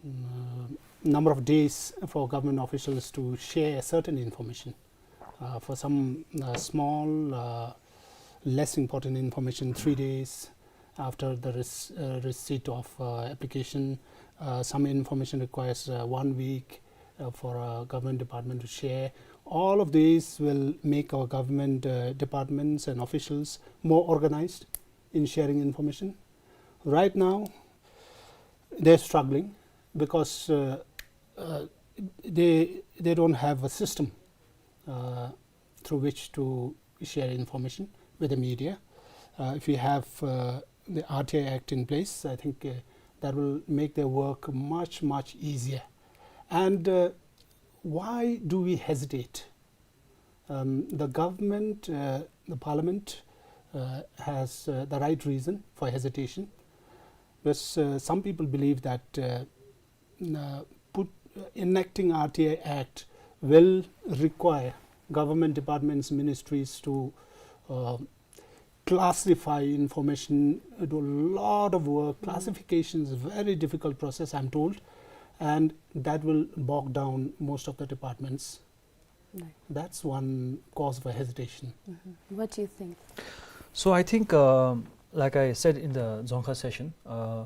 uh, number of days for government officials to share certain information. Uh, for some, uh, small, uh, less important information, three days after the rec-, uh, receipt of, uh, application. Uh, some information requires, uh, one week, uh, for a government department to share. All of these will make our government, uh, departments and officials more organized in sharing information. Right now, they're struggling because, uh, uh, they, they don't have a system, uh, through which to share information with the media. Uh, if we have, uh, the R T I Act in place, I think, uh, that will make their work much, much easier. And, uh, why do we hesitate? Um, the government, uh, the parliament, uh, has, uh, the right reason for hesitation. Because, uh, some people believe that, uh, uh, put, uh, enacting R T I Act will require government departments, ministries to, uh, classify information, uh, do a lot of work. Classification is a very difficult process, I'm told, and that will bog down most of the departments. Right. That's one cause for hesitation. Mm-hmm. What do you think? So I think, um, like I said in the Dzongkha session, uh,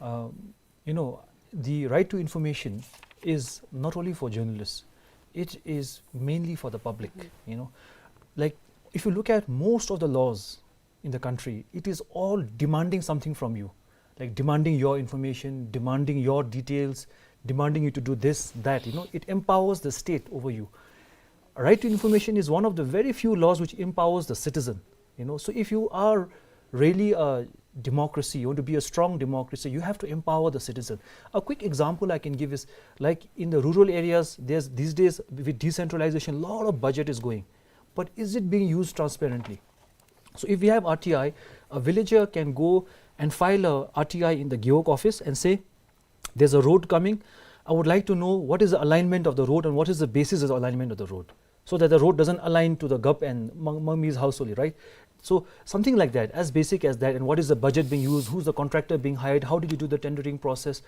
um, you know, the right to information is not only for journalists, it is mainly for the public, you know. Like, if you look at most of the laws in the country, it is all demanding something from you, like demanding your information, demanding your details, demanding you to do this, that, you know, it empowers the state over you. Right to information is one of the very few laws which empowers the citizen, you know. So if you are really a democracy, you want to be a strong democracy, you have to empower the citizen. A quick example I can give is, like, in the rural areas, there's, these days with decentralization, a lot of budget is going, but is it being used transparently? So if we have R T I, a villager can go and file a R T I in the Gewog office and say, "There's a road coming. I would like to know what is the alignment of the road and what is the basis of alignment of the road, so that the road doesn't align to the Gup and Mang-, Mangmi's house only," right? So something like that, as basic as that. And what is the budget being used? Who's the contractor being hired? How did you do the tendering process?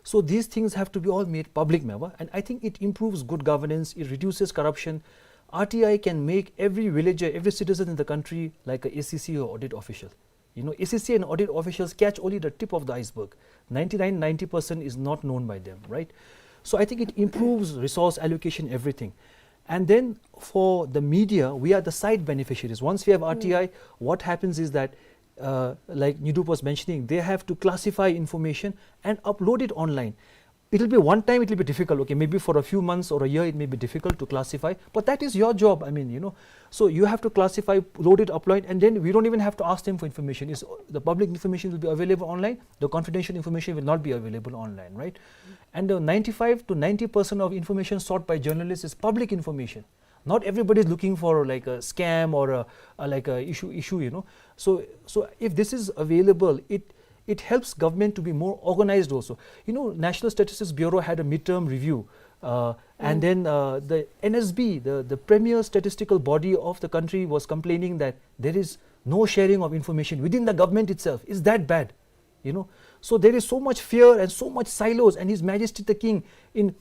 So these things have to be all made public, meva. And I think it improves good governance, it reduces corruption. R T I can make every villager, every citizen in the country like a S E C or audit official. You know, S E C and audit officials catch only the tip of the iceberg. Ninety-nine, ninety percent is not known by them, right? So I think it improves resource allocation, everything. And then for the media, we are the side beneficiaries. Once we have R T I, what happens is that, uh, like Nyidup was mentioning, they have to classify information and upload it online. It'll be one time, it'll be difficult. Okay, maybe for a few months or a year, it may be difficult to classify, but that is your job. I mean, you know, so you have to classify, load it, upload it, and then we don't even have to ask them for information. It's, the public information will be available online. The confidential information will not be available online, right? And, uh, ninety-five to ninety percent of information sought by journalists is public information. Not everybody is looking for, like, a scam or a, a, like, a issue, issue, you know. So, so if this is available, it, it helps government to be more organized also. You know, National Statistics Bureau had a midterm review, uh, and then, uh, the N S B, the, the premier statistical body of the country, was complaining that there is no sharing of information within the government itself. Is that bad? You know, so there is so much fear and so much silos, and His Majesty the King, in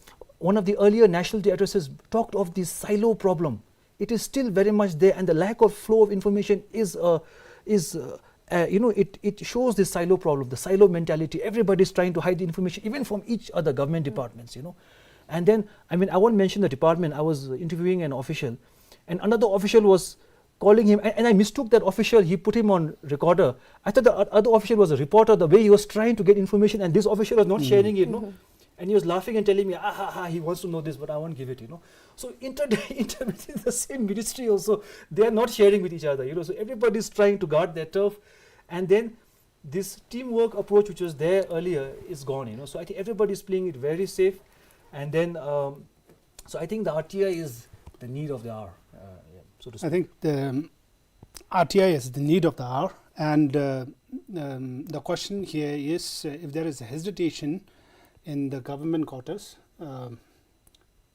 one of the earlier nationality addresses talked of the silo problem. It is still very much there, and the lack of flow of information is, uh, is, uh, uh, you know, it, it shows the silo problem, the silo mentality. Everybody is trying to hide the information, even from each other government departments, you know. And then, I mean, I won't mention the department. I was interviewing an official, and another official was calling him, and, and I mistook that official. He put him on recorder. I thought the o-, other official was a reporter, the way he was trying to get information, and this official was not sharing it, no? And he was laughing and telling me, "Ah, ha, ha, he wants to know this, but I won't give it," you know. So inter-, inter-, within the same ministry also, they are not sharing with each other, you know. So everybody is trying to guard their turf. And then this teamwork approach, which was there earlier, is gone, you know. So I think everybody is playing it very safe. And then, um, so I think the R T I is the need of the hour, uh, yeah, so to I speak. think the um, R T I is the need of the hour, and uh, um, the question here is uh, if there is a hesitation in the government quarters, um,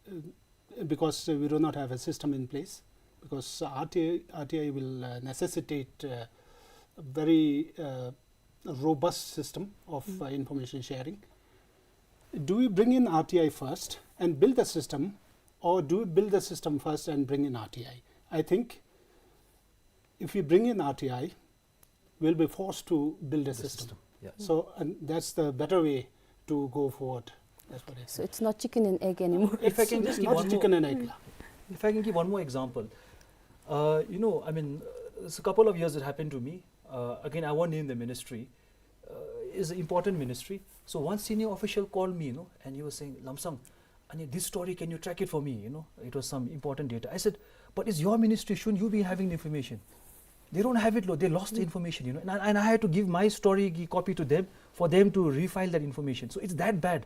uh, because uh, we do not have a system in place, because R T I, R T I will uh, necessitate uh, a very uh, robust system of uh, information sharing. Do we bring in R T I first and build the system, or do we build the system first and bring in R T I? I think if we bring in R T I, we'll be forced to build a The system. system, yeah. So, and that's the better way to go forward. That's what I So think. It's not chicken and egg anymore. If I It's can just give not one chicken more, and egg. La. If I can give one more example, uh, you know, I mean, uh, it's a couple of years it happened to me. Uh, again, I won't name the ministry. Uh, it's an important ministry. So one senior official called me, you know, and he was saying, "Lomsang, I need this story. Can you track it for me?" You know, it was some important data. I said, "But it's your ministry. Shouldn't you be having the information?" They don't have it, lo. They lost the information, you know. And I, and I had to give my story ki-, copy to them for them to refile that information. So it's that bad,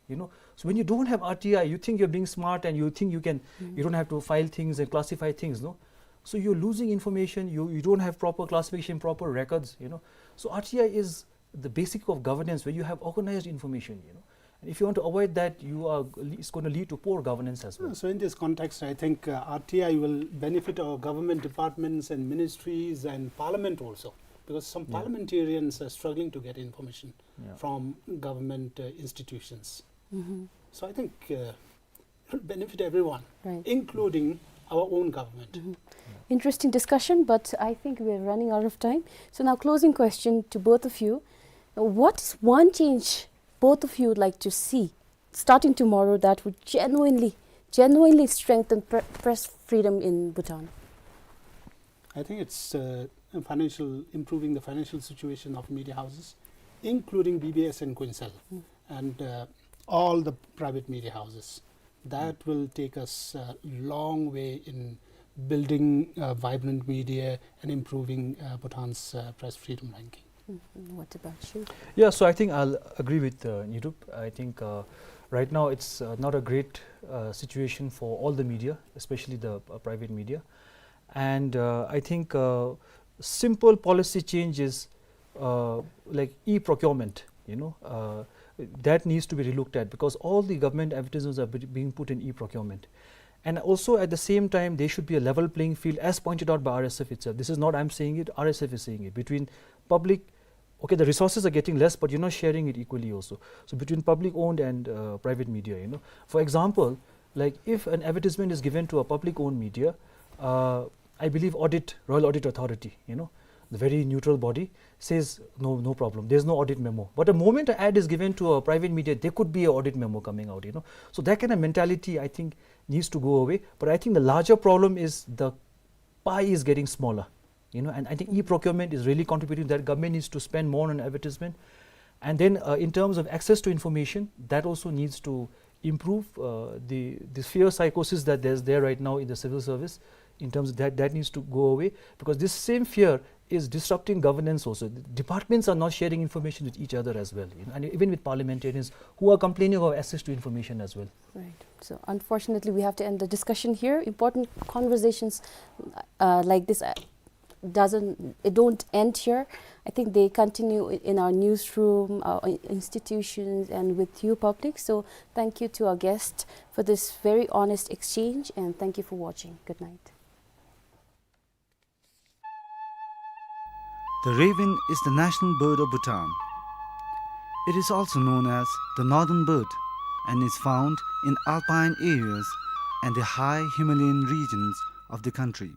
you know. So when you don't have R T I, you think you're being smart and you think you can, you don't have to file things and classify things, no. So you're losing information. You, you don't have proper classification, proper records, you know. So R T I is the basic of governance, where you have organized information, you know. And if you want to avoid that, you are, it's going to lead to poor governance as well. So in this context, I think uh, R T I will benefit our government departments and ministries and parliament also, because some Yeah. parliamentarians are struggling to get information Yeah. from government uh, institutions. So I think uh, it will benefit everyone, Right. including our own government. Interesting discussion, but I think we're running out of time. So now, closing question to both of you. What is one change both of you would like to see starting tomorrow that would genuinely, genuinely strengthen pre- press freedom in Bhutan? I think it's uh, financial, improving the financial situation of media houses, including B B S and Kuensel, and uh, all the private media houses. That will take us a long way in building uh, vibrant media and improving uh, Bhutan's uh, press freedom ranking. Mm, what about you? Yeah, so I think I'll agree with uh, Nyidup. I think uh, right now it's uh, not a great uh, situation for all the media, especially the uh, private media. And uh, I think uh, simple policy changes uh, like e-procurement, you know, uh, that needs to be relooked at, because all the government advertisements are be- being put in e-procurement. And also at the same time, there should be a level playing field, as pointed out by R S F itself. This is not I'm saying it, R S F is saying it, between public, okay, the resources are getting less, but you're not sharing it equally also. So between public owned and uh, private media, you know. For example, like, if an advertisement is given to a public owned media, uh, I believe audit, Royal Audit Authority, you know, the very neutral body, says no, no problem. There's no audit memo. But the moment an ad is given to a private media, there could be an audit memo coming out, you know. So that kind of mentality, I think, needs to go away. But I think the larger problem is the pie is getting smaller, you know, and I think e-procurement is really contributing to that. Government needs to spend more on advertisement. And then uh, in terms of access to information, that also needs to improve. Uh, the, the fear psychosis that there's there right now in the civil service, in terms of that, that needs to go away, because this same fear is disrupting governance also. The departments are not sharing information with each other as well, you know, and even with parliamentarians who are complaining of access to information as well. Right. So unfortunately, we have to end the discussion here. Important conversations uh, like this uh, doesn't, it don't end here. I think they continue i- in our newsroom, our i- institutions, and with you public. So thank you to our guest for this very honest exchange, and thank you for watching. Good night. The raven is the national bird of Bhutan. It is also known as the northern bird and is found in alpine areas and the high Himalayan regions of the country.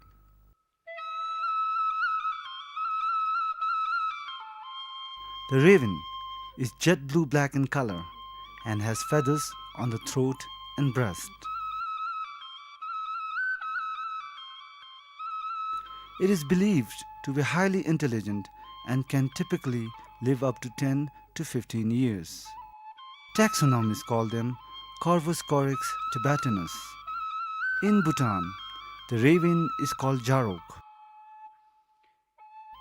The raven is jet blue-black in color and has feathers on the throat and breast. It is believed to be highly intelligent and can typically live up to ten to fifteen years. Taxonomists call them Corvus corax tibetanus. In Bhutan, the raven is called jarok,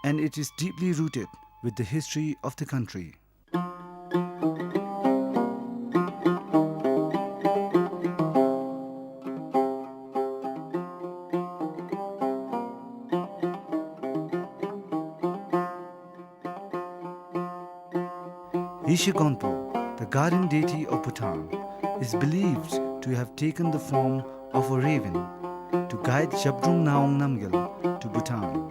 and it is deeply rooted with the history of the country. Yeshe Gonpo, the guardian deity of Bhutan, is believed to have taken the form of a raven to guide Zhabdrung Ngawang Namgyal to Bhutan.